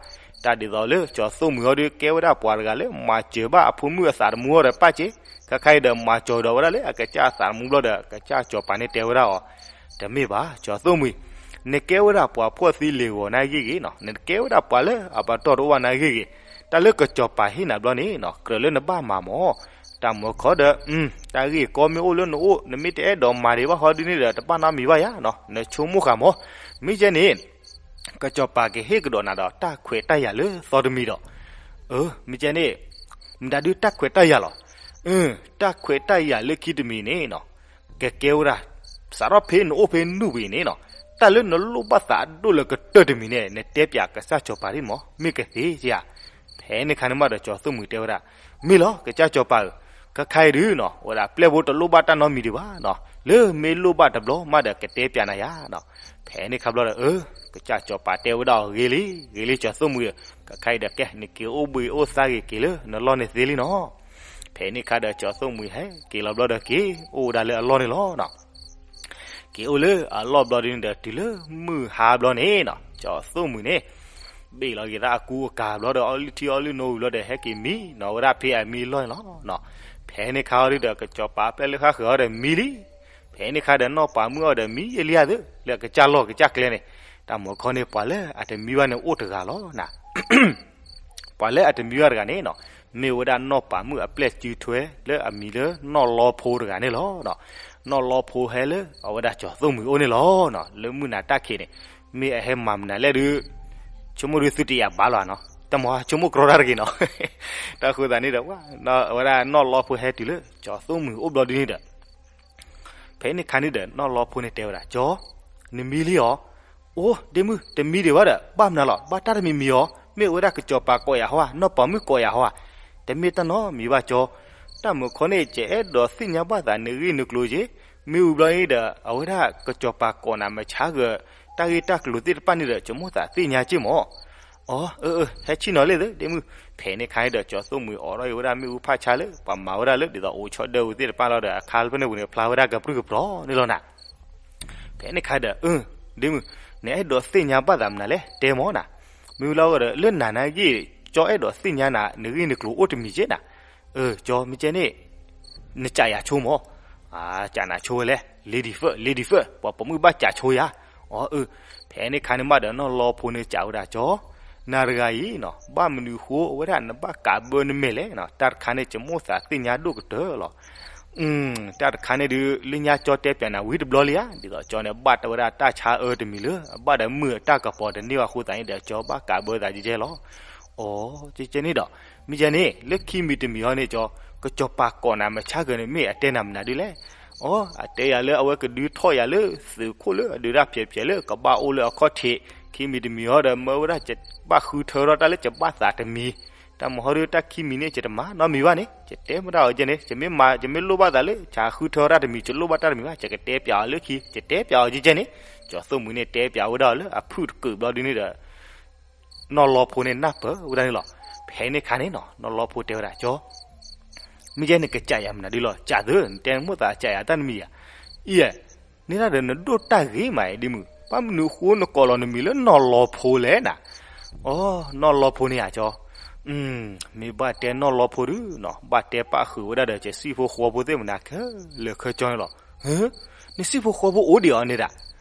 တၢ်ဒ်သိးလၢကၠီၤသိၣ်မှံၤဟီဒုး ကဲဝဲဒၣ်ပှၤတဂၤလၢမၤစၢၤဘၣ်အဖိမုၣ်အသးတမူအီၤဒီးပၢ်စ့, ခဲခါအံၤဒီးမၤစၢၤဒီးဝဲဒၣ်လၢအကစၢ်အသးတမူဘျီဒီး ကစၢ်စီၤပၤန့ၣ်တဲဝဲဒၣ်အီၤ, တမ့ၢ်ဘၣ် ကၠီၤသိၣ်မှံၤ, နကဲဝဲဒၣ်ပှၤဖှီၣ်သံလ့ၤဂီၤနၤဂ့ၢ်ဂ့ၤနီၤ, နကဲဝဲဒၣ်ပှၤလၢအပတီၢ်တအိၣ်ဘၣ်နၤဂ့ၢ်ဂ့ၤ, တၢ်လၢကစီၤပၤဟ့ၣ်နၤဘျီန့ၣ်နီၤ ကြၢးလၢနဘၣ်မၤမၢ်. တၢ်မုာ်ခီဒီး တၢ်ဂ့ၢ်ကီမ့ၢ်အိၣ်လၢနအိၣ် နမ့ၢ်တအဲၣ်ဒိးမၤဒံးဘၣ်ဟီဒုန့ၣ်ဒီး တဘၣ်နီတမံၤဘၣ်ယၤနီၤ, နဆိကမိၣ်ဃာ်မၢ်. မ့ၢ်ကဲန့ၣ် ကစီၤပၤကဟ့ၣ်ကဒီးနၤဒီးတၢ်ခွဲးတၢ်ယာ်လၢသီတမံၤဒီး, မ့ၢ်ကဲန့ၣ် မတၤဒုးတၢ်ခွဲးတၢ်ယာ်လီၤ. တၢ်ခွဲးတၢ်ယာ်လၢခံတမံၤန့ၣ်နီၤ ကကဲဝဲဒၣ် စးထီၣ်ဖဲနအိၣ်ဖဲနုၢ်ဝံၤန့ၣ်နီၤ တၢ်လၢနလိၣ်ဘၣ်သးအဒိၣ်လၢကတၢၢ်တမံၤန့ၣ် နတဲပၠးကစၢ်စီၤပၤဒ်မၢ် မ့ၢ်ကသ့ဧါ. ဖဲန့ၣ်ခါန့ၣ်မးဒီး ကၠီၤသိၣ်မှံၤတဲဝဲဒၣ်, မ့ၢ်လီၤ ကစၢ်စီၤပၤဧၢ, ခဲခါအံၤဒုနီၤ ဝဲဒၣ်ပျဲၢ်ဖိတလိၣ်ဘၣ်တၢ်နီတမံၤဒံးဘၣ်နီၤ, လၢမ့ၢ်လိၣ်ဘၣ်တဘျီမးဒီး ကတဲပၠးနၤယၤနီၤ. ဖဲန့ၣ်ခါဘျီဒီး အၢ ကစၢ်စီၤပၤတဲဝဲဒၣ်အီၤ ဂ့ၤလံ ဂ့ၤလံ ကၠီၤသိၣ်မှံၤဧၢ, ခဲခါအံၤဒီးကဲ နက့ၤအိၣ်ဘှံးအိၣ်သါဂ့ၤက့ၤလၢနလီၢ်န့ၣ်သ့လံနီၤ. ဖဲန့ၣ်ခါဒီး ကၠီၤသိၣ်မှံၤဟဲက့ၤလီၤဘျီဒီး က့ၤအိၣ်ဝဲဒၣ်လၢအလီၢ်န့ၣ်လီၤနီၤ. က့ၤအိၣ်လၢအလီၢ်ဘျီဒုန့ၣ်ဒီး တုၤလၢမုၢ်ဟါဘျီန့ၣ်နီၤ ကၠီၤသိၣ်မှံၤန့ၣ် ဘ့ၣ်လီၤက့ၤသးအကူအကၤဘျီဒီး အီၣ်လုၢ်ထံအီလုၢ်နိဝံၤဘျီဒီး ဟဲက့ၤမံနီၤဝဲဒၣ်ဖဲအမံလီၢ်န့ၣ်လီၤ. ဖဲန့ၣ်ခါအီၤဒုဒီး ကစီၤပၤပျဲၢ်လၢဃၣ်ဃၢၤအီၤဒီးမံလံ. ဖဲန့ၣ်ခါဒီး နီၢ်ပၤမုၣ်အီၤဒီးမံယဲလံဧါသၢ လၢအကစၢ်လီၢ်ကစၢ်ကျဲန့ၣ်, တၢ်မုာ်ခီန့ၣ် ပှၤလၢအတမံဘၣ်န့ၣ်အိၣ်တဂၤလီၤနၤ. ပှၤလၢအတမံဘၣ်တဂၤန့ၣ်နီၤ မ့ၢ်ဝဲဒၣ်နီၢ်ပၤမုၣ်အပျဲၢ်စုထွဲ လၢအမံၤလၢနီၢ်လီဖိတဂၤန့ၣ်လီၤ. နီၢ်လီဖိဟဲလၢအဝဲဒၣ်ကၠီၤသိၣ်မှံၤအိၣ်န့ၣ်လီၤနီၤ. လၢမုၢ်နၤတၢ်ခံးန့ၣ် မ့ၢ်အဟဲမၤမနုၤလဲၣ်ဒုး ဆိကမိၣ်ဒုးသုတယာ်ဘၣ်လီၤနီၤ, တမ့ၢ်ဆိကမိၣ်ကြီတၢ်တဂ့ၤနီၤ. တၢ်ဃိသတးန့ၣ်ဒီး အဝဲဒၣ်နီၢ်လီဖိဟဲတုၤလၢကၠီၤသိၣ်မှံၤအိၣ်ဘျီဒုန့ၣ်ဒီး ဖဲန့ၣ်ခါန့ၣ်ဒီး နီၢ်လီဖိန့ၣ်တဲဝဲဒၣ် ကၠီ, နမံလံဧါ. အိၣ် ဒ့မုၣ် တမံဒံးဘၣ်ဒီး ဘၣ်မနုၤလီၤ ဘၣ်တၢ်တမံၤမံၤဧါ, မ့ၢ်အဝဲဒၣ်ကစီၤပၤကိးယၤဟီဧါ နီၢ်ပၤမုၣ်ကိးယၤဟီဧါ. တမ့ၢ်တၢ်နီတမံၤဘၣ်ကၠီ, တၢ်မုာ်ခီန့ၣ် ယအဲၣ်ဒိးသ့ၣ်ညါဘၣ်သးနဂ့ၢ်နကျိၤက့ၤ, မ့ၢ်ဝံၤဘျီန့ၣ်ဒီး အဝဲဒၣ်ကစီၤပၤကိးနၤမဆါဂၢၤ တၢ်ဂ့ၢ်တၢ်ကျိၤသ့ၣ်တဖၣ်န့ၣ်ဒီး ယမိၣ်သးသ့ၣ်ညါက့ၤမၢ်. အိၣ် အၢ အၢ ဟဲဆ့ၣ်နီၤလံသၢ ဒ့မုၣ်. ဖဲန့ၣ်ခါန့ၣ်ဒီး ကၠီၤသိၣ်မှံၤအိးထီၣ်အံၤဝဲဒၣ်မ့ၣ်အူဖးဆါလၢ ပှၤမၤဝဲဒၣ်လၢဒ်သိးအိၣ်ဆီဒၢပူၤသ့ၣ်တဖၣ်လီၤဒီး အခါဖဲန့ၣ်ပူၤန့ၣ် ဖျါဝဲဒၣ်ကပြုၢ်ကပြီၤန့ၣ်လီၤနၤ. ဖဲန့ၣ်ခါဒီး အၢ ဒ့မုၣ် နအဲၣ်ဒိးသ့ၣ်ညါဘၣ်သးမနုၤလဲၣ် တဲမၢ်နၤ. မ့ၢ်ဝံၤလီၤဒီး လၢနၤနာ်က့ၤ ကၠီအဲၣ်ဒိးသ့ၣ်ညါနၤ နဂ့ၢ်နကျိၤအိၣ်တမံၤက့ၤနၤ. အၢ ကၠီ မ့ၢ်ကဲန့ၣ် နကးယၤဆိမၢ်. ကးနၤဆိဝဲလဲၣ် lady first lady first ပှၤပိာ်မုၣ်ဘၣ်ကးဆိယၤ. အၢ အၢ ဖဲန့ၣ်ခါန့ၣ်မးဒီး နီၢ်လီဖိန့ၣ်ကးဝဲဒၣ်ကၠီ, နၤတဂၤအံၤနီၤ ဘၣ်မနုၤဃိအဝဲဒၣ်နဘၣ်ကးဘၢနမဲာ်လဲၣ်နီၤ, တၢ်တခါန့ၣ် ယမိၣ်သးသ့ၣ်ညါဒိၣ်ကတၢၢ်လီၤ. တၢ်တခါန့ၣ်ဒုး လၢညါကၠီတဲပၠးနၤဝံၤတဘျီလံဧါ, ဒ်သိးကၠီန့ၣ် ဘၣ်တဲဝဲဒၣ်တၢ်ဆါအၢတမံၤလၢ အဘၣ်ဒီးမုၢ်အတၢ်ကပီၤတန့ၢ်ဘၣ်အဃိသတးန့ၣ်ဒီး ကၠီဘၣ်ကးဘၢသးကဲကဲလီၤ. အိၣ် ကဲကဲန့ၣ်ဒီး မ့ၢ်ကဲန့ၣ် လၢခံမံၤတမံၤဟီန့ၣ်ကၠီ, ကစီၤပၤကိးနၤမဆါဂၢၤန့ၣ် မ့ၢ်အတဲနၤမနုၤဒ်လဲၣ်. အိၣ် အတဲယၤလၢအဝဲကဒုးထီၣ်ယၤလၢသုးခိၣ်လၢအဒုးတၢ်ဖျဲးဖျဲးလၢကဘၣ်အိၣ်လၢအခီၣ်ထံး, ခံမံၤတမံၤဟီဒီး မၢဝဲဒၣ်ယဘၣ်ဃုထၢထီၣ်တၢ်လၢယဘၣ်သးတမံၤ, တၢ်မုာ်ဟီဒုးတၢ်ခံမံၤန့ၣ် ယတမၤနီတမံၤဘၣ်န့ၣ် ယတဲမတၢ်အီၤကဲန့ၣ်, ယမ့ၢ်မၤ ယမ့ၢ်လိၣ်ဘၣ်သးလၢ ယဃုထၢထီၣ်တၢ်တမံၤ ယလိၣ်ဘၣ်တၢ်တမံၤဘၣ် ယကတဲပၠးအီၤလၢခံ ယတဲပၠးအီၤကဲကဲန့ၣ်, ကၠီၤသိၣ်မှံၤန့ၣ်တဲပၠးဝဲဒၣ်အီၤလၢအဖုၣ်တကုးဘျီဒုန့ၣ်ဒီး နီၢ်လီဖိန့ၣ်နၢ်ပၢၢ်ဝဲဒၣ်န့ၣ်လီၤ. ဖဲန့ၣ်ခါန့ၣ်နီၤ နီၢ်လီဖိတဲဝဲဒၣ် ကၠီ, မ့ၢ်ယဲန့ၣ်ကစံးယၤမနုၤဒ်လီၤ, ကစံးသု နတဲမိၣ်သးကစံးယၤတၢ်တမံၤဧါ. အံၤ, န့ၣ်ဒၣ်ဒီးနဒိၣ်တၢ်ဂ့ၤမးအံၤဒ်မုၢ်, ဘၣ်မနုၤဃိနကိးလီၤနမံၤလၢနီၢ်လီဖိလဲၣ်နၤ. အိ နီၢ်လီဖိန့ၣ်ဧါ ကၠီ, မ့ၢ်ဘၣ်တဲနီၢ်လီဖိဒုနီၤ ဘၣ်တဲပၣ်ဃုာ်ဝဲဒၣ်ဒီး ယစံၣ်ဖိဃီဖိသ့ၣ်မနၤခဲလၢာ်ခဲဆ့န့ၣ်လီၤ. နစံၣ်ဖိဃီဖိအိၣ်ဒံးအီၤန့ၣ်ဒၣ်,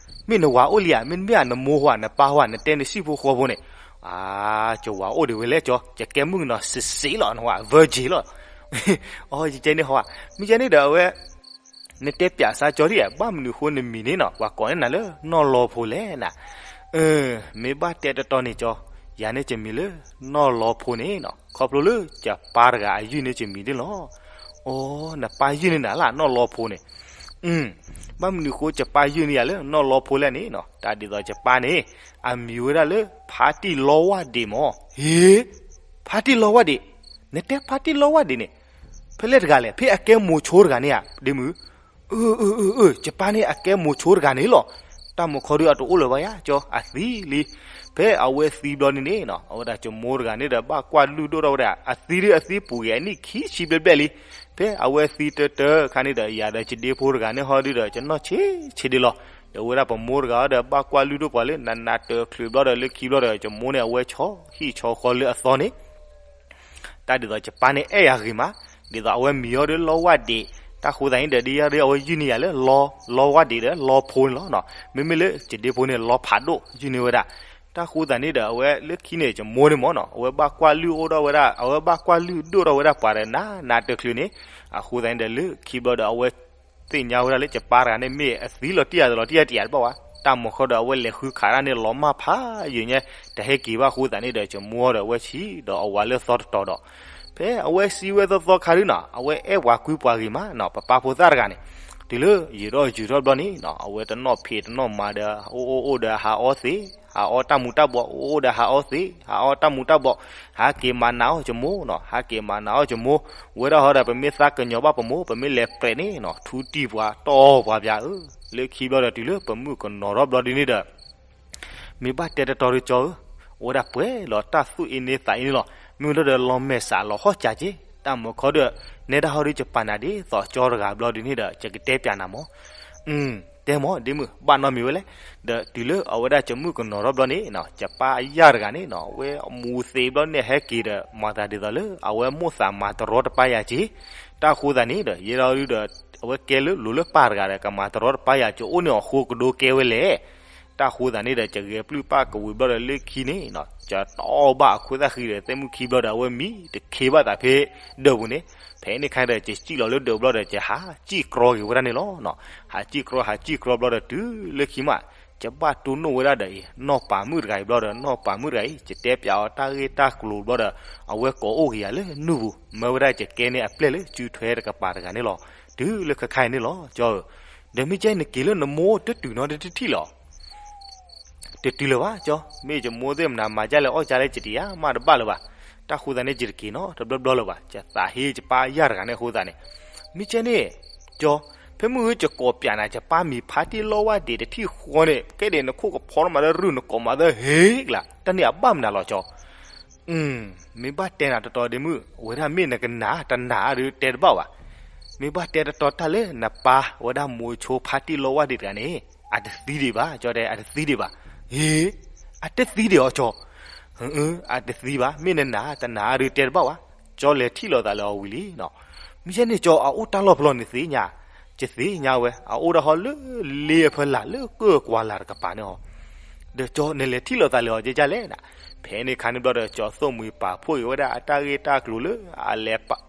မ့ၢ်နဝၤအိၣ်လံဧါ, မ့တမ့ၢ်ဧါ နမိၢ်ဟါ နပၢ်ဟါ နတဲနစံၣ်ဖိဃီဖိန့ၣ်. အါ, ယဝၤအိၣ်ဒံးဝဲလဲၣ်ကၠီ, ယကဲမုၣ်ကနီၤစံးစံးလီၤ နဝၤ virgin လီၤ. အီ ယကဲန့ၣ်ဟါ, မ့ၢ်ယဲန့ၣ်ဒီးအဝဲ နတဲပၠးစၢ်ကၠီဒ်ဧါ, ဘၣ်မနုၤဃိနမံၤန့ၣ်နီၤ ပှၤကိးန့ၢ်နၤလၢနီၢ်လီဖိလဲၣ်နၤ. မ့ၢ်ဘၣ်တဲတီတီန့ၣ်ကၠီ, ယၤန့ၣ်ယမံၤလၢနီၢ်လီဖိန့ၣ်နီၤ ခီဖျိလၢယပၢ်တဂၤအယုၢ်န့ၣ်ယမံၤန့ၣ်လီၤ. အိ နပၢ်ယုၢ်န့ၢ်နၤလၢနီၢ်လီဖိန့ၣ်. ဘၣ်မနုၤဃိ ယပၢ်ယုၢ်န့ၢ်ယၤလၢနီၢ်လီဖီလဲၣ်န့ၣ်နီၤ, တၢ်ဒ်သိးယပၢ်န့ၣ် အမံၤဝဲဒၣ်လၢ ဖါတံၢ်လီဝၢ်ဒံးမၢ်. ဟ့, ဖါတံၢ်လီဝၢ်ဒံး, နတဲဖါတံၢ်လီဝၢ်ဒံးန့ၣ် ဖဲလဲၣ်တဂၤလဲၣ်, ဖဲအကဲမိၤဆိတဂၤန့ၣ်ဧါ ဒ့မုၣ်. အၢ အၢ အၢ အၢ ယပၢ်န့ၣ်အကဲမိၤဆိတဂၤန့ၣ်လီၤ. တၢ်မုၢ်ခီဒုးအတအိၣ်လၢၤဘၣ်ယါ ကၠီ အသံလံ. ဖဲအဝဲသံဘျီဒ်န့ၣ်နီၤ, အဝဲဒၣ်ယမိၢ်တဂၤန့ၣ်ဒီး ဘၣ်ကွၢ်လုၢ်ဒိၣ်ထီၣ်ဝဲဒၣ်, အသံဒုးအသံပူၤဂ့ၤ အနံၣ်ခံဆံဘျဲၣ်ဘျဲၣ်လံ. ဖဲအဝဲသံတၢတၢခါန့ၣ်ဒီး ယၤဒီးယဒ့ဖိတဂၤန့ၣ်ဟီဒုးဒီး ယနီၢ်ဆံးဆံးဒံးလီၤ. ဒီးဝဲဒၣ်ပမိၢ်တဂၤဒီး ဘၣ်ကွၢ်လုၢ်ဒိၣ်ပှၤလၢ နးနးတၢချုးဘျီဒီး လၢခံဘျီဒီး ယမိၢ်န့ၣ် အဝဲဆီဟံၣ်ဆီဃီလၢအသီန့ၣ် တၢ်ဒ်သိးယပၢ်န့ၣ်အဲၣ်ယၤဂ့ၤမး, ဒ်သိးအဝဲမံၤအီၤဒီးလီဝၢ်ဒံး, တၢ်ဃိသတးန့ၣ်ဒီး ဒ်ယၤဒီးအဝဲယုၢ်န့ၢ်ယၤလၢ လီဝၢ်ဒံးဒီးလီဖိန့ၣ်လီၤ. မ့မ့ၢ်လၢယဒ့ဖိန့ၣ် လီဖးဒိၣ်ယုၢ်န့ၢ်ဝဲဒၣ်. တၢ်ဃိသတးန့ၣ်ဒီး အဝဲလၢခံန့ၣ် ယမိၢ်န့ၣ်မၢ်နီၤ, အဝဲဘၣ်ကွၢ်လုၢ်အိၣ်ထီၣ်ဝဲဒၣ်, အဝဲဘၣ်ကွၢ်လုၢ်ဒိၣ်ထီၣ်ဝဲဒၣ်ပှၤဒီး နးနးတချုးန့ၣ်. အဃိသတးန့ၣ်ဒီး လၢခံဘျီဒီး အဝဲသ့ၣ်ညါဝဲဒၣ်လၢယပၢ်တဂၤန့ၣ် မ့ၢ်အသံလီၤတံၢ်ယၤတလီၤတံၢ်ယၤတယၤတဘၣ်ဝဲ, တၢ်မုၢ်ခီဒီး အဝဲလဲၤဃုခးတၢ်န့ၣ် လီၤမၢ်ဖးယံာ်ညါ, တဟဲက့ၤဘၣ်အဃိသတးန့ၣ်ဒီး ယမိၢ်ဒီးအဝဲဆံးဒီးအဝၤလၢသီတတီၤဒီး ဖဲအဝဲစံးဝဲသီသီခါဒုးနီၤ, အဝဲအဲၣ်ပှၤကွံပှၤဂ့ၤမးနီၤ, ပပၢ်ဖိသၣ်တဂၤန့ၣ်. တုၤလၢယံာ်ထီၣ်ယံာ်ထီၣ်ဘျီန့ၣ်နီၤ, အဝဲတနီၣ်ဖံးတနီၣ်မၤဒီး အိၣ်အိၣ်အိၣ်ဒီးဟးအီသံး, ဟးအီတၢ်မူၤတၢ်ဘှီး, အိၣ်အိၣ်ဒီးဟးအီသံး, ဟးအီတၢ်မူၤတၢ်ဘှီး, ဟးက့ၤမၤနးအီၣ်ယမိၢ်နီၤ, ဟးက့ၤမၤနးအီၣ်ယမိၢ်. ဝဲဒၣ်ဟီဒီး ပမ့ၢ်သးကညီၤဘၣ်ပမိၢ်, ပမ့ၢ်လဲၤပြဲးန့ၣ်နီၤ, ထူတံၢ်ပှၤတီၢ်ပှၤပျါဧၢ. လၢခံဘျီဒီး တုၤလၢပမုၣ်ကနီၤထီၣ်ဘျီဒ်န့ၣ်ဒီး မ့ၢ်ဘၣ်တဲတတီၤဒုး ကၠီဧၢ, အိၣ်ဝဲဒၣ်ပှဲၤလီၤတၢ်သူၣ်အ့န့သးအ့န့လီၤ. မ့ၢ်ဝဲဒၣ်ဒီး လီၤမဲာ်ဆှးလီၤဟီၣ်စၢ်က့, တၢ်မုၢ်ခီဒီး နဲဒၣ်ဟီဒုး ယပာ်နၤဒ်သိးကၠီတဂၤဘျီဒ်န့ၣ်ဒီး ယကတဲပျးနၤမၢ်. အၢ, တဲမၢ် ဒ့မုၣ်, ဘၣ်နီတမံၤဝဲလဲၣ်. ဒီးတုၤလၢအဝဲဒၣ်ယမုၣ်ကနီၤထီၣ်ဘျီန့ၣ်, ယပၢ်ယၢ်တဂၤန့ၣ်နီၤ, အဝဲအမူၤသ့ဘျီန့ၣ် ဟဲက့ၤဒီး မၤသးဒ်သိးလၢ အဝဲမိၣ်သးမၤတရီတပါယၤက့. တၢ်ဃိသတးန့ၣ်ဒီး ယဲဒၣ်ဒုးဒီး အဝဲကဲလၢလိၤလၢပၢ်တဂၤဒီး ကမၤတရီတပါယၤက့ အိၣ်န့ၢ်အီၤဃိကဒိကဲဝဲလဲၣ်. တၢ်ဃိသတးန့ၣ်ဒီး ယဂဲၤပျုၢ်ပၢ်ကဝံၤဘျီဒီး လၢခံန့ၣ်နီၤ, ယတီၢ်ဘၣ်အခိၣ်သၣ်ဃံဒီး သ့ၣ်မုၣ်ခံဘျီဒီး အဝဲမံတခ့ဘၣ်သးဖဲဒၢးပူၤန့ၣ်. ဖဲန့ၣ်ခါဒီး ယစံၣ်လီၤလၢဒၢးဘျီဒီး ယဟးစံၣ်ကြီက့ၤဝဲဒၣ်န့ၣ်လီၤ. ဟးစံၣ်ကြီ ဟးစံၣ်ကြီဘျီဒီး တုၤလၢခံမး ယဘၣ်တိၢ်နီၣ်ဝဲဒၣ်ဒီးအံၤ နီၢ်ပၤမုၣ်တဂၤအံၤဘျီဒီး နီၢ်ပၤမုၣ်တဂၤအံၤ ယတဲပျးအီၤတၢ်ဂ့ၢ်တၢ်ကျိၤဘျီဒီး အဝဲကိးအိၣ်က့ၤယၤလၢနုၢ်ပူၤ, မၢဝဲဒၣ်ယကဲန့ၢ်အပျဲၢ်လၢစုထွဲတကပၤတဂၤန့ၣ်လီၤ. တုၤလၢခဲခါအံၤန့ၣ်လီၤ ကၠီဧၢ. ဒီးမ့ၢ်ကဲနက့ၤလၢနမိၢ်တတုၤနီတထံၣ်လီၤ. တတုၤလၢၤဘၣ် ကၠီ, မ့ၢ်ယမိၢ်သ့ၣ်မနၤမၤဒ်လဲၣ်အီၣ်ဒ်လဲၣ် ယတယၤမးတဘၣ်လၢၤဘၣ်. တၢ်ဃိသတးန့ၣ် ယတက့ၤနီတဘျီဘျီလၢၤဘၣ်. ယသးဟ့ယပၢ်ယၢ်တဂၤန့ၣ်အဃိသတးန့ၣ်, မ့ၢ်ကဲန့ၣ် ကၠီ, ဖဲမုၢ်ဂ့ၤ ယကိးပျးနၤ ယပၢ်မံၤဖါတံၢ်လီဝၢ်ဒံးတထံၣ်ဃီန့ၣ် ကဲဒံးနခိၣ်ကဖီနမၤသၢရုၢ် နကိးမၤသၢဟ့ကလး တၢ်န့ၣ်အဘၣ်မနုၤလီၤ ကၠီ. မ့ၢ်ဘၣ်တဲနၤတတီၤဒ့မုၣ်, အဝဲဒၣ်မ့ၢ်နကနၣ်တနၣ်အါဒုးတဲတဘၣ်ဘၣ်. မ့ၢ်ဘၣ်တဲတတီၤတၢ်လၢနပၢ်ဝဲဒၣ်မိၤဆိဖါတံၢ်လီဝၢ်ဒံးတဂၤန့ၣ် အတသံဒံးဘၣ်, ကၠီတဲ အတသံဒံးဘၣ်. ဟ့, အတသံဒံးအီၤ ကၠီ. အတသံဘၣ်, မ့ၢ်နနၣ်တနၣ်အါဒုးတဲတဘၣ်ဘၣ်. ကၠီလဲၤထံၣ်လိာ်သးလၢအီၤဝံၤလံနီၤ. မ့ၢ်ကဲန့ၣ် ကၠီ အအိၣ်တၢ်လီၢ်ဖဲလဲၣ်နသ့ၣ်ညါ. ယသ့ၣ်ညါဝဲ, အအိၣ်ဒၣ်ဟီလၢလ့အဖီလာ်လၢကၢၢ်ကွၢ်လၢ်တကပၤန့ၣ်ဟီ. ဒီးကၠီ နလဲၤထံၣ်လိာ်သးလၢအီၤဒ်လဲၣ်နၤ. ဖဲန့ၣ်ခါန့ၣ်ဘျီဒီး ကၠီသိၣ်မှံၤပာ်ဖှိၣ်က့ၤဝဲဒၣ်အတၢ်ဂ့ၢ်တၢ်ကျိၤလၢ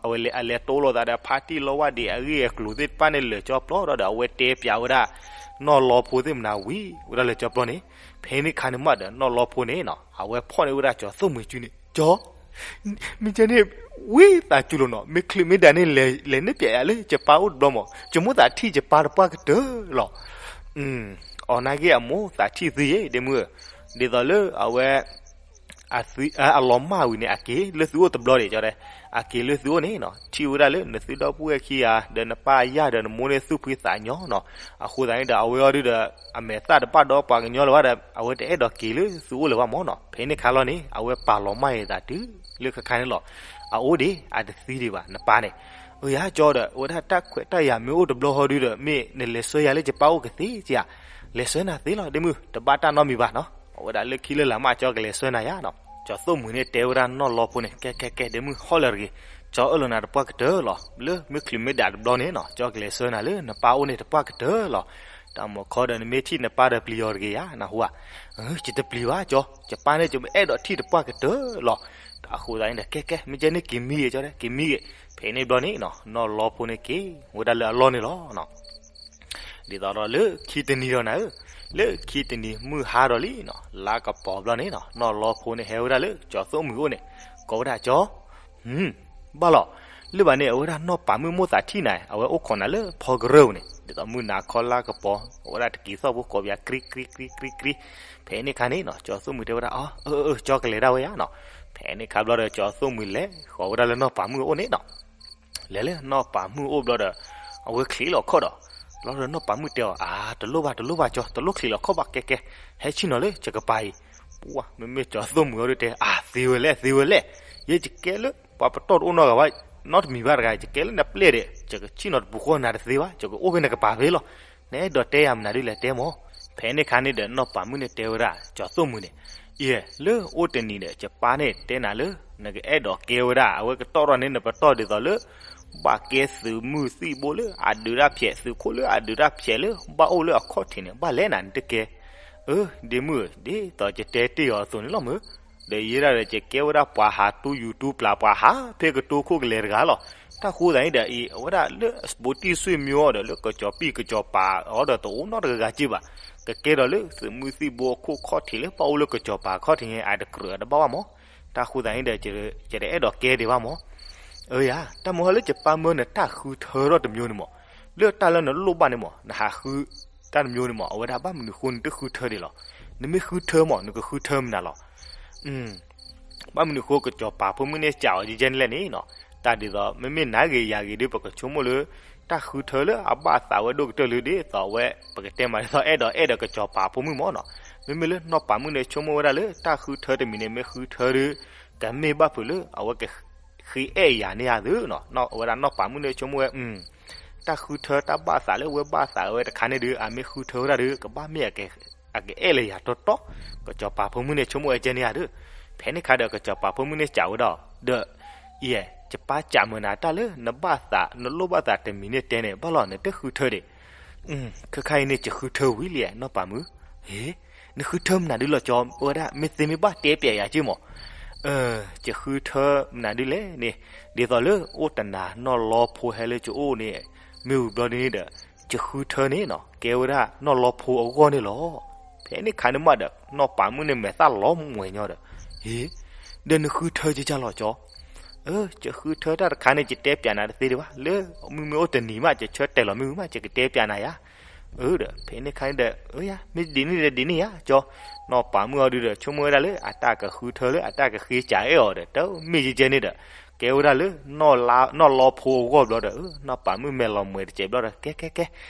အဝဲလဲၤတိလိာ်သးဒီးဖါတံၢ်လီဝၢ်ဒံးအဂ့ၢ်အကျိၤသ့ၣ်တဖၣ်န့ၣ် လၢာ်ကၠီပျီဒီး အဝဲတဲပျးဝဲဒၣ် နီၢ်လီဖိသ့ၣ်မနၤဝံၤဝဲဒၣ်လၢာ်ကၠီပျီန့ၣ်. ဖဲန့ၣ်ခါန့ၣ်မးဒီး နီၢ်လီဖိန့ၣ်နီၤ အဝဲဖီၣ်န့ၢ်ဝဲဒၣ်ကၠီသိၣ်မှံၤစုန့ၣ်, ကၠီ မ့ၢ်ကဲန့ၣ် ဝံသးစူၤလီၤနီၤ, မ့ၢ်ချုးမ့ၢ်ဒၣ်န့ၣ် လဲၤနဲၣ်ပျဲယၤလၢယပၢ်အိၣ်တဘျီမး, ယမိၣ်သးထံၣ်ယပၢ်တပှၢ်ကတၢၢ်လီၤ. အီၤနာ်က့အမိၣ်သးထံၣ်သုယဲ ဒ့မုၣ်ဧၢ, ဒ်သိးလၢအဝဲ အလီၤမၢ်ဝံၤန့ၣ် အက့ၤလၢသုအိၣ်တဘျီဒံး ကၠီတဲ, အက့ၤလၢသုအိၣ်န့ၣ်နီၤ ထံၣ်ဝဲဒၣ်လၢနသုဒီပုၢ်ဝဲၢ်ခံဂၤ ဒီးနပၢ်ယၢ်ဒီးနမိၢ်န့ၣ်သူၣ်ဖှံသးညီနီၤ. အဃိသတးန့ၣ်ဒီး အဝဲအီၤဒုဒီး အမဲာ်သၣ်တဘၣ်ဒီးပှၤကညီလၢၤဘၣ်ဒီး အဝဲတအဲၣ်ဒိးက့ၤလၢသုအိၣ်လၢၤဘၣ်မးနီၤ. ဖဲန့ၣ်ခါလီၤန့ၣ် အဝဲပာ်လီၤမၢ်အသးတုၤလၢခဲခါန့ၣ်လီၤ. အအိၣ်ဒံး အတသံဒံးဘၣ် နပၢ်န့ၣ်. အၢယၤ ကၠီဒီး အဝဲဒၣ်တၢ်ခွဲးတၢ်ယာ်မ့ၢ်အိၣ်တဘျီဃီဒုဒီး မ့ၢ်နလဲၤဆှၢယၤလၢယပၢ်အိၣ်ကသ့ဧါ. လဲၤဆှၢနၤသ့လီၤ ဒ့မုၣ်, တဘၣ်တၢ်နီတမံၤဘၣ်နီၤ. အဝဲဒၣ်လၢခံလၢလာ်မး ကၠီကလဲၤဆှၢနၤယၤနီၤ. ကၠီသိၣ်မှံၤန့ၣ်တဲဝဲဒၣ်နီၢ်လီဖိန့ၣ် ကဲ ကဲ ကဲ ဒ့မုၣ် ဟီၣ်လၢာ်တဂ့ၤ, ကၠီအၢၣ်လီၤနၤတပှၢ်ကတၢၢ်လီၤ. လၢမ့ၢ်ချုးမ့ၢ်ဒၣ်တဘျီန့ၣ်နီၤ ကၠီကလဲၤဆှၢနၤလၢနပၢ်အိၣ်န့ၣ်တပှၢ်ကတၢၢ်လီၤ. တၢ်မုၢ်ခီဒီး နမ့ၢ်ထံၣ်နပၢ်ဒီးပျံၤအီၤတဂ့ၤဧါ နဟူဧါ. ယတပျံၤဘၣ် ကၠီ, ယပၢ်န့ၣ် ယအဲၣ်ဒိးထံၣ်တပှၢ်ကတၢၢ်လီၤ. အဃိသတးန့ၣ်ဒီး ကဲ ကဲ မ့ၢ်ကဲန့ၣ် က့ၤမံဂ့ၤ ကၠီတဲ က့ၤမံဂ့ၤ. ဖဲန့ၣ်ဘျီန့ၣ်နီၤ နီၢ်လီဖိန့ၣ်က့ၤဝဲဒၣ်လၢအလီၢ်န့ၣ်လီၤ. ဒ်သိးဒီးလၢခံတနံၤဒီးနၤဧၢ, လၢခံတနံၤမုၢ်ဟါဒီးလံနီၤ လါကပီၤဘျီန့ၣ်နီၤ နီၢ်လီဖိန့ၣ်ဟဲဝဲဒၣ်လၢကၠီသိၣ်မှံၤအိၣ်န့ၣ်, ကိးဝဲဒၣ်ကၠီ, ဘၣ်လီၤ, လၢဘၣ်န့ၣ် အဝဲဒၣ်နီၢ်ပၤမုၣ်မိၣ်သးထံၣ်နၤ အဝဲအိၣ်ခိးနၤလၢဖီကရၢၢ်ပူၤန့ၣ်. ဒ်သိးမုၢ်နၤခီလါကပီၤ အဝဲဒၣ်တက့ၤသီၣ်ဖိကိးပယၤ ကြံကြံကြံကြံကြံ, ဖဲန့ၣ်ခါန့ၣ်နီၤ ကၠီၤသိၣ်မှံၤတဲဝဲဒၣ် အၢ အၢ အၢ ကၠီကလဲၤဒၣ်ဝဲယါနီၤ. ဖဲန့ၣ်ခါဘျီဒီး ကၠီၤသိၣ်မှံၤလဲၤဃီၤဝဲဒၣ်လၢနီၢ်ပၤမုၣ်အအိၣ်န့ၣ်နီၤ. လဲၤလၢနီၢ်ပၤမုၣ်အအိၣ်ဘျီဒီး အဝဲချံးလီၤခီၣ်ဒီး ဘျီဒီးနီၢ်ပၤမုၣ်တဲအီၤ အါ တလိၣ်ဘၣ် တလိၣ်ဘၣ်ကၠီ တလိၣ်ချံးလီၤခီၣ်ဘၣ် ကဲကဲ ဟဲဆ့ၣ်နီၤလၢယကပၤအံၤ. ပှၢ် မ့မ့ၢ်ကၠီၤသိၣ်မှံၤအီၤဒုးတဲ အါ သ့ဝဲလဲၣ် သ့ဝဲလဲၣ်, ယဲယကဲလၢ ပှၤပတီၢ်တအိၣ်နီတဂၤဘၣ် နီတမံၤဘၣ်တဂၤ ယကဲလၢနပျဲၢ်ဒီး ယကဆ့ၣ်နီၤတပူၤဃီနၤတသ့ဘၣ် ယကအိၣ်ဖဲနကပၤဖဲလီၤ. နအဲၣ်ဒိးတဲယၤမနုၤဒုးလဲၣ်တဲမၢ်. ဖဲန့ၣ်ခါန့ၣ်ဒီး နီၢ်ပၤမုၣ်န့ၣ်တဲဝဲဒၣ် ကၠီၤသိၣ်မှံၤန့ၣ်, ယဲ လၢအိၣ်တနံၤဒီး ယပၢ်န့ၣ်တဲနၤလၢ နကအဲၣ်ဒိးကဲဝဲဒၣ် အဝဲကတီၢ်ထီၣ်န့ၣ် နပတီၢ်ဒ်သိးလၢ ဘၣ်ကဲသုးမုၢ်သံၣ်ဘိလၢအဒုးတၢ်ဖျဲး သုးခိၣ်လၢအဒုးတၢ်ဖျဲးလၢ ဘၣ်အိၣ်လၢအခီၣ်ထံးန့ၣ် ဘၣ်လဲၣ်နၤ နတကဲ. အၢ ဒ့မုၣ်ဧၢ ဒ်သိးယတဲတ့ၢ်အီၤအသိးန့ၣ်လီၤမၢ်. ဒီးယဲဒၣ်ဒီး ယကဲဝဲဒၣ်ပှၤဟးတူၢ်ယူၤတူၢ်ပျၢ် ပှၤဟးဖဲကတိၤခိၣ်ကလဲၤတဂၤလီၤ. တၢ်ဃိသတးန့ၣ်ဒီးအံၤ အဝဲဒၣ်လၢ စပိးတံၢ်စွ့ၣ်မံအီၤဒီး လၢကစီၤပံၣ်ကစီၤပၤအီၤဒီး တအိၣ်နီတဂၤဂၤက့ဘၣ်. ကကဲဒီးလၢသုးမုၢ်သံၣ်ဘိအခိၣ်ခီၣ်ထံးလၢ ဘၣ်အိၣ်လၢကစီၤပၤခီၣ်ထံးန့ၣ် အတကြၢးအတဘၣ်ဘၣ်မၢ်. တၢ်ဃိသတးန့ၣ်ဒီး ယတအဲၣ်ဒိးကဲဒံးဘၣ်မၢ်. အၢယၤ တၢ်မုၢ်ဟီလၢယပၢ်မၢနတၢ်ဃုထၢထီၣ်တမျိုးန့ၣ်မၢ်, လၢတၢ်လၢနလိၣ်ဘၣ်န့ၣ်မၢ် နဟးဃုတၢ်တမျိုးန့ၣ်မၢ်, အဝဲဒၣ်ဘၣ်မနုၤဃိနတဃုထၢဒံးလီၤ. နမ့ၢ်ဃုထၢမၢ် နကဃုထၢမနုၤလီၤ. ဘၣ်မနုၤဃိကစီၤပၤဖိမုၣ်န့ၣ်စံးအီၤယဲန့ၣ်လဲၣ်န့ၣ်နီၤ, တၢ်ဒ်သိး မ့မ့ၢ်နၤဂ့ၤယၤဂ့ၤဒီး ပကဆိကမိၣ်လၢ တၢ်ဃုထၢလၢအဘၣ်သးဝဲဒိၣ်ကတၢၢ်လၢဒ်သိးအဝဲ ပကတဲမးဒ်သိးအဲၣ်ဒိးအဲၣ်ဒီးကစီၤပၤဖိမုၣ်မၢ်နီၤ. မ့မ့ၢ်လၢနီၢ်ပၤမုၣ်န့ၣ်ဆိကမိၣ်ဝဲဒၣ်လၢ တၢ်ဃုထၢတမံၤန့ၣ် မ့ၢ်ဃုထၢဒီး ကမ့ၢ်ဘၣ်ဖုးလၢ အဝဲကဃ့အဲၣ်ယၤန့ၢ်ဧါသုနီၤ. အဝဲဒၣ်နီၢ်ပၤမုၣ်န့ၣ်ဆိကမိၣ်ဝဲ တၢ်ဃုထၢတၢ်ဘၣ်သးလၢအဝဲဘၣ်သးဝဲတခါန့ၣ်ဒီး အမ့ၢ်ဃုထၢဝဲဒၣ်ဒီး ကဘၣ်မ့ၢ်အကအဲၣ်လၢယၤတီတီ, ကစီၤပၤဖိမုၣ်န့ၣ်ဆိကမိၣ်ဝဲကဲန့ၣ်ဧါဒီး, ဖဲန့ၣ်ခါဒီး ကစီၤပၤဖိမုၣ်န့ၣ်စံးဝဲဒၣ်ဒီး, ယဲ ယပၢ်စံးမုာ်နၤတၢ်လၢနဘၣ်သး နလိၣ်ဘၣ်သးတမံၤန့ၣ်တဲန့ၣ် ဘၣ်လီၤ နတဃုထၢဒံး. ခဲခါအံၤန့ၣ် ယဃုထၢဝံၤလံ နီၢ်ပၤမုၣ်. ဟ့ နဃုထၢမနုၤဒုးလီၤကၠီ, ဝဲဒၣ်မ့ၢ်သ့မ့ၢ်ဘၣ်တဲပျးယၤက့မၢ်. ယဃုထၢမနုၤဒုးလဲၣ်န့ၣ်, ဒ်သိးလၢအိၣ်တနၤနီၢ်လီၤဖိဟဲလၢယအိၣ်န့ၣ်, မ့ၢ်ဝံၤဘျီဒ်န့ၣ်ဒီး ယဃုထၢန့ၣ်နီၤ ကဲဝဲဒၣ်နီၢ်လီၤဖိအဂီၢ်န့ၣ်လီၤ. ဖဲန့ၣ်ခါန့ၣ်မးဒီး နီၢ်ပၤမုၣ်န့ၣ်မဲာ်သၣ်လီၤမှဲၤညီဒီး, ဟ့ ဒီးနဃုထၢကကၢ်လီၤကၠီ. ယဃုထၢတၢ်တခါန့ၣ် ယတဲပျးနၤတသ့ဒံးဘၣ်, လၢမ့မ့ၢ်အိၣ်တနံၤမး ယဆၢတဲာ်လီၤမ့ၢ်ဝံၤမး ယကတဲပျးနၤယၤ. အၢဒီး ဖဲန့ၣ်ခါန့ၣ်ဒီး မ့ၢ်ဒ်န့ၣ်ဒီးဒ်န့ၣ်ယၤကၠီ. နီၢ်ပၤမုၣ်အီၤဒုးဒီး ဆိကမိၣ်ဝဲဒၣ်လၢ အတၢ်ကဃုထၢလၢအတၢ်ကဃ့စံးအဲၣ်အီၤဒီး တမ့ၢ်ယဲကဲန့ၣ်ဒီး ကဲဝဲဒၣ်လၢ နီၢ်လီၤဖိအဂီၢ်ဘျီဒီး နီၢ်ပၤမုၣ်မဲာ်လီၤမှဲၤတစဲးဘျီဒီး ကဲကဲကဲ,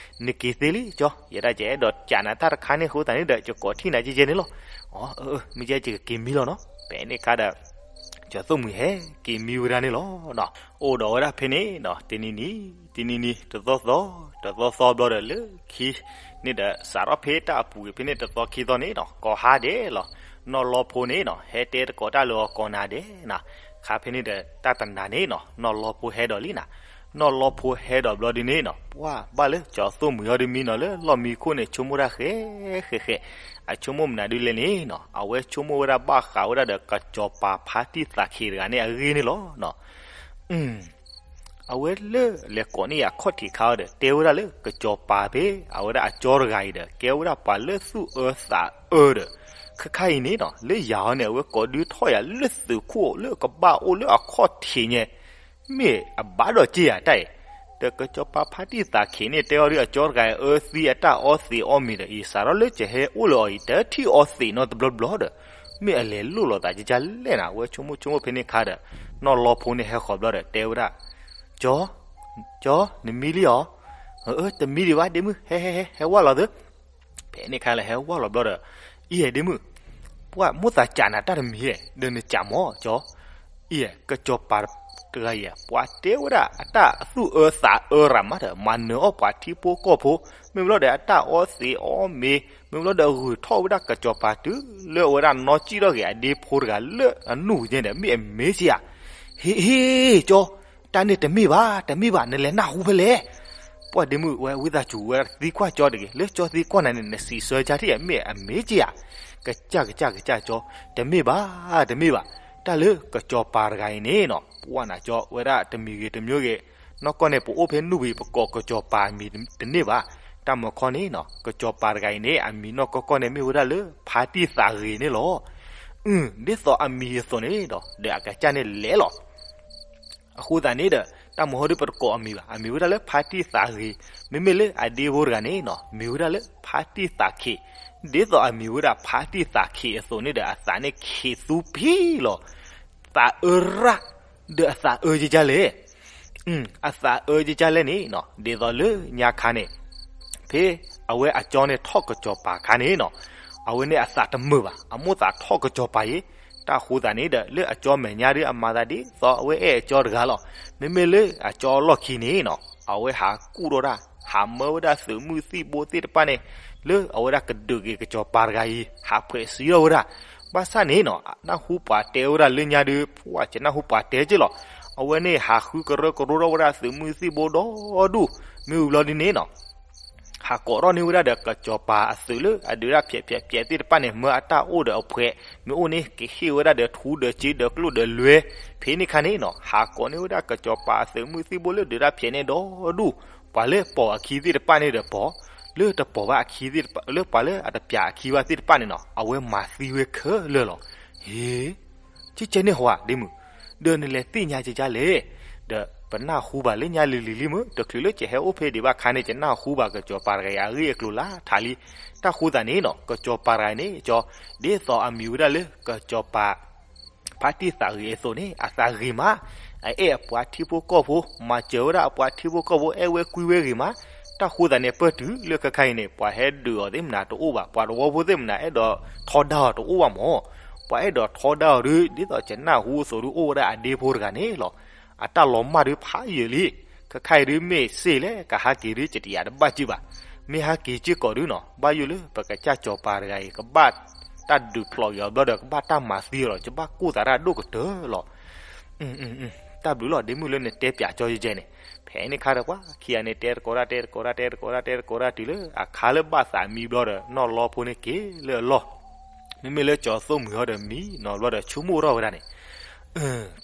နက့ၤသ့လံကၠီ, ယဲဒၣ်ယအဲၣ်ဒိးစံးနၤတၢ်တခါန့ၣ်အဃိသတးန့ၣ်ဒီး ယကိးထံၣ်နၤယဲကဲန့ၣ်လီၤ. အၢ မ့ၢ်ယဲယကက့ၤမံလီၤနီၤ. ဖဲန့ၣ်ခါဒီး ကၠီၤသိၣ်မှံၤဟဲက့ၤမံဝဲဒၣ်န့ၣ်လီၤ. အိၣ်ဒီးဝဲဒၣ်ဖဲန့ၣ် တနံၤနံၤ တနံၤနံၤ တသီသီ တသီသီဘျီဒီးလၢခံန့ၣ်ဒီး စးထီၣ်ဖဲတၢ်အပူၤဖဲန့ၣ် တသီခံသီန့ၣ်နီၤ ကိးဟါဒဲးလီၤ. နီၢ်လီၤဖိန့ၣ်နီၤ ဟဲတဲတကိးတၢ်လၢအီၤကိးနၤဒဲးနီၤ. ခါဖဲန့ၣ်ဒီး တၢ်တနၤန့ၣ်နီၤ နီၢ်လီၤဖိဟဲဒီးလံနၤ. နီၢ်လီၤဖိဟဲဒီးဘျီဒ်န့ၣ်နီၤ ပှၢ်ဘၣ်လၢကၠီၤသိၣ်မှံၤအီၤဒုးမံနီၤ လၢလီၢ်မံခိၣ်န့ၣ် ဆိကမိၣ်တၢ်ဃဲဃဲဃဲ, အဆိကမိၣ်မနုၤဒုးလဲၣ်န့ၣ်နီၤ အဝဲဆိကမိၣ်ဝဲဒၣ်ဘၣ်ဃးဝဲဒၣ်ဒီး ကစီၤပၤဖါတံၢ်သးခ့တဂၤန့ၣ်အဂ့ၢ်န့ၣ်လီၤ. အဝဲလၢလဲၤကိးန့ၢ်ယၤခီၣ်ထံးခါအီၤဒီး တဲဝဲဒၣ်လၢ ကစီၤပၤဖဲ အဝဲဒၣ်အကၠီတဂၤအံၤဒီး ကဲဝဲဒၣ်ပှၤလၢသူၣ်အၢသးအၢဒီး ခဲခါအံၤန့ၣ်နီၤ လၢယၤအီၤန့ၣ် အဝဲကိးဒုးထီၣ်ယၤလၢသုးခိၣ်လၢကဘၣ်အိၣ်လၢအခီၣ်ထံးညါ မ့ၢ်အဘၣ်ဒီးက့ယၤတၢ်အံၤ, ဒီးကစီၤပၤဖါတံၢ်သးခ့န့ၣ် တဲအီၤဒုးအကၠီတဂၤအံၤ အၢသံအတၢ်အီသံးအီမံၤဒီးအံၤ စးထီၣ်လၢကဟဲအိၣ်လၢအီၤအံၤ တထံၣ်အီသံးနီတဘျီဘျီဒီး မ့ၢ်အလဲၤလိၣ်လီၤသးကကလဲၣ်နၤ အဝဲဆိကမိၣ်ဆိကမိၣ်ဖဲန့ၣ်ခါဒီး နီၢ်လီၤဖိန့ၣ်ဟဲဃီၤဘျီဒီး တဲဝဲဒၣ် ကၠီ, ကၠီ, နမံလံအီၤ, တမံဒံးဘၣ်ဒ့မုၣ် ဟဲဟဲဟဲ ဟဲဝၢ်လီၤသု ဖဲန့ၣ်ခါလၢဟဲဝၢ်လီၤဘျီဒီး အံၤဒ့မုၣ်, ပှၢ်မိၢ်သးကးနၤတၢ်တမံၤဧါ ဒီးနကးမၢ်ကၠီ, အံၤ ကစီၤပၤတဂၤအံၤ ပှၤတဲဝဲဒၣ်အတၢ်သူၣ်အၢသးအၢရၤမးဒီး မၤနၢၤအီၣ်ပှၤထံဖိကီၢ်ဖိ, မ့ၢ်ဘျီဒီးအတၢ်အီသံးအီမံၤ, မ့ၢ်ဘျီဒီးအဂုၤထီၣ်ဝဲဒၣ်ကစီၤပၤတုၤလၢအဝဲဒၣ်နီၢ်ကံၣ်ထီၣ်ဂ့ၤအဒ့ဖိတဂၤလၢအနူၢ်ကဲဒီး မ့ၢ်အမ့ၢ်က့ဧါ. ဟ့ၣ်ဟ့ၣ်ကၠီ, တၢ်န့ၣ်တမ့ၢ်ဘၣ် တမ့ၢ်ဘၣ် နလဲၤနၢ်ဟူဖဲလဲၣ် ပှၢ်ဒ့မုၣ်ဝဲဝံသးစူၤဝဲသံကွၢ်ကၠီတဂ့ၤ လၢကၠီသံကွၢ်နၤန့ၣ် နစံးဆၢကၠီထံၣ် မ့ၢ်အမ့ၢ်က့ဧါ. ကစၢ်ကစၢ်ကစၢ်ကၠီ, တမ့ၢ်ဘၣ် တမ့ၢ်ဘၣ်, တၢ်လၢကစီၤပၤတဂၤအံၤန့ၣ်နီၤ ပှၢ်နၤကၠီဝဲဒၣ်တမံၤဂ့ၤတမံၤဂ့ၤ, နီၢ်ကီၢ်န့ၣ် ပအိၣ်ဖဲနူၢ်ဘံၤ ပကိးကစီၤပၤအမံၤတန့ၢ်ဘၣ်. တၢ်မၤခီန့ၣ်နီၤ ကစီၤပၤတဂၤအံၤန့ၣ် အမံၤနီၢ်ကီၢ်ကီၢ်န့ၣ် မ့ၢ်ဝဲဒၣ်လၢ ဖါတံၢ်သးဂ့ၤန့ၣ်လီၤ. အု ဒ်သိးအမံၤအသိးန့ၣ်ဒီး ဒီးအကစၢ်န့ၣ်လဲၤလီၤ. အဃိသတးန့ၣ်ဒီး တၢ်မုၢ်ဟီဒ်ပတကိးအမံၤဘၣ်, အမံၤဝဲဒၣ်လၢဖါတံၢ်သးဂ့ၤ, မ့မ့ၢ်လၢအဒ့ဖိတဂၤန့ၣ်နီၤ မံၤဝဲဒၣ်လၢဖါတံၢ်သးခံး, ဒ်သိးအမံၤဝဲဒၣ်ဖါတံၢ်သးခံးအသိးန့ၣ်ဒီး အသးန့ၣ်ခံးသူဖံလီၤ, သးအၢရၣ်, ဒီးအသးအၢကကလဲၣ် အသးအၢကကလဲၣ်န့ၣ်နီၤ ဒ်သိးလၢညါခါန့ၣ် ဖဲအဝဲအကၠီန့ၣ်ထီၣ်ကစီၤပၤအခါန့ၣ်နီၤ, အဝဲန့ၣ်အသးတမုာ်ဘၣ်, အမိၣ်သးထီၣ်ကစီၤပၤအံၤ, တၢ်ဃိသးန့ၣ်ဒီး လၢအကၠီမဲာ်ညါဒီးအမၤသးဒ်သိးအဝဲအဲၣ်အကၠီတဂၤလီၤ. မ့မ့ၢ်လၢအကၠီအလီၢ်ခံန့ၣ်နီၤ အဝဲဟးကူၣ်ထီၣ်ဒၣ်, ဟးမၢဝဲဒၣ်သုးမုၢ်သံၣ်ဘိသ့ၣ်တဖၣ်န့ၣ် လၢအဝဲဒၣ်ကဒုးက့ၤကစီၤပၤတဂၤအံၤ ဟးဖှဲးစံထီၣ်ဝဲဒၣ်. ဘၣ်ဆၣ်န့ၣ်နီၤ နၢ်ဟူပှၤတဲဝဲဒၣ်လၢညါဒီး ပှၤကနၢ်ဟူပှၤတဲက့ၢ်လီၤ. အဝဲန့ၣ်ဟးဃုကရၢကရိထီၣ်ဝဲဒၣ်သုးမုၢ်သံၣ်ဘိဒီဒူၣ်, မ့ၢ်ဝံၤဘျီဒ်န့ၣ်နီၤ ဟးကိးထီၣ်န့ၢ်ဝဲဒၣ်ဒီးကစီၤပၤအသုးလၢအဒုးတၢ်ဖျဲးဖျဲးဖျဲးသ့ၣ်တဖၣ်န့ၣ် မၢအတၢ်အိၣ်ဒီးအဖှဲး, မ့ၢ်အိၣ်န့ၣ် ကဟ့ၣ်ဝဲဒၣ်ဒီးထူဒီးစ့ဒီးကျိၣ်ဒီးလွဲ, ဖဲန့ၣ်ခါန့ၣ်နီၤ ဟးကိးန့ၢ်ဝဲဒၣ်ကစီၤပၤအသုးမုၢ်သံၣ်ဘိလၢဒုးတၢ်ဖျဲးန့ၣ်ဒီဒူၣ်, ပှၤလၢပိာ်အခံသ့ၣ်တဖၣ်န့ၣ်ဒီးပိာ်, လၢတပိာ်ဘၣ်အခံသ့ၣ်တဖၣ်, လၢပှၤလၢအတပျးအခံဘၣ်သ့ၣ်တဖၣ်န့ၣ်နီၤ အဝဲမၤသံဝဲခဲလၢာ်လီၤ. ဟ့ ကကဲန့ၣ်ဟီဒ့မုၣ်, ဒီးနလဲၤသ့ၣ်ညါကကလဲၣ်, ဒီးပနၢ်ဟူဘၣ်လၢညါလံၤလံၤလံမ့ၢ် တချုးလၢကဟဲအိၣ်ဖဲဒံးဘၣ်ခါန့ၣ် ကနၢ်ဟူဘၣ်ကစီၤပၤတဂၤအံၤအဂ့ၢ်အကျိၤလၢထးလံ. တၢ်ဃိသးန့ၣ်နီၤ ကစီၤပၤတဂၤန့ၣ် ကၠီ ဒ်သိးအမံၤဝဲဒၣ်လၢကစီၤပၤ ဖါတံၢ်သးဂ့ၤအသိးန့ၣ် အသးဂ့ၤမး, အအဲၣ်အပှၤထံဖိကီၢ်ဖိ, မၤစၢၤဝဲဒၣ်အပှၤထံဖိကီၢ်ဖိ အဲၣ်ဝဲကွံဝဲဂ့ၤမး. တၢ်ဃိသးန့ၣ် ပၢၢ်တုၤလၢခဲခါအံၤန့ၣ် ပှၤဟဲဒုးအီၤသ့ၣ်မနၤတအိၣ်ဘၣ်, ပှၤတဝီဖိသ့ၣ်မနၤ အဲၣ်ဒိးထီဒါအီၤတအိၣ်ဘၣ်မး, ပှၤအဲၣ်ဒိးထီဒါအီၤဒုး ဒ်သိးကနၢ်ဟူအသိးဒုး အိၣ်ဝဲဒၣ်အဒ့ဖိတဂၤန့ၣ်လီၤ. အတၢ်လီၤမၢ်ဒုးဖးယံာ်လံ, ခဲခါအံၤဒုးမ့ၢ်စ့ၢ်လဲၣ် ကဟးက့ၤဒုး ကတယာ်တဘၣ်က့ၢ်ဘၣ်, မ့ၢ်ဟးက့ၤစ့ၢ်ကီးဒုးနီၤ ဘၣ်ယိၣ်လၢပကစၢ်စီၤပၤတဂၤအံၤ ကဘၣ်တၢ်ဒုးဖျိးက့ၤအီၤဘျီဒီး ကဘၣ်တၢ်မၤသံအီၤလီၤ, ကဘၣ်ကိၢ်သးတၢ်ဒိၣ်ကတၢၢ်လီၤ. တၢ်ဘျုးလီၤ ဒ့မုၣ်လၢနတဲပၠးကၠီယဲန့ၣ်. ဖဲန့ၣ်ခါဒီးပှၤခံဂၤန့ၣ် တဲတကိးတၢ် တဲတကိးတၢ် တဲတကိးတၢ် တဲတကိးတၢ်တုၤလၢအခါလၢဘၣ်သးမံဘျီဒီး နီၢ်လီဖိန့ၣ်က့ၤလၢအလီၢ်, မ့မ့ၢ်လၢကၠီသိၣ်မှံၤဟီဒီးမံနီၤဘျီဒီး ဆိကမိၣ်ထီၣ်ဝဲဒၣ်န့ၣ်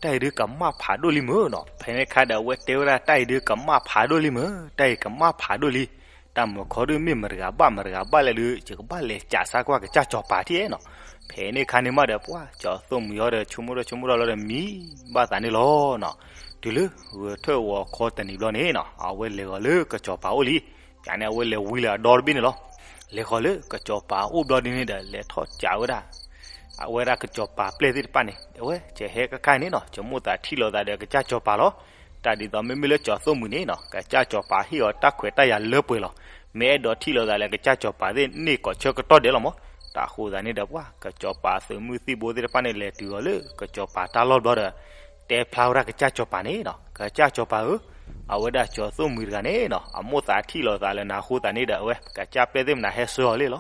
တၢ်အံၤဒုးကမၣ်ဖးဒိၣ်လံမ့ၢ်နီၤ. ဖဲန့ၣ်ခါဒီးအဝဲတဲဝဲဒၣ် တၢ်အံၤဒုးကမၣ်ဖးဒိၣ်လံမ့ၢ်, တၢ်အံၤကမၣ်ဖးဒိၣ်လံ. တၢ်မုၢ်ခီဒုးမ့ၢ်မတဂၤဘၣ်လဲၣ်ဒုး ယကဘၣ်လဲၤကးစါကွၢ်ကစၢ်စီၤပၤထံၣ်နီၤ. ဖဲန့ၣ်ခါန့ၣ်မးဒီးပှၤ ကၠီသိၣ်မှံၤဟီဒီး ဆိကမိၣ်ထီၣ်ဆိကမိၣ်ထီၣ်လီၤဒီးမံဘၣ်သးန့ၣ်လီၤနီၤ. တုၤလၢဂဲၤထၢၣ်ဝီၤခီတနံၤဘျီန့ၣ်နီၤ အဝဲလဲၤဂီၤလၢကစၢ်စီၤပၤအိၣ်လံ. ယၤန့ၣ် အဝဲလဲၤဝံၤလၢအဒီတဘ့ၣ်န့ၣ်လီၤ. လဲၤဃီၤလၢကစၢ်စီၤပၤအိၣ်ဘျီဒ်န့ၣ်ဒီး လဲၤထီၣ်ကးဝဲဒၣ် အဝဲဒၣ်ကစၢ်စီၤပၤပျဲၢ်သ့ၣ်တဖၣ်န့ၣ် အဝဲကဟဲကခါန့ၣ်နီၤ ကမိၣ်သးထံၣ်လိာ်သးဒီးကစၢ်စီၤပၤလီၤ. တၢ်ဒ်သိးမ့မ့ၢ်လၢကၠီသိၣ်မှံၤန့ၣ်နီၤ ကစၢ်စီၤပၤဟ့ၣ်အီၤတၢ်ခွဲးတၢ်ယာ်လၢပှဲၤလီၤ. မ့ၢ်အဲၣ်ဒိးထံၣ်လိာ်သးလၢကစၢ်စီၤပၤသ့ၣ်န့ၣ် ကိးဆၢကတီၢ်ဒဲးလီၤမး. တၢ်ဃိသးန့ၣ်ဒီးပှၤ ကစၢ်စီၤပၤသုးမုၢ်သံၣ်ဘိသ့ၣ်တဖၣ်န့ၣ် လဲၤတုၤအီၤလၢကစၢ်စီၤပၤတၢ်လီၢ်ဘျီဒီး တဲဖျါဝဲဒၣ်ကစၢ်စီၤပၤန့ၣ်နီၤ ကစၢ်စီၤပၤဧၢ, အဝဲဒၣ်ကၠီသိၣ်မှံၤတဂၤန့ၣ်နီၤ အမိၣ်သးထံၣ်လိာ်သးလၢနၤအဃိသးန့ၣ်ဒီး အဝဲကစၢ်ပျဲၢ်သ့ၣ်မနၤဟဲဆှၢအီၤလံလီၤ.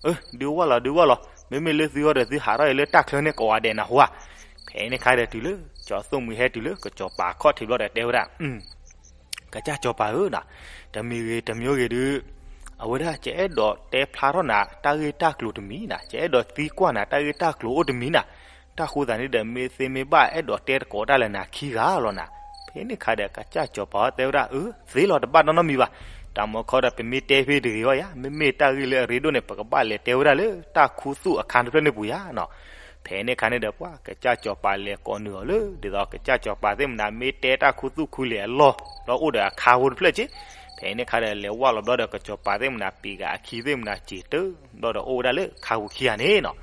အၢ ဒုးဝၢ်လီၤ ဒုးဝၢ်လီၤ, မ့မ့ၢ်လၢသုဟီဒီးသုဟးထီၣ်အံၤလၢတၢ်ချၢန့ၣ် ကိးဂၤဒဲးနဟူဧါ. ဖဲန့ၣ်ခါဒီးတုၤလၢ ကၠီသိၣ်မှံၤဟဲတုၤလၢကစၢ်စီၤပၤခီၣ်ထံးဘျီဒီးတဲဝဲဒၣ် ကစၢ်စီၤပၤဧၢနီၤ, တမံၤဂ့ၤတမံၤဂ့ၤဒုး အဝဲဒၣ်ကအဲၣ်ဒိးတဲဖျါထီၣ်နၤ တၢ်ဂ့ၢ်တၢ်ကျိၤတမံၤနီၤ, ကအဲၣ်ဒိးသံကွၢ်နၤ တၢ်ဂ့ၢ်တၢ်ကျိၤအိၣ်တမံၤနီၤ, တၢ်ဃိသးန့ၣ်ဒီး မ့ၢ်သ့မ့ၢ်ဘၣ် အဲၣ်ဒိးတဲတကိးတၢ်လၢနၤခံဂၤလီၤနီၤ. ဖဲန့ၣ်ခါဒီး ကစၢ်စီၤပၤတဲဝဲဒၣ် အၢ သ့လီၤ တဘၣ်နီတမံၤဘၣ်. တၢ်မုၢ်ခီဒီး ပမ့ၢ်တဲဖဲတဂ့ၤအီၤယါ, မ့မ့ၢ်တၢ်ဂ့ၢ်လၢအရ့ဒိၣ်န့ၣ် ပကဘၣ်လဲၤတဲဝဲဒၣ်လၢတၢ်ခူသူၣ်အခါတဖျၢၣ်န့ၣ်ပူၤယါနီၤ. ဖဲန့ၣ်ခါန့ၣ်ဒီး ပှၤကစၢ်စီၤပၤလဲၤကိးနုာ်အီၤလၢ ဒ်သိးကစၢ်စီၤပၤသ့ၣ်မနၤ မ့ၢ်တဲတၢ်ခူသူၣ်ခူလံာ်အလီၢ် ဒီးအိၣ်ဒီးအခါဖိတဖျၢၣ်က့. ဖဲန့ၣ်ခါဒီး လဲၤဝၢ်လီၤဘျီဒီး ကစၢ်စီၤပၤသ့ၣ်မနၤ ပံၤဂၤအခံသ့ၣ်မနၤ စံးတၢ်ဘျီဒီး အိၣ်ဝဲဒၣ်လၢခါပူၤခံဂၤန့ၣ်နီၤ.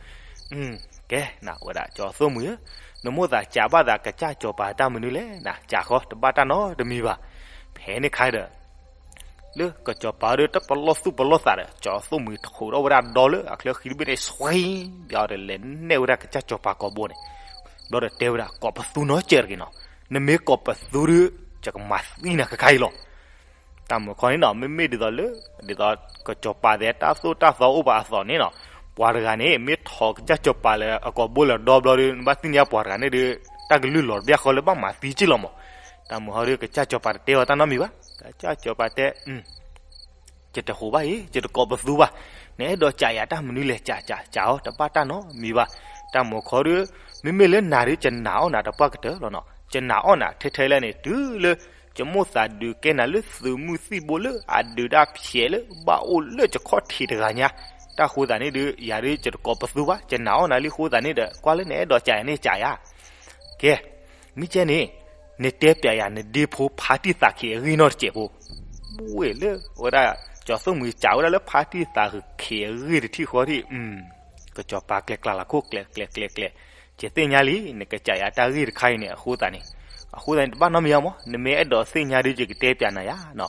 ကဲနၤ ဝဲဒၣ်ကၠီသိၣ်မှံၤဧၢ, နမိၣ်သးကးဘၣ်သးကစၢ်စီၤပၤတၢ်မနုၤလဲၣ်နၤ, ကးဃီ တဘၣ်တၢ်နီတမံၤဘၣ်. ဖဲန့ၣ်ခါဒီး လၢကစၢ်စီၤပၤဒီး တပလီၢ်သူၣ်ပလီၢ်သးဒီး ကၠီသိၣ်မှံၤထိးထီၣ်ဝဲဒၣ်ဒီလၢအချၢဃံတဘ့ၣ်န့ၣ် ဆွံ ပျီဒီးလဲၤနဲၣ်ဝဲဒၣ်ကစၢ်စီၤပၤကိာ်ဘိန့ၣ်, ဘျီဒီးတဲဝဲဒၣ် ကိးပသူနီတစဲးတဂ့ၤနီၤ, နမ့ၢ်ကိးပသူဒီး ယကမၤသံနၤခဲခါအံၤလီၤ. တၢ်မုၢ်ခီန့ၣ်နီၤ မ့မ့ၢ်ဒ်သိးလၢ ဒ်သိးကစၢ်စီၤပၤသဲးတၢ်သိၣ်တၢ်သီအိၣ်ပာ်အသိးန့ၣ်နီၤ, ပှၤတဂၤန့ၣ် မ့ၢ်ထိးကစၢ်စီၤပၤလၢအကိာ်ဘိလၢဒီဘျီဒီး နဘၣ်သ့ၣ်ညါပှၤတဂၤန့ၣ်ဒီး တၢ်ကလုၢ်လီၤတဘျီဃီလၢဘၣ်မၤသံက့ၢ်လီၤမး. တၢ်မုၢ်ခီဒီး ကစၢ်စီၤပၤတတဲအီၤတၢ်နီတမံၤဘၣ်. ကစၢ်စီၤပၤတဲ ယတဟိးဘၣ်အံၤ ယတကိးပသူဘၣ်, နအဲၣ်ဒိးကးယၤတၢ်မနုၤလဲၣ် ကးကးကးအီၤ တဘၣ်တၢ်နီတမံၤဘၣ်. တၢ်မုၢ်ခီဒီး မ့မ့ၢ်လၢနၤဒီး ယနာ်အီၣ်နၤတပှၢ်ကတၢၢ်လီၤနီၤ, ယနာ်အီၣ်နၤထဲထဲလဲၣ်န့ၣ် တုၤလၢ ယမိၣ်သးဒုးကဲနၤလၢသုးမုၢ်သံၣ်ဘိလၢအဒုးတၢ်ဖျဲးလၢ ဘၣ်အိၣ်လၢယခီၣ်ထံးတဂၤညါ, တၢ်ဃိသးန့ၣ်ဒီး ယၤဒီးယတကိးပသူဘၣ်, ယနာ်အီၣ်နၤလံဃိသးန့ၣ်ဒီး ကွၢ်လၢနအဲၣ်ဒိးကးယၤန့ၣ်ကးယၤ ကဲ, မ့ၢ်ကဲန့ၣ်, နတဲပျးယၤနဒ့ဖိဖါတံၢ်သးခ့အဂ့ၢ်နီတစဲးဖိ. ဝ့ၢ်လၢဝဲဒၣ် ကၠီၤသိၣ်မှံၤစံးဝဲဒၣ်လၢဖါတံၢ်သးခ့အဂ့ၢ်တထံၣ်ဃီထံၣ်, ကစီၤပၤကျဲကျါလီၤခိၣ်ကျဲကျဲကျဲကျဲ, ယသ့ၣ်ညါလံ နကစံးယၤတၢ်ဂ့ၢ်တခါအံၤန့ၣ် အဃိသတးန့ၣ်, အဃိသတးန့ၣ် တဘၣ်နီတမံၤဘၣ်မး, နမ့ၢ်အဲၣ်ဒိးသ့ၣ်ညါဒီးယကတဲပျးနၤယၤနီၤ.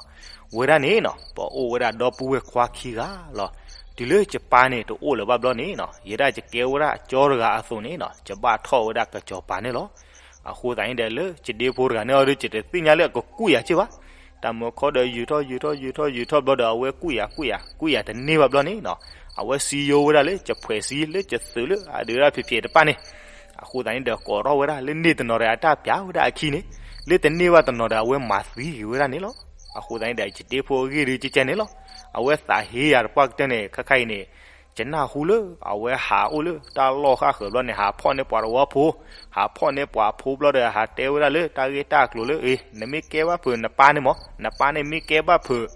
ဝဲဒၣ်န့ၣ်နီၤ ပအိၣ်ဝဲဒၣ်ဒီပုၢ်ဝဲၢ်ခွါခံဂၤလီၤ. တုၤလၢယပၢ်န့ၣ်တအိၣ်လၢၤဘၣ်ဘျီန့ၣ်နီၤ, ယဲဒၣ်ယကဲဝဲဒၣ်အကၠီတဂၤအသိးန့ၣ်နီၤ, ယဘၣ်ထီၣ်ဝဲဒၣ်ကစီၤပၤန့ၣ်လီၤ. အဃိသတးန့ၣ်ဒီး လၢယဒ့ဖိတဂၤန့ၣ်အီၤဒီး ယတသ့ၣ်ညါလၢအကကူၣ်ယၤက့ၢ်ဘၣ်. တၢ်မုာ်ခီဒီး ယူာ်ထီၣ်ယူာ်ထီၣ်ယူာ်ထီၣ်ယူာ်ထီၣ်ဘျီဒီး အဝဲကူၣ်ယၤကူၣ်ယၤ ကူၣ်ယၤတန့ၢ်ဘၣ်ဘျီန့ၣ်နီၤ, အဝဲစံယိဝဲဒၣ်လၢယဖှဲးစံလၢယသုးလၢအဒုးဒၣ်ဖံးဖံးတပၣ်န့ၣ်. အဃိသတးန့ၣ်ဒီး ကိးထီၣ်ဝဲဒၣ်လၢန့ၣ်တနီၤဒီး အတၢ်ပျးဝဲဒၣ်အခံန့ၣ်, လၢတန့ၢ်ဘၣ်တနီၤဒီး အဝဲမၤသံက့ၤဝဲဒၣ်န့ၣ်လီၤ. အဃိသတးန့ၣ်ဒီး ယဒ့ဖိအဂ့ၢ်ဒီးကကဲန့ၣ်လီၤ. အဝဲသးဟ့ယၤတပှၢ်ကတၢၢ်န့ၣ် ခဲခါအံၤန့ၣ် ယနၢ်ဟူလၢ အဝဲဟးအိၣ်လၢတၢ်လီၢ်ဃၣ်ဃၢၤဘျီန့ၣ် ဟးဖီၣ်န့ၢ်ပှၤတဝီဖိ, ဟးဖီၣ်န့ၢ်ပှၤဖိဘျီဒီး ဟးတဲဝဲဒၣ်လၢတၢ်ဂ့ၢ်တၢ်ကျိၤလၢ အ့ နမ့ၢ်ကဲဘၣ်ဖုးနပၢ်န့ၣ်မး, နပၢ်န့ၣ်မ့ၢ်ကဲဘၣ်ဖုး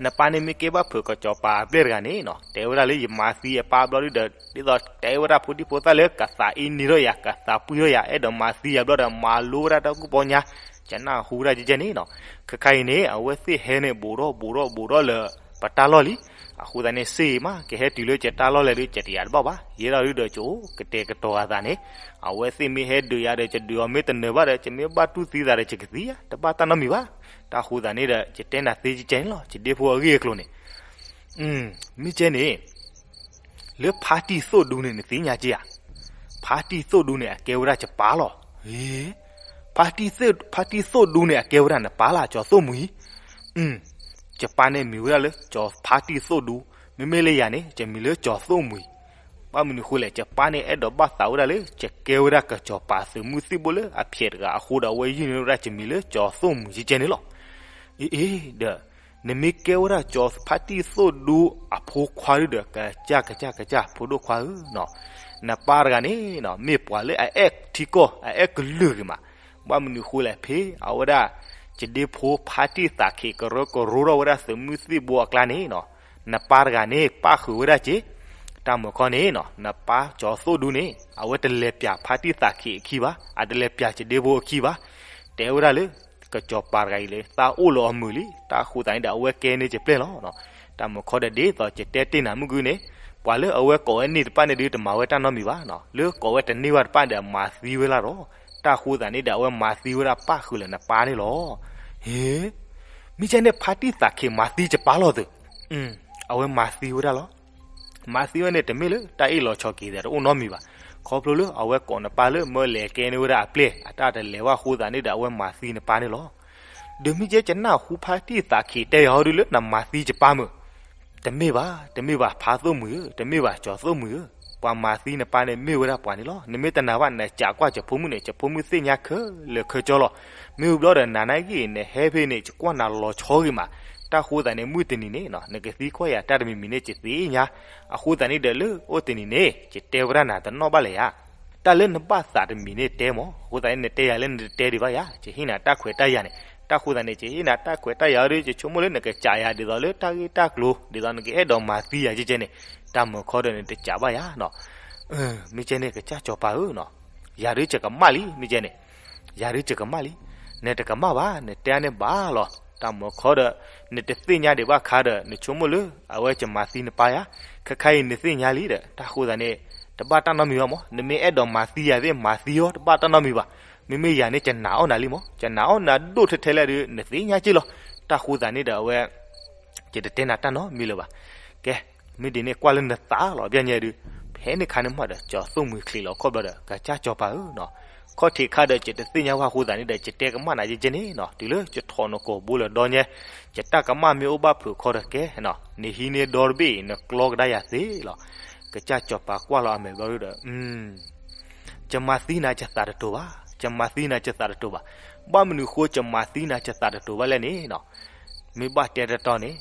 နပၢ်န့ၣ်မ့ၢ်ကဲဘၣ်ဖုးကစီၤပၤအပျဲၢ်တဂၤန့ၣ်နီၤ, တဲဝဲဒၣ်လၢယမၤသံအပၢ်ဘျီဒုဒီး ဒ်သိးတဲဝဲဒၣ်ဖိဒံဖိသၣ်လၢ ကသးအ့န့ၢ်ထီၣ်ယၤ ကသးပှံၢ်ထီၣ်ယၤ အဲၣ်ဒိးမၤသံယၤဘျီဒီး မၤလိဝဲဒၣ်တၢ်ကူၣ်ပီညါ, ယနၢ်ဟူဝဲဒၣ်ကကဲန့ၣ်နီၤ. ခဲခါအံၤန့ၣ် အဝဲသ့ၣ်ဟဲန့ၣ် ဘူးထီၣ်ဘူးထီၣ်ဘူးထီၣ်လၢ ပတၢ်လီၢ်လံ. အဃိသတးန့ၣ် စ့အံၤမး ကဟဲတုၤလၢယတၢ်လီၢ်လဲၣ်ဒီး ယတယာ်တဘၣ်ဘၣ်, ယဲဒၣ်ဒုဒီး ကအိၣ်ကတဲာ်ကတီၤအသးန့ၣ်, အဝဲသ့ၣ်မ့ၢ်ဟဲဒုးယၤဒီး ယဒုးအီၤမ့ၢ်တနၢၤဘၣ်ဒီး ယမ့ၢ်ဘၣ်တူၢ်သံသးဒီး ယကသံယၤ တဘၣ်တၢ်နီတမံၤဘၣ်. တၢ်ဃိသတးန့ၣ်ဒီး ယတဲနၤသ့ကကဲန့ၣ်လီၤ ယဒ့ဖိအဂ့ၢ်အကျိၤန့ၣ် မ့ၢ်ကဲန့ၣ် လၢဖါတံၢ်သိၣ်ဒူန့ၣ် နသ့ၣ်ညါက့ဧါ. ဖါတံၢ်သိၣ်ဒူန့ၣ် အကဲဝဲဒၣ်ယပၢ်လီၤ. ဖါတံၢ်သိၣ်ဒူန့ၣ် အကဲဝဲဒၣ်နပၢ်လၢကၠီၤသိၣ်မှံၤ, ယပၢ်န့ၣ်မံၤဝဲဒၣ်လၢကၠီၤဖါတံၢ်သိၣ်ဒူ, မ့မ့ၢ်လၢယၤန့ၣ် ယမံၤလၢကၠီၤသိၣ်မှံၤ. ဘၣ်မနုၤဃိလဲၣ် ယပၢ်န့ၣ် အဲၣ်ဒိးဘၣ်သးဝဲဒၣ်လၢ ယကဲဝဲဒၣ်ကၠီၤပၤသုးမုၢ်သံၣ်ဘိလၢအဖျဲးတဂၤအဃိဒီး အဝဲယုၢ်န့ၢ်ဝဲဒၣ်ယမံၤလၢကၠီၤသိၣ်မှံၤကကဲန့ၣ်လီၤ. အ့ အ့ ဒီး နမ့ၢ်ကဲဝဲဒၣ်ကၠီၤဖါတံၢ်သိၣ်ဒူအဖိခွါဒုဒီး ကစၢ်ကစၢ်ကစၢ် ဖိဒိၣ်ခွါဧၢနီၤ, နပၢ်တဂၤန့ၣ်နီၤ မ့ၢ်ပှၤလၢအအဲၣ်ထံကီၢ် အအဲၣ်ကလုာ်ဂ့ၤမး. ဘၣ်မနုၤဃိလဲၣ် ဖဲအဝဲဒၣ် ယဒ့ဖိဖါတံၢ်သးခ့ ကရၢကရိထီၣ်ဝဲဒၣ်သုးမုၢ်သံၣ်ဘိအကျါန့ၣ်နီၤ, နပၢ်တဂၤန့ၣ် ပၣ်ဃုာ်ဝဲဒၣ်က့ၤ. တၢ်မုာ်ခီန့ၣ်နီၤ နပၢ်ကၠီၤသိၣ်ဒူန့ၣ် အဝဲတလဲၤပျးဖါတံၢ်သးခ့အခံဘၣ်, အတလဲၤပျးယဒ့ဖိအခံဘၣ်. တဲဝဲဒၣ်လၢ ကစီၤပၤတဂၤအံၤလၢ သးအိၣ်လၢအမုာ်လံ, တၢ်ဃိသတးန့ၣ်ဒီး အဝဲကဲန့ၢ်ယပျဲၢ်လီၤ. တၢ်မုာ်ခီဒီး ဒ်သိးယတဲတ့ၢ်နၤမုၢ်ဂုၢ်န့ၣ်, ပှၤလၢအဝဲကိးဝဲန့ၢ်တဖၣ်န့ၣ်ဒုး တမၤဝဲတၢ်နီတမံၤဘၣ်နီၤ, လၢကိးဝဲတန့ၢ်ဘၣ်တဖၣ်ဒီး အမၤသံဝဲလၢ်ဒီး, တၢ်ဃိသတးန့ၣ်ဒီး အဝဲမၤသံဝဲဒၣ်ပၣ်ဃုာ်လၢနပၢ်န့ၣ်လီၤ. ဟ့, မ့ၢ်ကဲန့ၣ်ဖါတံၢ်သးခ့မၤသံယပၢ်လီၤသုး, အဝဲမၤသံဝဲဒၣ်လီၤ. မၤသံဝဲန့ၣ် တမ့ၢ်လၢတၢ်အ့ၣ်လိာ်ဆိးက့ၤသးတအိၣ်နီတမံၤဘၣ်. ခီဖျိလၢအဝဲကိးနပၢ်လၢမၢလဲၤကဲန့ၢ်ဝဲဒၣ်အပျဲၢ် အတၢ်တလဲၤဘၣ်အဃိသတးန့ၣ်ဒီး အဝဲမၤသံနပၢ်န့ၣ်လီၤ. ဒီးမ့ၢ်ကဲ ယနၢ်ဟူဖါတံၢ်သးခ့တဲယၤဟီဒုလၢနမၤသံယပၢ်မုာ်. တမ့ၢ်ဘၣ်, တမ့ၢ်ဘၣ်ဖါသိၣ်မှံၤဧၢ, တမ့ၢ်ဘၣ်ကၠီၤသိၣ်မှံၤဧၢ, ပှၤမၤသံနပၢ်န့ၣ်မ့ၢ်ဝဲဒၣ်ပှၤန့ၣ်လီၤ. နမ့ၢ်တနာ်ဘၣ် နစံးကွၢ်ယဖိမုၣ်န့ၣ် ယဖိမုၣ်သ့ၣ်ညါခဲလၢာ်ခဲဆ့လီၤ. မ့ၢ်ဝံၤဘျီဒီး နၤနာ်က့ နဟဲဖဲန့ၣ် ယကွၢ်နၤလီၤဆီဂ့ၤမး. တၢ်ဃိသတးန့ၣ် မုၢ်တနံၤန့ၣ်နီၤ နကသံကွၢ်ယၤတၢ်တမံၤမံၤန့ၣ် ယသ့ၣ်ညါ. အဃိသတးန့ၣ်ဒီး လၢအိၣ်တနံၤန့ၣ် ယတဲဝဲဒၣ်နၤတနီၣ်ဘၣ်လဲၣ်ယၤ. တၢ်လၢနဘၣ်သးတမံၤန့ၣ်တဲမး, အဃိသတးန့ၣ် နတဲယၤလၢနတတဲဒံးဘၣ်ယၤ, ယဟ့ၣ်နၤတၢ်ခွဲးတၢ်ယာ်န့ၣ်. တၢ်ဃိသတးန့ၣ် ယဟ့ၣ်နၤတၢ်ခွဲးတၢ်ယာ်ဒီး ယဆိကမိၣ်လၢနကစံးယၤဒ်သိးလၢတၢ်ဂ့ၢ်တၢ်ကျိၤ ဒ်သိးနကအဲၣ်ဒိးမၤသံယၤကဲကဲန့ၣ်, တၢ်မုာ်ခီဒီးနတစံးဘၣ်ယၤနီၤ. မ့ၢ်ကဲန့ၣ် ကစၢ်စီၤပၤဧၢနီၤ, ယၤဒုးယကမၣ်လံ မ့ၢ်ကဲန့ၣ်, ယၤဒုးယကမၣ်လံ. နတကမၣ်ဘၣ်, နတဲန့ၣ်ဘၣ်လီၤ. တၢ်မုာ်ခီဒီး နတသ့ၣ်ညါဒံးဘၣ်ခါဒီး နဆိကမိၣ်လၢ အဝဲကမၤသံနပၢ်ယၤ, ခဲခါအံၤနသ့ၣ်ညါလံဒီး တၢ်ဃိသတးန့ၣ် တဘၣ်တၢ်နီတမံၤဘၣ်မး, နမ့ၢ်အဲၣ်ဒိးမၤသံယၤသ့ၣ် မၤသံအီၤ တဘၣ်တၢ်နီတမံၤဘၣ်. မ့မ့ၢ်ယၤန့ၣ် ယနာ်အီၣ်နၤလံမး, ယနာ်အီၣ်နၤဒိၣ်ထဲထဲလဲၣ်ဒီး နသ့ၣ်ညါက့ၢ်လီၤ. တၢ်ဃိသတးန့ၣ်ဒီး အဝဲ ယတတဲနၤတၢ်နီတမံၤလၢၤဘၣ်. ကဲ, မ့ၢ်ဒ်န့ၣ်ကွၢ်လၢနသးလီၤ ပျဲညါဒုး, ဖဲန့ၣ်ခါန့ၣ်မးဒီး ကၠီၤသိၣ်မှံၤချံးလီၤခီၣ်ဘျီဒီး ကစၢ်စီၤပၤဧၢနီၤ, ခီၣ်ထံးခါဒီး ယတသ့ၣ်ညါဘၣ်အဃိသတးန့ၣ်ဒီး ယတဲကမၣ်နၤကဲကဲန့ၣ်နီၤ, တုၤလၢယထီၣ်နကိာ်ဘိလၢဒီညါ, ယတၢ်ကမၣ်မ့ၢ်အိၣ်ဘၣ်ဖုးခီဒီးကဲနီၤ, နဟံးန့ၢ်ဒီတဘ့ၣ်အံၤ နကျီကဒါယၤသ့လီၤ. ကစၢ်စီၤပၤကွၢ်လီၤအမဲာ်ဘျီဒုဒီး ယမၤသံနၤယသးတတိၤဘၣ်, ယမၤသံနၤယသးတတိၤဘၣ်. ဘၣ်မနုၤဃိ ယမၤသံနၤယသးတတိၤဘၣ်လဲၣ်န့ၣ်နီၤ, မ့ၢ်ဘၣ်တဲတတီန့ၣ်,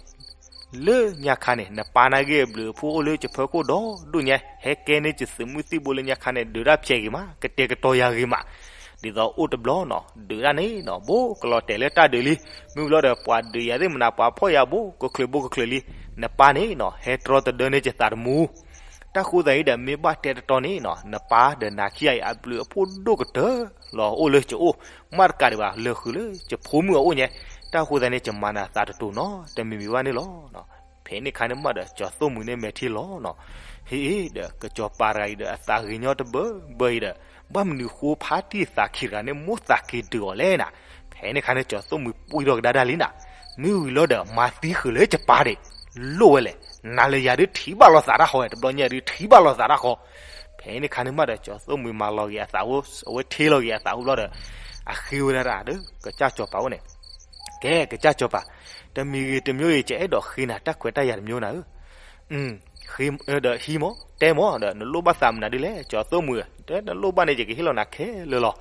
လၢညါခါန့ၣ် နပၢ်နာ်က့အဘျုးအဖှိၣ်အိၣ်လၢယဖီခိၣ်ဒီဒိၣ်ညါ, ဟဲကဲန့ၢ်ယသုးမုၢ်သံၣ်ဘိလၢညါခါန့ၣ် ဒုးတၢ်ဖျဲးဂ့ၤမး, ကတဲာ်ကတီၤယၤဂ့ၤမး, ဒ်သိးအိၣ်တဘျီနီၤ ဒုးတၢ်န့ၣ်နီၤ ဘိကလီၤတဲာ်လၢတၢ်ဒုးလံ, မ့ၢ်ဘျီဒီးပှၤဒုးယၤသ့ၣ်မနၤ ပှၤဖီၣ်ယၤဘိကချုးဘိကချုးလံ, နပၢ်န့ၣ်နီၤ ဟဲတြီတဒၢန့ၢ်ယသးတမူ, တၢ်ဃိသတးအံၤဒီး မ့ၢ်ဘၣ်တဲတတီန့ၣ်နီၤ နပၢ်ဒီးနၤခံဂၤအံၤ အဘျုးအဖှိၣ်ဒိၣ်ကတၢၢ်လီၤ အိၣ်လၢကအိၣ်, မ့ၢ်တကးဒံးဘၣ် လၢာ်ဃုာ်လၢကဖိမုၣ်အအိၣ်ညါ, တၢ်ဃိသတးန့ၣ် ယမၤနၤသးတတိၤနီတမံၤမံၤဘၣ်န့ၣ်လီၤ. ဖဲန့ၣ်အခါန့ၣ်မးဒီး ကၠီၤသိၣ်မှံၤန့ၣ်မဲာ်ထံလီၤနီၤ, ဟ့ၣ်ဒီး ကစီၤပၤတဂၤအံၤဒီး အသးဂ့ၤညီတဘၢဘၢအံၤဒီး ဘၣ်မနုၤဃိဖါတံၢ်သးခံတဂၤန့ၣ် မိၣ်သးက့ၤဒုးအီၤလဲၣ်နၤ. ဖဲန့ၣ်အခါန့ၣ် ကၠီၤသိၣ်မှံၤပှံၢ်ထီၣ်ကဒါဒၣ်လံနၤ, မ့ၢ်ဝံၤလီၤဒီး မၤသံဃုာ်လၢယပၢ်ဒံး, လိၣ်ဝဲလဲၣ်, နၤလၢယၤဒုးထံၣ်ဘၣ်လိာ်သးတၢ်ဃီဝဲ တဘျီညါဒုးထံၣ်ဘၣ်လိာ်သးတၢ်ဃီ. ဖဲန့ၣ်အခါန့ၣ်မးဒီး ကၠီၤသိၣ်မှံၤမၤလီၤက့ၤအသးအိၣ်, အဝဲထ့လီၤက့ၤအသးအိၣ်ဘျီဒီး အဃ့ဝဲဒၣ်ဒီး ကစၢ်စီၤပၤအိၣ်န့ၣ်, ကဲ ကစၢ်စီၤပၤ, တမံၤဂ့ၤတမံၤဂ့ၤ ယအဲၣ်ဒိးဃ့နၤတၢ်ခွဲးတၢ်ယာ်တမံၤနၤဧၢ, ဃ့ဒီးဟံးမး တဲမးဒီး နလိၣ်ဘၣ်သးမနုၤဒ်လဲၣ် ကၠီၤသိၣ်မှံၤဧၢ, တဲနလိၣ်ဘၣ်န့ၣ် ယကဟ့ၣ်လီၤနၤခဲလၢာ်လီၤ.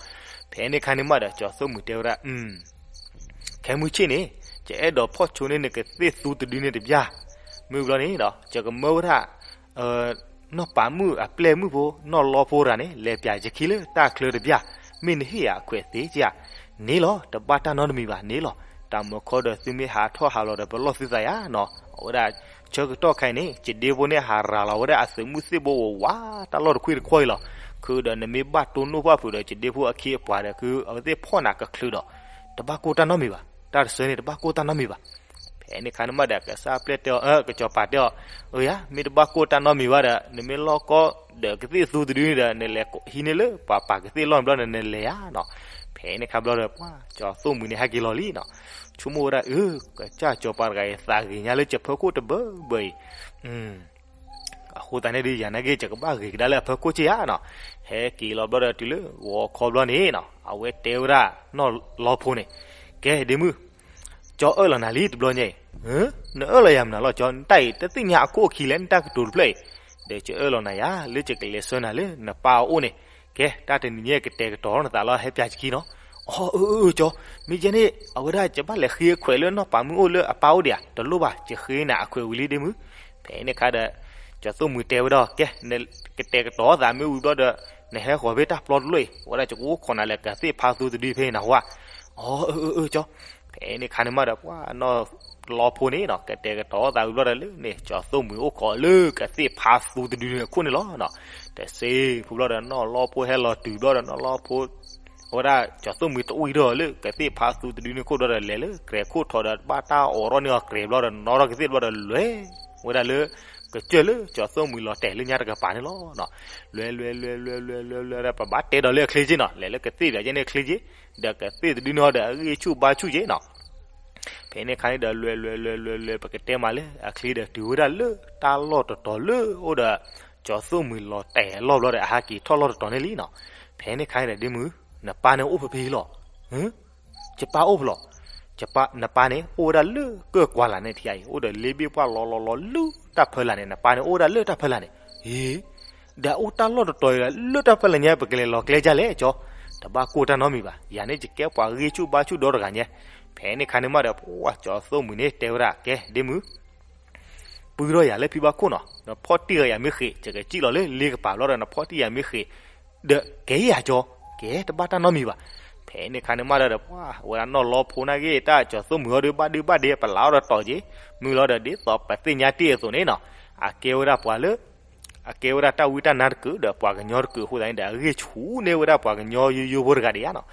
ဖဲန့ၣ်အခါန့ၣ်မးဒီး ကၠီၤသိၣ်မှံၤတဲဝဲဒၣ် ခဲမုၢ်ဆ့ၣ်န့ၣ် ယအဲၣ်ဒိးဖီၣ်ဆိန့ၢ်နကသ့ၣ်သူတဒုန့ၣ်တဘျီ, မ့ၢ်ဘျီန့ၣ်ဒီး ယကမၢဝဲဒၣ် နီၢ်ပၤမုၣ်အပျဲၢ်မုၣ်ဖိ နီၢ်လီဖိတဂၤန့ၣ် လဲၤပၠးယခံလၢတၢ်ချၢတဘျီ, မ့ၢ်နဟ့ၣ်ယၤအခွဲးသ့ဧါ. န့ၣ်လီၤ တဘၣ်တၢ်နီတမံၤဘၣ်န့ၣ်လီၤ. တၢ်မၤခီဒီးသုမ့ၢ်ဟးထီၣ်ဟးလီၤဒီး ပလီၢ်သုသးယါနီၤ. အဝဲဒၣ်ဆၢကတီၢ်ခါအံၤန့ၣ် ယဒ့ဖိန့ၣ် ဟးရၤလီၤဝဲဒၣ်အသုးမုၢ်သ့ၣ်ဘိဝးဝး တၢ်လီၢ်တခွ့ၣ်တခွီၣ်အံၤလီၤ. ခုဒီးနမ့ၢ်ဘၣ်တိၢ်နီၣ်ပှၢ်ဖုးဒီးယဒ့ဖိအခ့အပှၤဒီး ကအဝဲသ့ၣ်ဖီၣ်နၤကချုးဒီး တဘၣ်ကိၢ်တၢ်နီတမံၤဘၣ်. တၢ်တဆၢန့ၣ် တဘၣ်ကိၢ်တၢ်နီတမံၤဘၣ်. ဖဲန့ၣ်အခါန့ၣ်မးဒီး ကစၢ်ပျဲၢ်တဲအီၤ, ကစီၤပၤတဲအီၤ, အၢယၤ မ့ၢ်တဘၣ်ကိၢ်တၢ်နီတမံၤဘၣ်ဒီး နမ့ၢ်လီၢ်ကီဒီးကသ့ၣ်သူတဒုန့ၣ်ဒီး နလဲၤဟံးန့ၢ်လၢပှၤပာ်ကသ့ၣ်လီၢ်န့ၣ်ဘျီဒီး နလဲၤယါနီၤ. ဖဲန့ၣ်အခါဘျီဒီး ပှၤကၠီၤသိၣ်မှံၤန့ၣ် ဟဲက့ၤလီၤလံနီၤ. ဆိကမိၣ်ဝဲဒၣ် အၢ ကစၢ်စီၤပၤတဂၤအံၤ သးဂ့ၤညါလၢကဖၢခိၣ်တဘၢဘၢအံၤ အဃိသတးန့ၣ်ဒီး ယၤနာ်က့ ယကဘၣ်ဂ့ၤကဒါလၢအဖၢခိၣ်က့ယါနီၤ. ဟဲက့ၤလီၤဘျီဒီး တုၤလၢဂီၤခီဘျီန့ၣ်နီၤ အဝဲတဲဝဲဒၣ်နီၢ်လီဖိန့ၣ်, ကဲဒ့မုၣ်, ကၠီအၢၣ်လီၤနၤလံတဘျီညါအံၤ, နအၢၣ်လီၤယၤမနုၤလီၤကၠီ, နတၢ်အံၤ တသ့ၣ်ညါအခိၣ်အခံလဲၣ် နတၢ်ကတိၤတဖျၢၣ်အံၤ, ဒီးယအၢၣ်လီၤနၤယၤ လၢယကလဲၤဆှၢနၤလၢနပၢ်အအိၣ်န့ၣ်, ကဲတၢ်တနံၤညါကတဲာ်ကတီၤနသးလီၤ ဟဲပၠးယခံနီၤ. အီ အၢ အၢ ကၠီ, မ့ၢ်ယဲန့ၣ် အဝဲဒၣ်ယဘၣ်လဲၤဃ့အခွဲးလၢနီၢ်ပၤမုၣ်အိၣ်လၢအပၢ်အိၣ်ဒံးဧါ, တလိၣ်ဘၣ် ယဃ့နၤအခွဲးဝံၤလံဒ့မုၣ်. ဖဲန့ၣ်အခါဒီး ကၠီၤသိၣ်မှံၤတဲဝဲဒၣ် ကဲ နကတဲာ်ကတီၤသးမ့ၢ်ဝံၤဘျီဒီး နဟဲဃီၤဖဲတၢ်ပျီတလိၣ်အံၤ အဝဲဒၣ်ယကအိၣ်ခိးနၤလၢကသ့ၣ်ဖးသူတဒုဖဲနဟါ. အီ အၢ အၢ အၢ ကၠီ. ဖဲန့ၣ်အခါန့ၣ်မးဒီး ပှၤနီၢ်လီဖိန့ၣ်နီၤ ကတဲာ်ကတီၤသးဝံၤဘျီဒီးလၢန့ၣ် ကၠီၤသိၣ်မှံၤအိၣ်ခိးလၢကသ့ၣ်ဖးသူတဒုန့ၣ်အခိၣ်န့ၣ်လီၤ. တစ့ဖိဘျီဒီး နီၢ်လီဖိဟဲလီၤတုၤဘျီဒီး နီၢ်လီဖိ အဝဲဒၣ်ကၠီၤသိၣ်မှံၤတဝံၤဒီးလၢကသ့ၣ်ဖးသူတဒုန့ၣ်ခိၣ်ဘျီဒီး လဲၤလၢကြဲၤခိၣ်ထီၣ်ဒီးဘၣ်တၢ်အိးထီၣ်န့ၢ်အီၤကြဲၤဘျီဒီး နီၣ်ထီၣ်ကသ့ၣ်ဘျီဒီး လဲၤဝဲဒၣ်လၢ ကစၢၢ်လၢကၠီၤသိၣ်မှံၤလီၤတဲာ်လၢညါတကပၤန့ၣ်လီၤ. လဲၤလဲၤလဲၤလဲၤလဲၤလဲၤလဲၤဒီး ပဘၣ်တဲဒီးလၢအချ့က့နီၤ လဲၤလၢကသ့ၣ်ပျးကဲန့ၣ်အချ့က့, ဒီးကသ့ၣ်တဒုန့ၣ်ဒီး အဂ့ၢ်ဆူၣ်ဘါဆူၣ်က့နီၤ. ဖဲန့ၣ်အခါန့ၣ်ဒီး လဲၤလဲၤလဲၤလဲၤလဲၤ ပကတဲမးလၢအချ့ဒီး တုၤဝဲဒၣ်လၢတၢ်လီၢ်တတီၤလၢအိၣ်ဒီး ကၠီၤသိၣ်မှံၤလီၤတဲာ်အလီၢ်ဘျီဒီး အဟးက့ၤထီၣ်လီၢ်တတီၤန့ၣ်လံနီၤ. ဖဲန့ၣ်အခါန့ၣ်ဒီး ဒ့မုၣ်, နပၢ်န့ၣ်အိၣ်ဖဲဖဲလီၤ. ယပၢ်အိၣ်ဖဲလီၤ. နပၢ်န့ၣ် အိၣ်ဝဲဒၣ်လၢကၢၢ်ကွၢ်လၢ်န့ၣ်ထံအံၤ အိၣ်ဒီးလ့ဘ့ၣ်ပှၢ်လီၤလီၤလီၤလၢတၢ်ဖၢလာ်န့ၣ် နပၢ်န့ၣ်အိၣ်ဝဲဒၣ်လၢတၢ်ဖၢလာ်န့ၣ်. အ့ ဒီးအိၣ်တၢ်လီၢ်တတီၤအံၤ လၢတၢ်ဖၢလာ်ညါ ပကလဲၤလီၤကျဲဒ်လဲၣ်ကၠီ, တဘၣ်ကိၢ်တၢ်နီတမံၤဘၣ်. ယၤန့ၣ် ယကဲပှၤဂ့ၢ်ဆူၣ်ဘါဆူၣ်ဒီတဂၤညါ. ဖဲန့ၣ်အခါန့ၣ်မးဒီး ပှၤကၠီၤသိၣ်မှံၤန့ၣ်တဲဝဲဒၣ် ကဲ ဒ့မုၣ် ပုၢ်ဒီးယၤလၢဖံဘၣ်ခိၣ်နီၤ, နဖီၣ်တံၢ်ယၤမ့ၢ်ဃ့ၢ် ယကစံၣ်လီၤလၢလ့ကပၤဘျီဒီး နဖီၣ်တံၢ်ယၤမ့ၢ်ဃ့ၢ် ဒီးကဲယၤကၠီ, ကဲတဘၣ်တၢ်နီတမံၤဘၣ်. ဖဲန့ၣ်အခါန့ၣ်မးဒီး ပှၤဝဲဒၣ်နီၢ်လီဖိနာ်က့ တၢ်ကၠီၤသိၣ်မှံၤဟီဒီး ဘၣ်ဒုဘၣ်ဒဲ ပလးအီၣ်ဒီးတီၤက့, မုၢ်လီၤဒီး ဒ်သိးပသ့ၣ်ညါတ့ၢ်အသိးန့ၣ်နီၤ, အကဲဝဲဒၣ်ပှၤလၢ အကဲဝဲဒၣ်တၢ်ဝံတၢ်နါတကုာ်ဒီး ပှၤကညီတကုာ်အဃိသတးန့ၣ်ဒီး အဂ့ၢ်ဆူၣ်န့ၢ်ဝဲဒၣ်ပှၤကညီယိယိဖိတဂၤဒံးဧါနီၤ.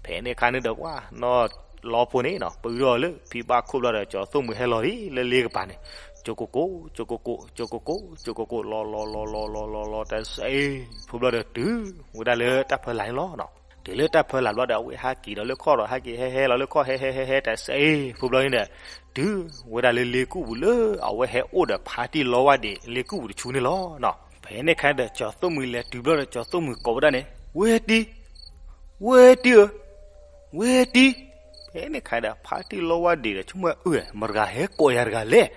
ဖဲန့ၣ်အခါန့ၣ်ဒီး ပှၤနီၢ်လီဖိန့ၣ်နီၤ ပုၢ်ဒီးလၢဖံဘၣ်ခိၣ်ဘျီဒီး ကၠီၤသိၣ်မှံၤဟဲလီၤလံလၢလ့ကပၤန့ၣ်, ကၠိကိကိ, ကၠိကိကိ, ကၠိကိကိ, ကၠိကိကိ လီၤလီၤလီၤလီၤလီၤလီၤလီၤ တစဲးဖိဘျီဒီး တုၤဝဲဒၣ်လၢတၢ်ဖၢလာ်န့ၣ်လီၤ. တုၤလၢတၢ်ဖၢလာ်ဘျီဒီး အဝဲဟးက့ၤဒီးလၢခီၣ်ဒီး ဟဲက့ၤဟဲဟဲလီၤလၢခီၣ် ဟဲဟဲဟဲဟဲ တစဲးဖိဘျီန့ၣ်ဒီး တုၤဝဲဒၣ်လၢလ့ကူၣ်ပူၤလၢ အဝဲဟဲအိၣ်ဒီးဖါတံၢ်လီဝါဒံး လ့ကူၣ်ပူၤတဆူန့ၣ်လီၤ. ဖဲန့ၣ်အခါဒီး ကၠီၤသိၣ်မှံၤလဲၤတုၤဘျီဒီး ကၠီၤသိၣ်မှံၤကိးဝဲဒၣ်န့ၣ် ဝဲတံၢ်, ဝဲတံၢ်ဧၢ, ဝဲတံၢ်. ဖဲန့ၣ်အခါဒီး ဖါတံၢ်လီဝါဒံးဒီး ဆိကမိၣ်အၢ မတၤတဂၤဟဲကိးယၤတဂၤလဲၣ်.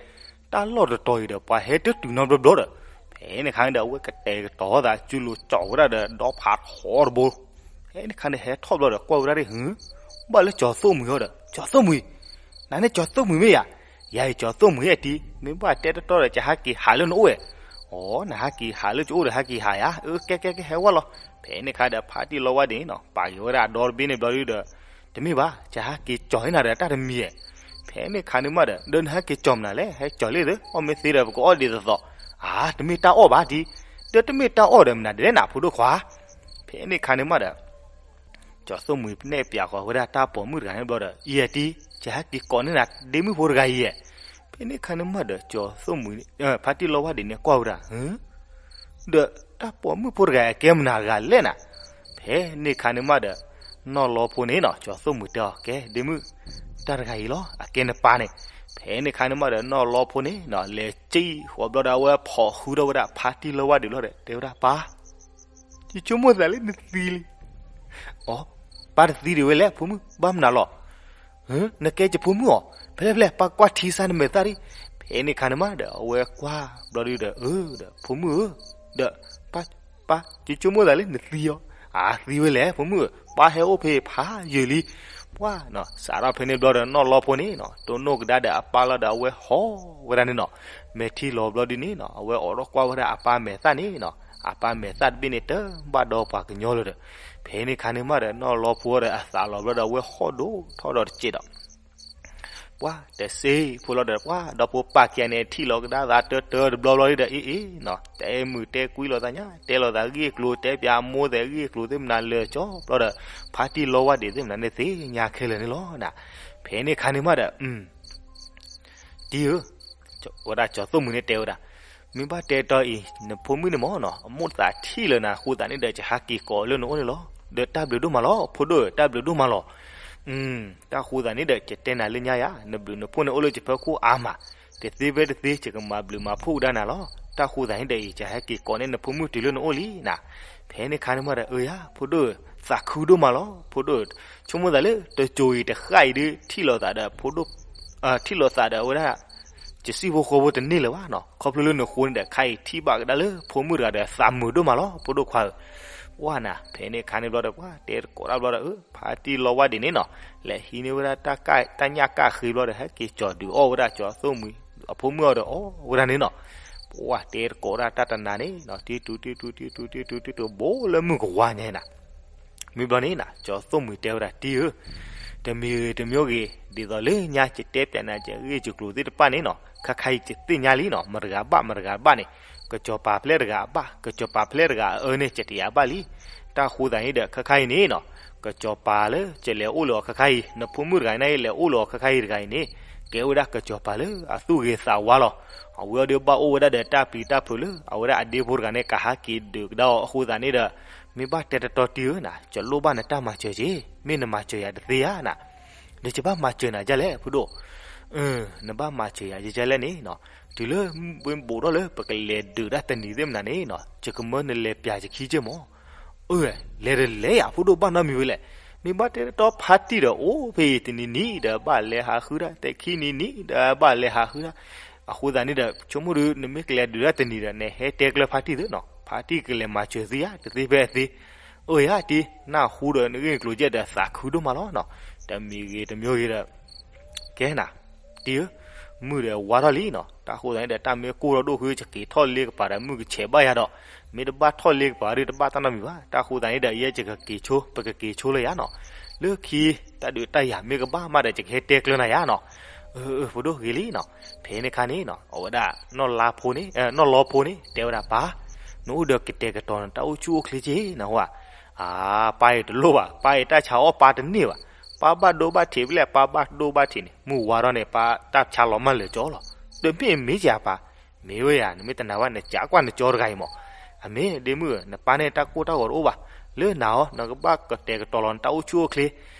တၢ်လီၢ်တတီၤအံၤဒီး ပှၤဟဲတတုၤနီတဘျီဘျီဒီး ဖဲန့ၣ်အခါန့ၣ်ဒီး အဝဲကတဲာ်ကတီၤသး စုလိၤကၠီဝဲဒၣ်ဒီး ဒီဖးထီတဘိ. ဖဲန့ၣ်အခါန့ၣ် ဟဲထီၣ်ဘျီဒီး ကွၢ်ဝဲဒၣ်ဒ် ဘၣ်လၢကၠီၤသိၣ်မှံၤဟီဒီး ကၠီၤသိၣ်မှံၤ, နၤန့ၣ်ကၠီၤသိၣ်မှံၤမ့ၢ်ဧါ. ယၤအံၤကၠီၤသိၣ်မှံၤဧါတံၢ်, မ့ၢ်ဘၣ်တဲတတီဒီး ကဟးက့ၤဟးလၢနအိၣ်ဧါ. အိ နဟးက့ၤဟးလၢကအိၣ်ဒီး ဟးက့ၤဟးယါ. အၢ ကဲကဲကဲ ဟဲဝဲလီၤ. ဖဲန့ၣ်အခါဒီး ဖါတံၢ်လီဝါဒံးနီၤ ပာ်က့ၤဝဲဒၣ်အဒီတဘ့ၣ်န့ၣ်ဘျီဒီး တမ့ၢ်ဘၣ် ကဟးက့ၤကၠီၤန့ၢ်နၤဒီးတၢ်တမံၤဧါ. ဖဲန့ၣ်အခါန့ၣ်မးဒီး ဒီးနဟဲက့ၤကၠီၤမနုၤလဲၣ်, ဟဲကၠီၤလံသ့, အီၣ်မ့ၢ်သ့ဒီး ပကအီၣ်ဒံးသသိး. အါ တမ့ၢ်တၢ်အီၣ်ဘၣ်တံၢ်, ဒီးတမ့ၢ်တၢ်အီၣ်ဒီးမနုၤဒ်လဲၣ်နၤ ဖိဒိၣ်ခွါ. ဖဲန့ၣ်အခါန့ၣ်မးဒီး ကၠီၤသိၣ်မှံၤနဲၣ်ပၠးဃီၤဝဲဒၣ်တၢ်ပိာ်မုၣ်တဂၤန့ၣ်ဘျီဒီး အံၤယဲတံ ယဟဲက့ၤကိးန့ၢ်နၤ ဒ့မုၣ်ဖိတဂၤအံၤယဲ. ဖဲန့ၣ်အခါန့ၣ်မးဒီး ကၠီၤသိၣ်မှံၤ ဖါတံၢ်လီဝါဒံးန့ၣ်ကွၢ်ဝဲဒၣ် ဒီးတၢ်ပိာ်မုၣ်ဖိတဂၤအံၤအကဲမနုၤတဂၤလဲၣ်နၤ. ဖဲန့ၣ်အခါန့ၣ်မးဒီး နီၢ်လီဖိန့ၣ်နီၤ ကၠီၤသိၣ်မှံၤတဲအီၤ ကဲဒ့မုၣ် တၢ်တဂၤအံၤလီၤ အကဲနပၢ်န့ၣ်. ဖဲန့ၣ်အခါန့ၣ်မးဒီး နီၢ်လီဖိန့ၣ်နီၤ လဲၤစံၣ်ဃီၤဘျီဒီး အဝဲဖီၣ်ဃုထီၣ်ဝဲဒၣ်ဖါတံၢ်လီဝါဒံးဘျီဒီး တဲဝဲဒၣ်ပၢ် ယဆိကမိၣ်သးလၢနသံလံ. အိ ပၢ်တသံဒံးဝဲလဲၣ် ဖိမုၣ် ဘၣ်မနုၤလီၤ. နကဲယဖိမုၣ်အီၤ ဖဲလဲၣ်ဖဲလဲၣ် ပၢ်ကွၢ်ထံစၢ်နမဲာ်သၣ်ဒံး. ဖဲန့ၣ်အခါန့ၣ်မးဒီး အဝဲကွၢ်ဘျီဒုဒီး အၢ ဒီးဖိမုၣ်ဧၢ, ဒီး ပၢ် ပၢ် ယဆိကမိၣ်သးလၢနသံအီၤ. အသံဝဲလဲၣ် ဖိမုၣ်ဧၢ, ပၢ်ဟဲအိၣ်ဖဲဖးယံာ်လံ. ပှၤနီၤ စးထီၣ်ဖဲန့ၣ်ဘျီဒီး နီၢ်လီဖိန့ၣ်နီၤ တိၢ်နီၣ်ကဒါဒီးအပၢ်လီၤဒီး အဝဲဟီၣ်ဝဲဒၣ်န့ၣ်နီၤ. မဲာ်ထံလီၤဘျီဒုန့ၣ်နီၤ အဝဲအိးထီၣ်ကွၢ်ဝဲဒၣ်အပၢ်မဲာ်သၣ်န့ၣ်နီၤ. အပၢ်မဲာ်သၣ်တဘ့ၣ်န့ၣ် တဘၣ်ဒီးပှၤကညီလၢၤဒီး ဖဲန့ၣ်အခါန့ၣ်မးဒီး နီၢ်လီဖိဒီးအသးလီၤဘျီဒီး အဝဲဟီၣ်ဒိၣ်ထီၣ်ဒီးတစဲးဒီး ပှၤတစဲးဖိလီၤဒီး ပှၤဒီဖိပၢ်ခံဂၤန့ၣ် ထံၣ်လီၤကဒါသးတၢတၢတဘျီဘျီဒီး အ့ၣ်အ့ၣ်နီၤ တဲမုာ်တဲကွံလိာ်သးညါ တဲလိာ်သးဂ့ၢ်ကျိၤ တဲပၠးအမိၢ်သဲးဂ့ၢ်ကျိၤသ့ၣ်မနုၤလၢာ်ကၠီဘျီဒီး ဖါတံၢ်လီဝါဒံးသ့ၣ်မနုၤန့ၣ်သ့ၣ်ညါခဲလၢာ်န့ၣ်လီၤ. ဖဲန့ၣ်အခါန့ၣ်မးဒီး တံၤဧၢ, ဝဲဒၣ်ကၠီၤသိၣ်မှံၤန့ၣ်တဲဝဲဒၣ်, မ့ၢ်ဘၣ်တဲတီအံၤ နဖိမုၣ်န့ၣ်မ့ၢ်နီၤ အမိၢ်သးထံၣ်လၢနၤအဃိသတးန့ၣ်ဒီး ယဟးက့ၤကိးလၢနအိၣ်န့ၣ်လီၤ. ဒီးတၢ်ဘျုးဒိၣ်မးလီၤ ဖိဒိၣ်ဧၢ, တၢ်ဘျုးဒိၣ်မးလီၤ. တၢ်ဃိသတးန့ၣ်ဒီး ယတဲနၤလၢညါယၤ နဘျုးနဖှိၣ်န့ၣ်အိၣ်လၢယဖီခိၣ်အါမး, တသ့ဖဲတသ့ ယကမၤဘျုးမၤဖှိၣ်ကဒါနၤလီၤ. တၢ်ဃိသတးန့ၣ်ဒီး ယဟဲက့ၤကိးန့ၢ်နဖိမုၣ်တုၤလၢနအိၣ်လံနၤ. ဖဲန့ၣ်အခါန့ၣ်မးဒီး အၢယၤ ဖိဒိၣ်ဧၢ, သးခုဒိၣ်မးလီၤ ဖိဒိၣ်ဧၢ, ဆိကမိၣ်သးလၢ တစိၤအံၤတဃၣ်အံၤဒုး ထံၣ်လိာ်သးဒီးဖိဒိၣ် ထံၣ်လိာ်သးဒီးအဝဲဒၣ် ယစံၣ်ဖိဃီဖိတန့ၢ်လၢၤဘၣ်နီၤ, ခီဖျိလၢနဃိန့ၣ်ဒီး ခါအံၤထံၣ်ဘၣ်ကဒါလၢဖိမုၣ်တဂၤဒီး သးမုာ်ဒိၣ်မးလီၤ ဖိဒိၣ်ခွါဧၢ. ပှၤနၤ ဖဲန့ၣ်အခါန့ၣ်ဘျီဒီး ပှၤတဲတကိးတၢ်ဘျီဒီး အၢ ဖါတံၢ်လီဝါဒံးန့ၣ်နီၤ လဲၤဟံးန့ၢ်ဝဲဒၣ် တၢ်ညၣ်ကၣ်ဃ့ဘျီဒီး ဟဲက့ၤကၠီၤဒုးအီၣ်ဝဲဒၣ်ကၠီၤသိၣ်မှံၤ အဖိမုၣ်အီၤဒီးအီၣ်ဝဲဒၣ်န့ၣ်နီၤ. ပှၤတဲတကိးတၢ်တၢ်တနၤန့ၣ်နီၤ တံတူတံတူတံတူတံတူတံတူ ဘိလၢမုၢ်ကဝါညါနၤ မ့ၢ်ဘျီန့ၣ်နၤ ကၠီၤသိၣ်မှံၤတဲဝဲဒၣ် တံဧၢ, တမံၤဂ့ၤတမံၤဂ့ၤ ဒ်သိးလၢညါယတဲပၠးနၤ ယဂ့ၢ်ယကျိၤသ့ၣ်တဖၣ်န့ၣ်နီၤ ခါခါအံၤယသ့ၣ်ညါလံနီၤ မတၤတဂၤဘၣ်မတၤတဂၤဘၣ်န့ၣ်, ကစီၤပၤဖျဲၣ်တဂၤအဘၣ် ကစီၤပၤဖျဲၣ်တဂၤအအၢန့ၣ် ယတယာ်ဘၣ်လံ. တၢ်ဃိသတးန့ၣ်ဒီး ခါခါအံၤန့ၣ်နီၤ ကစီၤပၤလၢယလဲၤအိၣ်လၢအီၤခါခါအံၤ နဖိမုၣ်တဂၤန့ၣ် ယလဲၤအိၣ်လၢအီၤခါခါအံၤတဂၤအံၤန့ၣ် ကဲဝဲဒၣ်ကစီၤပၤလၢအသူၣ်ဂ့ၤသးဝါလီၤ. အဝဲအံၤဒီးဘၣ်အိၣ်ဝဲဒၣ်ဒီးတၢ်ပျံၤတၢ်ဖုးလၢ အဝဲဒၣ်အဒ့ဖိတဂၤန့ၣ် ကဟးက့ၤဒုးကဒါအီၤအဃိသတးန့ၣ်ဒီး မ့ၢ်ဘၣ်တဲတတီတံဧၢနၤ ယလိၣ်ဘၣ်နတၢ်မၤစၢၤက့ၤ မ့ၢ်နမၤစၢၤယၤတသ့ဧါနၤ, ဒီးယဘၣ်မၤစၢၤနၤဒ်လဲၣ် ဖိဒိၣ်, နဘၣ်မၤစၢၤယၤဒ်လဲၣ်န့ၣ်နီၤ, တုၤလၢ ဝ့ၢ်ဘူးထီၣ်လၢပကလဲၤဒုးတၢ်တနံၤသ့ၣ်မနုၤန့ၣ်နီၤ ယကမၢနလဲၤပၠးယခံက့ၢ်မး. အၢ လဲၤတလဲၤယၤ ဖိဒိၣ်ဘၣ်နီတမံၤဝဲလဲၣ်, မ့ၢ်ဘၣ်တဲတတီဖါတံၢ်ဒီး အိၣ်ဖဲအံၤတနံၤနံၤဒီးဘၣ်လဲၤဟးဃုတၢ် သဲခံနံၤနံၤဒီးဘၣ်လဲၤဟးဃုတၢ်, အဃိသတးန့ၣ်ဒီး ဆိကမိၣ်ဒုး နမ့ၢ်ကလဲၤဒုးတၢ်တနံၤဒီး နဟဲတဲကျၢၤဖါတံၢ်သ့နီၤ ဖါတံၢ်ကလဲၤမၤစၢၤသုယၤ တသ့ဖဲအသ့. အၢ ယၤတံ နၢ်ဟူဒီးနဂ့ၢ်နကျိၤကဲဒီးသးခုဒိၣ်မးလီၤနီၤ, တမံၤဂ့ၤတမံၤဂ့ၤဒီး ကဲနၤ, တံဧၢ, မုၢ်ဒီးဝါထီၣ်လံနီၤ, တၢ်ဃိသတးန့ၣ်ဒီး တၢ်မ့ၢ်ကိၢ်ထီၣ်ဒိၣ်ဃု ယက့ၤထီၣ်လ့ကပၤဒီးမုၢ်ကဆဲးဘၣ်ယၤဒီး, မ့ၢ်တဘၣ်ထီၣ်လ့ကပၤဒီးတဘၣ်တၢ်နီတမံၤဘၣ်, တၢ်ဃိသတးန့ၣ်ဒီး ယဲယကက့ၤဆိ ပကက့ၤဆိလၢယၤနီၤ, လၢခံ တၢ်ဒုးတၢ်ယၤမ့ၢ်ကဘၣ်မးဒီး ယကဟဲတဲကျၢၤနၤယၤနီၤ, အၢ ဖိဒိၣ်ဂ့ၤလံနီၤ, ဖဲန့ၣ်ခါန့ၣ်နီၤ အဝဲဒၣ် နီၢ်လီဖိန့ၣ် နီၢ်လီဖိန့ၣ် တဲဝဲဒၣ်ပၢ်, နအိၣ်ဒီးကတဲာ်ကတီၤနတၢ်အိၣ်ဆူၣ်အိၣ်ချ့က့ၤနဟူဧါ, အၢ ပၢ်အံၤတလိၣ်ဘၣ်, ပၢ်အံၤတၢ်ဆါအီၣ်ပၢ်တန့ၢ်ဘၣ်, ပၢ်ဘၣ်ဒိဘၣ်ထံးဖဲလဲၣ် ပၢ်ဘၣ်ဒိဘၣ်ထံးန့ၣ် မုၢ်ဝါထီၣ်န့ၣ် ပၢ်တၢ်ဆါလီၤမၢ်လၢာ်ကၠီလီၤ, တမ့ၢ်မ့ၢ်ယၤပၢ်, မ့ၢ်ဝဲယၤ နမ့ၢ်တနာ်ဘၣ် နကးကွၢ်နကၠီတဂၤအံၤမး, အမ့ၢ်ဒ့မုၣ်ဧၢ နပၢ်န့ၣ်တၢ်ကိၢ်တၢ်ဂီၤတအိၣ်ဘၣ်, လၢနၤအီၤ နကဘၣ်ကတဲာ်ကတီၤလီၤနတၢ်အိၣ်ဆူၣ်အိၣ်ချ့,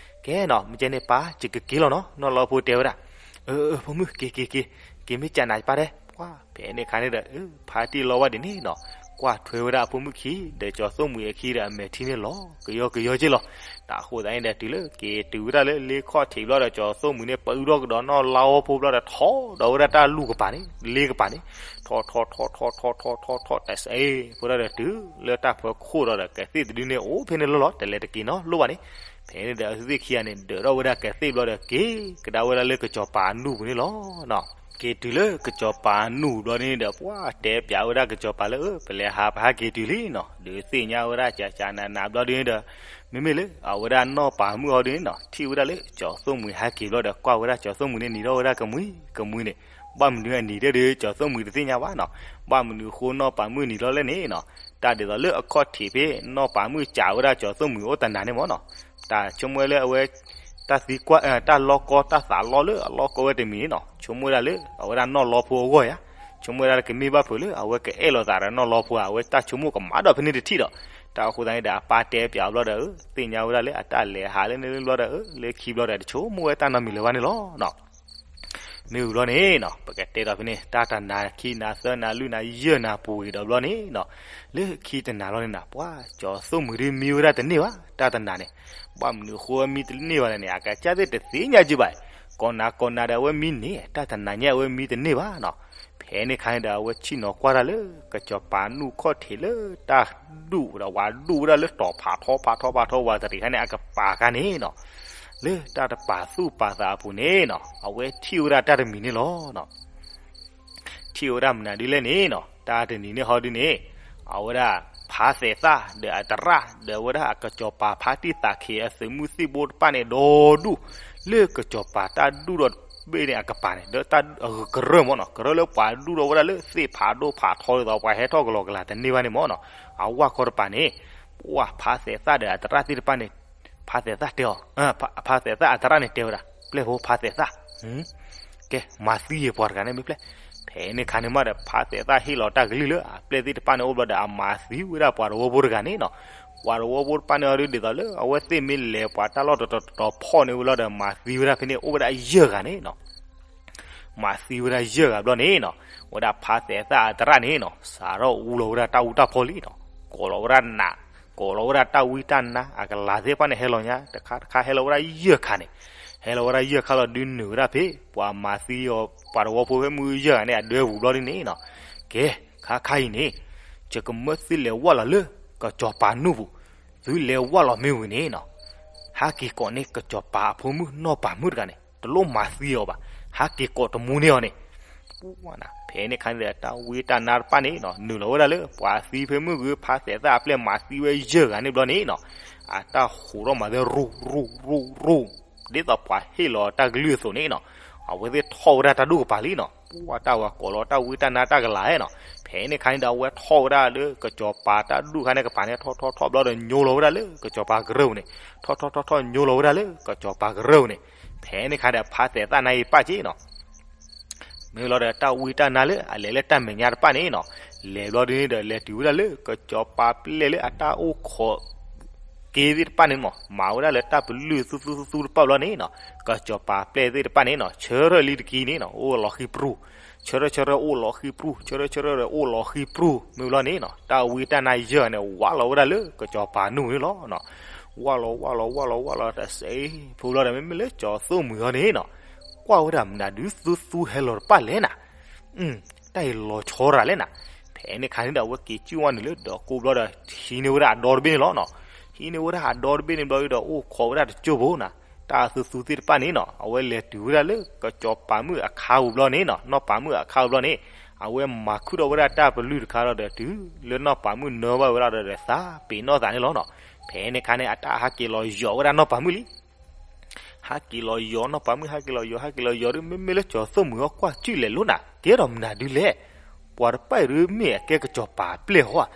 ကဲနီၤ မ့ၢ်ကဲန့ၣ်ပၢ် ယကက့ၤလီၤနီၤ, နီၢ်လီဖိတဲဝဲဒၣ်, အၢ အၢ ဖိမုၣ် က့ၤ က့ၤ က့ၤ, က့ၤမ့ၢ်ကးနၤပၢ်တဲ, ပှၤ ဖဲန့ၣ်အခါန့ၣ်ဒီး ဖါတံၢ်လီဝဲဒၣ်န့ၣ်နီၤ, ကွၢ်ထွဲဝဲဒၣ်အဖိမုၣ်ခံ ဒီးကၠီၤသိၣ်မှံၤအခံဒီးအမဲာ်ထံန့ၣ်လီၤ ကယီကယီက့ၤလီၤ, တၢ်ဃိသတးန့ၣ်ဒီး တုၤလၢက့ၤတုၤဝဲဒၣ်လၢလ့ခီၣ်ထံးဘျီဒီး ကၠီၤသိၣ်မှံၤန့ၣ် ပအုထီၣ်ကဒီးနီၢ်လီဖိဘျီဒီး ထီၣ်ဒီးဝဲဒၣ်တၢ်လူၢ်ကပၤန့ၣ် လ့ကပၤန့ၣ်, ထီၣ်ထီၣ်ထီၣ်ထီၣ်ထီၣ်ထီၣ်ထီၣ်ထီၣ် တစဲးဖိဒီး တုၤလၢတၢ်ဖီခိၣ်ဒီး ကသ့ၣ်တဒုန့ၣ် အိၣ်ဖဲန့ၣ်လီၤလီၤ တလဲၤတက့ၤနီတလိၣ်ဘၣ်န့ၣ်, ဖဲန့ၣ်ဒီး အဝဲသ့ၣ်ခံဂၤန့ၣ် ဒၢးထီၣ်ဝဲဒၣ်ကသ့ၣ်ဘျီဒီး က့ၤကဒါဝဲဒၣ်လၢကစီၤပၤအနူၢ်ပူၤန့ၣ်လီၤ. က့ၤတုၤလၢကစီၤပၤအနူၢ်ဘျီန့ၣ်ဒီး ပှၤတဲပၠးဝဲဒၣ်ကစီၤပၤလၢ အၢ ပလဲၤဟး ပဟဲက့ၤတုၤလံနီၤ, ဒုးသ့ၣ်ညါဝဲဒၣ် ကကနနးဘျီဒုန့ၣ်ဒီး မ့မ့ၢ်လၢအဝဲဒၣ်နီၢ်ပၤမုၣ်အီၤဒုန့ၣ်နီၤ ထံၣ်ဝဲဒၣ်လၢကၠီၤသိၣ်မှံၤဟဲက့ၤဘျီဒီး ကွၢ်ဝဲဒၣ်ကၠီၤသိၣ်မှံၤန့ၣ် နံၤထီၣ်ဝဲဒၣ်ကမှံကမှံန့ၣ်, ဘၣ်မနုၤအနံၤတဲဒုး ကၠီၤသိၣ်မှံၤတသ့ၣ်ညါဘၣ်နီၤ. ဘၣ်မနုၤအဃိနီၢ်ပၤမုၣ်နံၤလီၤလဲၣ်န့ၣ်နီၤ, တၢ်ဒ်သိးလၢအခီၣ်ထံးဖဲနီၢ်ပၤမုၣ်စံးဝဲဒၣ်ကၠီၤသိၣ်မှံၤအိၣ်တနၤန့ၣ်မ့ၢ်နီၤ, တၢ်ဆိကမိၣ်လၢအဝဲ တၢ်သံကွၢ် တၢ်လီကီ တၢ်သးလီလၢအလီကီဝဲတမံၤန့ၣ်နီၤ, ဆိကမိၣ်ဝဲဒၣ်လၢအဝဲဒၣ်နီၢ်လီဖိအဂီၢ်ဧါ, ဆိကမိၣ်ဝဲဒၣ်လၢကမ့ၢ်ဘၣ်ဖုးလၢအဝဲကအဲၣ်လိာ်သးဒီးနီၢ်လီဖိဧါ, အဝဲတၢ်ဆိကမိၣ်ကမၤဒီးဖဲန့ၣ်တထံၣ်ဒီး, တၢ်အဃိသတးန့ၣ်ဒီး အပၢ်တဲပၠးအီၤဘျီဒီး သ့ၣ်ညါဝဲဒၣ်လၢအတၢ်လဲၤဟးလၢန့ၣ်ဘျီဒီး လၢခံဘျီဒီး တဆိကမိၣ်ဝဲတၢ်နီတမံၤလၢၤဘၣ်န့ၣ်လီၤ. မ့ၢ်ဝံၤဘျီန့ၣ်နီၤ, ပကတဲဒီးဖဲန့ၣ် တၢ်တနၤခံနၤသၢနၤလွံၢ်နၤယဲၢ်နၤပူၤဝံၤဒီးဘျီန့ၣ်နီၤ, လၢခံတနၤလီၤန့ၣ်နီၤ, ပှၤကၠီၤသိၣ်မှံၤဒုးမံဝဲဒၣ်တန့ၢ်ဘၣ် တၢ်တနၤန့ၣ်, ဘၣ်မနုၤအဃိအမံတန့ၢ်ဘၣ်လဲၣ်န့ၣ် အကစၢ်သ့ၣ်တသ့ၣ်ညါက့ဘၣ်, ကိးနၤကိးနၤဒီးအဝဲမံန့ၣ် တၢ်တနၤညါအဝဲမံတန့ၢ်ဘၣ်နီၤ. ဖဲန့ၣ်ခါန့ၣ်ဒီး အဝဲဆ့ၣ်နီၤကွၢ်တၢ်လၢ ကစီၤပၤနူၢ်ခီၣ်ထံးလၢတၢ်ဒူၣ်ဒီး ဝၤဒူၣ်ဝဲဒၣ်လၢတီၤဖးထီဖးထီဖးထီဝၤတရံးခါန့ၣ် အကပၤခါန့ၣ်နီၤ, လၢတၢ်တပာ်သူၣ်ပာ်သးအပူၤန့ၣ်နီၤ, အဝဲထံၣ်ဝဲဒၣ်တၢ်တမံၤန့ၣ်လီၤ. ထံၣ်ဝဲဒၣ်မနုၤဒ်လဲၣ်န့ၣ်နီၤ, တၢ်တနံၤန့ၣ်ဟီဒုန့ၣ်, အဝဲဒၣ်ဖးသဲးသၣ်ဒီးအသရၣ် ဒီးအဝဲဒၣ်အကစီၤပၤဖါတံၢ်သးခ့အသုးမုၢ်သံၣ်ဘိတဖၣ်န့ၣ် ဒီဒူၣ် လၢကစီၤပၤတၢ်ဒူၣ်ဒီးဘ့ၣ်န့ၣ်အကပၤန့ၣ် ဒီးတၢ်ကရၢၢ်မ့ၢ်နီၤ, ကရၢၢ်လၢပှၤဒူၣ်ဒီးဝဲဒၣ်လၢသ့ၣ်ဖးဒိၣ်ဖးထီဒ်သိး ပှၤဟဲထီၣ်ကလီကလၤတန့ၢ်ဘၣ်န့ၣ်မ့ၢ်နီၤ, အဝဲခီတပၤန့ၣ်, ပှၤဖးသဲးသၣ်ဒီးအသရၣ်သ့ၣ်တဖၣ်န့ၣ်, ဖးသဲးသၣ်တဲအီၤ, ဖးသဲးသၣ်အသရၣ်န့ၣ်တဲဝဲဒၣ် ပျဲၢ်ဖိဖးသဲးသၣ် ကဲ မၤသံယဲၤပှၤတဂၤန့ၣ်မ့ၢ်ပျဲၢ်. ဖဲန့ၣ်ခါန့ၣ်မးဒီး ဖးသဲးသၣ်ဟ့ၣ်လီၤတၢ်ကလုၢ်လၢအပျဲၢ်သ့ၣ်တဖၣ်န့ၣ်အိၣ်ဘျီဒီး အမၤသံဝဲဒၣ်ပှၤတဝီဖိတဂၤန့ၣ်နီၤ. ပှၤတဝီဖိတဖၣ်န့ၣ်အီၤဒ်သိးလၢ အဝဲသ့ၣ်မ့ၢ်လဲၤပှၤတၢ်လီၢ်တတီၤတတီၤဖီၣ်န့ၢ်ဝဲလီၤဒီး မၤသံဝဲဒၣ်ဖဲန့ၣ် အိၣ်ဝဲဒၣ်ယဲၢ်ဂၤန့ၣ်နီၤ. မၤသံဝဲဒၣ်ယဲၢ်ဂၤဘျီန့ၣ်နီၤ, ဝဲဒၣ်ဖးသဲးသၣ်အသရၣ်န့ၣ်နီၤ စးထီၣ်အူလီၤဝဲဒၣ်တၢ်အူတၢ်ဖီလံနီၤ. ကိးလီၤဝဲဒၣ်နး, ကိးလီၤဝဲဒၣ်တၢ်ဝံတၢ်နါ အကလၤသ့ၣ်တဖၣ်န့ၣ် ဟဲလီၤညါတခါတခါ ဟဲလီၤဝဲဒၣ်ယဲၢ်ခါန့ၣ်, ဟဲလီၤဝဲဒၣ်ယဲၢ်ခါလီၤဒုးနုာ်ဝဲဒၣ်ဖဲ ပှၤမၤသံအီၤ ပှၤတဝီဖိဖဲမုၢ်ယဲၢ်ဂၤန့ၣ် အဒၢပူၤဘျီဒ်န့ၣ်နီၤ. ကဲ ခါခါအံၤန့ၣ် ယကမၢသုလဲၤဝၢ်လီၤလၢ ကစီၤပၤနူၢ်ပူၤ, သုလဲၤဝၢ်လီၤမ့ၢ်ဝံၤန့ၣ်နီၤ ဟးက့ၤကိးန့ၢ် ကစီၤပၤအဖိမုၣ်နီၢ်ပၤမုၣ်တဂၤန့ၣ် တလိၣ်မၤသံအီၤဘၣ်, ဟးက့ၤကိးတမူန့ၢ်အီၤန့ၣ် ဖဲန့ၣ်ခါန့ၣ်ဒီး တၢ်ဝံတၢ်နါတဖၣ်န့ၣ်နီၤ နုာ်လီၤဝဲဒၣ်လၢ ပှၤသံဖဲမုၢ်ဂ့ၤ ဖးသဲးသၣ်အပျဲၢ်မၤသံဝဲယဲၢ်ဂၤန့ၣ်ဘျီန့ၣ်နီၤ, အတၢ်ဟူးထီၣ်မၤသဲရူၢ်ရူၢ်ရူၢ်ရူၢ်, ဒ်သိးပှၤဟ့ၣ်လီၤတၢ်ကလုၢ်အသိးန့ၣ်နီၤ, အဝဲသ့ၣ်ထီၣ်ဝဲဒၣ်တၢ်ဒူၣ်ကပၤလံနီၤ. ပှၤတၢ်ဝဲကိးလီၤတၢ်ဝံတၢ်နါတၢ်ကလၤနီၤ. ဖဲန့ၣ်ခါန့ၣ်ဒီး အဝဲထီၣ်ဝဲဒၣ်လၢကစီၤပၤတၢ်ဒူၣ်ခါန့ၣ်ကပၤန့ၣ် ထီၣ်ထီၣ်ထီၣ်ဘျီဒီး ညိလီၤဝဲဒၣ်လၢကစီၤပၤကရၢၢ်ပူၤန့ၣ်, ထီၣ်ထီၣ်ထီၣ်ထီၣ်ညိလီၤဝဲဒၣ်လၢကစီၤပၤကရၢၢ်ပူၤန့ၣ်. ဖဲန့ၣ်ခါဒီး ဖးသဲးသၣ်နါအံၤပာ်က့နီၤ မ့ၢ်လီၤဒီး တၢ်ဝံတၢ်နါလၢအလဲၤလၢတၢ်မဲာ်ညါတဖၣ်န့ၣ်နီၤ, လဲၤဘျီဒ်န့ၣ်ဒီး လဲၤတုၤဝဲဒၣ်လၢကစီၤပၤပျဲၢ်လၢအတၢ်အိၣ်ခိးက့သ့ၣ်တဖၣ်န့ၣ်မး, မၤဝဲဒၣ်လၢတၢ်ပလုၢ်သူသူသူသူတဖၣ်ဘျီန့ၣ်နီၤ, ကစီၤပၤပျဲၢ်သ့ၣ်တဖၣ်န့ၣ်နီၤ ဆၢထၢၣ်လံတက့ၢ်န့ၣ်နီၤ အိၣ်လီၤဃံပြူၢ်, ဆၢထၢၣ်ဆၢထၢၣ်အိၣ်လီၤဃံပြူၢ်, ဆၢထၢၣ်ဆၢထၢၣ်ဒီးအိၣ်လီၤဃံပြူၢ် မ့ၢ်ဘျီန့ၣ်နီၤ, တၢ်ဝံတၢ်နါယဲၢ်ဂၤန့ၣ် ဝးလီၤဝဲဒၣ်လၢကစီၤပၤနူၢ်န့ၣ်လီၤ. ဝးလီၤဝးလီၤဝးလီၤဝးလီၤ တစဲးဖိဘျီဒီး မ့မ့ၢ်လၢကၠီၤသိၣ်မှံၤအီၤန့ၣ်နီၤ, ကွၢ်ဝဲဒၣ်မနုၤဒုးသူသူဟဲလီၤတဖၣ်လဲၣ်နၤ တၢ်အံၤလီၤဆီရၤလဲၣ်နၤ. ဖဲန့ၣ်ခါန့ၣ်ဒီး အဝဲက့ၤစံၣ်ဝဲနုာ်လၢဒီးကိးဘျီဒီး ဟံးန့ၢ်ဝဲဒၣ်အဒီတဘ့ၣ်န့ၣ်လီၤနီၤ. ဟံးန့ၢ်ဝဲဒၣ်အဒီတဘ့ၣ်န့ၣ်ဘျီဒီး အိၣ်ခိးဝဲဒၣ်တကၠိၢ်ဖိနၤ. တၢ်သူသူသ့ၣ်တဖၣ်န့ၣ်နီၤ အဝဲလဲၤတုၤဝဲဒၣ်လၢကစီၤပၤမုၣ်အခါပူၤဘျီန့ၣ်နီၤ, နီၢ်ပၤမုၣ်အခါပူၤဘျီန့ၣ် အဝဲမၤခုၣ်ထီၣ်ဝဲဒၣ်တၢ်ပလုၢ်တခါလီၤဒီး တုၤလၢနီၢ်ပၤမုၣ်နၢဘၣ်ဝဲဒၣ်ဒီး သးပ့ၤနီၣ်သးန့ၣ်လီၤနီၤ. ဖဲန့ၣ်ခါန့ၣ် အတၢ်ဟးက့ၤလီၤယီၤဝဲဒၣ်နီၢ်ပၤမုၣ်လံ ဟးက့ၤလီၤယီၤနီၢ်ပၤမုၣ် ဟးက့ၤလီၤယီၤ ဟးက့ၤလီၤယီၤဒီး မ့မ့ၢ်လၢကၠီၤသိၣ်မှံၤအီၤကွၢ်ကၠံၣ်လဲၤလိၤနၤ ကဲဒီးမနုၤဒုးလဲၣ်. ပှၤတဖၣ်အံၤဒုးမ့ၢ်အကဲကစီၤပၤပျဲၢ်ဟီဧါ.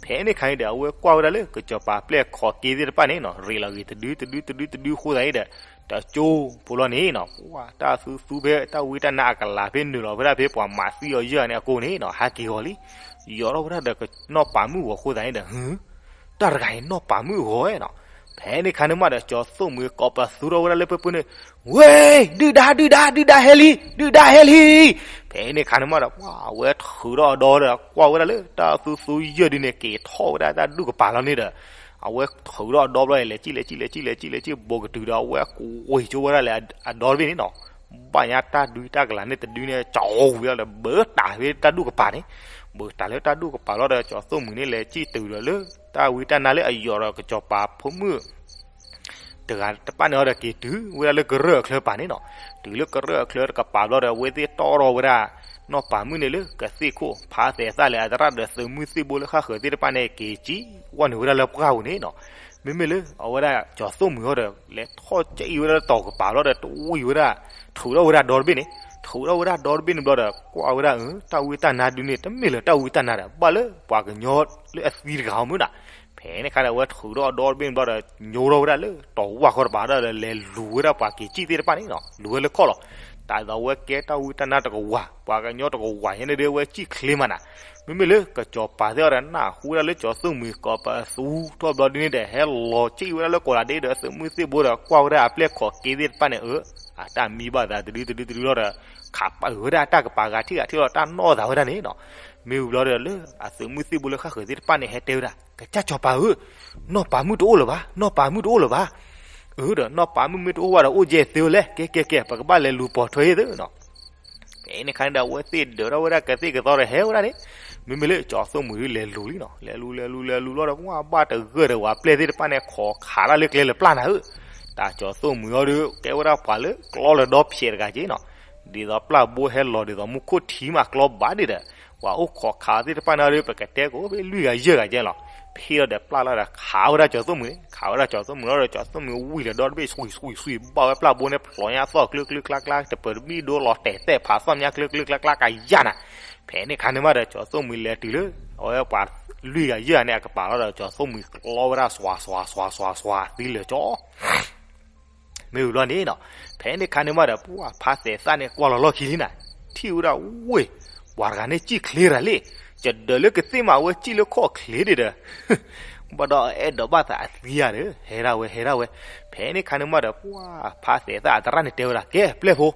ဖဲန့ၣ်ခါန့ၣ်ဒီး အဝဲကွၢ်ဝဲဒၣ်လၢကစီၤပၤပျဲၢ်ခိးက့သ့ၣ်တဖၣ်န့ၣ်နီၤ ရ့းလီၤဂ့ၤတဒုတဒုတဒုတဒုဃိသးန့ၣ်ဒီး တကၠိဖိလီၤန့ၣ်နီၤ ပှၤတၢ်သူသူဖဲတၢ်ဝံတၢ်နါအကလၤဖဲနုာ်လီၤဝဲဒၣ်ဖဲပှၤမၤသံအီၤယဲၢ်ဂၤန့ၣ်အကိာ်န့ၣ်နီၤ ဟးက့ၤဂီၤလံ ယီၤထီၣ်ဝဲဒၣ်ဒီးနီၢ်ပၤမုၣ်ဂီၤဃိသးန့ၣ်ဒီး ဟု တၢ်တဂၤအံၤနီၢ်ပၤမုၣ်ဂီၤနီၤ. ဖဲန့ၣ်ခါန့ၣ်မးဒီး ကၠီၤသိၣ်မှံၤကိးပသူထီၣ်ဝဲဒၣ်လၢပၢၢ်ပၢၢ်န့ၣ် ဝ့ၢ် ဒုၣ်ဒါ ဒုၣ်ဒါ ဒုၣ်ဒါဟဲလံ ဒုၣ်ဒါဟဲလံ. ဖဲန့ၣ်ခါန့ၣ်မးဒီး ပှၤအဝဲထုးထီၣ်အဒီဒီး ကွၢ်ဝဲဒၣ်လၢတၢ်သူသူယဲၢ်ဒုန့ၣ် က့ၤထီၣ်ဝဲဒၣ်တၢ်ဒူၣ်ကပၤလီၤန့ၣ်ဒီး အဝဲထုးထီၣ်အဒီဘျီ လဲၤကၠံၣ်လဲၤကၠံၣ်လဲၤကၠံၣ်လဲၤကၠံၣ်လဲၤကၠံၣ် ဘိးကတုၤဒီး အဝဲကွံာ်ကၠိဝဲဒၣ်လၢအဒီတဘ့ၣ်န့ၣ်နီၤ ဘၣ်ညါတၢ်ဒုးတၢ်ကလၤန့ၣ်တဒုန့ၣ် ကၠီဝံၤဒီး ဘၢတၢ်ဖဲတၢ်ဒူၣ်ကပၤန့ၣ် ဘၢတၢ်လၢတၢ်ဒူၣ်ကပၤလီၤဒီး ကၠီၤသိၣ်မှံၤန့ၣ် လဲၤကၠံၣ်တုၤဒီးလၢ တၢ်ဝံတၢ်နါလၢအယီၤဒီးကစီၤပၤဖိမုၣ် တဂၤတပၣ်န့ၣ်အီၤဒီးက့ၤတုၤဝဲဒၣ်လၢကရၢၢ်အချၢပၤန့ၣ်နီၤ. တုၤလၢကရၢၢ်အချၢတကပၤဘျီဒီး အဝဲသ့ၣ်တီၣ်ထီၣ်ဝဲဒၣ် နီၢ်ပၤမုၣ်န့ၣ်လၢကသ့ၣ်ခိၣ် ဖးသဲးသၣ်လၢအသရၣ်ဒီး သုးမုၢ်သံၣ်ဘိလၢဃၣ်ဃၢၤသ့ၣ်တဖၣ်န့ၣ် က့ၤကၠံၣ်ဝဲနုာ်ဝဲဒၣ်လၢပှၢ်ပူၤန့ၣ်နီၤ. မ့မ့ၢ်လၢအဝဲဒၣ်ကၠီၤသိၣ်မှံၤဟီဒီး လဲၤထီၣ်ကၠံၣ်ဝဲဒၣ်လၢတီၤကပၤလီၤဒီး တဝံၤဝဲဒၣ်, ထုးထီၣ်ဝဲဒၣ်ဒီတဘ့ၣ်န့ၣ်, ထုးထီၣ်ဝဲဒၣ်ဒီတဘ့ၣ်န့ၣ်ဘျီဒီး ကွၢ်ဝဲဒၣ် အၢ တၢ်ဝံတၢ်နါဒုန့ၣ် တမ့ၢ်လၢတၢ်ဝံတၢ်နါဒီး ဘၣ်လၢပှၤကညီလၢအသံတဂၤအီၤမုၢ်နီၤ. ဖဲန့ၣ်အခါဒီး အဝဲထုးထီၣ်ဒီတဘ့ၣ်န့ၣ်ဘျီဒီး ညိထီၣ်ဝဲဒၣ်လၢတီၤဝၢ်ဃီတပၤဒီး လဲၤလူၤဝဲဒၣ်ပှၤက့ၤကၠံၣ်သ့ၣ်တဖၣ်န့ၣ်နီၤ, လူၤဝဲလၢခီၣ်လီၤ. တၢ်သိးအဝဲကဲတၢ်ဝံတၢ်နါတကဝၤ, ပှၤကညီတကဝၤညါန့ၣ်ဒီး အဝဲကၠံၣ်ချ့မးနီၤ. မ့မ့ၢ်လၢကစီၤပၤသ့ၣ်အီၤဒီး နၢ်ဟူဝဲဒၣ်လၢကၠီၤသိၣ်မှံၤ ကိးပသူထီၣ်ဘျီဒုန့ၣ်ဒီး ဟဲလီၤကၠံၣ်ဝဲဒၣ်လၢကီၤလၤဒ့ဒီး သုးမုၢ်သံၣ်ဘိဒီး ကွၢ်ဝဲဒၣ်အပျဲၢ်ခီၣ်က့သ့ၣ်တဖၣ်န့ၣ် အၢ အတၢ်မံဘၣ်သးတဒုတဒုတဒုလီၤဒီး ခးပာ်ဝဲဒၣ်အတၢ်ကပၤဂၤထံၣ်ဂၤထံၣ်လီၤ တၢ်နီၢ်သးဝဲဒၣ်န့ၣ်နီၤ. မ့ၢ်ဝံၤဘျီဒီး လၢအသုးမုၢ်သံၣ်ဘိလၢဃၣ်ဃုာ်သ့ၣ်တဖၣ်န့ၣ် ဟဲတဲဝဲဒၣ် ကစၢ်စီၤပၤဧၢ, နီၢ်ပၤမုၣ်တအိၣ်လၢၤဘၣ်, နီၢ်ပၤမုၣ်တအိၣ်လၢၤဘၣ်. အၢ ဒီးနီၢ်ပၤမုၣ်မ့ၢ်တအိၣ်ဘၣ်ဒီး အိၣ်ကဲသ့ဝဲလဲၣ်, ကဲ ကဲ ကဲ ပကဘၣ်လဲၤလူၤပိာ်ထွဲအံၤသုနီၤ. ဖဲန့ၣ်အခါန့ၣ်ဒီး အဝဲသ့ၣ်ဒၢးထီၣ်ဝဲဒၣ်ကသ့ၣ်ကသီဒီးဟဲဝဲဒၣ်န့ၣ်, မ့မ့ၢ်လၢကၠီၤသိၣ်မှံၤဒုးလဲၤလူၤလံနီၤ, လဲၤလူၤ လဲၤလူၤ လဲၤလူၤလီၤဒီး ပှၤဘၣ်တဂၢၢ်ဒီးဝဲအပျဲၢ်သ့ၣ်တဖၣ်န့ၣ် ခိးခးတၢ်လၢကျဲလၢပျၢ်နၤဧၢ. တၢ်ကၠီၤသိၣ်မှံၤအီၤဒီး ကဲဝဲဒၣ်ပှၤလၢကျီလၢဒီဖျဲးတဂၤက့နီၤ, ဒ်သိးပျၢ်ဘိဟဲလီၤဒ်သိးမူခိၣ်ထံမးကျီဘၣ်ဒံးဒီး, ပှၤအိၣ်ခိးခးသ့ၣ်တဖၣ်န့ၣ်ဒီး ပကတဲကိးဖဲလွံၢ်ဂၤယဲၢ်ဂၤကဲလီၤ. ဖဲဒီးပျၢ်လီၤဒီးခးဝဲဒၣ်ကၠီၤသိၣ်မှံၤန့ၣ်, ခးဝဲဒၣ်ကၠီၤသိၣ်မှံၤလီၤဒီး ကၠီၤသိၣ်မှံၤဝံၤလီၤဒီတဘ့ၣ် ဆွံ ဆွံ ဆွံ ဘၣ်ဝဲပျၢ်ဘိန့ၣ် ဖျိးညါသီၣ်ကျၢကျၢကျါကျါ တပၢၤတမံၣ်ဒိလီၤတဲာ်သဲၣ်ဖးသီၣ်ညါကျၢကျၢကျါကျါကယၢ်နၤ. ဖဲန့ၣ်အခါန့ၣ်မးဒီး ကၠီၤသိၣ်မှံၤလဲၤတုၤလၢ အဝဲပှၤလွံၢ်ဂၤယဲၢ်ဂၤန့ၣ် အကပၤလီၤဒီး ကၠီၤသိၣ်မှံၤကျီဝဲဒၣ်စွၤ စွၤ စွၤ စွၤ သံလၢာ်ကၠီ မ့ၢ်ဝံၤဘျီန့ၣ်နီၤ, ဖဲန့ၣ်အခါန့ၣ်မးဒီး ပှၤဖါသဲးသၣ်န့ၣ်ကွၢ်လီၤလီၢ်ခံလံနၤ, ထံၣ်ဝဲဒၣ်ဝ့ၢ်, ပှၤတဂၤန့ၣ်ကၠံၣ်ချ့တဂၤလံ, ယဒၢးလၢကသ့ၣ်မးဝဲကၠံၣ်လၢခီၣ်ချ့ဒံးဒီး, ဘၣ်ဒီးအဲၣ်ဒိးဘၣ်သးအသံဧါဒီး ဟဲဒၣ်ဝဲ ဟဲဒၣ်ဝဲ. ဖဲန့ၣ်အခါန့ၣ်မးဒီး ပှၤဖါသဲးသၣ်အသရၣ်န့ၣ်တဲဝဲဒၣ် ကဲပျဲၢ်ဖိ,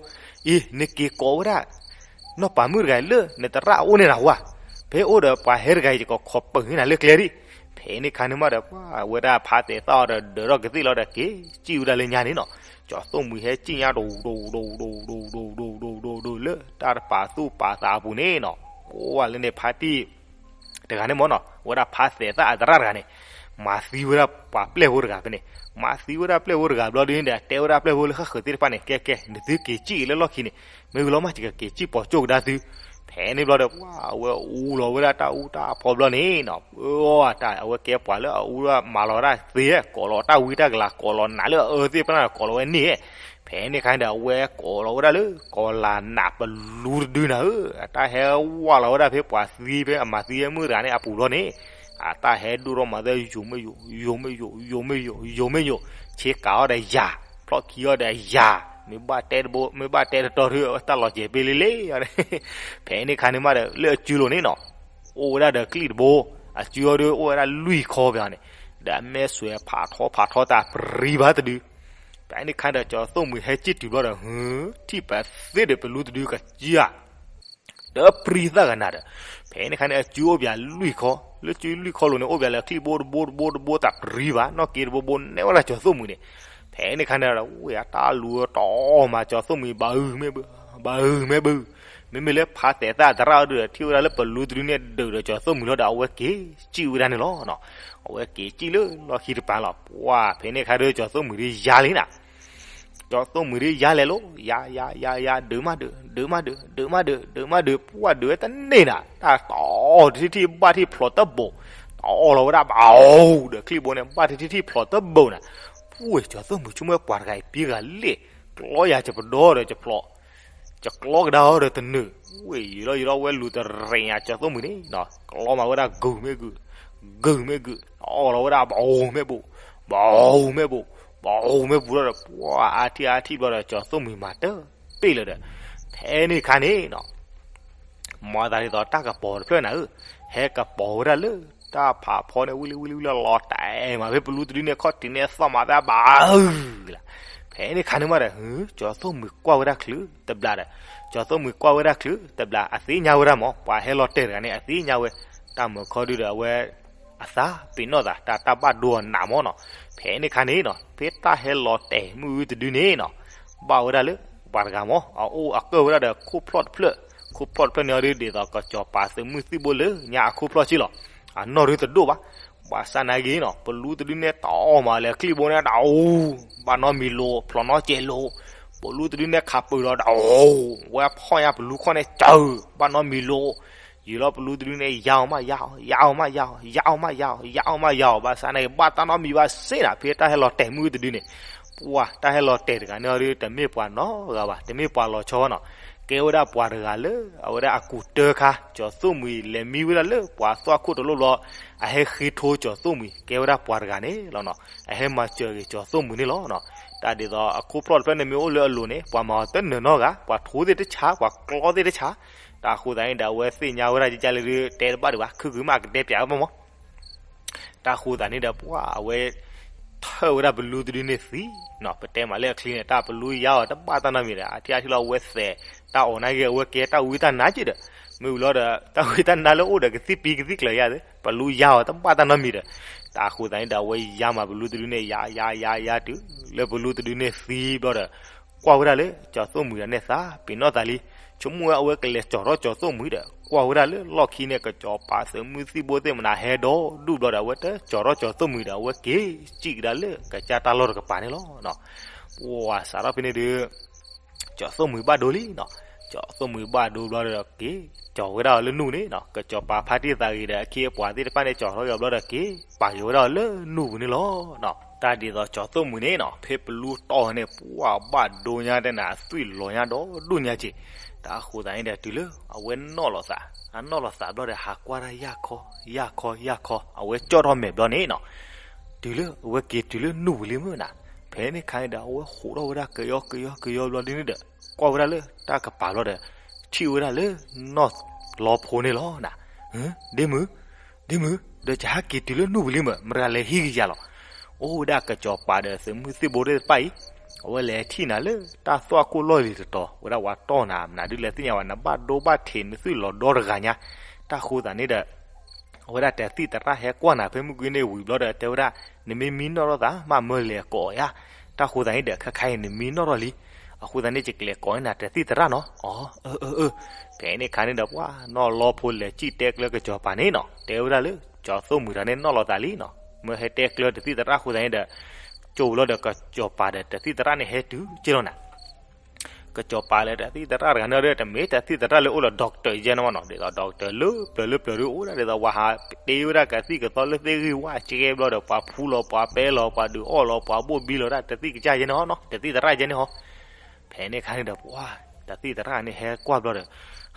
အံၤ နက့ၤကိးဝဲဒၣ် နီၢ်ပၤမုၣ်တဂၤလၢနသရၣ်အအိၣ်န့ၣ်နၤဝဲ, ဖဲအိၣ်ဒီးပှၤဟဲတဂၤအံၤ ယကခိးပၢၤန့ၢ်နၤလၢကျဲဒံး. ဖဲန့ၣ်အခါန့ၣ်မးဒီး ပှၤဝဲဒၣ်ဖါသဲးသၣ်အီၤဒီးဒၢးထီၣ်ကသ့ၣ်လီၤဒီး က့ၤကၠံၣ်ဝဲဒၣ်လၢညါန့ၣ်နီၤ, ကၠီၤသိၣ်မှံၤဟဲကၠံၣ်ညါ ဒိၣ်ဒိၣ်ဒိၣ်ဒိၣ်ဒိၣ်ဒိၣ်ဒိၣ်ဒိၣ်ဒိၣ်ဒိၣ်ဒိၣ်ဒိၣ် လၢတၢ်တပာ်သူၣ်ပာ်သးအပူၤန့ၣ်နီၤ, အိၣ်ဝဲလၢန့ၣ် ဖါတံၢ် တဂၤန့ၣ်မ့ၢ်နီၤ, ဝဲဒၣ်ဖါသဲးသၣ်အသရၣ်တဂၤန့ၣ် မၤသံဝဲဒၣ်ပှၤပျဲၢ်ဖိတဂၤဖဲန့ၣ်, မၤသံဝဲဒၣ်ပျဲၢ်ဖိတဂၤဘျီဒုန့ၣ်ဒီး တဲဝဲဒၣ်ပျဲၢ်ဖိလၢဃၣ်ဃုာ်သ့ၣ်တဖၣ်န့ၣ် ကဲကဲ နသုက့ၤကၠံၣ်အံၤလၢလီၢ်ခံန့ၣ်, မ့ၢ်ဝံၤလီၤမး ယကက့ၤကၠံၣ်ပိာ်ကၠိၣ်ကဒါသု. ဖဲန့ၣ်ဘျီဒီး ပှၤအဝဲအူလီၤဝဲဒၣ်တၢ်အူတၢ်အဖီဘျီန့ၣ်နီၤ, အတၢ်အဝဲကဲပှၤလၢအအူ မၤလီၤဝဲဒၣ်သ့, ကိးလီၤတၢ်ဝံတၢ်ကလၤ ကိးလီၤနးလၢအအၢသ့ၣ်တဖၣ်န့ၣ် ကိးလီၤဝဲန့ၣ် ဖဲန့ၣ်အခါန့ၣ်ဒီး အဝဲကိးလီၤဝဲဒၣ်လၢ ကီၤလၤနးပလူတဒုနၤဧၢ, အတၢ်ဟဲဝးလီၤဝဲဒၣ်ဖဲပှၤသံဖဲအမၤသံအမုၢ်တဂၤန့ၣ် အပူၤလီၤန့ၣ်, အတၢ်ဟဲဒိၣ်ထီၣ်မၤသး ယိာ်မ့ၢ်ယိာ်, ယိာ်မ့ၢ်ယိာ်, ယိာ်မ့ၢ်ယိာ်, ယိာ်မ့ၢ်ယိာ်, ဆ့ကၤအီၤဒီးယၤ, ဖျီၣ်ခံအီၤဒီးယၤ, မ့ၢ်ဘၣ်တဲတဘိ မ့ၢ်ဘၣ်တဲတတီၤဒု တၢ်လီၤစဲၤပ့လ့လ့, ဖဲန့ၣ်အခါန့ၣ်မးဒီး လၢအစုလိၤန့ၣ်နီၤ အိၣ်ဝဲဒၣ်ဒီးကျံၣ်တဘိ, အစုအီၤဒုအိၣ်ဝဲဒၣ်လွံၢ်ခီပၤန့ၣ်, ဒီးအမဲၢ်စွဲးဖးထီဖးထီတၢ်ပြံဘၣ်တဒု. ဖဲန့ၣ်အခါဒီး ကၠီၤသိၣ်မှံၤဟဲက့ၤတုၤဘျီဒီး ဟု ထံၣ်ပသ့ဒီးပလူတဒုကစၢ် ဒီးပြံသၣ်ကနၤဒီး, ဖဲန့ၣ်အခါန့ၣ် အစုအိၣ်ပၠးလွံၢ်ခီ, လၢစုလွံၢ်ခီလိၤန့ၣ် အိၣ်ပၠးလၢကျံၣ်ဘိတဘိတဘိတဘိတၢ်ပြံဘၣ်, နီၢ်က့တဘိဘိနဲၣ်ဝဲဒၣ်ကၠီၤသိၣ်မှံၤန့ၣ်, ဖဲန့ၣ်အခါန့ၣ်ဒီး ဝ့ၢ်အတၢ်လူၤတီမး ကၠီၤသိၣ်မှံၤ ဘၣ်အုၣ်မ့ၢ်ဘု, ဘၣ်အုၣ်မ့ၢ်ဘု, မ့မ့ၢ်လၢဖါသဲးသၣ်သရၣ်အီၤဒုဒီး ထံၣ်ဝဲဒၣ်လၢပလူတဒုန့ၣ်ဒုးဒီးကၠီၤသိၣ်မှံၤလီၤဒီး အဝဲက့ၤကၠံၣ်ဝဲဒၣ်န့ၣ်လီၤ. အဝဲက့ၤကၠံၣ်လၢလီၢ်ခံတပၤလီၤ. ပှၤဖဲန့ၣ်အခါဒီး ကၠီၤသိၣ်မှံၤဒုးယါလံနၤ ကၠီၤသိၣ်မှံၤဒုးယါလဲၤလိၤ, ယါ ယါ ယါ ယါ ဒုးမးဒုး, ဒုးမးဒုး, ဒုးမးဒုး, ဒုးမးဒုး, ပှၤဒုးဝဲတန့ၢ်နၤ, တၢ်တီထံထံၣ်ဘၣ်ထံၣ်ဖျိးတဘိး, တီလီၤဝဲဒၣ်ဘၣ်အီၤဒီးကျံၣ်ဘိန့ၣ် ဘၣ်ထံထံၣ်ထံၣ်ဖျိးတဘိးနၤ, ပှၤကၠီၤသိၣ်မှံၤဆိကမိၣ်ပှၤတဂၤအံၤပံဂၤလ့ၣ်, ကျီယၤကပဒီဒီးကဖျိး ကကျီကဒါအီၤဒီးတနုာ်, ဝ့ၢ်ယံာ်လီၤယံာ်လီၤဝဲလူၤတရံးညါကၠီၤသိၣ်မှံၤန့ၣ်, ကျီမးဝဲဒၣ်ဂုာ်မ့ၢ်ဂုာ်, ဂုာ်မ့ၢ်ဂုာ်, တီလီၤဝဲဒၣ်ဘၣ်အီၤမ့ၢ်ဘိး, ဘၣ်အီၤမ့ၢ်ဘိး, ဘၣ်အီၤမ့ၢ်ဘိးဒီး ပှၤအါထံၣ်အါထံၣ်ဘျီဒီး ကၠီၤသိၣ်မှံၤမၤတပ့ၢ်လၢၤဒီး, ဖဲန့ၣ်အခါန့ၣ်နီၤ မၤသးဒ်သိးတၢ်ကပီၤတဖျၢၣ်နၤဧၢ, ဟဲကပီၤဝဲဒၣ်လၢတၢ်ဖးဖီန့ၣ် ဝံၤလံဝံၤလံဝံၤလံလီၤတဲာ်မး ဖဲပလူတဒုန့ၣ် ခီၣ်ထံးန့ၣ်သီၣ်မးသးဘၣ်ဧၢလၢ, ဖဲန့ၣ်အခါန့ၣ်မးဒီး ဟု ကၠီၤသိၣ်မှံၤကွၢ်ဝဲဒၣ်ချုးတဘျီဒီး, ကၠီၤသိၣ်မှံၤကွၢ်ဝဲဒၣ်ချုးတဘျီ အသ့ၣ်ညါဝဲဒၣ်မး ပှၤဟဲလီၤတဲာ်တဂၤန့ၣ် အသ့ၣ်ညါဝဲ, တၢ်မုာ်ခီဒုဒီးအဝဲ အသးပ့ၤနီၣ်သး တၢ် တၢ်ဘၣ်ဒိအနးမးနီၤ, ဖဲန့ၣ်အခါန့ၣ်နီၤ ဖဲတၢ်ဟဲလီၤတဲာ်မုၢ်တဒုန့ၣ်နီၤ, ဘၣ်ဝဲဒၣ်လၢ ပှၤတဂၤမး အအိၣ်အကၢၣ်ဝဲဒၣ်ဒီးခိၣ်ဖျီၣ်တဖျၢၣ်, ခိၣ်ဖျီၣ်တဖျၢၣ်န့ၣ်အီၤဒု ဒ်သိးကစီၤပၤသုးမုၢ်သံၣ်ဘိလၢညါအခိၣ်ဖျီၣ်ဆံလီၤ, အနီၢ်ဒုတဒိၣ်ဘၣ်, ဘၣ်ဆၣ်နာ်က့နီၤ ပလူတဒုန့ၣ်တအီၣ်မးလဲၤကျံၣ်ဘိန့ၣ်ဒၣ်အိၣ်, ဘၣ်နီတမံၤလိၤ ဖျိးနီတစဲးလိၤ, ပလူတဒုန့ၣ်ခးပၢၤလီၤဒၣ်အိၣ်, ဝဲဖီၣ်ညါပလူခီၣ်န့ၣ်စၢၤ, ဘၣ်နီတမံၤလိၤ ယံာ်လီၤပလူတဒုန့ၣ် ယါအီၤမးယါအီၤ, ယါအီၤမးယါအီၤ, ယါအီၤမးယါအီၤ, ယါအီၤမးယါအီၤ, ဘၣ်ဆၣ်နာ်က့ ဘၣ်တၢ်နီတမံၤဘၣ်စ့ၢ်နၤ, ဖဲတၢ်ဟဲလီၤတဲာ်မုၢ်တဒုန့ၣ်, ပှၤတၢ်ဟဲလီၤတဲာ်တဂၤန့ၣ်အီၤဒီး တမ့ၢ်ပှၤနီတဂၤဘၣ်, တမ့ၢ်ပှၤလီၤဆီဘၣ်နီၤ, ကဲဝဲဒၣ်ပှၤတဂၤလၢ အဝဲဒၣ်အကူးတၢခါ ကၠီၤသိၣ်မှံၤ လဲၤမံဝဲဒၣ်လၢပှၤသွၣ်ခိၣ်တလိၣ်ဘျီ, အဟဲဃ့ထိကၠီၤသိၣ်မှံၤ ကဲဝဲဒၣ်ပှၤတဂၤန့ၣ်လီၤနီၤ, အဟဲမၤစၢၤက့ၤကၠီၤသိၣ်မှံၤန့ၣ်လီၤနီၤ. တၢ်ဒ်သိးအခိၣ်ဖျီၣ်တဖျၢၣ်န့ၣ်မ့ၢ်အိၣ်လၢအလိၤန့ၣ် ပှၤမၤအီၤတနၢၤနီတဂၤ, ပှၤထိသ့ၣ်တဆါ, ပှၤကျီသ့ၣ်တဆါ, တၢ်အဃိသတးန့ၣ်ဒီး အဝဲသ့ၣ်ညါဝဲဒၣ်ကကၢ်လၢဒုး တဲတဘၣ်ဒံးဘၣ်, ခုၣ်ခုၣ်မးကတဲပၠးဝဲမး. တၢ်ဃိသတးန့ၣ်ဒီး ပှၤအဝဲ ထၢၣ်ဝဲဒၣ်ပလူတဒုန့ၣ်သံနီၤ, ပတဲမးလၢအချံန့ၣ် တၢ်ပလူယါအီၤတဘၣ်တၢ်နီတမံၤဒီး အထံၣ်အါထံၣ်လီၤ အဝဲသဲးတၢ်အီၣ်နာ်က့ အဝဲကဲတၢ်ဝံတၢ်နါက့ဒီး, မ့ၢ်ဝံၤလီၤဒီး တၢ်ဝံတၢ်နါလၢအိၣ်ဒီးကသံၣ်ပံကသံၣ်ကျၢၤယါသ့, ပလူယါအီၤတဘၣ်တၢ်နီတမံၤဒီး, တၢ်အဃိသတးန့ၣ်ဒီး အဝဲယါမးပလူတဒုန့ၣ် ယါယါယါယါတုၤလၢပလူတဒုန့ၣ်သံဘျီဒီး ကွၢ်ဝဲဒၣ်လၢကၠီၤသိၣ်မှံၤဒီးန့ၣ်သးပ့ၤနီၣ်သးလံ, ဆိကမိၣ်ဝဲအဝဲကလဲၤကၠီၤထီၣ်ကၠီၤသိၣ်မှံၤဒီး ကွၢ်ဝဲဒၣ်လၢလီၢ်ခံန့ၣ် ကစီၤပၤသုးမုၢ်သံၣ်ဘိသ့ၣ်မနၤဟဲဒီဒူၣ်ဘျီဒီး အဝဲတကၠီၤထီၣ်ကၠီၤသိၣ်မှံၤဒီး အဝဲက့ၤစံၣ်ကဒါလၢကစၢ်တၢ်လီၢ်တကပၤန့ၣ်လီၤ. ပှၤစးထီၣ်ဖဲန့ၣ်ဒီး ကၠီၤသိၣ်မှံၤဘၣ်ဒိလံနီၤ, ကၠီၤသိၣ်မှံၤဘၣ်ဒိဘျီဒီးက့ၤ ကၠီၤဝဲဒၣ်အီၤလၢနူၢ်န့ၣ်နီၤ, ကစီၤပၤဖါတံၢ်သးဂ့ၤဒီး အခ့အပှၤသ့ၣ်တဖၣ်န့ၣ် ကၠီၤထီၣ်က့ၤအီၤဘျီဒီးက့ၤ ပာ်က့ၤဝဲဒၣ်အီၤလၢနူၢ်ပူၤန့ၣ်လီၤ. တၢ်ဒ်သိးကၠီၤသိၣ်မှံၤန့ၣ်နီၤ ဖဲပလူတီၢ်န့ၣ် ပှၤဘၣ်ဒိညါတဲနၤ အသွံၣ်လီၤညါဒီးဒိၣ်ညါက့ၤ, တၢ်အဃိသတးန့ၣ်ဒီးတုၤလၢ အဝဲနီၣ်လီၤသး, အနီၣ်လီၤသးဘျီဒီး ဟးကွၢ်တၢ်ယၢ်ခီ ယၢ်ခီ ယၢ်ခီ အဝဲကၠီၣ်ထီၣ်မဲာ်ဘျီန့ၣ်နီၤ, တုၤလၢအဝဲက့ၤတုၤလၢနူၢ်ပူၤလံမ့ၢ်နၤ, ဖဲန့ၣ်ခါန့ၣ်ဒီး အဝဲဟးထီၣ်ဝဲဒၣ်ကယီကယီကယီဘျီဒ်န့ၣ်ဒီး ကွၢ်ဝဲဒၣ်လၢတၢ်ကပၤဘျီဒီး ထံၣ်ဝဲဒၣ်လၢနီၢ်လီဖိန့ၣ်လီၤနၤ, ဒ့မုၣ်, ဒ့မုၣ်, ဒီးယဟဲက့ၤတုၤလၢနူၢ်ပူၤလံမ့ၢ် မတၤလဲၤဟံးကယၤလီၤ. အိၣ်ဝဲဒၣ်ကစီၤပၤဒီးသုးမုၢ်သံၣ်ဘိသ့ၣ်တဖၣ်အံၤ, အဝဲလဲၤထံၣ်နၤလၢတၢ်သွၣ်ခိၣ်လီၢ်လံၤတတီၤ ဝဲဒၣ်ပှၤတီၢ်နၤ မနုၤဒုလဲၤသ့ၣ်ညါဘၣ် နဘၣ်ဒိဘၣ်ထံးနသွံၣ်လီၤဒီတဂၤညါ, တၢ်ဃိသတးန့ၣ်ဒီး အဝဲဒၣ်တသံၣ်သရၣ်ဟဲကွၢ်နၤဖဲမုၢ်ကွံန့ၣ်ဝံၤဘျီဒီး တဲဝဲဒၣ် နမ့ၢ်မံနီၣ်ထီၣ်သး မ့ၢ်မၢလဲၤကိးအီၤယါ, တၢ်ဃိသတးန့ၣ်ဒီး ခဲခါအံၤနမံနီၣ်ထီၣ်လံ, အဃိသတးန့ၣ် ယကလဲၤကိးန့ၢ်နၤတသံၣ်သရၣ်နီၤ, အၢ အၢ အၢ, ဖဲန့ၣ်ခါန့ၣ်ဒီး ပှၤနီၢ်လီဖိလဲၤစံၣ်တဲကျၢကစီၤပၤန့ၣ်နီၤ တဲဝဲဒၣ်လၢ ကၠီၤသိၣ်မှံၤတၢ်န့ၣ်နီၣ်လီၤသးလံနီၤ, မၢဟဲတဲကျၢတသံၣ်သရၣ်အဃိသတးန့ၣ်ဒီး ကၠိလီၤဒီးကစီၤပၤဒီးတသံၣ်သရၣ်န့ၣ်ဟဲတုၤက့လီၤနၤ ကစီၤပၤလၢတၢ်သံၣ်သရၣ်တဂၤန့ၣ်ဒီး တမ့ၢ်တၢ်သံၣ်သရၣ်လၢအိၣ်လီၤ doctor ယဲန့ၣ်မနီၤ, ဒ်သိး doctor လၢပျၢၤလၢပျၢၤဒ်အိၣ်ဒၣ်ဒ်သိး ပှၤဟးတ့ဝဲဒၣ်ကသံၣ်ကသီလၢသ့ၣ်ဂံၢ်ဝါကဲဘျီဒီး ပှၤဖူလီၤ ပှၤပဲလီၤ ပှၤဒုးအီၣ်လီၤ ပှၤဘိၣ်ဘံလီၤဒၣ် တသံၣ်ကစၢ်ယဲန့ၣ်ဟီနီၤ, တသံၣ်သရၣ်ယဲန့ၣ်ဟီ. ဖဲန့ၣ်ခါန့ၣ်ဒီး ပှၤတၢ်သံၣ်သရၣ်န့ၣ်ဟဲကွၢ်ဘျီဒီး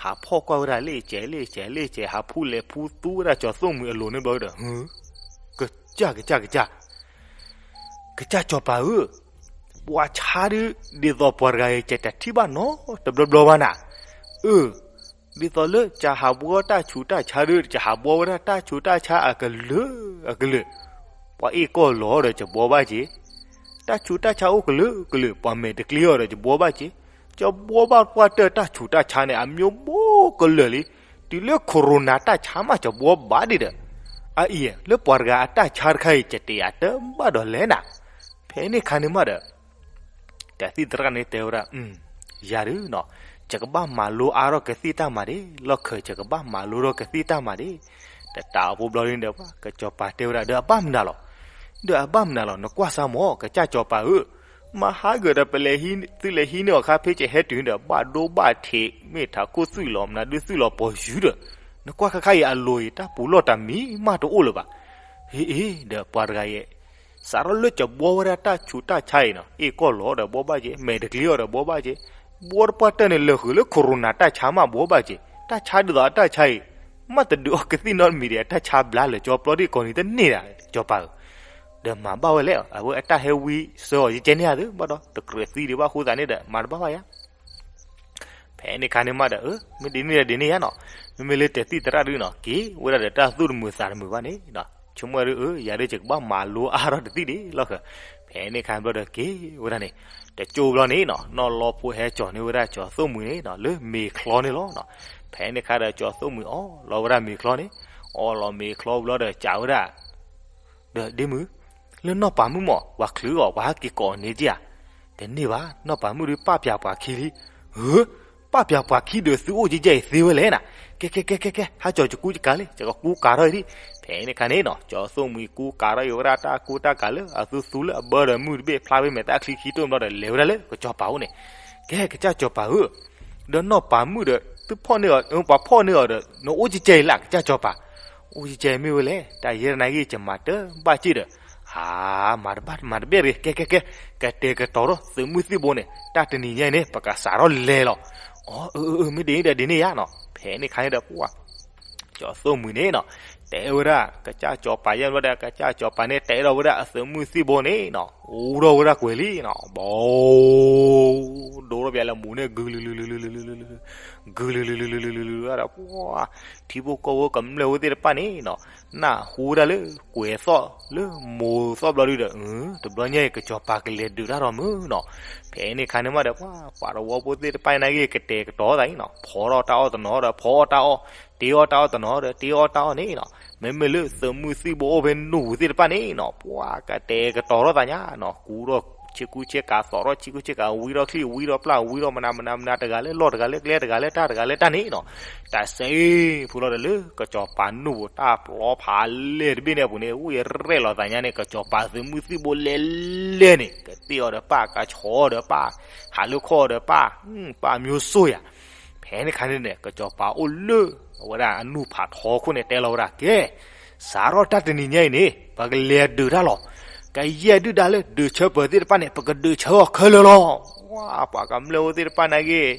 ဟးဖီၣ်ကွၢ်ဝဲဒၣ်လ့ၣ်ကဲးလ့ၣ်ကဲးလ့ၣ်ကဲး ဟးဖူလဲၤဖူသူဝဲဒၣ်ကၠီၤသိၣ်မှံၤအလိၤန့ၣ်ဘျီဒီး ကစၢ်ကစၢ်ကစၢ် ကစၢ်ကစီၤပၤဧၢ, ပှၤဆါဒုး ဒ်သိးပှၤတဂၤအံၤ ကတထံၣ်ဘၣ်နီတဘျီဘျီဘၣ်နၤ, အၢ, ဒ်သိးလၢကဟးဘှီတၢ်ဆူးတၢ်ဆါဒုး ကဟးဘှီဝဲဒၣ်တၢ်ဆူးတၢ်ဆါအကလုာ်အကလုာ်, ပှၤအ့ၣ်ကီၢ်လီၤဒီးကဘှီဘၣ်က့ၤ, တၢ်ဆူးတၢ်ဆါအိၣ်ကလုာ်ကလုာ် ပှၤမဲာ်တကျ့အီၤဒီးကဘှီဘၣ်က့ၤ, ကဘှီဘၣ်ပှၢ်တၢၢ်တၢ်ဆူးတၢ်ဆါန့ၣ် အမျိုးဘိကလုာ်လံ, တုၤလၢ corona တၢ်ဆါမးကဘှီဘၣ်ဒံးဒီး, အအံၤ လၢပှၤတဂၤအတၢ်ဆါတခါအံၤ ကတဲအတၢ်ဘၣ်ဒီးလဲၣ်နၤ, ဖဲန့ၣ်ခါန့ၣ်မးဒီး တၢ်သံၣ်သရၣ်န့ၣ်တဲဝဲဒၣ်, ယၤဒုးနီၤ, ယကဘၣ်မၤလိအါထီၣ်ကသံၣ်တၢ်မၤဒံး, လီၢ်ခၢၣ် ယကဘၣ်မၤလိထီၣ်ကသံၣ်တၢ်မၤဒံး, တတးအဖိဘျီဒ်န့ၣ်ဒီး ကစီၤပၤတဲဝဲဒၣ် ဒီးအဘၣ်မနုၤလီၤ, ဒီးအဘၣ်မနုၤလီၤ နကွၢ်စၢ်မး ကစၢ်စီၤပၤဧၢ, မဟါဂၤဒီး ပလဲၤဟံးသုလဲၤဟံးန့ၢ်အီၤခါ ဖဲကဟဲတုၤန့ၣ်ဒီး ဘၣ်ဒိဘၣ်ထံး မ့ၢ်ထးခိၣ်သွံၣ်လီၤ မနုၤဒုသွံၣ်လီၤပီၤယူၤဒီး, နကွၢ်ခဲခါအံၤအလိၤအံၤ တၢ်ပူၤလီၢ်တၢ်မံၤမးတအိၣ်လၢၤဘၣ်, ဟ့အ့ ဒီးပှၤတဂၤအံၤ စးထီၣ်လၢကဘှီဝဲဒၣ်တၢ်ဆူးတၢ်ဆါအံၤနီၤ အ့ၣ်ကီၢ်လီၤဒီးဘှီဘၣ်က့ၤ မဲာ်တကျ့အီၤဒီးဘှီဘၣ်က့ၤ, ဘှီတပှၢ်တၢၢ်န့ၣ် လၢာ်ဃုာ်လၢ corona တၢ်ဆါမးဘှီဘၣ်က့ၤ, တၢ်ဆါဒ်သိးအတၢ်ဆါအံၤ မးတဒုးအီၣ်ကသံၣ်နီတမံၤဒီး အတၢ်ဆါဘျါလၢာ်ကၠီပျီဒ်ကိးနံၤတန့ၢ်ဒၣ် စီၤပၤဧၢ, ဒီးမၤဘၣ်ဝဲလဲၣ် အဝဲအတၢ်ဟဲဝံစၢအီၤယကဲန့ၢ်ဧါသ့ ဘၣ်ဒီး တကြၢးသံဒံးဘၣ်အဃိသတးန့ၣ်ဒီး မၤတဘၣ်ဘၣ်ယါ ဖဲန့ၣ်ခါန့ၣ်မးဒီး အၢ မ့ၢ်ဒ်န့ၣ်ဒီးဒ်န့ၣ်ယါနီၤ, မ့မ့ၢ်လၢတၢ်သံၣ်သရၣ်ဒုးနီၤ က့ၤဝဲဒၣ်ဒီးတၢ်သူၣ်တမုာ်သးတမုာ်ဘၣ်န့ၣ်, ဆိကမိၣ်ဒုး အၢ ယၤဒုးယကဘၣ်မၤလိအါထီၣ်တသံၣ်ဒံးလီၢ်ဃၢၤ, ဖဲန့ၣ်ခါဘျီဒီးက့ၤဝဲဒၣ်န့ၣ်, တကၠိဘျီန့ၣ်နီၤ နီၢ်လီဖိဟဲကၠီၤန့ၢ်ဝဲဒၣ်ကၠီၤသိၣ်မှံၤန့ၣ်နီၤ လၢမ့ၤချီန့ၣ်လီၤနီၤ, ဖဲန့ၣ်ခါဒီးကၠီၤသိၣ်မှံၤအီၣ်လီၤဝဲဒၣ်မ့ၤချီန့ၣ်, အီၣ်လီၤမ့ၤချီဘျီဒီးကးဝဲဒၣ် ဒီးဒ့မုၣ်, လၢနီၢ်ပၤမုၣ်မး ပှၤချုးအီၤ ပှၤဟဲက့ၤကိးအီၤန့ၣ်က့ဧါ, တန့ၢ်ဘၣ် နီၢ်ပၤမုၣ်ဒုးပာ်ပၠးပှၤခံလံ, ဧၢ, ပာ်ပၠးပှၤခံဒီးသုအိၣ်ကဲကဲအံၤသ့ဝဲလဲၣ်နၤ, ကဲကဲကဲကဲကဲ ဟးကၠီၤယကူတကးလံ ယကကူကးထီၣ်အံၤဒံး, ဖဲန့ၣ်ခါန့ၣ်နီၤ ကၠီၤသိၣ်မှံၤကူကးထီၣ်အံၤဝဲဒၣ်တၢ်ကူတၢ်ကးလၢအသူသူလၢအဘၢဒီးမုၢ်တဘ့ၣ်ဖျါဖဲမဲာ်သၣ်ချံခံတိၢ်ဘျီဒီးလဲၤဝဲဒၣ်လၢကစီၤပၤအိၣ်န့ၣ်, ကဲကစၢ်စီၤပၤဧၢ, ဒီးနီၢ်ပၤမုၣ်ဒီး သုဖီၣ်န့ၢ်အီၤ, ပှၤဖီၣ်န့ၢ်အီၤဒီး နအိၣ်ကဲကဲအံၤလၢကစၢ်စီၤပၤ, အိၣ်ကဲကဲမ့ၢ်ဝဲလဲၣ်, တၢ်ယဲၢ်တနၢ်ဂ့ၢ် ယမၤတဘၣ်စ့ၢ်ဒီး, ဟါ, မၤတဘၣ် မၤတဘၣ်တဂ့ၤ, ကဲ ကဲ ကဲ, ကတဲာ်ကတီၤထီၣ်သုးမုၢ်သံၣ်ဘိန့ၣ် တၢ်တနံၤညါအံၤန့ၣ် ပကစးထီၣ်လဲၤလီၤ. အီ, အၢ အၢ မ့ၢ်ဒ်အံၤဒီးဒ်န့ၣ်ယါနီၤ. ဖဲန့ၣ်အခါန့ၣ်ဒီး ပှၤ ကၠီၤသိၣ်မှံၤန့ၣ်နီၤ, တဲဝဲဒၣ် ကစၢ်စီၤပၤယဲၢ်ဘျီဒီး ကစၢ်စီၤပၤန့ၣ် တဲထီၣ်ဝဲဒၣ်အသုးမုၢ်သံၣ်ဘိန့ၣ်နီၤ, အူထီၣ်ဝဲဒၣ်ကွဲၤလံနီၤ, ဘီ, ဒိထီၣ်ပၠးလၢမူၤန့ၣ် ဂုာ်လုာ်လုာ်လုာ်လုာ်လုာ်လုာ်လုာ်လုာ်လုာ်လုာ်လုာ်ဒီး ပှၤ ထံဖိကီၢ်ဖိကမျၢၢ်ဖိသ့ၣ်တဖၣ်န့ၣ်နီၤ, နၢ်ဟူဝဲဒၣ်လၢကွဲၤသီၣ်လၢမိၤသီၣ်ဘျီဒုဒီး, တဘျီညါအံၤ ကစီၤပၤကလဲၤဒုးတၢ်ထီၣ်မုၢ်နီၤ. ဖဲန့ၣ်အခါန့ၣ်မးဒီး ပှၤ ပှၤတဝီဖိသ့ၣ်တဖၣ်န့ၣ်ဂ့ၤ ကတဲာ်ကတီၤသးအံၤနီၤ, ဖီထီၣ်တၢ်အီၣ်တနီၤဒီးဖီအီၣ်တၢ်အီၣ်, တ့အီၣ်တၢ်အီၣ်တနီၤဒီးတ့အီၣ်တၢ်အီၣ်န့ၣ်နီၤ, မ့မ့ၢ်လၢသုးမုၢ်သံၣ်ဘိအိၣ်ဖဲနူၢ်ပူၤသ့ၣ်တဖၣ်န့ၣ်နီၤ, ပှၤကတဲာ်ကတီၤထီၣ်သးညါနီၤ, ကူထီၣ်ဆ့ကူဆ့ကၤ သိးထီၣ်ဆ့ကူဆ့ကၤ ဝံထီၣ်ချံ ဝံထီၣ်ပျၢ် ဝံထီၣ်မနၤမနၤမနၤ တဂၤလၢလီၢ် တဂၤလၢကျဲ တဂၤလၢတၢ် တဂၤလၢတၢ်န့ၣ်နီၤ. တၢ်စ့ၢ်ဖုလီၤဒီး လၢကစီၤပၤနူၢ်ပူၤ တၢ်ပျီဖးလဲၢ်တဘ့ၣ်န့ၣ်အပူၤန့ၣ် အိၣ်ယရဲၣ်လီၤသးညါန့ၣ် ကစီၤပၤသုးမုၢ်သံၣ်ဘိလဲၤလဲၤန့ၣ် ကသ့ၣ်အီၤဒီးပၢ် ကဆီအီၤဒီးပၢ် ဟးလၢခီၣ်အီၤဒီးပၢ် ပၢ်မျိုးစိုးယၤ. ဖဲန့ၣ်အခါန့ၣ်န့ၣ် ကစီၤပၤအိၣ်လၢ အဝဲဒၣ်အနူၢ်ဖးထီခိၣ်န့ၣ် တဲလီၤဝဲဒၣ် ကဲ စးထီၣ်တၢ်တနံၤညါအံၤန့ၣ် ပကလဲၤဒုးတၢ်လီၤ. ကယဲၢ်ဒုၣ်ဒါလၢဒုးဆၢပၢၤသ့ၣ်တဖၣ်န့ၣ် ပကဒုးဆၢအီၤခဲလၢာ်လီၤ. ဝါ ပှၤကမျၢၢ်ဖိသ့ၣ်တဖၣ်န့ၣ်ဂ့ၤ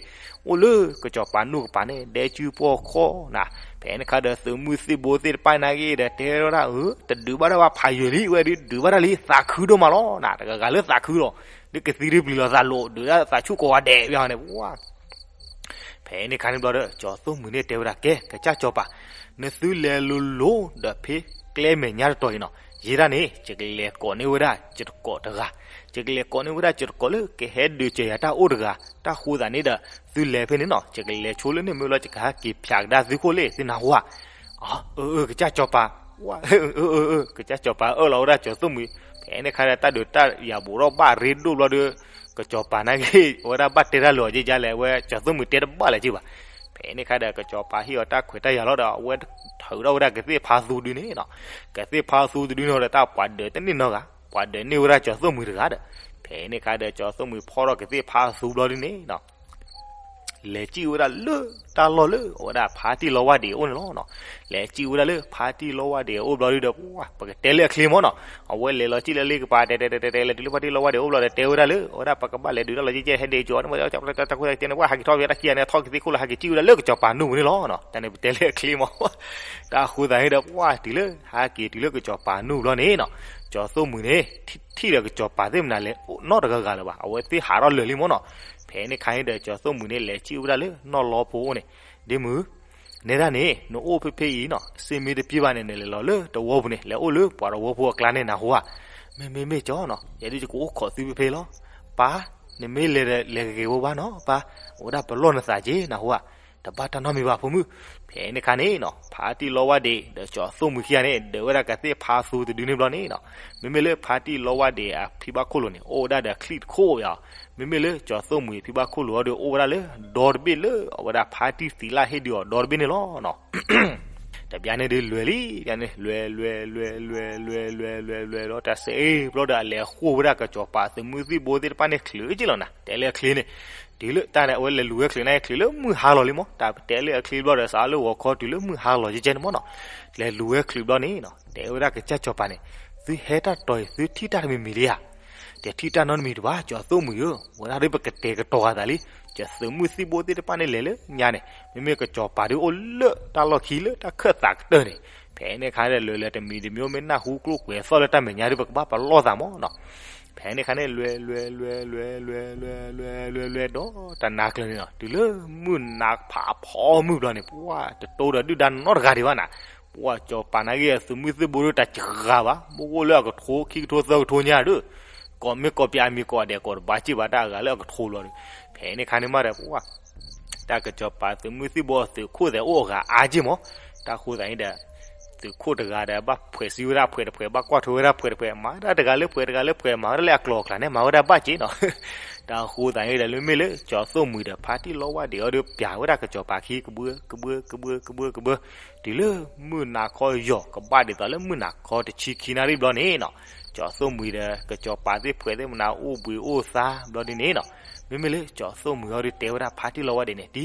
အိၣ်လၢကစီၤပၤနူၢ်ကပၤန့ၣ် ဒဲကုပှီၢ်ခီၣ်နၤ, ဖဲန့ၣ်အခါဒီးသုးမုၢ်သံၣ်ဘိသ့ၣ်တဖၣ်န့ၣ်ဂ့ၤဒီး တဲဝဲဒၣ် အၢ တဒုးဘၣ်တၢ်ဘၣ် ဖးယံာ်လံ ဝဲဒုးဒုးဘၣ်တၢ်လံ သးခုဒိၣ်မးလီၤနၤ, တဂၤဂၤလၢသးခုလီၤ, ဒ်ကသံဒ်ပျံၤလီၤသးလိၤ ဒုးဒၣ်သးဆူၣ်ကိးဂၤဒဲး ပျီန့ၣ် ဝါ ဖဲန့ၣ်အခါန့ၣ်ဘျီဒီး ကၠီၤသိၣ်မှံၤန့ၣ်တဲဝဲဒၣ် ကဲ ကစၢ်စီၤပၤ, နသုလဲၤလိၤလိၤဒီးဖဲကျဲမဲာ်ညါတတီၤအံၤနီၤ, ယဲဒၣ်န့ၣ် ယကလဲၤကိးန့ၢ်ဝဲဒၣ်ယတကိးတဂၤ, ယကလဲၤကိးန့ၢ်ဝဲဒၣ်ယတကိးလၢကဟဲဒုးစၢၤယၤတၢ်အိၣ်တဂၤ, တၢ်ဃိသးန့ၣ်ဒီး သုလဲၤဖဲန့ၣ်နီၤ, ယကလဲၤဆိလၢန့ၣ်မ့ၢ်ဘျီ ယကဟဲက့ၤဖျးကဒါသုခိၣ်လ့ၣ် သုနၢ်ဟူဧါ. အၢ အၢ ကစၢ်စီၤပၤ, အၢ အၢ အၢ ကစၢ်စီၤပၤအၢၣ်လီၤဝဲဒၣ်ကၠီၤသိၣ်မှံၤ, ဖဲန့ၣ်အခါဒီး တၢ်ဒုးတၢ်ယၤဘူးထီၣ်ဘၣ်ရ့ဒိၣ်ဘျီဒီး ကစီၤပၤန့ၣ်ဂ့ၤ အဝဲဒၣ်ဘၣ်တဲတၢ်လၢအီၤကကလဲၣ် အဝဲကၠီၤသိၣ်မှံၤတဲတဘၣ်လၢၤက့ၤဘၣ်. ဖဲန့ၣ်အခါဒီး ကစီၤပၤဟ့ၣ်အီၤတၢ်ခွဲးတၢ်ယာ်လီၤဒီး အဝဲထုးထီၣ်ဝဲဒၣ်ကသ့ၣ်ဖးသူဒုန့ၣ်နီၤ, ကသ့ၣ်ဖးသူတဒုန့ၣ်ဒီး တၢ်ပှၤဒၢးတန့ၢ်နီတဂၤ, ပှၤဒၢးန့ၢ်ဝဲဒၣ်ကၠီၤသိၣ်မှံၤတဂၤဒီး, ဖဲန့ၣ်အခါဒီး ကၠီၤသိၣ်မှံၤဖီၣ်ထီၣ်ကသ့ၣ်ဖးသူဘျီဒုန့ၣ်နီၤ လဲၤစံၣ်ဝဲဒၣ်လၢတၢ်လီၢ်လၢအဝဲဒၣ်ဖါတံၢ်လီဝါဒံးအအိၣ်န့ၣ်လီၤ. လဲၤစံၣ်ဝဲဒၣ်လၢဖါတံၢ်လီဝါဒံးအအိၣ်ဘျီဒုဒီး ပှၤ ပကတဲလၢအချ့မးနီၤ, အဝဲလဲၤလီၤစံၣ်လၢလ့ကပၤ တဲတဲတဲတဲ လဲၤတုၤလၢဖါတံၢ်လီဝါဒံးအအိၣ်ဘျီဒီး တဲဝဲဒၣ်လၢ အဝဲဒၣ်ပကဘၣ်လဲၤဒုးတၢ်လီၤကဲကဲ ဟဲဒ့ကၠီၤန့ၣ် တၢ်ခိၣ်သးကဲန့ၣ် ပှၤဟးက့ၤထီၣ်ဖဲတၢ်ခံဂၤန့ၣ် ထီၣ်ကသ့ၣ်ခိၣ်လီၤ ဟးက့ၤစံၣ်ဝဲဒၣ်လၢကစီၤပၤနူၢ်ပူၤန့ၣ်လီၤ. တၢ်န့ၣ်ပတဲလၢအချ့မး တၢ်ဃိသးန့ၣ်ဒီး ပှၤတုၤလၢ ဟဲက့ၤတုၤလၢကစီၤပၤနူၢ်ဘျီန့ၣ်နီၤ, ကၠီၤသိၣ်မှံၤန့ၣ် ထံၣ်ဒီးကစီၤပၤသ့ၣ်မနၤလဲၤနီတဂၤဂၤလၢၤဘၣ်, အဝဲသ့ၣ်ဟးထီၣ်လၢာ်လံမးနီၤ. ဖဲန့ၣ်အခါန့ၣ်ဒီး ကၠီၤသိၣ်မှံၤန့ၣ် လဲၤစံၣ်ဝဲဒၣ်လၢနီၢ်လီဖိန့ၣ်, ဒ့မုၢ်, နဲဒၣ်န့ၣ် နအိၣ်ဖဲဖဲအံၤနီၤ စ့မ့ၢ်တပှဲၤဘၣ်န့ၣ် နလဲၤလီၤလၢတဝီပူၤန့ၣ် လဲၤအိၣ်လၢပှၤတဝီဖိအကျါန့ၣ် နၢ်ဟူဧါ. မ့မ့ၢ်မ့ၢ်ကၠီနီၤ ယဲဒုးယကအိၣ်ခိးသုဖဲဖဲလီၤ. ပၢ်, နမ့ၢ်လဲၤဒီး လဲၤဂ့ၤဂ့ၤဝါဝါနီၤ ပၢ်, အဝဲဒၣ်ပလီၢ်နသးက့ၤ နၢ်ဟူဧါ. တဘၣ်တၢ်နီတမံၤဘၣ်ဖိမုၣ်. ဖဲန့ၣ်အခါန့ၣ်နီၤ ဖါတံၢ်လီဝါဒံး ဒီးကၠီၤသိၣ်မှံၤခံဂၤန့ၣ် ဒုးဝဲဒၣ်ကသ့ၣ်ဖးသူတဒုန့ၣ်ဘျီန့ၣ်နီၤ, မ့မ့ၢ်လၢဖါတံၢ်လီဝါဒံးအဖံဘၣ်ခိၣ်လိၤန့ၣ် အိၣ်ဝဲဒၣ်ဒီးချံၣ်တခိၣ်ယါ, မ့မ့ၢ်လၢကၠီၤသိၣ်မှံၤဖံဘၣ်ခိၣ်လိၤအီၤဒီး အိၣ်ဝဲဒၣ်လၢဒီတဘ့ၣ်လၢအဝဲဒၣ်ဖါတံၢ်သံးလၢဟ့ၣ်ဒုးအီၤဒီတဘ့ၣ်န့ၣ်လီၤနီၤ. တဘျီန့ၣ်ဒုးလွဲၤလံ, တဘျီန့ၣ် လွဲၤ လွဲၤ လွဲၤ လွဲၤ လွဲၤ လွဲၤ လွဲၤ လွဲၤ လီၤ တၢ်စ့ၢ်ဘျီဒီး အလဲၤဃိၣ်ဝဲဒၣ်ကစီၤပၤသုးမုၢ်သံၣ်ဘိသ့ၣ်တဖၣ်န့ၣ် ချုးက့လီၤနၤ, တဲလၢအချ့န့ၣ်, တုၤလၢတၢ်န့ၣ် အဝဲလဲၤလူၤဝဲချုးန့ၣ် ချုးလၢမုၢ်ဟါလီၤလံမး, တၢ်တဲလၢအချ့ဘျီဒီး စးလၢဂီၤခီတုၤလၢမုၢ်ဟါလီၤကဲကဲန့ၣ်မးနီၤ, လဲၤလူၤဝဲချုးဘျီန့ၣ်နီၤ တဲဝဲဒၣ်ကစၢ်စီၤပၤန့ၣ်, သုဟဲတၢ်တီၤအံၤ သုထံၣ်တၢ်တမံၤမံၤလံဧါ. တထံၣ်တၢ်နီတမံၤတဘၣ် ကၠီၤသိၣ်မှံၤဧၢ, ဝဲဒၣ်ဒ်ပကတဲာ်ကတီၤအသးလံ, ကသုးမုၢ်သံၣ်ဘိသ့ၣ်တဖၣ်န့ၣ်လဲၤလၢညါန့ၣ်, မ့မ့ၢ်ကစီၤပၤဒ်အိၣ်လၢတၢ်လီၢ်ခံလၢတၢ်ခၢၣ်သးကတၢၢ်န့ၣ်, ဖဲန့ၣ်အခါဒီး လဲၤလဲၤတမံၤတမံၤမ့ၢ်နၢ်ဟူကျိၣ်ကွဲၤသီၣ်လၢတၢ်မဲာ်ညါဒ်ပကဘၣ်ပလီၢ်သးမးနီၤ. ဖဲန့ၣ်အခါန့ၣ် လွဲၤ လွဲၤ လွဲၤ လွဲၤ လွဲၤ လွဲၤ လွဲၤ လွဲၤ ဒီးတနၤကျၢၤန့ၣ်နီၤ, တုၤလၢမုၢ်နၤဖးဖီမုၢ်ဘျီန့ၣ် ပှၤတတိဒီးဒုၣ်ဒါနီတဂၤဒံးဘၣ်နၤ, ပှၤကစီၤပၤန့ၣ်ဂ့ၤ အသုးမုၢ်သံၣ်ဘိဒီးတၢ်စှၤဘၣ်, မ့ၢ်အိၣ်လၢအကထိခံကထိသၢကထိညါဒီး ကိးမ့ၢ်ကိးပၠးအမံၤကိးဂၤဒဲးကိးတဘၣ်စ့ၢ်ဘၣ် တၢ်အဂၤလၢအကထိဘျီဒီး, ဖဲန့ၣ်အခါန့ၣ်မးဒီး ပှၤ တၢ်ကစီၤပၤသုးမုၢ်သံၣ်ဘိအသုးခိၣ်သဲးအိၣ်အဂၤအါက့ၢ်မး, တၢ်ဃိသးန့ၣ်ဒီး သုးခိၣ်တဂၤဒီး ဘၣ်ဖှဲးစံဝဲဒၣ်ဖှဲးတဖှဲး ဘၣ်ကွၢ်ထွဲဝဲဒၣ်ဖှဲးတဖှဲး မၤဝဲဒၣ်တဂၤလၢဖှဲးတဂၤလၢဖှဲး မၤဝဲဒၣ်လၢအကျိၤအကျဲန့ၣ် မၤဝဲဒၣ်ဘၣ်က့ၢ်နီၤ. တၢ်ဃိသးန့ၣ်ဒီး လၢမ့ၢ်လၢကၠီၤသိၣ်မှံၤဒီး ဖါတံၢ်လီဝါဒံးအီၤဒီး ပၠးဝဲဒၣ်ကစီၤပၤခံ ကဘှၢ ကဘှၢ ကဘှၢ ကဘှၢ ကဘှၢ, တုၤလၢမုၢ်နၤခီယီၤ ကဘၣ်ဒ်သိးလၢမုၢ်နၤခီတဆံခံနၣ်ရံၣ်ဘျီန့ၣ်နီၤ, ကၠီၤသိၣ်မှံၤဒီး ကစီၤပၤသ့ၣ်ဖှဲးသ့ၣ်မနၤအိၣ်ဘှံးအိၣ်သါဘျီဒ်န့ၣ်နီၤ, မ့မ့ၢ်လၢကၠီၤသိၣ်မှံၤအီၤဒီး တဲဝဲဒၣ်ဖါတံၢ်လီဝါဒံးန့ၣ် တံ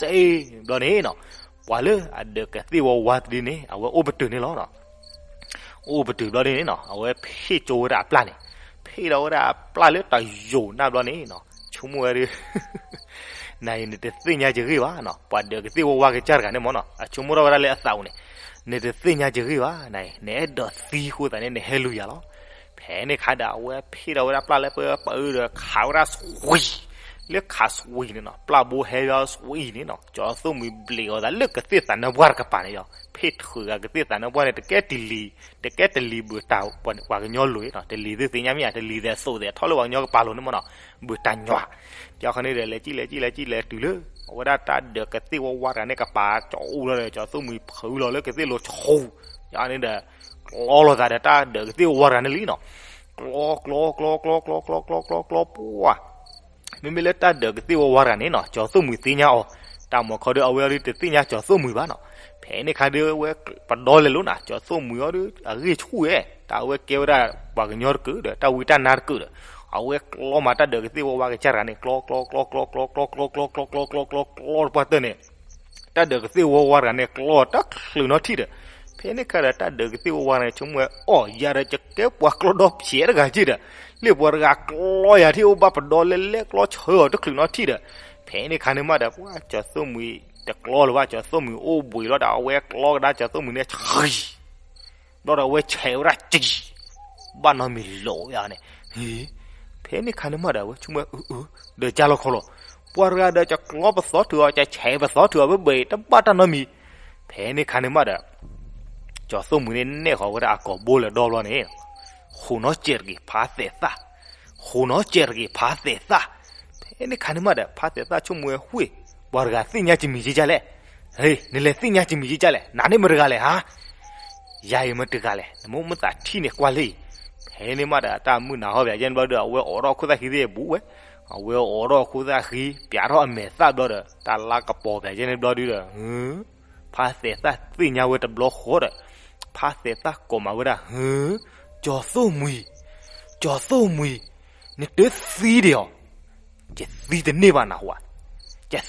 စ့ဘျီန့ၣ်နီၤ, ပှၤလၢအဒၢးကသ့ၣ်ဝီဝါတဒုန့ၣ် အဝဲအိၣ်ပတုာ်န့ၣ်လီၤနီၤ. အိၣ်ပတုာ်ဘျီဒ်န့ၣ်နီၤ အဝဲဖ့ၣ်ကၠိဝဲဒၣ်အပျၢ်န့ၣ်, ဖ့ၣ်ဒီးဝဲဒၣ်အပျၢ်လၢတယိာ်နၢ်ဘျီန့ၣ်နီၤ, ဆိကမိၣ်ဝဲဒၣ် နၤအံၤနတသ့ၣ်ညါယဂ့ၢ်ဘၣ်နီၤ, ပှၤဒၢးကသ့ၣ်ဝီဝါကစၢ်တဂၤန့ၣ်မ့ၢ်နီၤ အဆိကမိၣ်ထီၣ်ဝဲဒၣ်လၢအသးအိၣ်န့ၣ်, နတသ့ၣ်ညါယဂ့ၢ်ဘၣ်, နၤအံၤ နအဲၣ်ဒိးသံအဃိသတးန့ၣ် နဟဲလူၤယၤလီၤ. ဖဲန့ၣ်ခါဒီး အဝဲဖ့ၣ်ဒီးဝဲဒၣ်ပျၢ်လၢပပအုဒီးခးဝဲဒၣ် sweet, လၢခး sweet န့ၣ်နီၤ, ပျၢ်ဘိဟဲဘၣ် sweet န့ၣ်နီၤ, ကၠီၤသိၣ်မှံၤဘျ့းအီၤသးလၢကသ့ၣ်သးနၢပှၢ်တကပၤန့ၣ်ဒီး ဖ့ၣ်ထုးဂၤကသ့ၣ်သးနၢပှၢ်န့ၣ် တကဲတလံၤ, တကဲတလံၤဘၣ်တၢ်ပှၤကညီလိၤနီၤ, တလံၤသ့ၣ်သ့ၣ်ညါမ့ၢ်ဧါ, တလံၤသ့ၣ်သိးသ့ၣ်ထီၣ်လၢပှၤကညီကပၤလိၤန့ၣ်မ့ၢ်နီၤ, ဘၣ်တၢ်ညွၤ, ကီခီန့ၣ်ဒီး လဲၤကံၣ်လဲၤကံၣ်လဲၤကံၣ်လဲၤတုၤလၢ အဝဲဒၣ်တၢ်ဒၢးကသ့ၣ်ဝီဝါတဂၤန့ၣ် ကပၤကၠီၤအူလီၤဒီး ကၠီၤသိၣ်မှံၤဖုးလီၤလၢကသ့ၣ်လိၤဆူ, ကီန့ၣ်ဒီး ကျီလိာ်သးဒီးတၢ်ဒၢးကသ့ၣ်ဝီဝါတဂၤန့ၣ်လံနီၤ, ကျီ ကျီ ကျီ ကျီ ကျီ ကျီ ကျီ ကျီ ကျီ ပှၢ် မ့မ့ၢ်လၢတၢ်ဒၢးကသ့ၣ်ဝီဝါတဂၤန့ၣ်နီၤ ကၠီၤသိၣ်မှံၤသ့ၣ်ညါအီၤ, တၢ်မၤခီဒီး အဝဲအီၤဒုးတသ့ၣ်ညါကၠီၤသိၣ်မှံၤဘၣ်နီၤ. ဖဲန့ၣ်ခါဒီး အဝဲပဒီလဲၤလိာ်နီၤ ကၠီၤသိၣ်မှံၤအီၤဒီး အဂ့ၢ်ဆူၣ်ဝဲ, တၢ်အဝဲကဲဝဲဒၣ်ပှၤကညီတကုာ်ဒီး တၢ်ဝံတၢ်နါတကုာ်ဒီး အဝဲကျီမးတၢ်ဒၢးကသ့ၣ်ဝီဝါကစၢ်တဂၤန့ၣ် ကျီ ကျီ ကျီ ကျီ ကျီ ကျီ ကျီ ကျီ ကျီ ကျီ ကျီ ကျီ တပှၢ်တၢၢ်န့ၣ် တၢ်ဒၢးကသ့ၣ်ဝီဝါတဂၤန့ၣ် ကျီတချုးနီထံၣ်ဒီး, ဖဲန့ၣ်ခါဒီး တၢ်ဒၢးကသ့ၣ်ဝီဝါတဂၤန့ၣ် ဆိကမိၣ်ဝဲ အီၣ်ယၤဒီး ယကဲပှၤကျီဒီဖျဲးတဂၤက့ဒီး, လၢပှၤတဂၤကျီယၤထံၣ်အိၣ်ဘၣ်ပဒီလဲလဲကျီဆၢအီၤတချုးနီထံၣ်ဒီး, ဖဲန့ၣ်ခါန့ၣ်မးဒီး ပှၤကၠီၤသိၣ်မှံၤတကျီလၢၤဘၣ်, ကၠီၤသိၣ်မှံၤအိၣ်ဘှံးလီၤဒီး အဝဲကျီကဒါကၠီၤသိၣ်မှံၤန့ၣ် ဆံ ဘျီဒီးအဝဲဆဲးဝဲဒၣ်ကံ ဘၣ်နီတမံၤလီၤယၤန့ၣ်, ဖဲန့ၣ်ခါန့ၣ်မးဒီး အဝဲဆိကမိၣ်ဝဲ အၢ အၢ ဒီးကၢ်လီၤခီလီၤ, ပှၤတဂၤဒီးကကျီပသီထုးအီၤ ကဆဲးပသီထုးအီၤဘၣ်ဘၣ် တဘၣ်တၢ်နီတမံၤ, ဖဲန့ၣ်ခါန့ၣ်မးဒီး ကၠီၤသိၣ်မှံၤန့ၣ်နဲၣ်ဃီၤဝဲဒၣ်အကိာ်ဘိလဲၤဒီဘျီန့ၣ်, ဃိးနီၢ်ကဲးတဂ့ၤဖးသဲးသၣ်, ဃိးနီၢ်ကဲးတဂ့ၤဖးသဲးသၣ်, ဖဲန့ၣ်ခါန့ၣ်မးဒီး ဖးသဲးသၣ်ဆိကမိၣ်ဝဲ ဝ့ၢ် ပှၤတဂၤသ့ၣ်ညါကမံၤကကၢ်လဲၣ်, ဟ့ နလဲၤသ့ၣ်ညါကမံၤကကၢ်လဲၣ်, နန့ၣ်မတဂၤလဲၣ်ဧါ ယၤအံၤမတဂၤလဲၣ်, နမ့ၢ်မုၢ်သးထံၣ်န့ၣ်ကွၢ်လၢအံၤ, ဖဲန့ၣ်မးဒီး တၢ်မုၢ်နၤဟီၣ်ဘၣ်ယဲန့ၣ်ဘျီဒီး အဝဲအိးထီၣ်ခိၣ်သၣ်ဃံသ့ၣ်ဘူးဝဲ, အဝဲအိးထီၣ်ခိၣ်သၣ်ဃံ ပျးထီၣ်အမဲာ်သၣ်ဘျီဒီး တၢ်လါကပီၤဘၣ်ယဲန့ၣ်ဘျီဒီး ဖးသဲးသၣ်သ့ၣ်ညါဝဲတဘျီဃီဒီး ဖးသဲးသၣ်ကိးမးဝဲဒၣ် ဟ့ ကၠီၤသိၣ်မှံၤ, ကၠီၤသိၣ်မှံၤ, နတသံဒံးဧါ, ယသံတန့ၢ်ဘၣ်နဟူဧါ, ယ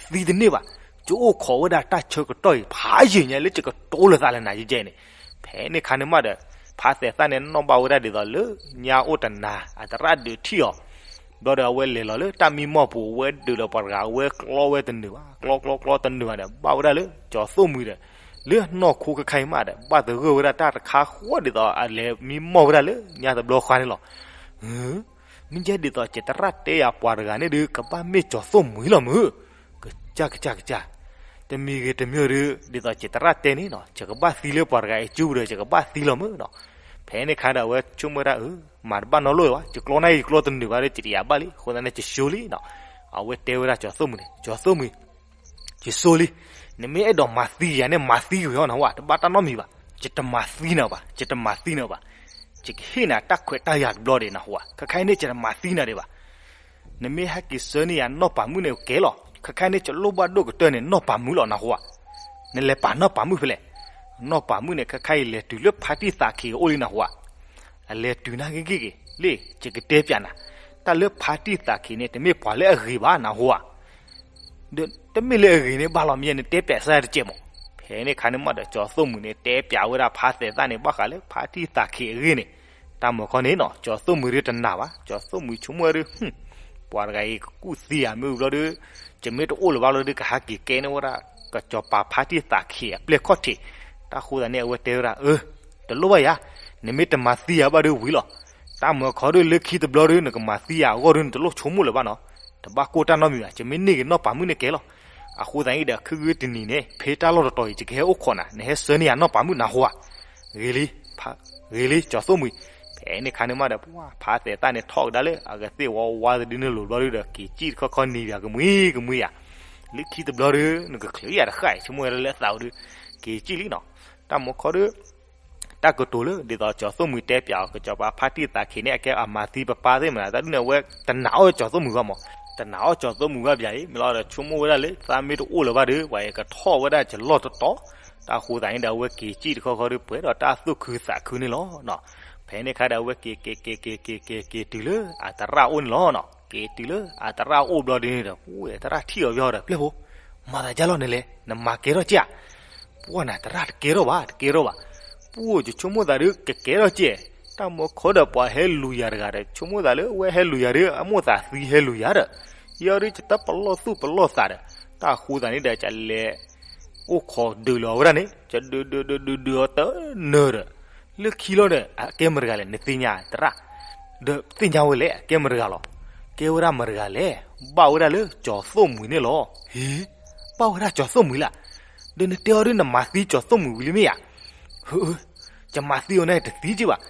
သံတန့ၢ်ဘၣ်, ယအိၣ်ခိးဝဲဒၣ်တၢ်ဆၢကတီၢ်အံၤ ဖးယံာ်ညါလၢယကတိၤလိာ်သးလၢနၤယကဲန့ၣ်, ဖဲန့ၣ်ခါန့ၣ်မးဒီး ဖးသဲးသၣ်န့ၣ်နီၣ်ဘၣ်ဝဲဒၣ်ဒ်သိးလၢ ညါအိၣ်တနၤ အသရၣ်ဒုးထံၣ်အီၤ ဘျီဒီးအဝဲလဲၤလီၤလၢတၢ်မံမီၢ်ပူၤ အဝဲဒုးလီၤပှၤတဂၤ အဝဲကျီဝဲတနုာ်ဘၣ် ကျီကျီကျီတနုာ်ဘၣ်ဒီး ဘၣ်ဝဲဒၣ်လၢ ကၠီၤသိၣ်မှံၤဒီး လၢနီၢ်ခိခဲခါအံၤမးဒီး ဘၣ်သဂၢၢ်ဝဲဒၣ်တၢ်တခါဃီဒ်သိးအလဲၤမံမီၢ်ဝဲဒၣ်လၢညါတဘျီဃီန့ၣ်လီၤ. မ့ၢ်ကဲဒ်သိး ယသရၣ်တဲယၤပှၤတဂၤန့ၣ်ဒီး ကဘၣ်မ့ၢ်ကၠီၤသိၣ်မှံၤလီၤမုၢ်, ကစၢ်ကစၢ်ကစၢ်, တမံၤဂ့ၤတမံၤဒီး ဒ်သိးယသရၣ်တဲန့ၣ်နီၤ ယကဘၣ်သံလၢပှၤတဂၤအစုပူၤဒီး ယကဘၣ်သံလီၤမုၢ်နီၤ. ဖဲန့ၣ်ခါဒီး အဝဲဆိကမိၣ်ဝဲဒၣ် အၢ မၤတဘၣ်နီတလီၢ်ဘၣ်, ယကျီန့ၣ် ယကျီတနုာ်ဘၣ်ဒီး ယတယာ်ဘၣ်လံ, အဃိသတးန့ၣ် ယဆိလံနီၤ. အဝဲတဲဝဲဒၣ်ကၠီၤသိၣ်မှံၤန့ၣ် ကၠီၤသိၣ်မှံၤ ယဆိလံ, နမ့ၢ်အဲၣ်ဒိးမၤသံယၤန့ၣ် မၤသံကွံာ်အီၤနီၤ, တဘၣ်တၢ်နီတမံၤဘၣ်, ယတမၤသံနၤဘၣ်, ယတမၤသံနၤဘၣ်. ယကဟ့ၣ်နၤတၢ်ခွဲးတၢ်ယာ်တဘျီဒံးနဟူဧါ, ခဲခါအံၤန့ၣ် ယတမၤသံနၤဒံးဘၣ်. နမ့ၢ်ဟဲက့ၤဆှၢန့ၢ်ယၤနီၢ်ပၤမုၣ်န့ၣ်ကဲလီၤ, ခဲခါအံၤန့ၣ် ယလိၣ်ဘၣ်ဒိၣ်ကတၢၢ်န့ၣ် နီၢ်ပၤမုၣ်လီၤနဟူဧါ. နလဲၤပာ်နီၢ်ပၤမုၣ်ဖဲလဲၣ်. နီၢ်ပၤမုၣ်န့ၣ် ခဲခါအံၤလဲၤတုၤလၢဖါတံၢ်သးခံအအိၣ်လံနဟူဧါ. အလဲၤတုၤနၤဂ့ၤဂ့ၤဂ့ၤ, လၢယကတဲပျးနၤ, တၢ်လၢဖါတံၢ်သးခံန့ၣ် တမ့ၢ်ပှၤလၢအဂ့ၤဘၣ်နဟူဧါ. ဒီးတမ့ၢ်လၢအဂ့ၤန့ၣ် ဘၣ်လီၤမ့ၢ်ယဲ နတဲပျးစၢ်တကဲးမး. ဖဲန့ၣ်ခါန့ၣ်မးဒီး ကၠီၤသိၣ်မှံၤန့ၣ် တဲပျးဝဲဒၣ်ဖါသဲးသၣ်န့ၣ် ဘၣ်ဃးလၢဖါတံၢ်သးခံအဂ့ၢ်န့ၣ်, တၢ်မၤခီန့ၣ်နီၤ ကၠီၤသိၣ်မှံၤဒုးတနာ်ဘၣ်. ကၠီၤသိၣ်မှံၤဆိကမိၣ်ဝဲဒၣ် ပှၤတဂၤအံၤကကူၣ်သံယၤမ့ၢ်ဘျီဒီး ယမ့ၢ်တအိၣ်လၢၤဘၣ်လီၤဒီး ကဟဲက့ၤကဲန့ၢ်ဝဲဒၣ် ကစီၤပၤဖါတံၢ်သးခံအပျဲၢ်ခီၣ်ထံး. တၢ်ဃိသတးန့ၣ် အဝဲတဲဝဲဒၣ် အၢ တလိၣ်ဘၣ်ယၤ, နမ့ၢ်တမၤသံယၤဘၣ်ဒီးဝံၤလီၤ. တၢ်မၢခီဒုးလၢခံတဘျီဒုး နကမၤသံယၤအဂီၢ်ဒုး နတလိၣ်ဆိကမိၣ်လၢၤဘၣ်နီၤ. တဘၣ်ကိၢ်တၢ်နီတမံၤဘၣ်, ယမ့ၢ်န့ၢ်က့ၤနီၢ်ပၤမုၣ်န့ၣ်ကဲလီၤ. အဃိသတးန့ၣ်ဒီး ခုဂုၢ်တနံၤန့ၣ် ဖဲတၢ်လီၢ်တတီၤအံၤ ယကဟဲအိၣ်ခိးနၤ, နဟဲဆှၢန့ၢ်ယၤနီၢ်ပၤမုၣ်နၤဟူဧါ. ဂ့ၤလံ, ဂ့ၤလံ ကၠီၤသိၣ်မှံၤ. ဖဲန့ၣ်ခါန့ၣ်မးဒီး ဖါသဲးသၣ်န့ၣ်ထီၣ်ကဒါလၢ အကသ့ၣ်ဝီဝါတဒုန့ၣ်လိၤဘျီဒုးဒီး က့ၤစံၣ်တခီခီန့ၢ်ယၤကမှံကမှံယၤ. လၢခံတဘျီဒုး နကချုးယၤတဃၣ်အံၤ ဆိကမိၣ်ဝဲဒၣ်လၢအသးအိၣ်ဒုး က့ၤစံၣ်လံနီၤ. တၢ်မၢခီဒုး တၢ်ကတိၤလၢ ဒ်သိးကၠီၤသိၣ်မှံၤတဲပၠးအီၤ ကစီၤပၤဖါတံၢ်သးခ့န့ၣ် အကဲအမၤသံပပၢ်သ့ၣ်မနုၤ တၢ်ဒ်န့ၣ် အဝဲတနာ်အီၣ်ကၠီၤသိၣ်မှံၤဘၣ်မး, တနာ်အီၣ်ကၠီၤသိၣ်မှံၤဘၣ်ပၠးအံၤ မ့ၢ်လီၤဒီး ဆိကမိၣ်ဝဲဒၣ်လၢ သးမ့ၢ်တအိၣ်လၢၤဘၣ်ဒီး ပှၤအံၤကထီၣ်ဝဲဒၣ်ကလီၢ်တတီၤ. တၢ်ဃိသတးန့ၣ်ဒီး အဝဲက့ၤစံၣ်တခီခီဒုး ပှဲၤဒီးတၢ်သူၣ်ခုသးခုန့ၣ်လီၤ. ဖဲန့ၣ်ခါဒီး အဝဲက့ၤက့ၤက့ၤက့ၤက့ၤက့ၤက့ၤတုၤလၢအသရၣ်အိၣ်န့ၣ်လီၤ. က့ၤတုၤလၢအသရၣ်အိၣ်ဘျီဒ်န့ၣ်ဒီး ပှၤသရၣ်ထံၣ်အီၤဘျီဒီး ပျဲၢ်ဖိ မၤသးဒ်လဲၣ်လဲၣ်, နမၤကဲထီၣ်ကဲဧါ. ပှၢ်နၤ သရၣ်တကဲထီၣ်ဘၣ်, တကဲထီၣ်ဘၣ်. ပှၢ်ယဆိကမိၣ်သးဒုးကကဲထီၣ်ကဲ, တၢ်မၢခီဒီးပှၤဟဲလူၤယၤတဂၤဒီး ဆိကမိၣ်သးလၢအဝဲဟဲလူၤယၤဒီး အမိၢ်သးသံဟဲလူၤယၤဒီး ယဲအီၤဒုး ယတပလီၢ်သူၣ်ပလီၢ်သးဒီး တၢ်ဃိသတးန့ၣ်ဒီး ကလဲၤအိၣ်ခိးဒုးလီၤဝဲဒၣ်န့ၣ် ကဒုးဒုးဒုးဒုးဒုးအီၤတနၢၤဒီး လၢခံလီၤဒီး အကဲမတဂၤလဲၣ် နသ့ၣ်ညါသရၣ်, ဒီးသ့ၣ်ညါဝဲလဲၣ် အကဲမတဂၤလီၤ. ကဲဝဲဒၣ်မတဂၤလဲၣ်, ဘၣ်ဝဲဒၣ်လၢကၠီၤသိၣ်မှံၤန့ၣ်လီၤ. ဟ့, ဘၣ်ဝဲဒၣ်ကၠီၤသိၣ်မှံၤလၢ်. ဒီးနတဲအီၤဒုး နမၤသံကၠီၤသိၣ်မှံၤဝံၤလံမ့ၢ်ဧါ. ဟၢ, ယမၤသံအီၤန့ၣ်တသံက့ဘၣ်.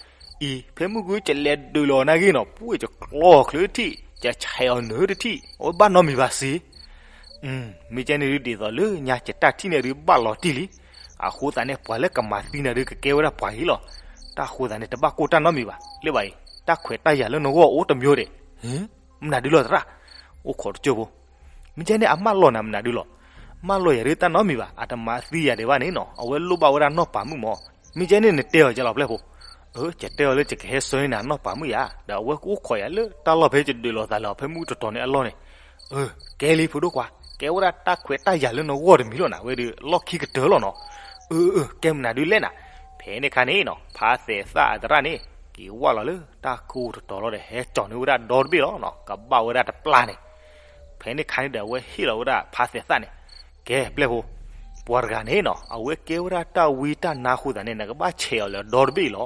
အံၤ ဖဲမုၢ်ဂုၢ်ကလဲၤဒုးလီၤနာ်က့နီၤ ပှၢ်ယကျီအီၤချုးတထံၣ်, ယဆဲးအီၤနၢၤတထံၣ်, အဝဲဘၣ်နီတမံၤဘၣ်စ့ မ့ၢ်ကဲန့ၣ်ဒုး ဒ်သိးလၢညါယတၢ်ထံၣ်န့ၣ်ဒုးဘၣ်လီၤတံၢ်လံ. အဃိသတးန့ၣ် ပှၤလၢကမၤသံနၤဒုး ကကဲဝဲဒၣ်ပှၤအံၤလီၤ. တၢ်ဃိသတးန့ၣ် တဘၣ်ကိၢ်တၢ်နီတမံၤဘၣ်. လၢဘၣ်အံၤ တၢ်ခွဲးတၢ်ယာ်လၢနဂီၢ်အိၣ်တမံၤဒီး, မနုၤဒုးလီၤသရၣ်, အိၣ်ခိးတကၠိၢ်ဖိ. မ့ၢ်ကဲန့ၣ် အမၢလီၤနၤမနုၤဒုးလီၤ. မၢလီၤယၤဒုးတၢ်နီတမံၤဘၣ်, အတမၤသံယၤဒံးဘၣ်န့ၣ်နီၤ, အဝဲလိၣ်ဘၣ်ဝဲဒၣ်နီၢ်ပၤမုၣ်မး. မ့ၢ်ကဲန့ၣ် နတဲအီၤကလီၤပျဲၢ်ဖိ. အၢ ယတဲအီၤလၢယကဟဲဆှၢန့ၢ်နၤနီၢ်ပၤမုၣ်ယၤ, ဒီးအဝဲကအိၣ်ခိးယၤလၢတၢ်လီၢ်ဖဲယဒုးလီၤသးလၢအီၤဖဲမုၢ်တတီၤန့ၣ်အလီၢ်န့ၣ်. အၢ ကဲလံဖိဒိၣ်ခွါ, ကဲဝဲဒၣ်တၢ်ခွဲးတၢ်ယာ်လၢနဂီၢ်တမံၤလီၤနၤ, ဝဲဒုးလီၢ်ခံကတၢၢ်လီၤနီၤ. အၢ အၢ ကဲမနုၤဒုးလဲၣ်နၤ. ဖဲန့ၣ်ခါန့ၣ်နီၤ ဖါသဲးသၣ်အသရၣ်န့ၣ် က့ၤဝၢ်လီၤလၢတၢ်ခိတတီၤလီၤဒီး ဟဲကၠီၤန့ၢ်ဝဲဒၣ်ဒီတဘ့ၣ်လီၤနီၤ, ကဘၣ်ဝဲဒၣ်တပျၢ်န့ၣ်. ဖဲန့ၣ်ခါန့ၣ်ဒီး အဝဲဟ့ၣ်လီၤဝဲဒၣ်ဖါသဲးသၣ်န့ၣ်, ကဲပျဲၢ်ဖိ, ပှၤတဂၤန့ၣ်နီၤ အဝဲကဲဝဲဒၣ်တၢ်ဝံတၢ်နါအဃိသတးန့ၣ် နကဘၣ်ဆဲးအီၤလၢဒီတဘ့ၣ်လီၤ.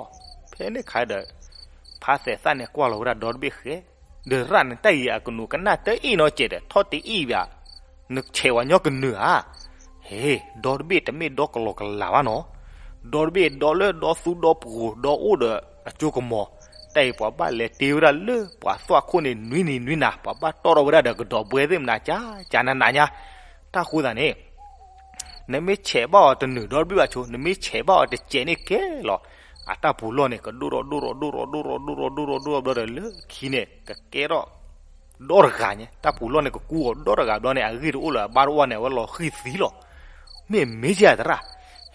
ဖဲန့ၣ်ခါဒီး ဖါသဲးသၣ်န့ၣ် ကွၢ်လီၤဝဲဒၣ်ဒီတဘ့ၣ်ဃဲ, ဒီးရၣ်န့ၣ် တၢ်အံၤအကနူးကနၣ်တအ့ၣ်နီတစဲးဒီး ထီၣ်တအ့ၣ်ဘၣ်, နဆဲးဝဲညီကနၢၤဧါ. ဟ့ ဒီတဘ့ၣ်တမ့ၢ်ဒီကလီကလီဘၣ်နီၤ, ဒီတဘ့ၣ်ဒီလၢဒီသူဒီပှိၤ ဒီအိၣ်ဒီးအစိကမီၤ, တၢ်အံၤပှၤဘၣ်လဲၤတ့ဝဲဒၣ်လၢပှၤသွၣ်ခိၣ်န့ၣ် နွံနံၤနွံနၤ, ပှၤဘၣ်တီၣ်ထီၣ်ဝဲဒၣ်ဒီးကဒီးဘှဲသ့ၣ်မနၤ ကကနးနးညါ. တၢ်ဃိသတးန့ၣ် နမ့ၢ်ဆဲးဘၣ်အီၤတနၢၤဒီတဘ့ၣ်ဘၣ်ဆိ, နမ့ၢ်ဆဲးဘၣ်အီၤတစဲးန့ၣ်ကဲလီၤ. အတၢ်ပူၤလီၢ်န့ၣ် ကဒိၣ်ထီၣ်ဒိၣ်ထီၣ်ဒိၣ်ထီၣ်ဒိၣ်ထီၣ်ဒိၣ်ထီၣ်ဒိၣ်ထီၣ်ဒိၣ်ထီၣ်ဘျီဒီး လၢခံန့ၣ် ကကဲထီၣ်ဒီတဂၤညါ, တၢ်ပူၤလီၢ်န့ၣ် ကကူအီၤဒီတဂၤဘျီန့ၣ် အဂ့ၢ်တအိၣ်လၢၤ အဘါတအိၣ်န့ၣ် အဝဲလီၤဃံၤသံလီၤ. မ့ၢ်မ့ၢ်ယၤသရၣ်,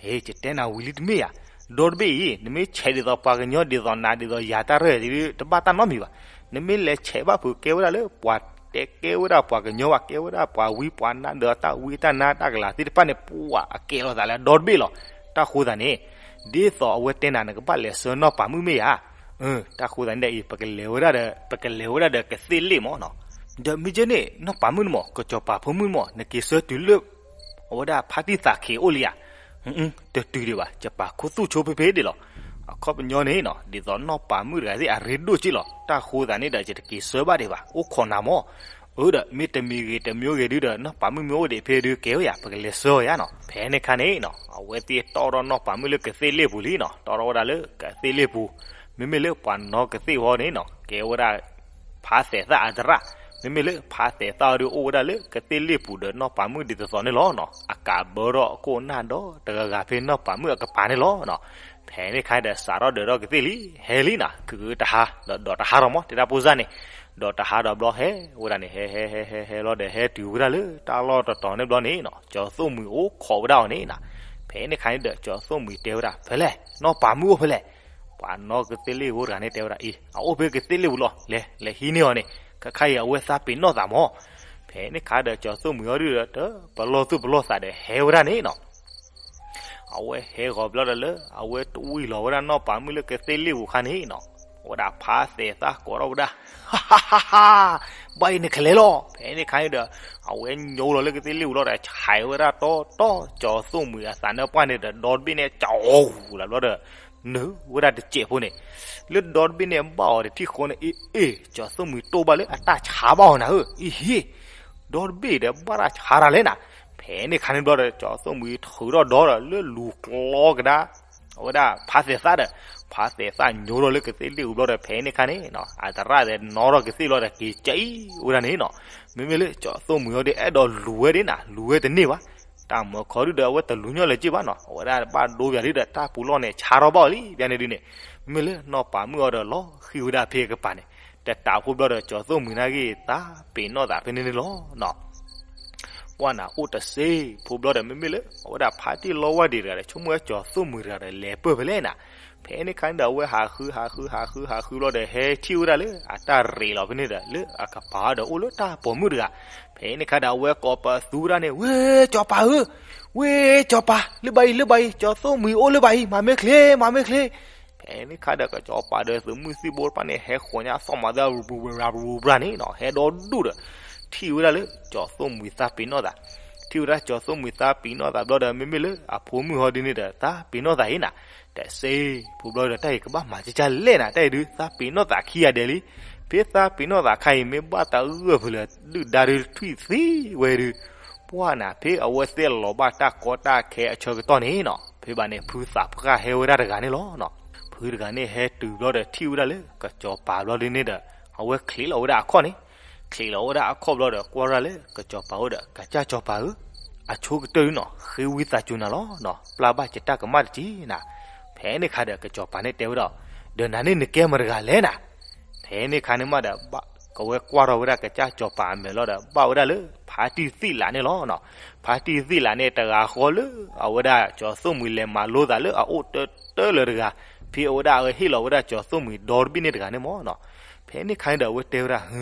ဟ့ ယတဲနၤဝံၤလံတမ့ၢ်ယၤ, ဒီတဘ့ၣ်အံၤ နမ့ၢ်ဆဲးဒ်သိးပှၤကညီ ဒ်သိးနၤ ဒ်သိးယၤတၢ်ရဲၣ်ဒုး တဘၣ်တၢ်နီတမံၤဘၣ်. နမ့ၢ်လဲၤဆဲးဘၣ်ဖုး ကဲဝဲဒၣ်လၢပှၤတဲကဲဝဲဒၣ်ပှၤကညီဘၣ်, ကဲဝဲဒၣ်ပှၤဝံပှၤနါ ဒီးတၢ်ဝံတၢ်နါတၢ်ကလၤသ့ၣ်တဖၣ်န့ၣ် ပှၤအကဲလီၤသးလၢအဒီတဘ့ၣ်လီၤ. တၢ်ဃိသတးန့ၣ် ဒ်သိးအဝဲတဲနၤ နကဘၣ်လဲၤဆှၢနီၢ်ပၤမုၣ်မ့ၢ်ယၤ. တၢ်ဃိသတးန့ၣ်ဒီးအံၤ ပကလဲၤဝဲဒၣ်ဒီး ပကလဲၤဝဲဒၣ်ဒီးကသ့ၣ်လ့ၣ်မးနီၤ. ဒီးမ့ၢ်ကဲန့ၣ် နီၢ်ပၤမုၣ်န့ၣ်မး ကစီၤပၤဖိမုၣ်န့ၣ်မး နက့ၤဆှၢတုၤလၢ အဝဲဒၣ်ဖါတံၢ်သးခ့အိၣ်လံဧါ. တတုၤဒံးဘၣ်, ယပာ်ခူသူၣ်ဆိဖ့ဖ့ဒံးလီၤ. အခီပညီန့ၣ်နီၤ ဒ်သိးနီၢ်ပၤမုၣ်တဂၤသ့ၣ်အရ့ဒိၣ်က့လီၤ. တၢ်ဃိသတးန့ၣ်ဒီး ယတက့ၤဆှၢဘၣ်ဒံးဘၣ်, အိၣ်ခိးနၤမး. အၢဒီး မ့ၢ်တမံၤဂ့ၤတမံၤဂ့ၤဒုဒီး နီၢ်ပၤမုၣ်မ့ၢ်အိၣ်ဒံးဖဲဒု ကဲဝဲယၤ ပကလဲၤဆှၢအီၤယၤနီၤ. ဖဲန့ၣ်ခါန့ၣ်နီၤ အဝဲသ့ၣ်တီၣ်ထီၣ်နီၢ်ပၤမုၣ်လၢကသ့ၣ်လ့ၣ်ပူၤလံနီၤ. တီၣ်ထီၣ်ဝဲဒၣ်လၢကသ့ၣ်လ့ၣ်ပူၤ, မ့မ့ၢ်လၢပှၤနီၢ်ကသ့ၣ်ဝဲန့ၣ်နီၤ ကဲဝဲဒၣ် ဖါသဲးသၣ်အသရၣ်, မ့မ့ၢ်လၢဖါသဲးသၣ်အီၤဒုးအိၣ်ဝဲဒၣ်လၢကသ့ၣ်လ့ၣ်ပူၤဒီးနီၢ်ပၤမုၣ်ဒ်သိးသိးန့ၣ်လီၤနီၤ. အကးဘၢထီၣ်အခိၣ်အနၢ်ဒီတဂၤဂၤဖဲနီၢ်ပၤမုၣ်အကပၤန့ၣ်လီၤနီၤ. ဖဲန့ၣ်ခါဒီး စးထီၣ်ဒၢးထီၣ်ကသ့ၣ်လံ, ဟဲလံနီၤ, ခုးခုးတဟါ, ဒီးဒီးတဟါထီၣ်မး တဲဒၣ်ပိၢ်စၢ်န့ၣ်, ဒီးတဟါဒီးဘျီဟဲဝဲဒၣ်န့ၣ် ဟဲဟဲဟဲဟဲလီၤဒီးဟဲတုၤဝဲဒၣ်လၢတၢ်လီၢ်တတီၤန့ၣ်ဘျီန့ၣ်နီၤ ကၠီၤသိၣ်မှံၤအိၣ်ခိးဝဲဒၣ်အီၤန့ၣ်နီၤ. ဖဲန့ၣ်ခါန့ၣ်ဒီး ကၠီၤသိၣ်မှံၤတဲဝဲဒၣ် ဖဲလဲၣ်, နီၢ်ပၤမုၣ်အိၣ်ဖဲလဲၣ်. ပှၤနီၢ်ကသ့ၣ်လ့ၣ်ဖိတဂၤန့ၣ် တဲဝဲဒၣ်အံၤ အအိၣ်ဖဲကသ့ၣ်လ့ၣ်ပူၤလီၤ, လဲၤ လဲၤဟံးန့ၢ်အီၤန့ၣ်, ခဲခါအံၤအဝဲသးပ့ၤနီၣ်သးမး. ဖဲန့ၣ်ခါဒီး ကၠီၤသိၣ်မှံၤအီၤဒုဒီး တပလီၢ်သူၣ်ပလီၢ်သးဒီးဟဲဝဲဒၣ်န့ၣ်နီၤ. အဝဲဟဲဂီၤဘျီဒီးလၢ အဝဲတဝံၤလီၤဝဲဒၣ်နီၢ်ပၤမုၣ်လၢကသ့ၣ်လ့ၣ်ပူၤခါန့ၣ်နီၤ, အဝဲဒၣ်ဖါသဲးသၣ်ကိးထီၣ်ဝဲဒၣ်, ဘၣ်အံၤနကလဲၤလီၤ. ဖဲန့ၣ်ခါန့ၣ်ဒီး အဝဲညိလီၤလၢကသ့ၣ်လ့ၣ်ပူၤလီၤဒီး ဆဲးဝဲဒၣ်တီတီ ကၠီၤသိၣ်မှံၤအသးနၢပှၢ်န့ၣ်ဒီး ဒီတဘ့ၣ်န့ၣ် ကၠီၤလီၤဘျီဒီး နုာ်ဝဲဒၣ်တစဲးဖိန့ၣ်, လၢဒီတဘ့ၣ်န့ၣ်ဘၣ်အီၤဒီးထံၣ်ဃီန့ၣ် အ့ အ့ ကၠီၤသိၣ်မှံၤတိၢ်ဘၣ်လၢအတၢ်ဆါဘၣ်အီၤနၤဧၢ, အ့ဟ့ၣ်, ဒီတဘ့ၣ်ဒီးဘၣ်တၢ်ဆါတၢ်လဲၣ်နၤ, ဖဲန့ၣ်ခါန့ၣ်ဘျီဒီး ကၠီၤသိၣ်မှံၤထုးထီၣ်ဒီဒီးလၢလူၤကျီကဒါ အဝဲဒၣ်ဖးသဲးသၣ်ဒီး, ဖးသဲးသၣ်ညိထီၣ်လၢကသ့ၣ်လ့ၣ်အူဘျီဒီး ဖဲန့ၣ်ခါန့ၣ် အသရၣ်ဒီးနီၣ်ထီၣ်ကသ့ၣ်ဘျီဒီး က့ၤကၠံဝဲဒၣ်န့ၣ်နီၤ. မ့မ့ၢ်လၢကၠီၤသိၣ်မှံၤအီၤဒီး အဲၣ်ဒိးလူၤဝဲဒၣ်နၤ, လူၤဝဲတန့ၢ်ဘၣ်. တၢ်မၢခီဒုဒီး အဝဲတလူၤညီလၢၤက့ဘၣ်နီၤ, အဝဲဒၣ်ဘၣ်ဒိပၠးဒုဒီး တၢ်ပူၤလီၢ်န့ၣ် ဆါထီၣ်ဘၣ်အီၤလံ ပျၢန့ၣ်ဒုန့ၣ်. မ့မ့ၢ်လၢနီၢ်ပၤမုၣ်အီၤဒီး လီၤဃံၤဝဲဒၣ်ဖဲအကပၤန့ၣ်, တတးဖိဘျီဒီး ကၠီၤသိၣ်မှံၤနာ်က့ၤ သးပ့ၤနီၣ်သးဖဲန့ၣ်န့ၣ်လီၤနီၤ. ပှၢ်နၤအိၣ်တစ့ဖိဘျီဒီး မ့မ့ၢ်လၢ အဝဲဒၣ်ဖါတံၢ်လီဝါဒံးတဂၤဒီး ဆိကမိၣ်ဝဲကၠီၤသိၣ်မှံၤတဂၤဒီး လဲၤပၢၢ်ဖဲလဲၣ်နၤ. ဖဲန့ၣ်ခါန့ၣ်ဒီး အဝဲဟးဃု ဟးဃု ဟးဃု ဟးဃုဘျီဒီး ဟဲထံၣ်ဝဲဒၣ်လၢအတၢ်ရ့းလီၤဖဲန့ၣ်ဒီး လၢအကပၤဒီးအိၣ်လၢတၢ်ပိာ်မုၣ်တဂၤ. ဖဲန့ၣ်ခါဒီး အဝဲကိးပသူဝဲဒၣ်န့ၣ်, ဝ့ ကၠီၤပၤဧၢ, ဝ့ ကၠီၤပၤ, လၢဘၣ်အံၤ လၢဘၣ်အံၤ, ကၠီၤသိၣ်မှံၤအိၣ်လၢဘၣ်အံၤ, မၤမ့ၢ်ချ့ မၤမ့ၢ်ချ့. ဖဲန့ၣ်ခါဒီး ကစီၤပၤဒီးသုးမုၢ်သံၣ်ဘိတဖၣ်န့ၣ် ဟဲဃီၤညါသီၣ်မၤသၣ်ရူၤရူၤရူၤရူၤန့ၣ်နီၤ, ဟဲဒီဒူၣ်ဒီး ထံၣ်ဝဲဒၣ်လၢ ကၠီၤသိၣ်မှံၤသးပ့ၤနီၣ်သး, ထံၣ်ဝဲဒၣ်ကၠီၤသိၣ်မှံၤသးပ့ၤနီၣ်သးဘျီဒီး မ့မ့ၢ်လၢအဖိမုၣ်ဟီဒ်န့ၣ်ဒီး သးပ့ၤနီၣ်သးအံၤနၤ, တစ့ဖိဘျီဒီး တၢ်အံၤကဘၣ်မၤကကၢ်လဲၣ်နၤ, တၢ်အံၤဒုး သးပ့ၤနီၣ်သးခံဂၤဒဲးလံ. ဖဲသးပ့ၤနီၣ်သးခါအံၤ မ့ၢ်ဘၣ်သးဂၢၢ်ဖုးလၢ ဒုၣ်ဒါဒုးထွံၣ်သံဝဲဒုး ပှၢ်နၤ ဖဲအဝဲသ့ၣ်လီၤဘၣ်တၢ်ကီတၢ်ခဲအဆၢကတီၢ်န့ၣ်နီၤ, ဖဲဘၣ်န့ၣ် ဖုသးပှၢ်ဟဲဝဲဒၣ်တဂၤန့ၣ်လီၤနီၤ. ဖုတဂၤန့ၣ်ဟဲတုၤဘျီဒီး ထံၣ်ဝဲဒၣ်လၢကစီၤပၤဘျီဒ်န့ၣ်ဒီး အဝဲချံးလီၤဝဲဒၣ်အခီၣ်န့ၣ်, ချံးလီၤဝဲဒၣ်အခီၣ်ဘျီဒီး ကွၢ်ဝဲဒၣ်လၢကစီၤပၤဝဲဒီး ကစၢ်စီၤပၤဧၢ, အဆိကတၢၢ်ဒုနီၤ ဃ့ဝံသးစူၤနၤလီၤနီၤ, ပျၢ်ဘၣ်ယတၢ်ကမၣ်တက့ၢ်နၤ. ဖဲန့ၣ်ခါဒီး ကစီၤပၤန့ၣ်တဲဝဲဒၣ်, ဒီးနၤန့ၣ်နကဲမတၤတဂၤလဲၣ်နၤ. ဖဲန့ၣ်ခါန့ၣ်မးဒီး ကဝဲကွၢ်ထီၣ်ဝဲဒၣ်ကစၢ်စီၤပၤအမဲာ်လီၤဒီး ဘၣ်ဝဲဒၣ်လၢ ဖါတံၢ်သံၣ်လးန့ၣ်လီၤနီၤ. ဖါတံၢ်သံၣ်လးန့ၣ် တဂၤဃီလၢ အဝဲဒၣ်ကၠီၤသိၣ်မှံၤလဲၤမၤလိသးလၢအအိၣ်တၢတၢလၢၤတဂၤ, ဖဲအဝဲဒၣ်အဟ့ၣ်လီၤဝဲဒၣ်ကၠီၤသိၣ်မှံၤဒီတဘ့ၣ်န့ၣ်တဂၤန့ၣ်မးနီၤ. ဖဲန့ၣ်ခါန့ၣ်ဒီး အဝဲတဲဝဲဒၣ် ဟု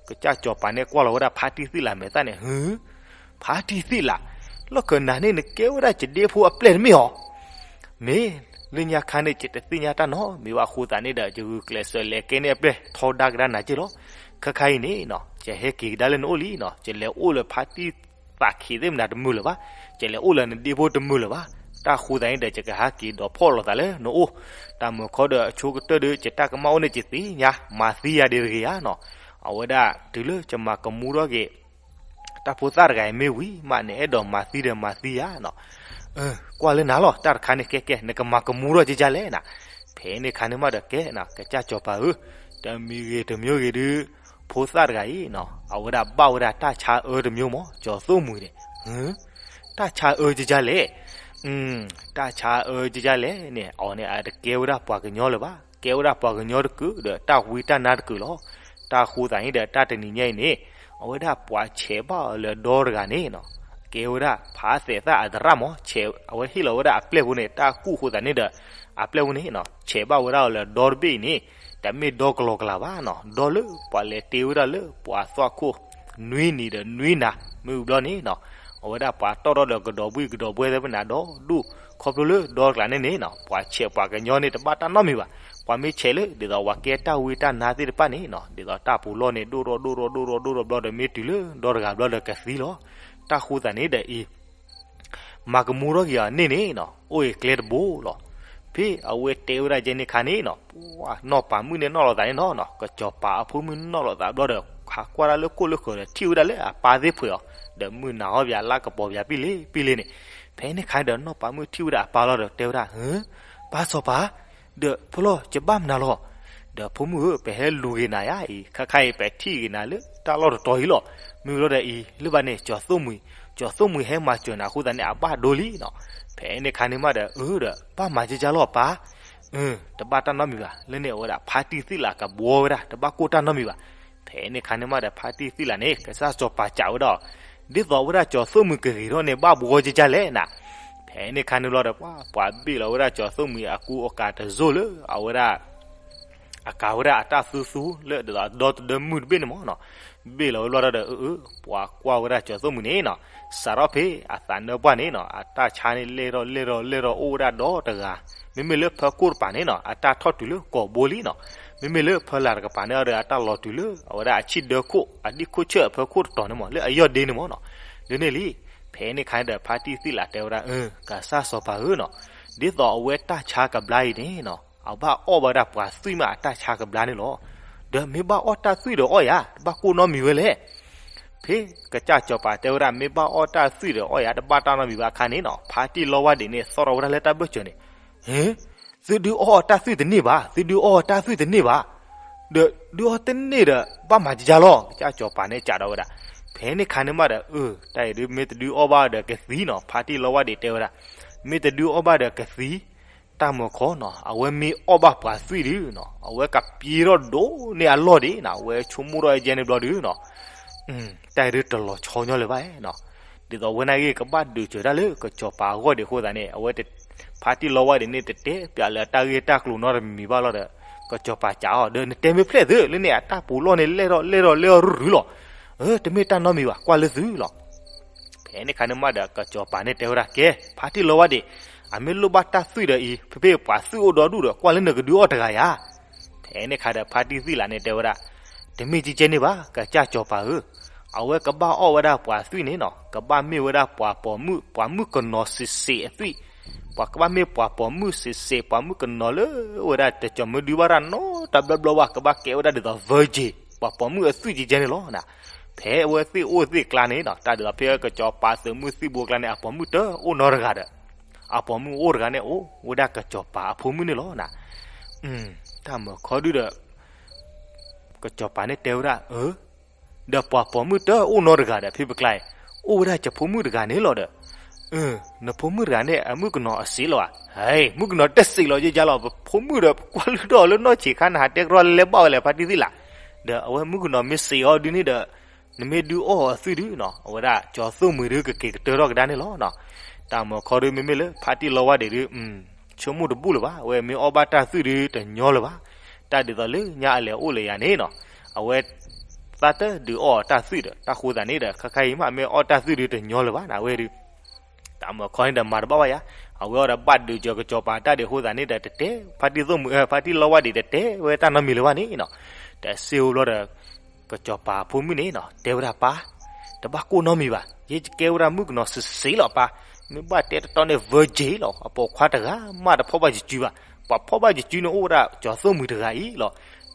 ကစၢ်စီၤပၤန့ၣ်ကွၢ်လီၤဝဲဒၣ်ဖါတံၢ်သံၣ်လးမဲာ်သၣ်န့ၣ် ဟု ဖါတံၢ်သံၣ်လး, လီၢ်ခၢၣ်နၤန့ၣ် နကဲဝဲဒၣ်ယဒ့ဖိအပျဲၢ်တမ့ၢ်ဧါ. မ့ၢ်လၢညါခါန့ၣ် ယတသ့ၣ်ညါတၢ်နီတမံၤဘၣ်အဃိသတးန့ၣ်ဒီး ယဂုာ်ကျဲးစၢးလဲၤကဲန့ၢ်အပျဲၢ် ထီဒါကဒါနၤက့ၢ်လီၤ. ခဲခါအံၤန့ၣ်နီၤ ယဟဲက့ၤကဒါလၢနအိၣ်လံနီၤ, ယလဲၤအိၣ်လၢဖါတံၢ်သးခံးသ့ၣ်မနၤတမုာ်လၢၤဘၣ်, ယလဲၤအိၣ်လၢနဒ့ဖိတမုာ်လၢၤဘၣ်. တၢ်ဃိသတးန့ၣ်ဒီး ယကဟးက့ၤဒီးဖီၣ်လိာ်သးလၢနအိၣ်. တၢ်မုာ်ခီဒီးအဆိကတၢၢ်ဒီး ယတၢ်ကမၣ်အိၣ်န့ၣ် ယသ့ၣ်ညါ မၤသံယၤဒံးတဂ့ၤဧါနီၤ. အဝဲဒၣ်တုၤလၢယမၤကမူထီၣ်က့ၤ တၢ်ဖိသၣ်တဂၤအံၤမ့ၢ်ဝံၤမး နအဲၣ်ဒိးမၤသံဒီးမၤသံယၤနီၤ. ကွၢ်လၢနၤလီၤ တၢ်တခါန့ၣ် ကဲကဲ နကမၤကမူထီၣ်ကကၢ်လဲၣ်နၤ. ဖဲန့ၣ်ခါန့ၣ်မးဒီးကဲနီၤ ကစၢ်စီၤပၤဧၢ, တမံၤဂ့ၤတမံၤဂ့ၤဒုး ဖိသၣ်တဂၤအံၤနီၤ အဝဲဒၣ်ဘၣ်ဝဲဒၣ်တၢ်ဆါအၢတမျိုးမး ကၠီၤသိၣ်မှံၤန့ၣ်, တၢ်ဆါအၢကကၢ်လဲၣ်, တၢ်ဆါအၢကကၢ်လဲၣ်န့ၣ် အဝဲန့ၣ် အတကဲဝဲဒၣ်ပှၤကညီလၢၤဘၣ်, ကဲဝဲဒၣ်ပှၤကညီတကုာ်ဒီး တၢ်ဝံတၢ်နါတကုာ်လီၤ. တၢ်ဃိသတးန့ၣ်ဒီး တၢ်တနံၤညါအံၤန့ၣ် အဝဲဒၣ်ပှၤဆဲးဘၣ်အီၤလၢဒီတဂၤန့ၣ်နီၤ, ကဲဝဲဒၣ်ဖးသဲးသၣ်အသရၣ်မး, ဆဲး အဝဲဟ့ၣ်လီၤဝဲဒၣ်အပျဲၢ်ဖိန့ၣ် တၢ်ကူၣ်ဃိသတးန့ၣ်ဒီး အပျဲၢ်ဖိန့ၣ်နီၤ ဆဲးဘၣ်ဝဲဒၣ်အီၤလၢဒီတဘ့ၣ်အံၤန့ၣ် တမ့ၢ်ဒီကလီကလီဘၣ်နီၤ, ဒီလၢပှၤလဲၤတ့ဝဲဒၣ်လၢပှၤသွၣ်ခိၣ် နွံနံၤဒီးနွံနၤ မ့ၢ်ဝံၤဘျီန့ၣ်နီၤ, အဝဲဒၣ်ပှၤတီၣ်ထီၣ်ဒီးကဒီးဘှံးကဒီးဘှဲသ့ၣ်မနၤဒီဒူၣ်, ခီဖျိလၢဒီတကျးန့ၣ်န့ၣ်နီၤ ပှၤဆဲးပှၤကညီန့ၣ် တဘၣ်တၢ်နီတမံၤဘၣ်. ပှၤမ့ၢ်ဆဲးလၢ ဒ်သိးပှၤကဲတၢ်ဝံတၢ်နါသ့ၣ်တဖၣ်န့ၣ်နီၤ ဒ်သိးတၢ်ပူၤလီၢ်န့ၣ် ဒိၣ်ထီၣ်ဒိၣ်ထီၣ်ဒိၣ်ထီၣ်ဒိၣ်ထီၣ်ဘျီဒီး မ့ၢ်တုၤလၢဒီတဂၤဘျီဒီးကသံလီၤ. တၢ်ဃိသတးန့ၣ်ဒီးအံၤ မၤကမူထီၣ်က့ၤအီၤန့ၣ်န့ၣ်နီၤ အိၣ်အံၤကျဲတဘိလီၤ. ဖဲအဝဲတဲဝဲဒၣ်ကဲန့ၣ်ခါန့ၣ်နီၤ ပှၤနီၢ်ပၤမုၣ်န့ၣ်နီၣ်လိာ်သးန့ၣ်နီၤနီၤ ကစီၤပၤအဖိမုၣ်နီၣ်လိာ်သးဘျီဒီး ဟးကွၢ်ဒၣ်လၢခိၣ်လၢဃၢၤဒီး ထံၣ်ဝဲဒၣ်လၢအပၢ်သ့ၣ်ဖှဲးအီၤ ဒီးမုၢ်နၤဟီၣ်ပယၤလၢကပီၤပယၤပံၣ်လံပံၣ်လံန့ၣ်. ဖဲန့ၣ်ခါဒီးနီၢ်ပၤမုၣ်ထံၣ်ဝဲဒၣ်အပၢ်လီၤဒီးတဲဝဲဒၣ် ဟၢ ပၢ်စီၤပၤ ဒီးဖိလီၤ ယဘၣ်မနုၤလီၤ. ဒီးဖိမုၣ်ဧၢ ပဟဲလူၤက့ၤနၤယါအံၤ ခါခါအံၤ ပထံၣ်က့ၤနၤလၢတၢ်လီၢ်တတီၤအံၤလီၤ. မ့ၢ်ဘျီဒီးအံၤ လၢဘၣ်န့ၣ် ကၠီၤသိၣ်မှံၤ, ကၠီၤသိၣ်မှံၤဟဲမၤစၢၤနၤအဃိသတးန့ၣ် အဘၣ်ဒိလံနီၤ. ဖဲန့ၣ်ခါန့ၣ်မးဒီး အၢ ဒီးဘၣ်မၤကကၢ်လီၤပၢ်. အၢ တဘၣ်တၢ်နီတမံၤဘၣ်. လၢန့ၣ်အဝဲဒၣ်ဖါတံၢ်သံၣ်လးကဘှီဝဲဒၣ် တဘၣ်ကိၢ်တၢ်နီတမံၤဘၣ်. ဖဲန့ၣ်ခါန့ၣ်မးဒီး ဖါတံၢ်သံၣ်လးန့ၣ် ကစၢ်စီၤပၤစံးဝဲဒၣ်အီၤ, ဒ်သိးဝဲဒၣ်ကၠီၤသိၣ်မှံၤကဂ့ၤထီၣ်န့ၣ် ဘၣ်ဘှီကကၢ်လဲၣ်နၤ. ဖဲန့ၣ်ခါန့ၣ်ဘျီဒီး ပှၤ ပှၤဘ့ၣ်လီၤဝဲဒၣ်ကၠီၤသိၣ်မှံၤအကူအကၤတစိၢ်လၢ အဝဲဒၣ် အကၤဝဲဒၣ်အတၢ်သူသူလၢဒ်သိးအဒီသဒၢမုၢ်တဘ့ၣ်န့ၣ်မးနီၤ. ဘ့ၣ်လီၤဝဲဘျီဒီး အၢ အၢ ပှၤကွၢ်ဝဲဒၣ်ကၠီၤသိၣ်မှံၤန့ၣ်နီၤ, စးထီၣ်ဖဲအသးနၢပှၢ်န့ၣ်နီၤ အတၢ်ဆါန့ၣ်လဲၢ်ထီၣ်လဲၢ်ထီၣ်လဲၢ်ထီၣ်အိၣ်ဝဲဒၣ်ဒီတဂၤ. မ့မ့ၢ်လၢဖၢခိၣ်တပၤန့ၣ်နီၤ အတၢ်ထီၣ်တုၤလၢကိာ်ဘိလံနီၤ. မ့မ့ၢ်လၢဖၢလၢ်တကပၤန့ၣ်ဒီး အတၢ်လီၤတုၤလၢအဝဲဒၣ်အဆံၣ်ဒၢခိၣ် အဒံၣ်ခိၣ်ဆၢၣ်အဖၢခိၣ်တတီၤန့ၣ်မး လၢအယီၢ်ဒ့န့ၣ်မးနီၤ. ဒ်န့ၣ်လံ ဖဲန့ၣ်ခါဒီး ဖါတံၢ်သံၣ်လးတဲဝဲဒၣ် အၢ ကစၢ်စီၤပၤဧၢနီၤ, ဒ်သိးအဝဲတၢ်ဆါကဘျါအံၤန့ၣ်နီၤ အဘၣ်အီၣ်ဘၣ်ဒၣ်ပှၤသွံၣ်မးအတၢ်ဆါကဘျါန့ၣ်လီၤ. ဒီးမ့ၢ်ဘၣ်အီၣ်တၢ်သွံၣ်ဒီးအီၣ်ယၤ တဘၣ်ကိၢ်နီတမံၤဝဲလဲၣ်. ဖဲကစၢ်စီၤပၤတဲဝဲဒၣ် မ့ၢ်ဘၣ်အီၣ်တၢ်သွံၣ်ဒီးအီၣ်ယၤ တဘၣ်တၢ်နီတမံၤဘၣ်အခါန့ၣ်နီၤ ဖါတံၢ်လီဝါဒံးန့ၣ် သီၣ်ထီၣ်ဝဲဒၣ်လၢတၢ်ဘၢၣ်စၢၤန့ၣ်, ဟ့, သုဒုးအီၣ်တၢ်သွံၣ်တန့ၢ်ဘၣ်, သုဒုးအီၣ်တၢ်သွံၣ်တန့ၢ်ဘၣ်. ဒီးဒုးအီၣ်တန့ၢ်ဒီး ဘၣ်မၤကကါလီၤ. ကစၢ်စီၤပၤန့ၣ်စံးဒီးဝဲဒၣ်, ဖဲန့ၣ်အခါန့ၣ်မးဒီး အၢ တၢ်အံၤဒုးမ့ၢ်တဒုးအီၣ်ဘၣ်ဒီးကသံနီၤ. ဖါတံၢ်လီဝါဒံးတဲဝဲဒၣ်, မ့ၢ်တဒုးအီၣ်ဘၣ်ဒီးကသံ, တၢ်မုၢ်ခီနီၤ အဝဲမ့ၢ်အီၣ်ဘၣ်ပှၤသွံၣ်ဒုးနီၤ အဝဲကပျံၤထီၣ်ဒိၣ်န့ၢ်အလီၢ်ဒံးနီၤ အဝဲဆိကမိၣ်ထီၣ်အကဲန့ၣ်ဘျီဒုးနီၤ တၢ်အံၤဒုးတလီၤဆီညီလၢၤဘၣ်နီၤ. ဒ်သိးဝဲန့ၣ်ဂ့ၤ ကဘၣ်ဒုးစၢၤတၢ်လၢကစီၤပၤအဂီၢ်ဒံးအဃိသတးန့ၣ် အဝဲ ဖါတံၢ်လီဝါဒံးန့ၣ် တတဲပၠးလၢတၢ်ဂ့ၢ်တၢ်ကျိၤနီတမံၤဘၣ်လီၤဒီး ကစီၤပၤစံးအီၤ ဒီးနတဲမ့ၢ်ဖျဲၣ်သုလၢန့ၣ် အတၢ်ပူၤလီၢ်န့ၣ် လဲၢ်ထီၣ်လဲၢ်ထီၣ်လဲၢ်ထီၣ်ရုၢ်ရုၢ်လီၤ. အၢ တမ့ၢ်တၢ်နီတမံၤဘၣ် ကွၢ်လၢသုလီၤ. ဖဲန့ၣ်အခါန့ၣ်မးဒီး ကစီၤပၤန့ၣ်တဲဝဲဒၣ် ကဲ ဖါတံၢ်လီဝါဒံး, အမ့ၢ်လိၣ်ဘၣ်တၢ်သွံၣ်ဒီးအံၤ ဖဲဖဲပှၤသွံၣ်အိၣ်ဒီဒူၣ်ဒီး ကွၢ်လၢနကဒုးအီၣ်တဂၤယၤ. ဖဲန့ၣ်အခါဒီး ဖါတံၢ်သံၣ်လးန့ၣ်တဲဝဲဒၣ်, တမ့ၢ်ကကဲန့ၣ်ဘၣ် ကစၢ်စီၤပၤဧၢ, အဝဲကဘၣ်အီၣ်ဝဲဒၣ်ပှၤသွံၣ်န့ၣ်နီၤ ကဘၣ်မ့ၢ်ဝဲဒၣ်ပှၤပိာ်မုၣ် ပှၤမုၣ်ကနီၤစ့းစ့းအသွံၣ်, ပှၤကဘၣ်မ့ၢ်ပှၤပိာ်မုၣ်စ့းစ့း ပှၤမုၣ်ကနီၤလၢဝဲဒၣ် တကီၤမ့ၢ်ဒုးဘၣ်တၢ်နီတဘျီဘျီဘၣ် ကဘၣ်ကဲဝဲဒၣ်ဒ်သိး virgin ပှၤပိာ်မုၣ်အသွံၣ်ကကဲန့ၣ်လီၤ. ဖဲအဝဲသ့ၣ်အိၣ်သ့ၣ်ကျါန့ၣ်နီၤ တၢ်ဒ်သိးဖဲကစီၤပၤသုးမုၢ်သံၣ်ဘိအကျါန့ၣ် အပိာ်မုၣ်တအိၣ်နီတဂၤဒီး အပိာ်မုၣ်အိၣ်တဂၤန့ၣ် အိၣ်ဝဲဒၣ်ကစီၤပၤအဖိမုၣ်န့ၣ်လီၤ. တၢ်မုၢ်ခီဒုဒီး ကစီၤပၤန့ၣ်တဲဝဲဒၣ် အၢ ဒီးပှၤပိာ်မုၣ်တအိၣ်နီတဂၤဒီး ဖဲပကျါအံၤ အိၣ်ဝဲဒၣ်ယဖိမုၣ်တဂၤန့ၣ်လီၤဒီး, အၢ နဖိမုၣ်တဂၤန့ၣ် အမုၣ်ကနီၤအစ့းလီၤဧါ. ဟဲ မုၣ်ကနီၤတစ့းလီၤယကလီၤ ပဖိမုၣ်ဒီး ပကွၢ်လုၢ်ထီၣ်အီၤလၢနီၢ်ဆံးခါ နဟးတဲကရီလဲၤဘၣ်ဝဲလဲၣ် ဖါတံၢ်သံၣ်လး. ဒီးအဝဲမုၣ်ကနီၤမ့ၢ်စ့းအီၤဒုန့ၣ်ဒီး နမ့ၢ်ဒုးအီၣ်အသွံၣ်ဒုနီၤ အဝဲဒၣ်ကၠီၤသိၣ်မှံၤဒုကက့ၤကတၢၢ်ထီၣ်ကဒါန့ၣ်လီၤ. တၢ်မုၢ်ခီဒု မ့မ့ၢ်လၢဖါတံၢ်လီဝါဒံးဒု ဆိကမိၣ်တဘူၣ်လၢၤဘၣ် အဝဲမ့ၢ်အီၣ်ဘၣ်တၢ်သွံၣ်ဒုတညီလၢၤဘၣ်. တၢ်ဒ်သိးလၢညါအလဲၤအိၣ်လၢယၤန့ၣ်နီၤ အဝဲ သးတဒုးအီၣ်တၢ်သွံၣ်ဒီး တၢ်ဃိသတးန့ၣ်ဒီး ခါခါအံၤမး မ့ၢ်အီၣ်တၢ်သွံၣ်ဒုတညီလၢၤဘၣ်န့ၣ် အဝဲဒု တၢ်မုၢ်ခီန့ၣ်ဒီးမၤတဘၣ်ဘၣ်ယၤ, အဝဲအီၤဒီးဘၣ်ဒုးစၢၤကစီၤပၤတၢ်ဒံးအဃိသတးန့ၣ်ဒီး တတဲ ဖါတံၢ်သိၣ်မှံၤ ဖါတံၢ်လီဝါဒံး တတဲဝဲတၢ်နီတမံၤလၢၤဘၣ်န့ၣ်နီၤ. တစ့ဖိဘျီဒီး ကစီၤပၤအဖိမုၣ်န့ၣ်နီၤ တဲဝဲဒၣ်ပၢ်, တဘၣ်ကိၢ်နီတမံၤဘၣ်, ယဲယကဲဝဲဒၣ်မုၣ်ကနီၤစ့းစ့းလီၤပၢ်, မ့ၢ်ဘၣ်တဲတတီန့ၣ် virgin လီၤ အပိာ်ခွါတဂၤမးတဖီၣ်ဘၣ်ယစုဘၣ်, ပှၤဖီၣ်ဘၣ်ယစုန့ၣ်အိၣ်ဝဲဒၣ်ကၠီၤသိၣ်မှံၤတဂၤအံၤလီၤ.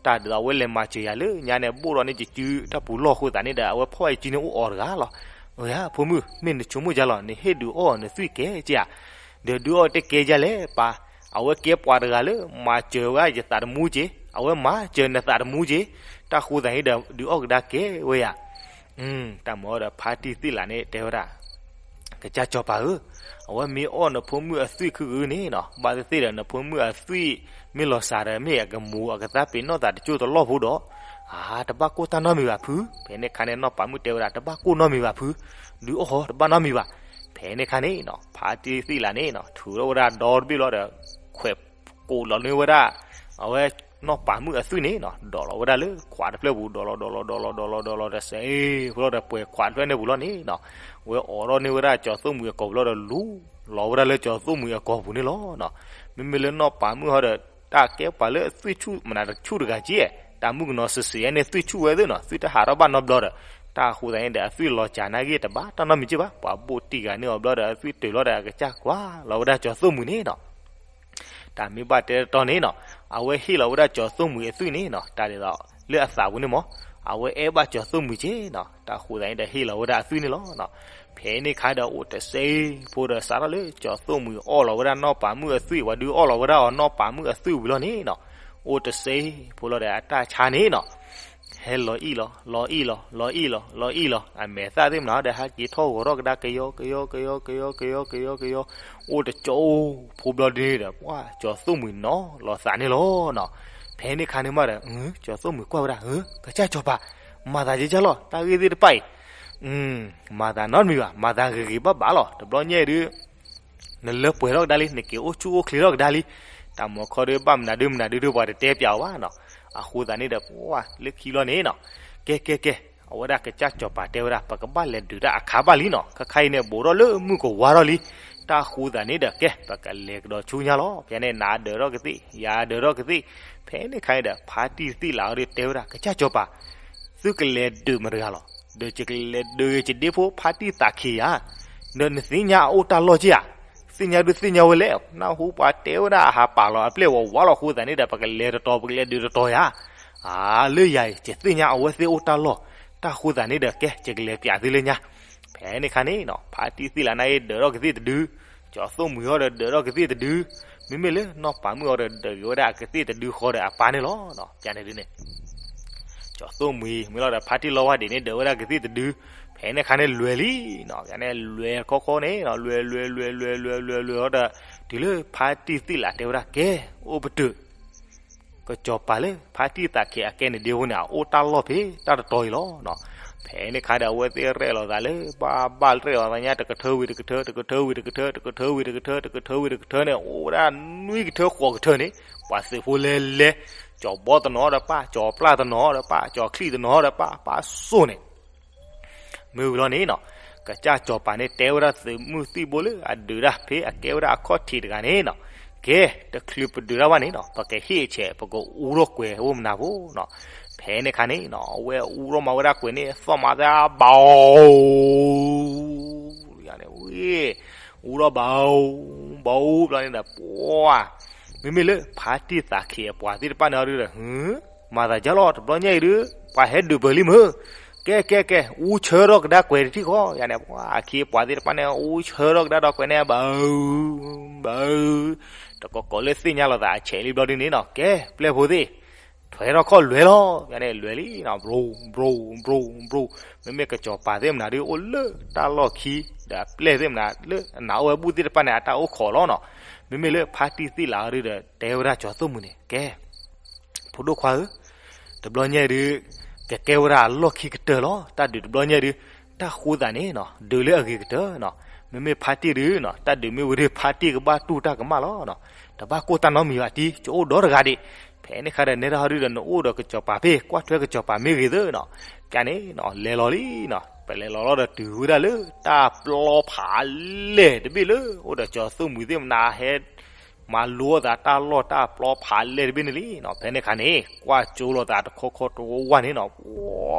တၢ်ဒ်သိးအဝဲလဲၤမၤစၢၤယၤလၢညါန့ၣ် ဘိၣ်ဒီးန့ၢ်ယစုတၢ်ပူၤလီၢ်အဃိသတးန့ၣ်ဒီး အဝဲဖီၣ်ဘၣ်ယစုန့ၣ်အိၣ်အီၤတဂၤလီၤ. အၢ ဖိမုၣ် မ့ၢ်နဆိကမိၣ်ယၤလီၤ နဟ့ၣ်ဒုးအီၣ်နသွံၣ်ကဲက့ဧါ, ဒီးဒုးအီၣ်တကဲယၤလဲၣ်ပၢ်, အဝဲကဲပှၤတဂၤလၢ မၤစၢၤဝဲယသးတမူက့, အဝဲမၤစၢၤနသးတမူက့, တၢ်ဃိသတးန့ၣ်ဒီး ဒုးအီၣ်ကဒါကဲဝဲယၤ တၢ်မုၢ်အီၤဒီးဖါတံၢ်သံၣ်လးန့ၣ်တဲဝဲဒၣ်, ကစၢ်စီၤပၤဧၢ, အဝဲမ့ၢ်အီၣ်နဖိမုၣ်အသွံၣ်ခုၣ်ခုၣ်န့ၣ်နီၤ ဘၣ်သ့ၣ်သ့ၣ်ဒီး နဖိမုၣ်အသွံၣ်မ့ၢ်လီၤစှၤဒီး မ့ၢ်အကမူၤအကသါပ့ၤနီၣ်သးတကၠိၢ်တလီၢ်ဖိဒီး, အါ တဘၣ်ကိၢ်တၢ်နီတမံၤဘၣ်ဖု, ဖဲန့ၣ်အခါန့ၣ် နီၢ်ပၤမုၣ်တဲဝဲဒၣ် တဘၣ်ကိၢ်နီတမံၤဘၣ်ဖု, ဒုးအီၣ်ဃီတဘၣ်နီတမံၤဘၣ်. ဖဲန့ၣ်အခါန့ၣ်နီၤ ဖါတံၢ်သံၣ်လးန့ၣ်နီၤ ထုးထီၣ်ဝဲဒၣ်ဒီတဘ့ၣ်လီၤဒီး ခွဲးကိးလီၤန့ၢ်ဝဲဒၣ် အဝဲနီၢ်ပၤမုၣ်အသွံၣ်န့ၣ်နီၤ ဒိးလီၤဝဲဒၣ်လၢခွးတဖျၢၣ်ပူၤ ဒိးလီၤ ဒိးလီၤ ဒိးလီၤ ဒိးလီၤ ဒိးလီၤ တစဲးဖိလီၤဒီး ပှဲၤခွးတဖျၢၣ်န့ၣ်ပူၤလီၤန့ၣ်နီၤ, ဝဲအိးထီၣ်န့ၢ်ဝဲဒၣ်ကၠီၤသိၣ်မှံၤအကိာ်ပူၤလီၤဒီးလူၤလီၤဝဲဒၣ်လၢကၠီၤသိၣ်မှံၤအကိာ်ပူၤန့ၣ်လီၤ. မ့မ့ၢ်လၢနီၢ်ပၤမုၣ်ဟီဒီး တၢ်ကဲပှၤလၢအသွံၣ်ဆူၣ်မနုၤတဆူၣ်တဂၤက့, တၢ်မုၣ်ကနီၤစ့းစ့းန့ၣ် သွံၣ်ဆူၣ်ဝဲသ့ၣ်နီၤ သွံၣ်တဟးထီၣ်ဘၣ်နီတဘျီဒီး, တၢ်ဃိသတးန့ၣ်ဒီး အသွံၣ်လီၤစှၤနာ်က့တဘၣ်တၢ်နီတမံၤက့ဘၣ်, ပှၤဘိးတံၢ်ဂၤန့ၢ်အီၤဘျီဒီး အသွံၣ်တုၤလီၤဒီး အကစၢ်ကွၢ်လီၤဝဲဒၣ်ကၠီၤသိၣ်မှံၤန့ၣ်နီၤ တၢ်မ့ၢ်ဘၣ်တဲတတီန့ၣ်နီၤ, အဝဲဟ့ၣ်လီၤဝဲဒၣ်ကၠီၤသိၣ်မှံၤအသွံၣ်န့ၣ်နီၤ တၢ်ဒ်သိး လၢအသးပူၤန့ၣ်မး, အဝဲအဲၣ်ဘၣ်ကၠီၤသိၣ်မှံၤက့နီၤ တၢ်ဃိသတးန့ၣ်ဒီးဟ့ၣ်လီၤဝဲဒၣ်အသွံၣ်န့ၣ်လီၤ. ဖဲန့ၣ်ခါဒီးအိၣ်တစဲးဖိဒီး စးထီၣ်လၢကၠီၤသိၣ်မှံၤအီၣ်လီၤဝဲဒၣ်နီၢ်ပၤမုၣ်အသွံၣ် ပှၤဒုးအီၣ်လီၤဝဲဒၣ်အီၤနီၢ်ပၤမုၣ်အသွံၣ်ဝံၤလီၤန့ၣ်နီၤ, အိၣ်တစဲးဖိလီၤဒီးအတၢ်ဆါန့ၣ်နီၤ ဟဲလီၤအံၣ်လီၤ လီၤအံၣ်လီၤ လီၤအံၣ်လီၤ လီၤအံၣ်လီၤ အမဲာ်သၣ်သ့ၣ်မနုၤဒီး ဟဲက့ၤထီၣ်ဂီၤထီၣ်ကဒါကယီကယီကယီကယီကယီကယီကယီ, အိၣ်တကၠိဖိဘျီဒုန့ၣ်ဒီး ပှၤကၠီၤသိၣ်မှံၤနီၤလီၤသးန့ၣ်လီၤနီၤ. ဖဲန့ၣ်ခါန့ၣ်မးဒီး ကၠီၤသိၣ်မှံၤကွၢ်ဝဲဒၣ် ကစၢ်စီၤပၤ မၤသးယကၢ်လီၤ တၢ်ဂ့ၢ်သ့ၣ်တဖၣ်အံၤ မၤသးနီတမံၤဘၣ် မၤသးဂ့ၤဂ့ၤဘၣ်ဘၣ်လီၤ တဘျီညါအံၤဒု နလၢပှဲၤထီၣ်ကဒါလံ နက့ၤအိၣ်ဆူၣ်အိၣ်ချ့ထီၣ်ကဒါလံ. တၢ်မုၢ်ခီဒု ဘၣ်မနုၤဒုမနုၤဒုဒု ပှၤတတဲပျးအီၤဘၣ်နီၤ. အဃိသတးန့ၣ်ဒီး ပှၤလၢခံဘျီန့ၣ်နီၤ ကဲကဲကဲ အဝဲဒၣ်ကစၢ်စီၤပၤတဲဝဲဒၣ် ပကဘၣ်လဲၤဒုးတၢ်အခါဘၣ်လံနီၤ. ခဲခါအံၤန့ၣ် ဘူးထီၣ်လၢမုၢ်ကဝါထီၣ်လံ. တၢ်ဃိသတးန့ၣ်ဒီး ကဲ ပကလဲၤကဒီးဆူညါလီၤ. ဖဲန့ၣ် နဒၢးထီၣ်ကသ့ၣ် ယၤဒၢးထီၣ်ကသ့ၣ် ဖဲန့ၣ်ခါအံၤဒီး ဖါတံၢ်သံၣ်လးအီၤဒုတဲဝဲဒၣ် ကစၢ်စီၤပၤ သုကလဲၤဒုးမတၤတဂၤလီၤ. ဒီးယကလဲၤဒုးယဒ့ဖိဖါတံၢ်သးခံယၤ, ဒီးနသ့ၣ်ညါအအိၣ်တၢ်လီၢ်က့ဧါ. သ့ၣ်ညါဒုးသ့ၣ်ညါဝဲလဲၣ်, နၢ်ဟူပှၤတဲဝဲဒၣ်အဟးပာ်လီၤအပျဲၢ်ဝဲဝးလီၤအဃိသတးန့ၣ်ဒီး ပကလဲၤတတီၤ ပကလဲၤဒုးတတီၤယၤ, အၢ လၢယၤအံၤ ယသ့ၣ်ညါအဝဲသ့ၣ်အိၣ်တၢ်လီၢ်, တၢ်ဃိသတးန့ၣ်ဒီး ကဲ ယကလဲၤပျးသုလၢညါ. ဖဲန့ၣ်အခါန့ၣ်နီၤ ဖါတံၢ်သ့ၣ်လးနၢ်အ့ၣ်ဒၢးထီၣ်ကသ့ၣ်တဒု, ကၠီၤသိၣ်မှံၤဟီဒီးဒၢးထီၣ်ကသ့ၣ်တဒု, မ့မ့ၢ်လၢနီၢ်ပၤမုၣ်အီၤဒီး ဒၢးက့ၤဝဲဒၣ်အကသ့ၣ်တဒုဃီဒီးအပၢ်န့ၣ်လီၤ. ပျးန့ၣ်ဒ်န့ၣ် ကၠီၤသိၣ်မှံၤ မ့ၢ်လီၤဒီး ဖါတံၢ်လီဝါဒံးန့ၣ် ဒၢးဝဲဒၣ်ကသ့ၣ်တဒု, ဖဲန့ၣ်အခါန့ၣ်လွဲၤလံနီၤ, ပျးန့ၣ်လွဲၤခီခီန့ၣ်နီၤ လွဲၤလွဲၤလွဲၤလွဲၤလွဲၤလွဲၤလွဲၤဟီဒီး တုၤလၢဖါတံၢ်သ့ၣ်လးတဲဝဲဒၣ် ကဲ အိၣ်ပတုာ် ကစီၤပၤလၢဖါတံၢ်သးခ့အကဲန့ၣ်ဒ်အဃိန့ၣ် အအိၣ်တၢ်လီၢ်ဖဲတၢ်တတီၤအံၤလီၤနီၤ. ဖဲန့ၣ်အခါဒီး အဝဲသ့ၣ်ရဲၣ်လီၤသးလၢ ဘၣ်ဘၣ်ရဲၣ်လီၤသးညါ တကထၢဝံၤတကထၢ တကထၢဝံၤတကထၢ တကထၢဝံၤတကထၢ တကထၢဝံၤတကထၢန့ၣ် အိၣ်ဝဲဒၣ်နွံကထၢဃိးကထၢန့ၣ် ပှၤသုးဖိလဲၤလဲၤ ကၠီၤဘီတနီၤဒီးပၢ် ကၠီၤပျၢ်တနီၤဒီးပၢ် ကၠီၤချံၣ်တနီၤဒီးပၢ် ပၢ်စိၣ်န့ၣ် မ့ၢ်ဝံၤလီၤန့ၣ်နီၤ ကစၢ်ကစီၤပၤန့ၣ် တဲဝဲဒၣ်သုးမုၢ်သံၣ်ဘိလၢအဒုးတၢ်ဖဲအကဲဝဲဒၣ်အခီၣ်ထံးတဂၤန့ၣ်နီၤ, ကဲ တချုးပဒုးတၢ်ဘၣ်န့ၣ်နီၤ ပကဟ့ၣ်အဆဲး ပကအူထီၣ်ကွဲၤအိၣ်မနၤဖိနီၤ. ဖဲန့ၣ်အခါန့ၣ်နီၤ အဝဲအူထီၣ်မၤဝဲဒၣ်ကွဲၤန့ၣ် သီၣ်မၤသၣ်ဘၣ် ဝံၤ အူထီၣ်ဘၣ် ဘၣ်ဘျီန့ၣ်ဒီး ပှၤ မ့မ့ၢ်လၢဖါတံၢ်သးခ့အပှၤသ့ၣ်တဖၣ်န့ၣ်ဒီး မၤသးဒ်လီၤ တဘျီညါအံၤဒုး ပှၤဟဲဒုးပၢၤလံမ့ၢ်, ကဲ ကဲ ကဲ အူဆၢထီၣ်ကဒါကွဲၤတထံၣ်ဃီ ယၤန့ၣ် ပှၤအခ့အပှၤသ့ၣ်တဖၣ်န့ၣ် အူဆၢထီၣ်ကဒါဒီးကွဲၤန့ၣ် ဘၣ် ဘၣ် တကိးကိးလၢသ့ၣ်ညါလိာ်သးအဆဲးလံဘျီဒ်န့ၣ်နီၤ ကဲ ပျဲၢ်ဖိသ့ၣ် ထွဲထီၣ်ခီၣ်လွဲၤလီၤ ယၤန့ၣ်လွဲၤလံနီၤ ဘြူၤ ဘြူၤ ဘြူၤ ဘြူၤ မ့မ့ၢ်ကစီၤပၤသ့ၣ်မနၤဒုး အိၣ်လၢတၢ်လီၢ်ခံ ဒီးအပျဲၢ်သ့ၣ်မနၤလၢအနးအိၣ်ဝဲဘူၣ်သ့ၣ်တဖၣ်န့ၣ် အတၢ်အိၣ်ခိးလီၤနီၤ. မ့မ့ၢ်လၢဖါတံၢ်သ့ၣ်လးအီၤဒုးဒီး တဲဝဲဒၣ်ကၠီၤသိၣ်မှံၤန့ၣ် ကဲ ဖိဒိၣ်ခွါဧၢ, တဘျီညါဒုး ကကဲဝဲဒၣ်အလီၢ်ခံကတၢၢ်လီၤ. တၢ်ဒုးတဘျီညါဒုး တၢ်ဃိသးန့ၣ်နီၤ ဒုးလၢအဂ့ၤကတၢၢ်နီၤ. မ့မ့ၢ်ဖါတံၢ်ဒုးနီၤ တၢ်ဒုးမ့ၢ်ဝံၤဒုး ဖါတံၢ်ကဘၣ်တူၢ်တၢ်ကမၣ်လီၤနီၤ. တဘၣ်ကိၢ်တၢ်နီတမံၤဘၣ်တံၢ် ကအိၣ်ဒီတဂၤဒံး. ဖဲန့ၣ်အခါဒီး နဲဒၣ်ဟီဒုးဒီး နအိၣ်ဒီးကစီၤပၤဖဲ ကွၢ်ထွဲကစီၤပၤမ့ၢ်ဂ့ၤသ့နီၤ. ကန့ၣ်နီၤ လဲၤလီၤလံနီၤ. ပလဲၤလီၤလီၤဒီးတုၤဝဲဒၣ်လၢ တၢ်ပျီဖးလဲၢ်တဘ့ၣ်လၢ အိၣ်ဒီးကၠီၤသိၣ်မှံၤသ့ၣ်မနၤဟဲ မၤလိအသးတၢ်လီၢ်တၢ်ပျီဖးလဲၢ်တဘ့ၣ်န့ၣ်လံ. ဖဲန့ၣ်အခါန့ၣ် ကွၢ်ကၠိလိာ်သးတခီခီတဝၢ်န့ၣ်နီၤ,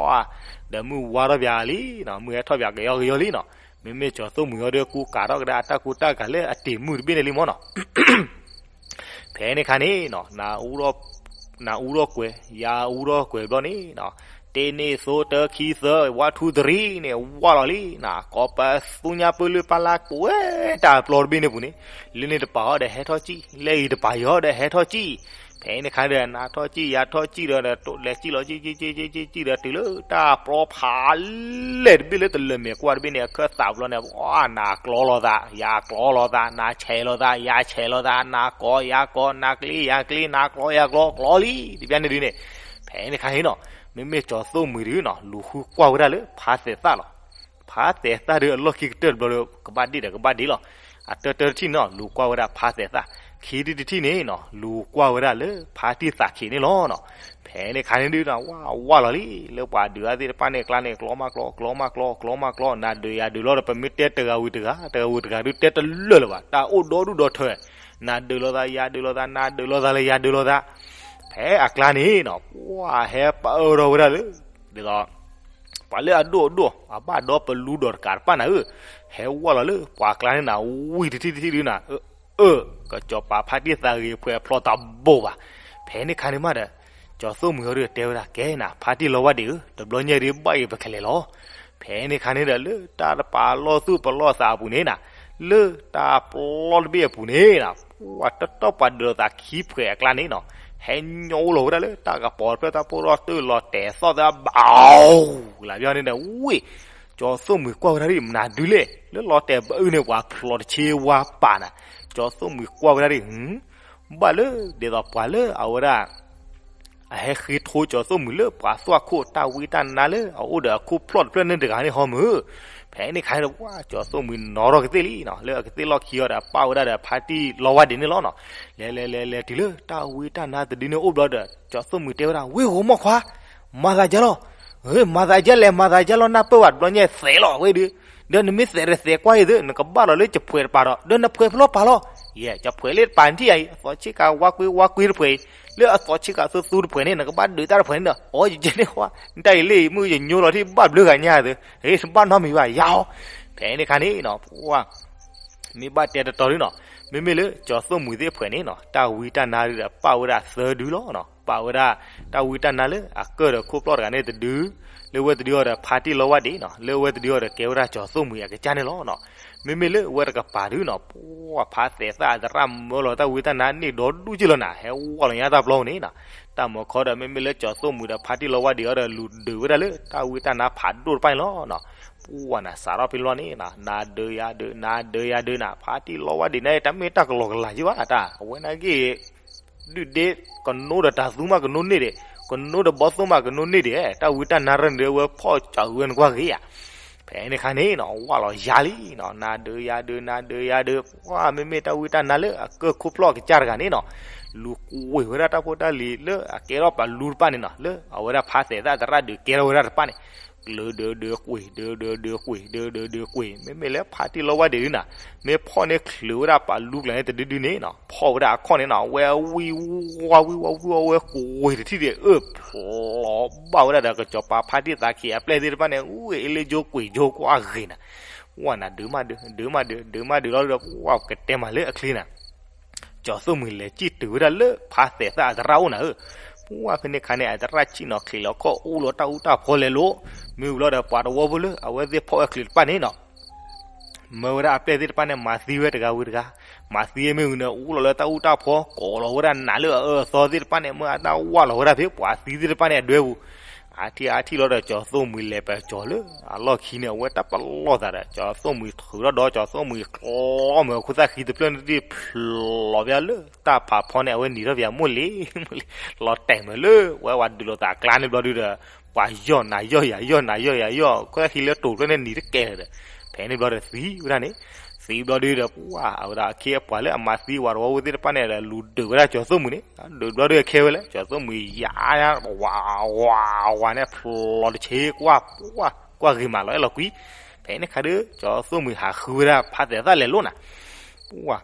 ဒီးမုၢ်ဝါထီၣ်ပၠးလံနီၤ, မုၢ်ဟဲထီၣ်ပၠးကယီကယီလံနီၤ. မ့မ့ၢ်ကၠီၤသိၣ်မှံၤဟီဒီး ကူကၤထီၣ်ကဒါအတၢ်ကူတၢ်ကၤလၢအတံၤမုၢ်တဘ့ၣ်န့ၣ်လံမ့ၢ်နီၤ. ဖဲန့ၣ်အခါန့ၣ်နီၤ နအူထီၣ်ကွဲၤ ယအူထီၣ်ကွဲၤဘျီန့ၣ်နီၤ, တ့ၢ်န့ၢ်သိတၢခံသၢ one two three န့ၣ် ဝါလီၤလံနီၤ, ကိးပသူညါပၢလၢပၢ်လၢကွဲၤတၢ်ပျီတဘ့ၣ်န့ၣ်ပူၤန့ၣ်, လၢန့ၣ်တပၤဟီဒီးဟဲထီၣ်ကံၣ်, လၢအံၤတပၤယီၤဒီးဟဲထီၣ်ကံၣ်. ဖဲန့ၣ်အခါဒီး နၤထီၣ်ကံၣ် ယၤထီၣ်ကံၣ်ဒီး လဲၤကံၣ်လီၤကံၣ်ကံၣ်ကံၣ်ကံၣ်ကံၣ်ဒီး တုၤလၢတၢ်ပျီဖးလဲၢ်တဘ့ၣ်လၢတလၢာ်မဲာ်ကွၢ်တဘ့ၣ်န့ၣ် အခၢၣ်သးဘျီန့ၣ် နၤကျီလိာ်သး ယၤကျီလိာ်သး, နၤဆဲးလိာ်သး ယၤဆဲးလိာ်သး, နၤကိး ယၤကိး, နၤကျ့ ယၤကျ့, နၤကျီ ယၤကျီ, ကျီလံ တဘျီန့ၣ်ဒုးန့ၣ်. ဖဲန့ၣ်အခါန့ၣ်နီၤ မ့မ့ၢ်ကၠီၤသိၣ်မှံၤဒုးနီၤ လူၤဃုကွၢ်ဝဲဒၣ်လၢဖါသဲးသၣ်လီၤ. ဖါသဲးသၣ်ဒုးအလီၢ်ခံကတၢၢ်တဘျီဒီး ကဘၣ်ဒ့ၣ်ဒီးကဘၣ်ဒ့ၣ်လီၤ. အတၢတၢတထံၣ်န့ၣ်နီၤ လူၤကွၢ်ဝဲဒၣ်ဖါသဲးသၣ်, ခံထံၣ်တထံၣ်န့ၣ်နီၤ လူၤကွၢ်ဝဲဒၣ်လၢဖါတံၢ်သးခ့န့ၣ်လီၤနီၤ. ဖဲန့ၣ်အခါန့ၣ်ဒုးနီၤ ဝါဝါလီၤလံ လၢပှၤဒုးအါသ့ၣ်တဖၣ်န့ၣ် အကျါန့ၣ် ကျီမးကျီ ကျီမးကျီ ကျီမးကျီ, နၤဒုးယၤဒုးလီၤဒီး ပမ့ၢ်တဲတဂၤဝံၤတဂၤ တဂၤဝံၤတဂၤဒုးတဲတလၢာ်လၢၤဘၣ်, တၢ်အိၣ်ဒီဒူၣ်ဒီထၢ, နၤဒုးလိာ်သး ယၤဒုးလိာ်သး, နၤဒုးလိာ်သးလၢယၤဒုးလိာ်သး. ဖဲအကျါန့ၣ်နီၤ ပှၤဟဲပၢထီၣ်ဝဲဒၣ်လၢ ဒ်သိး ပှၤလၢအဒိၣ်အဒိၣ် အဘၣ်ဒီပလူဒီးတကးတပၣ်နၤဧၢ, ဟဲဝါလီၤလၢပှၤအကျါန့ၣ်နၤ ဝံၤတထံၣ်တထံၣ်ဒုးနၤ, အၢ ကစီၤပၤဖါတံၢ်သးဂ့ၤဖှဲးဖျိးတဘိးဘၣ်. ဖဲန့ၣ်အခါန့ၣ်မးဒီး ကၠီၤသိၣ်မှံၤဟီဒုးတဲဝဲဒၣ် ကဲနၤ ဖါတံၢ်လီဝါဒံးဧၢ, တဘျီညါဒုးဘၣ်အံၤပကလဲၤလီၤ. ဖဲန့ၣ်အခါန့ၣ်ဒီး လၢတၢ်တပာ်လီၢ်သူၣ်ပလီၢ်သးအပူၤန့ၣ်နၤ လၢတၢ်ပျီတဘ့ၣ်အပူၤန့ၣ်နၤ ပှၤတတီၢ်ပှၤဒုးလိာ်သးခံဖှဲးအကျါန့ၣ်နီၤ, ဟဲညိလီၤဝဲဒၣ်လၢတၢ်ကပီၤတဖျၢၣ်တၢ်ဖိဒီးတၢၢ်လီၤတဲာ်သီၣ်သးဘၣ်, လၢဘျီန့ၣ်ဒီး ဝ့ၢ် ကၠီၤသိၣ်မှံၤကွၢ်ဝဲဒၣ်ဒ်မနုၤဒုးလဲၣ်, လၢလီၤတဲာ်ဘၣ်အုၣ်န့ၣ် ပှၤဖျိးတဆ့ဝါပာ်နၤ, ကၠီၤသိၣ်မှံၤကွၢ်ဝဲဒၣ်ဒ် ဘၣ်လၢ ဒ်သိးပှၤလၢအဝဲဒၣ် အဟဲဃ့ထိကၠီၤသိၣ်မှံၤလၢပှၤသွၣ်ခိၣ်တၢ်ဝံတၢ်နါလၢအအိၣ်ဒီးအခိၣ်ဖျီၣ်တဖျၢၣ်န့ၣ်တဂၤန့ၣ်ဟီမုၢ်. ဖဲန့ၣ်ခါန့ၣ် ပှၤကၠီၤသိၣ်မှံၤနီၤထီၣ်ကသ့ၣ်လံနီၤ, လၢအကသ့ၣ်လီၢ်ခံအီၤဒီးပာ်ဝဲဒၣ်ဒီးဖါတံၢ်လီဝါဒံးန့ၣ်လီၤနီၤ. လဲၤလဲၤလဲၤလဲၤတုၤလၢတၢ်ဝံတၢ်နါတဒုန့ၣ်အိၣ်ဘျီဒီး ကၠီၤသိၣ်မှံၤတဲဝဲဒၣ် ဝ့ၢ်ဧိၤမီၢ်ခွါ, မၤသးဒ်လဲၣ်, မၤသးဒ်လဲၣ် မၤသးဒ်လဲၣ်နၢ်ပၢၢ်ဘၣ်တဘျီညါသဲးလီၤဝဲဒုး ဒီးနမ့ၢ်သဲးဒီးသဲးကွၢ်အံၤသု နကဘၣ်လီၤလၢယဖှဲးတပၤဒီး ဒီးနဖှဲးဖျိပာ်လီၤ. ယဲ ယဖှဲးလၢတပၤနထံၣ်အံၤ အသီဆ့ကၤဝါကွ့ဝါကွ့တဖှဲးအံၤ, လၢအသီဆ့ကၤသူသူတဖှဲးန့ၣ် နကဘၣ်ဒုးတၢ်တဖှဲးန့ၣ်ဒီး အိ ယကဲန့ၣ်ဝဲ နတၢ်အံၤလၢအံၤ မုၢ်ယညိလီၤထံၣ်ဘၣ်ဘျုးဂၤညါသု, ဟ့ၣ် တဘၣ်နီတမံၤဘၣ်ယၤအီၤ. ဖဲန့ၣ်ခါန့ၣ်နီၤ ပှၤ မ့ၢ်ဘၣ်တဲတတီၤဒုနီၤ, မ့မ့ၢ်လၢကၠီၤသိၣ်မှံၤသ့ၣ်ဖှဲးန့ၣ်နီၤ, တၢ်ဝံတၢ်နါဒုဒီးပာ်ဝဲဒၣ်သၢဒုလီၤနီၤ. ပာ်ဝဲဒၣ်တၢ်ဝံတၢ်နါလၢအကၢၢ်ဒီးခိၣ်ပျီၢ်တဂၤန့ၣ်တဒု, လၢဝဲတဒုအီၤဒီးဖါတံၢ်လီဝါဒံးနီၤ, လၢဝဲတဒုအီၤဒီးကဲဝဲဒၣ်ကၠီၤသိၣ်မှံၤအကစၢ်န့ၣ်လီၤနီၤ. မ့မ့ၢ်လၢဝဲတကပၤဒုနီၤ, ပှၤဖါသဲးသၣ်အသရၣ်မၢလီၤတၢ်ဝံတၢ်နါန့ၣ်ဒီဒူၣ်က့လီၤနၤ, ဟဲဝီလီၤညါတၢ်ပျီန့ၣ်နီၤ. တၢ်မၤခီဒီး မ့မ့ၢ်လၢကၠီၤသိၣ်မှံၤဒီးဖါတံၢ်လီဝါဒံးအီၤဒီး လူၤဒုးဝဲဒၣ်လၢတၢ်ဝံတၢ်နါဖးဒိၣ်တဖၣ်န့ၣ်လီၤနီၤ. ပှၤနၤစးထီၣ်ဖဲလီၤန့ၣ်နီၤ, နၤဒုးယၤဒုး နၤဒုးယၤဒုးနၤ, ဖါတံၢ်လီဝါဒံးန့ၣ် တၢ်မ့ၢ်တၢ်ကလီကလီယံၤဘၣ်တၢ်, အဝဲန့ၣ်က့ ဒုၣ်ဒ့ ကနိဒီးတၤသူမးကနိန့ၢ်ဒံး, ကနိဒီးဘီသိမးကနိန့ၢ်ဒံး, တၢ်ဝံတၢ်နါရၢၢ်န့ၣ်ဒီး အဝဲဖီၣ်ကၠီၤဝဲနကွၢ်ဂ့ၤဧါ. ဖဲန့ၣ်ခါန့ၣ်နီၤ ဝၢ်လီၤယၤလံနီၤ, နၤဒုးယၤဒုး နၤဒုးယၤဒုး, ပှၤမ့မ့ၢ်တၢ်ဝံတၢ်နါလၢအကၢၢ်ခိၣ်ပျီၢ်အကစၢ်တဂၤန့ၣ်နီၤ, လူၤကွံာ်ဝဲဒၣ်တၢ်ဖိတၢ်လံၤလၢအကဲထီၣ်ပာ်လူတဖၣ်န့ၣ်နီၤ, လၢအဝဲဒၣ်ဖါသဲးသၣ်အသရၣ်ဒုးကဲထီၣ်ဝဲဒၣ်တဖၣ်န့ၣ် ကျၢၤဒုးဒုးကွံာ် ဒုးဒုးဒုးကွံာ် ဒုးဒုးဒုးကွံာ်, မ့မ့ၢ်လၢဖါတံၢ်လီဝါဒံးနၤ, မ့ၢ်ဖီၣ်န့ၢ်ချုးဝဲဒၣ်ပာ်လူကျါန့ၣ်တဒုဒုန့ၣ်နီၤ, ဖီၣ်ဝဲဒၣ်အခီၣ်န့ၣ်နီၤ, အဝဲဝံၢ်ဝါဝံၢ်ဝါဝံၢ်ဝါဝဲကွံာ်တထံၣ်ဒံး အၢၣ်ဖျိးဘၣ်ဝဲဒၣ်ဒီး ကစီၤပၤဖါတံၢ်သးခံးအပျဲၢ်သ့ၣ်တဖၣ်န့ၣ် အူအ့လ့ကၠိကွံာ်ကၠိကွၢ်ဂ့ၤနၤ, ပှၤနၤဒုးမးဒုး ဒုးမးဒုး ဒုးမးဒုးလီၤဒီး ပှၤကတဲမးလၢအချ့နၤ ကၠီၤသိၣ်မှံၤလဲၤစံၣ်တုၤဝဲဒၣ်လၢ ဖါသဲးသၣ်အသရၣ်အိၣ်နၤဧၢ, ပှၤဖဲန့ၣ်ခါန့ၣ် အသရၣ်စံၣ်နီၤချံးလီၤခီၣ် အိၣ်လီၤတၢ်အူတၢ်ဖီလဲၤလိၤ, မ့ၢ်ဝံၤလီၤဒီး ပှၤတဝီဖိလၢအဝဲသ့ၣ်ဖီၣ်ဝဲချုးတဖၣ်န့ၣ်နီၤ, မၢဝဲဒၣ်အပျဲၢ်သ့ၣ်တဖၣ်န့ၣ် မၤသံဝဲတဂၤဝံၤတဂၤ, မၤသံမ့ၢ်ဝံၤန့ၣ် အိၣ်လီၤလၢတၢ်အူတၢ်ဖီ ကိးလီၤဝဲဒၣ်နးလၢအအၢအသီသ့ၣ်တဖၣ်န့ၣ် မၢအတၢ်ဝၢ်လီၤဝဲဒၣ်ဖဲပှၤသံသ့ၣ်တဖၣ်န့ၣ်အဒွဲပူၤ အါထံၣ်အါထံၣ်လီၤဒီး ကၠီၤသိၣ်မှံၤလဲၤပၢၤကၠီၤလၢအလီၢ်ခံန့ၣ် အဝဲတၢ်ပလီၢ်သးဒီး ကၠီၤသိၣ်မှံၤထုးထီၣ်ဒီး ကၠီၤသိၣ်မှံၤကျီမၢခိၣ်သၣ်ဃံတဖျၢၣ်န့ၣ် ဖျိးဖဲလၢတၢ်ဖးဖီန့ၣ် အဝဲနံၤထီၣ်ပယၤမိၢ်လံၤ လီၤတဲာ်မးလၢ ဝဲဝဲဒုးလိာ်သးကျါန့ၣ်ဘျီဒုဒီး ပှၤယီၢ်နၤယီၢ်ယၤယီၢ်နၤယီၢ်ယၤယီၢ် ခိၣ်သၣ်ဃံလၢတိၤဖျၢၣ်န့ၣ်နံၤတကဲလၢၤဒီး ဖဲန့ၣ်ဘျီဒီးသံဝဲဒၣ်န့ၣ် သံဘျီဒုဒီး ပှၤအဝဲဒၣ်အခ့အပှၤလၢအမၤသံဝဲတဝီဖိသ့ၣ်တဖၣ်န့ၣ်ဒီး လူၤဒုးဝဲဒၣ်ကၠီၤသိၣ်မှံၤန့ၣ် ဒုးဘျီဒုခဲဝဲလဲၣ် ကၠီၤသိၣ်မှံၤယါ ဝးဝးဝးန့ၣ် ဖျိးတဆ့ကွၢ် ကွၢ်ဂ့ၤမးလီၤအဲၣ်လီၤကွံ ဖဲန့ၣ်ခါဒီး ကၠီၤသိၣ်မှံၤဟးဃုဝဲဒၣ်ဖါသဲးသၣ်လဲၤလိာ်နၤ ပှၤ ဒ်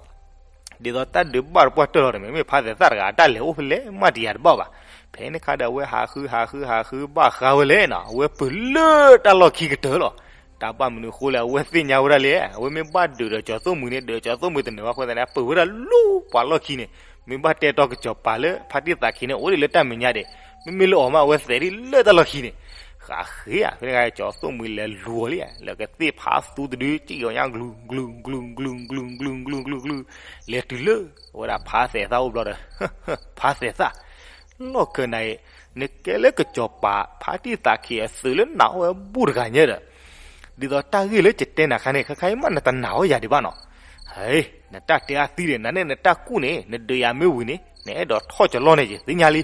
သိးတၢ်ဒုးဘၣ်တပှၢ်တၢၢ်လီၤဒီး မ့မ့ၢ်ဖါသဲးသၣ်တဂၤအတၢ်လဲၤအိၣ်ဖဲလဲၣ်မးတယၤတဘၣ်ဘၣ်. ဖဲန့ၣ်ခါဒီး အဝဲဟးဃုဟးဃုဟးဃုဘၣ်ဃးဝဲလဲၣ်နီၤ အဝဲပၢၤလၢတၢ်လီၢ်ခံကတၢၢ်လီၤ. တၢ်ဘၣ်မနုၤဃိလဲၣ် အဝဲသ့ၣ်ညါဝဲဒၣ်လံ အဝဲမ့ၢ်ဘၣ်ဒုးဒီးကၠီၤသိၣ်မှံၤန့ၣ် ဒုးကၠီၤသိၣ်မှံၤတနၢၤဘၣ်အဃိသတးန့ၣ် အပၢၤဝဲဒၣ်လၢပှၤလီၢ်ခံန့ၣ် မ့ၢ်ဘၣ်တဲတီကစီၤပၤလၢဖါတံၢ်သးခံန့ၣ် အိၣ်ဒံးလၢတၢ်မဲာ်ညါဒံး မ့မ့ၢ်လၢအီၤမး အဝဲသဲးဒ်လၢတၢ်လီၢ်ခံန့ၣ် ဃးဃ့ဧါ ဖဲန့ၣ်ခါ ကၠီၤသိၣ်မှံၤလဲၤလူၤအီၤလံ လၢကသ့ၣ်ဖးသူတဒု စံၣ်အီၤညါ ကလုာ်ကလုာ်ကလုာ်ကလုာ်ကလုာ်ကလုာ်ကလုာ်ကလုာ်ကလုာ် လဲၤတုၤလၢ အဝဲဒၣ်ဖါသဲးသၣ်အိၣ်ဘျီဒီး ဖါသဲးသၣ် လီၢ်ခၢၣ်နၤအံၤ နကဲလၢကစီၤပၤ ဖါတံၢ်သးခံအသုးလၢနၤအိၣ်ဝဲဘူၣ်တဂၤညါဒီး ဒ်သိးတၢ်ဂ့ၢ်လၢယတဲနၤခါန့ၣ် ခါခါအံၤမးနတနာ်အီၤယၤဒံးဘၣ်နီၤ ဟဲ နတၢ်တဲအသံဒီး နၤန့ၣ်နတၢ်ကူၣ်န့ၣ် နဒုးယၤမ့ၢ်ဝံၤန့ၣ် နအဲၣ်ဒိးထီၣ်ကလီၢ်န့ၣ် ယသ့ၣ်ညါလံ.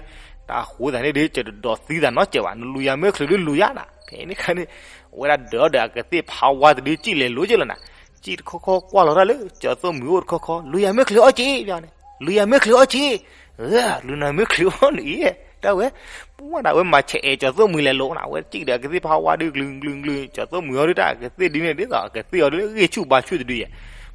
တၢ်ဃိသးန့ၣ်ဒီး ယတဒိးသံသးနီတစဲးဘၣ် နလူၤယၤမ့ၢ်ချုးဒုလူၤယၤနၤ ဖဲန့ၣ်ခါန့ၣ် အဝဲဒၣ်ဒုးအီၤဒီးအကသ့ၣ်ဖးဝါတဒု စံၣ်လဲၤလိၤက့လီၤနၤ စံၣ်တခီခီကွၢ်လီၤတၢ်လၢ ကၠီၤသိၣ်မှံၤအိၣ်တခီခီ လူၤယၤမ့ၢ်ချုးအီၣ်က့ ပန့ၣ် လူၤယၤမ့ၢ်ချုးအီၣ်က့ လူၤနၤမ့ၢ်ချုးအီၣ်န့ၣ်အံၤ တၢ်ဝဲ ပှၤနၤဝဲမၤဆဲးအဲၣ်ကၠီၤသိၣ်မှံၤလဲၤလိၤနၤ အဝဲစံၣ်ဒီးအကသ့ၣ်ဖးဝါဒုး ကလုာ်ကလုာ်ကလုာ် ကၠီၤသိၣ်မှံၤအီၤဒုးတၢ် အကသ့ၣ်ဒုးန့ၣ် ဒ်သိးအကသ့ၣ်အီၤဒုးလၢဂ့ၢ်ဆူၣ်ဘါဆူၣ်တဒုယဲၢ်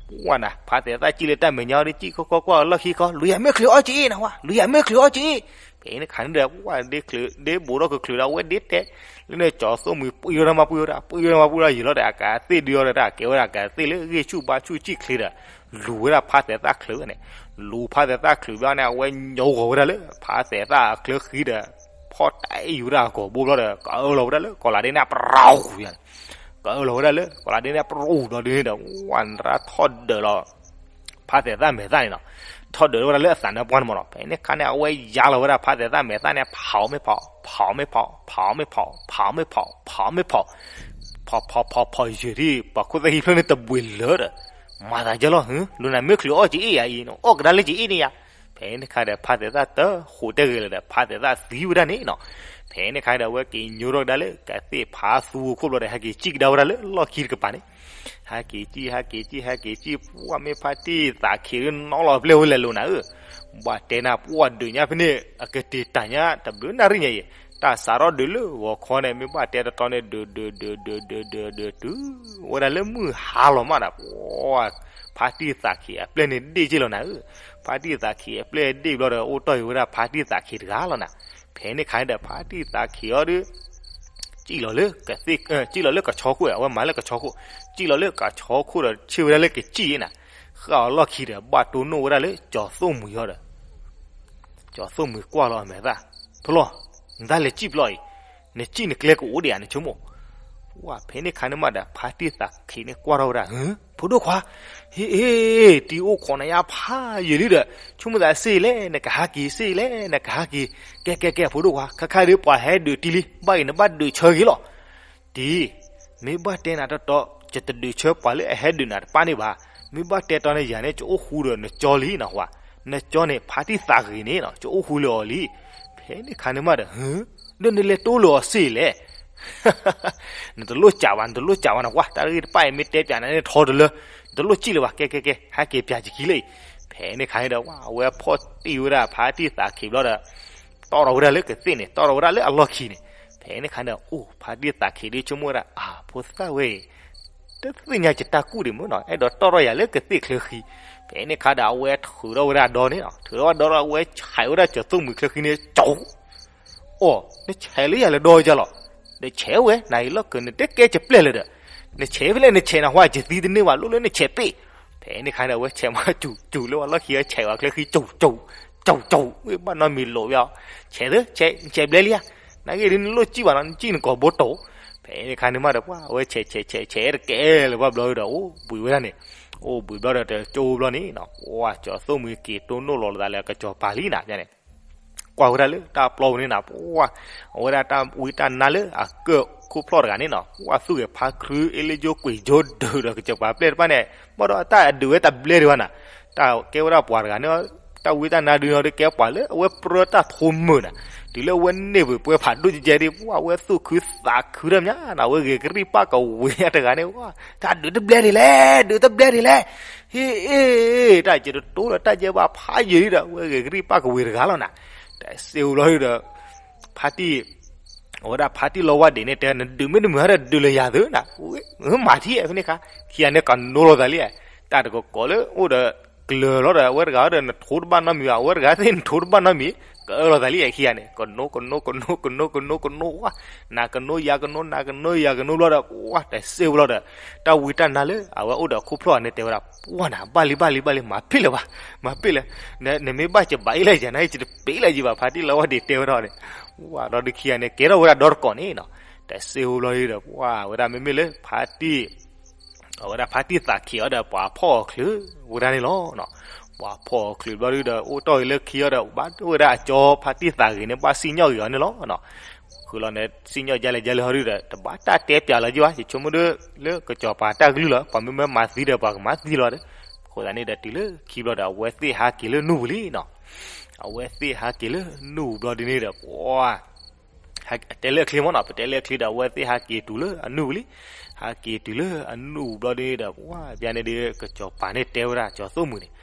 ပှၤနၤ ဖါသဲးသၣ်စံၣ်လၢတၢ်မဲာ်ညါအီၤဒုး စံၣ်ခီခီကွၢ်အလီၢ်ခံခီ လူၤယၤမ့ၢ်ချုးအီၣ်က့နၤဝဲ လူၤယၤမ့ၢ်ချုးအီၣ်က့ ဖဲန့ၣ်ခါန့ၣ်ဒီး ပှၤဒ့ချုး ဒ့ဘိးထီၣ်ကချုးဒီး အဝဲဒ့တဲ လၢန့ၣ် ကၠီၤသိၣ်မှံၤ ပှံၢ်ထီၣ်မးပှံၢ်ထီၣ် ပှံၢ်ထီၣ်မးပှံၢ်ထီၣ် ယံာ်လီၤဒီး အကသ့ၣ်ဒုးအီၤဒီး တၢ်ကဲဝဲဒၣ်အကသ့ၣ်လၢဂ့ၢ်ဆူၣ်ဘါဆူၣ်စံၣ်ချ့ဒီး လူၤဝဲဒၣ်ဖါသဲးသၣ်ချုးဝဲန့ၣ် လူၤဖါသဲးသၣ်ချုးဘျီန့ၣ် အဝဲညီဂီၤဝဲဒၣ်လၢ ဖါသဲးသၣ်အချၢဃံဒီး ဖီၣ်တၢ်အ့ၣ်ယူၤဝဲဒၣ်အကိာ်ဘိဘျီဒီး ကအၢၣ်လီၤဝဲဒၣ်လၢကီးလးဒ့န့ၣ် ပရူၤ န့ၣ် ကအၢၣ်လီၤဝဲဒၣ်လၢကီးလးဒ့န့ၣ် ပရူၤဘျီဒုးန့ၣ်ဒီး ဝဲနရၣ်ထီၣ်ဒၢးလီၤ ဖါသဲးသၣ်မဲာ်သၣ်န့ၣ်နီၤ ထီၣ်ဒၢးဝဲဒၣ်လၢအသးနါပှၢ်န့ၣ်မးနီၤ ဖဲန့ၣ်ခါန့ၣ် အဝဲယါလီၤဝဲဒၣ်ဖါသဲးသၣ်မဲာ်သၣ်န့ၣ် ဖးအီၣ်မ့ၢ်ဖး ဖးအီၣ်မ့ၢ်ဖး ဖးအီၣ်မ့ၢ်ဖး ဖးအီၣ်မ့ၢ်ဖး ဖးအီၣ်မ့ၢ်ဖး ဖးဖးဖးဖးယဲၢ်ဒံး ပှၤခိၣ်သၣ်ဟံးဖျၢၣ်န့ၣ်တဘှံးလၢာ်ဒီး မၤသးယဲလီၤ လူၤနၤမ့ၢ်ချုးအီၣ်က့အံၤယၤအံၤ အီၣ်ကဒါလၢက့အံၤန့ၣ်ယၤ ဖဲန့ၣ်ခါဒီးဖါသဲးသၣ်တဃိးတဲဂ့ၤလၢၤဒီး ဖါသဲးသၣ်သံဝဲဒၣ်န့ၣ်နီၤ ဖဲန့ၣ်ခါဒီး အဝဲက့ၤညိထီၣ်ကဒါလၢကသ့ၣ်ဖးသူအခိၣ်ဘျီဒီး ဟဲက့ၤစံၣ်ကဒါဝဲဒၣ်လၢလီၢ်ခံတကပၤန့ၣ် ဟဲက့ၤစံၣ် ဟဲက့ၤစံၣ် ဟဲက့ၤစံၣ် ပှၤမ့ၢ်ဖါတံၢ်သးခံးဒုးနီၤလီၤပျဲၢ်ဝဲလဲၤလိၤနၤဧၢ ဘၣ်တဲနၤ ပှၤဒုးညါဖဲန့ၣ် အကတ့ၢ်တၢ်ညါ တဘျုးနၣ်ရံၣ်ညါအံၤ တၢ်စးထီၣ်ဒုးလၢဂီၤခီန့ၣ် မ့ၢ်ဘၣ်တဲတတီန့ၣ် ဒုး ဒုး ဒုး ဒုး ဒုး ဒုး ဒုး တုၤဝဲဒၣ်လၢမုၢ်ဟါလီၤမးဒီး ပှၤ ဖါတံၢ်သးခံးအပျဲၢ်န့ၣ်ဒ့ၣ်က့လီၤနၤဧၢ ဖါတံၢ်သးခံးအပျဲၢ်ဒ့ၣ်ဘျီဒီး အိၣ်တီၢ်ဃုာ်ဝဲဒၣ်ဖါတံၢ်သးခံးတဂၤလီၤနၤ ဖဲန့ၣ်ခါန့ၣ်ဒီး ဖါတံၢ်သးခံးအီၤဒီး စံၣ်လီၤလၢကသ့ၣ် စံၣ်လီၤလၢကဆီခိၣ် အဝဲမၤလၢကဆီခိၣ် စံၣ်လီၤလၢကဆီခိၣ်ဒီး ဆ့ၣ်ဝဲဒၣ်လၢကစံၣ်နၤ ဃၣ်အီၤလီၢ်ခံဒီး ဘၣ်တိၢ်နီၣ်ဝဲဒၣ်လၢကၠီၤသိၣ်မှံၤအီၤဒီး ကၠီၤသိၣ်မှံၤကွၢ်လီၤအမဲာ်သၣ်, ဖျီၣ်, နတၢ်လဲၤစံၣ်ဖျီၣ်အံၤ, နစံၣ်နကျဲကအိၣ်ဒံးဧါ နဆိကမိၣ်. ဝဲဖဲန့ၣ်ခါန့ၣ်မးဒီး ဖါတံၢ်သးခံးန့ၣ်ကွၢ်ထီၣ်ဝဲဒၣ်, ဖိဒိၣ်ခွါ, ဟ့ၣ်, တံၤအိၣ်ခိးနၤယါဖးယံာ်လံဒီး ဆိကမိၣ်သးစ့ၢ်လဲၣ် နကဟးက့ၤစ့ၢ်လဲၣ် နကဟးက့ၤ, ကဲကဲကဲ ဖိဒိၣ်ခွါ ခါခါဒီးပှၤဟဲဒုးတံၤလံ ဘၣ်အံၤနဘၣ်ဒုးဆၢဂ့ၤလီၤ. တံၤ, မ့ၢ်ဘၣ်တဲနၤတီတီ, ယတဒုးဆၢပှၤလၢအဟဲဒုးနၤတပၣ်န့ၣ်ဘၣ်. မ့ၢ်ဘၣ်တဲတီန့ၣ် ယၤန့ၣ် ကအိၣ်ဃူဒီးနကၠီလံနီၤ, နကၠီန့ၣ် ဖါတံၢ်သးဂ့ၤန့ၣ်နီၤ ကအိၣ်ဃူလၢအီၤလံ. ဖဲန့ၣ်ခါန့ၣ်မးဒီး, ဒီးနလဲၤတိၢ်လၢအီၤစ့ၢ်လဲၣ် နတလိၣ်စံးဘၣ် နတလိၣ်စံးဘၣ်နီၤ, ဝဲတၢ်ဂ့ၢ်တဖၣ်အံၤမ့ၢ်တဲပၠးနၤန့ၣ်ထီတလၢ, နတလိၣ်စံးလၢၤဘၣ် ကဲကဲကဲ ဟဲက့ၤပၠးယခံလၢအံၤ. ဖဲန့ၣ်ခါန့ၣ်ဒီး ဝဲဖီၣ်တံၢ်ဝဲဒၣ်ဖါတံၢ်သးခံးဘျီဒီး တီၢ်ထီၣ်ဝဲဒၣ်လၢကသ့ၣ်န့ၣ် တီၢ်ထီၣ်ဝဲဒၣ်လၢအလီၢ်ခံန့ၣ်. ဖဲန့ၣ်ခါန့ၣ် အိၣ်ဖါတံၢ်သးခံးဒ်ဆိကမိၣ်ဝဲဒၣ် အဖိသၣ်ဝဲအံၤ တသ့ၣ်ညါယတၢ်ကူၣ်ဒံးမ့ၢ်နီၤ, အဲၣ်ဒိးတီၢ်ထီၣ်ယၤလၢကသ့ၣ်ချၢဃံ. ဖဲန့ၣ်ခါဒီး အဝဲထုးထီၣ်ဝဲဒၣ်ဒီန့ၣ်နီၤ, ထုးထီၣ်ဝဲဒီဒီး အဝဲဆဲးဝဲဒၣ်ကၠီၤသိၣ်မှံၤချၢဃံန့ၣ် ကၠီၤ အိၣ်, နဆဲးလၢယၤလၢဒီကလီၤ. နဆဲးဝဲ နအံၤလီၢ်ကၢၤ နတကဲယပျဲၢ်လၢၤဒီး, နဆဲးဖဲလဲၣ် နဆဲးနဟါ ယသံတန့ၢ်ဘၣ် လိၣ်လၢနဆဲးပ့ၣ်. ဖဲန့ၣ်ခါန့ၣ် အဝဲဆဲးမးစူၤစူၤလၢပှၤလီၢ်ခံ အဆဲးဝဲချၢဃံ ကၠီၤကၠီၤ ကၠီၤကၠီၤ ဝဲဘၣ်နီတမံၤလိာ်ဝဲအီၤ, ဆဲးသၢ ဆဲး နဆဲးဘျဲလံဧါ, နာ်က့ဒ်နလိၣ်စံးဘၣ်နီၤ နစံးနကိာ်ဘိတီၤ. ဖဲန့ၣ်ခါန့ၣ်မးဒီး ပှၤအဝဲဆဲးဆဲးဆဲးဆဲးတကဲလၢၤဘၣ်ဘျီဒီး အိၣ်ဘှံးဝဲဒၣ်န့ၣ်, အိၣ်ဘှံးဘျီဒီးတကၠိဘျီန့ၣ်နီၤ, ပှၤကၠီၤသိၣ်မှံၤက့ၤတိၢ်နီၣ်လီၤလီၤသးလၢကစီၤပၤလံနၤန့ၣ် ကွၢ်ဝဲဒၣ်လၢတၢ်ပျီပူၤန့ၣ်နၤ, ပှၤ, အဝဲဒၣ်တၢ်ဝံတၢ်နါလၢအကၢၢ်ခိၣ်ဖျီၣ်တဂၤန့ၣ်နီၤ, ပှၤသူၣ်ဂဲၤဖးခု အ့လ့ကၠိကွံာ်ကၠိဒုးဒီးကစီၤပၤပျဲၢ်တဖၣ်န့ၣ်, ဘၣ်ဒီးတၢ်အဒုးဝဲတဘျဲဒံးဘၣ်နၤ, တၢ်ကဲဝဲဒၣ်ပှၤတဂၤန့ၣ်, တၢ်ဝံတၢ်နါဒုးန့ၣ် တကဲပှၤလၢအဝဲပြၢတၢ်ထိမုာ်နၤ, တုၤလၢအဝဲန့ၢ်ပှဲၤပှဲၤဖးဒိၣ်ကဲကဲဒ် ပှၤအဝဲသူၣ်ခုသးခုတၢ်မးနၤ, အဝဲဂဲၤကရံၣ်ပၣ်ကဝ့ၤတဂၤန့ၣ်, တၢ်ဒုးတဘျဲဒံးလဲၣ်, ဒုးတဘျဲဒံးလဲၣ် ဟ့ၣ်အ့ၣ်, တၢ်ကဲတတိၤလၢတၢ်ကဲဘၣ်ဖးယံာ်လံဒီး အဝဲဂဲၤကရံၣ်ပၣ်ကဝ့ၤတဂၤလီၤနၤ, တစ့အိၣ်ဘျီဒီး ဖါတံၢ်, အဝဲဒၣ်ဖါတံၢ်လီဝါဒ့းန့ၣ်တဲ နဒုးမ့ၢ်တမုာ်ဟဲဒီးဒုးလၢယၤသုနၤ, မၤထံၣ်ဖဲန့ၣ်ခါ, ခံဂၤန့ၣ်ကနိလီၤသးလံ, တၢ်တကကိးလၢအိၣ်ဒီးကျၢၤလီၤဒီး အဝဲတဂၤဒီးနထိတဘၣ်နီတမံၤဘၣ်, အဝဲတဂၤသ့ၣ်နထိတဘၣ်နီတမံၤ, ကအၢၣ်လီၤသးလံခံဂၤန့ၣ် ကနိကနိကနိကနိကနိကနိဝဲ နၤကနိယၤကနိ နၤကနိယၤကနိဘျီဒီး ပှၤတစ့အိၣ်ဘျီဒီး တၢ်ဝံတၢ်နါလၢအဝဲအိၣ်ဒီးခိၣ်ဖျီၣ်န့ၣ်တဲဝဲဒၣ် ပှၤနၤ ဘၣ်လံဘၣ်လံဘၣ်လံ မၤပ့ၣ်လၢၤဘၣ်, မၤပ့ၣ်လၢ, နမ့ၢ်ဘၣ်ကဘၣ်အ့ၣ်လၢယၤန့ၣ် ယတပ့ၣ်လၢၤယဘၣ် ဖါတံၢ်လီဝါဒ့းတဲဝဲဒၣ်န့ၣ်, ဝဲဒီးဒုးခံဂၤန့ၣ် ကဲထီၣ်ဝဲဒၣ်ဒီတကိးန့ၣ်နီၤ, တစ့အိၣ်ဘျီဒီး ပှၤဝဲဒၣ်မ့မ့ၢ်လၢဖါတံၢ် အဝဲဒၣ်ဖါတံၢ်သးခံးအီၤဒီး ပှၤဖီၣ်အီၤချုးဝဲဒၣ်န့ၣ်လီၤ. ပှၤဖီၣ်အီၤချုးဘျီဒုဒီး အိၣ်တ့ၢ်အံၤလၢခံအီၤဒီး ဘၣ်ဒိဝဲဒၣ်အကၠီဖါတံၢ်သးဂ့ၤန့ၣ် ဘၣ်စံၣ်ညီၣ်ဂ့ၤအီၤန့ၣ်လီၤ. ဃုာ်လီၤန့ၣ် စံၣ်ညီၣ်ဒ်လဲၣ်ဒ်လဲၣ်ဟီဒုဒီး တဘၣ်တၢ်တဲပၠးလီၤက့ၤဘၣ်, ယဆိကမိၣ်ဒ်လၢကစီၤပၤတၢ်ကလုၢ်လီၤ, ပှၤမ့မ့ၢ်မၤသံဒီး ပှၤကမၤသံလီၤဒီး, အဃိသတးန့ၣ်ဒီး တုၤလၢခံဘျီဒီး အဝဲသ့ၣ်ဟးက့ၤလၢနူၢ်ပူၤလံနီၤ. အဝဲသ့ၣ်ဟးက့ၤလၢနူၢ်ပူၤဘျီဒ်န့ၣ်ဒီး ပှၤ တဲလၢအချ့မ့ၢ်နီၤ, ပတဲလၢအချ့ဒီး အဝဲသ့ၣ်ဟးက့ၤတုၤလၢအနူၢ်ပူၤလံ. ဟးက့ၤတုၤလၢအနူၢ်ပူၤဘျီဒ်န့ၣ်ဒီး ပှၤဘၣ်န့ၣ်ဒီး ကစီၤပၤန့ၣ်တဲဝဲဒၣ်ကၠီၤသိၣ်မှံၤန့ၣ်,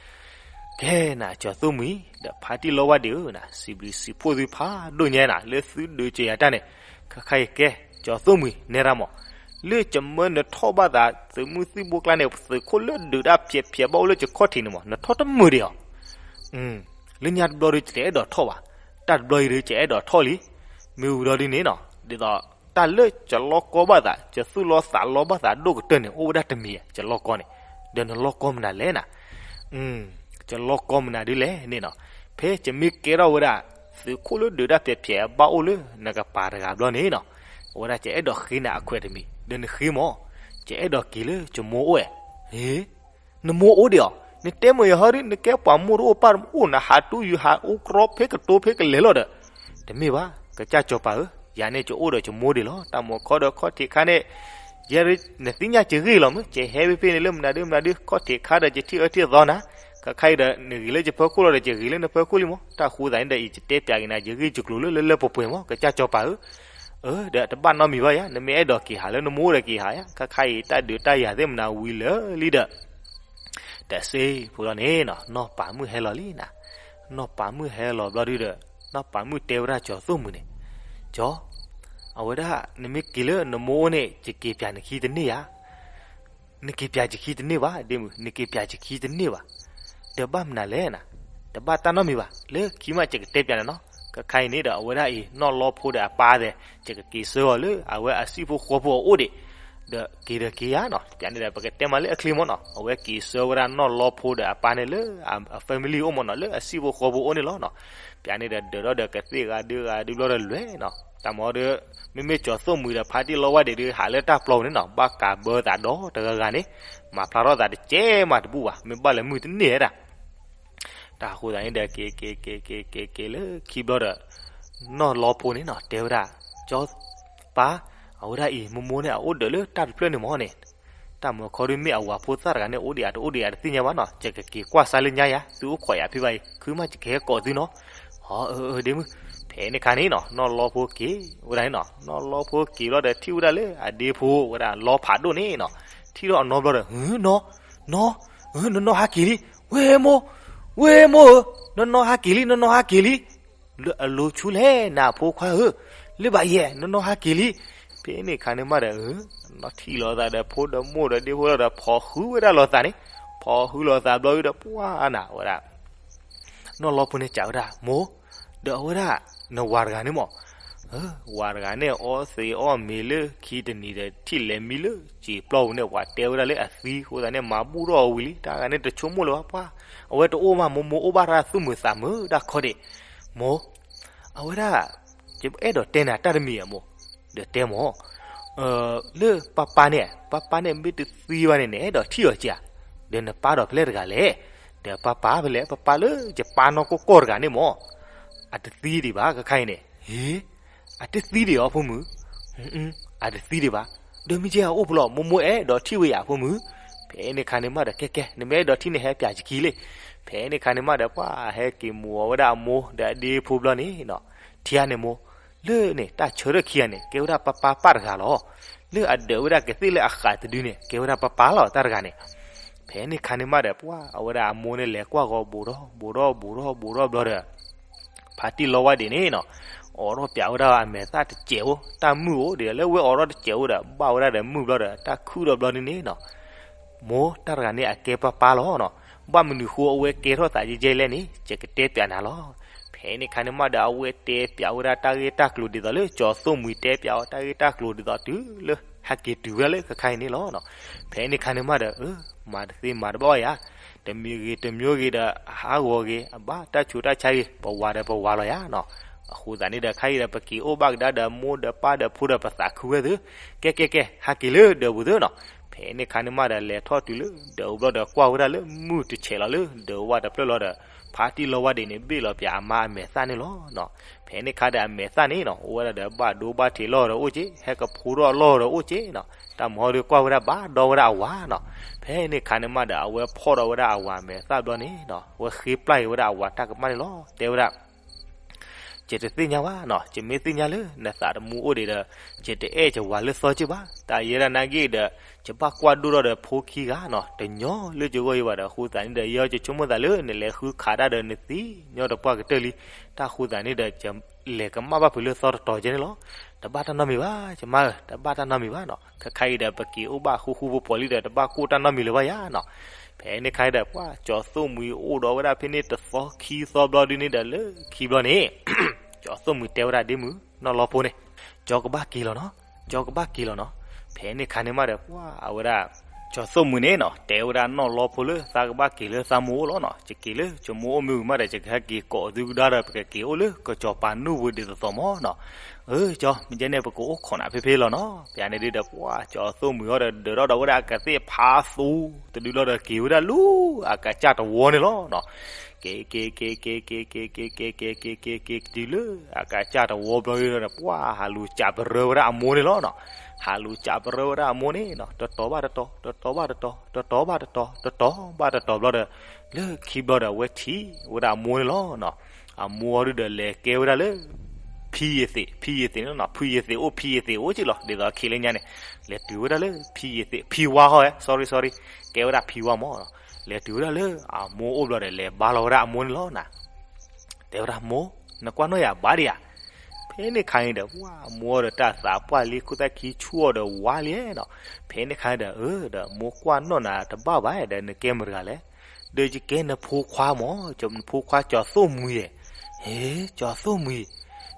ကဲနၤကၠီၤသိၣ်မှံၤ ဒီးဖါတံၢ်လီဝါဒ့းဧၢ, စံးဘျုးစံးဖှိၣ်သုဖးဒိၣ်ညါနၤ လၢသုဒုးကယၤတၢ်န့ၣ်, ခဲခါအံၤကဲ ကၠီၤသိၣ်မှံၤ နဲဒၣ်မး, လၢကမၢနထီၣ်ဘၣ်သး သုးမုၢ်သံၣ်ဘိကျါန့ၣ် သုးခိၣ်လၢဒုးတၢ်ဖျဲးဖျဲးဘၣ်အိၣ်လၢယခီၣ်ထံးန့ၣ်မး နထီၣ်တမုာ်ဒံးဧါ. လၢညါတဘျီဒီး ယတအဲၣ်ဒိးထီၣ်ဘၣ်, တၢ်တဘျီအံၤဒီး ယအဲၣ်ဒိးထီၣ်လံ. မ့ၢ်ဝံၤဘျီဒ်န့ၣ်နီၤ, ဒ်သိးတၢ်လၢယလီၢ်ကီဘၣ်သး ယသူၣ်လီသးလီဘၣ်သးဒိၣ်ကတၢၢ်န့ၣ် အိၣ်ဝဲဒၣ်တမံၤဧါ, ယလီၢ်ကီန့ၣ်, ဒီးနလီၢ်ကီမနုၤလဲၣ်နၤ, ယလီၢ်ကီမနုၤဒ်လဲၣ်န့ၣ်နီၤ, ဖဲယမ့ၢ်ကဲထီၣ်ဝဲဒၣ် သုးခိၣ်လၢဒုးတၢ်ဖျဲးဖျဲးဘၣ်အိၣ်လၢနကပၤတဂၤဘျီန့ၣ်နီၤ, အဝဲဒၣ်ယအဲၣ်ဒိးဃ့နၤအခွဲးတမံၤ ဒီးနဃ့မး, ယအဲၣ်ဒိးက့ၤလၢယမိၢ်အိၣ်ဧါ. နမိၢ်အိၣ်ဒံးဧါ, နတဲမုာ်ယဟီဒ် နကဲပှၤမိၢ်တအိၣ်ပၢ်တအိၣ် နဟးတူၢ်ယုာ်ဟးအိၣ်ကြီဖဲကတိၤဖဲကလဲၤလီၤဒီး, တမ့ၢ်ဘၣ်, ကစၢ်စီၤပၤဧၢ, ယၤန့ၣ် ယအိၣ်ဒီးယမိၢ်ဒံးလီၤ. တၢ်မၤခီဒီးခီၣ်ထံးခါန့ၣ် ယဲ နသ့ၣ်ညါယဂ့ၢ်လီၤမး, ယဟဲဖဲန့ၣ်လၢမနုၤဒုမနုၤဒု ခီၣ်ထံးခါဒီး ယထံၣ်အၢထံၣ်သီနၤ, ခဲခါအံၤဒီး နဂ့ၤလၢယဖီခိၣ်လီၤဒီး ယဂ့ၤလၢနဖီခိၣ်လံမး. တၢ်ဃိသးန့ၣ်ဒီး ယတဲပၠးက့ၤနၤ ယဂ့ၢ်ယကျိၤလၢလၢလၢပှဲၤပှဲၤမး ကစၢ်စီၤပၤဧၢ. အၢ ဒီးတဘၣ်နီတမံၤဘၣ်ယၤ, နမ့ၢ်အဲၣ်ဒိးက့ၤဟးလၢနမိၢ်ဒီးက့ၤဟးယၤ, ခဲခါအံၤ တၢ်ဒုးတၢ်ယၤသ့ၣ်မနုၤဝံၤလၢာ်လံဒီး တစ့ဖိလီၤန့ၣ်နီၤ, နီၢ်ပၤမုၣ်ဟဲလီၤလံနၤ. နီၢ်ပၤမုၣ်ဟဲလီၤဘျီဒုဒီး နီၢ်ပၤမုၣ်တဲဝဲဒၣ်ကၠီၤသိၣ်မှံၤန့ၣ်, ကၠီၤ, အဝဲဒၣ် နမ့ၢ်က့ၤလၢနမိၢ်အိၣ်န့ၣ် ယက့ၤပၠးနခံတန့ၢ်ဧါ. နက့ၤပၠးယခံတန့ၢ်ဘၣ်, ဒ့မုၣ်, နက့ၤပၠးယခံတန့ၢ်ဘၣ်. ဒီးဘၣ်မနုၤလဲၣ်နၤ, တဘၣ်တၢ်နီတမံၤဘၣ်, လၢခံမးယကတဲပၠးနၤနီၤ. ခဲခါအံၤန့ၣ်ဒီး အဝဲဒၣ်အံၤ နီၢ်လီဖိဒီးအပၢ်သ့ၣ် ယကက့ၤဆှၢအီၤလၢအဝဲအစံၣ်ဖိဃီဖိအအိၣ်ဒံး ဒီးက့ၤဒီးက့ၤယါနီၤ, ပျးန့ၣ်ဒီး ပကတဲမးလၢအချ့မၢ်နီၤ, အဝဲက့ၤဆှၢဝဲဒၣ်နီၢ်လီဖိဒီးအပၢ်န့ၣ်လၢအ family အိၣ်မၢ်နီၤ, လၢအစံၣ်ဖိဃီဖိအိၣ်န့ၣ်လီၤနီၤ. ပျးန့ၣ်ဒီး ဒၢးထီၣ်ဒီးကသ့ၣ်ဂၤဒုဂၤဒုဘျီဒီးလဲၤနီၤ, တၢ်မၤဒီး မ့မ့ၢ်ကၠီၤသိၣ်မှံၤဒီး ဖါတံၢ်လီဝါဒံးဒီး ဟးလၢတၢ်ပျီပူၤန့ၣ်နီၤ, ဘၣ်ကးဘၢသးဒီတဂၤဂၤန့ၣ်, မၤဖျါထီၣ်သးတကဲမးတဘူၣ်ဘၣ်, မ့ၢ်ဘၣ်လဲၤမုၢ်တန့ၢ်ဝဲဒၣ် တၢ်အဃိသတးန့ၣ်ဒီး က့ၤက့ၤက့ၤက့ၤက့ၤက့ၤလၢခံဘျီဒီး နီၢ်လီဖိန့ၣ်နီၤ တဲဝဲဒၣ်, ကၠီၤပၢ်, အဝဲဒၣ်အံၤ မိၢ်မိၢ်န့ၣ် အအိၣ်ဒၢးလၢတၢ်တဖျၢၣ်န့ၣ်မၢ်န့ၣ်, တၢ်မၤခီဒုးမ့ၢ်အဝၤဖိသၣ်တဂၤန့ၣ် အိၣ်ဒံးဧါတအိၣ်ဒံးဧါတသ့ၣ်ညါဘၣ်နီၤ, ယကက့ၤကွၢ်စါလၢညါယၤ, သုအိၣ်ခိးယၤဖဲဘၣ်အံၤ, ခုမးယကဟဲကိးသုနီၤ. အၢ အၢ ဒ့မုၣ်, ဖဲန့ၣ်ခါန့ၣ်နီၤ နီၢ်လီဖိက့ၤဝဲဒၣ်န့ၣ်နီၤ, နီၢ်လီဖိက့ၤဘျီဒီး ထံၣ်ဝဲဒၣ်လၢအဒ့ဖိဝဲဒၣ်လီဖးဒိၣ်န့ၣ်နီၤ, ထံၣ်ထီၣ်အနီဘျီဒီး နီၢ်, နီၢ်, နီၢ်နီၢ်ဟးက့ၤလံ, ဝ့ၢ်မိၢ်, ဝ့ၢ်မိၢ်ဧၢ, နီၢ်နီၢ်ဟးက့ၤလံ နီၢ်နီၢ်ဟးက့ၤလံ လၢအလိၤဆူလဲၣ် နဖိခွါဧၢ, လၢဘၣ်ယဲၢ် နီၢ်နီၢ်ဟးက့ၤလံ. ဖဲန့ၣ်ခါန့ၣ်မးဒီး နီၢ်ထံၣ်လိာ်သးဒီးဖိဒီးမိၢ်ဒီးဒ့ဖိလီၤဒီး ဖီၣ်ဃုဝဲဒၣ်လိာ်သးန့ၣ်, ဖီၣ်ဃုလိာ်သးဘျီဒီး ပှၤနၤဝဲဒၣ် နီၢ်လီဖိန့ၣ်စံးဝဲဒၣ်, မိၢ်, ဒီးအဝဲဒၣ် နဝၤတဂၤန့ၣ်မၢ်, ဝၤတဂၤန့ၣ် အီသံးအီၣ်မ့ၤလၢခံတနံၤဒီး ထံၣ်လဲၤမံလၢစံာ်ပျီပူၤန့ၣ် ပှၤတဲဝဲဒၣ်လၢအသံအဃိသတးန့ၣ် မၤဘူၣ်ထီၣ်အဝံၤလံ, တၢ်ဂၤန့ၣ်တဆိကမိၣ်လၢၤဘၣ်ပှၤ, အဝဲတအိၣ်မး မိၢ်မိၢ်အိၣ်ဘၣ်တၢ်သူၣ်မုာ်သးမုာ်ဒၣ်ခီဒံး, မိၢ် အဝဲဒၣ် ယအဲၣ်ဒိးတဲနၤတၢ်တမံၤဧါမိၢ်, ဒီးတဲမၢ် လၢပၢ်ပၢ်န့ၣ်, ပၢ်ပၢ်န့ၣ် မ့ၢ်တသံဘၣ်န့ၣ် နအဲၣ်ဒိးထံၣ်အီၤကဧါ, ဒီးနပၢ်ဒီးဖဲလဲၣ်တဂၤလဲၣ်, ဒီးပၢ်ပၢ်ဖဲလဲၣ်, ပၢ်ပၢ်လၢယပၢ်နီၢ်ကီၢ်ကီၢ်တဂၤန့ၣ်မၢ်, အတသံဒံးဘၣ် ကခါအံၤန့ၣ်, ဟ့, အတသံဒံးဧါဖိမုၣ်, အတသံဒံးဘၣ်, ဒီးမ့ၢ်ကဲအအိၣ်ဖဲလဲၣ် မိၢ်မိၢ်အဲၣ်ဒိးထံၣ်ဝဲယၤဖိမုၣ်, ဖဲန့ၣ်ခါန့ၣ်မးဒီး ကဲကဲ နမ့ၢ်အဲၣ်ဒိးထံၣ်န့ၣ် ဟဲပၠးယခံလံ, ဖဲန့ၣ်ခါန့ၣ်မးဒီး ပှၤဟဲက့ၤမိၢ်အီၤဝဲဒၣ်အမိၢ်ဒီးအဒ့ဖိဘျီန့ၣ်နီၤ, ထံဧါန့ၣ်မိၢ်, လၢန့ၣ် တၢ်ဆၢထၢၣ်ခံဂၤန့ၣ် ကဲဝဲဒၣ်ပၢ်ပၢ်ပၢ်တဂၤလီၤ, လၢအဒၢးဝဲဒၣ်ကသ့ၣ်လၢအဃးတဒုန့ၣ် ကဲဝဲဒၣ်ပၢ်ပၢ်လီၤ တၢ်တဂၤန့ၣ်, ဖဲန့ၣ်ခါန့ၣ်မးဒီး ပှၤအဝဲဒၣ်အမိၢ်န့ၣ်လဲၤကွၢ်ဂီၤဘူးထီၣ်ဘူးထီၣ်ဘူးထီၣ်ဘူးထီၣ်ဘျီဒီး ဖါတံၢ်လီဝါဒံးန့ၣ်နီၤ, အိးထီၣ်ပၠးဝဲဒၣ်အမဲာ်သၣ်တစဲးဖိ, တၢ်မုၢ်အိၣ်ဒံးလၢဝဲအိးထီၣ်တစဲးဖိဒီး ဘၣ်ဝဲဒၣ်ဒီးမုၢ်ဘျီဒီး တၢ်ခုၣ်ဒီးဘျီန့ၣ်န့ၣ်နီၤ, မိၢ်တၢ်တဂၤန့ၣ် အကဲပၢ်ပၢ်လီၤနီၤ, ဘၣ်မနုၤဃိအဝဲကဲထီၣ်သးယဲၢ်ယဲၢ်လဲၣ်န့ၣ် ယကတဲပၠးနၤလီၤ. ဖဲန့ၣ်ခါန့ၣ်မးဒီး အဝဲတဲပၠးဝဲဒၣ်တၢ်ဂ့ၢ်တၢ်ကျိၤဒ်သိးလၢ ကၠီၤသိၣ်မှံၤတဲပၠးအီၤတၢ်ဂ့ၢ်တၢ်ကျိၤဒ်သိးတုၤလၢ ဟဲက့ၤတုၤဝဲဒၣ်လၢခဲခါအံၤန့ၣ်လီၤ. ဖဲန့ၣ်ခါန့ၣ်မးဒီး အၢ မၤတသ့မၤတဘၣ်ဘၣ်ယၤ, တမံၤဂ့ၤတမံၤဂ့ၤဒီး ဟးဂီၤဂ့ၤ အဘၣ်တၢ်ဆူးတၢ်ဆါဂ့ၤ ပဝၤဒီးပဝၤလီၤယၤနီၤ. အဃိသတးန့ၣ်ဒီး ခဲအံၤဒီး ပက့ၤအိၣ်ဘၣ်ကဒါဒီးမိၢ်ဒီးပၢ်ဒီးဖိဒီးပသးခုဝဲသု, ကဲကဲကဲ ဟဲက့ၤလၢဒၢးပူၤသုနီၤ. ဖဲန့ၣ်ခါန့ၣ်မးဒီး လဲၤထီၣ်တုၤလၢဒၢးပူၤဘျီဒီး ကွၢ်ဝဲဒၣ်လၢမုၢ်တဆဲးလီၤလၢဒၢးဝါတဖျၢၣ်လီၤဒီး ဖါတံၢ်လီဝါဒံးန့ၣ် ဘ့ၣ်လီၤပၠးအမါအမဲာ်သၣ်န့ၣ်လီၤနီၤ. ဖဲန့ၣ်ခါဒီးအမဲာ်သၣ်န့ၣ်နီၤ အိၣ်ဝဲဒၣ်ဒီးဘၣ်ဒိဘၣ်ထံးလီၢ်ဒီးအိၣ်က့, ဟဲကဖိထီၣ်လီၢ်ဒီးအိၣ်က့နီၤ, တၢ်မၤဟီဒီးကွၢ်ဝဲဒၣ်ဘၣ်ဒီးဝဲဒၣ်အဝၤနီၤ. ဖဲန့ၣ်ခါန့ၣ်မးဒီး အဝဲဖီၣ်ဒီးဝဲဒၣ်အဝၤအမဲာ်သၣ်ဘျီန့ၣ်နီၤ အဝဲဃ့ပျၢ်က့ၤဝဲဒၣ်အဝၤတၢ်ကမၣ်န့ၣ်လီၤ. တဲဝဲဒၣ် ယတသ့ၣ်ညါဘၣ်နီၤ, ယမ့ၢ်သ့ၣ်ညါလၢနသးတမူအိၣ်ဒံးဒီး ယတအဲၣ်ယဝၤလၢသီက့ဘၣ်. တၢ်ယဲဒၣ်နာ်က့ဒီး ယဘၣ်ကွၢ်ဒိၣ်ထီၣ်ဒီးဖိခံဂၤနီၤ, တညီလၢယဂီၢ်ယဘၣ်ဒီး အဃိသတးန့ၣ်ဒီး ယဆိကမိၣ်သးလၢနလဲၤဃုခးတၢ်ဒီးနသံညီတပှၢ်ကတၢၢ်လံ. တၢ်ဃိသတးန့ၣ်ဒီး ယလဲၤကမၣ်ဘၣ်ဖုးလၢသီတတီၤကဲန့ၣ်လီၤ. တဘၣ်တၢ်နီတမံၤဘၣ် ယမါဧၢ, တဘၣ်တၢ်နီတမံၤဘၣ်နီၤ. ခဲခါအံၤဒီး ပက့ၤအိၣ်ဘၣ်ဃူဃူဖိးဖိးလံဒီး တဘၣ်ကိၢ်တၢ်နီတမံၤလၢၤဘၣ်ယၤနီၤ. ဖဲန့ၣ်ခါအံၤဒီး ပှၤကၠီၤသိၣ်မှံၤအိၣ်ဒီးဝဲဒၣ်ဖဲန့ၣ်တသီခံသီဘျီဒုန့ၣ်ဒီး လၢခံဘျီန့ၣ် ကၠီၤသိၣ်မှံၤတဲဝဲဒၣ်ဒ့မုၣ် နီၢ်လီဖိန့ၣ်, ကၠီကဘၣ်က့ၤလီၤနီၤ, ကၠီကဘၣ်က့ၤလီၤနီၤ. ဖဲန့ၣ်ခါန့ၣ်မးဒီး ပှၤအဝဲဒၣ် ကၠီၤသိၣ်မှံၤန့ၣ်နီၤ တဲဝဲဒၣ်နီၢ်လီဖိလၢ သးကဘၣ်က့ၤလၢသးမိၢ်အိၣ်လီၤနီၤ. ယက့ၤလၢယမိၢ်အိၣ်မ့ၢ်ဝံၤမးဒီး ယကဟဲက့ၤကိးသုကဒါဒီး ပကက့ၤအိၣ်လၢကစီၤပၤနူၢ်ပူၤဒ်သိးသိးမးနီၤ. အၢ ကၠီ မ့ၢ်ကဲန့ၣ် ပကအိၣ်ခိးနၤဖဲဖဲလီၤနီၤ. ဖဲန့ၣ်ဒုဒီး ပှၤကၠီၤသိၣ်မှံၤဟီဒီး ဒၢးထီၣ်ဒီးဝဲဒၣ်အကသ့ၣ်ဖးသူ တဒုလီၤဒီး က့ၤဝဲဒၣ်လၢအကစၢ်တဝီန့ၣ်လီၤနီၤ. က့ၤ က့ၤ က့ၤ က့ၤ က့ၤ က့ၤ က့ၤ က့ၤ က့ၤ က့ၤ က့ၤ တုၤလၢ အကစၢ်တဝီဘျီဒီး ပှၤဟးလူၤစးပရၢဝဲဒၣ်အမိၢ်န့ၣ်လီၤနီၤ. ဟးလူၤစးပရၢဝဲဒၣ်အမိၢ်န့ၣ်နီၤ တတီၤဘၣ်တတီၤ တတီၤဘၣ်တတီၤ တတီၤဘၣ်တတီၤ တတီၤဘၣ်တတီၤဘျီဒီး လၢခံဘျီဒီး အဝဲထံၣ်ဝဲဒၣ်အမိၢ်န့ၣ်လီၤနီၤ. အမိၢ်အီၤဒုဒီး လဲၤကဲဝဲဒၣ်လၢ ဖံယသ့း ဖံယသ့းန့ၣ်နီၤ ဖံယသ့းအိၣ် ဖံယသ့းအိၣ်က့လီၤ ဒ်သိးခဲလၢာ်ညါန့ၣ် လဲၤတုၤဝဲဒၣ်လၢ ဖံယသ့း ဖံဝါဟီ sorry sorry ကဲဝဲဒၣ်ဖံဝါမးနီၤ. လဲၤတုၤဝဲဒၣ်လၢအမိၢ်အိၣ်ဘျီဒီး လဲၤဘါလီၤဝဲဒၣ်အမိၢ်န့ၣ်လီၤနီၤ. တဲဝဲဒၣ်မိၢ် နကွၢ်နီၣ်ယၤဘၣ်ဒံးဧါ. ဖဲန့ၣ်ခါန့ၣ်ဒီး ပှၤမိၢ်ဒီးတၢ်သးပှၢ်လံ ခိၣ်သၣ်ခံဆူၣ်အီၤဒီးဝါလံနီၤ. ဖဲန့ၣ်ခါန့ၣ်ဒီး အၢ ဒီးမိၢ်ကွၢ်နီၣ်နၤတဘၣ်ဘၣ်ဒီး နကဲမတၤတဂၤလဲၣ်. ဒီးယကဲနဖိခွါမး နဖိခွါကၠီၤသိၣ်မှံၤဧၢ. ဟ့ ကၠီၤသိၣ်မှံၤ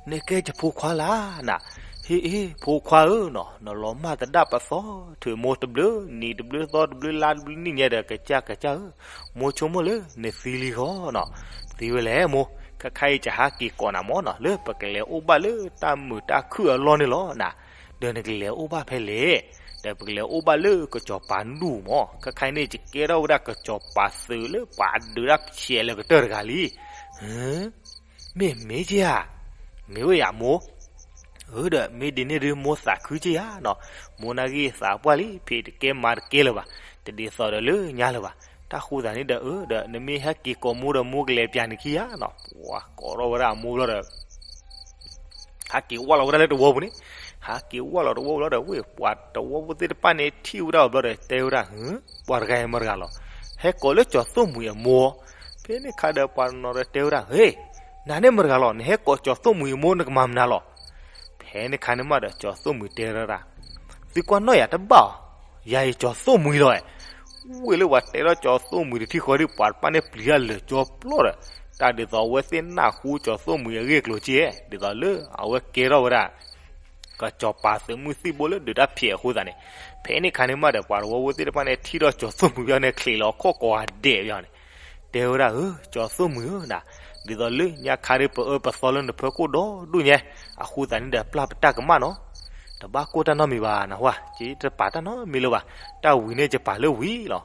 နကဲယဖိခွါလၢ်နၤ. ဟ့ၣ် ဟ့ၣ် ဖိခွါဧၢနီၤ, နလီၤမၢ်သဒၣ်ပသီ ထုးမိၢ်တဘျုးနံၤတဘျုးသီတဘျုးလါတဘျုးနံၣ်ညါဒီး ကစၢ်ကစၢ်ဧၢ, မိၢ်ဆိကမိၣ်လၢနသံလံဃီနီၤ, သံဝဲလဲၣ်မိၢ်, ခဲခါအံၤယဟးက့ၤကိးနၤမၢ်နီၤ, လၢပကလဲၤအိၣ်ဘၣ်လၢတၢ်မုာ်တၢ်ခုၣ်အလီၢ်န့ၣ်လီၤနၤ, ဒီးနကလဲၤအိၣ်ဘၣ်ဖဲလဲၣ်, ဒီးပကလဲၤအိၣ်ဘၣ်လၢကစီၤပၤနူၢ်မၢ်, ခဲခါအံၤန့ၣ် ယကဲထီၣ်ဝဲဒၣ်ကစီၤပၤသုးလၢပှၤဒုးတၢ်ဖျဲးလၢကတၢၢ်တဂၤလံ, ဟၢ မ့ၢ်မ့ၢ်က့ဧါ, မ့ၢ်ဝဲယၤမိၢ်, အၢ ဒီးမ့ၢ်ဒ်န့ၣ်ဒုးမိၢ်သးခုက့ဧါနီၤ, မိၢ်နာ်က့သးပှၢ်လံ ဖံးတကဲမၤတကဲလၢၤဘၣ်, တဒ်သိးဒီးလၢညါလၢၤဘၣ်, တၢ်ဃိသးန့ၣ်ဒီး အၢ ဒီးနမ့ၢ်ဟဲက့ၤကိးမိၢ်ဒီး မိၢ်ကလဲၤပျးနခံဧါနီၤ, ပှၤကိးထီၣ်ဝဲဒၣ်အမိၢ်ဘျီဒီး ဟးက့ၤဝၢ်လီၤဝဲဒၣ်လၢတဝီပူၤန့ၣ်, ဟးက့ၤဝၢ်လီၤတဝီပူၤလီၤဒီး ဝ့ၢ် ပှၤတဝီဖိသ့ၣ်တဖၣ်န့ၣ် ထံၣ်ဝဲဒၣ်အီၤဘျီဒီး တဲဝဲဒၣ် ဟၢ ပှၤတဂၤအံၤမတၤတဂၤလီၤ, ဟဲကိးလၢကၠီၤသိၣ်မှံၤအမိၢ်, ဖဲန့ၣ်ခါဒီးပှၤတနီၤဒီးတဲဝဲဒၣ် ဟ့ၣ် နၤန့ၣ်မတၤတဂၤလီၤ, နဟဲကိးကၠီၤသိၣ်မှံၤအမိၢ် နကမၤမနုၤလီၤ, ဖဲန့ၣ်ခါန့ၣ်မးဒီး ကၠီၤသိၣ်မှံၤတဲဝဲဒၣ်, သုကွၢ်နီၣ်ယၤတဘၣ်အီၤ, ယၤအံၤကၠီၤသိၣ်မှံၤလီၤ, ဝ့ၢ်လၢပှၤတဲထီၣ်ကၠီၤသိၣ်မှံၤတထံၣ်ဃီဒီး ပှၤတဖၣ်န့ၣ်ပျံၤတၢ်လၢာ်ကၠီပျီဒီး, တၢ်ဒ်သိးအဝဲသ့ၣ်နၢ်ဟူကၠီၤသိၣ်မှံၤအဂ့ၢ်အကျိၤက့, ဒ်သိးလၢအဝဲကဲထီၣ်ဝဲဒၣ် ကစီၤပၤသုးမုၢ်သံၣ်ဘိလၢဒုးတၢ်ဖျဲးအဃိသတးန့ၣ်, ဖဲန့ၣ်ခါန့ၣ်မးဒီး ပှၤတဝီဖိသ့ၣ်တဖၣ်န့ၣ် ထံၣ်ထီၣ်ကၠီၤသိၣ်မှံၤဘၣ်န့ၣ် ချံးလီၤခီၣ်ကိးဂၤဒဲးဘၣ်န့ၣ်, တဲဝဲဒၣ် အၢ ကၠီၤသိၣ်မှံၤဧၢနၤ, ဒ်သိးလၢညါခါဒီး ပအၢပသီလၢနဖၢခိၣ်ဒီဒူၣ်ညါ, အဃိသတးန့ၣ်ဒီး ပျၢ်ပတၢ်ကမၣ်နီၤ, တဘၣ်ကိၢ်တၢ်နီတမံၤဘၣ်နဟါ, ယတပာ်တၢ်နီတမံၤလၢၤဘၣ်, တၢ်ဝံၤန့ၣ်ယပာ်လၢဝံၤလီၤ.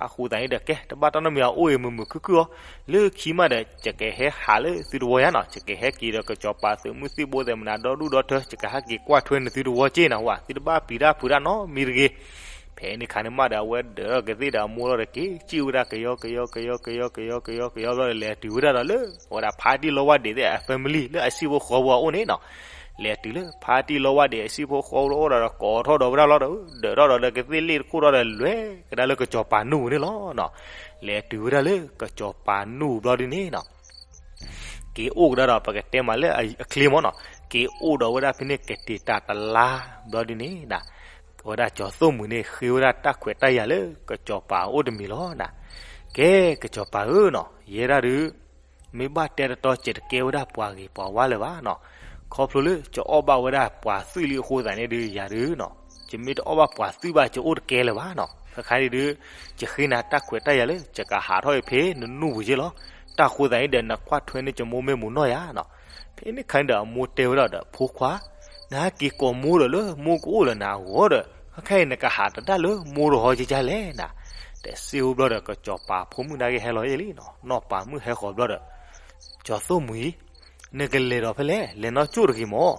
အဃိသတးန့ၣ်ဒီး ကဲ တဘၣ်တၢ်နီတမံၤ အအိၣ်အံၤမုာ်မုာ်ခုၣ်ခုၣ်အီၤ, လၢခံမးဒီး ယကဟဲဟးလၢသုတဝီယါနီၤ, ယကဟဲက့ၤဒီးကစီၤပၤသုးမုၢ်သံၣ်ဘိသဲးမနၤဒီဒူၣ်ဒီထၢ, ယကဟဲက့ၤကွၢ်ထွဲနသုတဝီက့နၤဝဲ, သုတဘၣ်ပျံၤတၢ်ဖုးတၢ်နီတမံၤတဂ့ၤ. ဖဲန့ၣ်ခါန့ၣ်မးဒီး အဝဲဒၢးထီၣ်ကသ့ၣ်ဒီးအမိၢ်လီၤဒီး က့ၤစံၣ်ဝဲဒၣ်ကယီကယီကယီကယီကယီကယီကယီဘျီဒီး လဲၤတုၤဝဲဒၣ်ဒီးလၢ အဝဲဒၣ်ဖါတံၢ်လီဝါဒံးသ့ၣ်အ family လၢအစံၣ်ဖိဃီဖိအအိၣ်န့ၣ်နီၤ, လဲၤတုၤလၢဖါတံၢ်လီဝါဒံးအစံၣ်ဖိဃီဖိအအိၣ်ဒီး ကိးထီၣ်ဒီးဝဲဒၣ်လီၤဒီး ဒၢးထီၣ်ဒီးကသ့ၣ်လ့ၣ်တခိၣ်ဒီး လဲၤကဒါလၢကစီၤပၤနူၢ်ပူၤန့ၣ်လီၤနီၤ. လဲၤတုၤဝဲဒၣ်လၢကစီၤပၤနူၢ်ပူၤဘျီဒ်န့ၣ်နီၤ, က့ၤအိၣ်ကဒါဒီး ပကတဲမးလၢအချ့မးနီၤ, က့ၤအိၣ်ဒီးဝဲဒၣ်ဖဲန့ၣ် ကတ့ၤတၢ်တလါဘျီဒ်န့ၣ်နီၤ, အဝဲဒၣ်ကၠီၤသိၣ်မှံၤန့ၣ် ဃ့ဝဲဒၣ်တၢ်ခွဲးတၢ်ယာ်လၢကစီၤပၤအအိၣ်တမံၤလီၤနီၤ. ကဲ ကစီၤပၤဧၢနီၤ, ယဲဒၣ်ဒုး မ့ၢ်ဘၣ်တဲတတီ ယတကဲဝဲဒၣ်ပှၤဂ့ၤပှၤဝါလၢၤဘၣ်နီၤ, ခီဖျိလၢယအီၣ်ဘၣ်ဝဲဒၣ်ပှၤသွံၣ်လံအဃိသတးန့ၣ်ဒုး ယၤဒုးနီၤ, ယမ့ၢ်တအီၣ်ဘၣ်ပှၤသွံၣ်ဘၣ် ယအိၣ်တကဲလၢၤဘၣ်နီၤ. ခဲခါအံၤဒုး ယဃ့နၤတၢ်ခွဲးတၢ်ယာ်လၢ ယကဟးထီၣ်အံၤဖဲနနူၢ်ပူၤက့လီၤ. တၢ်ဃိသတးန့ၣ်ဒီး နကွၢ်ထွဲန့ၢ်ယမိၢ်မ့ၢ်မူနီၢ်ယါနီၤ. ဖဲန့ၣ်ခါန့ၣ်ဒီး အမိၢ်တဲဝဲဒၣ်ဒီး ဖိခွါ, နဟဲက့ၤကိးမိၢ်ဒီးလၢမိၢ်ကအိၣ်လၢနၤအဂီၢ်ဒီး ခဲခါအံၤ နကဟးတဒၣ်လၢမိၢ်တဟီကကလဲၣ်နၤ. တစံးအိၣ်ဘျီဒီး ကစီၤပၤဖိမုၣ်နာ်က့ဟဲလီၤယဲလံနီၤ, နီၢ်ပၤမုၣ်ဟဲဃီၤဘျီဒီး ကၠီၤသိၣ်မှံၤ, နကလဲၤဒီးဖဲလဲၣ်, လဲၤနီၢ်ကၠိၣ်တဂ့ၤမၢ်.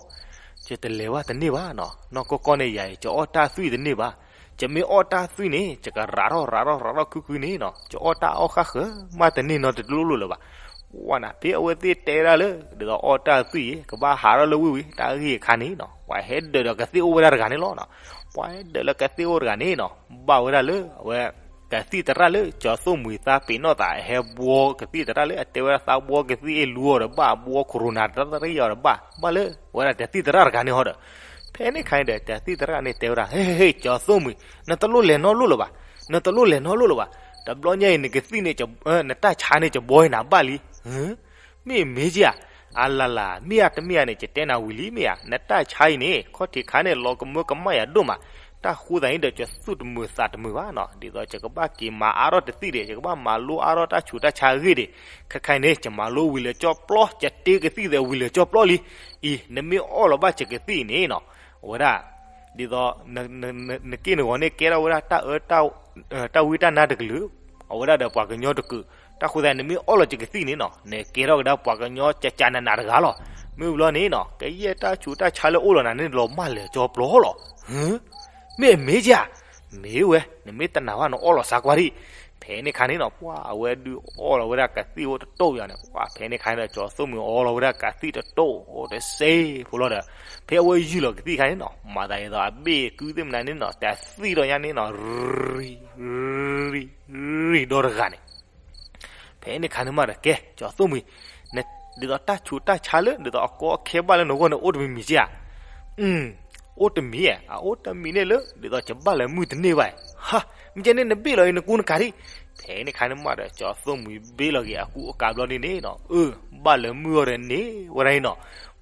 ယတလဲၤဘၣ်တန့ၢ်ဘၣ်နီၤ, နီၢ်ကီၢ်ကီၢ်န့ၣ်ယၤအံၤ ယအီၣ်တၢ်သွံၣ်တန့ၢ်ဘၣ်. ယမ့ၢ်အီၣ်တၢ်သွံၣ်န့ၣ် ယကရးထီၣ်ရးထီၣ်ရးထီၣ်ခုၣ်ခုၣ်န့ၣ်နီၤ, ယအီၣ်တၢ်အီၣ်ဃၣ်ဃၢၤမးတန့ၢ်နီတလိၣ်လိၣ်လၢၤဘၣ်. ဝဲနၤ ဖဲအဝဲသ့ၣ်တဲဒၣ်လၢ ဒ်သိးအီၣ်တၢ်သွံၣ်အံၤ ကဘၣ်ဟးထီၣ်လၢဝ့ၢ်ဝံၤ တၢ်ဂ့ၢ်အခါန့ၣ်နီၤ, ပှၤဟဲဒၢးဒီးကသ့ၣ်အိၣ်ဝဲဒၣ်တဂၤန့ၣ်လီၤနီၤ. ပှၤဟဲဒၢးလၢကသ့ၣ်အိၣ်တဂၤန့ၣ်နီၤ, ဘၣ်ဝဲဒၣ်လၢအဝဲ ကသံၣ်သရၣ်လၢကၠီၤသိၣ်မှံၤသးပ့ၤနီၣ်သး ဟဲဘှီကသံၣ်သရၣ်လၢအတဲဝဲဒၣ်သးဘှီကသံၣ်အ့ၣ်လူအီၤဒီးဘၣ်, ဘှီ corona တၢ်သရံၣ်အီၤဒီးဘၣ်, ဘၣ်လၢဝဲဒၣ်တသံၣ်သရၣ်တဂၤန့ၣ်ဟီဒီး ဖဲန့ၣ်ခါန့ၣ်ဒီး တသံၣ်သရၣ်န့ၣ်တဲဝဲဒၣ်, ဟ့ၣ် ဟ့ၣ် ဟ့ၣ် ကၠီၤသိၣ်မှံၤ, နတလိၣ်လဲၤနီတလိၣ်လၢၤဘၣ်, နတလိၣ်လဲၤနီတလိၣ်လၢၤဘၣ်. တဘျီညါအံၤ နကသံၣ်န့ၣ် နတၢ်ဆါန့ၣ် ကဘှီနၤဘၣ်လံ. မ့ၢ်မ့ၢ်ကဧါ, အလၢ်လၢ် မ့ၢ်ဧါတမ့ၢ်ဧါန့ၣ် ယတဲနၤဝံၤလံမ့ၢ်ဧါ, နတၢ်ဆါအံၤန့ၣ် ခီၣ်ထံးခါန့ၣ် လီၤကမၢကမၣ်ယၤဒိၣ်မး, တၢ်ဃိသတးန့ၣ်ဒီး ယသူၣ်တမုာ်သးတမုာ်ဘၣ်နီၤ, ဒ်သိးယကဘၣ်က့ၤမၤအါထီၣ်တသံၣ်ဒီး ယကဘၣ်မၤလိအါထီၣ်တၢ်ဆူးတၢ်ဆါအဂ့ၢ်ဒီး, ခဲခါအံၤန့ၣ် ယမၤလိဝံၤလၢကၠီပျီ, ယတ့ကသံၣ်သဲးဝံၤလၢကၠီပျီလံ. အံၤ နမ့ၢ်အီၣ်လီၤဘၣ်ယကသံၣ်အံၤန့ၣ်နီၤ, အဝဲဒၣ် ဒ်သိး နက့ၢ်နဂီၤန့ၣ်ကဲထီၣ်ဝဲဒၣ်တၢ်အၢ တၢ်ဝံတၢ်နါတကလုာ်, အဝဲဒၣ်ဒီးပှၤကညီတကုာ်, တၢ်ဃိသတး နမ့ၢ်အီၣ်လီၤယကသံၣ်န့ၣ်နီၤ နကဲထီၣ်ကဒါပှၤကညီကကနးနးတဂၤလီၤ. မ့ၢ်ဘျီန့ၣ်နီၤ ကယဲၢ်တၢ်ဆူးတၢ်ဆါလၢအိၣ်လီၤနၤန့ၣ် လီၤမၢ်လၢာ်ကၠီပျီလီၤ. မ့ၢ်မ့ၢ်ဧါ, မ့ၢ်ဝဲ နမ့ၢ်တနာ်ဘၣ် နအီၣ်လီၤစးကွၢ်ဒံး. ဖဲန့ၣ်ခါန့ၣ်နီၤ ပှၤအဝဲဒုးအီၣ်လီၤဝဲဒၣ်ကသံၣ်အိၣ်တတိၢ်ယၤန့ၣ်, ပှၤဖဲန့ၣ်ခါန့ၣ်ဒီး ကၠီသိၣ်မှံၤအီၣ်လီၤဝဲဒၣ်ကသံၣ်တတိၢ်အိၣ်တစ့ဖိလီၤဒီး, ဖဲအဝဲယုၢ်လီၤကသံၣ်ခါန့ၣ်နီၤ မၤသးဒ်သိးအဘ့ၣ်ကုသ့ၣ်မနုၤန့ၣ်နီၤ တသံၣ်ဒီးညါန့ၣ်နီၤ ရံ ရံ ရံ ဒီတဂၤန့ၣ် ဖဲန့ၣ်ခါန့ၣ်မးဒီး ကဲ ကၠီသိၣ်မှံၤ, ဒ်သိးတၢ်ဆူးတၢ်ဆါလၢ ဒ်သိးအကီအခဲဘၣ်လၢနဂီၢ်န့ၣ် အိၣ်တမံၤမံၤကဧါ. အိၣ်တမံၤ, အအိၣ်တမံၤန့ၣ်လၢ ဒ်သိးယဘၣ်လဲၤမုၢ်တန့ၢ်ဘၣ်. ဟါ, မ့ၢ်ကဲန့ၣ်နဘ့ၣ်လီၤအံၤနကူနကၤဒံး. ဖဲန့ၣ်ခါန့ၣ်မးဒီး ကၠီသိၣ်မှံၤဘ့ၣ်လီၤက့ၤအကူအကၤဘျီဒ်န့ၣ်နီၤ, အၢ ဘၣ်လဲၤမုၢ်အီၤဒီးန့ၢ်ဝဲဒၣ်အံၤနီၤ.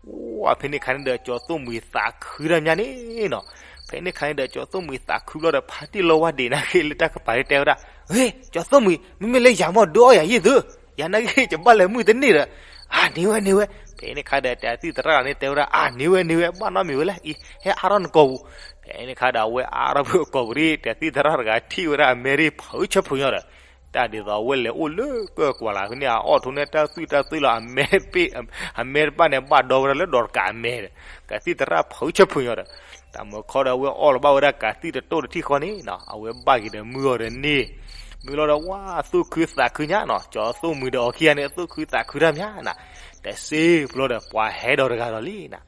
ဝဲဖဲန့ၣ်ခါန့ၣ်ဒီး ကၠီၤသိၣ်မှံၤသးခုတၢ်မးန့ၣ်နီၤ. ဖဲန့ၣ်ခါန့ၣ်ဒီး ကၠီၤသိၣ်မှံၤသးခုဘျီဒီး ဖါတံၢ်လီၤဝါဒံးနၤဂ့ၤလၢတၢ်ကပၤန့ၣ်တဲဝဲဒၣ်, ဟ့, ကၠီၤသိၣ်မှံၤ မ့မ့ၢ်လၢယၤမ့ၢ်ဒုးအီၣ်ယၤယ့ၣ်သု, ယၤနၤဂ့ၤ ယဘၣ်လဲၤမုၢ်တန့ၢ်ဒီး, အါန့ၢ်ဝဲန့ၢ်ဝဲ. ဖဲန့ၣ်ခါဒီး တၢ်သံၣ်သရၣ်န့ၣ်တဲဝဲဒၣ် အါန့ၢ်ဝဲန့ၢ်ဝဲ ဘၣ်နီတမံၤဝဲလဲၣ်အံၤ ဟဲအါထီၣ်နကိာ်ပူၤ. ဖဲန့ၣ်ခါဒီး အဝဲအါထီၣ်ဖဲအကိာ်ပူၤဒီး တၢ်သံၣ်သရၣ်တဂၤထံၣ်ဝဲဒၣ်အမဲဒၣ်ဖုးဆၢဖုးညီဒီး တၢ်ဒ်သိးအဝဲလဲၤအိၣ်လၢကၢၢ်ကွၢ်လၢ်ဖဲန့ၣ် အအိၣ်ထိးန့ၢ်တၢ်သွံၣ်တၢ်သွံၣ်လီၤ အမဲတဘၣ်န့ၣ် ဘၣ်ဒီဝဲဒၣ်လၢဒီးတကးအမဲဒီး ကသံၣ်သရၣ်ဖုးဆၢဖုးညီဒီး တၢ်မုၢ်ခီဒီး အဝဲအီၣ်လီၤဘၣ်ဝဲဒၣ်ကသံၣ်တတိၢ်တထံၣ်ဃီန့ၣ်နီၤ အဝဲဘၣ်က့ၤဒီးမုၢ်အီၤဒီးန့ၣ်, မုၢ်လီၤဒီး ဝါသူၣ်ခုသးခုညါနီၤ ကၠီၤသိၣ်မှံၤဒီးအီၤခံဂၤန့ၣ် သူၣ်ခုသးခုတၢ်မးနၤ. တစ့ပျီဒီး ပှၤဟဲဒီးတဂၤဒီးလံနၤ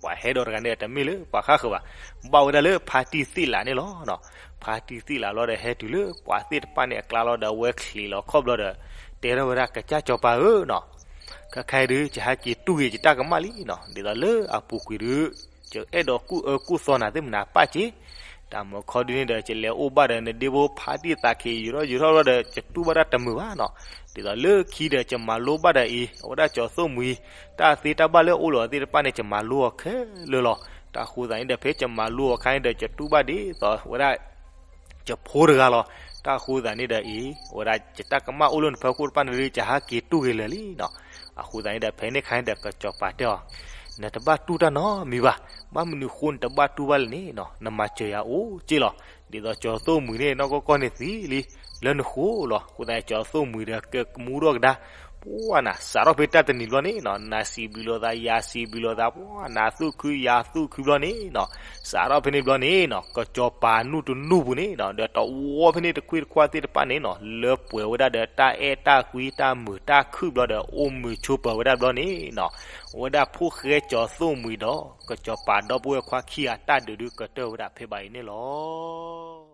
ပှၤဟဲဒီးတဂၤန့ၣ် တမ့ၢ်လၢပှၤဃၣ်ဃၢၤဘၣ်, ဘၣ်ဝဲဒၣ်လၢဖါတံၢ်သံၣ်လးန့ၣ်လီၤ. ဖါတံၢ်သံၣ်လးလီၤဒီး ဟဲတုၤလၢပှၤသ့ၣ်တဖၣ်န့ၣ်အကျါလီၤဒီး အဝဲချံးလီၤခီၣ်ဘျီဒီး တဲထီၣ်ဝဲဒၣ် ကစၢ်စီၤပၤဧၢနီၤ, ခဲခါအံၤဒုး ယဟဲက့ၤတူၢ်က့ၤယတၢ်ကမၣ်လံနီၤ, ဒ်သိးလၢအပူၤကွံာ်ဒုး ယအဲၣ်ဒိးကူၣ်အၢကူၣ်သီနၤသ့ၣ်မနၤပၣ်က့ၤ, တၢ်မုၢ်ခီဒုးန့ၣ်ဒီး ယလဲၤအိၣ်ဘၣ်ဒီး နဒ့ဖိဖါတံၢ်သးခံး ယူၤထီၣ်ယူၤထီၣ်ဘျီဒီး ယတူၢ်ဘၣ်တၢ်တမုာ်ဘၣ်နီၤ, ဒ်သိးလၢခံဒီး ယမၤလိဘၣ်ဒီးအံၤ အဝဲဒၣ်ကၠီၤသိၣ်မှံၤ တၢ်သ့တၢ်ဘၣ်လၢအအိၣ်လီၤသ့ၣ်တဖၣ်န့ၣ် ယမၤလိအီၤခဲလၢာ်လီၤ. တၢ်ဃိသးန့ၣ်ဒီး ဖဲယမၤလိအီၤခါန့ၣ်ဒီး ယတူၢ်ဘၣ်ဒ်သိးဝဲဒၣ် ယဖိတဂၤလီၤ. တၢ်ဃိသးန့ၣ်ဒီးအံၤ အဝဲဒၣ်ယတၢ်ကမၣ်အိၣ်လၢနဖီခိၣ်တဖၣ်န့ၣ်ဒီး ယဟဲက့ၤတူၢ်က့ၤလၢာ်လံနီၤ. အဃိသးန့ၣ်ဒီး ဖဲန့ၣ်ခါန့ၣ်ဒီး ကစီၤပၤတဲအီၤ, နတဘၣ်တူၢ်တၢ်နီတမံၤဘၣ်. ဘၣ်မနုၤဃိနတဘၣ်တူၢ်ဘၣ်လဲၣ်န့ၣ်နီၤ, နမၤစၢၤယၤအိၣ်က့ၢ်လီၤ. ဒ်သိးကၠီၤသိၣ်မှံၤန့ၣ် နီၢ်ကီၢ်ကီၢ်န့ၣ်သံလံ လၢနဃိလီၤ. အဃိသးန့ၣ် ကၠီၤသိၣ်မှံၤဒီး ကဲကမူထီၣ်ကဒါ ပှၤနၤ စးထီၣ်ဖဲတၢ်တနံၤဘျီန့ၣ်နီၤ, နၤစံးဘျုးလိာ်သး ယၤစံးဘျုးလိာ်သး ပှၤနၤသူၣ်ခုယၤသူၣ်ခုဘျီန့ၣ်နီၤ, စးထီၣ်ဖဲန့ၣ်ဘျီန့ၣ်နီၤ, ကစီၤပၤနူၢ်တနူၢ်ပူၤန့ၣ်နီၤ, ဒီးတဝီဖဲန့ၣ်တခွ့တခွါသ့ၣ်တဖၣ်န့ၣ်နီၤ, လၢပှဲၤဝဲဒၣ်ဒီးတၢ်အဲၣ်တၢ်ကွံတၢ်မုာ်တၢ်ခုၣ်ဘျီဒီး အိၣ်မုာ်ဆိးပၢၤဝဲဒၣ်ဘျီန့ၣ်နီၤ, အဝဲဒၣ်ဖိၣ်ဃဲကၠီၤသိၣ်မှံၤဒီး ကစီၤပၤဒီပုၢ်ဝဲၢ်ခွါခံဂၤတၢ်ဒုးဒုးကတၢၢ်ဝဲဒၣ်ဖဲဘၣ်အံၤန့ၣ်လီၤ.